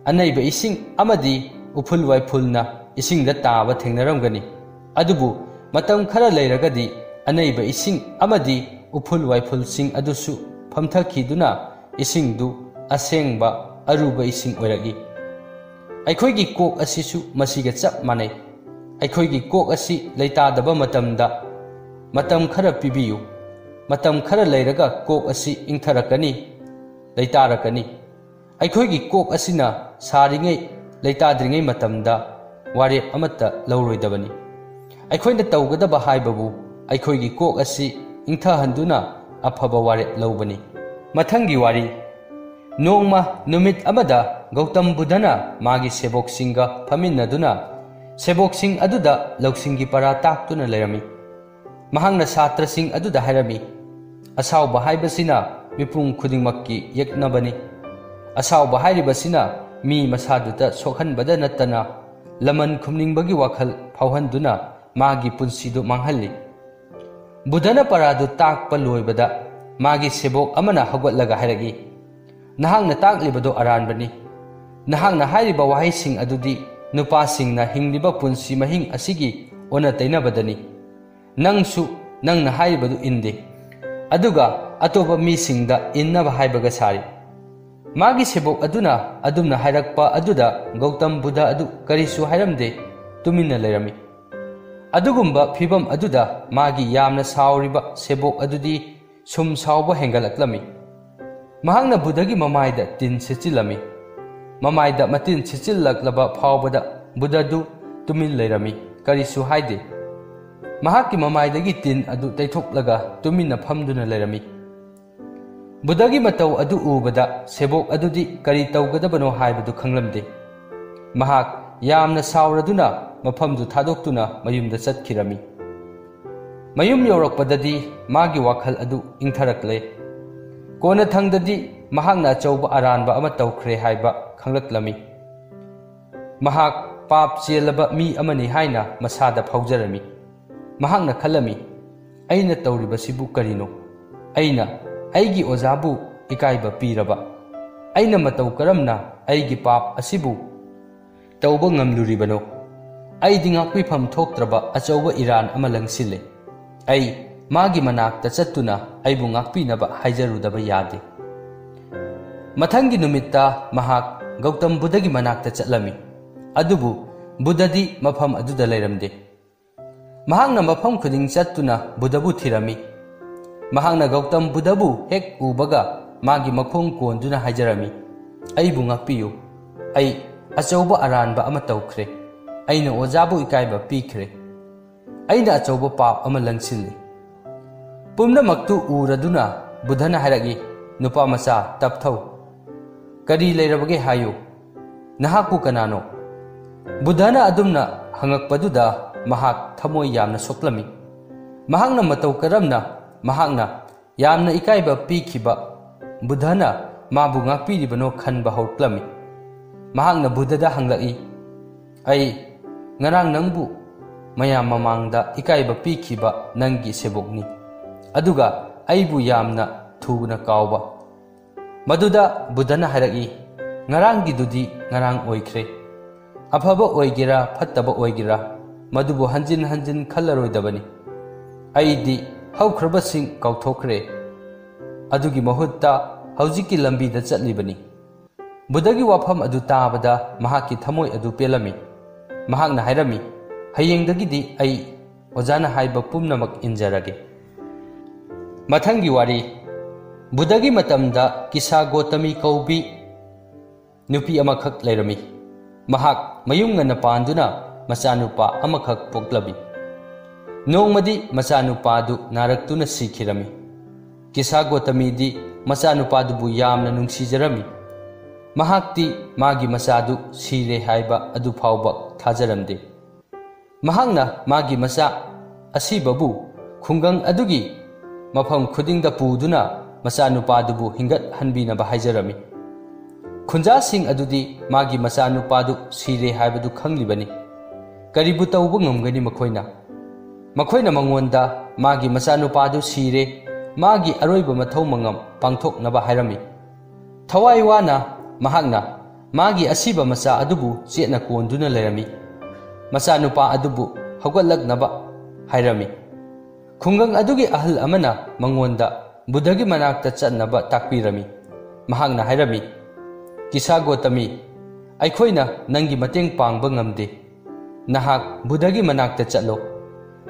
ꯑꯅꯩꯕ ꯏꯁꯤꯡ ꯑꯃꯗꯤ ꯎꯐꯨꯜ ꯋꯥꯏꯐꯨꯜꯅ ꯏꯁꯤꯡꯗ ꯇꯥꯕ ꯊꯦꯡꯅꯔꯝꯒꯅꯤ, ꯑꯗꯨꯕꯨ ꯃꯇꯝ ꯈꯔ ꯂꯩꯔꯒꯗꯤ ꯑꯅꯩꯕ ꯏꯁꯤꯡ ꯑꯃꯗꯤ ꯎꯐꯨꯜ ꯋꯥꯏꯐꯨꯜꯁꯤꯡ ꯑꯗꯨꯁꯨ ꯐꯝꯊꯈꯤꯗꯨꯅ ꯏꯁꯤꯡꯗꯨ ꯑꯁꯦꯡꯕ ꯑꯔꯨꯕ ꯏꯁꯤꯡ ꯑꯣꯏꯔꯛꯏ꯫ ꯑꯩꯈꯣꯏꯒꯤ ꯀꯣꯛ ꯑꯁꯤꯁꯨ ꯃꯁꯤꯒ ꯆꯞ ꯃꯥꯟꯅꯩ꯫ ꯑꯩꯈꯣꯏꯒꯤ ꯀꯣꯛ ꯑꯁꯤ ꯂꯩꯇꯥꯗꯕ ꯃꯇꯝꯗ ꯃꯇꯝ ꯈꯔ ꯄꯤꯕꯤꯌꯨ꯫ ꯃꯇꯝ ꯈꯔ ꯂꯩꯔꯒ ꯀꯣꯛ ꯑꯁꯤ ꯏꯪꯊꯔꯛꯀꯅꯤ, ꯂꯩꯇꯥꯔꯛꯀꯅꯤ꯫ ꯑꯩꯈꯣꯏꯒꯤ ꯀꯣꯛ ꯑꯁꯤꯅ ꯁꯥꯔꯤꯉꯩ, ꯂꯩꯇꯥꯗ꯭ꯔꯤꯉꯩ ꯃꯇꯝꯗ ꯋꯥꯔꯦꯞ ꯑꯃꯠꯇ ꯂꯧꯔꯣꯏꯗꯕꯅꯤ꯫ ꯑꯩꯈꯣꯏꯅ ꯇꯧꯒꯗꯕ ꯍꯥꯏꯕꯕꯨ ꯑꯩꯈꯣꯏꯒꯤ ꯀꯣꯛ ꯑꯁꯤ ꯏꯪꯊꯍꯟꯗꯨꯅ ꯑꯐꯕ ꯋꯥꯔꯦꯞ ꯂꯧꯕꯅꯤ"꯫ ꯃꯊꯪꯒꯤ ꯋꯥꯔꯤ꯫ ꯅꯣꯡꯃ ꯅꯨꯃꯤꯠ ꯑꯃꯗ ꯒꯧꯇꯝ ꯕꯨꯙꯅ ꯃꯥꯒꯤ ꯁꯦꯕꯣꯛꯁꯤꯡꯒ ꯐꯝꯃꯤꯟꯅꯗꯨꯅ ꯁꯦꯕꯣꯛꯁꯤꯡ ꯑꯗꯨꯗ ꯂꯧꯁꯤꯡꯒꯤ ꯄꯔꯥ ꯇꯥꯛꯇꯨꯅ ꯂꯩꯔꯝꯃꯤ꯫ ꯃꯍꯥꯛꯅ ꯁꯥꯇ꯭ꯔꯁꯤꯡ ꯑꯗꯨꯗ ꯍꯥꯏꯔꯝꯃꯤ, "ꯑꯁꯥꯎꯕ ꯍꯥꯏꯕꯁꯤꯅ ꯃꯤꯄꯨꯝ ꯈꯨꯗꯤꯡꯃꯛꯀꯤ ꯌꯦꯛꯅꯕꯅꯤ꯫ ꯑꯁꯥꯎꯕ ꯍꯥꯏꯔꯤꯕꯁꯤꯅ ꯃꯤ ꯃꯁꯥꯗꯨꯗ ꯁꯣꯛꯍꯟꯕꯗ ꯅꯠꯇꯅ ꯂꯃꯟ ꯈꯨꯝꯅꯤꯡꯕꯒꯤ ꯋꯥꯈꯜ ꯐꯥꯎꯍꯟꯗꯨꯅ ꯃꯥꯒꯤ ꯄꯨꯟꯁꯤꯗꯨ ꯃꯥꯡꯍꯜꯂꯤ"꯫ ꯕꯨꯙꯅ ꯄꯔꯥꯗꯨ ꯇꯥꯛꯄ ꯂꯣꯏꯕꯗ ꯃꯥꯒꯤ ꯁꯦꯕꯣꯛ ꯑꯃꯅ ꯍꯧꯒꯠꯂꯒ ꯍꯥꯏꯔꯛꯏ, "ꯅꯍꯥꯛꯅ ꯇꯥꯛꯂꯤꯕꯗꯨ ꯑꯔꯥꯟꯕꯅꯤ꯫ ꯅꯍꯥꯛꯅ ꯍꯥꯏꯔꯤꯕ ꯋꯥꯍꯩꯁꯤꯡ ꯑꯗꯨꯗꯤ ꯅꯨꯄꯥꯁꯤꯡꯅ ꯍꯤꯡꯂꯤꯕ ꯄꯨꯟꯁꯤ ꯃꯍꯤꯡ ꯑꯁꯤꯒꯤ ꯑꯣꯟꯅ ꯇꯩꯅꯕꯗꯅꯤ꯫ ꯅꯪꯁꯨ ꯅꯪꯅ ꯍꯥꯏꯔꯤꯕꯗꯨ ꯏꯟꯗꯦ, ꯑꯗꯨꯒ ꯑꯇꯣꯞꯄ ꯃꯤꯁꯤꯡꯗ ꯏꯟꯅꯕ ꯍꯥꯏꯕꯒ ꯁꯥꯔꯤ"꯫ ꯃꯥꯒꯤ ꯁꯦꯕꯣꯛ ꯑꯗꯨꯅ ꯑꯗꯨꯝꯅ ꯍꯥꯏꯔꯛꯄ ꯑꯗꯨꯗ ꯒꯧꯇꯝ ꯕꯨꯙ ꯑꯗꯨ ꯀꯔꯤꯁꯨ ꯍꯥꯏꯔꯝꯗꯦ, ꯇꯨꯃꯤꯟꯅ ꯂꯩꯔꯝꯃꯤ꯫ ꯑꯗꯨꯒꯨꯝꯕ ꯐꯤꯚꯝ ꯑꯗꯨꯗ ꯃꯥꯒꯤ ꯌꯥꯝꯅ ꯁꯥꯎꯔꯤꯕ ꯁꯦꯕꯣꯛ ꯑꯗꯨꯗꯤ ꯁꯨꯝ ꯁꯥꯎꯕ ꯍꯦꯟꯒꯠꯂꯛꯂꯝꯃꯤ꯫ ꯃꯍꯥꯛꯅ ꯕꯨꯙꯒꯤ ꯃꯃꯥꯏꯗ ꯇꯤꯟ ꯁꯤꯠꯆꯤꯜꯂꯝꯃꯤ꯫ ꯃꯃꯥꯏꯗ ꯃꯇꯤꯟ ꯁꯤꯠꯆꯤꯜꯂꯛꯂꯕ ꯐꯥꯎꯕꯗ ꯕꯨꯙꯗꯨ ꯇꯨꯃꯤꯟ ꯂꯩꯔꯝꯃꯤ, ꯀꯔꯤꯁꯨ ꯍꯥꯏꯗꯦ꯫ ꯃꯍꯥꯛꯀꯤ ꯃꯃꯥꯏꯗꯒꯤ ꯇꯤꯟ ꯑꯗꯨ ꯇꯩꯊꯣꯛꯂꯒ ꯇꯨꯃꯤꯟꯅ ꯐꯝꯗꯨꯅ ꯂꯩꯔꯝꯃꯤ꯫ ꯕꯨꯙꯒꯤ ꯃꯇꯧ ꯑꯗꯨ ꯎꯕꯗ ꯁꯦꯕꯣꯛ ꯑꯗꯨꯗꯤ ꯀꯔꯤ ꯇꯧꯒꯗꯕꯅꯣ ꯍꯥꯏꯕꯗꯨ ꯈꯪꯂꯝꯗꯦ꯫ ꯃꯍꯥꯛ ꯌꯥꯝꯅ ꯁꯥꯎꯔꯗꯨꯅ ꯃꯐꯝꯗꯨ ꯊꯥꯗꯣꯛꯇꯨꯅ ꯃꯌꯨꯝꯗ ꯆꯠꯈꯤꯔꯝꯃꯤ꯫ ꯃꯌꯨꯝ ꯌꯧꯔꯛꯄꯗꯗꯤ ꯃꯥꯒꯤ ꯋꯥꯈꯜ ꯑꯗꯨ ꯏꯪꯊꯔꯛꯂꯦ꯫ ꯀꯣꯟꯅꯊꯪꯗꯗꯤ ꯃꯍꯥꯛꯅ ꯑꯆꯧꯕ ꯑꯔꯥꯟꯕ ꯑꯃ ꯇꯧꯈ꯭ꯔꯦ ꯍꯥꯏꯕ ꯈꯪꯂꯛꯂꯝꯃꯤ꯫ ꯃꯍꯥꯛ ꯄꯥꯞ ꯆꯦꯜꯂꯕ ꯃꯤ ꯑꯃꯅꯤ ꯍꯥꯏꯅ ꯃꯁꯥꯗ ꯐꯥꯎꯖꯔꯝꯃꯤ꯫ ꯃꯍꯥꯛꯅ ꯈꯜꯂꯝꯃꯤ, "ꯑꯩꯅ ꯇꯧꯔꯤꯕꯁꯤꯕꯨ ꯀꯔꯤꯅꯣ? ꯑꯩꯅ ꯑꯩꯒꯤ ꯑꯣꯖꯥꯕꯨ ꯏꯀꯥꯏꯕ ꯄꯤꯔꯕ? ꯑꯩꯅ ꯃꯇꯧ ꯀꯔꯝꯅ ꯑꯩꯒꯤ ꯄꯥꯞ ꯑꯁꯤꯕꯨ ꯇꯧꯕ ꯉꯝꯂꯨꯔꯤꯕꯅꯣ? ꯑꯩꯗꯤ ꯉꯥꯛꯄꯤꯐꯝ ꯊꯣꯛꯇ꯭ꯔꯕ ꯑꯆꯧꯕ ꯏꯔꯥꯟ ꯑꯃ ꯂꯪꯁꯤꯜꯂꯦ꯫ ꯑꯩ ꯃꯥꯒꯤ ꯃꯅꯥꯛꯇ ꯆꯠꯇꯨꯅ ꯑꯩꯕꯨ ꯉꯥꯛꯄꯤꯅꯕ ꯍꯥꯏꯖꯔꯨꯗꯕ ꯌꯥꯗꯦ꯫" ꯃꯊꯪꯒꯤ ꯅꯨꯃꯤꯠꯇ ꯃꯍꯥꯛ ꯒꯧꯇꯝ ꯕꯨꯙꯒꯤ ꯃꯅꯥꯛꯇ ꯆꯠꯂꯝꯃꯤ꯫ ꯑꯗꯨꯕꯨ ꯕꯨꯙꯗꯤ ꯃꯐꯝ ꯑꯗꯨꯗ ꯂꯩꯔꯝꯗꯦ꯫ ꯃꯍꯥꯛꯅ ꯃꯐꯝ ꯈꯨꯗꯤꯡ ꯆꯠꯇꯨꯅ ꯕꯨꯙꯕꯨ ꯊꯤꯔꯝꯃꯤ꯫ ꯃꯍꯥꯛꯅ ꯒꯧꯇꯝ ꯕꯨꯙꯕꯨ ꯍꯦꯛ ꯎꯕꯒ ꯃꯥꯒꯤ ꯃꯈꯣꯡ ꯀꯣꯟꯗꯨꯅ ꯍꯥꯏꯖꯔꯝꯃꯤ, "ꯑꯩꯕꯨ ꯉꯥꯛꯄꯤꯌꯨ꯫ ꯑꯩ ꯑꯆꯧꯕ ꯑꯔꯥꯟꯕ ꯑꯃ ꯇꯧꯈ꯭ꯔꯦ꯫ ꯑꯩꯅ ꯑꯣꯖꯥꯕꯨ ꯏꯀꯥꯏꯕ ꯄꯤꯈ꯭ꯔꯦ꯫ ꯑꯩꯅ ꯑꯆꯧꯕ ꯄꯥꯞ ꯑꯃ ꯂꯪꯁꯤꯜꯂꯤ꯫" ꯄꯨꯝꯅꯃꯛꯇꯨ ꯎꯔꯗꯨꯅ ꯕꯨꯙꯅ ꯍꯥꯏꯔꯛꯏ, "ꯅꯨꯄꯥ ꯃꯆꯥ, ꯇꯞꯊꯧ꯫ ꯀꯔꯤ ꯂꯩꯔꯕꯒꯦ ꯍꯥꯏꯌꯨ꯫ ꯅꯍꯥꯛꯄꯨ ꯀꯅꯥꯅꯣ?" ꯕꯨꯙꯅ ꯑꯗꯨꯝꯅ ꯍꯪꯉꯛꯄꯗꯨꯗ ꯃꯍꯥꯛ ꯊꯃꯣꯏ ꯌꯥꯝꯅ ꯁꯣꯛꯂꯝꯃꯤ꯫ ꯃꯍꯥꯛꯅ ꯃꯇꯧ ꯀꯔꯝꯅ ꯃꯍꯥꯛꯅ ꯌꯥꯝꯅ ꯏꯀꯥꯏꯕ ꯄꯤꯈꯤꯕ ꯕꯨꯙꯅ ꯃꯥꯕꯨ ꯉꯥꯛꯄꯤꯔꯤꯕꯅꯣ ꯈꯟꯕ ꯍꯧꯔꯛꯂꯝꯃꯤ꯫ ꯃꯍꯥꯛꯅ ꯕꯨꯙꯗ ꯍꯪꯂꯛꯏ, "ꯑꯩ ꯉꯔꯥꯡ ꯅꯪꯕꯨ ꯃꯌꯥꯝ ꯃꯃꯥꯡꯗ ꯏꯀꯥꯏꯕ ꯄꯤꯈꯤꯕ ꯅꯪꯒꯤ ꯁꯦꯕꯣꯛꯅꯤ, ꯑꯗꯨꯒ ꯑꯩꯕꯨ ꯌꯥꯝꯅ ꯊꯨꯅ ꯀꯥꯎꯕ꯫" ꯃꯗꯨꯗ ꯕꯨꯙꯅ ꯍꯥꯏꯔꯛꯏ, "ꯉꯔꯥꯡꯒꯤꯗꯨꯗꯤ ꯉꯔꯥꯡ ꯑꯣꯏꯈ꯭ꯔꯦ꯫ ꯑꯐꯕ ꯑꯣꯏꯒꯦꯔꯥ ꯐꯠꯇꯕ ꯑꯣꯏꯒꯦꯔꯥ, ꯃꯗꯨꯕꯨ ꯍꯟꯖꯤꯟ ꯍꯟꯖꯤꯟ ꯈꯜꯂꯔꯣꯏꯗꯕꯅꯤ꯫ ꯑꯩꯗꯤ ꯍꯧꯈ꯭ꯔꯕꯁꯤꯡ ꯀꯥꯎꯊꯣꯛꯈ꯭ꯔꯦ꯫ ꯑꯗꯨꯒꯤ ꯃꯍꯨꯠꯇ ꯍꯧꯖꯤꯛꯀꯤ ꯂꯝꯕꯤꯗ ꯆꯠꯂꯤꯕꯅꯤ꯫" ꯕꯨꯙꯒꯤ ꯋꯥꯐꯝ ꯑꯗꯨ ꯇꯥꯕꯗ ꯃꯍꯥꯛꯀꯤ ꯊꯃꯣꯏ ꯑꯗꯨ ꯄꯦꯜꯂꯝꯃꯤ꯫ ꯃꯍꯥꯛꯅ ꯍꯥꯏꯔꯝꯃꯤ, "ꯍꯌꯦꯡꯗꯒꯤꯗꯤ ꯑꯩ ꯑꯣꯖꯥꯅ ꯍꯥꯏꯕ ꯄꯨꯝꯅꯃꯛ ꯏꯟꯖꯔꯒꯦ꯫" ꯃꯊꯪꯒꯤ ꯋꯥꯔꯤ꯫ ꯕꯨꯙꯒꯤ ꯃꯇꯝꯗ ꯀꯤꯁꯥ ꯒꯣꯇꯃꯤ ꯀꯧꯕꯤ ꯅꯨꯄꯤ ꯑꯃꯈꯛ ꯂꯩꯔꯝꯃꯤ꯫ ꯃꯍꯥꯛ ꯃꯌꯨꯝ ꯉꯟꯅ ꯄꯥꯟꯗꯨꯅ ꯃꯆꯥꯅꯨꯄꯥ ꯑꯃꯈꯛ ꯄꯣꯛꯂꯝꯃꯤ꯫ ꯅꯣꯡꯃꯗꯤ ꯃꯆꯥꯅꯨꯄꯥꯗꯨ ꯅꯥꯔꯛꯇꯨꯅ ꯁꯤꯈꯤꯔꯝꯃꯤ꯫ ꯀꯤꯁꯥ ꯒꯣꯇꯃꯤꯗꯤ ꯃꯆꯥꯅꯨꯄꯥꯗꯨꯕꯨ ꯌꯥꯝꯅ ꯅꯨꯡꯁꯤꯖꯔꯝꯃꯤ꯫ ꯃꯍꯥꯛꯇꯤ ꯃꯥꯒꯤ ꯃꯆꯥꯗꯨ ꯁꯤꯔꯦ ꯍꯥꯏꯕ ꯑꯗꯨ ꯐꯥꯎꯕ ꯊꯥꯖꯔꯝꯗꯦ꯫ ꯃꯍꯥꯛꯅ ꯃꯥꯒꯤ ꯃꯆꯥ ꯑꯁꯤꯕꯕꯨ ꯈꯨꯡꯒꯪ ꯑꯗꯨꯒꯤ ꯃꯐꯝ ꯈꯨꯗꯤꯡꯗ ꯄꯨꯗꯨꯅ ꯃꯆꯥꯅꯨꯄꯥꯗꯨꯕꯨ ꯍꯤꯡꯒꯠꯍꯟꯕꯤꯅꯕ ꯍꯥꯏꯖꯔꯝꯃꯤ꯫ ꯈꯨꯟꯖꯥꯁꯤꯡ ꯑꯗꯨꯗꯤ ꯃꯥꯒꯤ ꯃꯆꯥꯅꯨꯄꯥꯗꯨ ꯁꯤꯔꯦ ꯍꯥꯏꯕꯗꯨ ꯈꯪꯂꯤꯕꯅꯤ꯫ ꯀꯔꯤꯕꯨ ꯇꯧꯕ ꯉꯝꯒꯅꯤ ꯃꯈꯣꯏꯅ? ꯃꯈꯣꯏꯅ ꯃꯉꯣꯟꯗ ꯃꯥꯒꯤ ꯃꯆꯥꯅꯨꯄꯥꯗꯨ ꯁꯤꯔꯦ, ꯃꯥꯒꯤ ꯑꯔꯣꯏꯕ ꯃꯊꯧ ꯃꯉꯝ ꯄꯥꯡꯊꯣꯛꯅꯕ ꯍꯥꯏꯔꯝꯃꯤ꯫ ꯊꯋꯥꯏ ꯋꯥꯅ ꯃꯍꯥꯛꯅ ꯃꯥꯒꯤ ꯑꯁꯤꯕ ꯃꯆꯥ ꯑꯗꯨꯕꯨ ꯆꯦꯠꯅ ꯀꯣꯟꯗꯨꯅ ꯂꯩꯔꯝꯃꯤ꯫ ꯃꯆꯥꯅꯨꯄꯥ ꯑꯗꯨꯕꯨ ꯍꯧꯒꯠꯂꯛꯅꯕ ꯍꯥꯏꯔꯝꯃꯤ꯫ ꯈꯨꯡꯒꯪ ꯑꯗꯨꯒꯤ ꯑꯍꯜ ꯑꯃꯅ ꯃꯉꯣꯟꯗ ꯕꯨꯙꯒꯤ ꯃꯅꯥꯛꯇ ꯆꯠꯅꯕ ꯇꯥꯛꯄꯤꯔꯝꯃꯤ꯫ ꯃꯍꯥꯛꯅ ꯍꯥꯏꯔꯝꯃꯤ, "ꯀꯤꯁꯥ ꯒꯣꯇꯃꯤ, ꯑꯩꯈꯣꯏꯅ ꯅꯪꯒꯤ ꯃꯇꯦꯡ ꯄꯥꯡꯕ ꯉꯝꯗꯦ꯫ ꯅꯍꯥꯛ ꯕꯨꯙꯒꯤ ꯃꯅꯥꯛꯇ ꯆꯠꯂꯣ꯫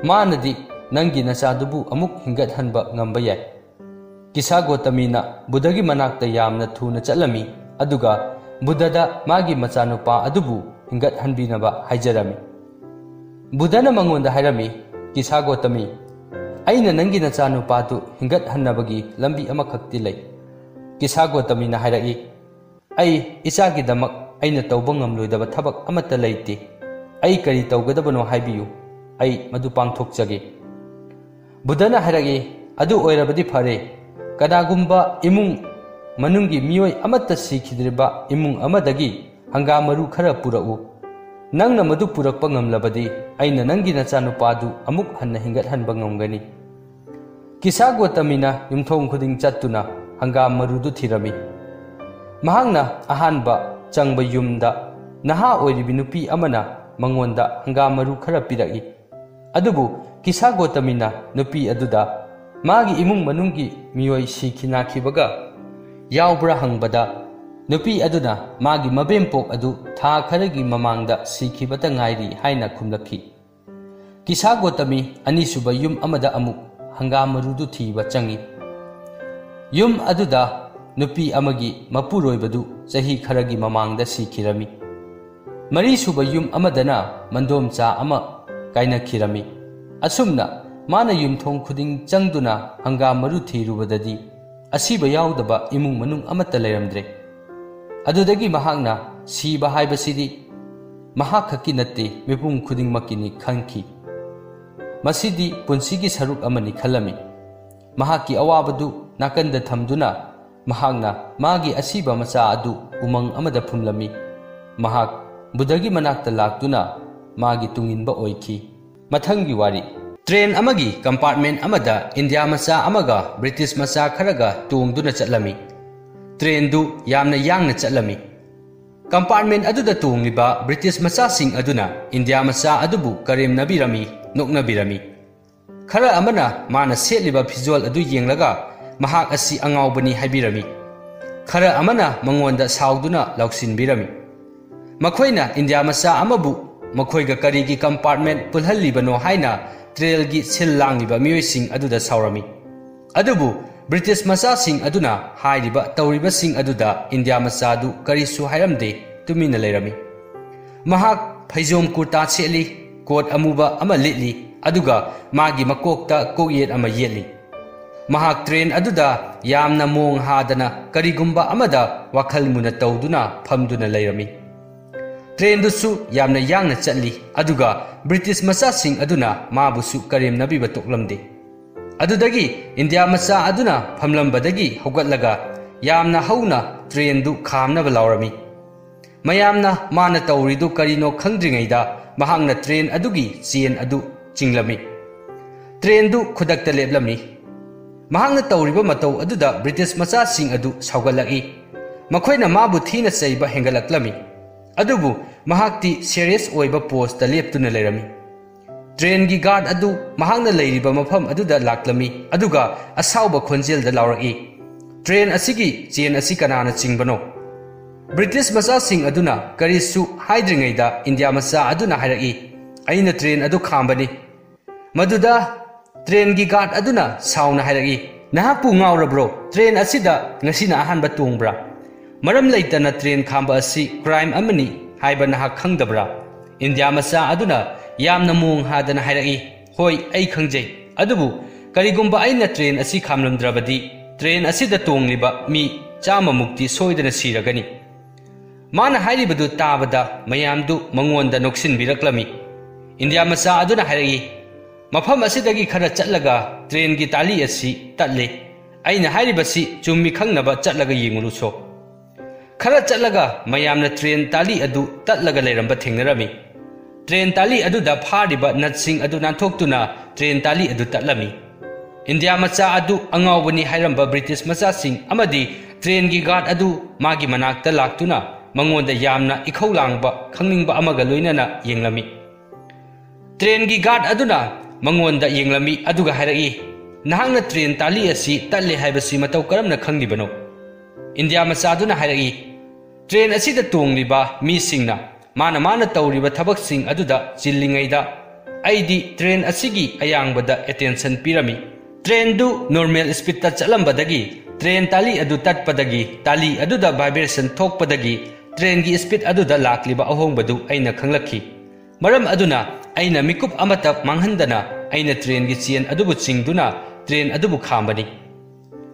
ꯃꯥꯅꯗꯤ ꯅꯪꯒꯤ ꯅꯆꯥꯗꯨꯕꯨ ꯑꯃꯨꯛ ꯍꯤꯡꯒꯠꯍꯟꯕ ꯉꯝꯕ ꯌꯥꯏ꯫" ꯀꯤꯁꯥ ꯒꯣꯇꯃꯤꯅ ꯕꯨꯙꯒꯤ ꯃꯅꯥꯛꯇ ꯌꯥꯝꯅ ꯊꯨꯅ ꯆꯠꯂꯝꯃꯤ, ꯑꯗꯨꯒ ꯕꯨꯙꯗ ꯃꯥꯒꯤ ꯃꯆꯥꯅꯨꯄꯥ ꯑꯗꯨꯕꯨ ꯍꯤꯡꯒꯠꯍꯟꯕꯤꯅꯕ ꯍꯥꯏꯖꯔꯝꯃꯤ꯫ ꯕꯨꯙꯅ ꯃꯉꯣꯟꯗ ꯍꯥꯏꯔꯝꯃꯤ, "ꯀꯤꯁꯥ ꯒꯣꯇꯃꯤ, ꯑꯩꯅ ꯅꯪꯒꯤ ꯅꯆꯥꯅꯨꯄꯥꯗꯨ ꯍꯤꯡꯒꯠꯍꯟꯅꯕꯒꯤ ꯂꯝꯕꯤ ꯑꯃꯈꯛꯇꯤ ꯂꯩ꯫" ꯀꯤꯁꯥ ꯒꯣꯇꯃꯤꯅ ꯍꯥꯏꯔꯛꯏ, "ꯑꯩ ꯏꯆꯥꯒꯤꯗꯃꯛ ꯑꯩꯅ ꯇꯧꯕ ꯉꯝꯂꯣꯏꯗꯕ ꯊꯕꯛ ꯑꯃꯠꯇ ꯂꯩꯇꯦ꯫ ꯑꯩ ꯀꯔꯤ ꯇꯧꯒꯗꯕꯅꯣ ꯍꯥꯏꯕꯤꯌꯨ, ꯑꯩ ꯃꯗꯨ ꯄꯥꯡꯊꯣꯛꯆꯒꯦ꯫" ꯕꯨꯙꯅ ꯍꯥꯏꯔꯛꯏ, "ꯑꯗꯨ ꯑꯣꯏꯔꯕꯗꯤ ꯐꯔꯦ, ꯀꯅꯥꯒꯨꯝꯕ ꯏꯃꯨꯡ ꯃꯅꯨꯡꯒꯤ ꯃꯤꯑꯣꯏ ꯑꯃꯠꯇ ꯁꯤꯈꯤꯗ꯭ꯔꯤꯕ ꯏꯃꯨꯡ ꯑꯃꯗꯒꯤ ꯍꯪꯒꯥꯝ ꯃꯔꯨ ꯈꯔ ꯄꯨꯔꯛꯎ꯫ ꯅꯪꯅ ꯃꯗꯨ ꯄꯨꯔꯛꯄ ꯉꯝꯂꯕꯗꯤ ꯑꯩꯅ ꯅꯪꯒꯤ ꯅꯆꯥꯅꯨꯄꯥꯗꯨ ꯑꯃꯨꯛ ꯍꯟꯅ ꯍꯤꯡꯒꯠꯍꯟꯕ ꯉꯝꯒꯅꯤ꯫" ꯀꯤꯁꯥ ꯒꯣꯇꯃꯤꯅ ꯌꯨꯝꯊꯣꯡ ꯈꯨꯗꯤꯡ ꯆꯠꯇꯨꯅ ꯍꯪꯒꯥꯝ ꯃꯔꯨꯗꯨ ꯊꯤꯔꯝꯃꯤ꯫ ꯃꯍꯥꯛꯅ ꯑꯍꯥꯟꯕ ꯆꯪꯕ ꯌꯨꯝꯗ ꯅꯍꯥ ꯑꯣꯏꯔꯤꯕꯤ ꯅꯨꯄꯤ ꯑꯃꯅ ꯃꯉꯣꯟꯗ ꯍꯪꯒꯥꯝ ꯃꯔꯨ ꯈꯔ ꯄꯤꯔꯛꯏ꯫ ꯑꯗꯨꯕꯨ ꯀꯤꯁꯥ ꯒꯣꯇꯃꯤꯅ ꯅꯨꯄꯤ ꯑꯗꯨꯗ ꯃꯥꯒꯤ ꯏꯃꯨꯡ ꯃꯅꯨꯡꯒꯤ ꯃꯤꯑꯣꯏ ꯁꯤꯈꯤ ꯅꯥꯈꯤꯕꯒ ꯌꯥꯎꯕ꯭ꯔꯥ ꯍꯪꯕꯗ, ꯅꯨꯄꯤ ꯑꯗꯨꯅ ꯃꯥꯒꯤ ꯃꯕꯦꯝꯄꯣꯛ ꯑꯗꯨ ꯊꯥ ꯈꯔꯒꯤ ꯃꯃꯥꯡꯗ ꯁꯤꯈꯤꯕꯇ ꯉꯥꯏꯔꯤ ꯍꯥꯏꯅ ꯈꯨꯝꯂꯛꯈꯤ꯫ ꯀꯤꯁꯥ ꯒꯣꯇꯃꯤ ꯑꯅꯤꯁꯨꯕ ꯌꯨꯝ ꯑꯃꯗ ꯑꯃꯨꯛ ꯍꯪꯒꯥꯝ ꯃꯔꯨꯗꯨ ꯊꯤꯕ ꯆꯪꯏ꯫ ꯌꯨꯝ ꯑꯗꯨꯗ ꯅꯨꯄꯤ ꯑꯃꯒꯤ ꯃꯄꯨꯔꯣꯏꯕꯗꯨ ꯆꯍꯤ ꯈꯔꯒꯤ ꯃꯃꯥꯡꯗ ꯁꯤꯈꯤꯔꯝꯃꯤ꯫ ꯃꯔꯤꯁꯨꯕ ꯌꯨꯝ ꯑꯃꯗꯅ ꯃꯟꯗꯣꯝꯆꯥ ꯑꯃ ꯀꯥꯏꯅꯈꯤꯔꯝꯃꯤ꯫ ꯑꯁꯨꯝꯅ ꯃꯥꯅ ꯌꯨꯝꯊꯣꯡ ꯈꯨꯗꯤꯡ ꯆꯪꯗꯨꯅ ꯍꯪꯒꯥꯝ ꯃꯔꯨ ꯊꯤꯔꯨꯕꯗꯗꯤ ꯑꯁꯤꯕ ꯌꯥꯎꯗꯕ ꯏꯃꯨꯡ ꯃꯅꯨꯡ ꯑꯃꯠꯇ ꯂꯩꯔꯝꯗ꯭ꯔꯦ꯫ ꯑꯗꯨꯗꯒꯤ ꯃꯍꯥꯛꯅ ꯁꯤꯕ ꯍꯥꯏꯕꯁꯤꯗꯤ ꯃꯍꯥꯛ ꯈꯛꯀꯤ ꯅꯠꯇꯦ, ꯃꯤꯄꯨꯝ ꯈꯨꯗꯤꯡꯃꯛꯀꯤꯅꯤ ꯈꯟꯈꯤ꯫ ꯃꯁꯤꯗꯤ ꯄꯨꯟꯁꯤꯒꯤ ꯁꯔꯨꯛ ꯑꯃꯅꯤ ꯈꯜꯂꯝꯃꯤ꯫ ꯃꯍꯥꯛꯀꯤ ꯑꯋꯥꯕꯗꯨ ꯅꯥꯀꯟꯗ ꯊꯝꯗꯨꯅ ꯃꯍꯥꯛꯅ ꯃꯥꯒꯤ ꯑꯁꯤꯕ ꯃꯆꯥ ꯑꯗꯨ ꯎꯃꯪ ꯑꯃꯗ ꯐꯨꯝꯂꯝꯃꯤ꯫ ꯃꯍꯥꯛ ꯕꯨꯙꯒꯤ ꯃꯅꯥꯛꯇ ꯂꯥꯛꯇꯨꯅ ꯃꯥꯒꯤ ꯇꯨꯡꯏꯟꯕ ꯑꯣꯏꯈꯤ꯫ ꯃꯊꯪꯒꯤ ꯋꯥꯔꯤ꯫ ꯇ꯭ꯔꯦꯟ ꯑꯃꯒꯤ ꯀꯝꯄꯥꯔꯠꯃꯦꯟ ꯑꯃꯗ ꯏꯟꯗꯤꯌꯥ ꯃꯆꯥ ꯑꯃꯒ ꯕ꯭ꯔꯤꯇꯤꯁ ꯃꯆꯥ ꯈꯔꯒ ꯇꯣꯡꯗꯨꯅ ꯆꯠꯂꯝꯃꯤ꯫ ꯇ꯭ꯔꯦꯟꯗꯨ ꯌꯥꯝꯅ ꯌꯥꯡꯅ ꯆꯠꯂꯝꯃꯤ꯫ ꯀꯝꯄꯥꯔꯠꯃꯦꯟ ꯑꯗꯨꯗ ꯇꯣꯡꯂꯤꯕ ꯕ꯭ꯔꯤꯇꯤꯁ ꯃꯆꯥꯁꯤꯡ ꯑꯗꯨꯅ ꯏꯟꯗꯤꯌꯥ ꯃꯆꯥ ꯑꯗꯨꯕꯨ ꯀꯔꯦꯝꯅꯕꯤꯔꯝꯃꯤ, ꯅꯣꯛꯅꯕꯤꯔꯝꯃꯤ꯫ ꯈꯔ ꯑꯃꯅ ꯃꯥꯅ ꯁꯦꯠꯂꯤꯕ ꯐꯤꯖꯣꯜ ꯑꯗꯨ ꯌꯦꯡꯂꯒ ꯃꯍꯥꯛ ꯑꯁꯤ ꯑꯉꯥꯎꯕꯅꯤ ꯍꯥꯏꯕꯤꯔꯝꯃꯤ꯫ ꯈꯔ ꯑꯃꯅ ꯃꯉꯣꯟꯗ ꯁꯥꯎꯗꯨꯅ ꯂꯥꯎꯁꯤꯟꯕꯤꯔꯝꯃꯤ꯫ ꯃꯈꯣꯏꯅ ꯏꯟꯗꯤꯌꯥ ꯃꯆꯥ ꯑꯃꯕꯨ ꯃꯈꯣꯏꯒ ꯀꯔꯤꯒꯤ ꯀꯝꯄꯥꯔꯠꯃꯦꯟ ꯄꯨꯜꯍꯜꯂꯤꯕꯅꯣ ꯍꯥꯏꯅ ꯇ꯭ꯔꯦꯟꯒꯤ ꯁꯤꯜ ꯂꯥꯡꯂꯤꯕ ꯃꯤꯑꯣꯏꯁꯤꯡ ꯑꯗꯨꯗ ꯁꯥꯎꯔꯝꯃꯤ꯫ ꯑꯗꯨꯕꯨ ꯕ꯭ꯔꯤꯇꯤꯁ ꯃꯆꯥꯁꯤꯡ ꯑꯗꯨꯅ ꯍꯥꯏꯔꯤꯕ ꯇꯧꯔꯤꯕꯁꯤꯡ ꯑꯗꯨꯗ ꯏꯟꯗꯤꯌꯥ ꯃꯆꯥꯗꯨ ꯀꯔꯤꯁꯨ ꯍꯥꯏꯔꯝꯗꯦ, ꯇꯨꯃꯤꯟꯅ ꯂꯩꯔꯝꯃꯤ꯫ ꯃꯍꯥꯛ ꯐꯩꯖꯣꯝ ꯀꯨꯔꯇꯥ ꯁꯦꯠꯂꯤ, ꯀꯣꯠ ꯑꯃꯨꯕ ꯑꯃ ꯂꯤꯠꯂꯤ, ꯑꯗꯨꯒ ꯃꯥꯒꯤ ꯃꯀꯣꯛꯇ ꯀꯣꯛꯌꯦꯠ ꯑꯃ ꯌꯦꯠꯂꯤ꯫ ꯃꯍꯥꯛ ꯇ꯭ꯔꯦꯟ ꯑꯗꯨꯗ ꯌꯥꯝꯅ ꯃꯣꯡ ꯍꯥꯗꯅ ꯀꯔꯤꯒꯨꯝꯕ ꯑꯃꯗ ꯋꯥꯈꯜ ꯃꯨꯟꯅ ꯇꯧꯗꯨꯅ ꯐꯝꯗꯨꯅ ꯂꯩꯔꯝꯃꯤ꯫ ꯇ꯭ꯔꯦꯟꯗꯨꯁꯨ ꯌꯥꯝꯅ ꯌꯥꯡꯅ ꯆꯠꯂꯤ, ꯑꯗꯨꯒ ꯕ꯭ꯔꯤꯇꯤꯁ ꯃꯆꯥꯁꯤꯡ ꯑꯗꯨꯅ ꯃꯥꯕꯨꯁꯨ ꯀꯔꯦꯝꯅꯕꯤꯕ ꯇꯣꯛꯂꯝꯗꯦ꯫ ꯑꯗꯨꯗꯒꯤ ꯏꯟꯗꯤꯌꯥ ꯃꯆꯥ ꯑꯗꯨꯅ ꯐꯝꯂꯝꯕꯗꯒꯤ ꯍꯧꯒꯠꯂꯒ ꯌꯥꯝꯅ ꯍꯧꯅ ꯇ꯭ꯔꯦꯟꯗꯨ ꯈꯥꯝꯅꯕ ꯂꯥꯎꯔꯝꯃꯤ꯫ ꯃꯌꯥꯝꯅ ꯃꯥꯅ ꯇꯧꯔꯤꯗꯨ ꯀꯔꯤꯅꯣ ꯈꯪꯗ꯭ꯔꯤꯉꯩꯗ ꯃꯍꯥꯛꯅ ꯇ꯭ꯔꯦꯟ ꯑꯗꯨꯒꯤ ꯆꯦꯟ ꯑꯗꯨ ꯆꯤꯡꯂꯝꯃꯤ꯫ ꯇ꯭ꯔꯦꯟꯗꯨ ꯈꯨꯗꯛꯇ ꯂꯦꯞꯂꯝꯃꯤ꯫ ꯃꯍꯥꯛꯅ ꯇꯧꯔꯤꯕ ꯃꯇꯧ ꯑꯗꯨꯗ ꯕ꯭ꯔꯤꯇꯤꯁ ꯃꯆꯥꯁꯤꯡ ꯑꯗꯨ ꯁꯥꯎꯒꯠꯂꯛꯏ꯫ ꯃꯈꯣꯏꯅ ꯃꯥꯕꯨ ꯊꯤꯅ ꯆꯩꯕ ꯍꯦꯟꯒꯠꯂꯛꯂꯝꯃꯤ꯫ ꯑꯗꯨꯕꯨ ꯃꯍꯥꯛꯇꯤ ꯁꯦꯔꯤꯌꯁ ꯑꯣꯏꯕ ꯄꯣꯁꯇ ꯂꯦꯞꯇꯨꯅ ꯂꯩꯔꯝꯃꯤ꯫ ꯇ꯭ꯔꯦꯟꯒꯤ ꯒꯥꯔꯗ ꯑꯗꯨ ꯃꯍꯥꯛꯅ ꯂꯩꯔꯤꯕ ꯃꯐꯝ ꯑꯗꯨꯗ ꯂꯥꯛꯂꯝꯃꯤ, ꯑꯗꯨꯒ ꯑꯁꯥꯎꯕ ꯈꯣꯟꯖꯦꯜꯗ ꯂꯥꯎꯔꯛꯏ, "ꯇ꯭ꯔꯦꯟ ꯑꯁꯤꯒꯤ ꯆꯦꯟ ꯑꯁꯤ ꯀꯅꯥꯅ ꯆꯤꯡꯕꯅꯣ?" ꯕ꯭ꯔꯤꯇꯤꯁ ꯃꯆꯥꯁꯤꯡ ꯑꯗꯨꯅ ꯀꯔꯤꯁꯨ ꯍꯥꯏꯗ꯭ꯔꯤꯉꯩꯗ ꯏꯟꯗꯤꯌꯥ ꯃꯆꯥ ꯑꯗꯨꯅ ꯍꯥꯏꯔꯛꯏ, "ꯑꯩꯅ ꯇ꯭ꯔꯦꯟ ꯑꯗꯨ ꯈꯥꯝꯕꯅꯤ"꯫ ꯃꯗꯨꯗ ꯇ꯭ꯔꯦꯟꯒꯤ ꯒꯥꯔꯗ ꯑꯗꯨꯅ ꯁꯥꯎꯅ ꯍꯥꯏꯔꯛꯏ, "ꯅꯍꯥꯛꯄꯨ ꯉꯥꯎꯔꯕ꯭ꯔꯣ? ꯇ꯭ꯔꯦꯟ ꯑꯁꯤꯗ ꯉꯁꯤꯅ ꯑꯍꯥꯟꯕ ꯇꯣꯡꯕ꯭ꯔꯥ? ꯃꯔꯝ ꯂꯩꯇꯅ ꯇ꯭ꯔꯦꯟ ꯈꯥꯝꯕ ꯑꯁꯤ ꯀ꯭ꯔꯥꯏꯝ ꯑꯃꯅꯤ ꯍꯥꯏꯕ ꯅꯍꯥꯛ ꯈꯪꯗꯕ꯭ꯔꯥ?" ꯏꯟꯗꯤꯌꯥ ꯃꯆꯥ ꯑꯗꯨꯅ ꯌꯥꯝꯅ ꯃꯣꯡ ꯍꯥꯗꯅ ꯍꯥꯏꯔꯛꯏ, "ꯍꯣꯏ, ꯑꯩ ꯈꯪꯖꯩ꯫ ꯑꯗꯨꯕꯨ ꯀꯔꯤꯒꯨꯝꯕ ꯑꯩꯅ ꯇ꯭ꯔꯦꯟ ꯑꯁꯤ ꯈꯥꯝꯂꯝꯗ꯭ꯔꯕꯗꯤ ꯇ꯭ꯔꯦꯟ ꯑꯁꯤꯗ ꯇꯣꯡꯂꯤꯕ ꯃꯤ ꯆꯥꯝꯃꯃꯨꯛꯇꯤ ꯁꯣꯏꯗꯅ ꯁꯤꯔꯒꯅꯤ"꯫ ꯃꯥꯅ ꯍꯥꯏꯔꯤꯕꯗꯨ ꯇꯥꯕꯗ ꯃꯌꯥꯝꯗꯨ ꯃꯉꯣꯟꯗ ꯅꯣꯛꯁꯤꯟꯕꯤꯔꯛꯂꯝꯃꯤ꯫ ꯏꯟꯗꯤꯌꯥ ꯃꯆꯥ ꯑꯗꯨꯅ ꯍꯥꯏꯔꯛꯏ, ꯃꯐꯝ ꯑꯁꯤꯗꯒꯤ ꯈꯔ ꯆꯠꯂꯒ ꯇ꯭ꯔꯦꯟꯒꯤ ꯇꯥꯂꯤ ꯑꯁꯤ ꯇꯠꯂꯦ꯫ ꯑꯩꯅ ꯍꯥꯏꯔꯤꯕꯁꯤ ꯆꯨꯝꯃꯤ ꯈꯪꯅꯕ ꯆꯠꯂꯒ ꯌꯦꯡꯉꯨꯔꯨꯁꯣ꯫ ꯈꯔ ꯆꯠꯂꯒ ꯃꯌꯥꯝꯅ ꯇ꯭ꯔꯦꯟ ꯇꯥꯂꯤ ꯑꯗꯨ ꯇꯠꯂꯒ ꯂꯩꯔꯝꯕ ꯊꯦꯡꯅꯔꯝꯃꯤ꯫ ꯇ꯭ꯔꯦꯟ ꯇꯥꯂꯤ ꯑꯗꯨꯗ ꯐꯥꯔꯤꯕ ꯅꯠꯁꯤꯡ ꯑꯗꯨ ꯅꯥꯟꯊꯣꯛꯇꯨꯅ ꯇ꯭ꯔꯦꯟ ꯇꯥꯂꯤ ꯑꯗꯨ ꯇꯠꯂꯝꯃꯤ꯫ ꯏꯟꯗꯤꯌꯥ ꯃꯆꯥ ꯑꯗꯨ ꯑꯉꯥꯎꯕꯅꯤ ꯍꯥꯏꯔꯝꯕ ꯕ꯭ꯔꯤꯇꯤꯁ ꯃꯆꯥꯁꯤꯡ ꯑꯃꯗꯤ ꯇ꯭ꯔꯦꯟꯒꯤ ꯒꯥꯔꯗ ꯑꯗꯨ ꯃꯥꯒꯤ ꯃꯅꯥꯛꯇ ꯂꯥꯛꯇꯨꯅ ꯃꯉꯣꯟꯗ ꯌꯥꯝꯅ ꯏꯈꯧ ꯂꯥꯡꯕ ꯈꯪꯅꯤꯡꯕ ꯑꯃꯒ ꯂꯣꯏꯅꯅ ꯌꯦꯡꯂꯝꯃꯤ꯫ ꯇ꯭ꯔꯦꯟꯒꯤ ꯒꯥꯔꯗ ꯑꯗꯨꯅ ꯃꯉꯣꯟꯗ ꯌꯦꯡꯂꯝꯃꯤ ꯑꯗꯨꯒ ꯍꯥꯏꯔꯛꯏ, "ꯅꯍꯥꯛꯅ ꯇ꯭ꯔꯦꯟ ꯇꯥꯂꯤ ꯑꯁꯤ ꯇꯠꯂꯦ ꯍꯥꯏꯕꯁꯤ ꯃꯇꯧ ꯀꯔꯝꯅ ꯈꯪꯂꯤꯕꯅꯣ?" ꯏꯟꯗꯤꯌꯥ ꯃꯆꯥꯗꯨꯅ ꯍꯥꯏꯔꯛꯏ, "ꯇ꯭ꯔꯦꯟ ꯑꯁꯤꯗ ꯇꯣꯡꯂꯤꯕ ꯃꯤꯁꯤꯡꯅ ꯃꯥꯅ ꯃꯥꯅ ꯇꯧꯔꯤꯕ ꯊꯕꯛꯁꯤꯡ ꯑꯗꯨꯗ ꯆꯤꯜꯂꯤꯉꯩꯗ ꯑꯩꯗꯤ ꯇ꯭ꯔꯦꯟ ꯑꯁꯤꯒꯤ ꯑꯌꯥꯡꯕꯗ ꯑꯦꯇꯦꯟꯁꯟ ꯄꯤꯔꯝꯃꯤ꯫ ꯇ꯭ꯔꯦꯟꯗꯨ ꯅꯣꯔꯃꯦꯜ ꯁ꯭ꯄꯤꯗꯇ ꯆꯠꯂꯝꯕꯗꯒꯤ ꯇ꯭ꯔꯦꯟ ꯇꯥꯂꯤ ꯑꯗꯨ ꯇꯠꯄꯗꯒꯤ ꯇꯥꯂꯤ ꯑꯗꯨꯗ ꯚꯥꯏꯕ꯭ꯔꯦꯁꯟ ꯊꯣꯛꯄꯗꯒꯤ ꯇ꯭ꯔꯦꯟꯒꯤ ꯁ꯭ꯄꯤꯗ ꯑꯗꯨꯗ ꯂꯥꯛꯂꯤꯕ ꯑꯍꯣꯡꯕꯗꯨ ꯑꯩꯅ ꯈꯪꯂꯛꯈꯤ꯫ ꯃꯔꯝ ꯑꯗꯨꯅ ꯑꯩꯅ ꯃꯤꯀꯨꯞ ꯑꯃꯠꯇ ꯃꯥꯡꯍꯟꯗꯅ ꯑꯩꯅ ꯇ꯭ꯔꯦꯟꯒꯤ ꯆꯦꯟ ꯑꯗꯨꯕꯨ ꯆꯤꯡꯗꯨꯅ ꯇ꯭ꯔꯦꯟ ꯑꯗꯨꯕꯨ ꯈꯥꯝꯕꯅꯤ꯫"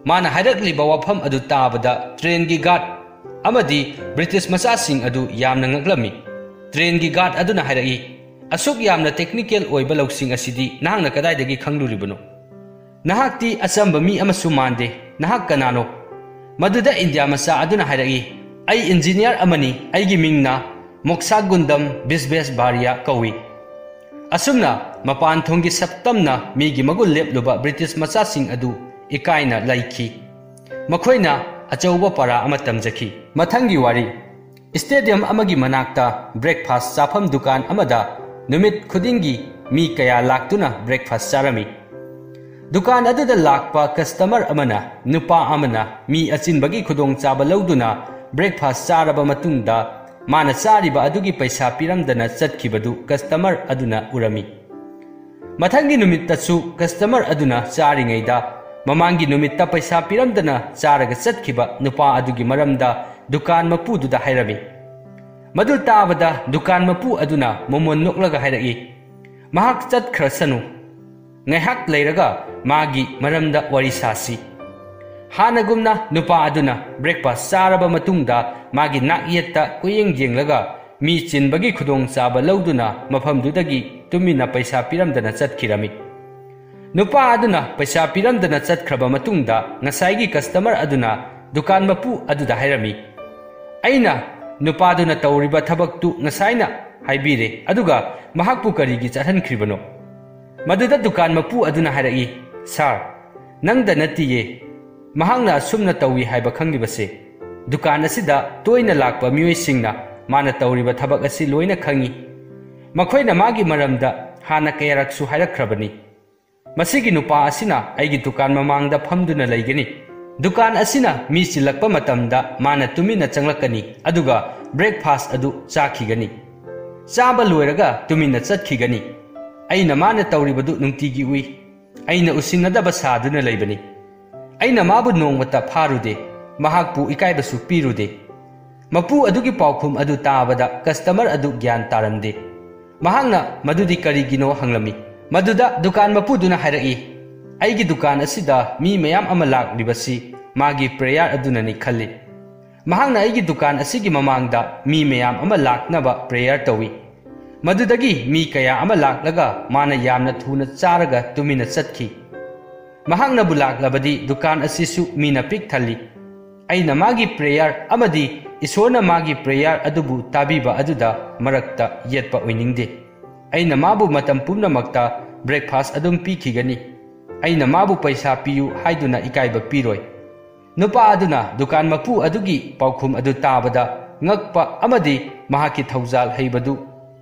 ꯃꯥꯅ ꯍꯥꯏꯔꯛꯂꯤꯕ ꯋꯥꯐꯝ ꯑꯗꯨ ꯇꯥꯕꯗ ꯇ꯭ꯔꯦꯟꯒꯤ ꯒꯥꯔꯗ ꯑꯃꯗꯤ ꯕ꯭ꯔꯤꯇꯤꯁ ꯃꯆꯥꯁꯤꯡ ꯑꯗꯨ ꯌꯥꯝꯅ ꯉꯛꯂꯝꯃꯤ꯫ ꯇ꯭ꯔꯦꯟꯒꯤ ꯒꯥꯔꯗ ꯑꯗꯨꯅ ꯍꯥꯏꯔꯛꯏ, "ꯑꯁꯨꯛ ꯌꯥꯝꯅ ꯇꯦꯛꯅꯤꯀꯦꯜ ꯑꯣꯏꯕ ꯂꯧꯁꯤꯡ ꯑꯁꯤꯗꯤ ꯅꯍꯥꯛꯅ ꯀꯗꯥꯏꯗꯒꯤ ꯈꯪꯂꯨꯔꯤꯕꯅꯣ? ꯅꯍꯥꯛꯇꯤ ꯑꯆꯝꯕ ꯃꯤ ꯑꯃꯁꯨ ꯃꯥꯟꯗꯦ꯫ ꯅꯍꯥꯛ ꯀꯅꯥꯅꯣ?" ꯃꯗꯨꯗ ꯏꯟꯗꯤꯌꯥ ꯃꯆꯥ ꯑꯗꯨꯅ ꯍꯥꯏꯔꯛꯏ, "ꯑꯩ ꯏꯟꯖꯤꯅꯤꯌꯥꯔ ꯑꯃꯅꯤ꯫ ꯑꯩꯒꯤ ꯃꯤꯡꯅ ꯃꯣꯛꯁꯥꯒꯨꯟꯗꯝ ꯕꯤꯁꯕꯦꯁ ꯚꯥꯔꯤꯌꯥ ꯀꯧꯏ꯫" ꯑꯁꯨꯝꯅ ꯃꯄꯥꯟ ꯊꯣꯡꯒꯤ ꯁꯛꯇꯝꯅ ꯃꯤꯒꯤ ꯃꯒꯨꯟ ꯂꯦꯞꯂꯨꯕ ꯕ꯭ꯔꯤꯇꯤꯁ ꯃꯆꯥꯁꯤꯡ ꯑꯗꯨ ꯏꯀꯥꯏꯅ ꯂꯩꯈꯤ꯫ ꯃꯈꯣꯏꯅ ꯑꯆꯧꯕ ꯄꯔꯥ ꯑꯃ ꯇꯝꯖꯈꯤ꯫ ꯃꯊꯪꯒꯤ ꯋꯥꯔꯤ꯫ ꯁ꯭ꯇꯦꯗꯤꯌꯝ ꯑꯃꯒꯤ ꯃꯅꯥꯛꯇ ꯕ꯭ꯔꯦꯛꯐꯥꯁ ꯆꯥꯐꯝ ꯗꯨꯀꯥꯟ ꯑꯃꯗ ꯅꯨꯃꯤꯠ ꯈꯨꯗꯤꯡꯒꯤ ꯃꯤ ꯀꯌꯥ ꯂꯥꯛꯇꯨꯅ ꯕ꯭ꯔꯦꯛꯐꯥꯁ ꯆꯥꯔꯝꯃꯤ꯫ ꯗꯨꯀꯥꯟ ꯑꯗꯨꯗ ꯂꯥꯛꯄ ꯀꯁꯇꯃꯔ ꯑꯃꯅ ꯅꯨꯄꯥ ꯑꯃꯅ ꯃꯤ ꯑꯆꯤꯟꯕꯒꯤ ꯈꯨꯗꯣꯡꯆꯥꯕ ꯂꯧꯗꯨꯅ ꯕ꯭ꯔꯦꯛꯐꯥꯁ ꯆꯥꯔꯕ ꯃꯇꯨꯡꯗ ꯃꯥꯅ ꯆꯥꯔꯤꯕ ꯑꯗꯨꯒꯤ ꯄꯩꯁꯥ ꯄꯤꯔꯝꯗꯅ ꯆꯠꯈꯤꯕꯗꯨ ꯀꯁꯇꯃꯔ ꯑꯗꯨꯅ ꯎꯔꯝꯃꯤ꯫ ꯃꯊꯪꯒꯤ ꯅꯨꯃꯤꯠꯇꯁꯨ ꯀꯁꯇꯃꯔ ꯑꯗꯨꯅ ꯆꯥꯔꯤꯉꯩꯗ ꯃꯃꯥꯡꯒꯤ ꯅꯨꯃꯤꯠꯇ ꯄꯩꯁꯥ ꯄꯤꯔꯝꯗꯅ ꯆꯥꯔꯒ ꯆꯠꯈꯤꯕ ꯅꯨꯄꯥ ꯑꯗꯨꯒꯤ ꯃꯔꯝꯗ ꯗꯨꯀꯥꯟ ꯃꯄꯨꯗꯨꯗ ꯍꯥꯏꯔꯝꯃꯤ꯫ ꯃꯗꯨ ꯇꯥꯕꯗ ꯗꯨꯀꯥꯟ ꯃꯄꯨ ꯑꯗꯨꯅ ꯃꯃꯣꯟ ꯅꯣꯛꯂꯒ ꯍꯥꯏꯔꯛꯏ, "ꯃꯍꯥꯛ ꯆꯠꯈ꯭ꯔꯁꯅꯨ꯫ ꯉꯥꯏꯍꯥꯛ ꯂꯩꯔꯒ ꯃꯥꯒꯤ ꯃꯔꯝꯗ ꯋꯥꯔꯤ ꯁꯥꯁꯤ꯫" ꯍꯥꯟꯅꯒꯨꯝꯅ ꯅꯨꯄꯥ ꯑꯗꯨꯅ ꯕ꯭ꯔꯦꯛꯐꯥꯁ ꯆꯥꯔꯕ ꯃꯇꯨꯡꯗ ꯃꯥꯒꯤ ꯅꯥꯛꯌꯦꯠꯇ ꯀꯣꯏꯌꯦꯡ ꯌꯦꯡꯂꯒ ꯃꯤ ꯆꯤꯟꯕꯒꯤ ꯈꯨꯗꯣꯡꯆꯥꯕ ꯂꯧꯗꯨꯅ ꯃꯐꯝꯗꯨꯗꯒꯤ ꯇꯨꯃꯤꯟꯅ ꯄꯩꯁꯥ ꯄꯤꯔꯝꯗꯅ ꯆꯠꯈꯤꯔꯝꯃꯤ꯫ ꯅꯨꯄꯥ ꯑꯗꯨꯅ ꯄꯩꯁꯥ ꯄꯤꯔꯝꯗꯅ ꯆꯠꯈ꯭ꯔꯕ ꯃꯇꯨꯡꯗ ꯉꯁꯥꯏꯒꯤ ꯀꯁꯇꯃꯔ ꯑꯗꯨꯅ ꯗꯨꯀꯥꯟ ꯃꯄꯨ ꯑꯗꯨꯗ ꯍꯥꯏꯔꯝꯃꯤ, "ꯑꯩꯅ ꯅꯨꯄꯥꯗꯨꯅ ꯇꯧꯔꯤꯕ ꯊꯕꯛꯇꯨ ꯉꯁꯥꯏꯅ ꯍꯥꯏꯕꯤꯔꯦ, ꯑꯗꯨꯒ ꯃꯍꯥꯛꯄꯨ ꯀꯔꯤꯒꯤ ꯆꯠꯍꯟꯈ꯭ꯔꯤꯕꯅꯣ?" ꯃꯗꯨꯗ ꯗꯨꯀꯥꯟ ꯃꯄꯨ ꯑꯗꯨꯅ ꯍꯥꯏꯔꯛꯏ, "ꯁꯥꯔ, ꯅꯪꯗ ꯅꯠꯇꯤꯌꯦ ꯃꯍꯥꯛꯅ ꯑꯁꯨꯝꯅ ꯇꯧꯏ ꯍꯥꯏꯕ ꯈꯪꯂꯤꯕꯁꯦ꯫ ꯗꯨꯀꯥꯟ ꯑꯁꯤꯗ ꯇꯣꯏꯅ ꯂꯥꯛꯄ ꯃꯤꯑꯣꯏꯁꯤꯡꯅ ꯃꯥꯅ ꯇꯧꯔꯤꯕ ꯊꯕꯛ ꯑꯁꯤ ꯂꯣꯏꯅ ꯈꯪꯏ꯫ ꯃꯈꯣꯏꯅ ꯃꯥꯒꯤ ꯃꯔꯝꯗ ꯍꯥꯟꯅ ꯀꯌꯥꯔꯛꯁꯨ ꯍꯥꯏꯔꯛꯈ꯭ꯔꯕꯅꯤ꯫ ꯃꯁꯤꯒꯤ ꯅꯨꯄꯥ ꯑꯁꯤꯅ ꯑꯩꯒꯤ ꯗꯨꯀꯥꯟ ꯃꯃꯥꯡꯗ ꯐꯝꯗꯨꯅ ꯂꯩꯒꯅꯤ꯫ ꯗꯨꯀꯥꯟ ꯑꯁꯤꯅ ꯃꯤ ꯆꯤꯜꯂꯛꯄ ꯃꯇꯝꯗ ꯃꯥꯅ ꯇꯨꯃꯤꯟꯅ ꯆꯪꯂꯛꯀꯅꯤ, ꯑꯗꯨꯒ ꯕ꯭ꯔꯦꯛꯐꯥꯁ ꯑꯗꯨ ꯆꯥꯈꯤꯒꯅꯤ꯫ ꯆꯥꯕ ꯂꯣꯏꯔꯒ ꯇꯨꯃꯤꯟꯅ ꯆꯠꯈꯤꯒꯅꯤ꯫ ꯑꯩꯅ ꯃꯥꯅ ꯇꯧꯔꯤꯕꯗꯨ ꯅꯨꯡꯇꯤꯒꯤ ꯎꯏ꯫ ꯑꯩꯅ ꯎꯁꯤꯟꯅꯗꯕ ꯁꯥꯗꯨꯅ ꯂꯩꯕꯅꯤ꯫ ꯑꯩꯅ ꯃꯥꯕꯨ ꯅꯣꯡꯃꯇ ꯐꯥꯔꯨꯗꯦ, ꯃꯍꯥꯛꯄꯨ ꯏꯀꯥꯏꯕꯁꯨ ꯄꯤꯔꯨꯗꯦ꯫" ꯃꯄꯨ ꯑꯗꯨꯒꯤ ꯄꯥꯎꯈꯨꯝ ꯑꯗꯨ ꯇꯥꯕꯗ ꯀꯁꯇꯃꯔ ꯑꯗꯨ ꯒ꯭ꯌꯥꯟ ꯇꯥꯔꯝꯗꯦ꯫ ꯃꯍꯥꯛꯅ ꯃꯗꯨꯗꯤ ꯀꯔꯤꯒꯤꯅꯣ ꯍꯪꯂꯝꯃꯤ꯫ ꯃꯗꯨꯗ ꯗꯨꯀꯥꯟ ꯃꯄꯨꯗꯨꯅ ꯍꯥꯏꯔꯛꯏ, "ꯑꯩꯒꯤ ꯗꯨꯀꯥꯟ ꯑꯁꯤꯗ ꯃꯤ ꯃꯌꯥꯝ ꯑꯃ ꯂꯥꯛꯂꯤꯕꯁꯤ ꯃꯥꯒꯤ ꯄ꯭ꯔꯦꯌꯔ ꯑꯗꯨꯅꯅꯤ ꯈꯜꯂꯤ꯫ ꯃꯍꯥꯛꯅ ꯑꯩꯒꯤ ꯗꯨꯀꯥꯟ ꯑꯁꯤꯒꯤ ꯃꯃꯥꯡꯗ ꯃꯤ ꯃꯌꯥꯝ ꯑꯃ ꯂꯥꯛꯅꯕ ꯄ꯭ꯔꯦꯌꯔ ꯇꯧꯏ꯫ ꯃꯗꯨꯗꯒꯤ ꯃꯤ ꯀꯌꯥ ꯑꯃ ꯂꯥꯛꯂꯒ ꯃꯥꯅ ꯌꯥꯝꯅ ꯊꯨꯅ ꯆꯥꯔꯒ ꯇꯨꯃꯤꯟꯅ ꯆꯠꯈꯤ꯫ ꯃꯍꯥꯛꯅꯕꯨ ꯂꯥꯛꯂꯕꯗꯤ ꯗꯨꯀꯥꯟ ꯑꯁꯤꯁꯨ ꯃꯤꯅ ꯄꯤꯛ ꯊꯜꯂꯤ꯫ ꯑꯩꯅ ꯃꯥꯒꯤ ꯄ꯭ꯔꯦꯌꯔ ꯑꯃꯗꯤ ꯏꯁꯣꯔꯅ ꯃꯥꯒꯤ ꯄ꯭ꯔꯦꯌꯔ ꯑꯗꯨꯕꯨ ꯇꯥꯕꯤꯕ ꯑꯗꯨꯗ ꯃꯔꯛꯇ ꯌꯦꯠꯄ ꯑꯣꯏꯅꯤꯡꯗꯦ꯫ ꯑꯩꯅ ꯃꯥꯕꯨ ꯃꯇꯝ ꯄꯨꯝꯅꯃꯛꯇ ꯕ꯭ꯔꯦꯛꯐꯥꯁ ꯑꯗꯨꯝ ꯄꯤꯈꯤꯒꯅꯤ꯫ ꯑꯩꯅ ꯃꯥꯕꯨ ꯄꯩꯁꯥ ꯄꯤꯌꯨ ꯍꯥꯏꯗꯨꯅ ꯏꯀꯥꯏꯕ ꯄꯤꯔꯣꯏ꯫" ꯅꯨꯄꯥ ꯑꯗꯨꯅ ꯗꯨꯀꯥꯟ ꯃꯄꯨ ꯑꯗꯨꯒꯤ ꯄꯥꯎꯈꯨꯝ ꯑꯗꯨ ꯇꯥꯕꯗ ꯉꯛꯄ ꯑꯃꯗꯤ ꯃꯍꯥꯛꯀꯤ ꯊꯧꯖꯥꯜ ꯍꯩꯕꯗꯨ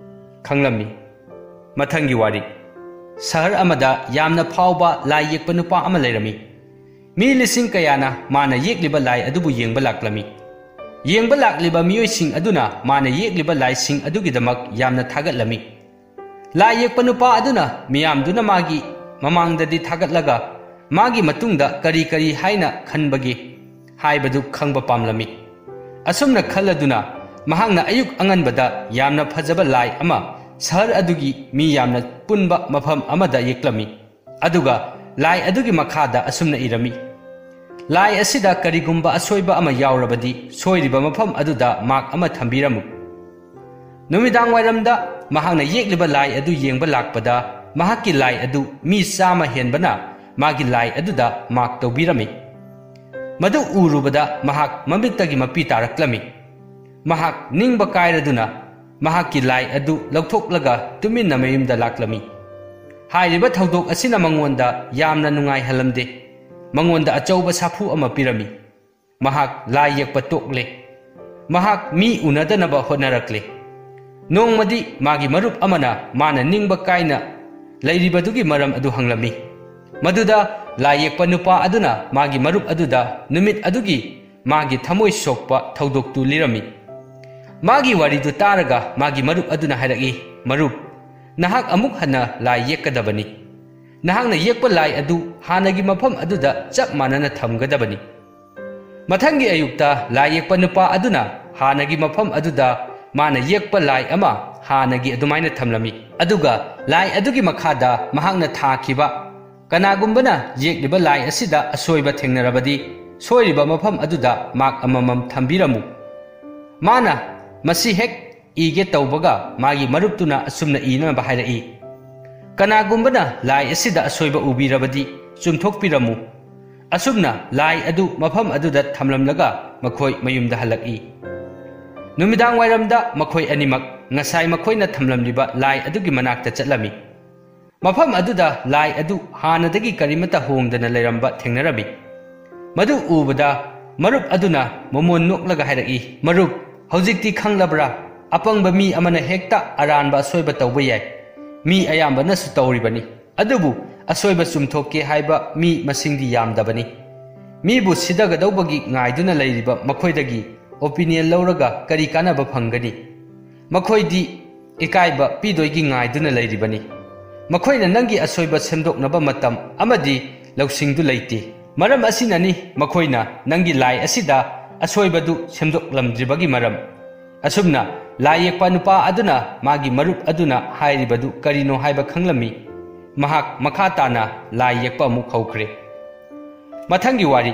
ꯈꯪꯂꯝꯃꯤ꯫ ꯃꯊꯪꯒꯤ ꯋꯥꯔꯤ꯫ ꯁꯍꯔ ꯑꯃꯗ ꯌꯥꯝꯅ ꯐꯥꯎꯕ ꯂꯥꯏ ꯌꯦꯛꯄ ꯅꯨꯄꯥ ꯑꯃ ꯂꯩꯔꯝꯃꯤ꯫ ꯃꯤ ꯂꯤꯁꯤꯡ ꯀꯌꯥꯅ ꯃꯥꯅ ꯌꯦꯛꯂꯤꯕ ꯂꯥꯏ ꯑꯗꯨꯕꯨ ꯌꯦꯡꯕ ꯂꯥꯛꯂꯝꯃꯤ꯫ ꯌꯦꯡꯕ ꯂꯥꯛꯂꯤꯕ ꯃꯤꯑꯣꯏꯁꯤꯡ ꯑꯗꯨꯅ ꯃꯥꯅ ꯌꯦꯛꯂꯤꯕ ꯂꯥꯏꯁꯤꯡ ꯑꯗꯨꯒꯤꯗꯃꯛ ꯌꯥꯝꯅ ꯊꯥꯒꯠꯂꯝꯃꯤ꯫ ꯂꯥꯏ ꯌꯦꯛꯄ ꯅꯨꯄꯥ ꯑꯗꯨꯅ ꯃꯤꯌꯥꯝꯗꯨꯅ ꯃꯥꯒꯤ ꯃꯃꯥꯡꯗꯗꯤ ꯊꯥꯒꯠꯂꯒ ꯃꯥꯒꯤ ꯃꯇꯨꯡꯗ ꯀꯔꯤ ꯀꯔꯤ ꯍꯥꯏꯅ ꯈꯟꯕꯒꯦ ꯍꯥꯏꯕꯗꯨ ꯈꯪꯕ ꯄꯥꯝꯂꯝꯃꯤ꯫ ꯑꯁꯨꯝꯅ ꯈꯜꯂꯗꯨꯅ ꯃꯍꯥꯛꯅ ꯑꯌꯨꯛ ꯑꯉꯟꯕꯗ ꯌꯥꯝꯅ ꯐꯖꯕ ꯂꯥꯏ ꯑꯃ ꯁꯍꯔ ꯑꯗꯨꯒꯤ ꯃꯤ ꯌꯥꯝꯅ ꯄꯨꯟꯕ ꯃꯐꯝ ꯑꯃꯗ ꯌꯦꯛꯂꯝꯃꯤ꯫ ꯑꯗꯨꯒ ꯂꯥꯏ ꯑꯗꯨꯒꯤ ꯃꯈꯥꯗ ꯑꯁꯨꯝꯅ ꯏꯔꯝꯃꯤ, "ꯂꯥꯏ ꯑꯁꯤꯗ ꯀꯔꯤꯒꯨꯝꯕ ꯑꯁꯣꯏꯕ ꯑꯃ ꯌꯥꯎꯔꯕꯗꯤ ꯁꯣꯏꯔꯤꯕ ꯃꯐꯝ ꯑꯗꯨꯗ ꯃꯥꯔꯛ ꯑꯃ ꯊꯝꯕꯤꯔꯝꯃꯨ꯫" ꯅꯨꯃꯤꯗꯥꯡ ꯋꯥꯏꯔꯝꯗ ꯃꯍꯥꯛꯅ ꯌꯦꯛꯂꯤꯕ ꯂꯥꯏ ꯑꯗꯨ ꯌꯦꯡꯕ ꯂꯥꯛꯄꯗ, ꯃꯍꯥꯛꯀꯤ ꯂꯥꯏ ꯑꯗꯨ ꯃꯤ ꯆꯥꯝꯃ ꯍꯦꯟꯕꯅ ꯃꯥꯒꯤ ꯂꯥꯏ ꯑꯗꯨꯗ ꯃꯥꯔꯛ ꯇꯧꯕꯤꯔꯝꯃꯤ꯫ ꯃꯗꯨ ꯎꯔꯨꯕꯗ ꯃꯍꯥꯛ ꯃꯃꯤꯠꯇꯒꯤ ꯃꯄꯤ ꯇꯥꯔꯛꯂꯝꯃꯤ꯫ ꯃꯍꯥꯛ ꯅꯤꯡꯕ ꯀꯥꯏꯔꯗꯨꯅ ꯃꯍꯥꯛꯀꯤ ꯂꯥꯏ ꯑꯗꯨ ꯂꯧꯊꯣꯛꯂꯒ ꯇꯨꯃꯤꯟꯅ ꯃꯌꯨꯝꯗ ꯂꯥꯛꯂꯝꯃꯤ꯫ ꯍꯥꯏꯔꯤꯕ ꯊꯧꯗꯣꯛ ꯑꯁꯤꯅ ꯃꯉꯣꯟꯗ ꯌꯥꯝꯅ ꯅꯨꯡꯉꯥꯏꯍꯜꯂꯝꯗꯦ꯫ ꯃꯉꯣꯟꯗ ꯑꯆꯧꯕ ꯁꯥꯐꯨ ꯑꯃ ꯄꯤꯔꯝꯃꯤ꯫ ꯃꯍꯥꯛ ꯂꯥꯏ ꯌꯦꯛꯄ ꯇꯣꯛꯂꯦ꯫ ꯃꯍꯥꯛ ꯃꯤ ꯎꯅꯗꯅꯕ ꯍꯣꯠꯅꯔꯛꯂꯦ꯫ ꯅꯣꯡꯃꯗꯤ ꯃꯥꯒꯤ ꯃꯔꯨꯞ ꯑꯃꯅ ꯃꯥꯅ ꯅꯤꯡꯕ ꯀꯥꯏꯅ ꯂꯩꯔꯤꯕꯗꯨꯒꯤ ꯃꯔꯝ ꯑꯗꯨ ꯍꯪꯂꯝꯃꯤ꯫ ꯃꯗꯨꯗ ꯂꯥꯏ ꯌꯦꯛꯄ ꯅꯨꯄꯥ ꯑꯗꯨꯅ ꯃꯥꯒꯤ ꯃꯔꯨꯞ ꯑꯗꯨꯗ ꯅꯨꯃꯤꯠ ꯑꯗꯨꯒꯤ ꯃꯥꯒꯤ ꯊꯃꯣꯏ ꯁꯣꯛꯄ ꯊꯧꯗꯣꯛꯇꯨ ꯂꯤꯔꯝꯃꯤ꯫ ꯃꯥꯒꯤ ꯋꯥꯔꯤꯗꯨ ꯇꯥꯔꯒ ꯃꯥꯒꯤ ꯃꯔꯨꯞ ꯑꯗꯨꯅ ꯍꯥꯏꯔꯛꯏ, "ꯃꯔꯨꯞ, ꯅꯍꯥꯛ ꯑꯃꯨꯛ ꯍꯟꯅ ꯂꯥꯏ ꯌꯦꯛꯀꯗꯕꯅꯤ꯫ ꯅꯍꯥꯛꯅ ꯌꯦꯛꯄ ꯂꯥꯏ ꯑꯗꯨ ꯍꯥꯟꯅꯒꯤ ꯃꯐꯝ ꯑꯗꯨꯗ ꯆꯞ ꯃꯥꯟꯅꯅ ꯊꯝꯒꯗꯕꯅꯤ꯫" ꯃꯊꯪꯒꯤ ꯑꯌꯨꯛꯇ ꯂꯥꯏ ꯌꯦꯛꯄ ꯅꯨꯄꯥ ꯑꯗꯨꯅ ꯍꯥꯟꯅꯒꯤ ꯃꯐꯝ ꯑꯗꯨꯗ ꯃꯥꯅ ꯌꯦꯛꯄ ꯂꯥꯏ ꯑꯃ ꯍꯥꯟꯅꯒꯤ ꯑꯗꯨꯃꯥꯏꯅ ꯊꯝꯂꯝꯃꯤ꯫ ꯑꯗꯨꯒ ꯂꯥꯏ ꯑꯗꯨꯒꯤ ꯃꯈꯥꯗ ꯃꯍꯥꯛꯅ ꯊꯥꯈꯤꯕ, "ꯀꯅꯥꯒꯨꯝꯕꯅ ꯌꯦꯛꯂꯤꯕ ꯂꯥꯏ ꯑꯁꯤꯗ ꯑꯁꯣꯏꯕ ꯊꯦꯡꯅꯔꯕꯗꯤ ꯁꯣꯏꯔꯤꯕ ꯃꯐꯝ ꯑꯗꯨꯗ ꯃꯥꯔꯛ ꯑꯃꯃꯝ ꯊꯝꯕꯤꯔꯝꯃꯨ꯫" ꯃꯥꯅ ꯃꯁꯤ ꯍꯦꯛ ꯏꯒꯦ ꯇꯧꯕꯒ ꯃꯥꯒꯤ ꯃꯔꯨꯞꯇꯨꯅ ꯑꯁꯨꯝꯅ ꯏꯅꯕ ꯍꯥꯏꯔꯛꯏ, "ꯀꯅꯥꯒꯨꯝꯕꯅ ꯂꯥꯏ ꯑꯁꯤꯗ ꯑꯁꯣꯏꯕ ꯎꯕꯤꯔꯕꯗꯤ ꯆꯨꯝꯊꯣꯛꯄꯤꯔꯝꯃꯨ꯫" ꯑꯁꯨꯝꯅ ꯂꯥꯏ ꯑꯗꯨ ꯃꯐꯝ ꯑꯗꯨꯗ ꯊꯝꯂꯝꯂꯒ ꯃꯈꯣꯏ ꯃꯌꯨꯝꯗ ꯍꯜꯂꯛꯏ꯫ ꯅꯨꯃꯤꯗꯥꯡ ꯋꯥꯏꯔꯝꯗ ꯃꯈꯣꯏ ꯑꯅꯤꯃꯛ ꯉꯁꯥꯏ ꯃꯈꯣꯏꯅ ꯊꯝꯂꯝꯂꯤꯕ ꯂꯥꯏ ꯑꯗꯨꯒꯤ ꯃꯅꯥꯛꯇ ꯆꯠꯂꯝꯃꯤ꯫ ꯃꯐꯝ ꯑꯗꯨꯗ ꯂꯥꯏ ꯑꯗꯨ ꯍꯥꯟꯅꯗꯒꯤ ꯀꯔꯤꯃꯠꯇ ꯍꯣꯡꯗꯅ ꯂꯩꯔꯝꯕ ꯊꯦꯡꯅꯔꯝꯃꯤ꯫ ꯃꯗꯨ ꯎꯕꯗ ꯃꯔꯨꯞ ꯑꯗꯨꯅ ꯃꯃꯣꯟ ꯅꯣꯛꯂꯒ ꯍꯥꯏꯔꯛꯏ, "ꯃꯔꯨꯞ, ꯍꯧꯖꯤꯛꯇꯤ ꯈꯪꯂꯕ꯭ꯔꯥ? ꯑꯄꯪꯕ ꯃꯤ ꯑꯃꯅ ꯍꯦꯛꯇ ꯑꯔꯥꯟꯕ ꯑꯁꯣꯏꯕ ꯇꯧꯕ ꯌꯥꯏ꯫ ꯃꯤ ꯑꯌꯥꯝꯕꯅꯁꯨ ꯇꯧꯔꯤꯕꯅꯤ꯫ ꯑꯗꯨꯕꯨ ꯑꯁꯣꯏꯕ ꯆꯨꯝꯊꯣꯛꯀꯦ ꯍꯥꯏꯕ ꯃꯤ ꯃꯁꯤꯡꯗꯤ ꯌꯥꯝꯗꯕꯅꯤ꯫ ꯃꯤꯕꯨ ꯁꯤꯗꯒꯗꯧꯕꯒꯤ ꯉꯥꯏꯗꯨꯅ ꯂꯩꯔꯤꯕ ꯃꯈꯣꯏꯗꯒꯤ ꯑꯣꯄꯤꯅꯤꯌꯟ ꯂꯧꯔꯒ ꯀꯔꯤ ꯀꯥꯟꯅꯕ ꯐꯪꯒꯅꯤ? ꯃꯈꯣꯏꯗꯤ ꯏꯀꯥꯏꯕ ꯄꯤꯗꯣꯏꯒꯤ ꯉꯥꯏꯗꯨꯅ ꯂꯩꯔꯤꯕꯅꯤ꯫ ꯃꯈꯣꯏꯅ ꯅꯪꯒꯤ ꯑꯁꯣꯏꯕ ꯁꯦꯝꯗꯣꯛꯅꯕ ꯃꯇꯝ ꯑꯃꯗꯤ ꯂꯧꯁꯤꯡꯗꯨ ꯂꯩꯇꯦ꯫ ꯃꯔꯝ ꯑꯁꯤꯅꯅꯤ ꯃꯈꯣꯏꯅ ꯅꯪꯒꯤ ꯂꯥꯏ ꯑꯁꯤꯗ ꯑꯁꯣꯏꯕꯗꯨ ꯁꯦꯝꯗꯣꯛꯂꯝꯗ꯭ꯔꯤꯕꯒꯤ ꯃꯔꯝ꯫" ꯑꯁꯨꯝꯅ ꯂꯥꯏ ꯌꯦꯛꯄ ꯅꯨꯄꯥ ꯑꯗꯨꯅ ꯃꯥꯒꯤ ꯃꯔꯨꯞ ꯑꯗꯨꯅ ꯍꯥꯏꯔꯤꯕꯗꯨ ꯀꯔꯤꯅꯣ ꯍꯥꯏꯕ ꯈꯪꯂꯝꯃꯤ꯫ ꯃꯍꯥꯛ ꯃꯈꯥ ꯇꯥꯅ ꯂꯥꯏ ꯌꯦꯛꯄ ꯑꯃꯨꯛ ꯍꯧꯈ꯭ꯔꯦ꯫ ꯃꯊꯪꯒꯤ ꯋꯥꯔꯤ꯫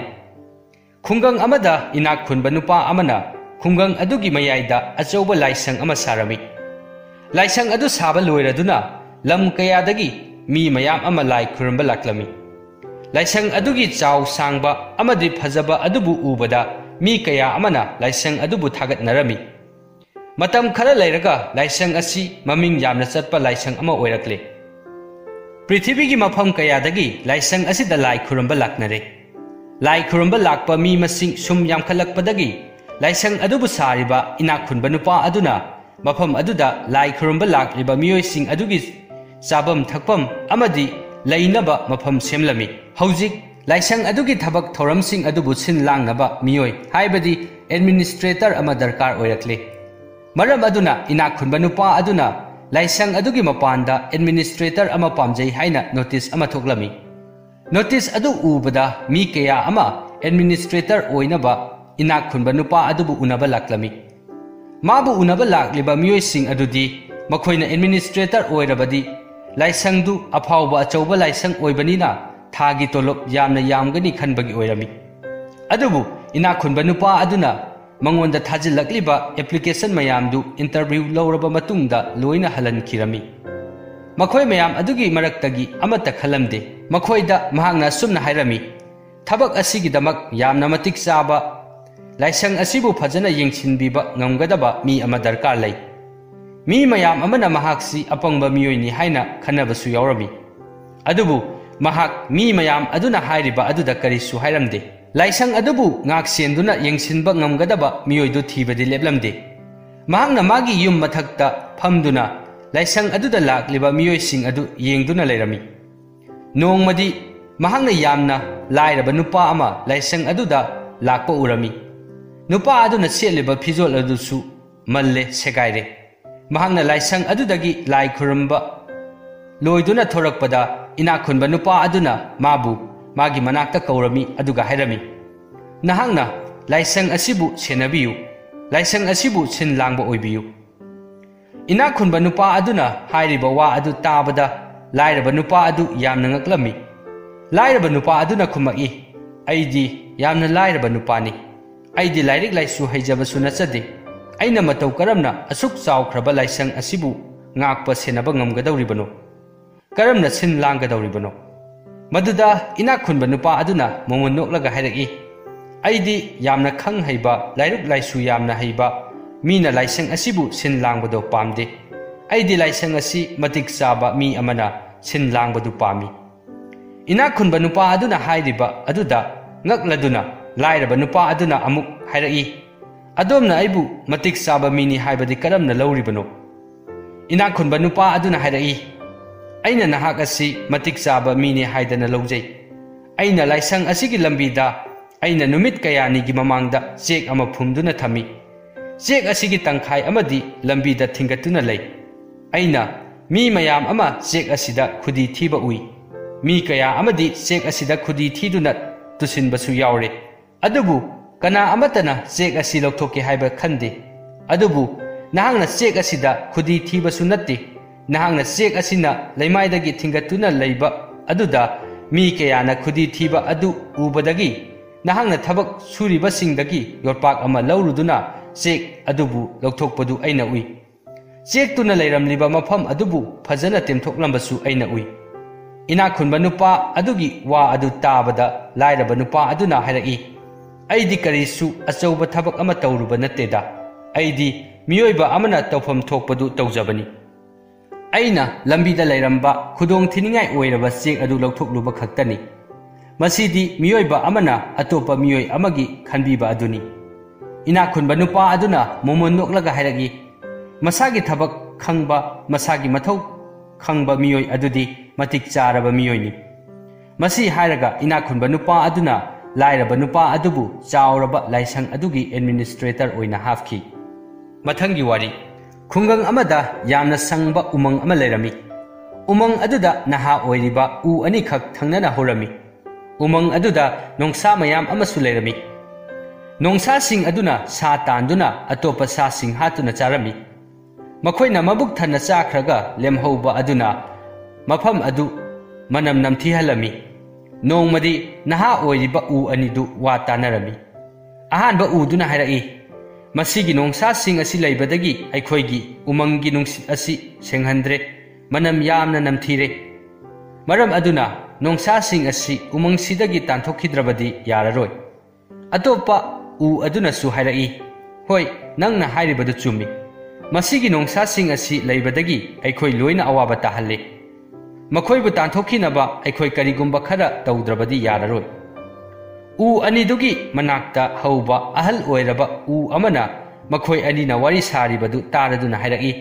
ꯈꯨꯡꯒꯪ ꯑꯃꯗ ꯏꯅꯥꯛ ꯈꯨꯟꯕ ꯅꯨꯄꯥ ꯑꯃꯅ ꯈꯨꯡꯒꯪ ꯑꯗꯨꯒꯤ ꯃꯌꯥꯏꯗ ꯑꯆꯧꯕ ꯂꯥꯏꯁꯪ ꯑꯃ ꯁꯥꯔꯝꯃꯤ꯫ ꯂꯥꯏꯁꯪ ꯑꯗꯨ ꯁꯥꯕ ꯂꯣꯏꯔꯗꯨꯅ ꯂꯝ ꯀꯌꯥꯗꯒꯤ ꯃꯤ ꯃꯌꯥꯝ ꯑꯃ ꯂꯥꯏ ꯈꯨꯔꯨꯝꯕ ꯂꯥꯛꯂꯝꯃꯤ꯫ ꯂꯥꯏꯁꯪ ꯑꯗꯨꯒꯤ ꯆꯥꯎ ꯁꯥꯡꯕ ꯑꯃꯗꯤ ꯐꯖꯕ ꯑꯗꯨꯕꯨ ꯎꯕꯗ ꯃꯤ ꯀꯌꯥ ꯑꯃꯅ ꯂꯥꯏꯁꯪ ꯑꯗꯨꯕꯨ ꯊꯥꯒꯠꯅꯔꯝꯃꯤ꯫ ꯃꯇꯝ ꯈꯔ ꯂꯩꯔꯒ ꯂꯥꯏꯁꯪ ꯑꯁꯤ ꯃꯃꯤꯡ ꯌꯥꯝꯅ ꯆꯠꯄ ꯂꯥꯏꯁꯪ ꯑꯃ ꯑꯣꯏꯔꯛꯂꯦ꯫ ꯄ꯭ꯔꯤꯊꯤꯕꯤꯒꯤ ꯃꯐꯝ ꯀꯌꯥꯗꯒꯤ ꯂꯥꯏꯁꯪ ꯑꯁꯤꯗ ꯂꯥꯏ ꯈꯨꯔꯨꯝꯕ ꯂꯥꯛꯅꯔꯦ꯫ ꯂꯥꯏ ꯈꯨꯔꯨꯝꯕ ꯂꯥꯛꯄ ꯃꯤ ꯃꯁꯤꯡ ꯁꯨꯝ ꯌꯥꯝꯈꯠꯂꯛꯄꯗꯒꯤ ꯂꯥꯏꯁꯪ ꯑꯗꯨꯕꯨ ꯁꯥꯔꯤꯕ ꯏꯅꯥꯛ ꯈꯨꯟꯕ ꯅꯨꯄꯥ ꯑꯗꯨꯅ ꯃꯐꯝ ꯑꯗꯨꯗ ꯂꯥꯏ ꯈꯨꯔꯨꯝꯕ ꯂꯥꯛꯂꯤꯕ ꯃꯤꯑꯣꯏꯁꯤꯡ ꯑꯗꯨꯒꯤ ꯆꯥꯐꯝ ꯊꯛꯐꯝ ꯑꯃꯗꯤ ꯂꯩꯅꯕ ꯃꯐꯝ ꯁꯦꯝꯂꯝꯃꯤ꯫ ꯍꯧꯖꯤꯛ ꯂꯥꯏꯁꯪ ꯑꯗꯨꯒꯤ ꯊꯕꯛ ꯊꯧꯔꯝꯁꯤꯡ ꯑꯗꯨꯕꯨ ꯁꯤꯟ ꯂꯥꯡꯅꯕ ꯃꯤꯑꯣꯏ, ꯍꯥꯏꯕꯗꯤ ꯑꯦꯗꯃꯤꯅꯤꯁꯇ꯭ꯔꯦꯇꯔ ꯑꯃ ꯗꯔꯀꯥꯔ ꯑꯣꯏꯔꯛꯂꯦ꯫ ꯃꯔꯝ ꯑꯗꯨꯅ ꯏꯅꯥꯛ ꯈꯨꯟꯕ ꯅꯨꯄꯥ ꯑꯗꯨꯅ ꯂꯥꯏꯁꯪ ꯑꯗꯨꯒꯤ ꯃꯄꯥꯟꯗ ꯑꯦꯗꯃꯤꯅꯤꯁꯇ꯭ꯔꯦꯇꯔ ꯑꯃ ꯄꯥꯝꯖꯩ ꯍꯥꯏꯅ ꯅꯣꯇꯤꯁ ꯑꯃ ꯊꯣꯛꯂꯝꯃꯤ꯫ ꯅꯣꯇꯤꯁ ꯑꯗꯨ ꯎꯕꯗ ꯃꯤ ꯀꯌꯥ ꯑꯃ ꯑꯦꯗꯃꯤꯅꯤꯁꯇ꯭ꯔꯦꯇꯔ ꯑꯣꯏꯅꯕ ꯏꯅꯥꯛ ꯈꯨꯟꯕ ꯅꯨꯄꯥ ꯑꯗꯨꯕꯨ ꯎꯅꯕ ꯂꯥꯛꯂꯝꯃꯤ꯫ ꯃꯥꯕꯨ ꯎꯅꯕ ꯂꯥꯛꯂꯤꯕ ꯃꯤꯑꯣꯏꯁꯤꯡ ꯑꯗꯨꯗꯤ ꯃꯈꯣꯏꯅ ꯑꯦꯗꯃꯤꯅꯤꯁꯇ꯭ꯔꯦꯇꯔ ꯑꯣꯏꯔꯕꯗꯤ ꯂꯥꯏꯁꯪꯗꯨ ꯑꯐꯥꯎꯕ ꯑꯆꯧꯕ ꯂꯥꯏꯁꯪ ꯑꯣꯏꯕꯅꯤꯅ ꯊꯥꯒꯤ ꯇꯣꯂꯣꯞ ꯌꯥꯝꯅ ꯌꯥꯝꯒꯅꯤ ꯈꯟꯕꯒꯤ ꯑꯣꯏꯔꯝꯃꯤ꯫ ꯑꯗꯨꯕꯨ ꯏꯅꯥꯛ ꯈꯨꯟꯕ ꯅꯨꯄꯥ ꯑꯗꯨꯅ ꯃꯉꯣꯟꯗ ꯊꯥꯖꯤꯜꯂꯛꯂꯤꯕ ꯑꯦꯄ꯭ꯂꯤꯀꯦꯁꯟ ꯃꯌꯥꯝꯗꯨ ꯏꯟꯇꯔꯚ꯭ꯌꯨ ꯂꯧꯔꯕ ꯃꯇꯨꯡꯗ ꯂꯣꯏꯅ ꯍꯜꯍꯟꯈꯤꯔꯝꯃꯤ꯫ ꯃꯈꯣꯏ ꯃꯌꯥꯝ ꯑꯗꯨꯒꯤ ꯃꯔꯛꯇꯒꯤ ꯑꯃꯠꯇ ꯈꯜꯂꯝꯗꯦ꯫ ꯃꯈꯣꯏꯗ ꯃꯍꯥꯛꯅ ꯑꯁꯨꯝꯅ ꯍꯥꯏꯔꯝꯃꯤ, "ꯊꯕꯛ ꯑꯁꯤꯒꯤꯗꯃꯛ ꯌꯥꯝꯅ ꯃꯇꯤꯛ ꯆꯥꯕ, ꯂꯥꯏꯁꯪ ꯑꯁꯤꯕꯨ ꯐꯖꯅ ꯌꯦꯡꯁꯤꯟꯕꯤꯕ ꯉꯝꯒꯗꯕ ꯃꯤ ꯑꯃ ꯗꯔꯀꯥꯔ ꯂꯩ꯫" ꯃꯤ ꯃꯌꯥꯝ ꯑꯃꯅ ꯃꯍꯥꯛꯁꯤ ꯑꯄꯪꯕ ꯃꯤꯑꯣꯏꯅꯤ ꯍꯥꯏꯅ ꯈꯟꯅꯕꯁꯨ ꯌꯥꯎꯔꯝꯃꯤ꯫ ꯑꯗꯨꯕꯨ ꯃꯍꯥꯛ ꯃꯤ ꯃꯌꯥꯝ ꯑꯗꯨꯅ ꯍꯥꯏꯔꯤꯕ ꯑꯗꯨꯗ ꯀꯔꯤꯁꯨ ꯍꯥꯏꯔꯝꯗꯦ꯫ ꯂꯥꯏꯁꯪ ꯑꯗꯨꯕꯨ ꯉꯥꯛꯁꯦꯟꯗꯨꯅ ꯌꯦꯡꯁꯤꯟꯕ ꯉꯝꯒꯗꯕ ꯃꯤꯑꯣꯏꯗꯨ ꯊꯤꯕꯗꯤ ꯂꯦꯞꯂꯝꯗꯦ꯫ ꯃꯍꯥꯛꯅ ꯃꯥꯒꯤ ꯌꯨꯝ ꯃꯊꯛꯇ ꯐꯝꯗꯨꯅ ꯂꯥꯏꯁꯪ ꯑꯗꯨꯗ ꯂꯥꯛꯂꯤꯕ ꯃꯤꯑꯣꯏꯁꯤꯡ ꯑꯗꯨ ꯌꯦꯡꯗꯨꯅ ꯂꯩꯔꯝꯃꯤ꯫ ꯅꯣꯡꯃꯗꯤ ꯃꯍꯥꯛꯅ ꯌꯥꯝꯅ ꯂꯥꯏꯔꯕ ꯅꯨꯄꯥ ꯑꯃ ꯂꯥꯏꯁꯪ ꯑꯗꯨꯗ ꯂꯥꯛꯄ ꯎꯔꯝꯃꯤ꯫ ꯅꯨꯄꯥ ꯑꯗꯨꯅ ꯁꯦꯠꯂꯤꯕ ꯐꯤꯖꯣꯜ ꯑꯗꯨꯁꯨ ꯃꯜꯂꯦ, ꯁꯦꯒꯥꯏꯔꯦ꯫ ꯃꯍꯥꯛꯅ ꯂꯥꯏꯁꯪ ꯑꯗꯨꯗꯒꯤ ꯂꯥꯏ ꯈꯨꯔꯨꯝꯕ ꯂꯣꯏꯗꯨꯅ ꯊꯣꯔꯛꯄꯗ, ꯏꯅꯥꯛ ꯈꯨꯟꯕ ꯅꯨꯄꯥ ꯑꯗꯨꯅ ꯃꯥꯕꯨ ꯃꯥꯒꯤ ꯃꯅꯥꯛꯇ ꯀꯧꯔꯝꯃꯤ, ꯑꯗꯨꯒ ꯍꯥꯏꯔꯝꯃꯤ, "ꯅꯍꯥꯛꯅ ꯂꯥꯏꯁꯪ ꯑꯁꯤꯕꯨ ꯁꯦꯟꯅꯕꯤꯌꯨ, ꯂꯥꯏꯁꯪ ꯑꯁꯤꯕꯨ ꯁꯤꯟ ꯂꯥꯡꯕ ꯑꯣꯏꯕꯤꯌꯨ꯫" ꯏꯅꯥꯛ ꯈꯨꯟꯕ ꯅꯨꯄꯥ ꯑꯗꯨꯅ ꯍꯥꯏꯔꯤꯕ ꯋꯥ ꯑꯗꯨ ꯇꯥꯕꯗ, ꯂꯥꯏꯔꯕ ꯅꯨꯄꯥ ꯑꯗꯨ ꯌꯥꯝꯅ ꯉꯛꯂꯝꯃꯤ꯫ ꯂꯥꯏꯔꯕ ꯅꯨꯄꯥ ꯑꯗꯨꯅ ꯈꯨꯝꯃꯛꯏ, "ꯑꯩꯗꯤ ꯌꯥꯝꯅ ꯂꯥꯏꯔꯕ ꯅꯨꯄꯥꯅꯤ꯫ ꯑꯩꯗꯤ ꯂꯥꯏꯔꯤꯛ ꯂꯥꯏꯁꯨ ꯍꯩꯖꯕꯁꯨ ꯅꯠꯆꯗꯦ꯫ ꯑꯩꯅ ꯃꯇꯧ ꯀꯔꯝꯅ ꯑꯁꯨꯛ ꯆꯥꯎꯈ꯭ꯔꯕ ꯂꯥꯏꯁꯪ ꯑꯁꯤꯕꯨ ꯉꯥꯛꯄ ꯁꯦꯟꯅꯕ ꯉꯝꯒꯗꯧꯔꯤꯕꯅꯣ? ꯀꯔꯝꯅ ꯁꯤꯟ ꯂꯥꯡꯒꯗꯧꯔꯤꯕꯅꯣ?" ꯃꯗꯨꯗ ꯏꯅꯥꯛ ꯈꯨꯟꯕ ꯅꯨꯄꯥ ꯑꯗꯨꯅ ꯃꯉꯣꯟ ꯅꯣꯛꯂꯒ ꯍꯥꯏꯔꯛꯏ, "ꯑꯩꯗꯤ ꯌꯥꯝꯅ ꯈꯪ ꯍꯩꯕ, ꯂꯥꯏꯔꯤꯛ ꯂꯥꯏꯁꯨ ꯌꯥꯝꯅ ꯍꯩꯕ, ꯃꯤꯅ ꯂꯥꯏꯁꯪ ꯑꯁꯤꯕꯨ ꯁꯤꯟ ꯂꯥꯡꯕꯗꯣ ꯄꯥꯝꯗꯦ꯫ ꯑꯩꯗꯤ ꯂꯥꯏꯁꯪ ꯑꯁꯤ ꯃꯇꯤꯛ ꯆꯥꯕ ꯃꯤ ꯑꯃꯅ ꯁꯤꯟ ꯂꯥꯡꯕꯗꯨ ꯄꯥꯝꯃꯤ꯫" ꯏꯅꯥꯛ ꯈꯨꯟꯕ ꯅꯨꯄꯥ ꯑꯗꯨꯅ ꯍꯥꯏꯔꯤꯕ ꯑꯗꯨꯗ ꯉꯛꯂꯗꯨꯅ ꯂꯥꯏꯔꯕ ꯅꯨꯄꯥ ꯑꯗꯨꯅ ꯑꯃꯨꯛ ꯍꯥꯏꯔꯛꯏ, "ꯑꯗꯣꯝꯅ ꯑꯩꯕꯨ ꯃꯇꯤꯛ ꯆꯥꯕ ꯃꯤꯅꯤ ꯍꯥꯏꯕꯗꯤ ꯀꯔꯝꯅ ꯂꯧꯔꯤꯕꯅꯣ?" ꯏꯅꯥꯛ ꯈꯨꯟꯕ ꯅꯨꯄꯥ ꯑꯗꯨꯅ ꯍꯥꯏꯔꯛꯏ, "ꯑꯩꯅ ꯅꯍꯥꯛ ꯑꯁꯤ ꯃꯇꯤꯛ ꯆꯥꯕ ꯃꯤꯅꯤ ꯍꯥꯏꯗꯅ ꯂꯧꯖꯩ꯫ ꯑꯩꯅ ꯂꯥꯏꯁꯪ ꯑꯁꯤꯒꯤ ꯂꯝꯕꯤꯗ ꯑꯩꯅ ꯅꯨꯃꯤꯠ ꯀꯌꯥꯅꯤꯒꯤ ꯃꯃꯥꯡꯗ ꯆꯦꯛ ꯑꯃ ꯐꯨꯝꯗꯨꯅ ꯊꯝꯃꯤ꯫ ꯆꯦꯛ ꯑꯁꯤꯒꯤ ꯇꯪꯈꯥꯏ ꯑꯃꯗꯤ ꯂꯝꯕꯤꯗ ꯊꯤꯡꯒꯠꯇꯨꯅ ꯂꯩ꯫ ꯑꯩꯅ ꯃꯤ ꯃꯌꯥꯝ ꯑꯃ ꯆꯦꯛ ꯑꯁꯤꯗ ꯈꯨꯗꯤ ꯊꯤꯕ ꯎꯏ꯫ ꯃꯤ ꯀꯌꯥ ꯑꯃꯗꯤ ꯆꯦꯛ ꯑꯁꯤꯗ ꯈꯨꯗꯤ ꯊꯤꯗꯨꯅ ꯇꯨꯁꯤꯟꯕꯁꯨ ꯌꯥꯎꯔꯦ꯫ ꯑꯗꯨꯕꯨ ꯀꯅꯥ ꯑꯃꯠꯇꯅ ꯆꯦꯛ ꯑꯁꯤ ꯂꯧꯊꯣꯛꯀꯦ ꯍꯥꯏꯕ ꯈꯟꯗꯦ꯫ ꯑꯗꯨꯕꯨ ꯅꯍꯥꯛꯅ ꯆꯦꯛ ꯑꯁꯤꯗ ꯈꯨꯗꯤ ꯊꯤꯕꯁꯨ ꯅꯠꯇꯦ꯫ ꯅꯍꯥꯛꯅ ꯆꯦꯛ ꯑꯁꯤꯅ ꯂꯩꯃꯥꯏꯗꯒꯤ ꯊꯤꯡꯒꯠꯇꯨꯅ ꯂꯩꯕ ꯑꯗꯨꯗ ꯃꯤ ꯀꯌꯥꯅ ꯈꯨꯗꯤ ꯊꯤꯕ ꯑꯗꯨ ꯎꯕꯗꯒꯤ ꯅꯍꯥꯛꯅ ꯊꯕꯛ ꯁꯨꯔꯤꯕꯁꯤꯡꯗꯒꯤ ꯌꯣꯠꯄꯥꯛ ꯑꯃ ꯂꯧꯔꯨꯗꯨꯅ ꯆꯦꯛ ꯑꯗꯨꯕꯨ ꯂꯧꯊꯣꯛꯄꯗꯨ ꯑꯩꯅ ꯎꯏ꯫ ꯆꯦꯛꯇꯨꯅ ꯂꯩꯔꯝꯂꯤꯕ ꯃꯐꯝ ꯑꯗꯨꯕꯨ ꯐꯖꯅ ꯇꯦꯝꯊꯣꯛꯂꯝꯕꯁꯨ ꯑꯩꯅ ꯎꯏ꯫" ꯏꯅꯥꯛ ꯈꯨꯟꯕ ꯅꯨꯄꯥ ꯑꯗꯨꯒꯤ ꯋꯥ ꯑꯗꯨ ꯇꯥꯕꯗ ꯂꯥꯏꯔꯕ ꯅꯨꯄꯥ ꯑꯗꯨꯅ ꯍꯥꯏꯔꯛꯏ, "ꯑꯩꯗꯤ ꯀꯔꯤꯁꯨ ꯑꯆꯧꯕ ꯊꯕꯛ ꯑꯃ ꯇꯧꯔꯨꯕ ꯅꯠꯇꯦꯗ꯫ ꯑꯩꯗꯤ ꯃꯤꯑꯣꯏꯕ ꯑꯃꯅ ꯇꯧꯐꯝ ꯊꯣꯛꯄꯗꯨ ꯇꯧꯖꯕꯅꯤ꯫ ꯑꯩꯅ ꯂꯝꯕꯤꯗ ꯂꯩꯔꯝꯕ ꯈꯨꯗꯣꯡ ꯊꯤꯅꯤꯡꯉꯥꯏ ꯑꯣꯏꯔꯕ ꯆꯦꯛ ꯑꯗꯨ ꯂꯧꯊꯣꯛꯂꯨꯕ ꯈꯛꯇꯅꯤ꯫ ꯃꯁꯤꯗꯤ ꯃꯤꯑꯣꯏꯕ ꯑꯃꯅ ꯑꯇꯣꯞꯄ ꯃꯤꯑꯣꯏ ꯑꯃꯒꯤ ꯈꯟꯕꯤꯕ ꯑꯗꯨꯅꯤ꯫" ꯏꯅꯥꯛ ꯈꯨꯟꯕ ꯅꯨꯄꯥ ꯑꯗꯨꯅ ꯃꯣꯃꯣꯟ ꯅꯣꯛꯂꯒ ꯍꯥꯏꯔꯛꯏ, "ꯃꯁꯥꯒꯤ ꯊꯕꯛ ꯈꯪꯕ, ꯃꯁꯥꯒꯤ ꯃꯊꯧ ꯈꯪꯕ ꯃꯤꯑꯣꯏ ꯑꯗꯨꯗꯤ ꯃꯇꯤꯛ ꯆꯥꯔꯕ ꯃꯤꯑꯣꯏꯅꯤ꯫" ꯃꯁꯤ ꯍꯥꯏꯔꯒ ꯏꯅꯥꯛ ꯈꯨꯟꯕ ꯅꯨꯄꯥ ꯑꯗꯨꯅ ꯂꯥꯏꯔꯕ ꯅꯨꯄꯥ ꯑꯗꯨꯕꯨ ꯆꯥꯎꯔꯕ ꯂꯥꯏꯁꯪ ꯑꯗꯨꯒꯤ ꯑꯦꯗꯃꯤꯅꯤꯁꯇ꯭ꯔꯦꯇꯔ ꯑꯣꯏꯅ ꯍꯥꯞꯈꯤ꯫ ꯃꯊꯪꯒꯤ ꯋꯥꯔꯤ꯫ ꯈꯨꯡꯒꯪ ꯑꯃꯗ ꯌꯥꯝꯅ ꯁꯪꯕ ꯎꯃꯪ ꯑꯃ ꯂꯩꯔꯝꯃꯤ꯫ ꯎꯃꯪ ꯑꯗꯨꯗ ꯅꯍꯥ ꯑꯣꯏꯔꯤꯕ ꯎ ꯑꯅꯤꯈꯛ ꯊꯪꯅꯅ ꯍꯧꯔꯝꯃꯤ꯫ ꯎꯃꯪ ꯑꯗꯨꯗ ꯅꯣꯡꯁꯥ ꯃꯌꯥꯝ ꯑꯃꯁꯨ ꯂꯩꯔꯝꯃꯤ꯫ ꯅꯣꯡꯁꯥꯁꯤꯡ ꯑꯗꯨꯅ ꯁꯥ ꯇꯥꯟꯗꯨꯅ ꯑꯇꯣꯞꯄ ꯁꯥꯁꯤꯡ ꯍꯥꯠꯇꯨꯅ ꯆꯥꯔꯝꯃꯤ꯫ ꯃꯈꯣꯏꯅ ꯃꯕꯨꯛ ꯊꯟꯅ ꯆꯥꯈ꯭ꯔꯒ ꯂꯦꯝꯍꯧꯕ ꯑꯗꯨꯅ ꯃꯐꯝ ꯑꯗꯨ ꯃꯅꯝ ꯅꯝꯊꯤꯍꯜꯂꯝꯃꯤ꯫ ꯅꯣꯡꯃꯗꯤ ꯅꯍꯥ ꯑꯣꯏꯔꯤꯕ ꯎ ꯑꯅꯤꯗꯨ ꯋꯥ ꯇꯥꯅꯔꯝꯃꯤ꯫ ꯑꯍꯥꯟꯕ ꯎꯗꯨꯅ ꯍꯥꯏꯔꯛꯏ, "ꯃꯁꯤꯒꯤ ꯅꯣꯡꯁꯥꯁꯤꯡ ꯑꯁꯤ ꯂꯩꯕꯗꯒꯤ ꯑꯩꯈꯣꯏꯒꯤ ꯎꯃꯪꯒꯤ ꯅꯨꯡꯁꯤꯠ ꯑꯁꯤ ꯁꯦꯡꯍꯟꯗ꯭ꯔꯦ, ꯃꯅꯝ ꯌꯥꯝꯅ ꯅꯝꯊꯤꯔꯦ꯫ ꯃꯔꯝ ꯑꯗꯨꯅ ꯅꯣꯡꯁꯥꯁꯤꯡ ꯑꯁꯤ ꯎꯃꯪꯁꯤꯗꯒꯤ ꯇꯥꯟꯊꯣꯛꯈꯤꯗ꯭ꯔꯕꯗꯤ ꯌꯥꯔꯔꯣꯏ"꯫ ꯑꯇꯣꯞꯄ ꯎ ꯑꯗꯨꯅꯁꯨ ꯍꯥꯏꯔꯛꯏ, "ꯍꯣꯏ, ꯅꯪꯅ ꯍꯥꯏꯔꯤꯕꯗꯨ ꯆꯨꯝꯃꯤ꯫ ꯃꯁꯤꯒꯤ ꯅꯣꯡꯁꯥꯁꯤꯡ ꯑꯁꯤ ꯂꯩꯕꯗꯒꯤ ꯑꯩꯈꯣꯏ ꯂꯣꯏꯅ ꯑꯋꯥꯕ ꯇꯥꯍꯜꯂꯤ꯫ ꯃꯈꯣꯏꯕꯨ ꯇꯥꯟꯊꯣꯛꯈꯤꯅꯕ ꯑꯩꯈꯣꯏ ꯀꯔꯤꯒꯨꯝꯕ ꯈꯔ ꯇꯧꯗ꯭ꯔꯕꯗꯤ ꯌꯥꯔꯔꯣꯏ"꯫ ꯎ ꯑꯅꯤꯗꯨꯒꯤ ꯃꯅꯥꯛꯇ ꯍꯧꯕ ꯑꯍꯜ ꯑꯣꯏꯔꯕ ꯎ ꯑꯃꯅ ꯃꯈꯣꯏ ꯑꯅꯤꯅ ꯋꯥꯔꯤ ꯁꯥꯔꯤꯕꯗꯨ ꯇꯥꯔꯗꯨꯅ ꯍꯥꯏꯔꯛꯏ,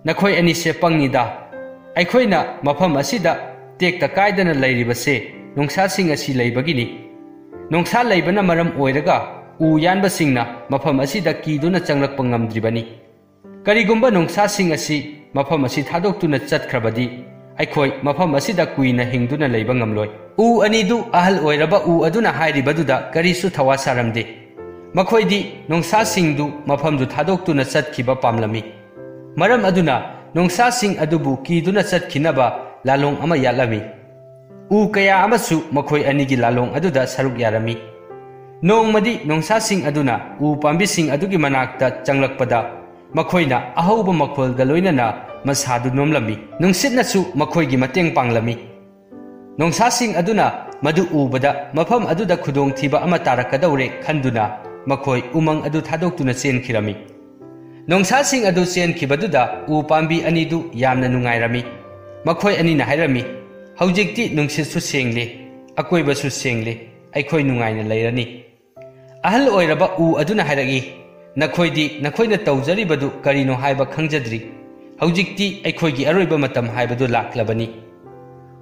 "ꯅꯈꯣꯏ ꯑꯅꯤꯁꯦ ꯄꯪꯉꯤꯗ꯫ ꯑꯩꯈꯣꯏꯅ ꯃꯐꯝ ꯑꯁꯤꯗ ꯇꯦꯛꯇ ꯀꯥꯏꯗꯅ ꯂꯩꯔꯤꯕꯁꯦ ꯅꯣꯡꯁꯥꯁꯤꯡ ꯑꯁꯤ ꯂꯩꯕꯒꯤꯅꯤ꯫ ꯅꯣꯡꯁꯥ ꯂꯩꯕꯅ ꯃꯔꯝ ꯑꯣꯏꯔꯒ ꯎ ꯌꯥꯟꯕꯁꯤꯡꯅ ꯃꯐꯝ ꯑꯁꯤꯗ ꯀꯤꯗꯨꯅ ꯆꯪꯂꯛꯄ ꯉꯝꯗ꯭ꯔꯤꯕꯅꯤ꯫ ꯀꯔꯤꯒꯨꯝꯕ ꯅꯣꯡꯁꯥꯁꯤꯡ ꯑꯁꯤ ꯃꯐꯝ ꯑꯁꯤ ꯊꯥꯗꯣꯛꯇꯨꯅ ꯆꯠꯈ꯭ꯔꯕꯗꯤ ꯑꯩꯈꯣꯏ ꯃꯐꯝ ꯑꯁꯤꯗ ꯀꯨꯏꯅ ꯍꯤꯡꯗꯨꯅ ꯂꯩꯕ ꯉꯝꯂꯣꯏ"꯫ ꯎ ꯑꯅꯤꯗꯨ ꯑꯍꯜ ꯑꯣꯏꯔꯕ ꯎ ꯑꯗꯨꯅ ꯍꯥꯏꯔꯤꯕꯗꯨꯗ ꯀꯔꯤꯁꯨ ꯊꯋꯥ ꯁꯥꯔꯝꯗꯦ꯫ ꯃꯈꯣꯏꯗꯤ ꯅꯣꯡꯁꯥꯁꯤꯡꯗꯨ ꯃꯐꯝꯗꯨ ꯊꯥꯗꯣꯛꯇꯨꯅ ꯆꯠꯈꯤꯕ ꯄꯥꯝꯂꯝꯃꯤ꯫ ꯃꯔꯝ ꯑꯗꯨꯅ ꯅꯣꯡꯁꯥꯁꯤꯡ ꯑꯗꯨꯕꯨ ꯀꯤꯗꯨꯅ ꯆꯠꯈꯤꯅꯕ ꯂꯥꯂꯣꯡ ꯑꯃ ꯌꯥꯠꯂꯝꯃꯤ꯫ ꯎ ꯀꯌꯥ ꯑꯃꯁꯨ ꯃꯈꯣꯏ ꯑꯅꯤꯒꯤ ꯂꯥꯂꯣꯡ ꯑꯗꯨꯗ ꯁꯔꯨꯛ ꯌꯥꯔꯝꯃꯤ꯫ ꯅꯣꯡꯃꯗꯤ ꯅꯣꯡꯁꯥꯁꯤꯡ ꯑꯗꯨꯅ ꯎ ꯄꯥꯝꯕꯤꯁꯤꯡ ꯑꯗꯨꯒꯤ ꯃꯅꯥꯛꯇ ꯆꯪꯂꯛꯄꯗ ꯃꯈꯣꯏꯅ ꯑꯍꯧꯕ ꯃꯈꯣꯜꯒ ꯂꯣꯏꯅꯅ ꯃꯁꯥꯗꯨ ꯅꯣꯝꯂꯝꯃꯤ꯫ ꯅꯨꯡꯁꯤꯠꯅꯁꯨ ꯃꯈꯣꯏꯒꯤ ꯃꯇꯦꯡ ꯄꯥꯡꯂꯝꯃꯤ꯫ ꯅꯣꯡꯁꯥꯁꯤꯡ ꯑꯗꯨꯅ ꯃꯗꯨ ꯎꯕꯗ ꯃꯐꯝ ꯑꯗꯨꯗ ꯈꯨꯗꯣꯡꯊꯤꯕ ꯑꯃ ꯇꯥꯔꯛꯀꯗꯧꯔꯦ ꯈꯟꯗꯨꯅ ꯃꯈꯣꯏ ꯎꯃꯪ ꯑꯗꯨ ꯊꯥꯗꯣꯛꯇꯨꯅ ꯆꯦꯟꯈꯤꯔꯝꯃꯤ꯫ ꯅꯣꯡꯁꯥꯁꯤꯡ ꯑꯗꯨ ꯆꯦꯟꯈꯤꯕꯗꯨꯗ ꯎ ꯄꯥꯝꯕꯤ ꯑꯅꯤꯗꯨ ꯌꯥꯝꯅ ꯅꯨꯡꯉꯥꯏꯔꯝꯃꯤ꯫ ꯃꯈꯣꯏ ꯑꯅꯤꯅ ꯍꯥꯏꯔꯝꯃꯤ, "ꯍꯧꯖꯤꯛꯇꯤ ꯅꯨꯡꯁꯤꯠꯁꯨ ꯁꯦꯡꯂꯦ, ꯑꯀꯣꯏꯕꯁꯨ ꯁꯦꯡꯂꯦ, ꯑꯩꯈꯣꯏ ꯅꯨꯡꯉꯥꯏꯅ ꯂꯩꯔꯅꯤ"꯫ ꯑꯍꯜ ꯑꯣꯏꯔꯕ ꯎ ꯑꯗꯨꯅ ꯍꯥꯏꯔꯛꯏ, "ꯅꯈꯣꯏꯗꯤ ꯅꯈꯣꯏꯅ ꯇꯧꯖꯔꯤꯕꯗꯨ ꯀꯔꯤꯅꯣ ꯍꯥꯏꯕ ꯈꯪꯖꯗ꯭ꯔꯤ꯫ ꯍꯧꯖꯤꯛꯇꯤ ꯑꯩꯈꯣꯏꯒꯤ ꯑꯔꯣꯏꯕ ꯃꯇꯝ ꯍꯥꯏꯕꯗꯨ ꯂꯥꯛꯂꯕꯅꯤ"꯫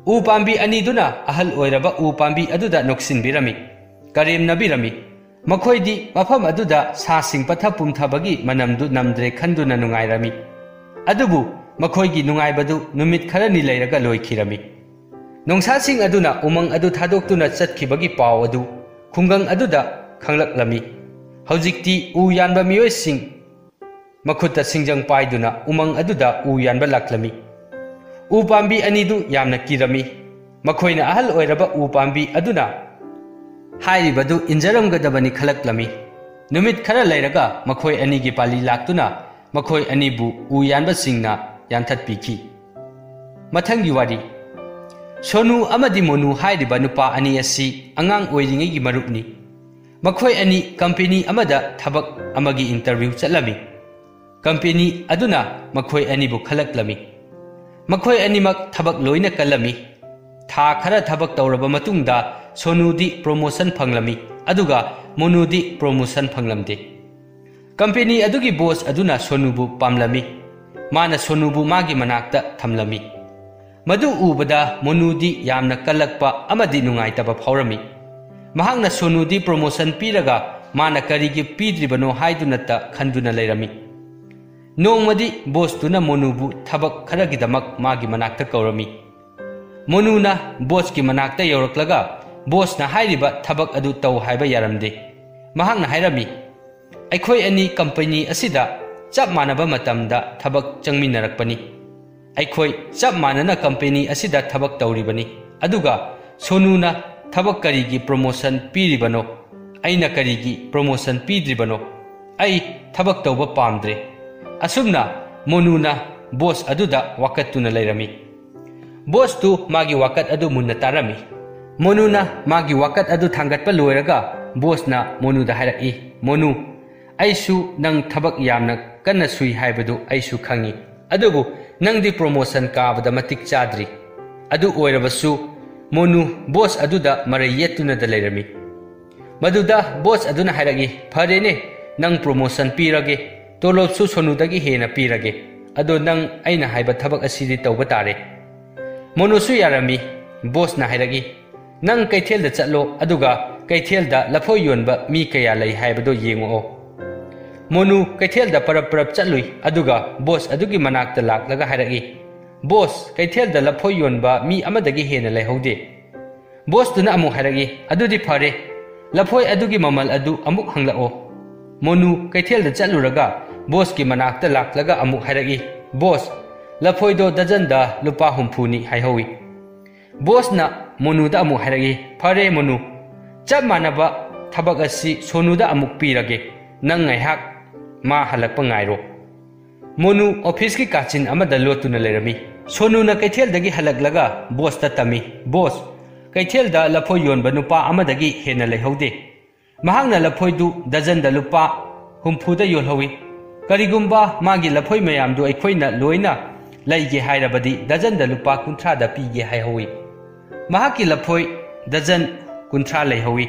ꯎ ꯄꯥꯝꯕꯤ ꯑꯅꯤꯗꯨꯅ ꯑꯍꯜ ꯑꯣꯏꯔꯕ ꯎ ꯄꯥꯝꯕꯤ ꯑꯗꯨꯗ ꯅꯣꯛꯁꯤꯟꯕꯤꯔꯝꯃꯤ, ꯀꯔꯦꯝꯅꯕꯤꯔꯝꯃꯤ꯫ ꯃꯈꯣꯏꯗꯤ ꯃꯐꯝ ꯑꯗꯨꯗ ꯁꯥꯁꯤꯡ ꯄꯠꯊ ꯄꯨꯝꯊꯕꯒꯤ ꯃꯅꯝꯗꯨ ꯅꯝꯗ꯭ꯔꯦ ꯈꯟꯗꯨꯅ ꯅꯨꯡꯉꯥꯏꯔꯝꯃꯤ꯫ ꯑꯗꯨꯕꯨ ꯃꯈꯣꯏꯒꯤ ꯅꯨꯡꯉꯥꯏꯕꯗꯨ ꯅꯨꯃꯤꯠ ꯈꯔꯅꯤ ꯂꯩꯔꯒ ꯂꯣꯏꯈꯤꯔꯝꯃꯤ꯫ ꯅꯣꯡꯁꯥꯁꯤꯡ ꯑꯗꯨꯅ ꯎꯃꯪ ꯑꯗꯨ ꯊꯥꯗꯣꯛꯇꯨꯅ ꯆꯠꯈꯤꯕꯒꯤ ꯄꯥꯎ ꯑꯗꯨ ꯈꯨꯡꯒꯪ ꯑꯗꯨꯗ ꯈꯪꯂꯛꯂꯝꯃꯤ꯫ ꯍꯧꯖꯤꯛꯇꯤ ꯎ ꯌꯥꯟꯕ ꯃꯤꯑꯣꯏꯁꯤꯡ ꯃꯈꯨꯠꯇ ꯁꯤꯡꯖꯪ ꯄꯥꯏꯗꯨꯅ ꯎꯃꯪ ꯑꯗꯨꯗ ꯎ ꯌꯥꯟꯕ ꯂꯥꯛꯂꯝꯃꯤ꯫ ꯎ ꯄꯥꯝꯕꯤ ꯑꯅꯤꯗꯨ ꯌꯥꯝꯅ ꯀꯤꯔꯝꯃꯤ꯫ ꯃꯈꯣꯏꯅ ꯑꯍꯜ ꯑꯣꯏꯔꯕ ꯎ ꯄꯥꯝꯕꯤ ꯑꯗꯨꯅ ꯍꯥꯏꯔꯤꯕꯗꯨ ꯏꯟꯖꯔꯝꯒꯗꯕꯅꯤ ꯈꯜꯂꯛꯂꯝꯃꯤ꯫ ꯅꯨꯃꯤꯠ ꯈꯔ ꯂꯩꯔꯒ ꯃꯈꯣꯏ ꯑꯅꯤꯒꯤ ꯄꯥꯂꯤ ꯂꯥꯛꯇꯨꯅ ꯃꯈꯣꯏ ꯑꯅꯤꯕꯨ ꯎ ꯌꯥꯟꯕꯁꯤꯡꯅ ꯌꯥꯟꯊꯠꯄꯤꯈꯤ꯫ ꯃꯊꯪꯒꯤ ꯋꯥꯔꯤ꯫ ꯁꯣꯅꯨ ꯑꯃꯗꯤ ꯃꯣꯅꯨ ꯍꯥꯏꯔꯤꯕ ꯅꯨꯄꯥ ꯑꯅꯤ ꯑꯁꯤ ꯑꯉꯥꯡ ꯑꯣꯏꯔꯤꯉꯩꯒꯤ ꯃꯔꯨꯞꯅꯤ꯫ ꯃꯈꯣꯏ ꯑꯅꯤ ꯀꯝꯄꯦꯅꯤ ꯑꯃꯗ ꯊꯕꯛ ꯑꯃꯒꯤ ꯏꯟꯇꯔꯚ꯭ꯌꯨ ꯆꯠꯂꯝꯃꯤ꯫ ꯀꯝꯄꯦꯅꯤ ꯑꯗꯨꯅ ꯃꯈꯣꯏ ꯑꯅꯤꯕꯨ ꯈꯜꯂꯛꯂꯝꯃꯤ꯫ ꯃꯈꯣꯏ ꯑꯅꯤꯃꯛ ꯊꯕꯛ ꯂꯣꯏꯅ ꯀꯜꯂꯝꯃꯤ꯫ ꯊꯥ ꯈꯔ ꯊꯕꯛ ꯇꯧꯔꯕ ꯃꯇꯨꯡꯗ ꯁꯣꯅꯨꯗꯤ ꯄ꯭ꯔꯣꯃꯣꯁꯟ ꯐꯪꯂꯝꯃꯤ, ꯑꯗꯨꯒ ꯃꯣꯅꯨꯗꯤ ꯄ꯭ꯔꯣꯃꯣꯁꯟ ꯐꯪꯂꯝꯗꯦ꯫ ꯀꯝꯄꯦꯅꯤ ꯑꯗꯨꯒꯤ ꯕꯣꯁ ꯑꯗꯨꯅ ꯁꯣꯅꯨꯕꯨ ꯄꯥꯝꯂꯝꯃꯤ꯫ ꯃꯥꯅ ꯁꯣꯅꯨꯕꯨ ꯃꯥꯒꯤ ꯃꯅꯥꯛꯇ ꯊꯝꯂꯝꯃꯤ꯫ ꯃꯗꯨ ꯎꯕꯗ ꯃꯣꯅꯨꯗꯤ ꯌꯥꯝꯅ ꯀꯜꯂꯛꯄ ꯑꯃꯗꯤ ꯅꯨꯡꯉꯥꯏꯇꯕ ꯐꯥꯎꯔꯝꯃꯤ꯫ ꯃꯍꯥꯛꯅ ꯁꯣꯅꯨꯗꯤ ꯄ꯭ꯔꯣꯃꯣꯁꯟ ꯄꯤꯔꯒ ꯃꯥꯅ ꯀꯔꯤꯒꯤ ꯄꯤꯗ꯭ꯔꯤꯕꯅꯣ ꯍꯥꯏꯗꯨꯅꯇ ꯈꯟꯗꯨꯅ ꯂꯩꯔꯝꯃꯤ꯫ ꯅꯣꯡꯃꯗꯤ ꯕꯣꯁꯇꯨꯅ ꯃꯣꯅꯨꯕꯨ ꯊꯕꯛ ꯈꯔꯒꯤꯗꯃꯛ ꯃꯥꯒꯤ ꯃꯅꯥꯛꯇ ꯀꯧꯔꯝꯃꯤ꯫ ꯃꯣꯅꯨꯅ ꯕꯣꯁꯀꯤ ꯃꯅꯥꯛꯇ ꯌꯧꯔꯛꯂꯒ ꯕꯣꯁꯅ ꯍꯥꯏꯔꯤꯕ ꯊꯕꯛ ꯑꯗꯨ ꯇꯧ ꯍꯥꯏꯕ ꯌꯥꯔꯝꯗꯦ꯫ ꯃꯍꯥꯛꯅ ꯍꯥꯏꯔꯝꯃꯤ, "ꯑꯩꯈꯣꯏ ꯑꯅꯤ ꯀꯝꯄꯦꯅꯤ ꯑꯁꯤꯗ ꯆꯞ ꯃꯥꯟꯅꯕ ꯃꯇꯝꯗ ꯊꯕꯛ ꯆꯪꯃꯤꯟꯅꯔꯛꯄꯅꯤ꯫ ꯑꯩꯈꯣꯏ ꯆꯞ ꯃꯥꯟꯅꯅ ꯀꯝꯄꯦꯅꯤ ꯑꯁꯤꯗ ꯊꯕꯛ ꯇꯧꯔꯤꯕꯅꯤ꯫ ꯑꯗꯨꯒ ꯁꯣꯅꯨꯅ ꯊꯕꯛ ꯀꯔꯤꯒꯤ ꯄ꯭ꯔꯣꯃꯣꯁꯟ ꯄꯤꯔꯤꯕꯅꯣ? ꯑꯩꯅ ꯀꯔꯤꯒꯤ ꯄ꯭ꯔꯣꯃꯣꯁꯟ ꯄꯤꯗ꯭ꯔꯤꯕꯅꯣ? ꯑꯩ ꯊꯕꯛ ꯇꯧꯕ ꯄꯥꯝꯗ꯭ꯔꯦ꯫" ꯑꯁꯨꯝꯅ ꯃꯣꯅꯨꯅ ꯕꯣꯁ ꯑꯗꯨꯗ ꯋꯥꯀꯠꯇꯨꯅ ꯂꯩꯔꯝꯃꯤ꯫ ꯕꯣꯁꯇꯨ ꯃꯥꯒꯤ ꯋꯥꯀꯠ ꯑꯗꯨ ꯃꯨꯟꯅ ꯇꯥꯔꯝꯃꯤ꯫ ꯃꯣꯅꯨꯅ ꯃꯥꯒꯤ ꯋꯥꯀꯠ ꯑꯗꯨ ꯊꯥꯡꯒꯠꯄ ꯂꯣꯏꯔꯒ ꯕꯣꯁꯅ ꯃꯣꯅꯨꯗ ꯍꯥꯏꯔꯛꯏ, "ꯃꯣꯅꯨ, ꯑꯩꯁꯨ ꯅꯪ ꯊꯕꯛ ꯌꯥꯝꯅ ꯀꯟꯅ ꯁꯨꯏ ꯍꯥꯏꯕꯗꯨ ꯑꯩꯁꯨ ꯈꯪꯏ꯫ ꯑꯗꯨꯕꯨ ꯅꯪꯗꯤ ꯄ꯭ꯔꯣꯃꯣꯁꯟ ꯀꯥꯕꯗ ꯃꯇꯤꯛ ꯆꯥꯗ꯭ꯔꯤ꯫" ꯑꯗꯨ ꯑꯣꯏꯔꯕꯁꯨ ꯃꯣꯅꯨ ꯕꯣꯁ ꯑꯗꯨꯗ ꯃꯔꯩ ꯌꯦꯠꯇꯨꯅꯗ ꯂꯩꯔꯝꯃꯤ꯫ ꯃꯗꯨꯗ ꯕꯣꯁ ꯑꯗꯨꯅ ꯍꯥꯏꯔꯛꯏ, "ꯐꯔꯦꯅꯦ, ꯅꯪ ꯄ꯭ꯔꯣꯃꯣꯁꯟ ꯄꯤꯔꯒꯦ, ꯇꯣꯂꯣꯞꯁꯨ ꯁꯣꯅꯨꯗꯒꯤ ꯍꯦꯟꯅ ꯄꯤꯔꯒꯦ꯫ ꯑꯗꯣ ꯅꯪ ꯑꯩꯅ ꯍꯥꯏꯕ ꯊꯕꯛ ꯑꯁꯤꯗꯤ ꯇꯧꯕ ꯇꯥꯔꯦ꯫" ꯃꯣꯅꯨꯁꯨ ꯌꯥꯔꯝꯃꯤ꯫ ꯕꯣꯁꯅ ꯍꯥꯏꯔꯛꯏ, "ꯅꯪ ꯀꯩꯊꯦꯜꯗ ꯆꯠꯂꯣ, ꯑꯗꯨꯒ ꯀꯩꯊꯦꯜꯗ ꯂꯐꯣꯏ ꯌꯣꯟꯕ ꯃꯤ ꯀꯌꯥ ꯂꯩ ꯍꯥꯏꯕꯗꯣ ꯌꯦꯡꯉꯛꯑꯣ꯫" ꯃꯣꯅꯨ ꯀꯩꯊꯦꯜꯗ ꯄꯔꯞ ꯄꯔꯞ ꯆꯠꯂꯨꯏ, ꯑꯗꯨꯒ ꯕꯣꯁ ꯑꯗꯨꯒꯤ ꯃꯅꯥꯛꯇ ꯂꯥꯛꯂꯒ ꯍꯥꯏꯔꯛꯏ, "ꯕꯣꯁ, ꯀꯩꯊꯦꯜꯗ ꯂꯐꯣꯏ ꯌꯣꯟꯕ ꯃꯤ ꯑꯃꯗꯒꯤ ꯍꯦꯟꯅ ꯂꯩꯍꯧꯗꯦ꯫" ꯕꯣꯁꯇꯨꯅ ꯑꯃꯨꯛ ꯍꯥꯏꯔꯛꯏ, "ꯑꯗꯨꯗꯤ ꯐꯔꯦ, ꯂꯐꯣꯏ ꯑꯗꯨꯒꯤ ꯃꯃꯜ ꯑꯗꯨ ꯑꯃꯨꯛ ꯍꯪꯂꯛꯑꯣ꯫" ꯃꯣꯅꯨ ꯀꯩꯊꯦꯜꯗ ꯆꯠꯂꯨꯔꯒ ꯕꯣꯁꯀꯤ ꯃꯅꯥꯛꯇ ꯂꯥꯛꯂꯒ ꯑꯃꯨꯛ ꯍꯥꯏꯔꯛꯏ, "ꯕꯣꯁ, ꯂꯐꯣꯏꯗꯣ ꯗꯖꯟꯗ ꯂꯨꯄꯥ ꯍꯨꯝꯐꯨꯅꯤ ꯍꯥꯏꯍꯧꯏ꯫" ꯕꯣꯁꯅ ꯃꯣꯅꯨꯗ ꯑꯃꯨꯛ ꯍꯥꯏꯔꯛꯏ, "ꯐꯔꯦ ꯃꯣꯅꯨ, ꯆꯞ ꯃꯥꯟꯅꯕ ꯊꯕꯛ ꯑꯁꯤ ꯁꯣꯅꯨꯗ ꯑꯃꯨꯛ ꯄꯤꯔꯒꯦ꯫ ꯅꯪ ꯉꯥꯏꯍꯥꯛ ꯃꯥ ꯍꯜꯂꯛꯄ ꯉꯥꯏꯔꯣ꯫ ꯃꯣꯅꯨ ꯑꯣꯐꯤꯁꯀꯤ ꯀꯥꯆꯤꯟ ꯑꯃꯗ ꯂꯣꯠꯇꯨꯅ ꯂꯩꯔꯝꯃꯤ꯫ ꯁꯣꯅꯨꯅ ꯀꯩꯊꯦꯜꯗꯒꯤ ꯍꯜꯂꯛꯂꯒ ꯕꯣꯁꯇ ꯇꯝꯃꯤ, "ꯕꯣꯁ, ꯀꯩꯊꯦꯜꯗ ꯂꯐꯣꯏ ꯌꯣꯟꯕ ꯅꯨꯄꯥ ꯑꯃꯗꯒꯤ ꯍꯦꯟꯅ ꯂꯩꯍꯧꯗꯦ꯫ ꯃꯍꯥꯛꯅ ꯂꯐꯣꯏꯗꯨ ꯗꯖꯟꯗ ꯂꯨꯄꯥ ꯍꯨꯝꯐꯨꯗ ꯌꯣꯜꯍꯧꯏ꯫ ꯀꯔꯤꯒꯨꯝꯕ ꯃꯥꯒꯤ ꯂꯐꯣꯏ ꯃꯌꯥꯝꯗꯨ ꯑꯩꯈꯣꯏꯅ ꯂꯣꯏꯅ ꯂꯩꯒꯦ ꯍꯥꯏꯔꯕꯗꯤ ꯗꯖꯟꯗ ꯂꯨꯄꯥ ꯀꯨꯟꯊ꯭ꯔꯥꯗ ꯄꯤꯒꯦ ꯍꯥꯏꯍꯧꯏ꯫ ꯃꯍꯥꯛꯀꯤ ꯂꯐꯣꯏ ꯗꯖꯟ ꯀꯨꯟꯊ꯭ꯔꯥ ꯂꯩꯍꯧꯏ꯫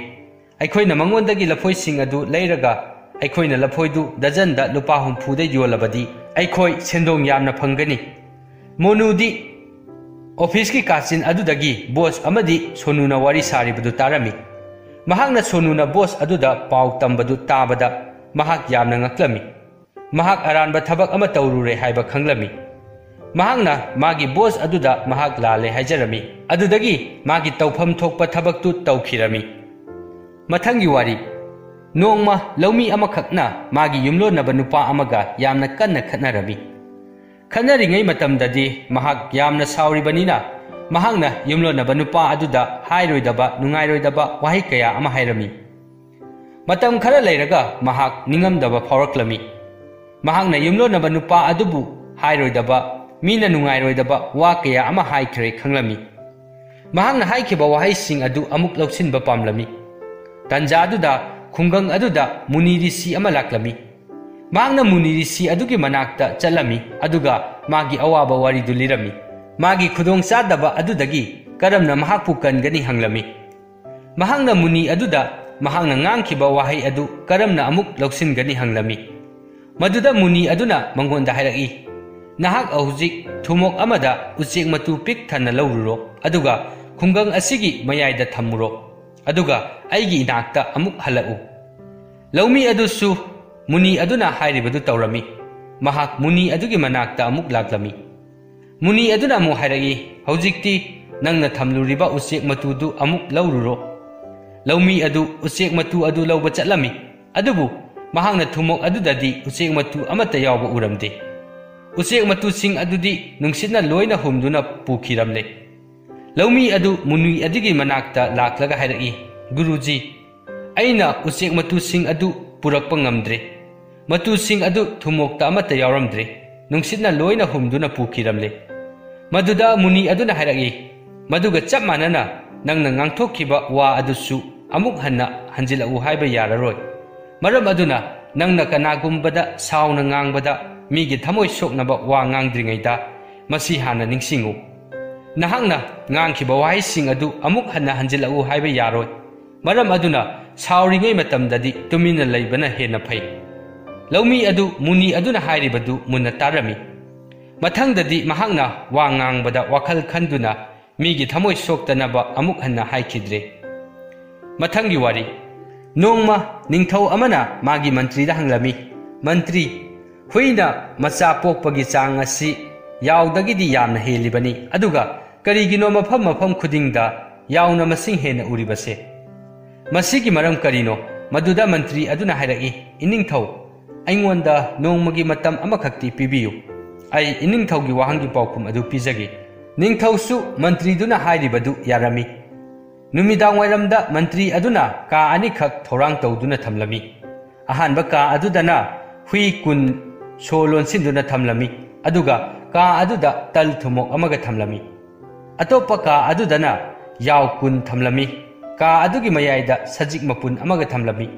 ꯑꯩꯈꯣꯏꯅ ꯃꯉꯣꯟꯗꯒꯤ ꯂꯐꯣꯏꯁꯤꯡ ꯑꯗꯨ ꯂꯩꯔꯒ ꯑꯩꯈꯣꯏꯅ ꯂꯐꯣꯏꯗꯨ ꯗꯖꯟꯗ ꯂꯨꯄꯥ ꯍꯨꯝꯐꯨꯗ ꯌꯣꯜꯂꯕꯗꯤ ꯑꯩꯈꯣꯏ ꯁꯦꯟꯗꯣꯡ ꯌꯥꯝꯅ ꯐꯪꯒꯅꯤ꯫" ꯃꯣꯅꯨꯗꯤ ꯑꯣꯐꯤꯁꯀꯤ ꯀꯥꯆꯤꯟ ꯑꯗꯨꯗꯒꯤ ꯕꯣꯁ ꯑꯃꯗꯤ ꯁꯣꯅꯨꯅ ꯋꯥꯔꯤ ꯁꯥꯔꯤꯕꯗꯨ ꯇꯥꯔꯝꯃꯤ꯫ ꯃꯍꯥꯛꯅ ꯁꯣꯅꯨꯅ ꯕꯣꯁ ꯑꯗꯨꯗ ꯄꯥꯎ ꯇꯝꯕꯗꯨ ꯇꯥꯕꯗ ꯃꯍꯥꯛ ꯌꯥꯝꯅ ꯉꯛꯂꯝꯃꯤ꯫ ꯃꯍꯥꯛ ꯑꯔꯥꯟꯕ ꯊꯕꯛ ꯑꯃ ꯇꯧꯔꯨꯔꯦ ꯍꯥꯏꯕ ꯈꯪꯂꯝꯃꯤ꯫ ꯃꯍꯥꯛꯅ ꯃꯥꯒꯤ ꯕꯣꯁ ꯑꯗꯨꯗ ꯃꯍꯥꯛ ꯂꯥꯜꯂꯦ ꯍꯥꯏꯖꯔꯝꯃꯤ꯫ ꯑꯗꯨꯗꯒꯤ ꯃꯥꯒꯤ ꯇꯧꯐꯝ ꯊꯣꯛꯄ ꯊꯕꯛꯇꯨ ꯇꯧꯈꯤꯔꯝꯃꯤ꯫ ꯃꯊꯪꯒꯤ ꯋꯥꯔꯤ꯫ ꯅꯣꯡꯃ ꯂꯧꯃꯤ ꯑꯃꯈꯛꯅ ꯃꯥꯒꯤ ꯌꯨꯝꯂꯣꯟꯅꯕ ꯅꯨꯄꯥ ꯑꯃꯒ ꯌꯥꯝꯅ ꯀꯟꯅ ꯈꯠꯅꯔꯝꯃꯤ꯫ ꯈꯠꯅꯔꯤꯉꯩ ꯃꯇꯝꯗꯗꯤ ꯃꯍꯥꯛ ꯌꯥꯝꯅ ꯁꯥꯎꯔꯤꯕꯅꯤꯅ, ꯃꯍꯥꯛꯅ ꯌꯨꯝꯂꯣꯟꯅꯕ ꯅꯨꯄꯥ ꯑꯗꯨꯗ ꯍꯥꯏꯔꯣꯏꯗꯕ, ꯅꯨꯡꯉꯥꯏꯔꯣꯏꯗꯕ ꯋꯥꯍꯩ ꯀꯌꯥ ꯑꯃ ꯍꯥꯏꯔꯝꯃꯤ꯫ ꯃꯇꯝ ꯈꯔ ꯂꯩꯔꯒ ꯃꯍꯥꯛ ꯅꯤꯡꯉꯝꯗꯕ ꯐꯥꯎꯔꯛꯂꯝꯃꯤ꯫ ꯃꯍꯥꯛꯅ ꯌꯨꯝꯂꯣꯟꯅꯕ ꯅꯨꯄꯥ ꯑꯗꯨꯕꯨ ꯍꯥꯏꯔꯣꯏꯗꯕ, ꯃꯤꯅ ꯅꯨꯡꯉꯥꯏꯔꯣꯏꯗꯕ ꯋꯥ ꯀꯌꯥ ꯑꯃ ꯍꯥꯏꯈ꯭ꯔꯦ ꯈꯪꯂꯝꯃꯤ꯫ ꯃꯍꯥꯛꯅ ꯍꯥꯏꯈꯤꯕ ꯋꯥꯍꯩꯁꯤꯡ ꯑꯗꯨ ꯑꯃꯨꯛ ꯂꯧꯁꯤꯟꯕ ꯄꯥꯝꯂꯝꯃꯤ꯫ ꯇꯟꯖꯥ ꯑꯗꯨꯗ ꯈꯨꯡꯒꯪ ꯑꯗꯨꯗ ꯃꯨꯅꯤ ꯔꯤꯁꯤ ꯑꯃ ꯂꯥꯛꯂꯝꯃꯤ꯫ ꯃꯍꯥꯛꯅ ꯃꯨꯅꯤ ꯔꯤꯁꯤ ꯑꯗꯨꯒꯤ ꯃꯅꯥꯛꯇ ꯆꯠꯂꯝꯃꯤ, ꯑꯗꯨꯒ ꯃꯥꯒꯤ ꯑꯋꯥꯕ ꯋꯥꯔꯤꯗꯨ ꯂꯤꯔꯝꯃꯤ꯫ ꯃꯥꯒꯤ ꯈꯨꯗꯣꯡꯆꯥꯗꯕ ꯑꯗꯨꯗꯒꯤ ꯀꯔꯝꯅ ꯃꯍꯥꯛꯄꯨ ꯀꯟꯒꯅꯤ ꯍꯪꯂꯝꯃꯤ꯫ ꯃꯍꯥꯛꯅ ꯃꯨꯅꯤ ꯑꯗꯨꯗ ꯃꯍꯥꯛꯅ ꯉꯥꯡꯈꯤꯕ ꯋꯥꯍꯩ ꯑꯗꯨ ꯀꯔꯝꯅ ꯑꯃꯨꯛ ꯂꯧꯁꯤꯟꯒꯅꯤ ꯍꯪꯂꯝꯃꯤ꯫ ꯃꯗꯨꯗ ꯃꯨꯅꯤ ꯑꯗꯨꯅ ꯃꯉꯣꯟꯗ ꯍꯥꯏꯔꯛꯏ, "ꯅꯍꯥꯛ ꯍꯧꯖꯤꯛ ꯊꯨꯃꯣꯛ ꯑꯃꯗ ꯎꯆꯦꯛ ꯃꯇꯨ ꯄꯤꯛ ꯊꯟꯅ ꯂꯧꯔꯨꯔꯣ, ꯑꯗꯨꯒ ꯈꯨꯡꯒꯪ ꯑꯁꯤꯒꯤ ꯃꯌꯥꯏꯗ ꯊꯝꯃꯨꯔꯣ, ꯑꯗꯨꯒ ꯑꯩꯒꯤ ꯏꯅꯥꯛꯇ ꯑꯃꯨꯛ ꯍꯜꯂꯛꯎ꯫" ꯂꯧꯃꯤ ꯑꯗꯨꯁꯨ ꯃꯨꯅꯤ ꯑꯗꯨꯅ ꯍꯥꯏꯔꯤꯕꯗꯨ ꯇꯧꯔꯝꯃꯤ꯫ ꯃꯍꯥꯛ ꯃꯨꯅꯤ ꯑꯗꯨꯒꯤ ꯃꯅꯥꯛꯇ ꯑꯃꯨꯛ ꯂꯥꯛꯂꯝꯃꯤ꯫ ꯃꯨꯅꯤ ꯑꯗꯨꯅ ꯑꯃꯨꯛ ꯍꯥꯏꯔꯛꯏ, "ꯍꯧꯖꯤꯛꯇꯤ ꯅꯪꯅ ꯊꯝꯂꯨꯔꯤꯕ ꯎꯆꯦꯛ ꯃꯇꯨꯗꯨ ꯑꯃꯨꯛ ꯂꯧꯔꯨꯔꯣ꯫" ꯂꯧꯃꯤ ꯑꯗꯨ ꯎꯆꯦꯛ ꯃꯇꯨ ꯑꯗꯨ ꯂꯧꯕ ꯆꯠꯂꯝꯃꯤ, ꯑꯗꯨꯕꯨ ꯃꯍꯥꯛꯅ ꯊꯨꯃꯣꯛ ꯑꯗꯨꯗꯗꯤ ꯎꯆꯦꯛ ꯃꯇꯨ ꯑꯃꯠꯇ ꯌꯥꯎꯕ ꯎꯔꯝꯗꯦ꯫ ꯎꯆꯦꯛ ꯃꯇꯨꯁꯤꯡ ꯑꯗꯨꯗꯤ ꯅꯨꯡꯁꯤꯠꯅ ꯂꯣꯏꯅ ꯍꯨꯝꯗꯨꯅ ꯄꯨꯈꯤꯔꯝꯂꯦ꯫ ꯂꯧꯃꯤ ꯑꯗꯨ ꯃꯨꯅꯤ ꯑꯗꯨꯒꯤ ꯃꯅꯥꯛꯇ ꯂꯥꯛꯂꯒ ꯍꯥꯏꯔꯛꯏ, "ꯒꯨꯔꯨꯖꯤ, ꯑꯩꯅ ꯎꯆꯦꯛ ꯃꯇꯨꯁꯤꯡ ꯑꯗꯨ ꯄꯨꯔꯛꯄ ꯉꯝꯗ꯭ꯔꯦ꯫ ꯃꯇꯨꯁꯤꯡ ꯑꯗꯨ ꯊꯨꯝꯃꯣꯛꯇ ꯑꯃꯠꯇ ꯌꯥꯎꯔꯝꯗ꯭ꯔꯦ꯫ ꯅꯨꯡꯁꯤꯠꯅ ꯂꯣꯏꯅ ꯍꯨꯝꯗꯨꯅ ꯄꯨꯈꯤꯔꯝꯂꯦ꯫ ꯃꯗꯨꯗ ꯃꯨꯅꯤ ꯑꯗꯨꯅ ꯍꯥꯏꯔꯛꯏ, "ꯃꯗꯨꯒ ꯆꯞ ꯃꯥꯟꯅꯅ ꯅꯪꯅ ꯉꯥꯡꯊꯣꯛꯈꯤꯕ ꯋꯥ ꯑꯗꯨꯁꯨ ꯑꯃꯨꯛ ꯍꯟꯅ ꯍꯟꯖꯤꯜꯂꯛꯎ ꯍꯥꯏꯕ ꯌꯥꯔꯔꯣꯏ꯫ ꯃꯔꯝ ꯑꯗꯨꯅ ꯅꯪꯅ ꯀꯅꯥꯒꯨꯝꯕꯗ ꯁꯥꯎꯅ ꯉꯥꯡꯕꯗ ꯃꯤꯒꯤ ꯊꯃꯣꯏ ꯁꯣꯛꯅꯕ ꯋꯥ ꯉꯥꯡꯗ꯭ꯔꯤꯉꯩꯗ ꯃꯁꯤ ꯍꯥꯟꯅ ꯅꯤꯡꯁꯤꯡꯉꯨ꯫ ꯅꯍꯥꯛꯅ ꯉꯥꯡꯈꯤꯕ ꯋꯥꯍꯩꯁꯤꯡ ꯑꯗꯨ ꯑꯃꯨꯛ ꯍꯟꯅ ꯍꯟꯖꯤꯜꯂꯛꯎ ꯍꯥꯏꯕ ꯌꯥꯔꯣꯏ꯫ ꯃꯔꯝ ꯑꯗꯨꯅ ꯁꯥꯎꯔꯤꯉꯩ ꯃꯇꯝꯗꯗꯤ ꯇꯨꯃꯤꯟꯅ ꯂꯩꯕꯅ ꯍꯦꯟꯅ ꯐꯩ꯫" ꯂꯧꯃꯤ ꯑꯗꯨ ꯃꯨꯅꯤ ꯑꯗꯨꯅ ꯍꯥꯏꯔꯤꯕꯗꯨ ꯃꯨꯟꯅ ꯇꯥꯔꯝꯃꯤ꯫ ꯃꯊꯪꯗꯗꯤ ꯃꯍꯥꯛꯅ ꯋꯥ ꯉꯥꯡꯕꯗ ꯋꯥꯈꯜ ꯈꯟꯗꯨꯅ ꯃꯤꯒꯤ ꯊꯃꯣꯏ ꯁꯣꯛꯇꯅꯕ ꯑꯃꯨꯛ ꯍꯟꯅ ꯍꯥꯏꯈꯤꯗ꯭ꯔꯦ꯫ ꯃꯊꯪꯒꯤ ꯋꯥꯔꯤ꯫ ꯅꯣꯡꯃ ꯅꯤꯡꯊꯧ ꯑꯃꯅ ꯃꯥꯒꯤ ꯃꯟꯇ꯭ꯔꯤꯗ ꯍꯪꯂꯝꯃꯤ, "ꯃꯟꯇ꯭ꯔꯤ, ꯍꯨꯏꯅ ꯃꯆꯥ ꯄꯣꯛꯄꯒꯤ ꯆꯥꯡ ꯑꯁꯤ ꯌꯥꯎꯗꯒꯤꯗꯤ ꯌꯥꯝꯅ ꯍꯦꯜꯂꯤꯕꯅꯤ, ꯑꯗꯨꯒ ꯀꯔꯤꯒꯤꯅꯣ ꯃꯐꯝ ꯃꯐꯝ ꯈꯨꯗꯤꯡꯗ ꯌꯥꯎꯅ ꯃꯁꯤꯡ ꯍꯦꯟꯅ ꯎꯔꯤꯕꯁꯦ?" "ꯃꯁꯤꯒꯤ ꯃꯔꯝ ꯀꯔꯤꯅꯣ?" ꯃꯗꯨꯗ ꯃꯟꯇ꯭ꯔꯤ ꯑꯗꯨꯅ ꯍꯥꯏꯔꯛꯏ, "ꯏꯅꯤꯡꯊꯧ, ꯑꯩꯉꯣꯟꯗ ꯅꯣꯡꯃꯒꯤ ꯃꯇꯝ ꯑꯃꯈꯛꯇꯤ ꯄꯤꯕꯤꯌꯨ꯫ ꯑꯩ ꯏꯅꯤꯡꯊꯧꯒꯤ ꯋꯥꯍꯪꯒꯤ ꯄꯥꯎꯈꯨꯝ ꯑꯗꯨ ꯄꯤꯖꯒꯦ꯫" ꯅꯤꯡꯊꯧꯁꯨ ꯃꯟꯇ꯭ꯔꯤꯗꯨꯅ ꯍꯥꯏꯔꯤꯕꯗꯨ ꯌꯥꯔꯝꯃꯤ꯫ ꯅꯨꯃꯤꯗꯥꯡꯋꯥꯏꯔꯝꯗ ꯃꯟꯇ꯭ꯔꯤ ꯑꯗꯨꯅ ꯀꯥ ꯑꯅꯤꯈꯛ ꯊꯧꯔꯥꯡ ꯇꯧꯗꯨꯅ ꯊꯝꯂꯝꯃꯤ꯫ ꯑꯍꯥꯟꯕ ꯀꯥ ꯑꯗꯨꯗꯅ ꯍꯨꯏ ꯀꯨꯟ ꯁꯣ ꯂꯣꯟꯁꯤꯟꯗꯨꯅ ꯊꯝꯂꯝꯃꯤ, ꯑꯗꯨꯒ ꯀꯥ ꯑꯗꯨꯗ ꯇꯜ ꯊꯨꯝꯃꯣꯛ ꯑꯃꯒ ꯊꯝꯂꯝꯃꯤ꯫ ꯑꯇꯣꯞꯄ ꯀꯥ ꯑꯗꯨꯗꯅ ꯌꯥꯎ ꯀꯨꯟ ꯊꯝꯂꯝꯃꯤ꯫ ꯀꯥ ꯑꯗꯨꯒꯤ ꯃꯌꯥꯏꯗ ꯁꯖꯤꯛ ꯃꯄꯨꯟ ꯑꯃꯒ ꯊꯝꯂꯝꯃꯤ꯫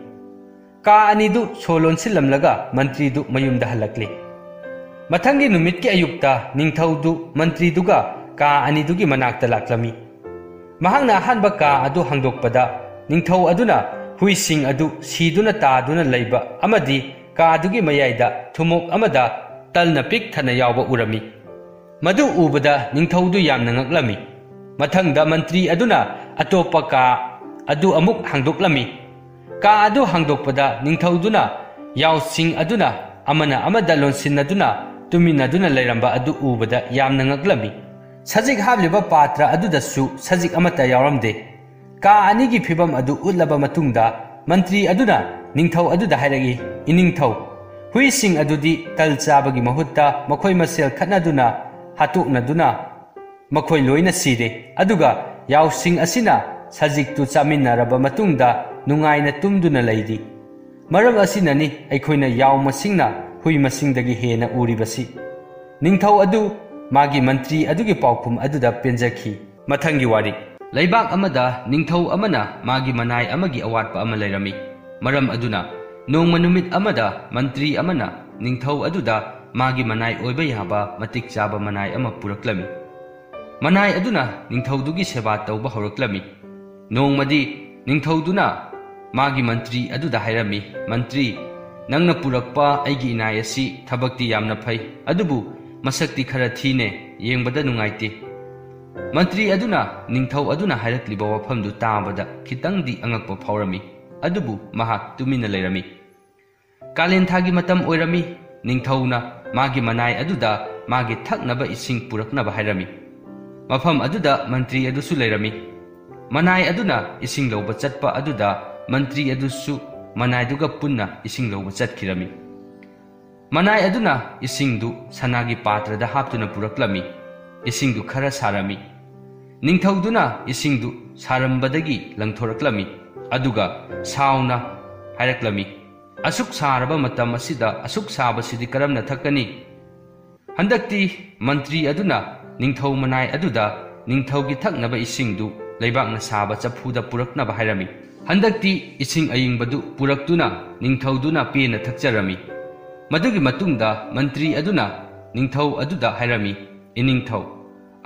ꯀꯥ ꯑꯅꯤꯗꯨ ꯁꯣ ꯂꯣꯟꯁꯤꯜꯂꯝꯂꯒ ꯃꯟꯇ꯭ꯔꯤꯗꯨ ꯃꯌꯨꯝꯗ ꯍꯜꯂꯛꯂꯤ꯫ ꯃꯊꯪꯒꯤ ꯅꯨꯃꯤꯠꯀꯤ ꯑꯌꯨꯛꯇ ꯅꯤꯡꯊꯧꯗꯨ ꯃꯟꯇ꯭ꯔꯤꯗꯨꯒ ꯀꯥ ꯑꯅꯤꯗꯨꯒꯤ ꯃꯅꯥꯛꯇ ꯂꯥꯛꯂꯝꯃꯤ꯫ ꯃꯍꯥꯛꯅ ꯑꯍꯥꯟꯕ ꯀꯥ ꯑꯗꯨ ꯍꯥꯡꯗꯣꯛꯄꯗ, ꯅꯤꯡꯊꯧ ꯑꯗꯨꯅ ꯍꯨꯏꯁꯤꯡ ꯑꯗꯨ ꯁꯤꯗꯨꯅ ꯇꯥꯗꯨꯅ ꯂꯩꯕ ꯑꯃꯗꯤ ꯀꯥꯗꯨꯒꯤ ꯃꯌꯥꯏꯗ ꯊꯨꯝꯃꯣꯛ ꯑꯃꯗ ꯇꯜꯅ ꯄꯤꯛ ꯊꯟꯅ ꯌꯥꯎꯕ ꯎꯔꯝꯃꯤ꯫ ꯃꯗꯨ ꯎꯕꯗ ꯅꯤꯡꯊꯧꯗꯨ ꯌꯥꯝꯅ ꯉꯛꯂꯝꯃꯤ꯫ ꯃꯊꯪꯗ ꯃꯟꯇ꯭ꯔꯤ ꯑꯗꯨꯅ ꯑꯇꯣꯞꯄ ꯀꯥ ꯑꯗꯨ ꯑꯃꯨꯛ ꯍꯥꯡꯗꯣꯛꯂꯝꯃꯤ꯫ ꯀꯥ ꯑꯗꯨ ꯍꯥꯡꯗꯣꯛꯄꯗ ꯅꯤꯡꯊꯧꯗꯨꯅ ꯌꯥꯎꯁꯤꯡ ꯑꯗꯨꯅ ꯑꯃꯅ ꯑꯃꯗ ꯂꯣꯟꯁꯤꯟꯅꯗꯨꯅ ꯇꯨꯃꯤꯟꯅꯗꯨꯅ ꯂꯩꯔꯝꯕ ꯑꯗꯨ ꯎꯕꯗ ꯌꯥꯝꯅ ꯉꯛꯂꯝꯃꯤ꯫ ꯁꯖꯤꯛ ꯍꯥꯞꯂꯤꯕ ꯄꯥꯇ꯭ꯔ ꯑꯗꯨꯗꯁꯨ ꯁꯖꯤꯛ ꯑꯃꯠꯇ ꯌꯥꯎꯔꯝꯗꯦ꯫ ꯀꯥ ꯑꯅꯤꯒꯤ ꯐꯤꯚꯝ ꯑꯗꯨ ꯎꯠꯂꯕ ꯃꯇꯨꯡꯗ ꯃꯟꯇ꯭ꯔꯤ ꯑꯗꯨꯅ ꯅꯤꯡꯊꯧ ꯑꯗꯨꯗ ꯍꯥꯏꯔꯛꯏ, "ꯏꯅꯤꯡꯊꯧ, ꯍꯨꯏꯁꯤꯡ ꯑꯗꯨꯗꯤ ꯇꯜ ꯆꯥꯕꯒꯤ ꯃꯍꯨꯠꯇ ꯃꯈꯣꯏ ꯃꯁꯦꯜ ꯈꯠꯅꯗꯨꯅ, ꯍꯥꯠꯇꯣꯛꯅꯗꯨꯅ ꯃꯈꯣꯏ ꯂꯣꯏꯅ ꯁꯤꯔꯦ, ꯑꯗꯨꯒ ꯌꯥꯎꯁꯤꯡ ꯑꯁꯤꯅ ꯁꯖꯤꯛꯇꯨ ꯆꯥꯃꯤꯟꯅꯔꯕ ꯃꯇꯨꯡꯗ ꯅꯨꯡꯉꯥꯏꯅ ꯇꯨꯝꯗꯨꯅ ꯂꯩꯔꯤ꯫ ꯃꯔꯝ ꯑꯁꯤꯅꯅꯤ ꯑꯩꯈꯣꯏꯅ ꯌꯥꯎ ꯃꯁꯤꯡꯅ ꯍꯨꯏ ꯃꯁꯤꯡꯗꯒꯤ ꯍꯦꯟꯅ ꯎꯔꯤꯕꯁꯤ꯫ ꯅꯤꯡꯊꯧ ꯑꯗꯨ ꯃꯥꯒꯤ ꯃꯟꯇ꯭ꯔꯤ ꯑꯗꯨꯒꯤ ꯄꯥꯎꯈꯨꯝ ꯑꯗꯨꯗ ꯄꯦꯟꯖꯈꯤ꯫ ꯃꯊꯪꯒꯤ ꯋꯥꯔꯤ꯫ ꯂꯩꯕꯥꯛ ꯑꯃꯗ ꯅꯤꯡꯊꯧ ꯑꯃꯅ ꯃꯥꯒꯤ ꯃꯅꯥꯏ ꯑꯃꯒꯤ ꯑꯋꯥꯠꯄ ꯑꯃ ꯂꯩꯔꯝꯃꯤ꯫ ꯃꯔꯝ ꯑꯗꯨꯅ ꯅꯣꯡꯃ ꯅꯨꯃꯤꯠ ꯑꯃꯗ ꯃꯟꯇ꯭ꯔꯤ ꯑꯃꯅ ꯅꯤꯡꯊꯧ ꯑꯗꯨꯗ ꯃꯥꯒꯤ ꯃꯅꯥꯏ ꯑꯣꯏꯕ ꯌꯥꯕ ꯃꯇꯤꯛ ꯆꯥꯕ ꯃꯅꯥꯏ ꯑꯃ ꯄꯨꯔꯛꯂꯝꯃꯤ꯫ ꯃꯅꯥꯏ ꯑꯗꯨꯅ ꯅꯤꯡꯊꯧꯗꯨꯒꯤ ꯁꯦꯕꯥ ꯇꯧꯕ ꯍꯧꯔꯛꯂꯝꯃꯤ꯫ ꯅꯣꯡꯃꯗꯤ ꯅꯤꯡꯊꯧꯗꯨꯅ ꯃꯥꯒꯤ ꯃꯟꯇ꯭ꯔꯤ ꯑꯗꯨꯗ ꯍꯥꯏꯔꯝꯃꯤ, "ꯃꯟꯇ꯭ꯔꯤ, ꯅꯪꯅ ꯄꯨꯔꯛꯄ ꯑꯩꯒꯤ ꯏꯅꯥꯏ ꯑꯁꯤ ꯊꯕꯛꯇꯤ ꯌꯥꯝꯅ ꯐꯩ, ꯑꯗꯨꯕꯨ ꯃꯁꯛꯇꯤ ꯈꯔ ꯊꯤꯅꯦ, ꯌꯦꯡꯕꯗ ꯅꯨꯡꯉꯥꯏꯇꯦ꯫" ꯃꯟꯇ꯭ꯔꯤ ꯑꯗꯨꯅ ꯅꯤꯡꯊꯧ ꯑꯗꯨꯅ ꯍꯥꯏꯔꯛꯂꯤꯕ ꯋꯥꯐꯝꯗꯨ ꯇꯥꯕꯗ ꯈꯤꯇꯪꯗꯤ ꯑꯉꯛꯄ ꯐꯥꯎꯔꯝꯃꯤ, ꯑꯗꯨꯕꯨ ꯃꯍꯥꯛ ꯇꯨꯃꯤꯟꯅ ꯂꯩꯔꯝꯃꯤ꯫ ꯀꯥꯂꯦꯟ ꯊꯥꯒꯤ ꯃꯇꯝ ꯑꯣꯏꯔꯝꯃꯤ꯫ ꯅꯤꯡꯊꯧꯅ ꯃꯥꯒꯤ ꯃꯅꯥꯏ ꯑꯗꯨꯗ ꯃꯥꯒꯤ ꯊꯛꯅꯕ ꯏꯁꯤꯡ ꯄꯨꯔꯛꯅꯕ ꯍꯥꯏꯔꯝꯃꯤ꯫ ꯃꯐꯝ ꯑꯗꯨꯗ ꯃꯟꯇ꯭ꯔꯤ ꯑꯗꯨꯁꯨ ꯂꯩꯔꯝꯃꯤ꯫ ꯃꯅꯥꯏ ꯑꯗꯨꯅ ꯏꯁꯤꯡ ꯂꯧꯕ ꯆꯠꯄ ꯑꯗꯨꯗ ꯃꯟꯇ꯭ꯔꯤ ꯑꯗꯨꯁꯨ ꯃꯅꯥꯏꯗꯨꯒ ꯄꯨꯟꯅ ꯏꯁꯤꯡ ꯂꯧꯕ ꯆꯠꯈꯤꯔꯝꯃꯤ꯫ ꯃꯅꯥꯏ ꯑꯗꯨꯅ ꯏꯁꯤꯡꯗꯨ ꯁꯅꯥꯒꯤ ꯄꯥꯇ꯭ꯔꯗ ꯍꯥꯞꯇꯨꯅ ꯄꯨꯔꯛꯂꯝꯃꯤ꯫ ꯏꯁꯤꯡꯗꯨ ꯈꯔ ꯁꯥꯔꯝꯃꯤ꯫ ꯅꯤꯡꯊꯧꯗꯨꯅ ꯏꯁꯤꯡꯗꯨ ꯁꯥꯔꯝꯕꯗꯒꯤ ꯂꯪꯊꯣꯔꯛꯂꯝꯃꯤ, ꯑꯗꯨꯒ ꯁꯥꯎꯅ ꯍꯥꯏꯔꯛꯂꯝꯃꯤ, "ꯑꯁꯨꯛ ꯁꯥꯔꯕ ꯃꯇꯝ ꯑꯁꯤꯗ ꯑꯁꯨꯛ ꯁꯥꯕꯁꯤꯗꯤ ꯀꯔꯝꯅ ꯊꯛꯀꯅꯤ?" ꯍꯟꯗꯛꯇꯤ ꯃꯟꯇ꯭ꯔꯤ ꯑꯗꯨꯅ ꯅꯤꯡꯊꯧ ꯃꯅꯥꯏ ꯑꯗꯨꯗ ꯅꯤꯡꯊꯧꯒꯤ ꯊꯛꯅꯕ ꯏꯁꯤꯡꯗꯨ ꯂꯩꯕꯥꯛꯅ ꯁꯥꯕ ꯆꯐꯨꯗ ꯄꯨꯔꯛꯅꯕ ꯍꯥꯏꯔꯝꯃꯤ꯫ ꯍꯟꯗꯛꯇꯤ ꯏꯁꯤꯡ ꯑꯏꯪꯕꯗꯨ ꯄꯨꯔꯛꯇꯨꯅ ꯅꯤꯡꯊꯧꯗꯨꯅ ꯄꯦꯟꯅ ꯊꯛꯆꯔꯝꯃꯤ꯫ ꯃꯗꯨꯒꯤ ꯃꯇꯨꯡꯗ ꯃꯟꯇ꯭ꯔꯤ ꯑꯗꯨꯅ ꯅꯤꯡꯊꯧ ꯑꯗꯨꯗ ꯍꯥꯏꯔꯝꯃꯤ, "ꯏꯅꯤꯡꯊꯧ,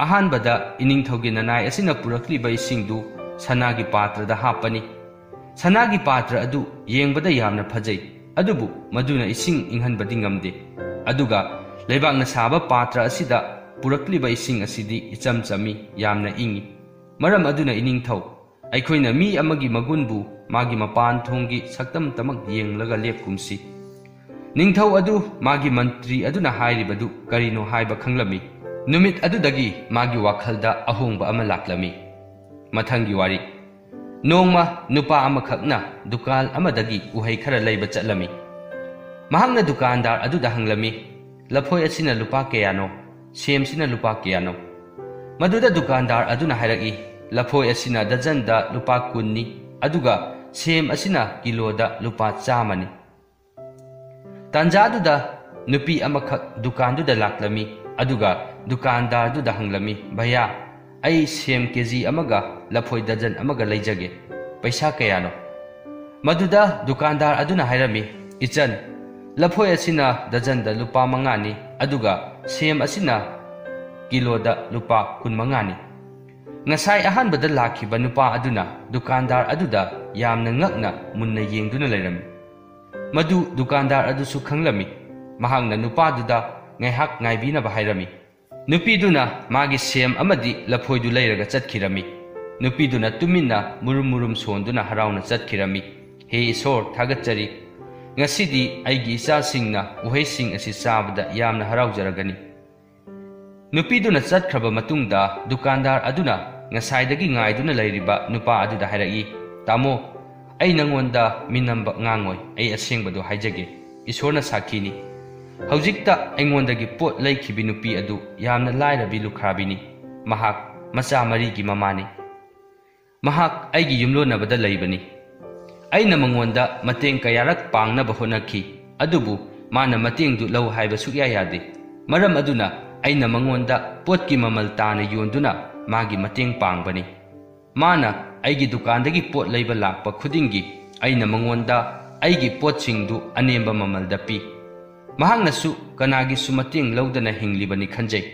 ꯑꯍꯥꯟꯕꯗ ꯏꯅꯤꯡꯊꯧꯒꯤ ꯅꯅꯥꯏ ꯑꯁꯤꯅ ꯄꯨꯔꯛꯂꯤꯕ ꯏꯁꯤꯡꯗꯨ ꯁꯅꯥꯒꯤ ꯄꯥꯇ꯭ꯔꯗ ꯍꯥꯞꯄꯅꯤ꯫ ꯁꯅꯥꯒꯤ ꯄꯥꯇ꯭ꯔ ꯑꯗꯨ ꯌꯦꯡꯕꯗ ꯌꯥꯝꯅ ꯐꯖꯩ, ꯑꯗꯨꯕꯨ ꯃꯗꯨꯅ ꯏꯁꯤꯡ ꯏꯪꯍꯟꯕꯗꯤ ꯉꯝꯗꯦ꯫ ꯑꯗꯨꯒ ꯂꯩꯕꯥꯛꯅ ꯁꯥꯕ ꯄꯥꯇ꯭ꯔ ꯑꯁꯤꯗ ꯄꯨꯔꯛꯂꯤꯕ ꯏꯁꯤꯡ ꯑꯁꯤꯗꯤ ꯏꯆꯝ ꯆꯝꯃꯤ, ꯌꯥꯝꯅ ꯏꯪꯏ꯫ ꯃꯔꯝ ꯑꯗꯨꯅ ꯏꯅꯤꯡꯊꯧ, ꯑꯩꯈꯣꯏꯅ ꯃꯤ ꯑꯃꯒꯤ ꯃꯒꯨꯟꯕꯨ ꯃꯥꯒꯤ ꯃꯄꯥꯟ ꯊꯣꯡꯒꯤ ꯁꯛꯇꯝꯇꯃꯛ ꯌꯦꯡꯂꯒ ꯂꯦꯞꯀꯨꯝꯁꯤ꯫" ꯅꯤꯡꯊꯧ ꯑꯗꯨ ꯃꯥꯒꯤ ꯃꯟꯇ꯭ꯔꯤ ꯑꯗꯨꯅ ꯍꯥꯏꯔꯤꯕꯗꯨ ꯀꯔꯤꯅꯣ ꯍꯥꯏꯕ ꯈꯪꯂꯝꯃꯤ꯫ ꯅꯨꯃꯤꯠ ꯑꯗꯨꯗꯒꯤ ꯃꯥꯒꯤ ꯋꯥꯈꯜꯗ ꯑꯍꯣꯡꯕ ꯑꯃ ꯂꯥꯛꯂꯝꯃꯤ꯫ ꯃꯊꯪꯒꯤ ꯋꯥꯔꯤ꯫ ꯅꯣꯡꯃ ꯅꯨꯄꯥ ꯑꯃꯈꯛꯅ ꯗꯨꯀꯥꯟ ꯑꯃꯗꯒꯤ ꯎꯍꯩ ꯈꯔ ꯂꯩꯕ ꯆꯠꯂꯝꯃꯤ꯫ ꯃꯍꯥꯛꯅ ꯗꯨꯀꯥꯟꯗꯥꯔ ꯑꯗꯨꯗ ꯍꯪꯂꯝꯃꯤ, "ꯂꯐꯣꯏ ꯑꯁꯤꯅ ꯂꯨꯄꯥ ꯀꯌꯥꯅꯣ? ꯁꯦꯝꯁꯤꯅ ꯂꯨꯄꯥ ꯀꯌꯥꯅꯣ?" ꯃꯗꯨꯗ ꯗꯨꯀꯥꯟꯗꯥꯔ ꯑꯗꯨꯅ ꯍꯥꯏꯔꯛꯏ, ꯂꯐꯣꯏ ꯑꯁꯤꯅ ꯗꯖꯟꯗ ꯂꯨꯄꯥ ꯀꯨꯟꯅꯤ, ꯑꯗꯨꯒ ꯁꯦꯝ ꯑꯁꯤꯅ ꯀꯤꯂꯣꯗ ꯂꯨꯄꯥ ꯆꯥꯝꯃꯅꯤ꯫ ꯇꯥꯟꯖꯥꯗꯨꯗ ꯅꯨꯄꯤ ꯑꯃꯈꯛ ꯗꯨꯀꯥꯟꯗꯨꯗ ꯂꯥꯛꯂꯝꯃꯤ, ꯑꯗꯨꯒ ꯗꯨꯀꯥꯟꯗꯥꯔꯗꯨꯗ ꯍꯪꯂꯝꯃꯤ, "ꯚꯌꯥ, ꯑꯩ ꯁꯦꯝ ꯀꯦꯖꯤ ꯑꯃꯒ ꯂꯐꯣꯏ ꯗꯖꯟ ꯑꯃꯒ ꯂꯩꯖꯒꯦ꯫ ꯄꯩꯁꯥ ꯀꯌꯥꯅꯣ?" ꯃꯗꯨꯗ ꯗꯨꯀꯥꯟꯗꯥꯔ ꯑꯗꯨꯅ ꯍꯥꯏꯔꯝꯃꯤ, "ꯏꯆꯟ, ꯂꯐꯣꯏ ꯑꯁꯤꯅ ꯗꯖꯟꯗ ꯂꯨꯄꯥ ꯃꯉꯥꯅꯤ, ꯑꯗꯨꯒ ꯁꯦꯝ ꯑꯁꯤꯅ ꯀꯤꯂꯣꯗ ꯂꯨꯄꯥ ꯀꯨꯟꯃꯉꯥꯅꯤ꯫" ꯉꯁꯥꯏ ꯑꯍꯥꯟꯕꯗ ꯂꯥꯛꯈꯤꯕ ꯅꯨꯄꯥ ꯑꯗꯨꯅ ꯗꯨꯀꯥꯟꯗꯥꯔ ꯑꯗꯨꯗ ꯌꯥꯝꯅ ꯉꯛꯅ ꯃꯨꯟꯅ ꯌꯦꯡꯗꯨꯅ ꯂꯩꯔꯝꯃꯤ꯫ ꯃꯗꯨ ꯗꯨꯀꯥꯟꯗꯥꯔ ꯑꯗꯨꯁꯨ ꯈꯪꯂꯝꯃꯤ꯫ ꯃꯍꯥꯛꯅ ꯅꯨꯄꯥꯗꯨꯗ ꯉꯥꯏꯍꯥꯛ ꯉꯥꯏꯕꯤꯅꯕ ꯍꯥꯏꯔꯝꯃꯤ꯫ ꯅꯨꯄꯤꯗꯨꯅ ꯃꯥꯒꯤ ꯁꯦꯝ ꯑꯃꯗꯤ ꯂꯐꯣꯏꯗꯨ ꯂꯩꯔꯒ ꯆꯠꯈꯤꯔꯝꯃꯤ꯫ ꯅꯨꯄꯤꯗꯨꯅ ꯇꯨꯃꯤꯟꯅ ꯃꯨꯔꯨꯝ ꯃꯨꯔꯨꯝ ꯁꯣꯟꯗꯨꯅ ꯍꯔꯥꯎꯅ ꯆꯠꯈꯤꯔꯝꯃꯤ꯫ "ꯍꯦ ꯏꯁꯣꯔ, ꯊꯥꯒꯠꯆꯔꯤ꯫ ꯉꯁꯤꯗꯤ ꯑꯩꯒꯤ ꯏꯆꯥꯁꯤꯡꯅ ꯎꯍꯩꯁꯤꯡ ꯑꯁꯤ ꯆꯥꯕꯗ ꯌꯥꯝꯅ ꯍꯔꯥꯎꯖꯔꯒꯅꯤ꯫" ꯅꯨꯄꯤꯗꯨꯅ ꯆꯠꯈ꯭ꯔꯕ ꯃꯇꯨꯡꯗ ꯗꯨꯀꯥꯟꯗꯥꯔ ꯑꯗꯨꯅ ꯉꯁꯥꯏꯗꯒꯤ ꯉꯥꯏꯗꯨꯅ ꯂꯩꯔꯤꯕ ꯅꯨꯄꯥ ꯑꯗꯨꯗ ꯍꯥꯏꯔꯛꯏ, "ꯇꯥꯃꯣ, ꯑꯩ ꯅꯪꯉꯣꯟꯗ ꯃꯤꯅꯝꯕ ꯉꯥꯡꯉꯣꯏ, ꯑꯩ ꯑꯁꯦꯡꯕꯗꯨ ꯍꯥꯏꯖꯒꯦ꯫ ꯏꯁꯣꯔꯅ ꯁꯥꯈꯤꯅꯤ꯫ ꯍꯧꯖꯤꯛꯇ ꯑꯩꯉꯣꯟꯗꯒꯤ ꯄꯣꯠ ꯂꯩꯈꯤꯕꯤ ꯅꯨꯄꯤ ꯑꯗꯨ ꯌꯥꯝꯅ ꯂꯥꯏꯔꯕꯤ ꯂꯨꯈ꯭ꯔꯥꯕꯤꯅꯤ꯫ ꯃꯍꯥꯛ ꯃꯆꯥ ꯃꯔꯤꯒꯤ ꯃꯃꯥꯅꯤ꯫ ꯃꯍꯥꯛ ꯑꯩꯒꯤ ꯌꯨꯝꯂꯣꯟꯅꯕꯗ ꯂꯩꯕꯅꯤ꯫ ꯑꯩꯅ ꯃꯉꯣꯟꯗ ꯃꯇꯦꯡ ꯀꯌꯥꯔꯛ ꯄꯥꯡꯅꯕ ꯍꯣꯠꯅꯈꯤ, ꯑꯗꯨꯕꯨ ꯃꯥꯅ ꯃꯇꯦꯡꯗꯨ ꯂꯧ ꯍꯥꯏꯕ ꯁꯨꯛꯌꯥ ꯌꯥꯗꯦ꯫ ꯃꯔꯝ ꯑꯗꯨꯅ ꯑꯩꯅ ꯃꯉꯣꯟꯗ ꯄꯣꯠꯀꯤ ꯃꯃꯜ ꯇꯥꯅ ꯌꯣꯟꯗꯨꯅ ꯃꯥꯒꯤ ꯃꯇꯦꯡ ꯄꯥꯡꯕꯅꯤ꯫ ꯃꯥꯅ ꯑꯩꯒꯤ ꯗꯨꯀꯥꯟꯗꯒꯤ ꯄꯣꯠ ꯂꯩꯕ ꯂꯥꯛꯄ ꯈꯨꯗꯤꯡꯒꯤ ꯑꯩꯅ ꯃꯉꯣꯟꯗ ꯑꯩꯒꯤ ꯄꯣꯠꯁꯤꯡꯗꯨ ꯑꯅꯦꯝꯕ ꯃꯃꯜꯗ ꯄꯤ꯫ ꯃꯍꯥꯛꯅꯁꯨ ꯀꯅꯥꯒꯤꯁꯨ ꯃꯇꯦꯡ ꯂꯧꯗꯅ ꯍꯤꯡꯂꯤꯕꯅꯤ ꯈꯟꯖꯩ꯫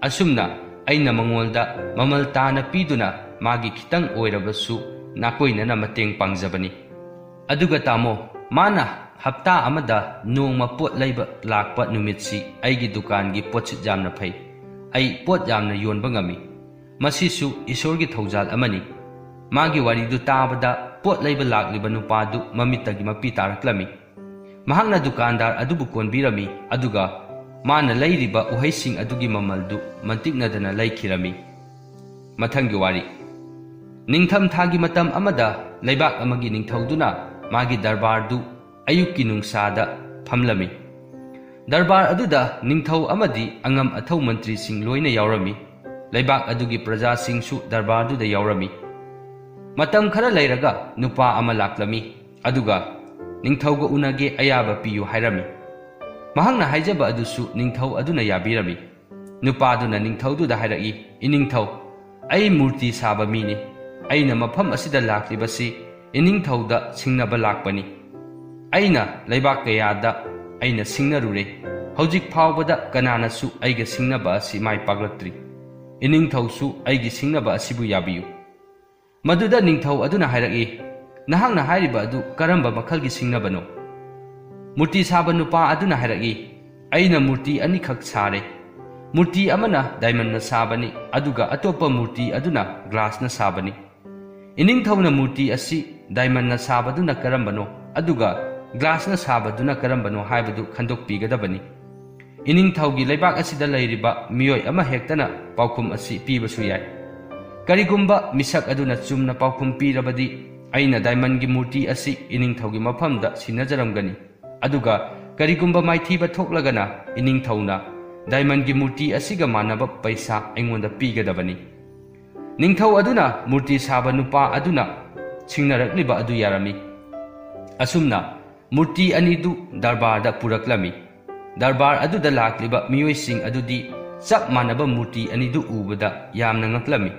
ꯑꯁꯨꯝꯅ ꯑꯩꯅ ꯃꯉꯣꯟꯗ ꯃꯃꯜ ꯇꯥꯅ ꯄꯤꯗꯨꯅ ꯃꯥꯒꯤ ꯈꯤꯇꯪ ꯑꯣꯏꯔꯕꯁꯨ ꯅꯥꯀꯣꯏꯅꯅ ꯃꯇꯦꯡ ꯄꯥꯡꯖꯕꯅꯤ꯫ ꯑꯗꯨꯒ ꯇꯥꯃꯣ, ꯃꯥꯅ ꯍꯞꯇꯥ ꯑꯃꯗ ꯅꯣꯡꯃ ꯄꯣꯠ ꯂꯩꯕ ꯂꯥꯛꯄ ꯅꯨꯃꯤꯠꯁꯤ ꯑꯩꯒꯤ ꯗꯨꯀꯥꯟꯒꯤ ꯄꯣꯠꯁꯤꯠ ꯌꯥꯝꯅ ꯐꯩ꯫ ꯑꯩ ꯄꯣꯠ ꯌꯥꯝꯅ ꯌꯣꯟꯕ ꯉꯝꯃꯤ꯫ ꯃꯁꯤꯁꯨ ꯏꯁꯣꯔꯒꯤ ꯊꯧꯖꯥꯜ ꯑꯃꯅꯤ꯫" ꯃꯥꯒꯤ ꯋꯥꯔꯤꯗꯨ ꯇꯥꯕꯗ ꯄꯣꯠ ꯂꯩꯕ ꯂꯥꯛꯂꯤꯕ ꯅꯨꯄꯥꯗꯨ ꯃꯃꯤꯠꯇꯒꯤ ꯃꯄꯤ ꯇꯥꯔꯛꯂꯝꯃꯤ꯫ ꯃꯍꯥꯛꯅ ꯗꯨꯀꯥꯟꯗꯥꯔ ꯑꯗꯨꯕꯨ ꯀꯣꯟꯕꯤꯔꯝꯃꯤ, ꯑꯗꯨꯒ ꯃꯥꯅ ꯂꯩꯔꯤꯕ ꯎꯍꯩꯁꯤꯡ ꯑꯗꯨꯒꯤ ꯃꯃꯜꯗꯨ ꯃꯟꯇꯤꯛꯅꯗꯅ ꯂꯩꯈꯤꯔꯝꯃꯤ꯫ ꯃꯊꯪꯒꯤ ꯋꯥꯔꯤ꯫ ꯅꯤꯡꯊꯝ ꯊꯥꯒꯤ ꯃꯇꯝ ꯑꯃꯗ ꯂꯩꯕꯥꯛ ꯑꯃꯒꯤ ꯅꯤꯡꯊꯧꯗꯨꯅ ꯃꯥꯒꯤ ꯗꯔꯕꯥꯔꯗꯨ ꯑꯌꯨꯛꯀꯤ ꯅꯨꯡꯁꯥꯗ ꯐꯝꯂꯝꯃꯤ꯫ ꯗꯔꯕꯥꯔ ꯑꯗꯨꯗ ꯅꯤꯡꯊꯧ ꯑꯃꯗꯤ ꯑꯉꯝ ꯑꯊꯧ ꯃꯟꯇ꯭ꯔꯤꯁꯤꯡ ꯂꯣꯏꯅ ꯌꯥꯎꯔꯝꯃꯤ꯫ ꯂꯩꯕꯥꯛ ꯑꯗꯨꯒꯤ ꯄ꯭ꯔꯖꯥꯁꯤꯡꯁꯨ ꯗꯔꯕꯥꯔꯗꯨꯗ ꯌꯥꯎꯔꯝꯃꯤ꯫ ꯃꯇꯝ ꯈꯔ ꯂꯩꯔꯒ ꯅꯨꯄꯥ ꯑꯃ ꯂꯥꯛꯂꯝꯃꯤ, ꯑꯗꯨꯒ "ꯅꯤꯡꯊꯧꯒ ꯎꯅꯒꯦ ꯑꯌꯥꯕ ꯄꯤꯌꯨ" ꯍꯥꯏꯔꯝꯃꯤ꯫ ꯃꯍꯥꯛꯅ ꯍꯥꯏꯖꯕ ꯑꯗꯨꯁꯨ ꯅꯤꯡꯊꯧ ꯑꯗꯨꯅ ꯌꯥꯕꯤꯔꯝꯃꯤ꯫ ꯅꯨꯄꯥꯗꯨꯅ ꯅꯤꯡꯊꯧꯗꯨꯗ ꯍꯥꯏꯔꯛꯏ, "ꯏꯅꯤꯡꯊꯧ, ꯑꯩ ꯃꯨꯔꯇꯤ ꯁꯥꯕ ꯃꯤꯅꯤ꯫ ꯑꯩꯅ ꯃꯐꯝ ꯑꯁꯤꯗ ꯂꯥꯛꯂꯤꯕꯁꯤ ꯏꯅꯤꯡꯊꯧꯗ ꯁꯤꯡꯅꯕ ꯂꯥꯛꯄꯅꯤ꯫ ꯑꯩꯅ ꯂꯩꯕꯥꯛ ꯀꯌꯥꯗ ꯑꯩꯅ ꯁꯤꯡꯅꯔꯨꯔꯦ꯫ ꯍꯧꯖꯤꯛ ꯐꯥꯎꯕꯗ ꯀꯅꯥꯅꯁꯨ ꯑꯩꯒ ꯁꯤꯡꯅꯕ ꯑꯁꯤ ꯃꯥꯏ ꯄꯥꯛꯂꯛꯇ꯭ꯔꯤ꯫ ꯏꯅꯤꯡꯊꯧꯁꯨ ꯑꯩꯒꯤ ꯁꯤꯡꯅꯕ ꯑꯁꯤꯕꯨ ꯌꯥꯕꯤꯌꯨ"꯫ ꯃꯗꯨꯗ ꯅꯤꯡꯊꯧ ꯑꯗꯨꯅ ꯍꯥꯏꯔꯛꯏ, "ꯅꯍꯥꯛꯅ ꯍꯥꯏꯔꯤꯕ ꯑꯗꯨ ꯀꯔꯝꯕ ꯃꯈꯜꯒꯤ ꯁꯤꯡꯅꯕꯅꯣ?" ꯃꯨꯔꯇꯤ ꯁꯥꯕ ꯅꯨꯄꯥ ꯑꯗꯨꯅ ꯍꯥꯏꯔꯛꯏ, "ꯑꯩꯅ ꯃꯨꯔꯇꯤ ꯑꯅꯤꯈꯛ ꯁꯥꯔꯦ꯫ ꯃꯨꯔꯇꯤ ꯑꯃꯅ ꯗꯥꯏꯃꯟꯅ ꯁꯥꯕꯅꯤ, ꯑꯗꯨꯒ ꯑꯇꯣꯞꯄ ꯃꯨꯔꯇꯤ ꯑꯗꯨꯅ ꯒ꯭ꯂꯥꯁꯅ ꯁꯥꯕꯅꯤ꯫ ꯏꯅꯤꯡꯊꯧꯅ ꯃꯨꯔꯇꯤ ꯑꯁꯤ ꯗꯥꯏꯃꯟꯅ ꯁꯥꯕꯗꯨꯅ ꯀꯔꯝꯕꯅꯣ, ꯑꯗꯨꯒ ꯒ꯭ꯂꯥꯁꯅ ꯁꯥꯕꯗꯨꯅ ꯀꯔꯝꯕꯅꯣ ꯍꯥꯏꯕꯗꯨ ꯈꯟꯗꯣꯛꯄꯤꯒꯗꯕꯅꯤ꯫ ꯏꯅꯤꯡꯊꯧꯒꯤ ꯂꯩꯕꯥꯛ ꯑꯁꯤꯗ ꯂꯩꯔꯤꯕ ꯃꯤꯑꯣꯏ ꯑꯃꯍꯦꯛꯇꯅ ꯄꯥꯎꯈꯨꯝ ꯑꯁꯤ ꯄꯤꯕꯁꯨ ꯌꯥꯏ꯫ ꯀꯔꯤꯒꯨꯝꯕ ꯃꯤꯁꯛ ꯑꯗꯨꯅ ꯆꯨꯝꯅ ꯄꯥꯎꯈꯨꯝ ꯄꯤꯔꯕꯗꯤ, ꯑꯩꯅ ꯗꯥꯏꯃꯟꯒꯤ ꯃꯨꯔꯇꯤ ꯑꯁꯤ ꯏꯅꯤꯡꯊꯧꯒꯤ ꯃꯐꯝꯗ ꯁꯤꯟꯅꯖꯔꯝꯒꯅꯤ꯫ ꯑꯗꯨꯒ ꯀꯔꯤꯒꯨꯝꯕ ꯃꯥꯏꯊꯤꯕ ꯊꯣꯛꯂꯒꯅ, ꯏꯅꯤꯡꯊꯧꯅ ꯗꯥꯏꯃꯟꯒꯤ ꯃꯨꯔꯇꯤ ꯑꯁꯤꯒ ꯃꯥꯟꯅꯕ ꯄꯩꯁꯥ ꯑꯩꯉꯣꯟꯗ ꯄꯤꯒꯗꯕꯅꯤ"꯫ ꯅꯤꯡꯊꯧ ꯑꯗꯨꯅ ꯃꯨꯔꯇꯤ ꯁꯥꯕ ꯅꯨꯄꯥ ꯑꯗꯨꯅ ꯁꯤꯡꯅꯔꯛꯂꯤꯕ ꯑꯗꯨ ꯌꯥꯔꯝꯃꯤ꯫ ꯑꯁꯨꯝꯅ ꯃꯨꯔꯇꯤ ꯑꯅꯤꯗꯨ ꯗꯔꯕꯥꯔꯗ ꯄꯨꯔꯛꯂꯝꯃꯤ꯫ ꯗꯔꯕꯥꯔ ꯑꯗꯨꯗ ꯂꯥꯛꯂꯤꯕ ꯃꯤꯑꯣꯏꯁꯤꯡ ꯑꯗꯨꯗꯤ ꯆꯞ ꯃꯥꯟꯅꯕ ꯃꯨꯔꯇꯤ ꯑꯅꯤꯗꯨ ꯎꯕꯗ ꯌꯥꯝꯅ ꯉꯛꯂꯝꯃꯤ꯫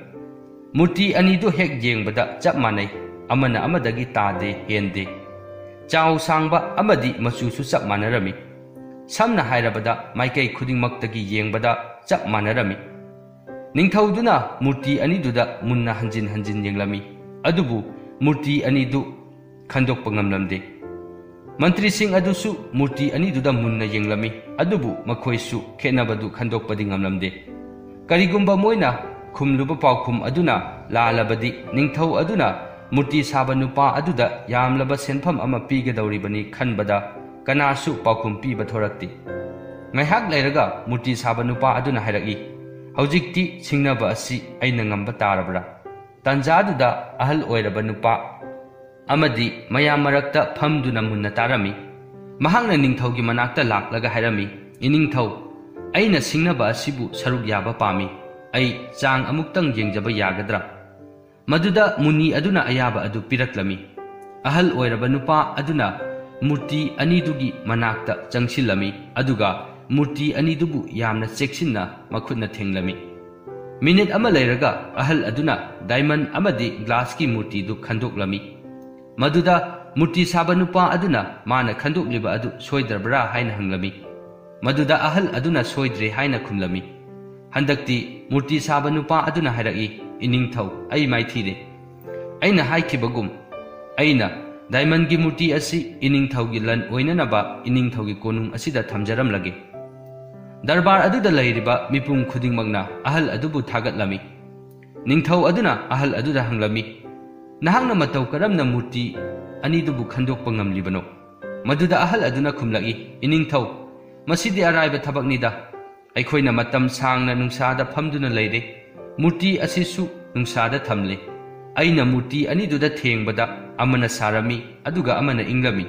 ꯃꯨꯔꯇꯤ ꯑꯅꯤꯗꯨ ꯍꯦꯛ ꯌꯦꯡꯕꯗ ꯆꯞ ꯃꯥꯟꯅꯩ, ꯑꯃꯅ ꯑꯃꯗꯒꯤ ꯇꯥꯗꯦ, ꯍꯦꯟꯗꯦ꯫ ꯆꯥꯎ ꯁꯥꯡꯕ ꯑꯃꯗꯤ ꯃꯆꯨꯁꯨ ꯆꯞ ꯃꯥꯟꯅꯔꯝꯃꯤ꯫ ꯁꯝꯅ ꯍꯥꯏꯔꯕꯗ, ꯃꯥꯏꯀꯩ ꯈꯨꯗꯤꯡꯃꯛꯇꯒꯤ ꯌꯦꯡꯕꯗ ꯆꯞ ꯃꯥꯟꯅꯔꯝꯃꯤ꯫ ꯅꯤꯡꯊꯧꯗꯨꯅ ꯃꯨꯔꯇꯤ ꯑꯅꯤꯗꯨꯗ ꯃꯨꯟꯅ ꯍꯟꯖꯤꯟ ꯍꯟꯖꯤꯟ ꯌꯦꯡꯂꯝꯃꯤ, ꯑꯗꯨꯕꯨ ꯃꯨꯔꯇꯤ ꯑꯅꯤꯗꯨ ꯈꯟꯗꯣꯛꯄ ꯉꯝꯂꯝꯗꯦ꯫ ꯃꯟꯇ꯭ꯔꯤꯁꯤꯡ ꯑꯗꯨꯁꯨ ꯃꯨꯔꯇꯤ ꯑꯅꯤꯗꯨꯗ ꯃꯨꯟꯅ ꯌꯦꯡꯂꯝꯃꯤ, ꯑꯗꯨꯕꯨ ꯃꯈꯣꯏꯁꯨ ꯈꯦꯠꯅꯕꯗꯨ ꯈꯟꯗꯣꯛꯄꯗꯤ ꯉꯝꯂꯝꯗꯦ꯫ ꯀꯔꯤꯒꯨꯝꯕ ꯃꯣꯏꯅ ꯈꯨꯝꯂꯨꯕ ꯄꯥꯎꯈꯨꯝ ꯑꯗꯨꯅ ꯂꯥꯜꯂꯕꯗꯤ, ꯅꯤꯡꯊꯧ ꯑꯗꯨꯅ ꯃꯨꯔꯇꯤ ꯁꯥꯕ ꯅꯨꯄꯥ ꯑꯗꯨꯗ ꯌꯥꯝꯂꯕ ꯁꯦꯟꯐꯝ ꯑꯃ ꯄꯤꯒꯗꯧꯔꯤꯕꯅꯤ ꯈꯟꯕꯗ ꯀꯅꯥꯁꯨ ꯄꯥꯎꯈꯨꯝ ꯄꯤꯕ ꯊꯣꯔꯛꯇꯦ꯫ ꯉꯥꯏꯍꯥꯛ ꯂꯩꯔꯒ ꯃꯨꯔꯇꯤ ꯁꯥꯕ ꯅꯨꯄꯥ ꯑꯗꯨꯅ ꯍꯥꯏꯔꯛꯏ, "ꯍꯧꯖꯤꯛꯇꯤ ꯁꯤꯡꯅꯕ ꯑꯁꯤ ꯑꯩꯅ ꯉꯝꯕ ꯇꯥꯔꯕ꯭ꯔꯥ?" ꯇꯥꯟꯖꯥꯗꯨꯗ ꯑꯍꯜ ꯑꯣꯏꯔꯕ ꯅꯨꯄꯥ ꯑꯃꯗꯤ ꯃꯌꯥꯝ ꯃꯔꯛꯇ ꯐꯝꯗꯨꯅ ꯃꯨꯟꯅ ꯇꯥꯔꯝꯃꯤ꯫ ꯃꯍꯥꯛꯅ ꯅꯤꯡꯊꯧꯒꯤ ꯃꯅꯥꯛꯇ ꯂꯥꯛꯂꯒ ꯍꯥꯏꯔꯝꯃꯤ, "ꯏꯅꯤꯡꯊꯧ, ꯑꯩꯅ ꯁꯤꯡꯅꯕ ꯑꯁꯤꯕꯨ ꯁꯔꯨꯛ ꯌꯥꯕ ꯄꯥꯝꯃꯤ꯫ ꯑꯩ ꯆꯥꯡ ꯑꯃꯨꯛꯇꯪ ꯌꯦꯡꯖꯕ ꯌꯥꯒꯗ꯭ꯔꯥ?" ꯃꯗꯨꯗ ꯃꯨꯅꯤ ꯑꯗꯨꯅ ꯑꯌꯥꯕ ꯑꯗꯨ ꯄꯤꯔꯛꯂꯝꯃꯤ꯫ ꯑꯍꯜ ꯑꯣꯏꯔꯕ ꯅꯨꯄꯥ ꯑꯗꯨꯅ ꯃꯨꯔꯇꯤ ꯑꯅꯤꯗꯨꯒꯤ ꯃꯅꯥꯛꯇ ꯆꯪꯁꯤꯜꯂꯝꯃꯤ, ꯑꯗꯨꯒ ꯃꯨꯔꯇꯤ ꯑꯅꯤꯗꯨꯕꯨ ꯌꯥꯝꯅ ꯆꯦꯛꯁꯤꯟꯅ ꯃꯈꯨꯠꯅ ꯊꯦꯡꯂꯝꯃꯤ꯫ ꯃꯤꯅꯤꯠ ꯑꯃ ꯂꯩꯔꯒ ꯑꯍꯜ ꯑꯗꯨꯅ ꯗꯥꯏꯃꯟ ꯑꯃꯗꯤ ꯒ꯭ꯂꯥꯁꯀꯤ ꯃꯨꯔꯇꯤꯗꯨ ꯈꯟꯗꯣꯛꯂꯝꯃꯤ꯫ ꯃꯗꯨꯗ ꯃꯨꯔꯇꯤ ꯁꯥꯕ ꯅꯨꯄꯥ ꯑꯗꯨꯅ ꯃꯥꯅ ꯈꯟꯗꯣꯛꯂꯤꯕ ꯑꯗꯨ ꯁꯣꯏꯗ꯭ꯔꯕ꯭ꯔꯥ ꯍꯥꯏꯅ ꯍꯪꯂꯝꯃꯤ꯫ ꯃꯗꯨꯗ ꯑꯍꯜ ꯑꯗꯨꯅ ꯁꯣꯏꯗ꯭ꯔꯦ ꯍꯥꯏꯅ ꯈꯨꯝꯂꯝꯃꯤ꯫ "ꯍꯟꯗꯛꯇꯤ ꯃꯨꯔꯇꯤ ꯁꯥꯕ ꯅꯨꯄꯥ ꯑꯗꯨꯅ ꯍꯥꯏꯔꯛꯏ, 'ꯏꯅꯤꯡꯊꯧ, ꯑꯩ ꯃꯥꯏꯊꯤꯔꯦ꯫ ꯑꯩꯅ ꯍꯥꯏꯈꯤꯕꯒꯨꯝ, ꯑꯩꯅ ꯗꯥꯏꯃꯟꯒꯤ ꯃꯨꯔꯇꯤ ꯑꯁꯤ ꯏꯅꯤꯡꯊꯧꯒꯤ ꯂꯟ ꯑꯣꯏꯅꯅꯕ ꯏꯅꯤꯡꯊꯧꯒꯤ ꯀꯣꯅꯨꯡ ꯑꯁꯤꯗ ꯊꯝꯖꯔꯝꯂꯒꯦ꯫" ꯗꯔꯕꯥꯔ ꯑꯗꯨꯗ ꯂꯩꯔꯤꯕ ꯃꯤꯄꯨꯝ ꯈꯨꯗꯤꯡꯃꯛꯅ ꯑꯍꯜ ꯑꯗꯨꯕꯨ ꯊꯥꯒꯠꯂꯝꯃꯤ꯫ ꯅꯤꯡꯊꯧ ꯑꯗꯨꯅ ꯑꯍꯜ ꯑꯗꯨꯗ ꯍꯪꯂꯝꯃꯤ, "ꯅꯍꯥꯛꯅ ꯃꯇꯧ ꯀꯔꯝꯅ ꯃꯨꯔꯇꯤ ꯑꯅꯤꯗꯨꯕꯨ ꯈꯟꯗꯣꯛꯄ ꯉꯝꯂꯤꯕꯅꯣ?" ꯃꯗꯨꯗ ꯑꯍꯜ ꯑꯗꯨꯅ ꯈꯨꯝꯂꯛꯏ, "ꯏꯅꯤꯡꯊꯧ, ꯃꯁꯤꯗꯤ ꯑꯔꯥꯏꯕ ꯊꯕꯛꯅꯤꯗ꯫ ꯑꯩꯈꯣꯏꯅ ꯃꯇꯝ ꯁꯥꯡꯅ ꯅꯨꯡꯁꯥꯗ ꯐꯝꯗꯨꯅ ꯂꯩꯔꯦ꯫ ꯃꯨꯔꯇꯤ ꯑꯁꯤꯁꯨ ꯅꯨꯡꯁꯥꯗ ꯊꯝꯂꯦ꯫ ꯑꯩꯅ ꯃꯨꯔꯇꯤ ꯑꯅꯤꯗꯨꯗ ꯊꯦꯡꯕꯗ ꯑꯃꯅ ꯁꯥꯔꯝꯃꯤ, ꯑꯗꯨꯒ ꯑꯃꯅ ꯏꯪꯂꯝꯃꯤ꯫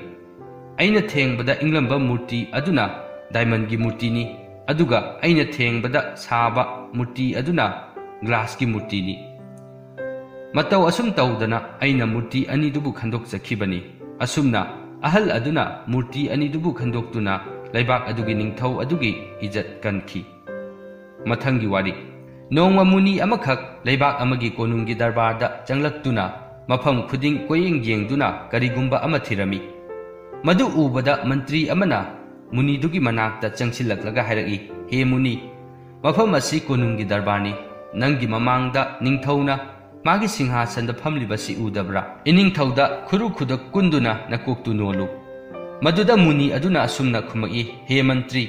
ꯑꯩꯅ ꯊꯦꯡꯕꯗ ꯏꯪꯂꯝꯕ ꯃꯨꯔꯇꯤ ꯑꯗꯨꯅ ꯗꯥꯏꯃꯟꯒꯤ ꯃꯨꯔꯇꯤꯅꯤ, ꯑꯗꯨꯒ ꯑꯩꯅ ꯊꯦꯡꯕꯗ ꯁꯥꯕ ꯃꯨꯔꯇꯤ ꯑꯗꯨꯅ ꯒ꯭ꯂꯥꯁꯀꯤ ꯃꯨꯔꯇꯤꯅꯤ꯫ ꯃꯇꯧ ꯑꯁꯨꯝ ꯇꯧꯗꯅ ꯑꯩꯅ ꯃꯨꯔꯇꯤ ꯑꯅꯤꯗꯨꯕꯨ ꯈꯟꯗꯣꯛꯆꯈꯤꯕꯅꯤ꯫" ꯑꯁꯨꯝꯅ ꯑꯍꯜ ꯑꯗꯨꯅ ꯃꯨꯔꯇꯤ ꯑꯅꯤꯗꯨꯕꯨ ꯈꯟꯗꯣꯛꯇꯨꯅ ꯂꯩꯕꯥꯛ ꯑꯗꯨꯒꯤ ꯅꯤꯡꯊꯧ ꯑꯗꯨꯒꯤ ꯏꯖꯠ ꯀꯟꯈꯤ꯫ ꯃꯊꯪꯒꯤ ꯋꯥꯔꯤ꯫ ꯅꯣꯡꯃ ꯃꯨꯅꯤ ꯑꯃꯈꯛ ꯂꯩꯕꯥꯛ ꯑꯃꯒꯤ ꯀꯣꯅꯨꯡꯒꯤ ꯗꯔꯕꯥꯔꯗ ꯆꯪꯂꯛꯇꯨꯅ ꯃꯐꯝ ꯈꯨꯗꯤꯡ ꯀꯣꯏꯌꯦꯡ ꯌꯦꯡꯗꯨꯅ ꯀꯔꯤꯒꯨꯝꯕ ꯑꯃ ꯊꯤꯔꯝꯃꯤ꯫ ꯃꯗꯨ ꯎꯕꯗ ꯃꯟꯇ꯭ꯔꯤ ꯑꯃꯅ ꯃꯨꯅꯤꯗꯨꯒꯤ ꯃꯅꯥꯛꯇ ꯆꯪꯁꯤꯜꯂꯛꯂꯒ ꯍꯥꯏꯔꯛꯏ, "ꯍꯦ ꯃꯨꯅꯤ, ꯃꯐꯝ ꯑꯁꯤ ꯀꯣꯅꯨꯡꯒꯤ ꯗꯔꯕꯥꯔꯅꯤ꯫ ꯅꯪꯒꯤ ꯃꯃꯥꯡꯗ ꯅꯤꯡꯊꯧꯅ ꯃꯥꯒꯤ ꯁꯤꯡꯍꯥꯁꯟꯗ ꯐꯝꯂꯤꯕꯁꯤ ꯎꯗꯕ꯭ꯔꯥ? ꯏꯅꯤꯡꯊꯧꯗ ꯈꯨꯔꯨ ꯈꯨꯗꯛ ꯀꯨꯟꯗꯨꯅ ꯅꯀꯣꯛꯇꯨ ꯅꯣꯜꯂꯨ꯫" ꯃꯗꯨꯗ ꯃꯨꯅꯤ ꯑꯗꯨꯅ ꯑꯁꯨꯝꯅ ꯈꯨꯝꯃꯛꯏ, "ꯍꯦ ꯃꯟꯇ꯭ꯔꯤ,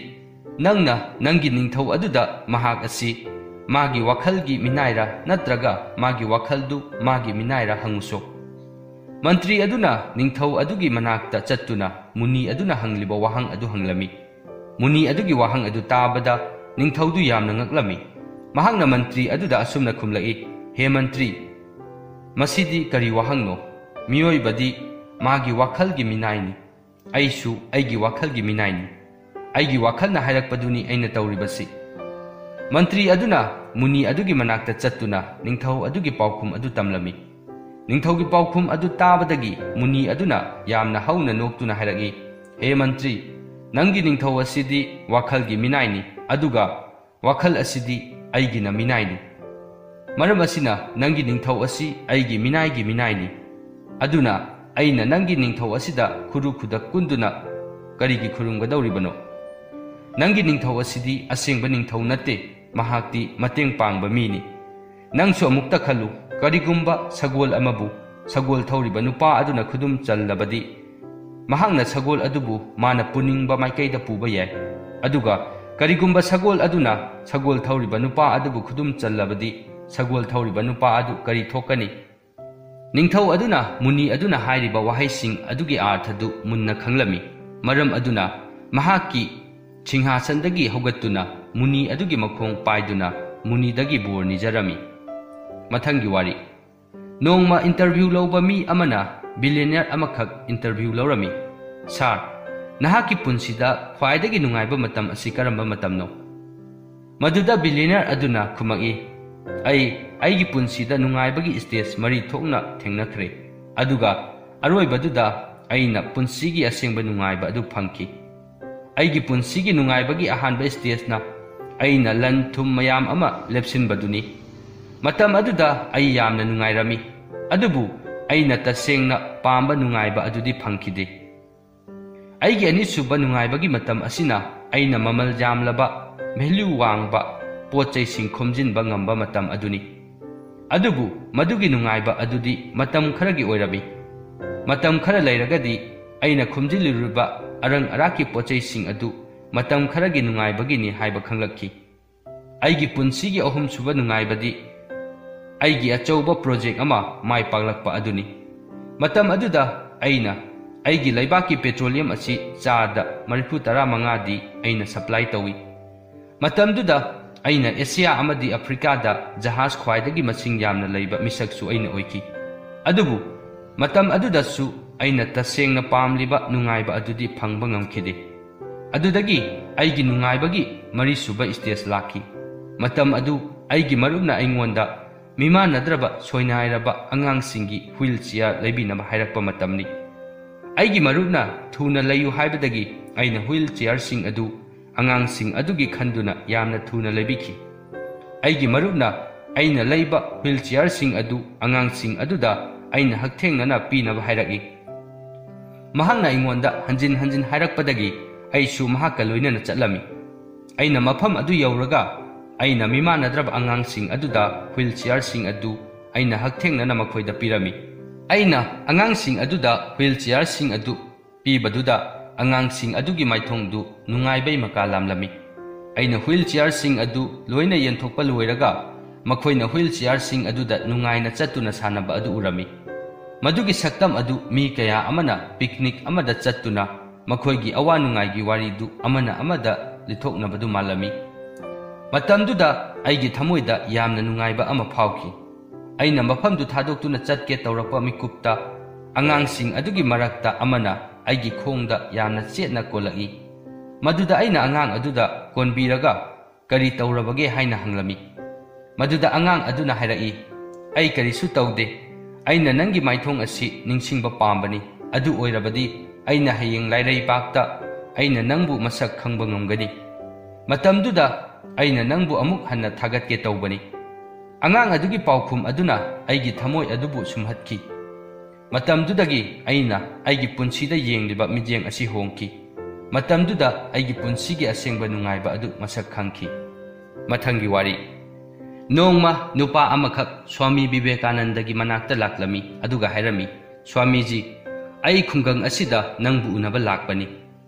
ꯅꯪꯅ ꯅꯪꯒꯤ ꯅꯤꯡꯊꯧ ꯑꯗꯨꯗ ꯃꯍꯥꯛ ꯑꯁꯤ ꯃꯥꯒꯤ ꯋꯥꯈꯜꯒꯤ ꯃꯤꯅꯥꯏꯔꯥ ꯅꯠꯇ꯭ꯔꯒ ꯃꯥꯒꯤ ꯋꯥꯈꯜꯗꯨ ꯃꯥꯒꯤ ꯃꯤꯅꯥꯏꯔꯥ ꯍꯪꯉꯨꯁꯨ꯫" ꯃꯟꯇ꯭ꯔꯤ ꯑꯗꯨꯅ ꯅꯤꯡꯊꯧ ꯑꯗꯨꯒꯤ ꯃꯅꯥꯛꯇ ꯆꯠꯇꯨꯅ ꯃꯨꯅꯤ ꯑꯗꯨꯅ ꯍꯪꯂꯤꯕ ꯋꯥꯍꯪ ꯑꯗꯨ ꯍꯪꯂꯝꯃꯤ꯫ ꯃꯨꯅꯤ ꯑꯗꯨꯒꯤ ꯋꯥꯍꯪ ꯑꯗꯨ ꯇꯥꯕꯗ ꯅꯤꯡꯊꯧꯗꯨ ꯌꯥꯝꯅ ꯉꯛꯂꯝꯃꯤ꯫ ꯃꯍꯥꯛꯅ ꯃꯟꯇ꯭ꯔꯤ ꯑꯗꯨꯗ ꯑꯁꯨꯝꯅ ꯈꯨꯝꯂꯛꯏ, "ꯍꯦ ꯃꯟꯇ꯭ꯔꯤ, ꯃꯁꯤꯗꯤ ꯀꯔꯤ ꯋꯥꯍꯪꯅꯣ? ꯃꯤꯑꯣꯏꯕꯗꯤ ꯃꯥꯒꯤ ꯋꯥꯈꯜꯒꯤ ꯃꯤꯅꯥꯏꯅꯤ꯫ ꯑꯩꯁꯨ ꯑꯩꯒꯤ ꯋꯥꯈꯜꯒꯤ ꯃꯤꯅꯥꯏꯅꯤ꯫ ꯑꯩꯒꯤ ꯋꯥꯈꯜꯅ ꯍꯥꯏꯔꯛꯄꯗꯨꯅꯤ ꯑꯩꯅ ꯇꯧꯔꯤꯕꯁꯤ꯫" ꯃꯟꯇ꯭ꯔꯤ ꯑꯗꯨꯅ ꯃꯨꯅꯤ ꯑꯗꯨꯒꯤ ꯃꯅꯥꯛꯇ ꯆꯠꯇꯨꯅ ꯅꯤꯡꯊꯧ ꯑꯗꯨꯒꯤ ꯄꯥꯎꯈꯨꯝ ꯑꯗꯨ ꯇꯝꯂꯝꯃꯤ꯫ ꯅꯤꯡꯊꯧꯒꯤ ꯄꯥꯎꯈꯨꯝ ꯑꯗꯨ ꯇꯥꯕꯗꯒꯤ ꯃꯨꯅꯤ ꯑꯗꯨꯅ ꯌꯥꯝꯅ ꯍꯧꯅ ꯅꯣꯛꯇꯨꯅ ꯍꯥꯏꯔꯛꯏ, "ꯍꯦ ꯃꯟꯇ꯭ꯔꯤ, ꯅꯪꯒꯤ ꯅꯤꯡꯊꯧ ꯑꯁꯤꯗꯤ ꯋꯥꯈꯜꯒꯤ ꯃꯤꯅꯥꯏꯅꯤ, ꯑꯗꯨꯒ ꯋꯥꯈꯜ ꯑꯁꯤꯗꯤ ꯑꯩꯒꯤꯅ ꯃꯤꯅꯥꯏꯅꯤ꯫ ꯃꯔꯝ ꯑꯁꯤꯅ ꯅꯪꯒꯤ ꯅꯤꯡꯊꯧ ꯑꯁꯤ ꯑꯩꯒꯤ ꯃꯤꯅꯥꯏꯒꯤ ꯃꯤꯅꯥꯏꯅꯤ꯫ ꯑꯗꯨꯅ ꯑꯩꯅ ꯅꯪꯒꯤ ꯅꯤꯡꯊꯧ ꯑꯁꯤꯗ ꯈꯨꯔꯨ ꯈꯨꯗꯛ ꯀꯨꯟꯗꯨꯅ ꯀꯔꯤꯒꯤ ꯈꯨꯔꯨꯝꯒꯗꯧꯔꯤꯕꯅꯣ? ꯅꯪꯒꯤ ꯅꯤꯡꯊꯧ ꯑꯁꯤꯗꯤ ꯑꯁꯦꯡꯕ ꯅꯤꯡꯊꯧ ꯅꯠꯇꯦ, ꯃꯍꯥꯛꯇꯤ ꯃꯇꯦꯡ ꯄꯥꯡꯕ ꯃꯤꯅꯤ꯫ ꯅꯪꯁꯨ ꯑꯃꯨꯛꯇ ꯈꯜꯂꯨ, ꯀꯔꯤꯒꯨꯝꯕ ꯁꯒꯣꯜ ꯑꯃꯕꯨ ꯁꯒꯣꯜ ꯊꯧꯔꯤꯕ ꯅꯨꯄꯥ ꯑꯗꯨꯅ ꯈꯨꯗꯨꯝ ꯆꯜꯂꯕꯗꯤ, ꯃꯍꯥꯛꯅ ꯁꯒꯣꯜ ꯑꯗꯨꯕꯨ ꯃꯥꯅ ꯄꯨꯅꯤꯡꯕ ꯃꯥꯏꯀꯩꯗ ꯄꯨꯕ ꯌꯥꯏ꯫ ꯑꯗꯨꯒ ꯀꯔꯤꯒꯨꯝꯕ ꯁꯒꯣꯜ ꯑꯗꯨꯅ ꯁꯒꯣꯜ ꯊꯧꯔꯤꯕ ꯅꯨꯄꯥ ꯑꯗꯨꯕꯨ ꯈꯨꯗꯨꯝ ꯆꯜꯂꯕꯗꯤ, ꯁꯒꯣꯜ ꯊꯧꯔꯤꯕ ꯅꯨꯄꯥ ꯑꯗꯨ ꯀꯔꯤ ꯊꯣꯛꯀꯅꯤ?" ꯅꯤꯡꯊꯧ ꯑꯗꯨꯅ ꯃꯨꯅꯤ ꯑꯗꯨꯅ ꯍꯥꯏꯔꯤꯕ ꯋꯥꯍꯩꯁꯤꯡ ꯑꯗꯨꯒꯤ ꯑꯥꯔꯊꯗꯨ ꯃꯨꯟꯅ ꯈꯪꯂꯝꯃꯤ꯫ ꯃꯔꯝ ꯑꯗꯨꯅ ꯃꯍꯥꯛꯀꯤ ꯁꯤꯡꯍꯥꯁꯟꯗꯒꯤ ꯍꯧꯒꯠꯇꯨꯅ ꯃꯨꯅꯤ ꯑꯗꯨꯒꯤ ꯃꯈꯣꯡ ꯄꯥꯏꯗꯨꯅ ꯃꯨꯅꯤꯗꯒꯤ ꯕꯣꯔ ꯅꯤꯖꯔꯝꯃꯤ꯫ ꯃꯊꯪꯒꯤ ꯋꯥꯔꯤ꯫ ꯅꯣꯡꯃ ꯏꯟꯇꯔꯚ꯭ꯌꯨ ꯂꯧꯕ ꯃꯤ ꯑꯃꯅ ꯕꯤꯂꯤꯌꯅꯤꯌꯔ ꯑꯃꯈꯛ ꯏꯟꯇꯔꯚ꯭ꯌꯨ ꯂꯧꯔꯝꯃꯤ꯫ "ꯁꯥꯔ, ꯅꯍꯥꯛꯀꯤ ꯄꯨꯟꯁꯤꯗ ꯈ꯭ꯋꯥꯏꯗꯒꯤ ꯅꯨꯡꯉꯥꯏꯕ ꯃꯇꯝ ꯑꯁꯤ ꯀꯔꯝꯕ ꯃꯇꯝꯅꯣ?" ꯃꯗꯨꯗ ꯕꯤꯂꯤꯌꯅꯤꯌꯔ ꯑꯗꯨꯅ ꯈꯨꯝꯃꯛꯏ, "ꯑꯩ ꯑꯩꯒꯤ ꯄꯨꯟꯁꯤꯗ ꯅꯨꯡꯉꯥꯏꯕꯒꯤ ꯁ꯭ꯇꯦꯖ ꯃꯔꯤ ꯊꯣꯛꯅ ꯊꯦꯡꯅꯈ꯭ꯔꯦ, ꯑꯗꯨꯒ ꯑꯔꯣꯏꯕꯗꯨꯗ ꯑꯩꯅ ꯄꯨꯟꯁꯤꯒꯤ ꯑꯁꯦꯡꯕ ꯅꯨꯡꯉꯥꯏꯕ ꯑꯗꯨ ꯐꯪꯈꯤ꯫ ꯑꯩꯒꯤ ꯄꯨꯟꯁꯤꯒꯤ ꯅꯨꯡꯉꯥꯏꯕꯒꯤ ꯑꯍꯥꯟꯕ ꯁ꯭ꯇꯦꯖꯅ ꯑꯩꯅ ꯂꯟ ꯊꯨꯝ ꯃꯌꯥꯝ ꯑꯃ ꯂꯦꯞꯁꯤꯟꯕꯗꯨꯅꯤ꯫ ꯃꯇꯝ ꯑꯗꯨꯗ ꯑꯩ ꯌꯥꯝꯅ ꯅꯨꯡꯉꯥꯏꯔꯝꯃꯤ, ꯑꯗꯨꯕꯨ ꯑꯩꯅ ꯇꯁꯦꯡꯅ ꯄꯥꯝꯕ ꯅꯨꯡꯉꯥꯏꯕ ꯑꯗꯨꯗꯤ ꯐꯪꯈꯤꯗꯦ꯫ ꯑꯩꯒꯤ ꯑꯅꯤꯁꯨꯕ ꯅꯨꯡꯉꯥꯏꯕꯒꯤ ꯃꯇꯝ ꯑꯁꯤꯅ ꯑꯩꯅ ꯃꯃꯜ ꯌꯥꯝꯂꯕ, ꯚꯦꯂ꯭ꯌꯨ ꯋꯥꯡꯕ ꯄꯣꯠ ꯆꯩꯁꯤꯡ ꯈꯣꯝꯖꯤꯟꯕ ꯉꯝꯕ ꯃꯇꯝ ꯑꯗꯨꯅꯤ꯫ ꯑꯗꯨꯕꯨ ꯃꯗꯨꯒꯤ ꯅꯨꯡꯉꯥꯏꯕ ꯑꯗꯨꯗꯤ ꯃꯇꯝ ꯈꯔꯒꯤ ꯑꯣꯏꯔꯝꯃꯤ꯫ ꯃꯇꯝ ꯈꯔ ꯂꯩꯔꯒꯗꯤ ꯑꯩꯅ ꯈꯣꯝꯖꯤꯜꯂꯨꯔꯤꯕ ꯑꯔꯪ ꯑꯔꯥꯛꯀꯤ ꯄꯣꯠ ꯆꯩꯁꯤꯡ ꯑꯗꯨ ꯃꯇꯝ ꯈꯔꯒꯤ ꯅꯨꯡꯉꯥꯏꯕꯒꯤꯅꯤ ꯍꯥꯏꯕ ꯈꯪꯂꯛꯈꯤ꯫ ꯑꯩꯒꯤ ꯄꯨꯟꯁꯤꯒꯤ ꯑꯍꯨꯝꯁꯨꯕ ꯅꯨꯡꯉꯥꯏꯕꯗꯤ ꯑꯩꯒꯤ ꯑꯆꯧꯕ ꯄ꯭ꯔꯣꯖꯦꯛ ꯑꯃ ꯃꯥꯏ ꯄꯥꯛꯂꯛꯄ ꯑꯗꯨꯅꯤ꯫ ꯃꯇꯝ ꯑꯗꯨꯗ ꯑꯩꯅ ꯑꯩꯒꯤ ꯂꯩꯕꯥꯛꯀꯤ ꯄꯦꯇ꯭ꯔꯣꯂꯤꯌꯝ ꯑꯁꯤ ꯆꯥꯗ ꯃꯔꯤꯐꯨ ꯇꯔꯥ ꯃꯉꯥꯗꯤ ꯑꯩꯅ ꯁꯄ꯭ꯂꯥꯏ ꯇꯧꯏ꯫ ꯃꯇꯝꯗꯨꯗ ꯑꯩꯅ ꯑꯦꯁꯤꯌꯥ ꯑꯃꯗꯤ ꯑꯐ꯭ꯔꯤꯀꯥꯗ ꯖꯍꯥꯖ ꯈ꯭ꯋꯥꯏꯗꯒꯤ ꯃꯁꯤꯡ ꯌꯥꯝꯅ ꯂꯩꯕ ꯃꯤꯁꯛꯁꯨ ꯑꯩꯅ ꯑꯣꯏꯈꯤ꯫ ꯑꯗꯨꯕꯨ ꯃꯇꯝ ꯑꯗꯨꯗꯁꯨ ꯑꯩꯅ ꯇꯁꯦꯡꯅ ꯄꯥꯝꯂꯤꯕ ꯅꯨꯡꯉꯥꯏꯕ ꯑꯗꯨꯗꯤ ꯐꯪꯕ ꯉꯝꯈꯤꯗꯦ꯫ ꯑꯗꯨꯗꯒꯤ ꯑꯩꯒꯤ ꯅꯨꯡꯉꯥꯏꯕꯒꯤ ꯃꯔꯤꯁꯨꯕ ꯁ꯭ꯇꯦꯖ ꯂꯥꯛꯈꯤ꯫ ꯃꯇꯝ ꯑꯗꯨ ꯑꯩꯒꯤ ꯃꯔꯨꯞꯅ ꯑꯩꯉꯣꯟꯗ ꯃꯤꯃꯥꯟꯅꯗ꯭ꯔꯕ ꯁꯣꯏꯅꯥꯏꯔꯕ ꯑꯉꯥꯡꯁꯤꯡꯒꯤ ꯍꯨꯏꯜ ꯆꯤꯌꯥꯔ ꯂꯩꯕꯤꯅꯕ ꯍꯥꯏꯔꯛꯄ ꯃꯇꯝꯅꯤ꯫ ꯑꯩꯒꯤ ꯃꯔꯨꯞꯅ ꯊꯨꯅ ꯂꯩꯌꯨ ꯍꯥꯏꯕꯗꯒꯤ ꯑꯩꯅ ꯍꯨꯏꯜ ꯆꯤꯌꯥꯔꯁꯤꯡ ꯑꯗꯨ ꯑꯉꯥꯡꯁꯤꯡ ꯑꯗꯨꯒꯤ ꯈꯟꯗꯨꯅ ꯌꯥꯝꯅ ꯊꯨꯅ ꯂꯩꯕꯤꯈꯤ꯫ ꯑꯩꯒꯤ ꯃꯔꯨꯞꯅ ꯑꯩꯅ ꯂꯩꯕ ꯍꯨꯏꯜ ꯆꯤꯌꯥꯔꯁꯤꯡ ꯑꯗꯨ ꯑꯉꯥꯡꯁꯤꯡ ꯑꯗꯨꯗ ꯑꯩꯅ ꯍꯛꯊꯦꯡꯅꯅ ꯄꯤꯅꯕ ꯍꯥꯏꯔꯛꯏ꯫ ꯃꯍꯥꯛꯅ ꯑꯩꯉꯣꯟꯗ ꯍꯟꯖꯤꯟ ꯍꯟꯖꯤꯟ ꯍꯥꯏꯔꯛꯄꯗꯒꯤ ꯑꯩꯁꯨ ꯃꯍꯥꯛꯀ ꯂꯣꯏꯅꯅ ꯆꯠꯂꯝꯃꯤ꯫ ꯑꯩꯅ ꯃꯐꯝ ꯑꯗꯨ ꯌꯧꯔꯒ ꯑꯩꯅ ꯃꯤꯃꯥꯟꯅꯗ꯭ꯔꯕ ꯑꯉꯥꯡꯁꯤꯡ ꯑꯗꯨꯗ ꯍꯨꯏꯜ ꯆꯤꯌꯥꯔꯁꯤꯡ ꯑꯗꯨ ꯑꯩꯅ ꯍꯛꯊꯦꯡꯅꯅ ꯃꯈꯣꯏꯗ ꯄꯤꯔꯝꯃꯤ꯫ ꯑꯩꯅ ꯑꯉꯥꯡꯁꯤꯡ ꯑꯗꯨꯗ ꯍꯨꯏꯜ ꯆꯤꯌꯥꯔꯁꯤꯡ ꯑꯗꯨ ꯄꯤꯕꯗꯨꯗ ꯑꯉꯥꯡꯁꯤꯡ ꯑꯗꯨꯒꯤ ꯃꯥꯏꯊꯣꯡꯗꯨ ꯅꯨꯡꯉꯥꯏꯕꯩ ꯃꯀꯥ ꯂꯥꯝꯂꯝꯃꯤ꯫ ꯑꯩꯅ ꯍꯨꯏꯜ ꯆꯤꯌꯥꯔꯁꯤꯡ ꯑꯗꯨ ꯂꯣꯏꯅ ꯌꯦꯟꯊꯣꯛꯄ ꯂꯣꯏꯔꯒ ꯃꯈꯣꯏꯅ ꯍꯨꯏꯜ ꯆꯤꯌꯥꯔꯁꯤꯡ ꯑꯗꯨꯗ ꯅꯨꯡꯉꯥꯏꯅ ꯆꯠꯇꯨꯅ ꯁꯥꯟꯅꯕ ꯑꯗꯨ ꯎꯔꯝꯃꯤ꯫ ꯃꯗꯨꯒꯤ ꯁꯛꯇꯝ ꯑꯗꯨ ꯃꯤ ꯀꯌꯥ ꯑꯃꯅ ꯄꯤꯛꯅꯤꯛ ꯑꯃꯗ ꯆꯠꯇꯨꯅ ꯃꯈꯣꯏꯒꯤ ꯑꯋꯥ ꯅꯨꯡꯉꯥꯏꯒꯤ ꯋꯥꯔꯤꯗꯨ ꯑꯃꯅ ꯑꯃꯗ ꯂꯤꯊꯣꯛꯅꯕꯗꯨ ꯃꯥꯜꯂꯝꯃꯤ꯫ ꯃꯇꯝꯗꯨꯗ ꯑꯩꯒꯤ ꯊꯃꯣꯏꯗ ꯌꯥꯝꯅ ꯅꯨꯡꯉꯥꯏꯕ ꯑꯃ ꯐꯥꯎꯈꯤ꯫ ꯑꯩꯅ ꯃꯐꯝꯗꯨ ꯊꯥꯗꯣꯛꯇꯨꯅ ꯆꯠꯀꯦ ꯇꯧꯔꯛꯄ ꯃꯤꯀꯨꯞꯇ ꯑꯉꯥꯡꯁꯤꯡ ꯑꯗꯨꯒꯤ ꯃꯔꯛꯇ ꯑꯃꯅ ꯑꯩꯒꯤ ꯈꯣꯡꯗ ꯌꯥꯝꯅ ꯆꯦꯠꯅ ꯀꯣꯜꯂꯛꯏ꯫ ꯃꯗꯨꯗ ꯑꯩꯅ ꯑꯉꯥꯡ ꯑꯗꯨꯗ ꯀꯣꯟꯕꯤꯔꯒ "ꯀꯔꯤ ꯇꯧꯔꯕꯒꯦ?" ꯍꯥꯏꯅ ꯍꯪꯂꯝꯃꯤ꯫ ꯃꯗꯨꯗ ꯑꯉꯥꯡ ꯑꯗꯨꯅ ꯍꯥꯏꯔꯛꯏ, "ꯑꯩ ꯀꯔꯤꯁꯨ ꯇꯧꯗꯦ꯫ ꯑꯩꯅ ꯅꯪꯒꯤ ꯃꯥꯏꯊꯣꯡ ꯑꯁꯤ ꯅꯤꯡꯁꯤꯡꯕ ꯄꯥꯝꯕꯅꯤ꯫ ꯑꯗꯨ ꯑꯣꯏꯔꯕꯗꯤ ꯑꯩꯅ ꯍꯌꯦꯡ ꯂꯥꯏꯔꯩꯕꯥꯛꯇ ꯑꯩꯅ ꯅꯪꯕꯨ ꯃꯁꯛ ꯈꯪꯕ ꯉꯝꯒꯅꯤ꯫ ꯃꯇꯝꯗꯨꯗ ꯑꯩꯅ ꯅꯪꯕꯨ ꯑꯃꯨꯛ ꯍꯟꯅ ꯊꯥꯒꯠꯀꯦ ꯇꯧꯕꯅꯤ꯫" ꯑꯉꯥꯡ ꯑꯗꯨꯒꯤ ꯄꯥꯎꯈꯨꯝ ꯑꯗꯨꯅ ꯑꯩꯒꯤ ꯊꯃꯣꯏ ꯑꯗꯨꯕꯨ ꯁꯨꯝꯍꯠꯈꯤ꯫ ꯃꯇꯝꯗꯨꯗꯒꯤ ꯑꯩꯅ ꯑꯩꯒꯤ ꯄꯨꯟꯁꯤꯗ ꯌꯦꯡꯂꯤꯕ ꯃꯤꯠꯌꯦꯡ ꯑꯁꯤ ꯍꯣꯡꯈꯤ꯫ ꯃꯇꯝꯗꯨꯗ ꯑꯩꯒꯤ ꯄꯨꯟꯁꯤꯒꯤ ꯑꯁꯦꯡꯕ ꯅꯨꯡꯉꯥꯏꯕ ꯑꯗꯨ ꯃꯁꯛ ꯈꯪꯈꯤ꯫ ꯃꯊꯪꯒꯤ ꯋꯥꯔꯤ꯫ ꯅꯣꯡꯃ ꯅꯨꯄꯥ ꯑꯃꯈꯛ ꯁ꯭ꯋꯥꯃꯤ ꯕꯤꯕꯦꯀꯥꯅꯟꯗꯒꯤ ꯃꯅꯥꯛꯇ ꯂꯥꯛꯂꯝꯃꯤ, ꯑꯗꯨꯒ ꯍꯥꯏꯔꯝꯃꯤ, "ꯁ꯭ꯋꯥꯃꯤꯖꯤ, ꯑꯩ ꯈꯨꯡꯒꯪ ꯑꯁꯤꯗ ꯅꯪꯕꯨ ꯎꯅꯕ ꯂꯥꯛꯄꯅꯤ꯫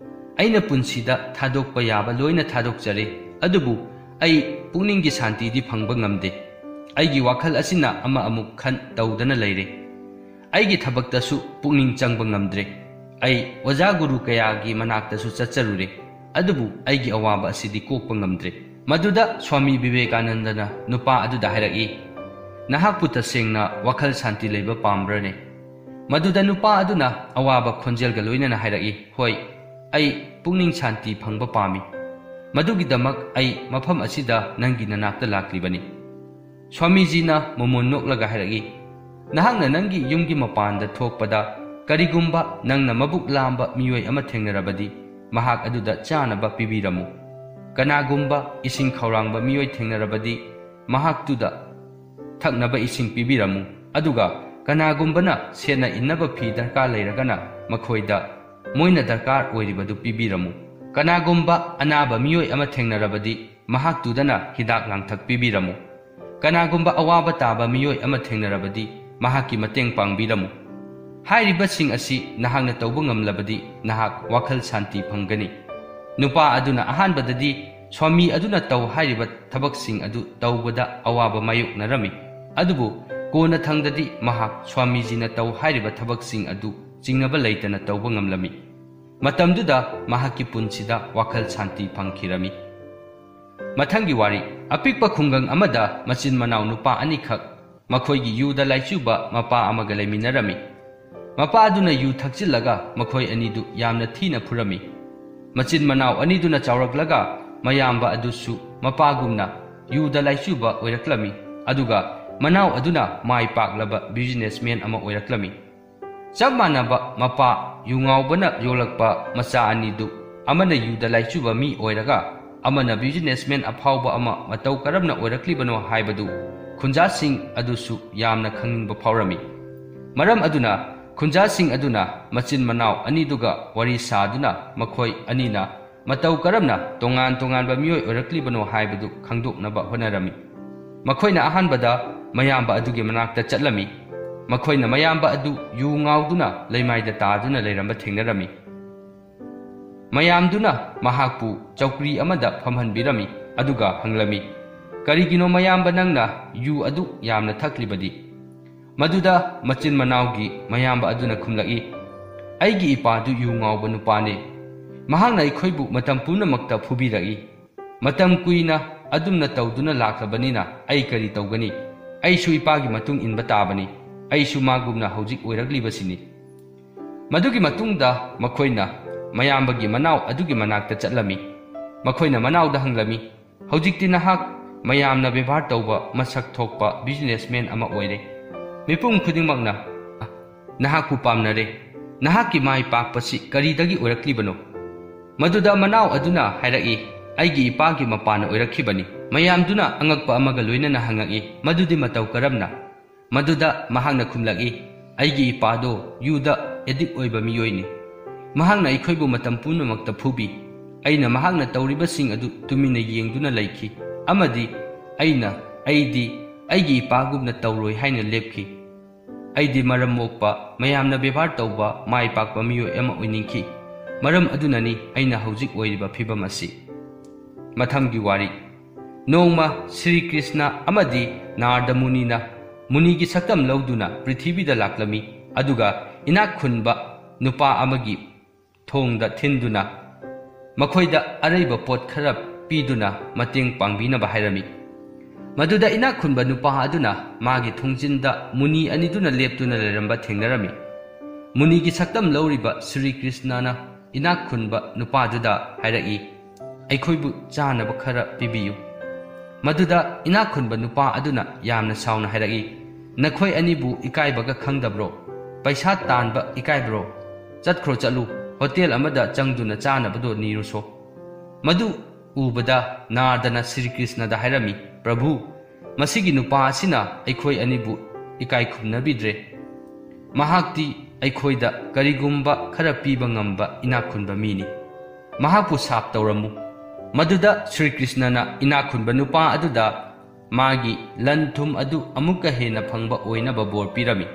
ꯑꯩꯅ ꯄꯨꯟꯁꯤꯗ ꯊꯥꯗꯣꯛꯄ ꯌꯥꯕ ꯂꯣꯏꯅ ꯊꯥꯗꯣꯛꯆꯔꯦ, ꯑꯗꯨꯕꯨ ꯑꯩ ꯄꯨꯛꯅꯤꯡꯒꯤ ꯁꯥꯟꯇꯤꯗꯤ ꯐꯪꯕ ꯉꯝꯗꯦ꯫ ꯑꯩꯒꯤ ꯋꯥꯈꯜ ꯑꯁꯤꯅ ꯑꯃ ꯑꯃꯨꯛ ꯈꯟ ꯇꯧꯗꯅ ꯂꯩꯔꯦ꯫ ꯑꯩꯒꯤ ꯊꯕꯛꯇꯁꯨ ꯄꯨꯛꯅꯤꯡ ꯆꯪꯕ ꯉꯝꯗ꯭ꯔꯦ꯫ ꯑꯩ ꯑꯣꯖꯥ ꯒꯨꯔꯨ ꯀꯌꯥꯒꯤ ꯃꯅꯥꯛꯇꯁꯨ ꯆꯠꯆꯔꯨꯔꯦ, ꯑꯗꯨꯕꯨ ꯑꯩꯒꯤ ꯑꯋꯥꯕ ꯑꯁꯤꯗꯤ ꯀꯣꯛꯄ ꯉꯝꯗ꯭ꯔꯦ꯫" ꯃꯗꯨꯗ ꯁ꯭ꯋꯥꯃꯤ ꯕꯤꯕꯦꯀꯥꯅꯟꯗꯅ ꯅꯨꯄꯥ ꯑꯗꯨꯗ ꯍꯥꯏꯔꯛꯏ, "ꯅꯍꯥꯛꯄꯨ ꯇꯁꯦꯡꯅ ꯋꯥꯈꯜ ꯁꯥꯟꯇꯤ ꯂꯩꯕ ꯄꯥꯝꯕ꯭ꯔꯅꯦ?" ꯃꯗꯨꯗ ꯅꯨꯄꯥ ꯑꯗꯨꯅ ꯑꯋꯥꯕ ꯈꯣꯟꯖꯦꯜꯒ ꯂꯣꯏꯅꯅ ꯍꯥꯏꯔꯛꯏ, "ꯍꯣꯏ, ꯑꯩ ꯄꯨꯛꯅꯤꯡ ꯁꯥꯟꯇꯤ ꯐꯪꯕ ꯄꯥꯝꯃꯤ꯫" ꯃꯗꯨꯒꯤꯗꯃꯛ ꯑꯩ ꯃꯐꯝ ꯑꯁꯤꯗ ꯅꯪꯒꯤ ꯅꯅꯥꯛꯇ ꯂꯥꯛꯂꯤꯕꯅꯤ꯫ ꯁ꯭ꯋꯥꯃꯤꯖꯤꯅ ꯃꯣꯃꯣꯟ ꯅꯣꯛꯂꯒ ꯍꯥꯏꯔꯛꯏ, "ꯅꯍꯥꯛꯅ ꯅꯪꯒꯤ ꯌꯨꯝꯒꯤ ꯃꯄꯥꯟꯗ ꯊꯣꯛꯄꯗ ꯀꯔꯤꯒꯨꯝꯕ ꯅꯪꯅ ꯃꯕꯨꯛ ꯂꯥꯝꯕ ꯃꯤꯑꯣꯏ ꯑꯃ ꯊꯦꯡꯅꯔꯕꯗꯤ, ꯃꯍꯥꯛ ꯑꯗꯨꯗ ꯆꯥꯅꯕ ꯄꯤꯕꯤꯔꯝꯃꯨ꯫ ꯀꯅꯥꯒꯨꯝꯕ ꯏꯁꯤꯡ ꯈꯧꯔꯥꯡꯕ ꯃꯤꯑꯣꯏ ꯊꯦꯡꯅꯔꯕꯗꯤ, ꯃꯍꯥꯛꯇꯨꯗ ꯊꯛꯅꯕ ꯏꯁꯤꯡ ꯄꯤꯕꯤꯔꯝꯃꯨ꯫ ꯑꯗꯨꯒ ꯀꯅꯥꯒꯨꯝꯕꯅ ꯁꯦꯠꯅ ꯏꯟꯅꯕ ꯐꯤ ꯗꯔꯀꯥꯔ ꯂꯩꯔꯒꯅ, ꯃꯈꯣꯏꯗ ꯃꯣꯏꯅ ꯗꯔꯀꯥꯔ ꯑꯣꯏꯔꯤꯕꯗꯨ ꯄꯤꯕꯤꯔꯝꯃꯨ꯫ ꯀꯅꯥꯒꯨꯝꯕ ꯑꯅꯥꯕ ꯃꯤꯑꯣꯏ ꯑꯃ ꯊꯦꯡꯅꯔꯕꯗꯤ, ꯃꯍꯥꯛꯇꯨꯗꯅ ꯍꯤꯗꯥꯛ ꯂꯥꯡꯊꯛ ꯄꯤꯕꯤꯔꯝꯃꯨ꯫ ꯀꯅꯥꯒꯨꯝꯕ ꯑꯋꯥꯕ ꯇꯥꯕ ꯃꯤꯑꯣꯏ ꯑꯃ ꯊꯦꯡꯅꯔꯕꯗꯤ, ꯃꯍꯥꯛꯀꯤ ꯃꯇꯦꯡ ꯄꯥꯡꯕꯤꯔꯝꯃꯨ꯫ ꯍꯥꯏꯔꯤꯕꯁꯤꯡ ꯑꯁꯤ ꯅꯍꯥꯛꯅ ꯇꯧꯕ ꯉꯝꯂꯕꯗꯤ, ꯅꯍꯥꯛ ꯋꯥꯈꯜ ꯁꯥꯟꯇꯤ ꯐꯪꯒꯅꯤ꯫" ꯅꯨꯄꯥ ꯑꯗꯨꯅ ꯑꯍꯥꯟꯕꯗꯗꯤ ꯁ꯭ꯋꯥꯃꯤ ꯑꯗꯨꯅ ꯇꯧ ꯍꯥꯏꯔꯤꯕ ꯊꯕꯛꯁꯤꯡ ꯑꯗꯨ ꯇꯧꯕꯗ ꯑꯋꯥꯕ ꯃꯥꯌꯣꯛꯅꯔꯝꯃꯤ꯫ ꯑꯗꯨꯕꯨ ꯀꯣꯟꯅꯊꯪꯗꯗꯤ ꯃꯍꯥꯛ ꯁ꯭ꯋꯥꯃꯤꯖꯤꯅ ꯇꯧ ꯍꯥꯏꯔꯤꯕ ꯊꯕꯛꯁꯤꯡ ꯑꯗꯨ ꯆꯤꯡꯅꯕ ꯂꯩꯇꯅ ꯇꯧꯕ ꯉꯝꯂꯝꯃꯤ꯫ ꯃꯇꯝꯗꯨꯗ ꯃꯍꯥꯛꯀꯤ ꯄꯨꯟꯁꯤꯗ ꯋꯥꯈꯜ ꯁꯥꯟꯇꯤ ꯐꯪꯈꯤꯔꯝꯃꯤ꯫ ꯃꯊꯪꯒꯤ ꯋꯥꯔꯤ꯫ ꯑꯄꯤꯛꯄ ꯈꯨꯡꯒꯪ ꯑꯃꯗ ꯃꯆꯤꯟ ꯃꯅꯥꯎ ꯅꯨꯄꯥ ꯑꯅꯤꯈꯛ, ꯃꯈꯣꯏꯒꯤ ꯌꯨꯗ ꯂꯥꯏꯆꯨꯕ ꯃꯄꯥ ꯑꯃꯒ ꯂꯩꯃꯤꯟꯅꯔꯝꯃꯤ꯫ ꯃꯄꯥ ꯑꯗꯨꯅ ꯌꯨ ꯊꯛꯆꯤꯜꯂꯒ ꯃꯈꯣꯏ ꯑꯅꯤꯗꯨ ꯌꯥꯝꯅ ꯊꯤꯅ ꯐꯨꯔꯝꯃꯤ꯫ ꯃꯆꯤꯟ ꯃꯅꯥꯎ ꯑꯅꯤꯗꯨꯅ ꯆꯥꯎꯔꯛꯂꯒ ꯃꯌꯥꯝꯕ ꯑꯗꯨꯁꯨ ꯃꯄꯥꯒꯨꯝꯅ ꯌꯨꯗ ꯂꯥꯏꯆꯨꯕ ꯑꯣꯏꯔꯛꯂꯝꯃꯤ꯫ ꯑꯗꯨꯒ ꯃꯅꯥꯎ ꯑꯗꯨꯅ ꯃꯥꯏ ꯄꯥꯛꯂꯕ ꯕꯤꯖꯤꯅꯦꯁꯃꯦꯟ ꯑꯃ ꯑꯣꯏꯔꯛꯂꯝꯃꯤ꯫ ꯆꯞ ꯃꯥꯟꯅꯕ ꯃꯄꯥ ꯌꯨ ꯉꯥꯎꯕꯅ ꯌꯣꯛꯂꯛꯄ ꯃꯆꯥ ꯑꯅꯤꯗꯨ, ꯑꯃꯅ ꯌꯨꯗ ꯂꯥꯏꯆꯨꯕ ꯃꯤ ꯑꯣꯏꯔꯒ, ꯑꯃꯅ ꯕꯤꯖꯤꯅꯦꯁꯃꯦꯟ ꯑꯐꯥꯎꯕ ꯑꯃ ꯃꯇꯧ ꯀꯔꯝꯅ ꯑꯣꯏꯔꯛꯂꯤꯕꯅꯣ ꯍꯥꯏꯕꯗꯨ ꯈꯨꯟꯖꯥꯁꯤꯡ ꯑꯗꯨꯁꯨ ꯌꯥꯝꯅ ꯈꯪꯅꯤꯡꯕ ꯐꯥꯎꯔꯝꯃꯤ꯫ ꯃꯔꯝ ꯑꯗꯨꯅ ꯈꯨꯟꯖꯥꯁꯤꯡ ꯑꯗꯨꯅ ꯃꯆꯤꯟ ꯃꯅꯥꯎ ꯑꯅꯤꯗꯨꯒ ꯋꯥꯔꯤ ꯁꯥꯗꯨꯅ ꯃꯈꯣꯏ ꯑꯅꯤꯅ ꯃꯇꯧ ꯀꯔꯝꯅ ꯇꯣꯉꯥꯟ ꯇꯣꯉꯥꯟꯕ ꯃꯤꯑꯣꯏ ꯑꯣꯏꯔꯛꯂꯤꯕꯅꯣ ꯍꯥꯏꯕꯗꯨ ꯈꯪꯗꯣꯛꯅꯕ ꯍꯣꯠꯅꯔꯝꯃꯤ꯫ ꯃꯈꯣꯏꯅ ꯑꯍꯥꯟꯕꯗ ꯃꯌꯥꯝꯕ ꯑꯗꯨꯒꯤ ꯃꯅꯥꯛꯇ ꯆꯠꯂꯝꯃꯤ꯫ ꯃꯈꯣꯏꯅ ꯃꯌꯥꯝꯕ ꯑꯗꯨ ꯌꯨ ꯉꯥꯎꯗꯨꯅ ꯂꯩꯃꯥꯏꯗ ꯇꯥꯗꯨꯅ ꯂꯩꯔꯝꯕ ꯊꯦꯡꯅꯔꯝꯃꯤ꯫ ꯃꯌꯥꯝꯗꯨꯅ ꯃꯍꯥꯛꯄꯨ ꯆꯧꯀ꯭ꯔꯤ ꯑꯃꯗ ꯐꯝꯍꯟꯕꯤꯔꯝꯃꯤ, ꯑꯗꯨꯒ ꯍꯪꯂꯝꯃꯤ, "ꯀꯔꯤꯒꯤꯅꯣ ꯃꯌꯥꯝꯕ ꯅꯪꯅ ꯌꯨ ꯑꯗꯨ ꯌꯥꯝꯅ ꯊꯛꯂꯤꯕꯗꯤ?" ꯃꯗꯨꯗ ꯃꯆꯤꯟ ꯃꯅꯥꯎꯒꯤ ꯃꯌꯥꯝꯕ ꯑꯗꯨꯅ ꯈꯨꯝꯂꯛꯏ, "ꯑꯩꯒꯤ ꯏꯄꯥꯗꯨ ꯌꯨ ꯉꯥꯎꯕ ꯅꯨꯄꯥꯅꯤ꯫ ꯃꯍꯥꯛꯅ ꯑꯩꯈꯣꯏꯕꯨ ꯃꯇꯝ ꯄꯨꯝꯅꯃꯛꯇ ꯐꯨꯕꯤꯔꯛꯏ꯫ ꯃꯇꯝ ꯀꯨꯏꯅ ꯑꯗꯨꯝꯅ ꯇꯧꯗꯨꯅ ꯂꯥꯛꯂꯕꯅꯤꯅ ꯑꯩ ꯀꯔꯤ ꯇꯧꯒꯅꯤ? ꯑꯩꯁꯨ ꯏꯄꯥꯒꯤ ꯃꯇꯨꯡ ꯏꯟꯕ ꯇꯥꯕꯅꯤ꯫ ꯑꯩꯁꯨ ꯃꯥꯒꯨꯝꯅ ꯍꯧꯖꯤꯛ ꯑꯣꯏꯔꯛꯂꯤꯕꯁꯤꯅꯤ꯫" ꯃꯗꯨꯒꯤ ꯃꯇꯨꯡꯗ ꯃꯈꯣꯏꯅ ꯃꯌꯥꯝꯕꯒꯤ ꯃꯅꯥꯎ ꯑꯗꯨꯒꯤ ꯃꯅꯥꯛꯇ ꯆꯠꯂꯝꯃꯤ꯫ ꯃꯈꯣꯏꯅ ꯃꯅꯥꯎꯗ ꯍꯪꯂꯝꯃꯤ, "ꯍꯧꯖꯤꯛꯇꯤ ꯅꯍꯥꯛ ꯃꯌꯥꯝꯅ ꯕꯦꯕꯥꯔ ꯇꯧꯕ ꯃꯁꯛ ꯊꯣꯛꯄ businessman ꯑꯃ ꯑꯣꯏꯔꯦ꯫ ꯃꯤꯄꯨꯝ ꯈꯨꯗꯤꯡꯃꯛꯅ ꯅꯍꯥꯛꯄꯨ ꯄꯥꯝꯅꯔꯦ꯫ ꯅꯍꯥꯛꯀꯤ ꯃꯥꯏ ꯄꯥꯛꯄꯁꯤ ꯀꯔꯤꯗꯒꯤ ꯑꯣꯏꯔꯛꯂꯤꯕꯅꯣ?" ꯃꯗꯨꯗ ꯃꯅꯥꯎ ꯑꯗꯨꯅ ꯍꯥꯏꯔꯛꯏ, "ꯑꯩꯒꯤ ꯏꯄꯥꯒꯤ ꯃꯄꯥꯟꯅ ꯑꯣꯏꯔꯛꯈꯤꯕꯅꯤ꯫" ꯃꯌꯥꯝꯗꯨꯅ ꯑꯉꯛꯄ ꯑꯃꯒ ꯂꯣꯏꯅꯅ ꯍꯪꯉꯛꯏ, "ꯃꯗꯨꯗꯤ ꯃꯇꯧ ꯀꯔꯝꯅ?" ꯃꯗꯨꯗ ꯃꯍꯥꯛꯅ ꯈꯨꯝꯂꯛꯏ, "ꯑꯩꯒꯤ ꯏꯄꯥꯗꯣ ꯌꯨꯗ addict ꯑꯣꯏꯕ ꯃꯤꯑꯣꯏꯅꯤ꯫ ꯃꯍꯥꯛꯅ ꯑꯩꯈꯣꯏꯕꯨ ꯃꯇꯝ ꯄꯨꯝꯅꯃꯛꯇ ꯐꯨꯕꯤ꯫ ꯑꯩꯅ ꯃꯍꯥꯛꯅ ꯇꯧꯔꯤꯕꯁꯤꯡ ꯑꯗꯨ ꯇꯨꯃꯤꯟꯅ ꯌꯦꯡꯗꯨꯅ ꯂꯩꯈꯤ, ꯑꯃꯗꯤ ꯑꯩꯅ, ꯑꯩꯗꯤ ꯑꯩꯒꯤ ꯏꯄꯥꯒꯨꯝꯅ ꯇꯧꯔꯣꯏ ꯍꯥꯏꯅ ꯂꯦꯞꯈꯤ꯫ ꯑꯩꯗꯤ ꯃꯔꯝ ꯃꯣꯛꯄ, ꯃꯌꯥꯝꯅ ꯕꯦꯕꯥꯔ ꯇꯧꯕ, ꯃꯥꯏ ꯄꯥꯛꯄ ꯃꯤꯑꯣꯏ ꯑꯃ ꯑꯣꯏꯅꯤꯡꯈꯤ꯫ ꯃꯔꯝ ꯑꯗꯨꯅꯅꯤ ꯑꯩꯅ ꯍꯧꯖꯤꯛ ꯑꯣꯏꯔꯤꯕ ꯐꯤꯕꯝ ꯑꯁꯤ꯫" ꯃꯊꯪꯒꯤ ꯋꯥꯔꯤ꯫ ꯅꯣꯡꯃ ꯁ꯭ꯔꯤ ꯀ꯭ꯔꯤꯁꯅ ꯑꯃꯗꯤ ꯅꯥꯔꯗ ꯃꯨꯅꯤꯅ ꯃꯨꯅꯤꯒꯤ ꯁꯛꯇꯝ ꯂꯧꯗꯨꯅ ꯄ꯭ꯔꯤꯊꯤꯕꯤꯗ ꯂꯥꯛꯂꯝꯃꯤ, ꯑꯗꯨꯒ ꯏꯅꯥꯛ ꯈꯨꯟꯕ ꯅꯨꯄꯥ ꯑꯃꯒꯤ ꯊꯣꯡꯗ ꯊꯤꯟꯗꯨꯅ ꯃꯈꯣꯏꯗ ꯑꯔꯩꯕ ꯄꯣꯠ ꯈꯔ ꯄꯤꯗꯨꯅ ꯃꯇꯦꯡ ꯄꯥꯡꯕꯤꯅꯕ ꯍꯥꯏꯔꯝꯃꯤ꯫ ꯃꯗꯨꯗ ꯏꯅꯥꯛ ꯈꯨꯟꯕ ꯅꯨꯄꯥ ꯑꯗꯨꯅ ꯃꯥꯒꯤ ꯊꯣꯡꯖꯤꯟꯗ ꯃꯨꯅꯤ ꯑꯅꯤꯗꯨꯅ ꯂꯦꯞꯇꯨꯅ ꯂꯩꯔꯝꯕ ꯊꯦꯡꯅꯔꯝꯃꯤ꯫ ꯃꯨꯅꯤꯒꯤ ꯁꯛꯇꯝ ꯂꯧꯔꯤꯕ ꯁ꯭ꯔꯤ ꯀ꯭ꯔꯤꯁꯅꯅ ꯏꯅꯥꯛ ꯈꯨꯟꯕ ꯅꯨꯄꯥꯗꯨꯗ ꯍꯥꯏꯔꯛꯏ, "ꯑꯩꯈꯣꯏꯕꯨ ꯆꯥꯅꯕ ꯈꯔ ꯄꯤꯕꯤꯌꯨ꯫" ꯃꯗꯨꯗ ꯏꯅꯥꯛ ꯈꯨꯟꯕ ꯅꯨꯄꯥ ꯑꯗꯨꯅ ꯌꯥꯝꯅ ꯁꯥꯎꯅ ꯍꯥꯏꯔꯛꯏ, "ꯅꯈꯣꯏ ꯑꯅꯤꯕꯨ ꯏꯀꯥꯏꯕꯒ ꯈꯪꯗꯕ꯭ꯔꯣ? ꯄꯩꯁꯥ ꯇꯥꯟꯕ ꯏꯀꯥꯏꯕ꯭ꯔꯣ? ꯆꯠꯈ꯭ꯔꯣ, ꯆꯠꯂꯨ, ꯍꯣꯇꯦꯜ ꯑꯃꯗ ꯆꯪꯗꯨꯅ ꯆꯥꯅꯕꯗꯣ ꯅꯤꯔꯨꯁꯣ꯫" ꯃꯗꯨ ꯎꯕꯗ ꯅꯥꯔꯗꯅ ꯁ꯭ꯔꯤ ꯀ꯭ꯔꯤꯁꯅꯗ ꯍꯥꯏꯔꯝꯃꯤ, "ꯄ꯭ꯔꯚꯨ, ꯃꯁꯤꯒꯤ ꯅꯨꯄꯥ ꯑꯁꯤꯅ ꯑꯩꯈꯣꯏ ꯑꯅꯤꯕꯨ ꯏꯀꯥꯏ ꯈꯨꯝꯅꯕꯤꯗ꯭ꯔꯦ꯫ ꯃꯍꯥꯛꯇꯤ ꯑꯩꯈꯣꯏꯗ ꯀꯔꯤꯒꯨꯝꯕ ꯈꯔ ꯄꯤꯕ ꯉꯝꯕ ꯏꯅꯥꯛ ꯈꯨꯟꯕ ꯃꯤꯅꯤ꯫ ꯃꯍꯥꯛꯄꯨ ꯁꯥꯞ ꯇꯧꯔꯝꯃꯨ꯫" ꯃꯗꯨꯗ ꯁ꯭ꯔꯤ ꯀ꯭ꯔꯤꯁꯅꯅ ꯏꯅꯥꯛ ꯈꯨꯟꯕ ꯅꯨꯄꯥ ꯑꯗꯨꯗ ꯃꯥꯒꯤ ꯂꯟ ꯊꯨꯝ ꯑꯗꯨ ꯑꯃꯨꯛꯀ ꯍꯦꯟꯅ ꯐꯪꯕ ꯑꯣꯏꯅꯕ ꯕꯣꯔ ꯄꯤꯔꯝꯃꯤ꯫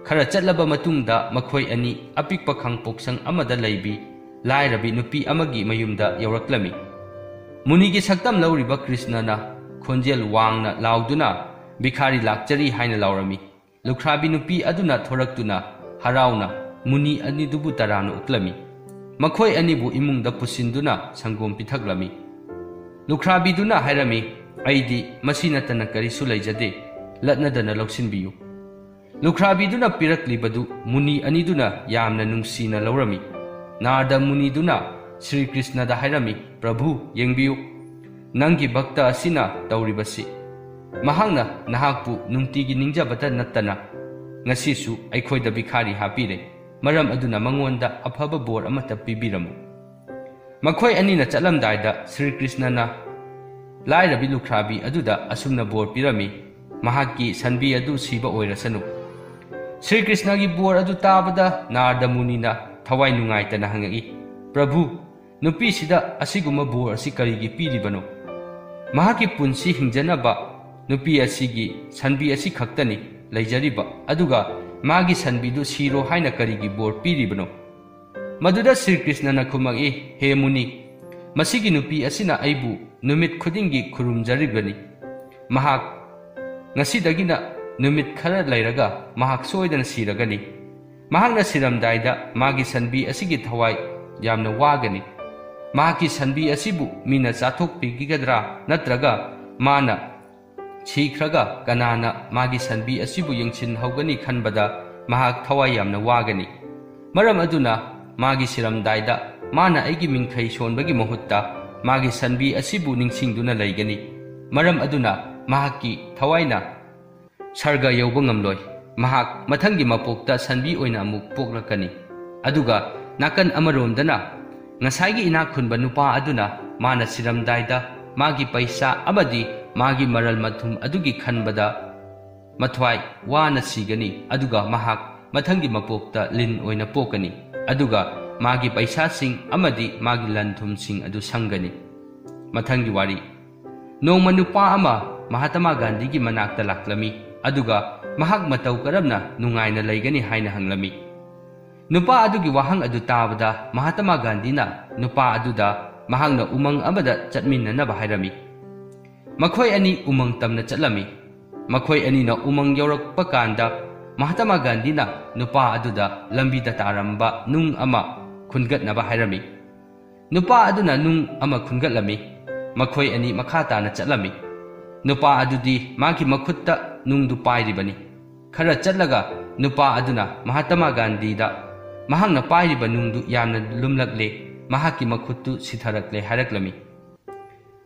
ꯈꯔ ꯆꯠꯂꯕ ꯃꯇꯨꯡꯗ ꯃꯈꯣꯏ ꯑꯅꯤ ꯑꯄꯤꯛꯄ ꯈꯥꯡꯄꯣꯛꯁꯪ ꯑꯃꯗ ꯂꯩꯕꯤ ꯂꯥꯏꯔꯕꯤ ꯅꯨꯄꯤ ꯑꯃꯒꯤ ꯃꯌꯨꯝꯗ ꯌꯧꯔꯛꯂꯝꯃꯤ꯫ ꯃꯨꯅꯤꯒꯤ ꯁꯛꯇꯝ ꯂꯧꯔꯤꯕ ꯀ꯭ꯔꯤꯁꯅꯅ ꯈꯣꯟꯖꯦꯜ ꯋꯥꯡꯅ ꯂꯥꯎꯗꯨꯅ, "ꯚꯤꯈꯥꯔꯤ ꯂꯥꯛꯆꯔꯤ" ꯍꯥꯏꯅ ꯂꯥꯎꯔꯝꯃꯤ꯫ ꯂꯨꯈ꯭ꯔꯥꯕꯤ ꯅꯨꯄꯤ ꯑꯗꯨꯅ ꯊꯣꯔꯛꯇꯨꯅ ꯍꯔꯥꯎꯅ ꯃꯨꯅꯤ ꯑꯅꯤꯗꯨꯕꯨ ꯇꯔꯥꯝꯅ ꯑꯣꯛꯂꯝꯃꯤ꯫ ꯃꯈꯣꯏ ꯑꯅꯤꯕꯨ ꯏꯃꯨꯡꯗ ꯄꯨꯁꯤꯟꯗꯨꯅ ꯁꯪꯒꯣꯝ ꯄꯤꯊꯛꯂꯝꯃꯤ꯫ ꯂꯨꯈ꯭ꯔꯥꯕꯤꯗꯨꯅ ꯍꯥꯏꯔꯝꯃꯤ, "ꯑꯩꯗꯤ ꯃꯁꯤ ꯅꯠꯇꯅ ꯀꯔꯤꯁꯨ ꯂꯩꯖꯗꯦ, ꯂꯠꯅꯗꯅ ꯂꯧꯁꯤꯟꯕꯤꯌꯨ꯫" ꯂꯨꯈ꯭ꯔꯥꯕꯤꯗꯨꯅ ꯄꯤꯔꯛꯂꯤꯕꯗꯨ ꯃꯨꯅꯤ ꯑꯅꯤꯗꯨꯅ ꯌꯥꯝꯅ ꯅꯨꯡꯁꯤꯅ ꯂꯧꯔꯝꯃꯤ꯫ ꯅꯥꯔꯗ ꯃꯨꯅꯤꯗꯨꯅ ꯁ꯭ꯔꯤ ꯀ꯭ꯔꯤꯁꯅꯗ ꯍꯥꯏꯔꯝꯃꯤ, "ꯄ꯭ꯔꯚꯨ, ꯌꯦꯡꯕꯤꯌꯨ, ꯅꯪꯒꯤ ꯚꯛꯇ ꯑꯁꯤꯅ ꯇꯧꯔꯤꯕꯁꯤ꯫ ꯃꯍꯥꯛꯅ ꯅꯍꯥꯛꯄꯨ ꯅꯨꯡꯇꯤꯒꯤ ꯅꯤꯡꯖꯕꯇ ꯅꯠꯇꯅ ꯉꯁꯤꯁꯨ ꯑꯩꯈꯣꯏꯗ ꯚꯤꯈꯥꯔꯤ ꯍꯥꯞꯄꯤꯔꯦ꯫ ꯃꯔꯝ ꯑꯗꯨꯅ ꯃꯉꯣꯟꯗ ꯑꯐꯕ ꯕꯣꯔ ꯑꯃꯠꯇ ꯄꯤꯕꯤꯔꯝꯃꯨ꯫" ꯃꯈꯣꯏ ꯑꯅꯤꯅ ꯆꯠꯂꯝꯗꯥꯏꯗ ꯁ꯭ꯔꯤ ꯀ꯭ꯔꯤꯁꯅꯅ ꯂꯥꯏꯔꯕꯤ ꯂꯨꯈ꯭ꯔꯥꯕꯤ ꯑꯗꯨꯗ ꯑꯁꯨꯝꯅ ꯕꯣꯔ ꯄꯤꯔꯝꯃꯤ, "ꯃꯍꯥꯛꯀꯤ ꯁꯟꯕꯤ ꯑꯗꯨ ꯁꯤꯕ ꯑꯣꯏꯔꯁꯅꯨ꯫" ꯁ꯭ꯔꯤ ꯀ꯭ꯔꯤꯁꯅꯒꯤ ꯕꯣꯔ ꯑꯗꯨ ꯇꯥꯕꯗ ꯅꯥꯔꯗ ꯃꯨꯅꯤꯅ ꯊꯋꯥꯏ ꯅꯨꯡꯉꯥꯏꯇꯅ ꯍꯪꯉꯛꯏ, "ꯄ꯭ꯔꯚꯨ, ꯅꯨꯄꯤꯁꯤꯗ ꯑꯁꯤꯒꯨꯝꯕ ꯕꯣꯔ ꯑꯁꯤ ꯀꯔꯤꯒꯤ ꯄꯤꯔꯤꯕꯅꯣ? ꯃꯍꯥꯛꯀꯤ ꯄꯨꯟꯁꯤ ꯍꯤꯡꯖꯅꯕ ꯅꯨꯄꯤ ꯑꯁꯤꯒꯤ ꯁꯟꯕꯤ ꯑꯁꯤ ꯈꯛꯇꯅꯤ ꯂꯩꯖꯔꯤꯕ, ꯑꯗꯨꯒ ꯃꯥꯒꯤ ꯁꯟꯕꯤꯗꯨ ꯁꯤꯔꯣ ꯍꯥꯏꯅ ꯀꯔꯤꯒꯤ ꯕꯣꯔ ꯄꯤꯔꯤꯕꯅꯣ?" ꯃꯗꯨꯗ ꯁ꯭ꯔꯤ ꯀ꯭ꯔꯤꯁꯅꯅ ꯈꯨꯝꯃꯛꯏ, "ꯍꯦ ꯃꯨꯅꯤ, ꯃꯁꯤꯒꯤ ꯅꯨꯄꯤ ꯑꯁꯤꯅ ꯑꯩꯕꯨ ꯅꯨꯃꯤꯠ ꯈꯨꯗꯤꯡꯒꯤ ꯈꯨꯔꯨꯝꯖꯔꯤꯕꯅꯤ꯫ ꯃꯍꯥꯛ ꯉꯁꯤꯗꯒꯤꯅ ꯅꯨꯃꯤꯠ ꯈꯔ ꯂꯩꯔꯒ ꯃꯍꯥꯛ ꯁꯣꯏꯗꯅ ꯁꯤꯔꯒꯅꯤ꯫ ꯃꯍꯥꯛꯅ ꯁꯤꯔꯝꯗꯥꯏꯗ ꯃꯥꯒꯤ ꯁꯟꯕꯤ ꯑꯁꯤꯒꯤ ꯊꯋꯥꯏ ꯌꯥꯝꯅ ꯋꯥꯒꯅꯤ꯫ ꯃꯍꯥꯛꯀꯤ ꯁꯟꯕꯤ ꯑꯁꯤꯕꯨ ꯃꯤꯅ ꯆꯥꯊꯣꯛꯄꯤꯒꯗ꯭ꯔꯥ, ꯅꯠꯇ꯭ꯔꯒ ꯃꯥꯅ ꯁꯤꯈ꯭ꯔꯒ ꯀꯅꯥꯅ ꯃꯥꯒꯤ ꯁꯟꯕꯤ ꯑꯁꯤꯕꯨ ꯌꯦꯡꯁꯤꯟꯍꯧꯒꯅꯤ ꯈꯟꯕꯗ ꯃꯍꯥꯛ ꯊꯋꯥꯏ ꯌꯥꯝꯅ ꯋꯥꯒꯅꯤ꯫ ꯃꯔꯝ ꯑꯗꯨꯅ ꯃꯥꯒꯤ ꯁꯤꯔꯝꯗꯥꯏꯗ ꯃꯥꯅ ꯑꯩꯒꯤ ꯃꯤꯡꯈꯩ ꯁꯣꯟꯕꯒꯤ ꯃꯍꯨꯠꯇ ꯃꯥꯒꯤ ꯁꯟꯕꯤ ꯑꯁꯤꯕꯨ ꯅꯤꯡꯁꯤꯡꯗꯨꯅ ꯂꯩꯒꯅꯤ꯫ ꯃꯔꯝ ꯑꯗꯨꯅ ꯃꯍꯥꯛꯀꯤ ꯊꯋꯥꯏꯅ ꯁꯔꯒ ꯌꯧꯕ ꯉꯝꯂꯣꯏ꯫ ꯃꯍꯥꯛ ꯃꯊꯪꯒꯤ ꯃꯄꯣꯛꯇ ꯁꯟꯕꯤ ꯑꯣꯏꯅ ꯑꯃꯨꯛ ꯄꯣꯛꯂꯛꯀꯅꯤ꯫" ꯑꯗꯨꯒ ꯅꯥꯀꯟ ꯑꯃꯔꯣꯝꯗꯅ ꯉꯁꯥꯏꯒꯤ ꯏꯅꯥꯛ ꯈꯨꯟꯕ ꯅꯨꯄꯥ ꯑꯗꯨꯅ ꯃꯥꯅ ꯁꯤꯔꯝꯗꯥꯏꯗ ꯃꯥꯒꯤ ꯄꯩꯁꯥ ꯑꯃꯗꯤ ꯃꯥꯒꯤ ꯃꯔꯜ ꯃꯊꯨꯝ ꯑꯗꯨꯒꯤ ꯈꯟꯕꯗ ꯃꯊ꯭ꯋꯥꯏ ꯋꯥꯅ ꯁꯤꯒꯅꯤ, ꯑꯗꯨꯒ ꯃꯍꯥꯛ ꯃꯊꯪꯒꯤ ꯃꯄꯣꯛꯇ ꯂꯤꯟ ꯑꯣꯏꯅ ꯄꯣꯛꯀꯅꯤ, ꯑꯗꯨꯒ ꯃꯥꯒꯤ ꯄꯩꯁꯥꯁꯤꯡ ꯑꯃꯗꯤ ꯃꯥꯒꯤ ꯂꯟ ꯊꯨꯝꯁꯤꯡ ꯑꯗꯨ ꯁꯪꯒꯅꯤ꯫ ꯃꯊꯪꯒꯤ ꯋꯥꯔꯤ꯫ ꯅꯣꯡꯃ ꯅꯨꯄꯥ ꯑꯃ ꯃꯍꯥꯇꯃꯥ ꯒꯥꯟꯙꯤꯒꯤ ꯃꯅꯥꯛꯇ ꯂꯥꯛꯂꯝꯃꯤ, ꯑꯗꯨꯒ ꯃꯍꯥꯛ ꯃꯇꯧ ꯀꯔꯝꯅ ꯅꯨꯡꯉꯥꯏꯅ ꯂꯩꯒꯅꯤ ꯍꯥꯏꯅ ꯍꯪꯂꯝꯃꯤ꯫ ꯅꯨꯄꯥ ꯑꯗꯨꯒꯤ ꯋꯥꯍꯪ ꯑꯗꯨ ꯇꯥꯕꯗ ꯃꯍꯥꯇꯃꯥ ꯒꯥꯟꯙꯤꯅ ꯅꯨꯄꯥ ꯑꯗꯨꯗ ꯃꯍꯥꯛꯅ ꯎꯃꯪ ꯑꯃꯗ ꯆꯠꯃꯤꯟꯅꯅꯕ ꯍꯥꯏꯔꯝꯃꯤ꯫ ꯃꯈꯣꯏ ꯑꯅꯤ ꯎꯃꯪ ꯇꯝꯅ ꯆꯠꯂꯝꯃꯤ꯫ ꯃꯈꯣꯏ ꯑꯅꯤꯅ ꯎꯃꯪ ꯌꯧꯔꯛꯄ ꯀꯥꯟꯗ ꯃꯍꯥꯇꯃꯥ ꯒꯥꯟꯙꯤꯅ ꯅꯨꯄꯥ ꯑꯗꯨꯗ ꯂꯝꯕꯤꯗ ꯇꯥꯔꯝꯕ ꯅꯨꯡ ꯑꯃ ꯈꯨꯟꯒꯠꯅꯕ ꯍꯥꯏꯔꯝꯃꯤ꯫ ꯅꯨꯄꯥ ꯑꯗꯨꯅ ꯅꯨꯡ ꯑꯃ ꯈꯨꯟꯒꯠꯂꯝꯃꯤ꯫ ꯃꯈꯣꯏ ꯑꯅꯤ ꯃꯈꯥ ꯇꯥꯅ ꯆꯠꯂꯝꯃꯤ꯫ ꯅꯨꯄꯥ ꯑꯗꯨꯗꯤ ꯃꯥꯒꯤ ꯃꯈꯨꯠꯇ ꯅꯨꯡꯗꯨ ꯄꯥꯏꯔꯤꯕꯅꯤ꯫ ꯈꯔ ꯆꯠꯂꯒ ꯅꯨꯄꯥ ꯑꯗꯨꯅ ꯃꯍꯥꯇꯃꯥ ꯒꯥꯟꯙꯤꯗ ꯃꯍꯥꯛꯅ ꯄꯥꯏꯔꯤꯕ ꯅꯨꯡꯗꯨ ꯌꯥꯝꯅ ꯂꯨꯝꯂꯛꯂꯦ, ꯃꯍꯥꯛꯀꯤ ꯃꯈꯨꯠꯇꯨ ꯁꯤꯊꯔꯛꯂꯦ ꯍꯥꯏꯔꯛꯂꯝꯃꯤ꯫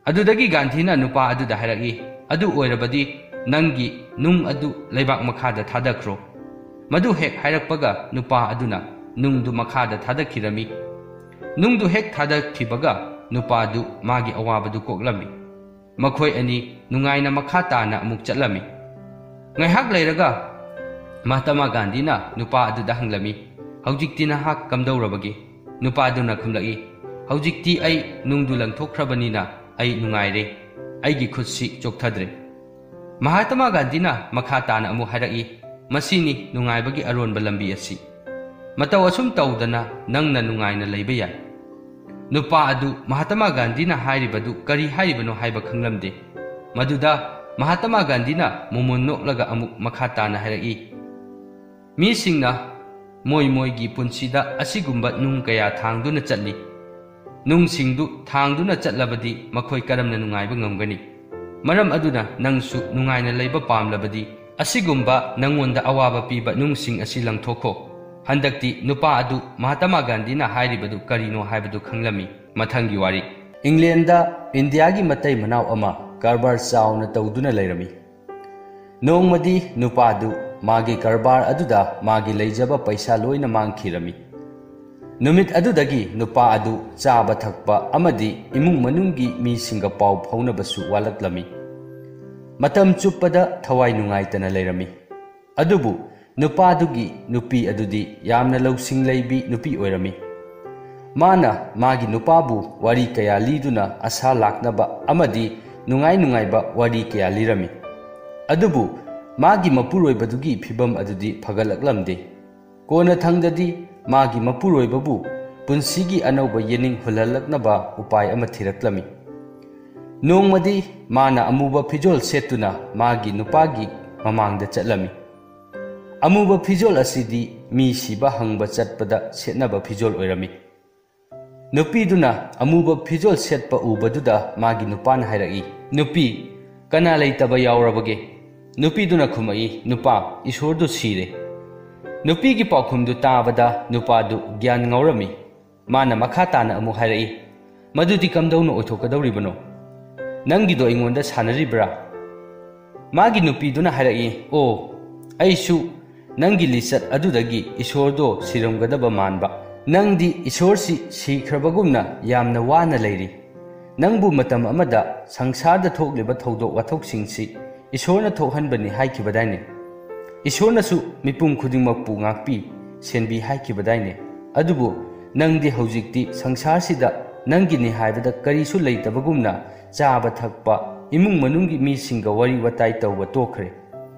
ꯑꯗꯨꯗꯒꯤ ꯒꯥꯟꯙꯤꯅ ꯅꯨꯄꯥ ꯑꯗꯨꯗ ꯍꯥꯏꯔꯛꯏ, "ꯑꯗꯨ ꯑꯣꯏꯔꯕꯗꯤ ꯅꯪꯒꯤ ꯅꯨꯡ ꯑꯗꯨ ꯂꯩꯕꯥꯛ ꯃꯈꯥꯗ ꯊꯥꯗꯈ꯭ꯔꯣ꯫ ꯃꯗꯨ ꯍꯦꯛ ꯍꯥꯏꯔꯛꯄꯒ ꯅꯨꯄꯥ ꯑꯗꯨꯅ ꯅꯨꯡꯗꯨ ꯃꯈꯥꯗ ꯊꯥꯗꯈꯤꯔꯝꯃꯤ꯫ ꯅꯨꯡꯗꯨ ꯍꯦꯛ ꯊꯥꯗꯈꯤꯕꯒ ꯅꯨꯄꯥꯗꯨ ꯃꯥꯒꯤ ꯑꯋꯥꯕꯗꯨ ꯀꯣꯛꯂꯝꯃꯤ꯫ ꯃꯈꯣꯏ ꯑꯅꯤ ꯅꯨꯡꯉꯥꯏꯅ ꯃꯈꯥ ꯇꯥꯅ ꯑꯃꯨꯛ ꯆꯠꯂꯝꯃꯤ꯫ ꯉꯥꯏꯍꯥꯛ ꯂꯩꯔꯒ ꯃꯍꯥꯇꯃꯥ ꯒꯥꯟꯙꯤꯅ ꯅꯨꯄꯥ ꯑꯗꯨꯗ ꯍꯪꯂꯝꯃꯤ, "ꯍꯧꯖꯤꯛꯇꯤ ꯅꯍꯥꯛ ꯀꯝꯗꯧꯔꯕꯒꯦ?" ꯅꯨꯄꯥ ꯑꯗꯨꯅ ꯈꯨꯝꯂꯛꯏ, "ꯍꯧꯖꯤꯛꯇꯤ ꯑꯩ ꯅꯨꯡꯗꯨ ꯂꯪꯊꯣꯛꯈ꯭ꯔꯕꯅꯤꯅ ꯑꯩ ꯅꯨꯡꯉꯥꯏꯔꯦ꯫ ꯑꯩꯒꯤ ꯈꯨꯠꯁꯤ ꯆꯣꯛꯊꯗ꯭ꯔꯦ꯫" ꯃꯍꯥꯇꯃꯥ ꯒꯥꯟꯙꯤꯅ ꯃꯈꯥ ꯇꯥꯅ ꯑꯃꯨꯛ ꯍꯥꯏꯔꯛꯏ, "ꯃꯁꯤꯅꯤ ꯅꯨꯡꯉꯥꯏꯕꯒꯤ ꯑꯔꯣꯟꯕ ꯂꯝꯕꯤ ꯑꯁꯤ꯫ ꯃꯇꯧ ꯑꯁꯨꯝ ꯇꯧꯗꯅ ꯅꯪꯅ ꯅꯨꯡꯉꯥꯏꯅ ꯂꯩꯕ ꯌꯥꯏ꯫" ꯅꯨꯄꯥ ꯑꯗꯨ ꯃꯍꯥꯇꯃꯥ ꯒꯥꯟꯙꯤꯅ ꯍꯥꯏꯔꯤꯕꯗꯨ ꯀꯔꯤ ꯍꯥꯏꯔꯤꯕꯅꯣ ꯍꯥꯏꯕ ꯈꯪꯂꯝꯗꯦ꯫ ꯃꯗꯨꯗ ꯃꯍꯥꯇꯃꯥ ꯒꯥꯟꯙꯤꯅ ꯃꯣꯃꯣꯟ ꯅꯣꯛꯂꯒ ꯑꯃꯨꯛ ꯃꯈꯥ ꯇꯥꯅ ꯍꯥꯏꯔꯛꯏ, "ꯃꯤꯁꯤꯡꯅ ꯃꯣꯏ ꯃꯣꯏꯒꯤ ꯄꯨꯟꯁꯤꯗ ꯑꯁꯤꯒꯨꯝꯕ ꯅꯨꯡ ꯀꯌꯥ ꯊꯥꯡꯗꯨꯅ ꯆꯠꯂꯤ꯫ ꯅꯨꯡꯁꯤꯡꯗꯨ ꯊꯥꯡꯗꯨꯅ ꯆꯠꯂꯕꯗꯤ ꯃꯈꯣꯏ ꯀꯔꯝꯅ ꯅꯨꯡꯉꯥꯏꯕ ꯉꯝꯒꯅꯤ? ꯃꯔꯝ ꯑꯗꯨꯅ ꯅꯪꯁꯨ ꯅꯨꯡꯉꯥꯏꯅ ꯂꯩꯕ ꯄꯥꯝꯂꯕꯗꯤ ꯑꯁꯤꯒꯨꯝꯕ ꯅꯪꯉꯣꯟꯗ ꯑꯋꯥꯕ ꯄꯤꯕ ꯅꯨꯡꯁꯤꯡ ꯑꯁꯤ ꯂꯪꯊꯣꯛꯈꯣ꯫" ꯍꯟꯗꯛꯇꯤ ꯅꯨꯄꯥ ꯑꯗꯨ ꯃꯍꯥꯇꯃꯥ ꯒꯥꯟꯙꯤꯅ ꯍꯥꯏꯔꯤꯕꯗꯨ ꯀꯔꯤꯅꯣ ꯍꯥꯏꯕꯗꯨ ꯈꯪꯂꯝꯃꯤ꯫ ꯃꯊꯪꯒꯤ ꯋꯥꯔꯤ꯫ ꯏꯪꯂꯦꯟꯗ ꯏꯟꯗꯤꯌꯥꯒꯤ ꯃꯇꯩ ꯃꯅꯥꯎ ꯑꯃ ꯀꯔꯕꯥꯔ ꯆꯥꯎꯅ ꯇꯧꯗꯨꯅ ꯂꯩꯔꯝꯃꯤ꯫ ꯅꯣꯡꯃꯗꯤ ꯅꯨꯄꯥꯗꯨ ꯃꯥꯒꯤ ꯀꯔꯕꯥꯔ ꯑꯗꯨꯗ ꯃꯥꯒꯤ ꯂꯩꯖꯕ ꯄꯩꯁꯥ ꯂꯣꯏꯅ ꯃꯥꯡꯈꯤꯔꯝꯃꯤ꯫ ꯅꯨꯃꯤꯠ ꯑꯗꯨꯗꯒꯤ ꯅꯨꯄꯥ ꯑꯗꯨ ꯆꯥꯕ ꯊꯛꯄ ꯑꯃꯗꯤ ꯏꯃꯨꯡ ꯃꯅꯨꯡꯒꯤ ꯃꯤꯁꯤꯡꯒ ꯄꯥꯎ ꯐꯥꯎꯅꯕꯁꯨ ꯋꯥꯠꯂꯛꯂꯝꯃꯤ꯫ ꯃꯇꯝ ꯆꯨꯞꯄꯗ ꯊꯋꯥꯏ ꯅꯨꯡꯉꯥꯏꯇꯅ ꯂꯩꯔꯝꯃꯤ꯫ ꯑꯗꯨꯕꯨ ꯅꯨꯄꯥꯗꯨꯒꯤ ꯅꯨꯄꯤ ꯑꯗꯨꯗꯤ ꯌꯥꯝꯅ ꯂꯧꯁꯤꯡ ꯂꯩꯕꯤ ꯅꯨꯄꯤ ꯑꯣꯏꯔꯝꯃꯤ꯫ ꯃꯥꯅ ꯃꯥꯒꯤ ꯅꯨꯄꯥꯕꯨ ꯋꯥꯔꯤ ꯀꯌꯥ ꯂꯤꯗꯨꯅ ꯑꯁꯥ ꯂꯥꯛꯅꯕ ꯑꯃꯗꯤ ꯅꯨꯡꯉꯥꯏ ꯅꯨꯡꯉꯥꯏꯕ ꯋꯥꯔꯤ ꯀꯌꯥ ꯂꯤꯔꯝꯃꯤ꯫ ꯑꯗꯨꯕꯨ ꯃꯥꯒꯤ ꯃꯄꯨꯔꯣꯏꯕꯗꯨꯒꯤ ꯐꯤꯕꯝ ꯑꯗꯨꯗꯤ ꯐꯒꯠꯂꯛꯂꯝꯗꯦ꯫ ꯀꯣꯟꯅꯊꯪꯗꯗꯤ ꯃꯥꯒꯤ ꯃꯄꯨꯔꯣꯏꯕꯕꯨ ꯄꯨꯟꯁꯤꯒꯤ ꯑꯅꯧꯕ ꯌꯦꯅꯤꯡ ꯍꯨꯜꯍꯜꯂꯛꯅꯕ ꯎꯄꯥꯏ ꯑꯃ ꯊꯤꯔꯛꯂꯝꯃꯤ꯫ ꯅꯣꯡꯃꯗꯤ ꯃꯥꯅ ꯑꯃꯨꯕ ꯐꯤꯖꯣꯜ ꯁꯦꯠꯇꯨꯅ ꯃꯥꯒꯤ ꯅꯨꯄꯥꯒꯤ ꯃꯃꯥꯡꯗ ꯆꯠꯂꯝꯃꯤ꯫ ꯑꯃꯨꯕ ꯐꯤꯖꯣꯜ ꯑꯁꯤꯗꯤ ꯃꯤ ꯁꯤꯕ ꯍꯪꯕ ꯆꯠꯄꯗ ꯁꯦꯠꯅꯕ ꯐꯤꯖꯣꯜ ꯑꯣꯏꯔꯝꯃꯤ꯫ ꯅꯨꯄꯤꯗꯨꯅ ꯑꯃꯨꯕ ꯐꯤꯖꯣꯜ ꯁꯦꯠꯄ ꯎꯕꯗꯨꯗ ꯃꯥꯒꯤ ꯅꯨꯄꯥꯅ ꯍꯥꯏꯔꯛꯏ, "ꯅꯨꯄꯤ, ꯀꯅꯥ ꯂꯩꯇꯕ ꯌꯥꯎꯔꯕꯒꯦ?" ꯅꯨꯄꯤꯗꯨꯅ ꯈꯨꯝꯃꯛꯏ, "ꯅꯨꯄꯥ, ꯏꯁꯣꯔꯗꯨ ꯁꯤꯔꯦ꯫" ꯅꯨꯄꯤꯒꯤ ꯄꯥꯎꯈꯨꯝꯗꯨ ꯇꯥꯕꯗ ꯅꯨꯄꯥꯗꯨ ꯒ꯭ꯌꯥꯟ ꯉꯥꯎꯔꯝꯃꯤ꯫ ꯃꯥꯅ ꯃꯈꯥ ꯇꯥꯅ ꯑꯃꯨꯛ ꯍꯥꯏꯔꯛꯏ, "ꯃꯗꯨꯗꯤ ꯀꯝꯗꯧꯅ ꯑꯣꯏꯊꯣꯛꯀꯗꯧꯔꯤꯕꯅꯣ? ꯅꯪꯒꯤꯗꯣ ꯑꯩꯉꯣꯟꯗ ꯁꯥꯟꯅꯔꯤꯕ꯭ꯔꯥ?" ꯃꯥꯒꯤ ꯅꯨꯄꯤꯗꯨꯅ ꯍꯥꯏꯔꯛꯏ, "ꯑꯣ, ꯑꯩꯁꯨ ꯅꯪꯒꯤ ꯂꯤꯆꯠ ꯑꯗꯨꯗꯒꯤ ꯏꯁꯣꯔꯗꯣ ꯁꯤꯔꯝꯒꯗꯕ ꯃꯥꯟꯕ꯫ ꯅꯪꯗꯤ ꯏꯁꯣꯔꯁꯤ ꯁꯤꯈ꯭ꯔꯕꯒꯨꯝꯅ ꯌꯥꯝꯅ ꯋꯥꯅ ꯂꯩꯔꯤ꯫ ꯅꯪꯕꯨ ꯃꯇꯝ ꯑꯃꯗ ꯁꯪꯁꯥꯔꯗ ꯊꯣꯛꯂꯤꯕ ꯊꯧꯗꯣꯛ ꯋꯥꯊꯣꯛꯁꯤꯡꯁꯤ ꯏꯁꯣꯔꯅ ꯊꯣꯛꯍꯟꯕꯅꯤ ꯍꯥꯏꯈꯤꯕꯗꯥꯏꯅꯦ? ꯏꯁꯣꯔꯅꯁꯨ ꯃꯤꯄꯨꯝ ꯈꯨꯗꯤꯡꯃꯛꯄꯨ ꯉꯥꯛꯄꯤ ꯁꯦꯟꯕꯤ ꯍꯥꯏꯈꯤꯕꯗꯥꯏꯅꯦ? ꯑꯗꯨꯕꯨ ꯅꯪꯗꯤ ꯍꯧꯖꯤꯛꯇꯤ ꯁꯪꯁꯥꯔꯁꯤꯗ ꯅꯪꯒꯤꯅꯤ ꯍꯥꯏꯕꯗ ꯀꯔꯤꯁꯨ ꯂꯩꯇꯕꯒꯨꯝꯅ ꯆꯥꯕ ꯊꯛꯄ, ꯏꯃꯨꯡ ꯃꯅꯨꯡꯒꯤ ꯃꯤꯁꯤꯡꯒ ꯋꯥꯔꯤ ꯋꯥꯇꯥꯏ ꯇꯧꯕ ꯇꯣꯛꯈ꯭ꯔꯦ꯫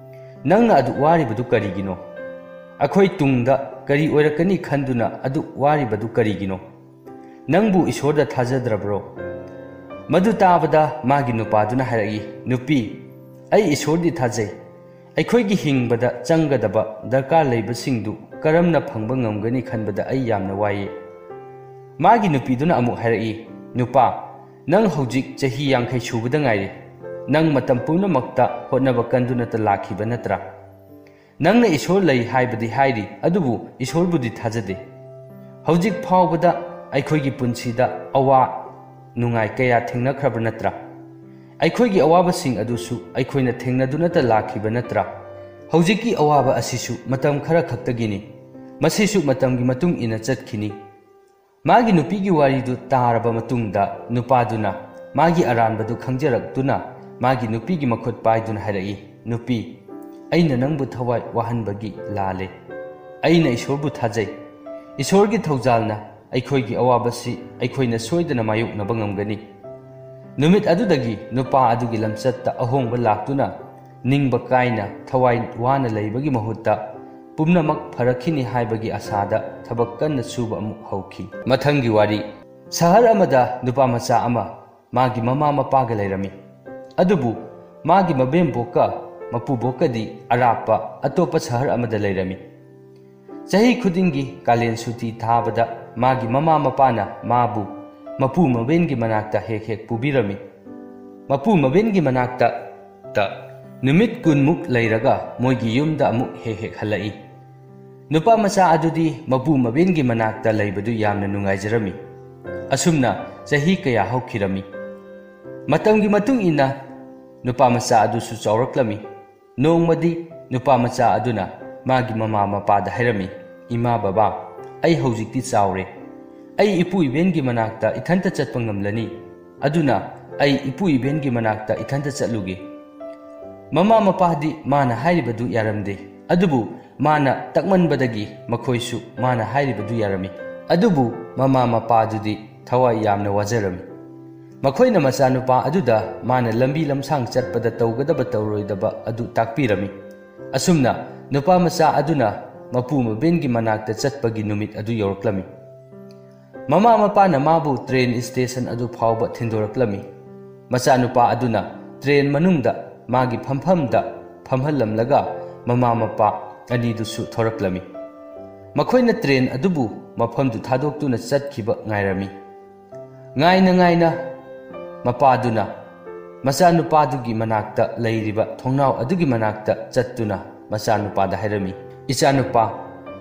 ꯅꯪꯅ ꯑꯗꯨꯛ ꯋꯥꯔꯤꯕꯗꯨ ꯀꯔꯤꯒꯤꯅꯣ? ꯑꯩꯈꯣꯏ ꯇꯨꯡꯗ ꯀꯔꯤ ꯑꯣꯏꯔꯛꯀꯅꯤ ꯈꯟꯗꯨꯅ ꯑꯗꯨꯛ ꯋꯥꯔꯤꯕꯗꯨ ꯀꯔꯤꯒꯤꯅꯣ? ꯅꯪꯕꯨ ꯏꯁꯣꯔꯗ ꯊꯥꯖꯗ꯭ꯔꯕ꯭ꯔꯣ?" ꯃꯗꯨ ꯇꯥꯕꯗ ꯃꯥꯒꯤ ꯅꯨꯄꯥꯗꯨꯅ ꯍꯥꯏꯔꯛꯏ, "ꯅꯨꯄꯤ, ꯑꯩ ꯏꯁꯣꯔꯗꯤ ꯊꯥꯖꯩ꯫ ꯑꯩꯈꯣꯏꯒꯤ ꯍꯤꯡꯕꯗ ꯆꯪꯒꯗꯕ ꯗꯔꯀꯥꯔ ꯂꯩꯕꯁꯤꯡꯗꯨ ꯀꯔꯝꯅ ꯐꯪꯕ ꯉꯝꯒꯅꯤ ꯈꯟꯕꯗ ꯑꯩ ꯌꯥꯝꯅ ꯋꯥꯏꯌꯦ꯫" ꯃꯥꯒꯤ ꯅꯨꯄꯤꯗꯨꯅ ꯑꯃꯨꯛ ꯍꯥꯏꯔꯛꯏ, "ꯅꯨꯄꯥ, ꯅꯪ ꯍꯧꯖꯤꯛ ꯆꯍꯤ ꯌꯥꯡꯈꯩ ꯁꯨꯕꯗ ꯉꯥꯏꯔꯤ꯫ ꯅꯪ ꯃꯇꯝ ꯄꯨꯝꯅꯃꯛꯇ ꯍꯣꯠꯅꯕ ꯀꯟꯗꯨꯅꯇ ꯂꯥꯛꯈꯤꯕ ꯅꯠꯇ꯭ꯔꯥ? ꯅꯪꯅ ꯏꯁꯣꯔ ꯂꯩ ꯍꯥꯏꯕꯗꯤ ꯍꯥꯏꯔꯤ, ꯑꯗꯨꯕꯨ ꯏꯁꯣꯔꯕꯨꯗꯤ ꯊꯥꯖꯗꯦ꯫ ꯍꯧꯖꯤꯛ ꯐꯥꯎꯕꯗ ꯑꯩꯈꯣꯏꯒꯤ ꯄꯨꯟꯁꯤꯗ ꯑꯋꯥ ꯅꯨꯡꯉꯥꯏ ꯀꯌꯥ ꯊꯦꯡꯅꯈ꯭ꯔꯕ ꯅꯠꯇ꯭ꯔꯥ? ꯑꯩꯈꯣꯏꯒꯤ ꯑꯋꯥꯕꯁꯤꯡ ꯑꯗꯨꯁꯨ ꯑꯩꯈꯣꯏꯅ ꯊꯦꯡꯅꯗꯨꯅꯇ ꯂꯥꯛꯈꯤꯕ ꯅꯠꯇ꯭ꯔꯥ? ꯍꯧꯖꯤꯛꯀꯤ ꯑꯋꯥꯕ ꯑꯁꯤꯁꯨ ꯃꯇꯝ ꯈꯔ ꯈꯛꯇꯒꯤꯅꯤ꯫ ꯃꯁꯤꯁꯨ ꯃꯇꯝꯒꯤ ꯃꯇꯨꯡ ꯏꯟꯅ ꯆꯠꯈꯤꯅꯤ꯫" ꯃꯥꯒꯤ ꯅꯨꯄꯤꯒꯤ ꯋꯥꯔꯤꯗꯨ ꯇꯥꯔꯕ ꯃꯇꯨꯡꯗ ꯅꯨꯄꯥꯗꯨꯅ ꯃꯥꯒꯤ ꯑꯔꯥꯟꯕꯗꯨ ꯈꯪꯖꯔꯛꯇꯨꯅ ꯃꯥꯒꯤ ꯅꯨꯄꯤꯒꯤ ꯃꯈꯨꯠ ꯄꯥꯏꯗꯨꯅ ꯍꯥꯏꯔꯛꯏ, "ꯅꯨꯄꯤ, ꯑꯩꯅ ꯅꯪꯕꯨ ꯊꯋꯥꯏ ꯋꯥꯍꯟꯕꯒꯤ ꯂꯥꯜꯂꯦ꯫ ꯑꯩꯅ ꯏꯁꯣꯔꯕꯨ ꯊꯥꯖꯩ꯫ ꯏꯁꯣꯔꯒꯤ ꯊꯧꯖꯥꯜꯅ ꯑꯩꯈꯣꯏꯒꯤ ꯑꯋꯥꯕꯁꯤ ꯑꯩꯈꯣꯏꯅ ꯁꯣꯏꯗꯅ ꯃꯥꯌꯣꯛꯅꯕ ꯉꯝꯒꯅꯤ꯫" ꯅꯨꯃꯤꯠ ꯑꯗꯨꯗꯒꯤ ꯅꯨꯄꯥ ꯑꯗꯨꯒꯤ ꯂꯝꯆꯠꯇ ꯑꯍꯣꯡꯕ ꯂꯥꯛꯇꯨꯅ ꯅꯤꯡꯕ ꯀꯥꯏꯅ ꯊꯋꯥꯏ ꯋꯥꯅ ꯂꯩꯕꯒꯤ ꯃꯍꯨꯠꯇ ꯄꯨꯝꯅꯃꯛ ꯐꯔꯛꯈꯤꯅꯤ ꯍꯥꯏꯕꯒꯤ ꯑꯁꯥꯗ ꯊꯕꯛ ꯀꯟꯅ ꯁꯨꯕ ꯑꯃꯨꯛ ꯍꯧꯈꯤ꯫ ꯃꯊꯪꯒꯤ ꯋꯥꯔꯤ, ꯁꯍꯔ ꯑꯃꯗ ꯅꯨꯄꯥ ꯃꯆꯥ ꯑꯃ ꯃꯥꯒꯤ ꯃꯃꯥ ꯃꯄꯥꯒ ꯂꯩꯔꯝꯃꯤ꯫ ꯑꯗꯨꯕꯨ ꯃꯥꯒꯤ ꯃꯕꯦꯝꯕꯣꯛꯀ ꯃꯄꯨꯕꯣꯛꯀꯗꯤ ꯑꯔꯥꯞꯄ ꯑꯇꯣꯞꯄ ꯁꯍꯔ ꯑꯃꯗ ꯂꯩꯔꯝꯃꯤ꯫ ꯆꯍꯤ ꯈꯨꯗꯤꯡꯒꯤ ꯀꯥꯂꯦꯟ ꯁꯨꯇꯤ ꯊꯥꯕꯗ ꯃꯥꯒꯤ ꯃꯃꯥ ꯃꯄꯥꯅ ꯃꯥꯕꯨ ꯃꯄꯨ ꯃꯕꯦꯟꯒꯤ ꯃꯅꯥꯛꯇ ꯍꯦꯛ ꯍꯦꯛ ꯄꯨꯕꯤꯔꯝꯃꯤ꯫ ꯃꯄꯨ ꯃꯕꯦꯟꯒꯤ ꯃꯅꯥꯛꯇ ꯇ ꯅꯨꯃꯤꯠ ꯀꯨꯟꯃꯨꯛ ꯂꯩꯔꯒ ꯃꯣꯏꯒꯤ ꯌꯨꯝꯗ ꯑꯃꯨꯛ ꯍꯦꯛ ꯍꯦꯛ ꯍꯜꯂꯛꯏ꯫ ꯅꯨꯄꯥ ꯃꯆꯥ ꯑꯗꯨꯗꯤ ꯃꯄꯨ ꯃꯕꯦꯟꯒꯤ ꯃꯅꯥꯛꯇ ꯂꯩꯕꯗꯨ ꯌꯥꯝꯅ ꯅꯨꯡꯉꯥꯏꯖꯔꯝꯃꯤ꯫ ꯑꯁꯨꯝꯅ ꯆꯍꯤ ꯀꯌꯥ ꯍꯧꯈꯤꯔꯝꯃꯤ꯫ ꯃꯇꯝꯒꯤ ꯃꯇꯨꯡ ꯏꯟꯅ ꯅꯨꯄꯥ ꯃꯆꯥ ꯑꯗꯨꯁꯨ ꯆꯥꯎꯔꯛꯂꯝꯃꯤ꯫ ꯅꯣꯡꯃꯗꯤ ꯅꯨꯄꯥ ꯃꯆꯥ ꯑꯗꯨꯅ ꯃꯥꯒꯤ ꯃꯃꯥ ꯃꯄꯥꯗ ꯍꯥꯏꯔꯝꯃꯤ, "ꯏꯃꯥ ꯕꯕꯥ, ꯑꯩ ꯍꯧꯖꯤꯛꯇꯤ ꯆꯥꯎꯔꯦ꯫ ꯑꯩ ꯏꯄꯨ ꯏꯕꯦꯟꯒꯤ ꯃꯅꯥꯛꯇ ꯏꯊꯟꯇ ꯆꯠꯄ ꯉꯝꯂꯅꯤ꯫ ꯑꯗꯨꯅ ꯑꯩ ꯏꯄꯨ ꯏꯕꯦꯟꯒꯤ ꯃꯅꯥꯛꯇ ꯏꯊꯟꯇ ꯆꯠꯂꯨꯒꯦ꯫" ꯃꯃꯥ ꯃꯄꯥꯗꯤ ꯃꯥꯅ ꯍꯥꯏꯔꯤꯕꯗꯨ ꯌꯥꯔꯝꯗꯦ꯫ ꯑꯗꯨꯕꯨ ꯃꯥꯅ ꯇꯛꯃꯟꯕꯗꯒꯤ ꯃꯈꯣꯏꯁꯨ ꯃꯥꯅ ꯍꯥꯏꯔꯤꯕꯗꯨ ꯌꯥꯔꯝꯃꯤ꯫ ꯑꯗꯨꯕꯨ ꯃꯃꯥ ꯃꯄꯥꯗꯨꯗꯤ ꯊꯋꯥꯏ ꯌꯥꯝꯅ ꯋꯥꯖꯔꯝꯃꯤ꯫ ꯃꯈꯣꯏꯅ ꯃꯆꯥꯅꯨꯄꯥ ꯑꯗꯨꯗ ꯃꯥꯅ ꯂꯝꯕꯤ ꯂꯝꯁꯥꯡ ꯆꯠꯄꯗ ꯇꯧꯒꯗꯕ ꯇꯧꯔꯣꯏꯗꯕ ꯑꯗꯨ ꯇꯥꯛꯄꯤꯔꯝꯃꯤ꯫ ꯑꯁꯨꯝꯅ ꯅꯨꯄꯥ ꯃꯆꯥ ꯑꯗꯨꯅ ꯃꯄꯨ ꯃꯕꯦꯟꯒꯤ ꯃꯅꯥꯛꯇ ꯆꯠꯄꯒꯤ ꯅꯨꯃꯤꯠ ꯑꯗꯨ ꯌꯧꯔꯛꯂꯝꯃꯤ꯫ ꯃꯃꯥ ꯃꯄꯥꯅ ꯃꯥꯕꯨ ꯇ꯭ꯔꯦꯟ ꯁ꯭ꯇꯦꯁꯟ ꯑꯗꯨ ꯐꯥꯎꯕ ꯊꯤꯟꯗꯣꯔꯛꯂꯝꯃꯤ꯫ ꯃꯆꯥꯅꯨꯄꯥ ꯑꯗꯨꯅ ꯇ꯭ꯔꯦꯟ ꯃꯅꯨꯡꯗ ꯃꯥꯒꯤ ꯐꯝꯐꯝꯗ ꯐꯝꯍꯜꯂꯝꯂꯒ ꯃꯃꯥ ꯃꯄꯥ ꯑꯅꯤꯗꯨꯁꯨ ꯊꯣꯔꯛꯂꯝꯃꯤ꯫ ꯃꯈꯣꯏꯅ ꯇ꯭ꯔꯦꯟ ꯑꯗꯨꯕꯨ ꯃꯐꯝꯗꯨ ꯊꯥꯗꯣꯛꯇꯨꯅ ꯆꯠꯈꯤꯕ ꯉꯥꯏꯔꯝꯃꯤ꯫ ꯉꯥꯏꯅ ꯉꯥꯏꯅ ꯃꯄꯥꯗꯨꯅ ꯃꯆꯥꯅꯨꯄꯥꯗꯨꯒꯤ ꯃꯅꯥꯛꯇ ꯂꯩꯔꯤꯕ ꯊꯣꯡꯅꯥꯎ ꯑꯗꯨꯒꯤ ꯃꯅꯥꯛꯇ ꯆꯠꯇꯨꯅ ꯃꯆꯥꯅꯨꯄꯥꯗ ꯍꯥꯏꯔꯝꯃꯤ, "ꯏꯆꯥꯅꯨꯄꯥ,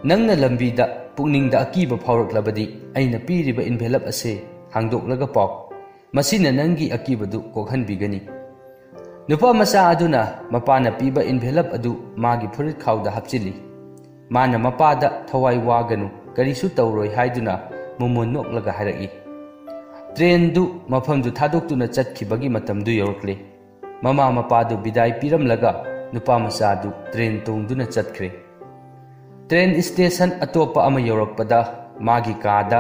ꯅꯪꯅ ꯂꯝꯕꯤꯗ ꯄꯨꯛꯅꯤꯡꯗ ꯑꯀꯤꯕ ꯐꯥꯎꯔꯛꯂꯕꯗꯤ ꯑꯩꯅ ꯄꯤꯔꯤꯕ ꯏꯟꯚꯦꯂꯞ ꯑꯁꯤ ꯍꯥꯡꯗꯣꯛꯂꯒ ꯄꯥꯎ꯫ ꯃꯁꯤꯅ ꯅꯪꯒꯤ ꯑꯀꯤꯕꯗꯨ ꯀꯣꯛꯍꯟꯕꯤꯒꯅꯤ꯫" ꯅꯨꯄꯥ ꯃꯆꯥ ꯑꯗꯨꯅ ꯃꯄꯥꯅ ꯄꯤꯕ ꯏꯟꯚꯦꯂꯞ ꯑꯗꯨ ꯃꯥꯒꯤ ꯐꯨꯔꯤꯠ ꯈꯥꯎꯗ ꯍꯥꯞꯆꯤꯜꯂꯤ꯫ ꯃꯥꯅ ꯃꯄꯥꯗ "ꯊꯋꯥꯏ ꯋꯥꯒꯅꯨ, ꯀꯔꯤꯁꯨ ꯇꯧꯔꯣꯏ" ꯍꯥꯏꯗꯨꯅ ꯃꯃꯣꯟ ꯅꯣꯛꯂꯒ ꯍꯥꯏꯔꯛꯏ꯫ ꯇ꯭ꯔꯦꯟꯗꯨ ꯃꯐꯝꯗꯨ ꯊꯥꯗꯣꯛꯇꯨꯅ ꯆꯠꯈꯤꯕꯒꯤ ꯃꯇꯝꯗꯨ ꯌꯧꯔꯛꯂꯦ꯫ ꯃꯃꯥ ꯃꯄꯥꯗꯨ ꯕꯤꯗꯥꯏ ꯄꯤꯔꯝꯂꯒ ꯅꯨꯄꯥ ꯃꯆꯥꯗꯨ ꯇ꯭ꯔꯦꯟ ꯇꯣꯡꯗꯨꯅ ꯆꯠꯈ꯭ꯔꯦ꯫ ꯇ꯭ꯔꯦꯟ ꯁ꯭ꯇꯦꯁꯟ ꯑꯇꯣꯞꯄ ꯑꯃ ꯌꯧꯔꯛꯄꯗ ꯃꯥꯒꯤ ꯀꯥꯗ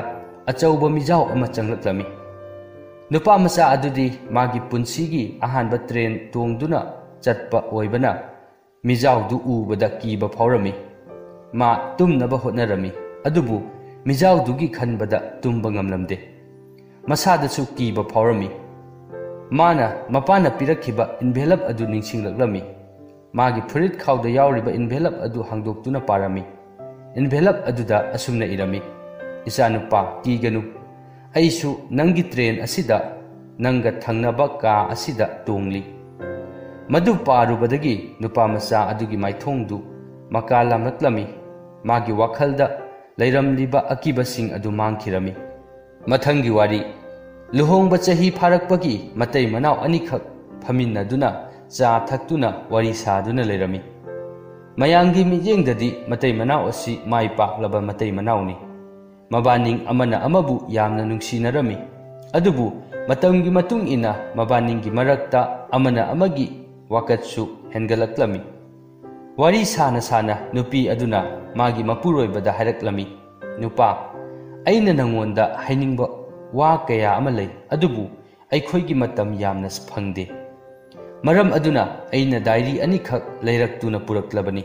ꯑꯆꯧꯕ ꯃꯤꯖꯥꯎ ꯑꯃ ꯆꯪꯂꯛꯂꯝꯃꯤ꯫ ꯅꯨꯄꯥ ꯃꯆꯥ ꯑꯗꯨꯗꯤ ꯃꯥꯒꯤ ꯄꯨꯟꯁꯤꯒꯤ ꯑꯍꯥꯟꯕ ꯇ꯭ꯔꯦꯟ ꯇꯣꯡꯗꯨꯅ ꯆꯠꯄ ꯑꯣꯏꯕꯅ ꯃꯤꯖꯥꯎꯗꯨ ꯎꯕꯗ ꯀꯤꯕ ꯐꯥꯎꯔꯝꯃꯤ꯫ ꯃꯥ ꯇꯨꯝꯅꯕ ꯍꯣꯠꯅꯔꯝꯃꯤ, ꯑꯗꯨꯕꯨ ꯃꯤꯖꯥꯎꯗꯨꯒꯤ ꯈꯟꯕꯗ ꯇꯨꯝꯕ ꯉꯝꯂꯝꯗꯦ꯫ ꯃꯁꯥꯗꯁꯨ ꯀꯤꯕ ꯐꯥꯎꯔꯝꯃꯤ꯫ ꯃꯥꯅ ꯃꯄꯥꯅ ꯄꯤꯔꯛꯈꯤꯕ ꯏꯟꯚꯦꯂꯞ ꯑꯗꯨ ꯅꯤꯡꯁꯤꯡꯂꯛꯂꯝꯃꯤ꯫ ꯃꯥꯒꯤ ꯐꯨꯔꯤꯠ ꯈꯥꯎꯗ ꯌꯥꯎꯔꯤꯕ ꯏꯟꯚꯦꯂꯞ ꯑꯗꯨ ꯍꯥꯡꯗꯣꯛꯇꯨꯅ ꯄꯥꯔꯝꯃꯤ꯫ ꯏꯟꯚꯦꯂꯞ ꯑꯗꯨꯗ ꯑꯁꯨꯝꯅ ꯏꯔꯝꯃꯤ, "ꯏꯆꯥꯅꯨꯄꯥ, ꯀꯤꯒꯅꯨ꯫ ꯑꯩꯁꯨ ꯅꯪꯒꯤ ꯇ꯭ꯔꯦꯟ ꯑꯁꯤꯗ ꯅꯪꯒ ꯊꯪꯅꯕ ꯀꯥ ꯑꯁꯤꯗ ꯇꯣꯡꯂꯤ꯫" ꯃꯗꯨ ꯄꯥꯔꯨꯕꯗꯒꯤ ꯅꯨꯄꯥ ꯃꯆꯥ ꯑꯗꯨꯒꯤ ꯃꯥꯏꯊꯣꯡꯗꯨ ꯃꯀꯥ ꯂꯥꯝꯂꯛꯂꯝꯃꯤ꯫ ꯃꯥꯒꯤ ꯋꯥꯈꯜꯗ ꯂꯩꯔꯝꯂꯤꯕ ꯑꯀꯤꯕꯁꯤꯡ ꯑꯗꯨ ꯃꯥꯡꯈꯤꯔꯝꯃꯤ꯫ ꯃꯊꯪꯒꯤ ꯋꯥꯔꯤ꯫ ꯂꯨꯍꯣꯡꯕ ꯆꯍꯤ ꯐꯥꯔꯛꯄꯒꯤ ꯃꯇꯩ ꯃꯅꯥꯎ ꯑꯅꯤꯈꯛ ꯐꯝꯃꯤꯟꯅꯗꯨꯅ ꯆꯥ ꯊꯛꯇꯨꯅ ꯋꯥꯔꯤ ꯁꯥꯗꯨꯅ ꯂꯩꯔꯝꯃꯤ꯫ ꯃꯌꯥꯝꯒꯤ ꯃꯤꯠꯌꯦꯡꯗꯗꯤ ꯃꯇꯩ ꯃꯅꯥꯎ ꯑꯁꯤ ꯃꯥꯏ ꯄꯥꯛꯂꯕ ꯃꯇꯩ ꯃꯅꯥꯎꯅꯤ꯫ ꯃꯕꯥꯅꯤꯡ ꯑꯃꯅ ꯑꯃꯕꯨ ꯌꯥꯝꯅ ꯅꯨꯡꯁꯤꯅꯔꯝꯃꯤ꯫ ꯑꯗꯨꯕꯨ ꯃꯇꯝꯒꯤ ꯃꯇꯨꯡ ꯏꯟꯅ ꯃꯕꯥꯅꯤꯡꯒꯤ ꯃꯔꯛꯇ ꯑꯃꯅ ꯑꯃꯒꯤ ꯋꯥꯀꯠꯁꯨ ꯍꯦꯟꯒꯠꯂꯛꯂꯝꯃꯤ꯫ ꯋꯥꯔꯤ ꯁꯥꯅ ꯁꯥꯅ ꯅꯨꯄꯤ ꯑꯗꯨꯅ ꯃꯥꯒꯤ ꯃꯄꯨꯔꯣꯏꯕꯗ ꯍꯥꯏꯔꯛꯂꯝꯃꯤ, "ꯅꯨꯄꯥ, ꯑꯩꯅ ꯅꯉꯣꯟꯗ ꯍꯥꯏꯅꯤꯡꯕ ꯋꯥ ꯀꯌꯥ ꯑꯃ ꯂꯩ, ꯑꯗꯨꯕꯨ ꯑꯩꯈꯣꯏꯒꯤ ꯃꯇꯝ ꯌꯥꯝꯅ ꯐꯪꯗꯦ꯫ ꯃꯔꯝ ꯑꯗꯨꯅ ꯑꯩꯅ ꯗꯥꯏꯔꯤ ꯑꯅꯤꯈꯛ ꯂꯩꯔꯛꯇꯨꯅ ꯄꯨꯔꯛꯂꯕꯅꯤ꯫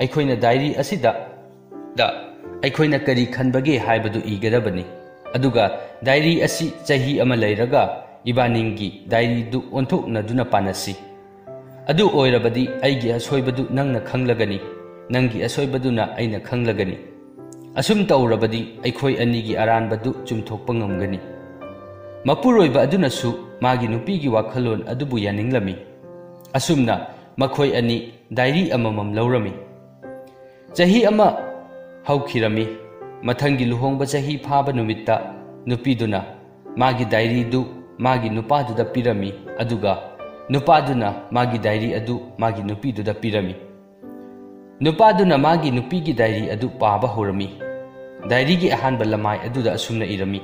ꯑꯩꯈꯣꯏꯅ ꯗꯥꯏꯔꯤ ꯑꯁꯤꯗ ꯗ ꯑꯩꯈꯣꯏꯅ ꯀꯔꯤ ꯈꯟꯕꯒꯦ ꯍꯥꯏꯕꯗꯨ ꯏꯒꯗꯕꯅꯤ꯫ ꯑꯗꯨꯒ ꯗꯥꯏꯔꯤ ꯑꯁꯤ ꯆꯍꯤ ꯑꯃ ꯂꯩꯔꯒ ꯏꯕꯥꯅꯤꯡꯒꯤ ꯗꯥꯏꯔꯤꯗꯨ ꯑꯣꯟꯊꯣꯛꯅꯗꯨꯅ ꯄꯥꯅꯁꯤ꯫ ꯑꯗꯨ ꯑꯣꯏꯔꯕꯗꯤ ꯑꯩꯒꯤ ꯑꯁꯣꯏꯕꯗꯨ ꯅꯪꯅ ꯈꯪꯂꯒꯅꯤ, ꯅꯪꯒꯤ ꯑꯁꯣꯏꯕꯗꯨꯅ ꯑꯩꯅ ꯈꯪꯂꯒꯅꯤ꯫ ꯑꯁꯨꯝ ꯇꯧꯔꯕꯗꯤ ꯑꯩꯈꯣꯏ ꯑꯅꯤꯒꯤ ꯑꯔꯥꯟꯕꯗꯨ ꯆꯨꯝꯊꯣꯛꯄ ꯉꯝꯒꯅꯤ꯫" ꯃꯄꯨꯔꯣꯏꯕ ꯑꯗꯨꯅꯁꯨ ꯃꯥꯒꯤ ꯅꯨꯄꯤꯒꯤ ꯋꯥꯈꯜꯂꯣꯟ ꯑꯗꯨꯕꯨ ꯌꯥꯅꯤꯡꯂꯝꯃꯤ꯫ ꯑꯁꯨꯝꯅ ꯃꯈꯣꯏ ꯑꯅꯤ ꯗꯥꯏꯔꯤ ꯑꯃꯃꯝ ꯂꯧꯔꯝꯃꯤ꯫ ꯆꯍꯤ ꯑꯃ ꯍꯧꯈꯤꯔꯝꯃꯤ꯫ ꯃꯊꯪꯒꯤ ꯂꯨꯍꯣꯡꯕ ꯆꯍꯤ ꯐꯥꯕ ꯅꯨꯃꯤꯠꯇ ꯅꯨꯄꯤꯗꯨꯅ ꯃꯥꯒꯤ ꯗꯥꯏꯔꯤꯗꯨ ꯃꯥꯒꯤ ꯅꯨꯄꯥꯗꯨꯗ ꯄꯤꯔꯝꯃꯤ, ꯑꯗꯨꯒ ꯅꯨꯄꯥꯗꯨꯅ ꯃꯥꯒꯤ ꯗꯥꯏꯔꯤ ꯑꯗꯨ ꯃꯥꯒꯤ ꯅꯨꯄꯤꯗꯨꯗ ꯄꯤꯔꯝꯃꯤ꯫ ꯅꯨꯄꯥꯗꯨꯅ ꯃꯥꯒꯤ ꯅꯨꯄꯤꯒꯤ ꯗꯥꯏꯔꯤ ꯑꯗꯨ ꯄꯥꯕ ꯍꯧꯔꯝꯃꯤ꯫ ꯗꯥꯏꯔꯤꯒꯤ ꯑꯍꯥꯟꯕ ꯂꯃꯥꯏ ꯑꯗꯨꯗ ꯑꯁꯨꯝꯅ ꯏꯔꯝꯃꯤ,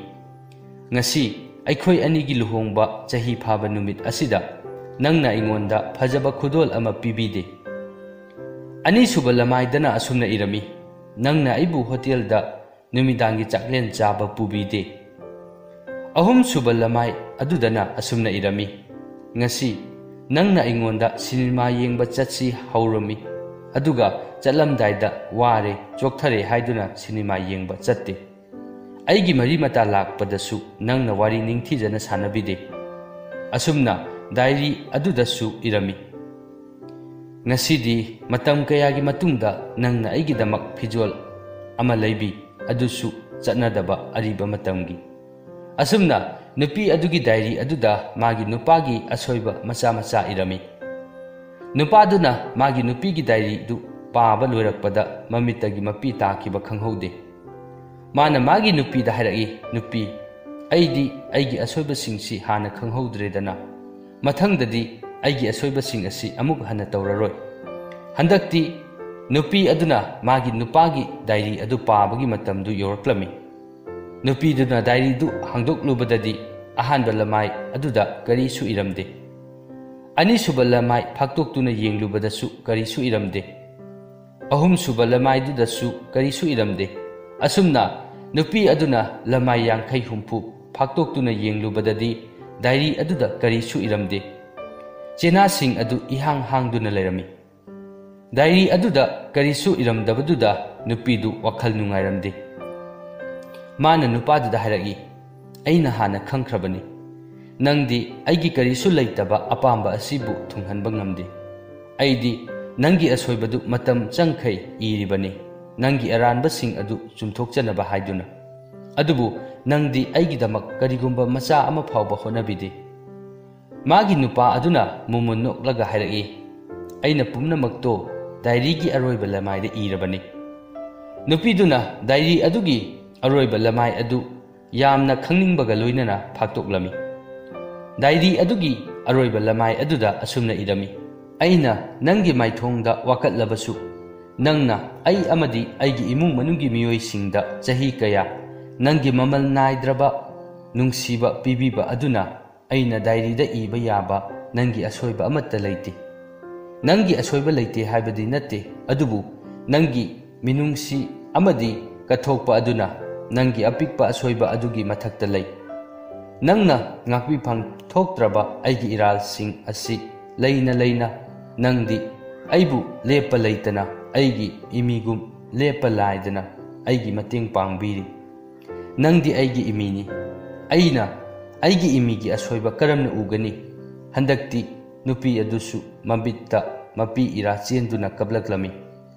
"ꯉꯁꯤ ꯑꯩꯈꯣꯏ ꯑꯅꯤꯒꯤ ꯂꯨꯍꯣꯡꯕ ꯆꯍꯤ ꯐꯥꯕ ꯅꯨꯃꯤꯠ ꯑꯁꯤꯗ ꯅꯪꯅ ꯑꯩꯉꯣꯟꯗ ꯐꯖꯕ ꯈꯨꯗꯣꯜ ꯑꯃ ꯄꯤꯕꯤꯗꯦ꯫" ꯑꯅꯤꯁꯨꯕ ꯂꯃꯥꯏꯗꯅ ꯑꯁꯨꯝꯅ ꯏꯔꯝꯃꯤ, "ꯅꯪꯅ ꯑꯩꯕꯨ ꯍꯣꯇꯦꯜꯗ ꯅꯨꯃꯤꯗꯥꯡꯒꯤ ꯆꯥꯛꯂꯦꯟ ꯆꯥꯕ ꯄꯨꯕꯤꯗꯦ꯫" ꯑꯍꯨꯝꯁꯨꯕ ꯂꯃꯥꯏ ꯑꯗꯨꯗꯅ ꯑꯁꯨꯝꯅ ꯏꯔꯝꯃꯤ, "ꯉꯁꯤ ꯅꯪꯅ ꯑꯩꯉꯣꯟꯗ ꯁꯤꯅꯦꯃꯥ ꯌꯦꯡꯕ ꯆꯠꯁꯤ ꯍꯧꯔꯝꯃꯤ, ꯑꯗꯨꯒ ꯆꯠꯂꯝꯗꯥꯏꯗ ꯋꯥꯔꯦ, ꯆꯣꯛꯊꯔꯦ ꯍꯥꯏꯗꯨꯅ ꯁꯤꯅꯦꯃꯥ ꯌꯦꯡꯕ ꯆꯠꯇꯦ꯫ ꯑꯩꯒꯤ ꯃꯔꯤ ꯃꯇꯥ ꯂꯥꯛꯄꯗꯁꯨ ꯅꯪꯅ ꯋꯥꯔꯤ ꯅꯤꯡꯊꯤꯖꯅ ꯁꯥꯟꯅꯕꯤꯗꯦ꯫" ꯑꯁꯨꯝꯅ ꯗꯥꯏꯔꯤ ꯑꯗꯨꯗꯁꯨ ꯏꯔꯝꯃꯤ, "ꯉꯁꯤꯗꯤ ꯃꯇꯝ ꯀꯌꯥꯒꯤ ꯃꯇꯨꯡꯗ ꯅꯪꯅ ꯑꯩꯒꯤꯗꯃꯛ ꯐꯤꯖꯣꯜ ꯑꯃ ꯂꯩꯕꯤ, ꯑꯗꯨꯁꯨ ꯆꯠꯅꯗꯕ ꯑꯔꯤꯕ ꯃꯇꯝꯒꯤ꯫" ꯑꯁꯨꯝꯅ ꯅꯨꯄꯤ ꯑꯗꯨꯒꯤ ꯗꯥꯏꯔꯤ ꯑꯗꯨꯗ ꯃꯥꯒꯤ ꯅꯨꯄꯥꯒꯤ ꯑꯁꯣꯏꯕ ꯃꯆꯥ ꯃꯆꯥ ꯏꯔꯝꯃꯤ꯫ ꯅꯨꯄꯥꯗꯨꯅ ꯃꯥꯒꯤ ꯅꯨꯄꯤꯒꯤ ꯗꯥꯏꯔꯤꯗꯨ ꯄꯥꯕ ꯂꯣꯏꯔꯛꯄꯗ ꯃꯃꯤꯠꯇꯒꯤ ꯃꯄꯤ ꯇꯥꯈꯤꯕ ꯈꯪꯍꯧꯗꯦ꯫ ꯃꯥꯅ ꯃꯥꯒꯤ ꯅꯨꯄꯤꯗ ꯍꯥꯏꯔꯛꯏ, "ꯅꯨꯄꯤ, ꯑꯩꯗꯤ ꯑꯩꯒꯤ ꯑꯁꯣꯏꯕꯁꯤꯡꯁꯤ ꯍꯥꯟꯅ ꯈꯪꯍꯧꯗ꯭ꯔꯦꯗꯅ꯫ ꯃꯊꯪꯗꯗꯤ ꯑꯩꯒꯤ ꯑꯁꯣꯏꯕꯁꯤꯡ ꯑꯁꯤ ꯑꯃꯨꯛ ꯍꯟꯅ ꯇꯧꯔꯔꯣꯏ"꯫ ꯍꯟꯗꯛꯇꯤ ꯅꯨꯄꯤ ꯑꯗꯨꯅ ꯃꯥꯒꯤ ꯅꯨꯄꯥꯒꯤ ꯗꯥꯏꯔꯤ ꯑꯗꯨ ꯄꯥꯕꯒꯤ ꯃꯇꯝꯗꯨ ꯌꯧꯔꯛꯂꯝꯃꯤ꯫ ꯅꯨꯄꯤꯗꯨꯅ ꯗꯥꯏꯔꯤꯗꯨ ꯍꯥꯡꯗꯣꯛꯂꯨꯕꯗꯗꯤ ꯑꯍꯥꯟꯕ ꯂꯃꯥꯏ ꯑꯗꯨꯗ ꯀꯔꯤꯁꯨ ꯏꯔꯝꯗꯦ꯫ ꯑꯅꯤꯁꯨꯕ ꯂꯃꯥꯏ ꯐꯥꯛꯇꯣꯛꯇꯨꯅ ꯌꯦꯡꯂꯨꯕꯗꯁꯨ ꯀꯔꯤꯁꯨ ꯏꯔꯝꯗꯦ꯫ ꯑꯍꯨꯝꯁꯨꯕ ꯂꯃꯥꯏꯗꯨꯗꯁꯨ ꯀꯔꯤꯁꯨ ꯏꯔꯝꯗꯦ꯫ ꯑꯁꯨꯝꯅ ꯅꯨꯄꯤ ꯑꯗꯨꯅ ꯂꯃꯥꯏ ꯌꯥꯡꯈꯩ ꯍꯨꯝꯐꯨ ꯐꯥꯛꯇꯣꯛꯇꯨꯅ ꯌꯦꯡꯂꯨꯕꯗꯗꯤ ꯗꯥꯏꯔꯤ ꯑꯗꯨꯗ ꯀꯔꯤꯁꯨ ꯏꯔꯝꯗꯦ꯫ ꯆꯦꯅꯥꯁꯤꯡ ꯑꯗꯨ ꯏꯍꯥꯡ ꯍꯥꯡꯗꯨꯅ ꯂꯩꯔꯝꯃꯤ꯫ ꯗꯥꯏꯔꯤ ꯑꯗꯨꯗ ꯀꯔꯤꯁꯨ ꯏꯔꯝꯗꯕꯗꯨꯗ ꯅꯨꯄꯤꯗꯨ ꯋꯥꯈꯜ ꯅꯨꯡꯉꯥꯏꯔꯝꯗꯦ꯫ ꯃꯥꯅ ꯅꯨꯄꯥꯗꯨꯗ ꯍꯥꯏꯔꯛꯏ, "ꯑꯩꯅ ꯍꯥꯟꯅ ꯈꯪꯈ꯭ꯔꯕꯅꯤ꯫ ꯅꯪꯗꯤ ꯑꯩꯒꯤ ꯀꯔꯤꯁꯨ ꯂꯩꯇꯕ ꯑꯄꯥꯝꯕ ꯑꯁꯤꯕꯨ ꯊꯨꯡꯍꯟꯕ ꯉꯝꯗꯦ꯫ ꯑꯩꯗꯤ ꯅꯪꯒꯤ ꯑꯁꯣꯏꯕꯗꯨ ꯃꯇꯝ ꯆꯪꯈꯩ ꯏꯔꯤꯕꯅꯤ, ꯅꯪꯒꯤ ꯑꯔꯥꯟꯕꯁꯤꯡ ꯑꯗꯨ ꯆꯨꯝꯊꯣꯛꯆꯅꯕ ꯍꯥꯏꯗꯨꯅ꯫ ꯑꯗꯨꯕꯨ ꯅꯪꯗꯤ ꯑꯩꯒꯤꯗꯃꯛ ꯀꯔꯤꯒꯨꯝꯕ ꯃꯆꯥ ꯑꯃ ꯐꯥꯎꯕ ꯍꯣꯠꯅꯕꯤꯗꯦ"꯫ ꯃꯥꯒꯤ ꯅꯨꯄꯥ ꯑꯗꯨꯅ ꯃꯨꯃꯨꯟ ꯅꯣꯛꯂꯒ ꯍꯥꯏꯔꯛꯏ, "ꯑꯩꯅ ꯄꯨꯝꯅꯃꯛꯇꯣ ꯗꯥꯏꯔꯤꯒꯤ ꯑꯔꯣꯏꯕ ꯂꯃꯥꯏꯗ ꯏꯔꯕꯅꯤ"꯫ ꯅꯨꯄꯤꯗꯨꯅ ꯗꯥꯏꯔꯤ ꯑꯗꯨꯒꯤ ꯑꯔꯣꯏꯕ ꯂꯃꯥꯏ ꯑꯗꯨ ꯌꯥꯝꯅ ꯈꯪꯅꯤꯡꯕꯒ ꯂꯣꯏꯅꯅ ꯐꯥꯛꯇꯣꯛꯂꯝꯃꯤ꯫ ꯗꯥꯏꯔꯤ ꯑꯗꯨꯒꯤ ꯑꯔꯣꯏꯕ ꯂꯃꯥꯏ ꯑꯗꯨꯗ ꯑꯁꯨꯝꯅ ꯏꯔꯝꯃꯤ, "ꯑꯩꯅ ꯅꯪꯒꯤ ꯃꯥꯏꯊꯣꯡꯗ ꯋꯥꯀꯠꯂꯕꯁꯨ, ꯅꯪꯅ ꯑꯩ ꯑꯃꯗꯤ ꯑꯩꯒꯤ ꯏꯃꯨꯡ ꯃꯅꯨꯡꯒꯤ ꯃꯤꯑꯣꯏꯁꯤꯡꯗ ꯆꯍꯤ ꯀꯌꯥ ꯅꯪꯒꯤ ꯃꯃꯜ ꯅꯥꯏꯗ꯭ꯔꯕ ꯅꯨꯡꯁꯤꯕ ꯄꯤꯕꯤꯕ ꯑꯗꯨꯅ ꯑꯩꯅ ꯗꯥꯏꯔꯤꯗ ꯏꯕ ꯌꯥꯕ ꯅꯪꯒꯤ ꯑꯁꯣꯏꯕ ꯑꯃꯠꯇ ꯂꯩꯇꯦ꯫ ꯅꯪꯒꯤ ꯑꯁꯣꯏꯕ ꯂꯩꯇꯦ ꯍꯥꯏꯕꯗꯤ ꯅꯠꯇꯦ, ꯑꯗꯨꯕꯨ ꯅꯪꯒꯤ ꯃꯤꯅꯨꯡꯁꯤ ꯑꯃꯗꯤ ꯀꯠꯊꯣꯛꯄ ꯑꯗꯨꯅ ꯅꯪꯒꯤ ꯑꯄꯤꯛꯄ ꯑꯁꯣꯏꯕ ꯑꯗꯨꯒꯤ ꯃꯊꯛꯇ ꯂꯩ꯫ ꯅꯪꯅ ꯉꯥꯛꯄꯤꯐꯝ ꯊꯣꯛꯇ꯭ꯔꯕ ꯑꯩꯒꯤ ꯏꯔꯥꯜꯁꯤꯡ ꯑꯁꯤ ꯂꯩꯅ ꯂꯩꯅ ꯅꯪꯗꯤ ꯑꯩꯕꯨ ꯂꯦꯞꯄ ꯂꯩꯇꯅ ꯑꯩꯒꯤ ꯏꯃꯤꯒꯨꯝ ꯂꯦꯞꯄ ꯂꯥꯏꯗꯅ ꯑꯩꯒꯤ ꯃꯇꯦꯡ ꯄꯥꯡꯕꯤꯔꯤ꯫ ꯅꯪꯗꯤ ꯑꯩꯒꯤ ꯏꯃꯤꯅꯤ꯫ ꯑꯩꯅ ꯑꯩꯒꯤ ꯏꯃꯤꯒꯤ ꯑꯁꯣꯏꯕ ꯀꯔꯝꯅ ꯎꯒꯅꯤ?" ꯍꯟꯗꯛꯇꯤ ꯅꯨꯄꯤ ꯑꯗꯨꯁꯨ ꯃꯃꯤꯠꯇ ꯃꯄꯤ ꯏꯔꯥ ꯆꯦꯟꯗꯨꯅ ꯀꯞꯂꯛꯂꯝꯃꯤ꯫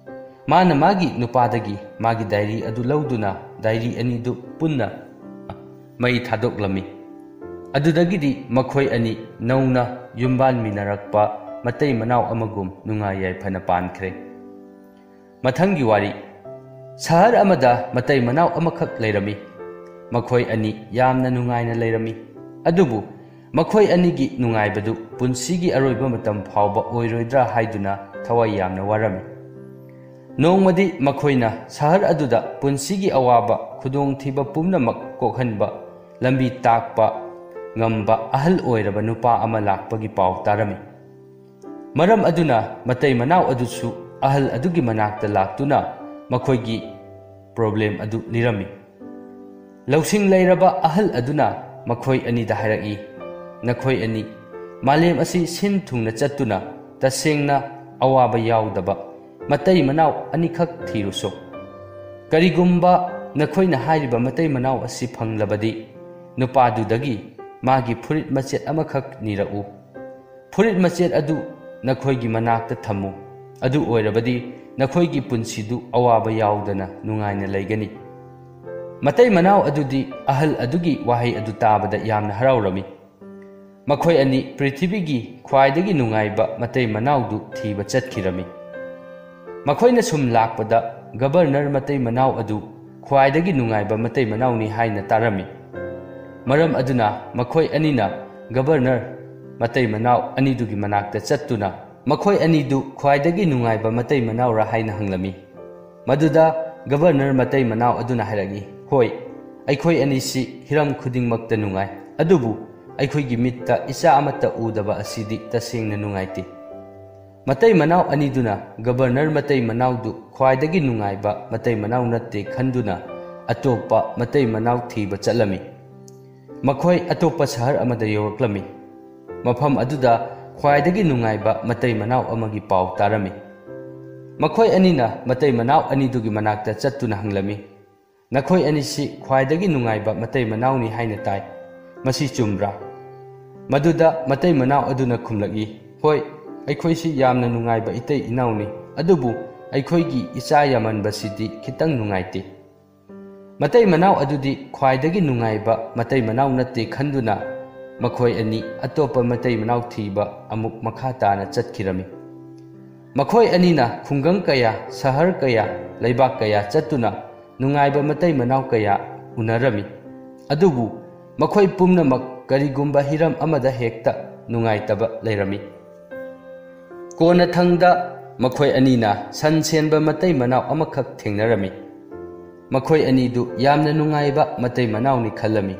ꯃꯥꯅ ꯃꯥꯒꯤ ꯅꯨꯄꯥꯗꯒꯤ ꯃꯥꯒꯤ ꯗꯥꯏꯔꯤ ꯑꯗꯨ ꯂꯧꯗꯨꯅ ꯗꯥꯏꯔꯤ ꯑꯅꯤꯗꯨ ꯄꯨꯟꯅ ꯃꯩ ꯊꯥꯗꯣꯛꯂꯝꯃꯤ꯫ ꯑꯗꯨꯗꯒꯤꯗꯤ ꯃꯈꯣꯏ ꯑꯅꯤ ꯅꯧꯅ ꯌꯨꯝꯕꯥꯟꯃꯤꯟꯅꯔꯛꯄ ꯃꯇꯩ ꯃꯅꯥꯎ ꯑꯃꯒꯨꯝ ꯅꯨꯡꯉꯥꯏ ꯌꯥꯏꯐꯅ ꯄꯥꯟꯈ꯭ꯔꯦ꯫ ꯃꯊꯪꯒꯤ ꯋꯥꯔꯤ꯫ ꯁꯍꯔ ꯑꯃꯗ ꯃꯇꯩ ꯃꯅꯥꯎ ꯑꯃꯈꯛ ꯂꯩꯔꯝꯃꯤ꯫ ꯃꯈꯣꯏ ꯑꯅꯤ ꯌꯥꯝꯅ ꯅꯨꯡꯉꯥꯏꯅ ꯂꯩꯔꯝꯃꯤ꯫ ꯑꯗꯨꯕꯨ ꯃꯈꯣꯏ ꯑꯅꯤꯒꯤ ꯅꯨꯡꯉꯥꯏꯕꯗꯨ ꯄꯨꯟꯁꯤꯒꯤ ꯑꯔꯣꯏꯕ ꯃꯇꯝ ꯐꯥꯎꯕ ꯑꯣꯏꯔꯣꯏꯗ꯭ꯔꯥ ꯍꯥꯏꯗꯨꯅ ꯊꯋꯥꯏ ꯌꯥꯝꯅ ꯋꯥꯔꯝꯃꯤ꯫ ꯅꯣꯡꯃꯗꯤ ꯃꯈꯣꯏꯅ ꯁꯍꯔ ꯑꯗꯨꯗ ꯄꯨꯟꯁꯤꯒꯤ ꯑꯋꯥꯕ ꯈꯨꯗꯣꯡꯊꯤꯕ ꯄꯨꯝꯅꯃꯛ ꯀꯣꯛꯍꯟꯕ, ꯂꯝꯕꯤ ꯇꯥꯛꯄ ꯉꯝꯕ ꯑꯍꯜ ꯑꯣꯏꯔꯕ ꯅꯨꯄꯥ ꯑꯃ ꯂꯥꯛꯄꯒꯤ ꯄꯥꯎ ꯇꯥꯔꯝꯃꯤ꯫ ꯃꯔꯝ ꯑꯗꯨꯅ ꯃꯇꯩ ꯃꯅꯥꯎ ꯑꯗꯨꯁꯨ ꯑꯍꯜ ꯑꯗꯨꯒꯤ ꯃꯅꯥꯛꯇ ꯂꯥꯛꯇꯨꯅ ꯃꯈꯣꯏꯒꯤ ꯄ꯭ꯔꯣꯕ꯭ꯂꯦꯝ ꯑꯗꯨ ꯂꯤꯔꯝꯃꯤ꯫ ꯂꯧꯁꯤꯡ ꯂꯩꯔꯕ ꯑꯍꯜ ꯑꯗꯨꯅ ꯃꯈꯣꯏ ꯑꯅꯤꯗ ꯍꯥꯏꯔꯛꯏ, "ꯅꯈꯣꯏ ꯑꯅꯤ ꯃꯥꯂꯦꯝ ꯑꯁꯤ ꯁꯤꯟ ꯊꯨꯡꯅ ꯆꯠꯇꯨꯅ ꯇꯁꯦꯡꯅ ꯑꯋꯥꯕ ꯌꯥꯎꯗꯕ ꯃꯇꯩ ꯃꯅꯥꯎ ꯑꯅꯤꯈꯛ ꯊꯤꯔꯨꯁꯣ꯫ ꯀꯔꯤꯒꯨꯝꯕ ꯅꯈꯣꯏꯅ ꯍꯥꯏꯔꯤꯕ ꯃꯇꯩ ꯃꯅꯥꯎ ꯑꯁꯤ ꯐꯪꯂꯕꯗꯤ ꯅꯨꯄꯥꯗꯨꯗꯒꯤ ꯃꯥꯒꯤ ꯐꯨꯔꯤꯠ ꯃꯆꯦꯠ ꯑꯃꯈꯛ ꯅꯤꯔꯛꯎ꯫ ꯐꯨꯔꯤꯠ ꯃꯆꯦꯠ ꯑꯗꯨ ꯅꯈꯣꯏꯒꯤ ꯃꯅꯥꯛꯇ ꯊꯝꯃꯨ꯫ ꯑꯗꯨ ꯑꯣꯏꯔꯕꯗꯤ ꯅꯈꯣꯏꯒꯤ ꯄꯨꯟꯁꯤꯗꯨ ꯑꯋꯥꯕ ꯌꯥꯎꯗꯅ ꯅꯨꯡꯉꯥꯏꯅ ꯂꯩꯒꯅꯤ꯫" ꯃꯇꯩ ꯃꯅꯥꯎ ꯑꯗꯨꯗꯤ ꯑꯍꯜ ꯑꯗꯨꯒꯤ ꯋꯥꯍꯩ ꯑꯗꯨ ꯇꯥꯕꯗ ꯌꯥꯝꯅ ꯍꯔꯥꯎꯔꯝꯃꯤ꯫ ꯃꯈꯣꯏ ꯑꯅꯤ ꯄ꯭ꯔꯤꯊꯤꯕꯤꯒꯤ ꯈ꯭ꯋꯥꯏꯗꯒꯤ ꯅꯨꯡꯉꯥꯏꯕ ꯃꯇꯩ ꯃꯅꯥꯎꯗꯨ ꯊꯤꯕ ꯆꯠꯈꯤꯔꯝꯃꯤ꯫ ꯃꯈꯣꯏꯅ ꯁꯨꯝ ꯂꯥꯛꯄꯗ ꯒꯕꯔꯅꯔ ꯃꯇꯩ ꯃꯅꯥꯎ ꯑꯗꯨ ꯈ꯭ꯋꯥꯏꯗꯒꯤ ꯅꯨꯡꯉꯥꯏꯕ ꯃꯇꯩ ꯃꯅꯥꯎꯅꯤ ꯍꯥꯏꯅ ꯇꯥꯔꯝꯃꯤ꯫ ꯃꯔꯝ ꯑꯗꯨꯅ ꯃꯈꯣꯏ ꯑꯅꯤꯅ ꯒꯕꯔꯅꯔ ꯃꯇꯩ ꯃꯅꯥꯎ ꯑꯅꯤꯗꯨꯒꯤ ꯃꯅꯥꯛꯇ ꯆꯠꯇꯨꯅ ꯃꯈꯣꯏ ꯑꯅꯤꯗꯨ ꯈ꯭ꯋꯥꯏꯗꯒꯤ ꯅꯨꯡꯉꯥꯏꯕ ꯃꯇꯩ ꯃꯅꯥꯎꯔꯥ ꯍꯥꯏꯅ ꯍꯪꯂꯝꯃꯤ꯫ ꯃꯗꯨꯗ ꯒꯕꯔꯅꯔ ꯃꯇꯩ ꯃꯅꯥꯎ ꯑꯗꯨꯅ ꯍꯥꯏꯔꯛꯏ, "ꯍꯣꯏ, ꯑꯩꯈꯣꯏ ꯑꯅꯤꯁꯤ ꯍꯤꯔꯝ ꯈꯨꯗꯤꯡꯃꯛꯇ ꯅꯨꯡꯉꯥꯏ, ꯑꯗꯨꯕꯨ ꯑꯩꯈꯣꯏꯒꯤ ꯃꯤꯠꯇ ꯏꯆꯥ ꯑꯃꯠꯇ ꯎꯗꯕ ꯑꯁꯤꯗꯤ ꯇꯁꯦꯡꯅ ꯅꯨꯡꯉꯥꯏꯇꯦ꯫" ꯃꯇꯩ ꯃꯅꯥꯎ ꯑꯅꯤꯗꯨꯅ ꯒꯕꯔꯅꯔ ꯃꯇꯩ ꯃꯅꯥꯎꯗꯨ ꯈ꯭ꯋꯥꯏꯗꯒꯤ ꯅꯨꯡꯉꯥꯏꯕ ꯃꯇꯩ ꯃꯅꯥꯎ ꯅꯠꯇꯦ ꯈꯟꯗꯨꯅ ꯑꯇꯣꯞꯄ ꯃꯇꯩ ꯃꯅꯥꯎ ꯊꯤꯕ ꯆꯠꯂꯝꯃꯤ꯫ ꯃꯈꯣꯏ ꯑꯇꯣꯞꯄ ꯁꯍꯔ ꯑꯃꯗ ꯌꯧꯔꯛꯂꯝꯃꯤ꯫ ꯃꯐꯝ ꯑꯗꯨꯗ ꯈ꯭ꯋꯥꯏꯗꯒꯤ ꯅꯨꯡꯉꯥꯏꯕ ꯃꯇꯩ ꯃꯅꯥꯎ ꯑꯃꯒꯤ ꯄꯥꯎ ꯇꯥꯔꯝꯃꯤ꯫ ꯃꯈꯣꯏ ꯑꯅꯤꯅ ꯃꯇꯩ ꯃꯅꯥꯎ ꯑꯅꯤꯗꯨꯒꯤ ꯃꯅꯥꯛꯇ ꯆꯠꯇꯨꯅ ꯍꯪꯂꯝꯃꯤ, "ꯅꯈꯣꯏ ꯑꯅꯤꯁꯤ ꯈ꯭ꯋꯥꯏꯗꯒꯤ ꯅꯨꯡꯉꯥꯏꯕ ꯃꯇꯩ ꯃꯅꯥꯎꯅꯤ ꯍꯥꯏꯅ ꯇꯥꯏ꯫ ꯃꯁꯤ ꯆꯨꯝꯕ꯭ꯔꯥ?" ꯃꯗꯨꯗ ꯃꯇꯩ ꯃꯅꯥꯎ ꯑꯗꯨꯅ ꯈꯨꯝꯂꯛꯏ, "ꯍꯣꯏ, ꯑꯩꯈꯣꯏꯁꯤ ꯌꯥꯝꯅ ꯅꯨꯡꯉꯥꯏꯕ ꯏꯇꯩ ꯏꯅꯥꯎꯅꯤ, ꯑꯗꯨꯕꯨ ꯑꯩꯈꯣꯏꯒꯤ ꯏꯆꯥ ꯌꯥꯝꯃꯟꯕꯁꯤꯗꯤ ꯈꯤꯇꯪ ꯅꯨꯡꯉꯥꯏꯇꯦ꯫" ꯃꯇꯩ ꯃꯅꯥꯎ ꯑꯗꯨꯗꯤ ꯈ꯭ꯋꯥꯏꯗꯒꯤ ꯅꯨꯡꯉꯥꯏꯕ ꯃꯇꯩ ꯃꯅꯥꯎ ꯅꯠꯇꯦ ꯈꯟꯗꯨꯅ ꯃꯈꯣꯏ ꯑꯅꯤ ꯑꯇꯣꯞꯄ ꯃꯇꯩ ꯃꯅꯥꯎ ꯊꯤꯕ ꯑꯃꯨꯛ ꯃꯈꯥ ꯇꯥꯅ ꯆꯠꯈꯤꯔꯝꯃꯤ꯫ ꯃꯈꯣꯏ ꯑꯅꯤꯅ ꯈꯨꯡꯒꯪ ꯀꯌꯥ, ꯁꯍꯔ ꯀꯌꯥ, ꯂꯩꯕꯥꯛ ꯀꯌꯥ ꯆꯠꯇꯨꯅ ꯅꯨꯡꯉꯥꯏꯕ ꯃꯇꯩ ꯃꯅꯥꯎ ꯀꯌꯥ ꯎꯅꯔꯝꯃꯤ꯫ ꯑꯗꯨꯕꯨ ꯃꯈꯣꯏ ꯄꯨꯝꯅꯃꯛ ꯀꯔꯤꯒꯨꯝꯕ ꯍꯤꯔꯝ ꯑꯃꯗ ꯍꯦꯛꯇ ꯅꯨꯡꯉꯥꯏꯇꯕ ꯂꯩꯔꯝꯃꯤ꯫ ꯀꯣꯟꯅꯊꯪꯗ ꯃꯈꯣꯏ ꯑꯅꯤꯅ ꯁꯟ ꯁꯦꯟꯕ ꯃꯇꯩ ꯃꯅꯥꯎ ꯑꯃꯈꯛ ꯊꯦꯡꯅꯔꯝꯃꯤ꯫ ꯃꯈꯣꯏ ꯑꯅꯤꯗꯨ ꯌꯥꯝꯅ ꯅꯨꯡꯉꯥꯏꯕ ꯃꯇꯩ ꯃꯅꯥꯎꯅꯤ ꯈꯜꯂꯝꯃꯤ꯫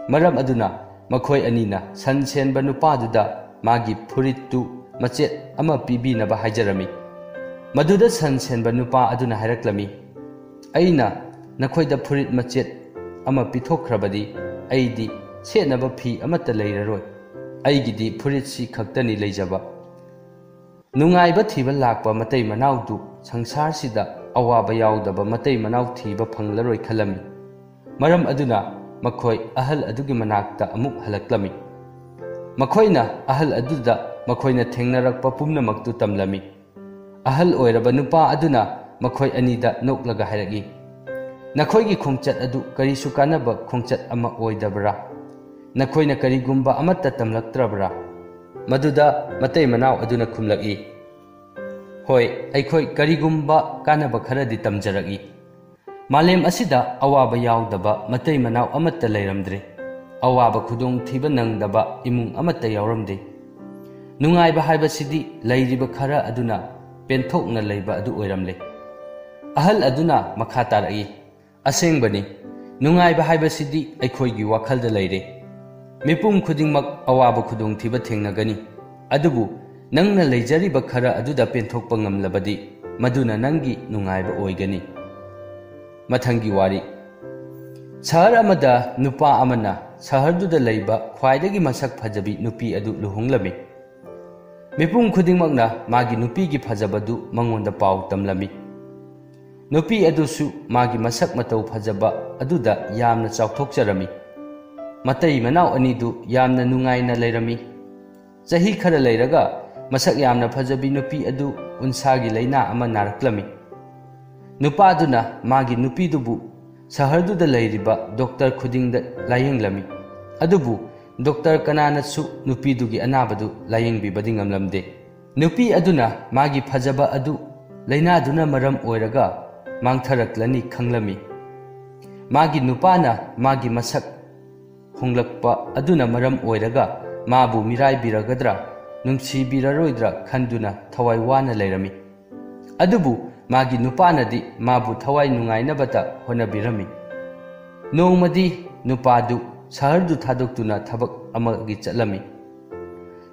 ꯃꯔꯝ ꯑꯗꯨꯅ ꯃꯈꯣꯏ ꯑꯅꯤꯅ ꯁꯟ ꯁꯦꯟꯕ ꯅꯨꯄꯥꯗꯨꯗ ꯃꯥꯒꯤ ꯐꯨꯔꯤꯠꯇꯨ ꯃꯆꯦꯠ ꯑꯃ ꯄꯤꯕꯤꯅꯕ ꯍꯥꯏꯖꯔꯝꯃꯤ꯫ ꯃꯗꯨꯗ ꯁꯟ ꯁꯦꯟꯕ ꯅꯨꯄꯥ ꯑꯗꯨꯅ ꯍꯥꯏꯔꯛꯂꯝꯃꯤ, "ꯑꯩꯅ ꯅꯈꯣꯏꯗ ꯐꯨꯔꯤꯠ ꯃꯆꯦꯠ ꯑꯃ ꯄꯤꯊꯣꯛꯈ꯭ꯔꯕꯗꯤ ꯑꯩꯗꯤ ꯁꯦꯠꯅꯕ ꯐꯤ ꯑꯃꯠꯇ ꯂꯩꯔꯔꯣꯏ꯫ ꯑꯩꯒꯤꯗꯤ ꯐꯨꯔꯤꯠꯁꯤ ꯈꯛꯇꯅꯤ ꯂꯩꯖꯕ꯫" ꯅꯨꯡꯉꯥꯏꯕ ꯊꯤꯕ ꯂꯥꯛꯄ ꯃꯇꯩ ꯃꯅꯥꯎꯗꯨ ꯁꯪꯁꯥꯔꯁꯤꯗ ꯑꯋꯥꯕ ꯌꯥꯎꯗꯕ ꯃꯇꯩ ꯃꯅꯥꯎ ꯊꯤꯕ ꯐꯪꯂꯔꯣꯏ ꯈꯜꯂꯝꯃꯤ꯫ ꯃꯔꯝ ꯑꯗꯨꯅ ꯃꯈꯣꯏ ꯑꯍꯜ ꯑꯗꯨꯒꯤ ꯃꯅꯥꯛꯇ ꯑꯃꯨꯛ ꯍꯜꯂꯛꯂꯝꯃꯤ꯫ ꯃꯈꯣꯏꯅ ꯑꯍꯜ ꯑꯗꯨꯗ ꯃꯈꯣꯏꯅ ꯊꯦꯡꯅꯔꯛꯄ ꯄꯨꯝꯅꯃꯛꯇꯨ ꯇꯝꯂꯝꯃꯤ꯫ ꯑꯍꯜ ꯑꯣꯏꯔꯕ ꯅꯨꯄꯥ ꯑꯗꯨꯅ ꯃꯈꯣꯏ ꯑꯅꯤꯗ ꯅꯣꯛꯂꯒ ꯍꯥꯏꯔꯛꯏ, "ꯅꯈꯣꯏꯒꯤ ꯈꯣꯡꯆꯠ ꯑꯗꯨ ꯀꯔꯤꯁꯨ ꯀꯥꯟꯅꯕ ꯈꯣꯡꯆꯠ ꯑꯃ ꯑꯣꯏꯗꯕ꯭ꯔꯥ? ꯅꯈꯣꯏꯅ ꯀꯔꯤꯒꯨꯝꯕ ꯑꯃꯠꯇ ꯇꯝꯂꯛꯇ꯭ꯔꯕ꯭ꯔꯥ?" ꯃꯗꯨꯗ ꯃꯇꯩ ꯃꯅꯥꯎ ꯑꯗꯨꯅ ꯈꯨꯝꯂꯛꯏ, "ꯍꯣꯏ, ꯑꯩꯈꯣꯏ ꯀꯔꯤꯒꯨꯝꯕ ꯀꯥꯟꯅꯕ ꯈꯔꯗꯤ ꯇꯝꯖꯔꯛꯏ꯫ ꯃꯥꯂꯦꯝ ꯑꯁꯤꯗ ꯑꯋꯥꯕ ꯌꯥꯎꯗꯕ ꯃꯇꯩ ꯃꯅꯥꯎ ꯑꯃꯠꯇ ꯂꯩꯔꯝꯗ꯭ꯔꯦ꯫ ꯑꯋꯥꯕ ꯈꯨꯗꯣꯡꯊꯤꯕ ꯅꯪꯗꯕ ꯏꯃꯨꯡ ꯑꯃꯠꯇ ꯌꯥꯎꯔꯝꯗꯦ꯫ ꯅꯨꯡꯉꯥꯏꯕ ꯍꯥꯏꯕꯁꯤꯗꯤ ꯂꯩꯔꯤꯕ ꯈꯔ ꯑꯗꯨꯅ ꯄꯦꯟꯊꯣꯛꯅ ꯂꯩꯕ ꯑꯗꯨ ꯑꯣꯏꯔꯝꯂꯦ꯫" ꯑꯍꯜ ꯑꯗꯨꯅ ꯃꯈꯥ ꯇꯥꯔꯛꯏ, "ꯑꯁꯦꯡꯕꯅꯤ, ꯅꯨꯡꯉꯥꯏꯕ ꯍꯥꯏꯕꯁꯤꯗꯤ ꯑꯩꯈꯣꯏꯒꯤ ꯋꯥꯈꯜꯗ ꯂꯩꯔꯦ꯫ ꯃꯤꯄꯨꯝ ꯈꯨꯗꯤꯡꯃꯛ ꯑꯋꯥꯕ ꯈꯨꯗꯣꯡꯊꯤꯕ ꯊꯦꯡꯅꯒꯅꯤ꯫ ꯑꯗꯨꯕꯨ ꯅꯪꯅ ꯂꯩꯖꯔꯤꯕ ꯈꯔ ꯑꯗꯨꯗ ꯄꯦꯟꯊꯣꯛꯄ ꯉꯝꯂꯕꯗꯤ ꯃꯗꯨꯅ ꯅꯪꯒꯤ ꯅꯨꯡꯉꯥꯏꯕ ꯑꯣꯏꯒꯅꯤ꯫" ꯃꯊꯪꯒꯤ ꯋꯥꯔꯤ꯫ ꯁꯍꯔ ꯑꯃꯗ ꯅꯨꯄꯥ ꯑꯃꯅ ꯁꯍꯔꯗꯨꯗ ꯂꯩꯕ ꯈ꯭ꯋꯥꯏꯗꯒꯤ ꯃꯁꯛ ꯐꯖꯕꯤ ꯅꯨꯄꯤ ꯑꯗꯨ ꯂꯨꯍꯣꯡꯂꯝꯃꯤ꯫ ꯃꯤꯄꯨꯝ ꯈꯨꯗꯤꯡꯃꯛꯅ ꯃꯥꯒꯤ ꯅꯨꯄꯤꯒꯤ ꯐꯖꯕꯗꯨ ꯃꯉꯣꯟꯗ ꯄꯥꯎ ꯇꯝꯂꯝꯃꯤ꯫ ꯅꯨꯄꯤ ꯑꯗꯨꯁꯨ ꯃꯥꯒꯤ ꯃꯁꯛ ꯃꯇꯧ ꯐꯖꯕ ꯑꯗꯨꯗ ꯌꯥꯝꯅ ꯆꯥꯎꯊꯣꯛꯆꯔꯝꯃꯤ꯫ ꯃꯇꯩ ꯃꯅꯥꯎ ꯑꯅꯤꯗꯨ ꯌꯥꯝꯅ ꯅꯨꯡꯉꯥꯏꯅ ꯂꯩꯔꯝꯃꯤ꯫ ꯆꯍꯤ ꯈꯔ ꯂꯩꯔꯒ ꯃꯁꯛ ꯌꯥꯝꯅ ꯐꯖꯕꯤ ꯅꯨꯄꯤ ꯑꯗꯨ ꯎꯟꯁꯥꯒꯤ ꯂꯥꯏꯅꯥ ꯑꯃ ꯅꯥꯔꯛꯂꯝꯃꯤ꯫ ꯅꯨꯄꯥꯗꯨꯅ ꯃꯥꯒꯤ ꯅꯨꯄꯤꯗꯨꯕꯨ ꯁꯍꯔꯗꯨꯗ ꯂꯩꯔꯤꯕ ꯗꯣꯛꯇꯔ ꯈꯨꯗꯤꯡꯗ ꯂꯥꯌꯦꯡꯂꯝꯃꯤ꯫ ꯑꯗꯨꯕꯨ ꯗꯣꯛꯇꯔ ꯀꯅꯥꯅꯁꯨ ꯅꯨꯄꯤꯗꯨꯒꯤ ꯑꯅꯥꯕꯗꯨ ꯂꯥꯌꯦꯡꯕꯤꯕꯗꯤ ꯉꯝꯂꯝꯗꯦ꯫ ꯅꯨꯄꯤ ꯑꯗꯨꯅ ꯃꯥꯒꯤ ꯐꯖꯕ ꯑꯗꯨ ꯂꯥꯏꯅꯥꯗꯨꯅ ꯃꯔꯝ ꯑꯣꯏꯔꯒ ꯃꯥꯡꯊꯔꯛꯂꯅꯤ ꯈꯪꯂꯝꯃꯤ꯫ ꯃꯥꯒꯤ ꯅꯨꯄꯥꯅ ꯃꯥꯒꯤ ꯃꯁꯛ ꯍꯣꯡꯂꯛꯄ ꯑꯗꯨꯅ ꯃꯔꯝ ꯑꯣꯏꯔꯒ ꯃꯥꯕꯨ ꯃꯤꯔꯥꯏꯕꯤꯔꯒꯗ꯭ꯔꯥ, ꯅꯨꯡꯁꯤꯕꯤꯔꯔꯣꯏꯗ꯭ꯔꯥ ꯈꯟꯗꯨꯅ ꯊꯋꯥꯏ ꯋꯥꯅ ꯂꯩꯔꯝꯃꯤ꯫ ꯑꯗꯨꯕꯨ ꯃꯥꯒꯤ ꯅꯨꯄꯥꯅꯗꯤ ꯃꯥꯕꯨ ꯊꯋꯥꯏ ꯅꯨꯡꯉꯥꯏꯅꯕꯇ ꯍꯣꯠꯅꯕꯤꯔꯝꯃꯤ꯫ ꯅꯣꯡꯃꯗꯤ ꯅꯨꯄꯥꯗꯨ ꯁꯍꯔꯗꯨ ꯊꯥꯗꯣꯛꯇꯨꯅ ꯊꯕꯛ ꯑꯃꯒꯤ ꯆꯠꯂꯝꯃꯤ꯫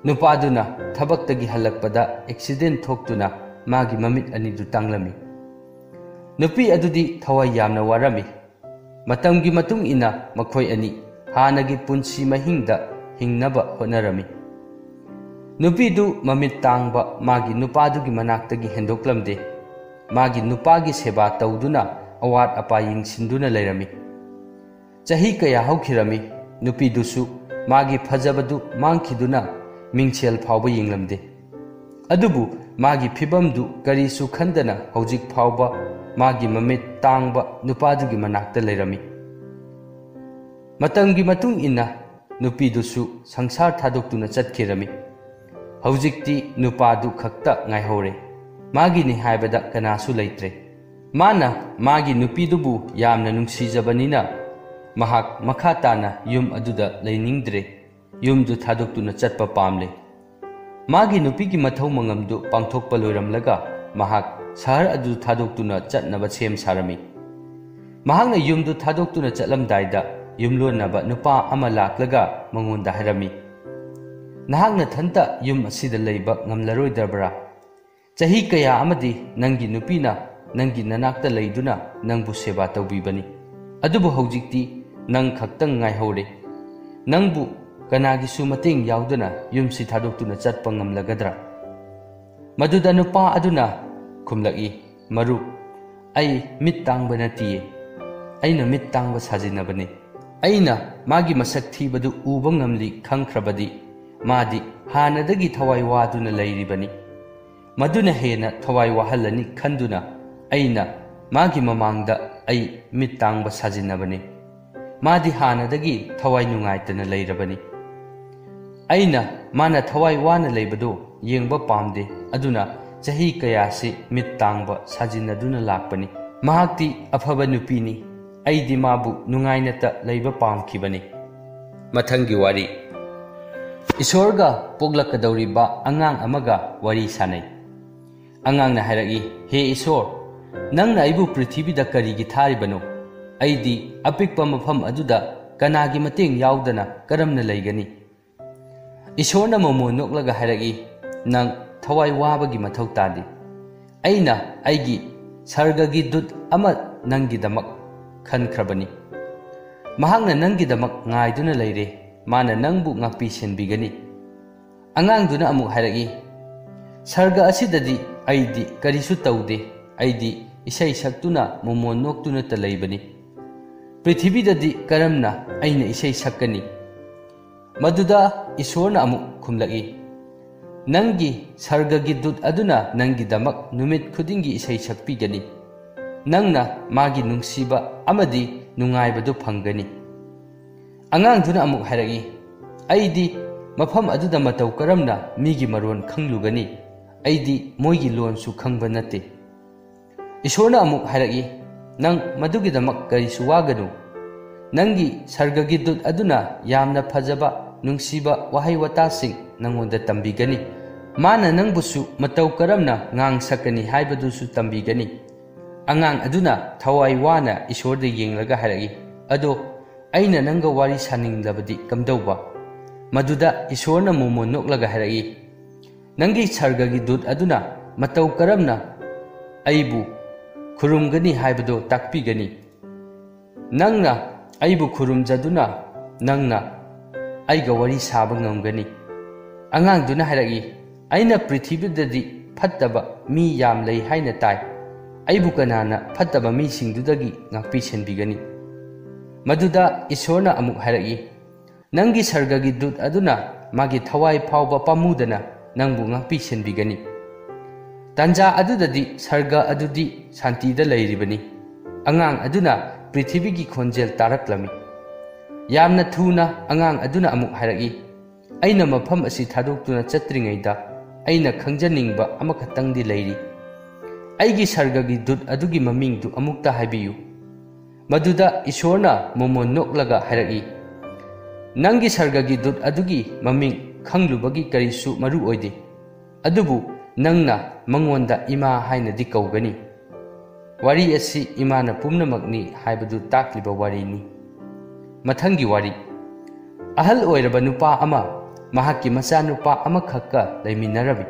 ꯅꯨꯄꯥꯗꯨꯅ ꯊꯕꯛꯇꯒꯤ ꯍꯜꯂꯛꯄꯗ ꯑꯦꯛꯁꯤꯗꯦꯟ ꯊꯣꯛꯇꯨꯅ ꯃꯥꯒꯤ ꯃꯃꯤꯠ ꯑꯅꯤꯗꯨ ꯇꯥꯡꯂꯝꯃꯤ꯫ ꯅꯨꯄꯤ ꯑꯗꯨꯗꯤ ꯊꯋꯥꯏ ꯌꯥꯝꯅ ꯋꯥꯔꯝꯃꯤ꯫ ꯃꯇꯝꯒꯤ ꯃꯇꯨꯡ ꯏꯟꯅ ꯃꯈꯣꯏ ꯑꯅꯤ ꯍꯥꯟꯅꯒꯤ ꯄꯨꯟꯁꯤ ꯃꯍꯤꯡꯗ ꯍꯤꯡꯅꯕ ꯍꯣꯠꯅꯔꯝꯃꯤ꯫ ꯅꯨꯄꯤꯗꯨ ꯃꯃꯤꯠ ꯇꯥꯡꯕ ꯃꯥꯒꯤ ꯅꯨꯄꯥꯗꯨꯒꯤ ꯃꯅꯥꯛꯇꯒꯤ ꯍꯦꯟꯗꯣꯛꯂꯝꯗꯦ꯫ ꯃꯥꯒꯤ ꯅꯨꯄꯥꯒꯤ ꯁꯦꯕꯥ ꯇꯧꯗꯨꯅ ꯑꯋꯥꯠ ꯑꯄꯥ ꯌꯦꯡꯁꯤꯟꯗꯨꯅ ꯂꯩꯔꯝꯃꯤ꯫ ꯆꯍꯤ ꯀꯌꯥ ꯍꯧꯈꯤꯔꯝꯃꯤ꯫ ꯅꯨꯄꯤꯗꯨꯁꯨ ꯃꯥꯒꯤ ꯐꯖꯕꯗꯨ ꯃꯥꯡꯈꯤꯗꯨꯅ ꯃꯤꯡꯁꯦꯜ ꯐꯥꯎꯕ ꯌꯦꯡꯂꯝꯗꯦ꯫ ꯑꯗꯨꯕꯨ ꯃꯥꯒꯤ ꯐꯤꯕꯝꯗꯨ ꯀꯔꯤꯁꯨ ꯈꯟꯗꯅ ꯍꯧꯖꯤꯛ ꯐꯥꯎꯕ ꯃꯥꯒꯤ ꯃꯃꯤꯠ ꯇꯥꯡꯕ ꯅꯨꯄꯥꯗꯨꯒꯤ ꯃꯅꯥꯛꯇ ꯂꯩꯔꯝꯃꯤ꯫ ꯃꯇꯝꯒꯤ ꯃꯇꯨꯡ ꯏꯟꯅ ꯅꯨꯄꯤꯗꯨꯁꯨ ꯁꯪꯁꯥꯔ ꯊꯥꯗꯣꯛꯇꯨꯅ ꯆꯠꯈꯤꯔꯝꯃꯤ꯫ ꯍꯧꯖꯤꯛꯇꯤ ꯅꯨꯄꯥꯗꯨ ꯈꯛꯇ ꯉꯥꯏꯍꯧꯔꯦ꯫ ꯃꯥꯒꯤꯅꯤ ꯍꯥꯏꯕꯗ ꯀꯅꯥꯁꯨ ꯂꯩꯇ꯭ꯔꯦ꯫ ꯃꯥꯅ ꯃꯥꯒꯤ ꯅꯨꯄꯤꯗꯨꯕꯨ ꯌꯥꯝꯅ ꯅꯨꯡꯁꯤꯖꯕꯅꯤꯅ ꯃꯍꯥꯛ ꯃꯈꯥ ꯇꯥꯅ ꯌꯨꯝ ꯑꯗꯨꯗ ꯂꯩꯅꯤꯡꯗ꯭ꯔꯦ꯫ ꯌꯨꯝꯗꯨ ꯊꯥꯗꯣꯛꯇꯨꯅ ꯆꯠꯄ ꯄꯥꯝꯂꯦ꯫ ꯃꯥꯒꯤ ꯅꯨꯄꯤꯒꯤ ꯃꯊꯧ ꯃꯉꯝꯗꯨ ꯄꯥꯡꯊꯣꯛꯄ ꯂꯣꯏꯔꯝꯂꯒ ꯃꯍꯥꯛ ꯁꯍꯔ ꯑꯗꯨ ꯊꯥꯗꯣꯛꯇꯨꯅ ꯆꯠꯅꯕ ꯁꯦꯝ ꯁꯥꯔꯝꯃꯤ꯫ ꯃꯍꯥꯛꯅ ꯌꯨꯝꯗꯨ ꯊꯥꯗꯣꯛꯇꯨꯅ ꯆꯠꯂꯝꯗꯥꯏꯗ ꯌꯨꯝꯂꯣꯟꯅꯕ ꯅꯨꯄꯥ ꯑꯃ ꯂꯥꯛꯂꯒ ꯃꯉꯣꯟꯗ ꯍꯥꯏꯔꯝꯃꯤ, "ꯅꯍꯥꯛ ꯅꯊꯟꯇ ꯌꯨꯝ ꯑꯁꯤꯗ ꯂꯩꯕ ꯉꯝꯂꯔꯣꯏꯗꯕ꯭ꯔꯥ? ꯆꯍꯤ ꯀꯌꯥ ꯑꯃꯗꯤ ꯅꯪꯒꯤ ꯅꯨꯄꯤꯅ ꯅꯪꯒꯤ ꯅꯅꯥꯛꯇ ꯂꯩꯗꯨꯅ ꯅꯪꯕꯨ ꯁꯦꯕꯥ ꯇꯧꯕꯤꯕꯅꯤ꯫ ꯑꯗꯨꯕꯨ ꯍꯧꯖꯤꯛꯇꯤ ꯅꯪ ꯈꯛꯇꯪ ꯉꯥꯏꯍꯧꯔꯦ꯫ ꯅꯪꯕꯨ ꯀꯅꯥꯒꯤꯁꯨ ꯃꯇꯦꯡ ꯌꯥꯎꯗꯅ ꯌꯨꯝꯁꯤ ꯊꯥꯗꯣꯛꯇꯨꯅ ꯆꯠꯄ ꯉꯝꯂꯒꯗ꯭ꯔꯥ?" ꯃꯗꯨꯗ ꯅꯨꯄꯥ ꯑꯗꯨꯅ ꯈꯨꯝꯂꯛꯏ, "ꯃꯔꯨꯞ, ꯑꯩ ꯃꯤꯠ ꯇꯥꯡꯕ ꯅꯠꯇꯤꯌꯦ꯫ ꯑꯩꯅ ꯃꯤꯠ ꯇꯥꯡꯕ ꯁꯥꯖꯤꯟꯅꯕꯅꯤ꯫ ꯑꯩꯅ ꯃꯥꯒꯤ ꯃꯁꯛ ꯊꯤꯕꯗꯨ ꯎꯕ ꯉꯝꯂꯤ ꯈꯪꯈ꯭ꯔꯕꯗꯤ ꯃꯥꯗꯤ ꯍꯥꯟꯅꯗꯒꯤ ꯊꯋꯥꯏ ꯋꯥꯗꯨꯅ ꯂꯩꯔꯤꯕꯅꯤ꯫ ꯃꯗꯨꯅ ꯍꯦꯟꯅ ꯊꯋꯥꯏ ꯋꯥꯍꯜꯂꯅꯤ ꯈꯟꯗꯨꯅ ꯑꯩꯅ ꯃꯥꯒꯤ ꯃꯃꯥꯡꯗ ꯑꯩ ꯃꯤꯠ ꯇꯥꯡꯕ ꯁꯥꯖꯤꯟꯅꯕꯅꯤ꯫ ꯃꯥꯗꯤ ꯍꯥꯟꯅꯗꯒꯤ ꯊꯋꯥꯏ ꯅꯨꯡꯉꯥꯏꯇꯅ ꯂꯩꯔꯕꯅꯤ꯫ ꯑꯩꯅ ꯃꯥꯅ ꯊꯋꯥꯏ ꯋꯥꯅ ꯂꯩꯕꯗꯨ ꯌꯦꯡꯕ ꯄꯥꯝꯗꯦ, ꯑꯗꯨꯅ ꯆꯍꯤ ꯀꯌꯥꯁꯤ ꯃꯤꯠ ꯇꯥꯡꯕ ꯁꯥꯖꯤꯟꯅꯗꯨꯅ ꯂꯥꯛꯄꯅꯤ꯫ ꯃꯍꯥꯛꯇꯤ ꯑꯐꯕ ꯅꯨꯄꯤꯅꯤ, ꯑꯩꯗꯤ ꯃꯥꯕꯨ ꯅꯨꯡꯉꯥꯏꯅꯇ ꯂꯩꯕ ꯄꯥꯝꯈꯤꯕꯅꯤ꯫ ꯃꯊꯪꯒꯤ ꯋꯥꯔꯤ꯫ ꯏꯁꯣꯔꯒ ꯄꯣꯛꯂꯛꯀꯗꯧꯔꯤꯕ ꯑꯉꯥꯡ ꯑꯃꯒ ꯋꯥꯔꯤ ꯁꯥꯅꯩ꯫ ꯑꯉꯥꯡꯅ ꯍꯥꯏꯔꯛꯏ, "ꯍꯦ ꯏꯁꯣꯔ, ꯅꯪꯅ ꯑꯩꯕꯨ ꯄ꯭ꯔꯤꯊꯤꯕꯤꯗ ꯀꯔꯤꯒꯤ ꯊꯥꯔꯤꯕꯅꯣ? ꯑꯩꯗꯤ ꯑꯄꯤꯛꯄ ꯃꯐꯝ ꯑꯗꯨꯗ ꯀꯅꯥꯒꯤ ꯃꯇꯦꯡ ꯌꯥꯎꯗꯅ ꯀꯔꯝꯅ ꯂꯩꯒꯅꯤ?" ꯏꯁꯣꯔꯅ ꯃꯃꯣꯟ ꯅꯣꯛꯂꯒ ꯍꯥꯏꯔꯛꯏ, "ꯅꯪ ꯊꯋꯥꯏ ꯋꯥꯕꯒꯤ ꯃꯊꯧ ꯇꯥꯗꯦ꯫ ꯑꯩꯅ ꯑꯩꯒꯤ ꯁꯔꯒꯒꯤ ꯗꯨꯠ ꯑꯃ ꯅꯪꯒꯤꯗꯃꯛ ꯈꯟꯈ꯭ꯔꯕꯅꯤ꯫ ꯃꯍꯥꯛꯅ ꯅꯪꯒꯤꯗꯃꯛ ꯉꯥꯏꯗꯨꯅ ꯂꯩꯔꯦ꯫ ꯃꯥꯅ ꯅꯪꯕꯨ ꯉꯥꯛꯄꯤ ꯁꯦꯟꯕꯤꯒꯅꯤ꯫" ꯑꯉꯥꯡꯗꯨꯅ ꯑꯃꯨꯛ ꯍꯥꯏꯔꯛꯏ, "ꯁꯔꯒ ꯑꯁꯤꯗꯗꯤ ꯑꯩꯗꯤ ꯀꯔꯤꯁꯨ ꯇꯧꯗꯦ꯫ ꯑꯩꯗꯤ ꯏꯁꯩ ꯁꯛꯇꯨꯅ ꯃꯣꯃꯣꯟ ꯅꯣꯛꯇꯨꯅꯇ ꯂꯩꯕꯅꯤ꯫ ꯄ꯭ꯔꯤꯊꯤꯕꯤꯗꯗꯤ ꯀꯔꯝꯅ ꯑꯩꯅ ꯏꯁꯩ ꯁꯛꯀꯅꯤ?" ꯃꯗꯨꯗ ꯏꯁꯣꯔꯅ ꯑꯃꯨꯛ ꯈꯨꯝꯂꯛꯏ, "ꯅꯪꯒꯤ ꯁꯔꯒꯒꯤ ꯗꯨꯠ ꯑꯗꯨꯅ ꯅꯪꯒꯤꯗꯃꯛ ꯅꯨꯃꯤꯠ ꯈꯨꯗꯤꯡꯒꯤ ꯏꯁꯩ ꯁꯛꯄꯤꯒꯅꯤ꯫ ꯅꯪꯅ ꯃꯥꯒꯤ ꯅꯨꯡꯁꯤꯕ ꯑꯃꯗꯤ ꯅꯨꯡꯉꯥꯏꯕꯗꯨ ꯐꯪꯒꯅꯤ꯫" ꯑꯉꯥꯡꯗꯨꯅ ꯑꯃꯨꯛ ꯍꯥꯏꯔꯛꯏ, "ꯑꯩꯗꯤ ꯃꯐꯝ ꯑꯗꯨꯗ ꯃꯇꯧ ꯀꯔꯝꯅ ꯃꯤꯒꯤ ꯃꯔꯣꯟ ꯈꯪꯂꯨꯒꯅꯤ? ꯑꯩꯗꯤ ꯃꯣꯏꯒꯤ ꯂꯣꯟꯁꯨ ꯈꯪꯕ ꯅꯠꯇꯦ꯫" ꯏꯁꯣꯔꯅ ꯑꯃꯨꯛ ꯍꯥꯏꯔꯛꯏ, "ꯅꯪ ꯃꯗꯨꯒꯤꯗꯃꯛ ꯀꯔꯤꯁꯨ ꯋꯥꯒꯅꯨ꯫ ꯅꯪꯒꯤ ꯁꯔꯒꯒꯤ ꯗꯨꯠ ꯑꯗꯨꯅ ꯌꯥꯝꯅ ꯐꯖꯕ, ꯅꯨꯡꯁꯤꯕ ꯋꯥꯍꯩ ꯋꯥꯇꯥꯁꯤꯡ ꯅꯪꯉꯣꯟꯗ ꯇꯝꯕꯤꯒꯅꯤ꯫ ꯃꯥꯅ ꯅꯪꯕꯨꯁꯨ ꯃꯇꯧ ꯀꯔꯝꯅ ꯉꯥꯡ ꯁꯛꯀꯅꯤ ꯍꯥꯏꯕꯗꯨꯁꯨ ꯇꯝꯕꯤꯒꯅꯤ꯫" ꯑꯉꯥꯡ ꯑꯗꯨꯅ ꯊꯋꯥꯏ ꯋꯥꯅ ꯏꯁꯣꯔꯗ ꯌꯦꯡꯂꯒ ꯍꯥꯏꯔꯛꯏ, "ꯑꯗꯣ ꯑꯩꯅ ꯅꯪꯒ ꯋꯥꯔꯤ ꯁꯥꯅꯤꯡꯂꯕꯗꯤ ꯀꯝꯗꯧꯕ?" ꯃꯗꯨꯗ ꯏꯁꯣꯔꯅ ꯃꯣꯃꯣꯟ ꯅꯣꯛꯂꯒ ꯍꯥꯏꯔꯛꯏ, "ꯅꯪꯒꯤ ꯁꯔꯒꯒꯤ ꯗꯨꯠ ꯑꯗꯨꯅ ꯃꯇꯧ ꯀꯔꯝꯅ ꯑꯩꯕꯨ ꯈꯨꯔꯨꯝꯒꯅꯤ ꯍꯥꯏꯕꯗꯨ ꯇꯥꯛꯄꯤꯒꯅꯤ꯫ ꯅꯪꯅ ꯑꯩꯕꯨ ꯈꯨꯔꯨꯝꯖꯗꯨꯅ ꯅꯪꯅ ꯑꯩꯒ ꯋꯥꯔꯤ ꯁꯥꯕ ꯉꯝꯒꯅꯤ꯫" ꯑꯉꯥꯡꯗꯨꯅ ꯍꯥꯏꯔꯛꯏ, "ꯑꯩꯅ ꯄ꯭ꯔꯤꯊꯤꯕꯤꯗꯗꯤ ꯐꯠꯇꯕ ꯃꯤ ꯌꯥꯝ ꯂꯩ ꯍꯥꯏꯅ ꯇꯥꯏ꯫ ꯑꯩꯕꯨ ꯀꯅꯥꯅ ꯐꯠꯇꯕ ꯃꯤꯁꯤꯡꯗꯨꯗꯒꯤ ꯉꯥꯛꯄꯤ ꯁꯦꯟꯕꯤꯒꯅꯤ?" ꯃꯗꯨꯗ ꯏꯁꯣꯔꯅ ꯑꯃꯨꯛ ꯍꯥꯏꯔꯛꯏ, "ꯅꯪꯒꯤ ꯁꯔꯒꯒꯤ ꯗꯨꯠ ꯑꯗꯨꯅ ꯃꯥꯒꯤ ꯊꯋꯥꯏ ꯐꯥꯎꯕ ꯄꯥꯝꯃꯨꯗꯅ ꯅꯪꯕꯨ ꯉꯥꯛꯄꯤ ꯁꯦꯟꯕꯤꯒꯅꯤ꯫" ꯇꯥꯟꯖꯥ ꯑꯗꯨꯗꯗꯤ ꯁꯔꯒ ꯑꯗꯨꯗꯤ ꯁꯥꯟꯇꯤꯗ ꯂꯩꯔꯤꯕꯅꯤ꯫ ꯑꯉꯥꯡ ꯑꯗꯨꯅ ꯄ꯭ꯔꯤꯊꯤꯕꯤꯒꯤ ꯈꯣꯟꯖꯦꯜ ꯇꯥꯔꯛꯂꯝꯃꯤ꯫ ꯌꯥꯝꯅ ꯊꯨꯅ ꯑꯉꯥꯡ ꯑꯗꯨꯅ ꯑꯃꯨꯛ ꯍꯥꯏꯔꯛꯏ, "ꯑꯩꯅ ꯃꯐꯝ ꯑꯁꯤ ꯊꯥꯗꯣꯛꯇꯨꯅ ꯆꯠꯇ꯭ꯔꯤꯉꯩꯗ ꯑꯩꯅ ꯈꯪꯖꯅꯤꯡꯕ ꯑꯃꯈꯛꯇꯪꯗꯤ ꯂꯩꯔꯤ꯫ ꯑꯩꯒꯤ ꯁꯔꯒꯒꯤ ꯗꯨꯠ ꯑꯗꯨꯒꯤ ꯃꯃꯤꯡꯗꯨ ꯑꯃꯨꯛꯇ ꯍꯥꯏꯕꯤꯌꯨ꯫" ꯃꯗꯨꯗ ꯏꯁꯣꯔꯅ ꯃꯣꯃꯣꯟ ꯅꯣꯛꯂꯒ ꯍꯥꯏꯔꯛꯏ, "ꯅꯪꯒꯤ ꯁꯔꯒꯒꯤ ꯗꯨꯠ ꯑꯗꯨꯒꯤ ꯃꯃꯤꯡ ꯈꯪꯂꯨꯕꯒꯤ ꯀꯔꯤꯁꯨ ꯃꯔꯨ ꯑꯣꯏꯗꯦ꯫ ꯑꯗꯨꯕꯨ ꯅꯪꯅ ꯃꯉꯣꯟꯗ ꯏꯃꯥ ꯍꯥꯏꯅꯗꯤ ꯀꯧꯒꯅꯤ꯫" ꯋꯥꯔꯤ ꯑꯁꯤ ꯏꯃꯥꯅ ꯄꯨꯝꯅꯃꯛꯅꯤ ꯍꯥꯏꯕꯗꯨ ꯇꯥꯛꯂꯤꯕ ꯋꯥꯔꯤꯅꯤ꯫ ꯃꯊꯪꯒꯤ ꯋꯥꯔꯤ꯫ ꯑꯍꯜ ꯑꯣꯏꯔꯕ ꯅꯨꯄꯥ ꯑꯃ ꯃꯍꯥꯛꯀꯤ ꯃꯆꯥꯅꯨꯄꯥ ꯑꯃꯈꯛꯀ ꯂꯩꯃꯤꯟꯅꯔꯝꯃꯤ꯫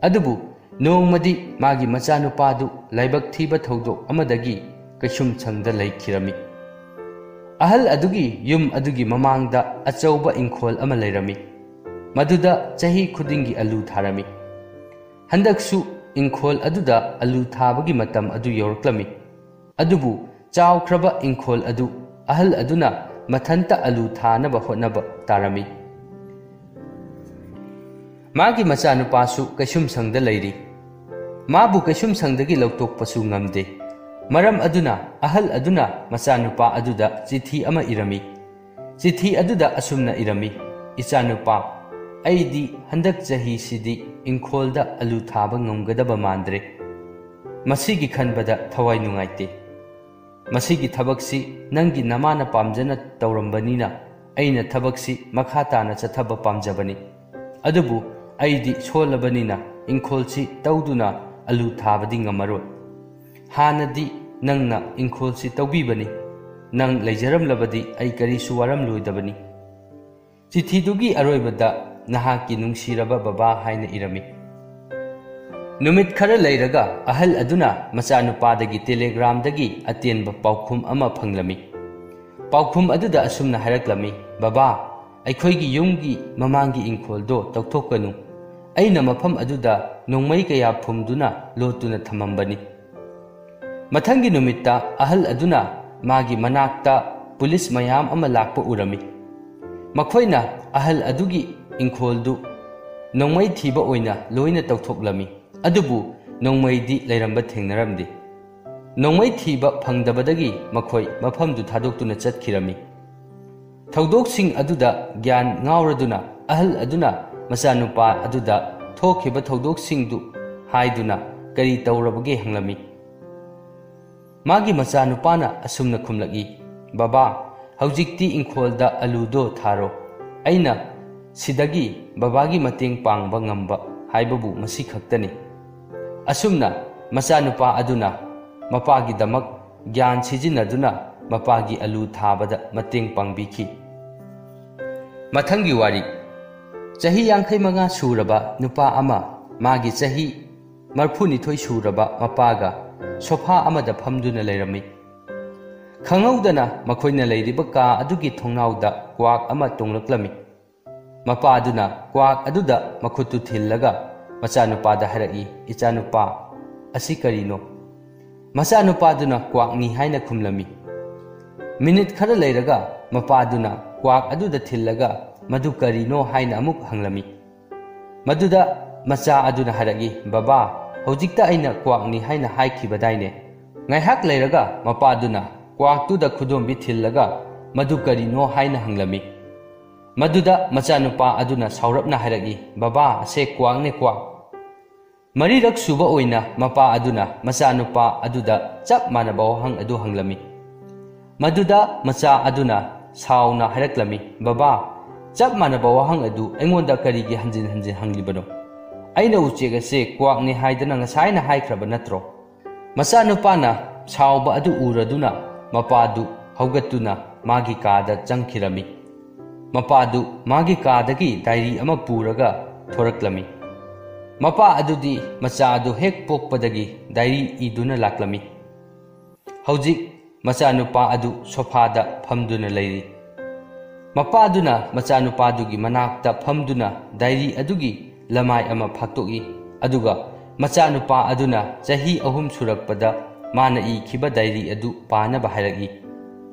ꯑꯗꯨꯕꯨ ꯅꯣꯡꯃꯗꯤ ꯃꯥꯒꯤ ꯃꯆꯥꯅꯨꯄꯥꯗꯨ ꯂꯥꯏꯕꯛ ꯊꯤꯕ ꯊꯧꯗꯣꯛ ꯑꯃꯗꯒꯤ ꯀꯩꯁꯨꯝꯁꯪꯗ ꯂꯩꯈꯤꯔꯝꯃꯤ꯫ ꯑꯍꯜ ꯑꯗꯨꯒꯤ ꯌꯨꯝ ꯑꯗꯨꯒꯤ ꯃꯃꯥꯡꯗ ꯑꯆꯧꯕ ꯏꯪꯈꯣꯜ ꯑꯃ ꯂꯩꯔꯝꯃꯤ꯫ ꯃꯗꯨꯗ ꯆꯍꯤ ꯈꯨꯗꯤꯡꯒꯤ ꯑꯂꯨ ꯊꯥꯔꯝꯃꯤ꯫ ꯍꯟꯗꯛꯁꯨ ꯏꯪꯈꯣꯜ ꯑꯗꯨꯗ ꯑꯂꯨ ꯊꯥꯕꯒꯤ ꯃꯇꯝ ꯑꯗꯨ ꯌꯧꯔꯛꯂꯝꯃꯤ꯫ ꯑꯗꯨꯕꯨ ꯆꯥꯎꯈ꯭ꯔꯕ ꯏꯪꯈꯣꯜ ꯑꯗꯨ ꯑꯍꯜ ꯑꯗꯨꯅ ꯃꯊꯟꯇ ꯑꯂꯨ ꯊꯥꯅꯕ ꯍꯣꯠꯅꯕ ꯇꯥꯔꯝꯃꯤ꯫ ꯃꯥꯒꯤ ꯃꯆꯥꯅꯨꯄꯥꯁꯨ ꯀꯩꯁꯨꯝꯁꯪꯗ ꯂꯩꯔꯤ꯫ ꯃꯥꯕꯨ ꯀꯩꯁꯨꯝꯁꯪꯗꯒꯤ ꯂꯧꯊꯣꯛꯄꯁꯨ ꯉꯝꯗꯦ꯫ ꯃꯔꯝ ꯑꯗꯨꯅ ꯑꯍꯜ ꯑꯗꯨꯅ ꯃꯆꯥꯅꯨꯄꯥ ꯑꯗꯨꯗ ꯆꯤꯊꯤ ꯑꯃ ꯏꯔꯝꯃꯤ꯫ ꯆꯤꯊꯤ ꯑꯗꯨꯗ ꯑꯁꯨꯝꯅ ꯏꯔꯝꯃꯤ, "ꯏꯆꯥꯅꯨꯄꯥ, ꯑꯩꯗꯤ ꯍꯟꯗꯛ ꯆꯍꯤꯁꯤꯗꯤ ꯏꯪꯈꯣꯜꯗ ꯑꯂꯨ ꯊꯥꯕ ꯉꯝꯒꯗꯕ ꯃꯥꯟꯗ꯭ꯔꯦ꯫ ꯃꯁꯤꯒꯤ ꯈꯟꯕꯗ ꯊꯋꯥꯏ ꯅꯨꯡꯉꯥꯏꯇꯦ꯫ ꯃꯁꯤꯒꯤ ꯊꯕꯛꯁꯤ ꯅꯪꯒꯤ ꯅꯃꯥꯅ ꯄꯥꯝꯖꯅ ꯇꯧꯔꯝꯕꯅꯤꯅ ꯑꯩꯅ ꯊꯕꯛꯁꯤ ꯃꯈꯥ ꯇꯥꯅ ꯆꯠꯊꯕ ꯄꯥꯝꯖꯕꯅꯤ꯫ ꯑꯗꯨꯕꯨ ꯑꯩꯗꯤ ꯁꯣꯜꯂꯕꯅꯤꯅ ꯏꯪꯈꯣꯜꯁꯤ ꯇꯧꯗꯨꯅ ꯑꯂꯨ ꯊꯥꯕꯗꯤ ꯉꯝꯃꯔꯣꯏ꯫ ꯍꯥꯟꯅꯗꯤ ꯅꯪꯅ ꯏꯪꯈꯣꯜꯁꯤ ꯇꯧꯕꯤꯕꯅꯤ꯫ ꯅꯪ ꯂꯩꯖꯔꯝꯂꯕꯗꯤ ꯑꯩ ꯀꯔꯤꯁꯨ ꯋꯥꯔꯝꯂꯣꯏꯗꯕꯅꯤ꯫" ꯆꯤꯊꯤꯗꯨꯒꯤ ꯑꯔꯣꯏꯕꯗ "ꯅꯍꯥꯛꯀꯤ ꯅꯨꯡꯁꯤꯔꯕ ꯕꯕꯥ" ꯍꯥꯏꯅ ꯏꯔꯝꯃꯤ꯫ ꯅꯨꯃꯤꯠ ꯈꯔ ꯂꯩꯔꯒ ꯑꯍꯜ ꯑꯗꯨꯅ ꯃꯆꯥꯅꯨꯄꯥꯗꯒꯤ ꯇꯦꯂꯦꯒ꯭ꯔꯥꯝꯗꯒꯤ ꯑꯇꯦꯟꯕ ꯄꯥꯎꯈꯨꯝ ꯑꯃ ꯐꯪꯂꯝꯃꯤ꯫ ꯄꯥꯎꯈꯨꯝ ꯑꯗꯨꯗ ꯑꯁꯨꯝꯅ ꯍꯥꯏꯔꯛꯂꯝꯃꯤ, "ꯕꯕꯥ, ꯑꯩꯈꯣꯏꯒꯤ ꯌꯨꯝꯒꯤ ꯃꯃꯥꯡꯒꯤ ꯏꯪꯈꯣꯜꯗꯣ ꯇꯧꯊꯣꯛꯀꯅꯨ꯫ ꯑꯩꯅ ꯃꯐꯝ ꯑꯗꯨꯗ ꯅꯣꯡꯃꯩ ꯀꯌꯥ ꯐꯨꯝꯗꯨꯅ ꯂꯣꯠꯇꯨꯅ ꯊꯝꯃꯝꯕꯅꯤ꯫" ꯃꯊꯪꯒꯤ ꯅꯨꯃꯤꯠꯇ ꯑꯍꯜ ꯑꯗꯨꯅ ꯃꯥꯒꯤ ꯃꯅꯥꯛꯇ ꯄꯨꯂꯤꯁ ꯃꯌꯥꯝ ꯑꯃ ꯂꯥꯛꯄ ꯎꯔꯝꯃꯤ꯫ ꯃꯈꯣꯏꯅ ꯑꯍꯜ ꯑꯗꯨꯒꯤ ꯏꯪꯈꯣꯜꯗꯨ ꯅꯣꯡꯃꯩ ꯊꯤꯕ ꯑꯣꯏꯅ ꯂꯣꯏꯅ ꯇꯧꯊꯣꯛꯂꯝꯃꯤ꯫ ꯑꯗꯨꯕꯨ ꯅꯣꯡꯃꯩꯗꯤ ꯂꯩꯔꯝꯕ ꯊꯦꯡꯅꯔꯝꯗꯦ꯫ ꯅꯣꯡꯃꯩ ꯊꯤꯕ ꯐꯪꯗꯕꯗꯒꯤ ꯃꯈꯣꯏ ꯃꯐꯝꯗꯨ ꯊꯥꯗꯣꯛꯇꯨꯅ ꯆꯠꯈꯤꯔꯝꯃꯤ꯫ ꯊꯧꯗꯣꯛꯁꯤꯡ ꯑꯗꯨꯗ ꯒ꯭ꯌꯥꯟ ꯉꯥꯎꯔꯗꯨꯅ ꯑꯍꯜ ꯑꯗꯨꯅ ꯃꯆꯥꯅꯨꯄꯥ ꯑꯗꯨꯗ ꯊꯣꯛꯈꯤꯕ ꯊꯧꯗꯣꯛꯁꯤꯡꯗꯨ ꯍꯥꯏꯗꯨꯅ ꯀꯔꯤ ꯇꯧꯔꯕꯒꯦ ꯍꯪꯂꯝꯃꯤ꯫ ꯃꯥꯒꯤ ꯃꯆꯥꯅꯨꯄꯥꯅ ꯑꯁꯨꯝꯅ ꯈꯨꯝꯂꯛꯏ, "ꯕꯕꯥ, ꯍꯧꯖꯤꯛꯇꯤ ꯏꯪꯈꯣꯜꯗ ꯑꯂꯨꯗꯣ ꯊꯥꯔꯣ꯫ ꯑꯩꯅ ꯁꯤꯗꯒꯤ ꯕꯕꯥꯒꯤ ꯃꯇꯦꯡ ꯄꯥꯡꯕ ꯉꯝꯕ ꯍꯥꯏꯕꯕꯨ ꯃꯁꯤ ꯈꯛꯇꯅꯤ꯫" ꯑꯁꯨꯝꯅ ꯃꯆꯥꯅꯨꯄꯥ ꯑꯗꯨꯅ ꯃꯄꯥꯒꯤꯗꯃꯛ ꯒ꯭ꯌꯥꯟ ꯁꯤꯖꯤꯟꯅꯗꯨꯅ ꯃꯄꯥꯒꯤ ꯑꯂꯨ ꯊꯥꯕꯗ ꯃꯇꯦꯡ ꯄꯥꯡꯕꯤꯈꯤ꯫ ꯃꯊꯪꯒꯤ ꯋꯥꯔꯤ꯫ ꯆꯍꯤ ꯌꯥꯡꯈꯩ ꯃꯉꯥ ꯁꯨꯔꯕ ꯅꯨꯄꯥ ꯑꯃ ꯃꯥꯒꯤ ꯆꯍꯤ ꯃꯔꯤꯐꯨꯅꯤꯊꯣꯏ ꯁꯨꯔꯕ ꯃꯄꯥꯒ ꯁꯣꯐꯥ ꯑꯃꯗ ꯐꯝꯗꯨꯅ ꯂꯩꯔꯝꯃꯤ꯫ ꯈꯪꯍꯧꯗꯅ ꯃꯈꯣꯏꯅ ꯂꯩꯔꯤꯕ ꯀꯥ ꯑꯗꯨꯒꯤ ꯊꯣꯡꯅꯥꯎꯗ ꯀ꯭ꯋꯥꯛ ꯑꯃ ꯇꯣꯡꯂꯛꯂꯝꯃꯤ꯫ ꯃꯄꯥꯗꯨꯅ ꯀ꯭ꯋꯥꯛ ꯑꯗꯨꯗ ꯃꯈꯨꯠꯇꯨ ꯊꯤꯜꯂꯒ ꯃꯆꯥꯅꯨꯄꯥꯗ ꯍꯥꯏꯔꯛꯏ, "ꯏꯆꯥꯅꯨꯄꯥ, ꯑꯁꯤ ꯀꯔꯤꯅꯣ?" ꯃꯆꯥꯅꯨꯄꯥꯗꯨꯅ ꯀ꯭ꯋꯥꯛꯅꯤ ꯍꯥꯏꯅ ꯈꯨꯝꯂꯝꯃꯤ꯫ ꯃꯤꯅꯤꯠ ꯈꯔ ꯂꯩꯔꯒ ꯃꯄꯥꯗꯨꯅ ꯀ꯭ꯋꯥꯛ ꯑꯗꯨꯗ ꯊꯤꯜꯂꯒ ꯃꯗꯨ ꯀꯔꯤꯅꯣ ꯍꯥꯏꯅ ꯑꯃꯨꯛ ꯍꯪꯂꯝꯃꯤ꯫ ꯃꯗꯨꯗ ꯃꯆꯥ ꯑꯗꯨꯅ ꯍꯥꯏꯔꯛꯏ, "ꯕꯕꯥ, ꯍꯧꯖꯤꯛꯇ ꯑꯩꯅ ꯀ꯭ꯋꯥꯛꯅꯤ ꯍꯥꯏꯅ ꯍꯥꯏꯈꯤꯕꯗꯥꯏꯅꯦ?" ꯉꯥꯏꯍꯥꯛ ꯂꯩꯔꯒ ꯃꯄꯥꯗꯨꯅ ꯀ꯭ꯋꯥꯛꯇꯨꯗ ꯈꯨꯗꯣꯝꯕꯤ ꯊꯤꯜꯂꯒ ꯃꯗꯨ ꯀꯔꯤꯅꯣ ꯍꯥꯏꯅ ꯍꯪꯂꯝꯃꯤ꯫ ꯃꯗꯨꯗ ꯃꯆꯥꯅꯨꯄꯥ ꯑꯗꯨꯅ ꯁꯥꯎꯔꯞꯅ ꯍꯥꯏꯔꯛꯏ, "ꯕꯕꯥ, ꯑꯁꯦ ꯀ꯭ꯋꯥꯛꯅꯦ, ꯀ꯭ꯋꯥꯛ!" ꯃꯔꯤꯔꯛ ꯁꯨꯕ ꯑꯣꯏꯅ ꯃꯄꯥ ꯑꯗꯨꯅ ꯃꯆꯥꯅꯨꯄꯥ ꯑꯗꯨꯗ ꯆꯞ ꯃꯥꯟꯅꯕ ꯋꯥꯍꯪ ꯑꯗꯨ ꯍꯪꯂꯝꯃꯤ꯫ ꯃꯗꯨꯗ ꯃꯆꯥ ꯑꯗꯨꯅ ꯁꯥꯎꯅ ꯍꯥꯏꯔꯛꯂꯝꯃꯤ, "ꯕꯕꯥ, ꯆꯞ ꯃꯥꯟꯅꯕ ꯋꯥꯍꯪ ꯑꯗꯨ ꯑꯩꯉꯣꯟꯗ ꯀꯔꯤꯒꯤ ꯍꯟꯖꯤꯟ ꯍꯟꯖꯤꯟ ꯍꯪꯂꯤꯕꯅꯣ? ꯑꯩꯅ ꯎꯆꯦꯛ ꯑꯁꯦ ꯀ꯭ꯋꯥꯛꯅꯤ ꯍꯥꯏꯗꯅ ꯉꯁꯥꯏꯅ ꯍꯥꯏꯈ꯭ꯔꯕ ꯅꯠꯇ꯭ꯔꯣ?" ꯃꯆꯥꯅꯨꯄꯥꯅ ꯁꯥꯎꯕ ꯑꯗꯨ ꯎꯔꯗꯨꯅ ꯃꯄꯥꯗꯨ ꯍꯧꯒꯠꯇꯨꯅ ꯃꯥꯒꯤ ꯀꯥꯗ ꯆꯪꯈꯤꯔꯝꯃꯤ꯫ ꯃꯄꯥꯗꯨ ꯃꯥꯒꯤ ꯀꯥꯗꯒꯤ ꯗꯥꯏꯔꯤ ꯑꯃ ꯄꯨꯔꯒ ꯊꯣꯔꯛꯂꯝꯃꯤ꯫ ꯃꯄꯥ ꯑꯗꯨꯗꯤ ꯃꯆꯥ ꯑꯗꯨ ꯍꯦꯛ ꯄꯣꯛꯄꯗꯒꯤ ꯗꯥꯏꯔꯤ ꯏꯗꯨꯅ ꯂꯥꯛꯂꯝꯃꯤ꯫ ꯍꯧꯖꯤꯛ ꯃꯆꯥꯅꯨꯄꯥ ꯑꯗꯨ ꯁꯣꯐꯥꯗ ꯐꯝꯗꯨꯅ ꯂꯩꯔꯤ꯫ ꯃꯄꯥꯗꯨꯅ ꯃꯆꯥꯅꯨꯄꯥꯗꯨꯒꯤ ꯃꯅꯥꯛꯇ ꯐꯝꯗꯨꯅ ꯗꯥꯏꯔꯤ ꯑꯗꯨꯒꯤ ꯂꯃꯥꯏ ꯑꯃ ꯐꯥꯛꯇꯣꯛꯏ, ꯑꯗꯨꯒ ꯃꯆꯥꯅꯨꯄꯥ ꯑꯗꯨꯅ ꯆꯍꯤ ꯑꯍꯨꯝ ꯁꯨꯔꯛꯄꯗ ꯃꯥꯅ ꯏꯈꯤꯕ ꯗꯥꯏꯔꯤ ꯑꯗꯨ ꯄꯥꯅꯕ ꯍꯥꯏꯔꯛꯏ꯫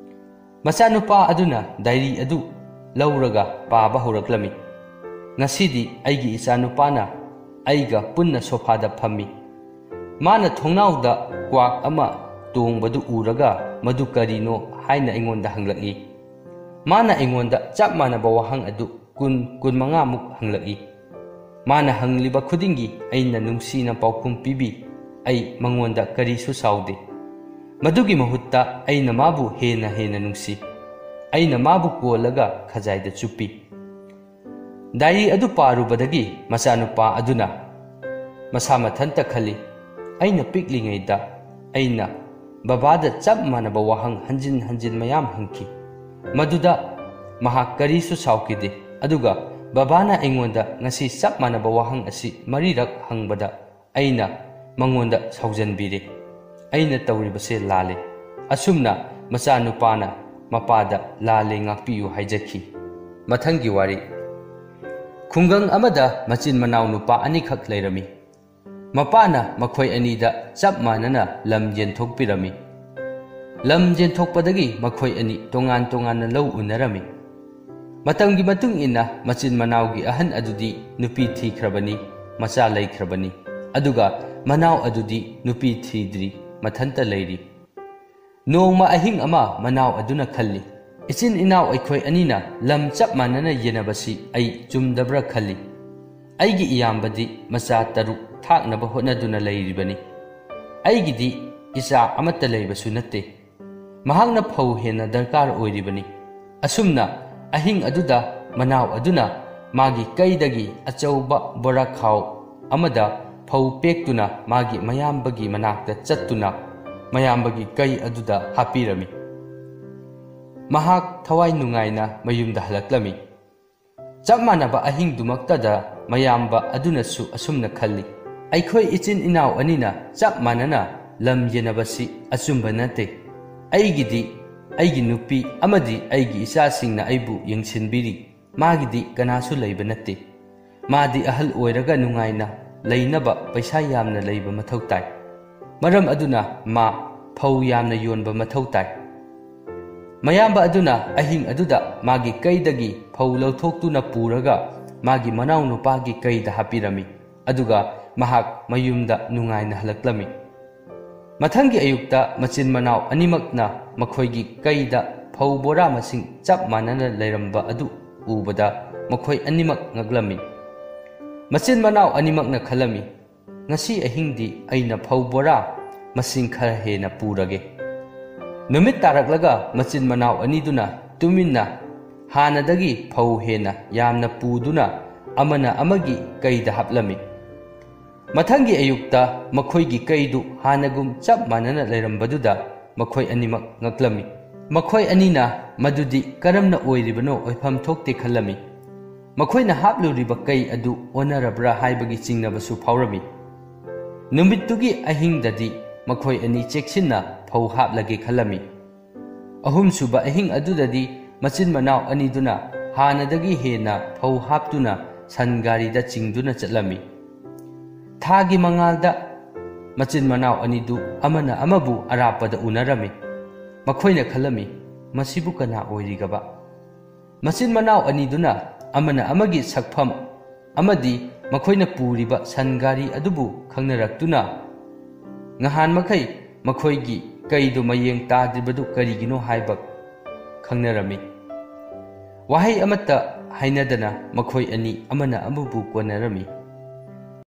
ꯃꯆꯥꯅꯨꯄꯥ ꯑꯗꯨꯅ ꯗꯥꯏꯔꯤ ꯑꯗꯨ ꯂꯧꯔꯒ ꯄꯥꯕ ꯍꯧꯔꯛꯂꯝꯃꯤ꯫ "ꯉꯁꯤꯗꯤ ꯑꯩꯒꯤ ꯏꯆꯥꯅꯨꯄꯥꯅ ꯑꯩꯒ ꯄꯨꯟꯅ ꯁꯣꯐꯥꯗ ꯐꯝꯃꯤ꯫ ꯃꯥꯅ ꯊꯣꯡꯅꯥꯎꯗ ꯀ꯭ꯋꯥꯛ ꯑꯃ ꯇꯣꯡꯕꯗꯨ ꯎꯔꯒ ꯃꯗꯨ ꯀꯔꯤꯅꯣ ꯍꯥꯏꯅ ꯑꯩꯉꯣꯟꯗ ꯍꯪꯂꯛꯏ꯫ ꯃꯥꯅ ꯑꯩꯉꯣꯟꯗ ꯆꯞ ꯃꯥꯟꯅꯕ ꯋꯥꯍꯪ ꯑꯗꯨ ꯀꯨꯟ, ꯀꯨꯟꯃꯉꯥꯃꯨꯛ ꯍꯪꯂꯛꯏ꯫ ꯃꯥꯅ ꯍꯪꯂꯤꯕ ꯈꯨꯗꯤꯡꯒꯤ ꯑꯩꯅ ꯅꯨꯡꯁꯤꯅ ꯄꯥꯎꯈꯨꯝ ꯄꯤꯕꯤ꯫ ꯑꯩ ꯃꯉꯣꯟꯗ ꯀꯔꯤꯁꯨ ꯁꯥꯎꯗꯦ꯫ ꯃꯗꯨꯒꯤ ꯃꯍꯨꯠꯇ ꯑꯩꯅ ꯃꯥꯕꯨ ꯍꯦꯟꯅ ꯍꯦꯟꯅ ꯅꯨꯡꯁꯤ꯫ ꯑꯩꯅ ꯃꯥꯕꯨ ꯀꯣꯜꯂꯒ ꯈꯖꯥꯏꯗ ꯆꯨꯞꯄꯤ꯫ ꯗꯥꯏꯔꯤ ꯑꯗꯨ ꯄꯥꯔꯨꯕꯗꯒꯤ ꯃꯆꯥꯅꯨꯄꯥ ꯑꯗꯨꯅ ꯃꯁꯥ ꯃꯊꯟꯇ ꯈꯜꯂꯤ, "ꯑꯩꯅ ꯄꯤꯛꯂꯤꯉꯩꯗ ꯑꯩꯅ ꯕꯕꯥꯗ ꯆꯞ ꯃꯥꯟꯅꯕ ꯋꯥꯍꯪ ꯍꯟꯖꯤꯟ ꯍꯟꯖꯤꯟ ꯃꯌꯥꯝ ꯍꯪꯈꯤ꯫ ꯃꯗꯨꯗ ꯃꯍꯥꯛ ꯀꯔꯤꯁꯨ ꯁꯥꯎꯈꯤꯗꯦ꯫ ꯑꯗꯨꯒ ꯕꯕꯥꯅ ꯑꯩꯉꯣꯟꯗ ꯉꯁꯤ ꯆꯞ ꯃꯥꯟꯅꯕ ꯋꯥꯍꯪ ꯑꯁꯤ ꯃꯔꯤꯔꯛ ꯍꯪꯕꯗ ꯑꯩꯅ ꯃꯉꯣꯟꯗ ꯁꯥꯎꯖꯟꯕꯤꯔꯦ꯫ ꯑꯩꯅ ꯇꯧꯔꯤꯕꯁꯦ ꯂꯥꯜꯂꯦ꯫" ꯑꯁꯨꯝꯅ ꯃꯆꯥꯅꯨꯄꯥꯅ ꯃꯄꯥꯗ "ꯂꯥꯜꯂꯦ, ꯉꯥꯛꯄꯤꯌꯨ" ꯍꯥꯏꯖꯈꯤ꯫ ꯃꯊꯪꯒꯤ ꯋꯥꯔꯤ꯫ ꯈꯨꯡꯒꯪ ꯑꯃꯗ ꯃꯆꯤꯟ ꯃꯅꯥꯎ ꯅꯨꯄꯥ ꯑꯅꯤꯈꯛ ꯂꯩꯔꯝꯃꯤ꯫ ꯃꯄꯥꯅ ꯃꯈꯣꯏ ꯑꯅꯤꯗ ꯆꯞ ꯃꯥꯟꯅꯅ ꯂꯝ ꯌꯦꯟꯊꯣꯛꯄꯤꯔꯝꯃꯤ꯫ ꯂꯝ ꯌꯦꯟꯊꯣꯛꯄꯗꯒꯤ ꯃꯈꯣꯏ ꯑꯅꯤ ꯇꯣꯉꯥꯟ ꯇꯣꯉꯥꯟꯅ ꯂꯧ ꯎꯅꯔꯝꯃꯤ꯫ ꯃꯇꯝꯒꯤ ꯃꯇꯨꯡ ꯏꯟꯅ ꯃꯆꯤꯟ ꯃꯅꯥꯎꯒꯤ ꯑꯍꯟ ꯑꯗꯨꯗꯤ ꯅꯨꯄꯤ ꯊꯤꯈ꯭ꯔꯕꯅꯤ, ꯃꯆꯥ ꯂꯩꯈ꯭ꯔꯕꯅꯤ꯫ ꯑꯗꯨꯒ ꯃꯅꯥꯎ ꯑꯗꯨꯗꯤ ꯅꯨꯄꯤ ꯊꯤꯗ꯭ꯔꯤ, ꯃꯊꯟꯇ ꯂꯩꯔꯤ꯫ ꯅꯣꯡꯃ ꯑꯍꯤꯡ ꯑꯃ ꯃꯅꯥꯎ ꯑꯗꯨꯅ ꯈꯜꯂꯤ, "ꯏꯆꯤꯟ ꯏꯅꯥꯎ ꯑꯩꯈꯣꯏ ꯑꯅꯤꯅ ꯂꯝ ꯆꯞ ꯃꯥꯟꯅꯅ ꯌꯦꯟꯅꯕꯁꯤ ꯑꯩ ꯆꯨꯝꯗꯕ꯭ꯔꯥ?" ꯈꯜꯂꯤ꯫ "ꯑꯩꯒꯤ ꯏꯌꯥꯝꯕꯗꯤ ꯃꯆꯥ ꯇꯔꯨꯛ ꯊꯥꯛꯅꯕ ꯍꯣꯠꯅꯗꯨꯅ ꯂꯩꯔꯤꯕꯅꯤ꯫ ꯑꯩꯒꯤꯗꯤ ꯏꯆꯥ ꯑꯃꯠꯇ ꯂꯩꯕꯁꯨ ꯅꯠꯇꯦ꯫ ꯃꯍꯥꯛꯅ ꯐꯧ ꯍꯦꯟꯅ ꯗꯔꯀꯥꯔ ꯑꯣꯏꯔꯤꯕꯅꯤ꯫" ꯑꯁꯨꯝꯅ ꯑꯍꯤꯡ ꯑꯗꯨꯗ ꯃꯅꯥꯎ ꯑꯗꯨꯅ ꯃꯥꯒꯤ ꯀꯩꯗꯒꯤ ꯑꯆꯧꯕ ꯕꯣꯔꯥꯈꯥꯎ ꯑꯃꯗ ꯐꯧ ꯄꯦꯛꯇꯨꯅ ꯃꯥꯒꯤ ꯃꯌꯥꯝꯕꯒꯤ ꯃꯅꯥꯛꯇ ꯆꯠꯇꯨꯅ ꯃꯌꯥꯝꯕꯒꯤ ꯀꯩ ꯑꯗꯨꯗ ꯍꯥꯞꯄꯤꯔꯝꯃꯤ꯫ ꯃꯍꯥꯛ ꯊꯋꯥꯏ ꯅꯨꯡꯉꯥꯏꯅ ꯃꯌꯨꯝꯗ ꯍꯜꯂꯛꯂꯝꯃꯤ꯫ ꯆꯞ ꯃꯥꯟꯅꯕ ꯑꯍꯤꯡꯗꯨꯃꯛꯇꯗ ꯃꯌꯥꯝꯕ ꯑꯗꯨꯅꯁꯨ ꯑꯁꯨꯝꯅ ꯈꯜꯂꯤ, "ꯑꯩꯈꯣꯏ ꯏꯆꯤꯟ ꯏꯅꯥꯎ ꯑꯅꯤꯅ ꯆꯞ ꯃꯥꯟꯅꯅ ꯂꯝ ꯌꯦꯟꯅꯕꯁꯤ ꯑꯆꯨꯝꯕ ꯅꯠꯇꯦ꯫ ꯑꯩꯒꯤꯗꯤ ꯑꯩꯒꯤ ꯅꯨꯄꯤ ꯑꯃꯗꯤ ꯑꯩꯒꯤ ꯏꯆꯥꯁꯤꯡꯅ ꯑꯩꯕꯨ ꯌꯦꯡꯁꯤꯟꯕꯤꯔꯤ꯫ ꯃꯥꯒꯤꯗꯤ ꯀꯅꯥꯁꯨ ꯂꯩꯕ ꯅꯠꯇꯦ꯫ ꯃꯥꯗꯤ ꯑꯍꯜ ꯑꯣꯏꯔꯒ ꯅꯨꯡꯉꯥꯏꯅ ꯂꯩꯅꯕ ꯄꯩꯁꯥ ꯌꯥꯝꯅ ꯂꯩꯕ ꯃꯊꯧ ꯇꯥꯏ꯫ ꯃꯔꯝ ꯑꯗꯨꯅ ꯃꯥ ꯐꯧ ꯌꯥꯝꯅ ꯌꯣꯟꯕ ꯃꯊꯧ ꯇꯥꯏ꯫" ꯃꯌꯥꯝꯕ ꯑꯗꯨꯅ ꯑꯍꯤꯡ ꯑꯗꯨꯗ ꯃꯥꯒꯤ ꯀꯩꯗꯒꯤ ꯐꯧ ꯂꯧꯊꯣꯛꯇꯨꯅ ꯄꯨꯔꯒ ꯃꯥꯒꯤ ꯃꯅꯥꯎꯅꯨꯄꯥꯒꯤ ꯀꯩꯗ ꯍꯥꯞꯄꯤꯔꯝꯃꯤ꯫ ꯑꯗꯨꯒ ꯃꯍꯥꯛ ꯃꯌꯨꯝꯗ ꯅꯨꯡꯉꯥꯏꯅ ꯍꯜꯂꯛꯂꯝꯃꯤ꯫ ꯃꯊꯪꯒꯤ ꯑꯌꯨꯛꯇ ꯃꯆꯤꯟ ꯃꯅꯥꯎ ꯑꯅꯤꯃꯛꯅ ꯃꯈꯣꯏꯒꯤ ꯀꯩꯗ ꯐꯧ ꯕꯣꯔꯥ ꯃꯁꯤꯡ ꯆꯞ ꯃꯥꯟꯅꯅ ꯂꯩꯔꯝꯕ ꯑꯗꯨ ꯎꯕꯗ ꯃꯈꯣꯏ ꯑꯅꯤꯃꯛ ꯉꯛꯂꯝꯃꯤ꯫ ꯃꯆꯤꯟ ꯃꯅꯥꯎ ꯑꯅꯤꯃꯛꯅ ꯈꯜꯂꯝꯃꯤ, "ꯉꯁꯤ ꯑꯍꯤꯡꯗꯤ ꯑꯩꯅ ꯐꯧ ꯕꯣꯔꯥ ꯃꯁꯤꯡ ꯈꯔ ꯍꯦꯟꯅ ꯄꯨꯔꯒꯦ"꯫ ꯅꯨꯃꯤꯠ ꯇꯥꯔꯛꯂꯒ ꯃꯆꯤꯟ ꯃꯅꯥꯎ ꯑꯅꯤꯗꯨꯅ ꯇꯨꯃꯤꯟꯅ ꯍꯥꯟꯅꯗꯒꯤ ꯐꯧ ꯍꯦꯟꯅ ꯌꯥꯝꯅ ꯄꯨꯗꯨꯅ ꯑꯃꯅ ꯑꯃꯒꯤ ꯀꯩꯗ ꯍꯥꯞꯂꯝꯃꯤ꯫ ꯃꯊꯪꯒꯤ ꯑꯌꯨꯛꯇ ꯃꯈꯣꯏꯒꯤ ꯀꯩꯗꯨ ꯍꯥꯟꯅꯒꯨꯝ ꯆꯞ ꯃꯥꯟꯅꯅ ꯂꯩꯔꯝꯕꯗꯨꯗ ꯃꯈꯣꯏ ꯑꯅꯤꯃꯛ ꯉꯛꯂꯝꯃꯤ꯫ ꯃꯈꯣꯏ ꯑꯅꯤꯅ ꯃꯗꯨꯗꯤ ꯀꯔꯝꯅ ꯑꯣꯏꯔꯤꯕꯅꯣ ꯑꯣꯏꯐꯝ ꯊꯣꯛꯇꯦ ꯈꯜꯂꯝꯃꯤ꯫ ꯃꯈꯣꯏꯅ ꯍꯥꯞꯂꯨꯔꯤꯕ ꯀꯩ ꯑꯗꯨ ꯑꯣꯟꯅꯔꯕ꯭ꯔꯥ ꯍꯥꯏꯕꯒꯤ ꯆꯤꯡꯅꯕꯁꯨ ꯐꯥꯎꯔꯝꯃꯤ꯫ ꯅꯨꯃꯤꯠꯇꯨꯒꯤ ꯑꯍꯤꯡꯗꯗꯤ ꯃꯈꯣꯏ ꯑꯅꯤ ꯆꯦꯛꯁꯤꯟꯅ ꯐꯧ ꯍꯥꯞꯂꯒꯦ ꯈꯜꯂꯝꯃꯤ꯫ ꯑꯍꯨꯝꯁꯨꯕ ꯑꯍꯤꯡ ꯑꯗꯨꯗꯗꯤ ꯃꯆꯤꯟ ꯃꯅꯥꯎ ꯑꯅꯤꯗꯨꯅ ꯍꯥꯟꯅꯗꯒꯤ ꯍꯦꯟꯅ ꯐꯧ ꯍꯥꯞꯇꯨꯅ ꯁꯟ ꯒꯥꯔꯤꯗ ꯆꯤꯡꯗꯨꯅ ꯆꯠꯂꯝꯃꯤ꯫ ꯊꯥꯒꯤ ꯃꯉꯥꯜꯗ ꯃꯆꯤꯟ ꯃꯅꯥꯎ ꯑꯅꯤꯗꯨ ꯑꯃꯅ ꯑꯃꯕꯨ ꯑꯔꯥꯞꯄꯗ ꯎꯅꯔꯝꯃꯤ꯫ ꯃꯈꯣꯏꯅ ꯈꯜꯂꯝꯃꯤ, "ꯃꯁꯤꯕꯨ ꯀꯅꯥ ꯑꯣꯏꯔꯤꯒꯕ?" ꯃꯆꯤꯟ ꯃꯅꯥꯎ ꯑꯅꯤꯗꯨꯅ ꯑꯃꯅ ꯑꯃꯒꯤ ꯁꯛꯐꯝ ꯑꯃꯗꯤ ꯃꯈꯣꯏꯅ ꯄꯨꯔꯤꯕ ꯁꯟ ꯒꯥꯔꯤ ꯑꯗꯨꯕꯨ ꯈꯪꯅꯔꯛꯇꯨꯅ, ꯉꯍꯥꯟ ꯃꯈꯩ ꯃꯈꯣꯏꯒꯤ ꯀꯩꯗꯨ ꯃꯌꯦꯡ ꯇꯥꯗ꯭ꯔꯤꯕꯗꯨ ꯀꯔꯤꯒꯤꯅꯣ ꯍꯥꯏꯕ ꯈꯪꯅꯔꯝꯃꯤ꯫ ꯋꯥꯍꯩ ꯑꯃꯠꯇ ꯍꯥꯏꯅꯗꯅ ꯃꯈꯣꯏ ꯑꯅꯤ ꯑꯃꯅ ꯑꯃꯕꯨ ꯀꯣꯟꯅꯔꯝꯃꯤ꯫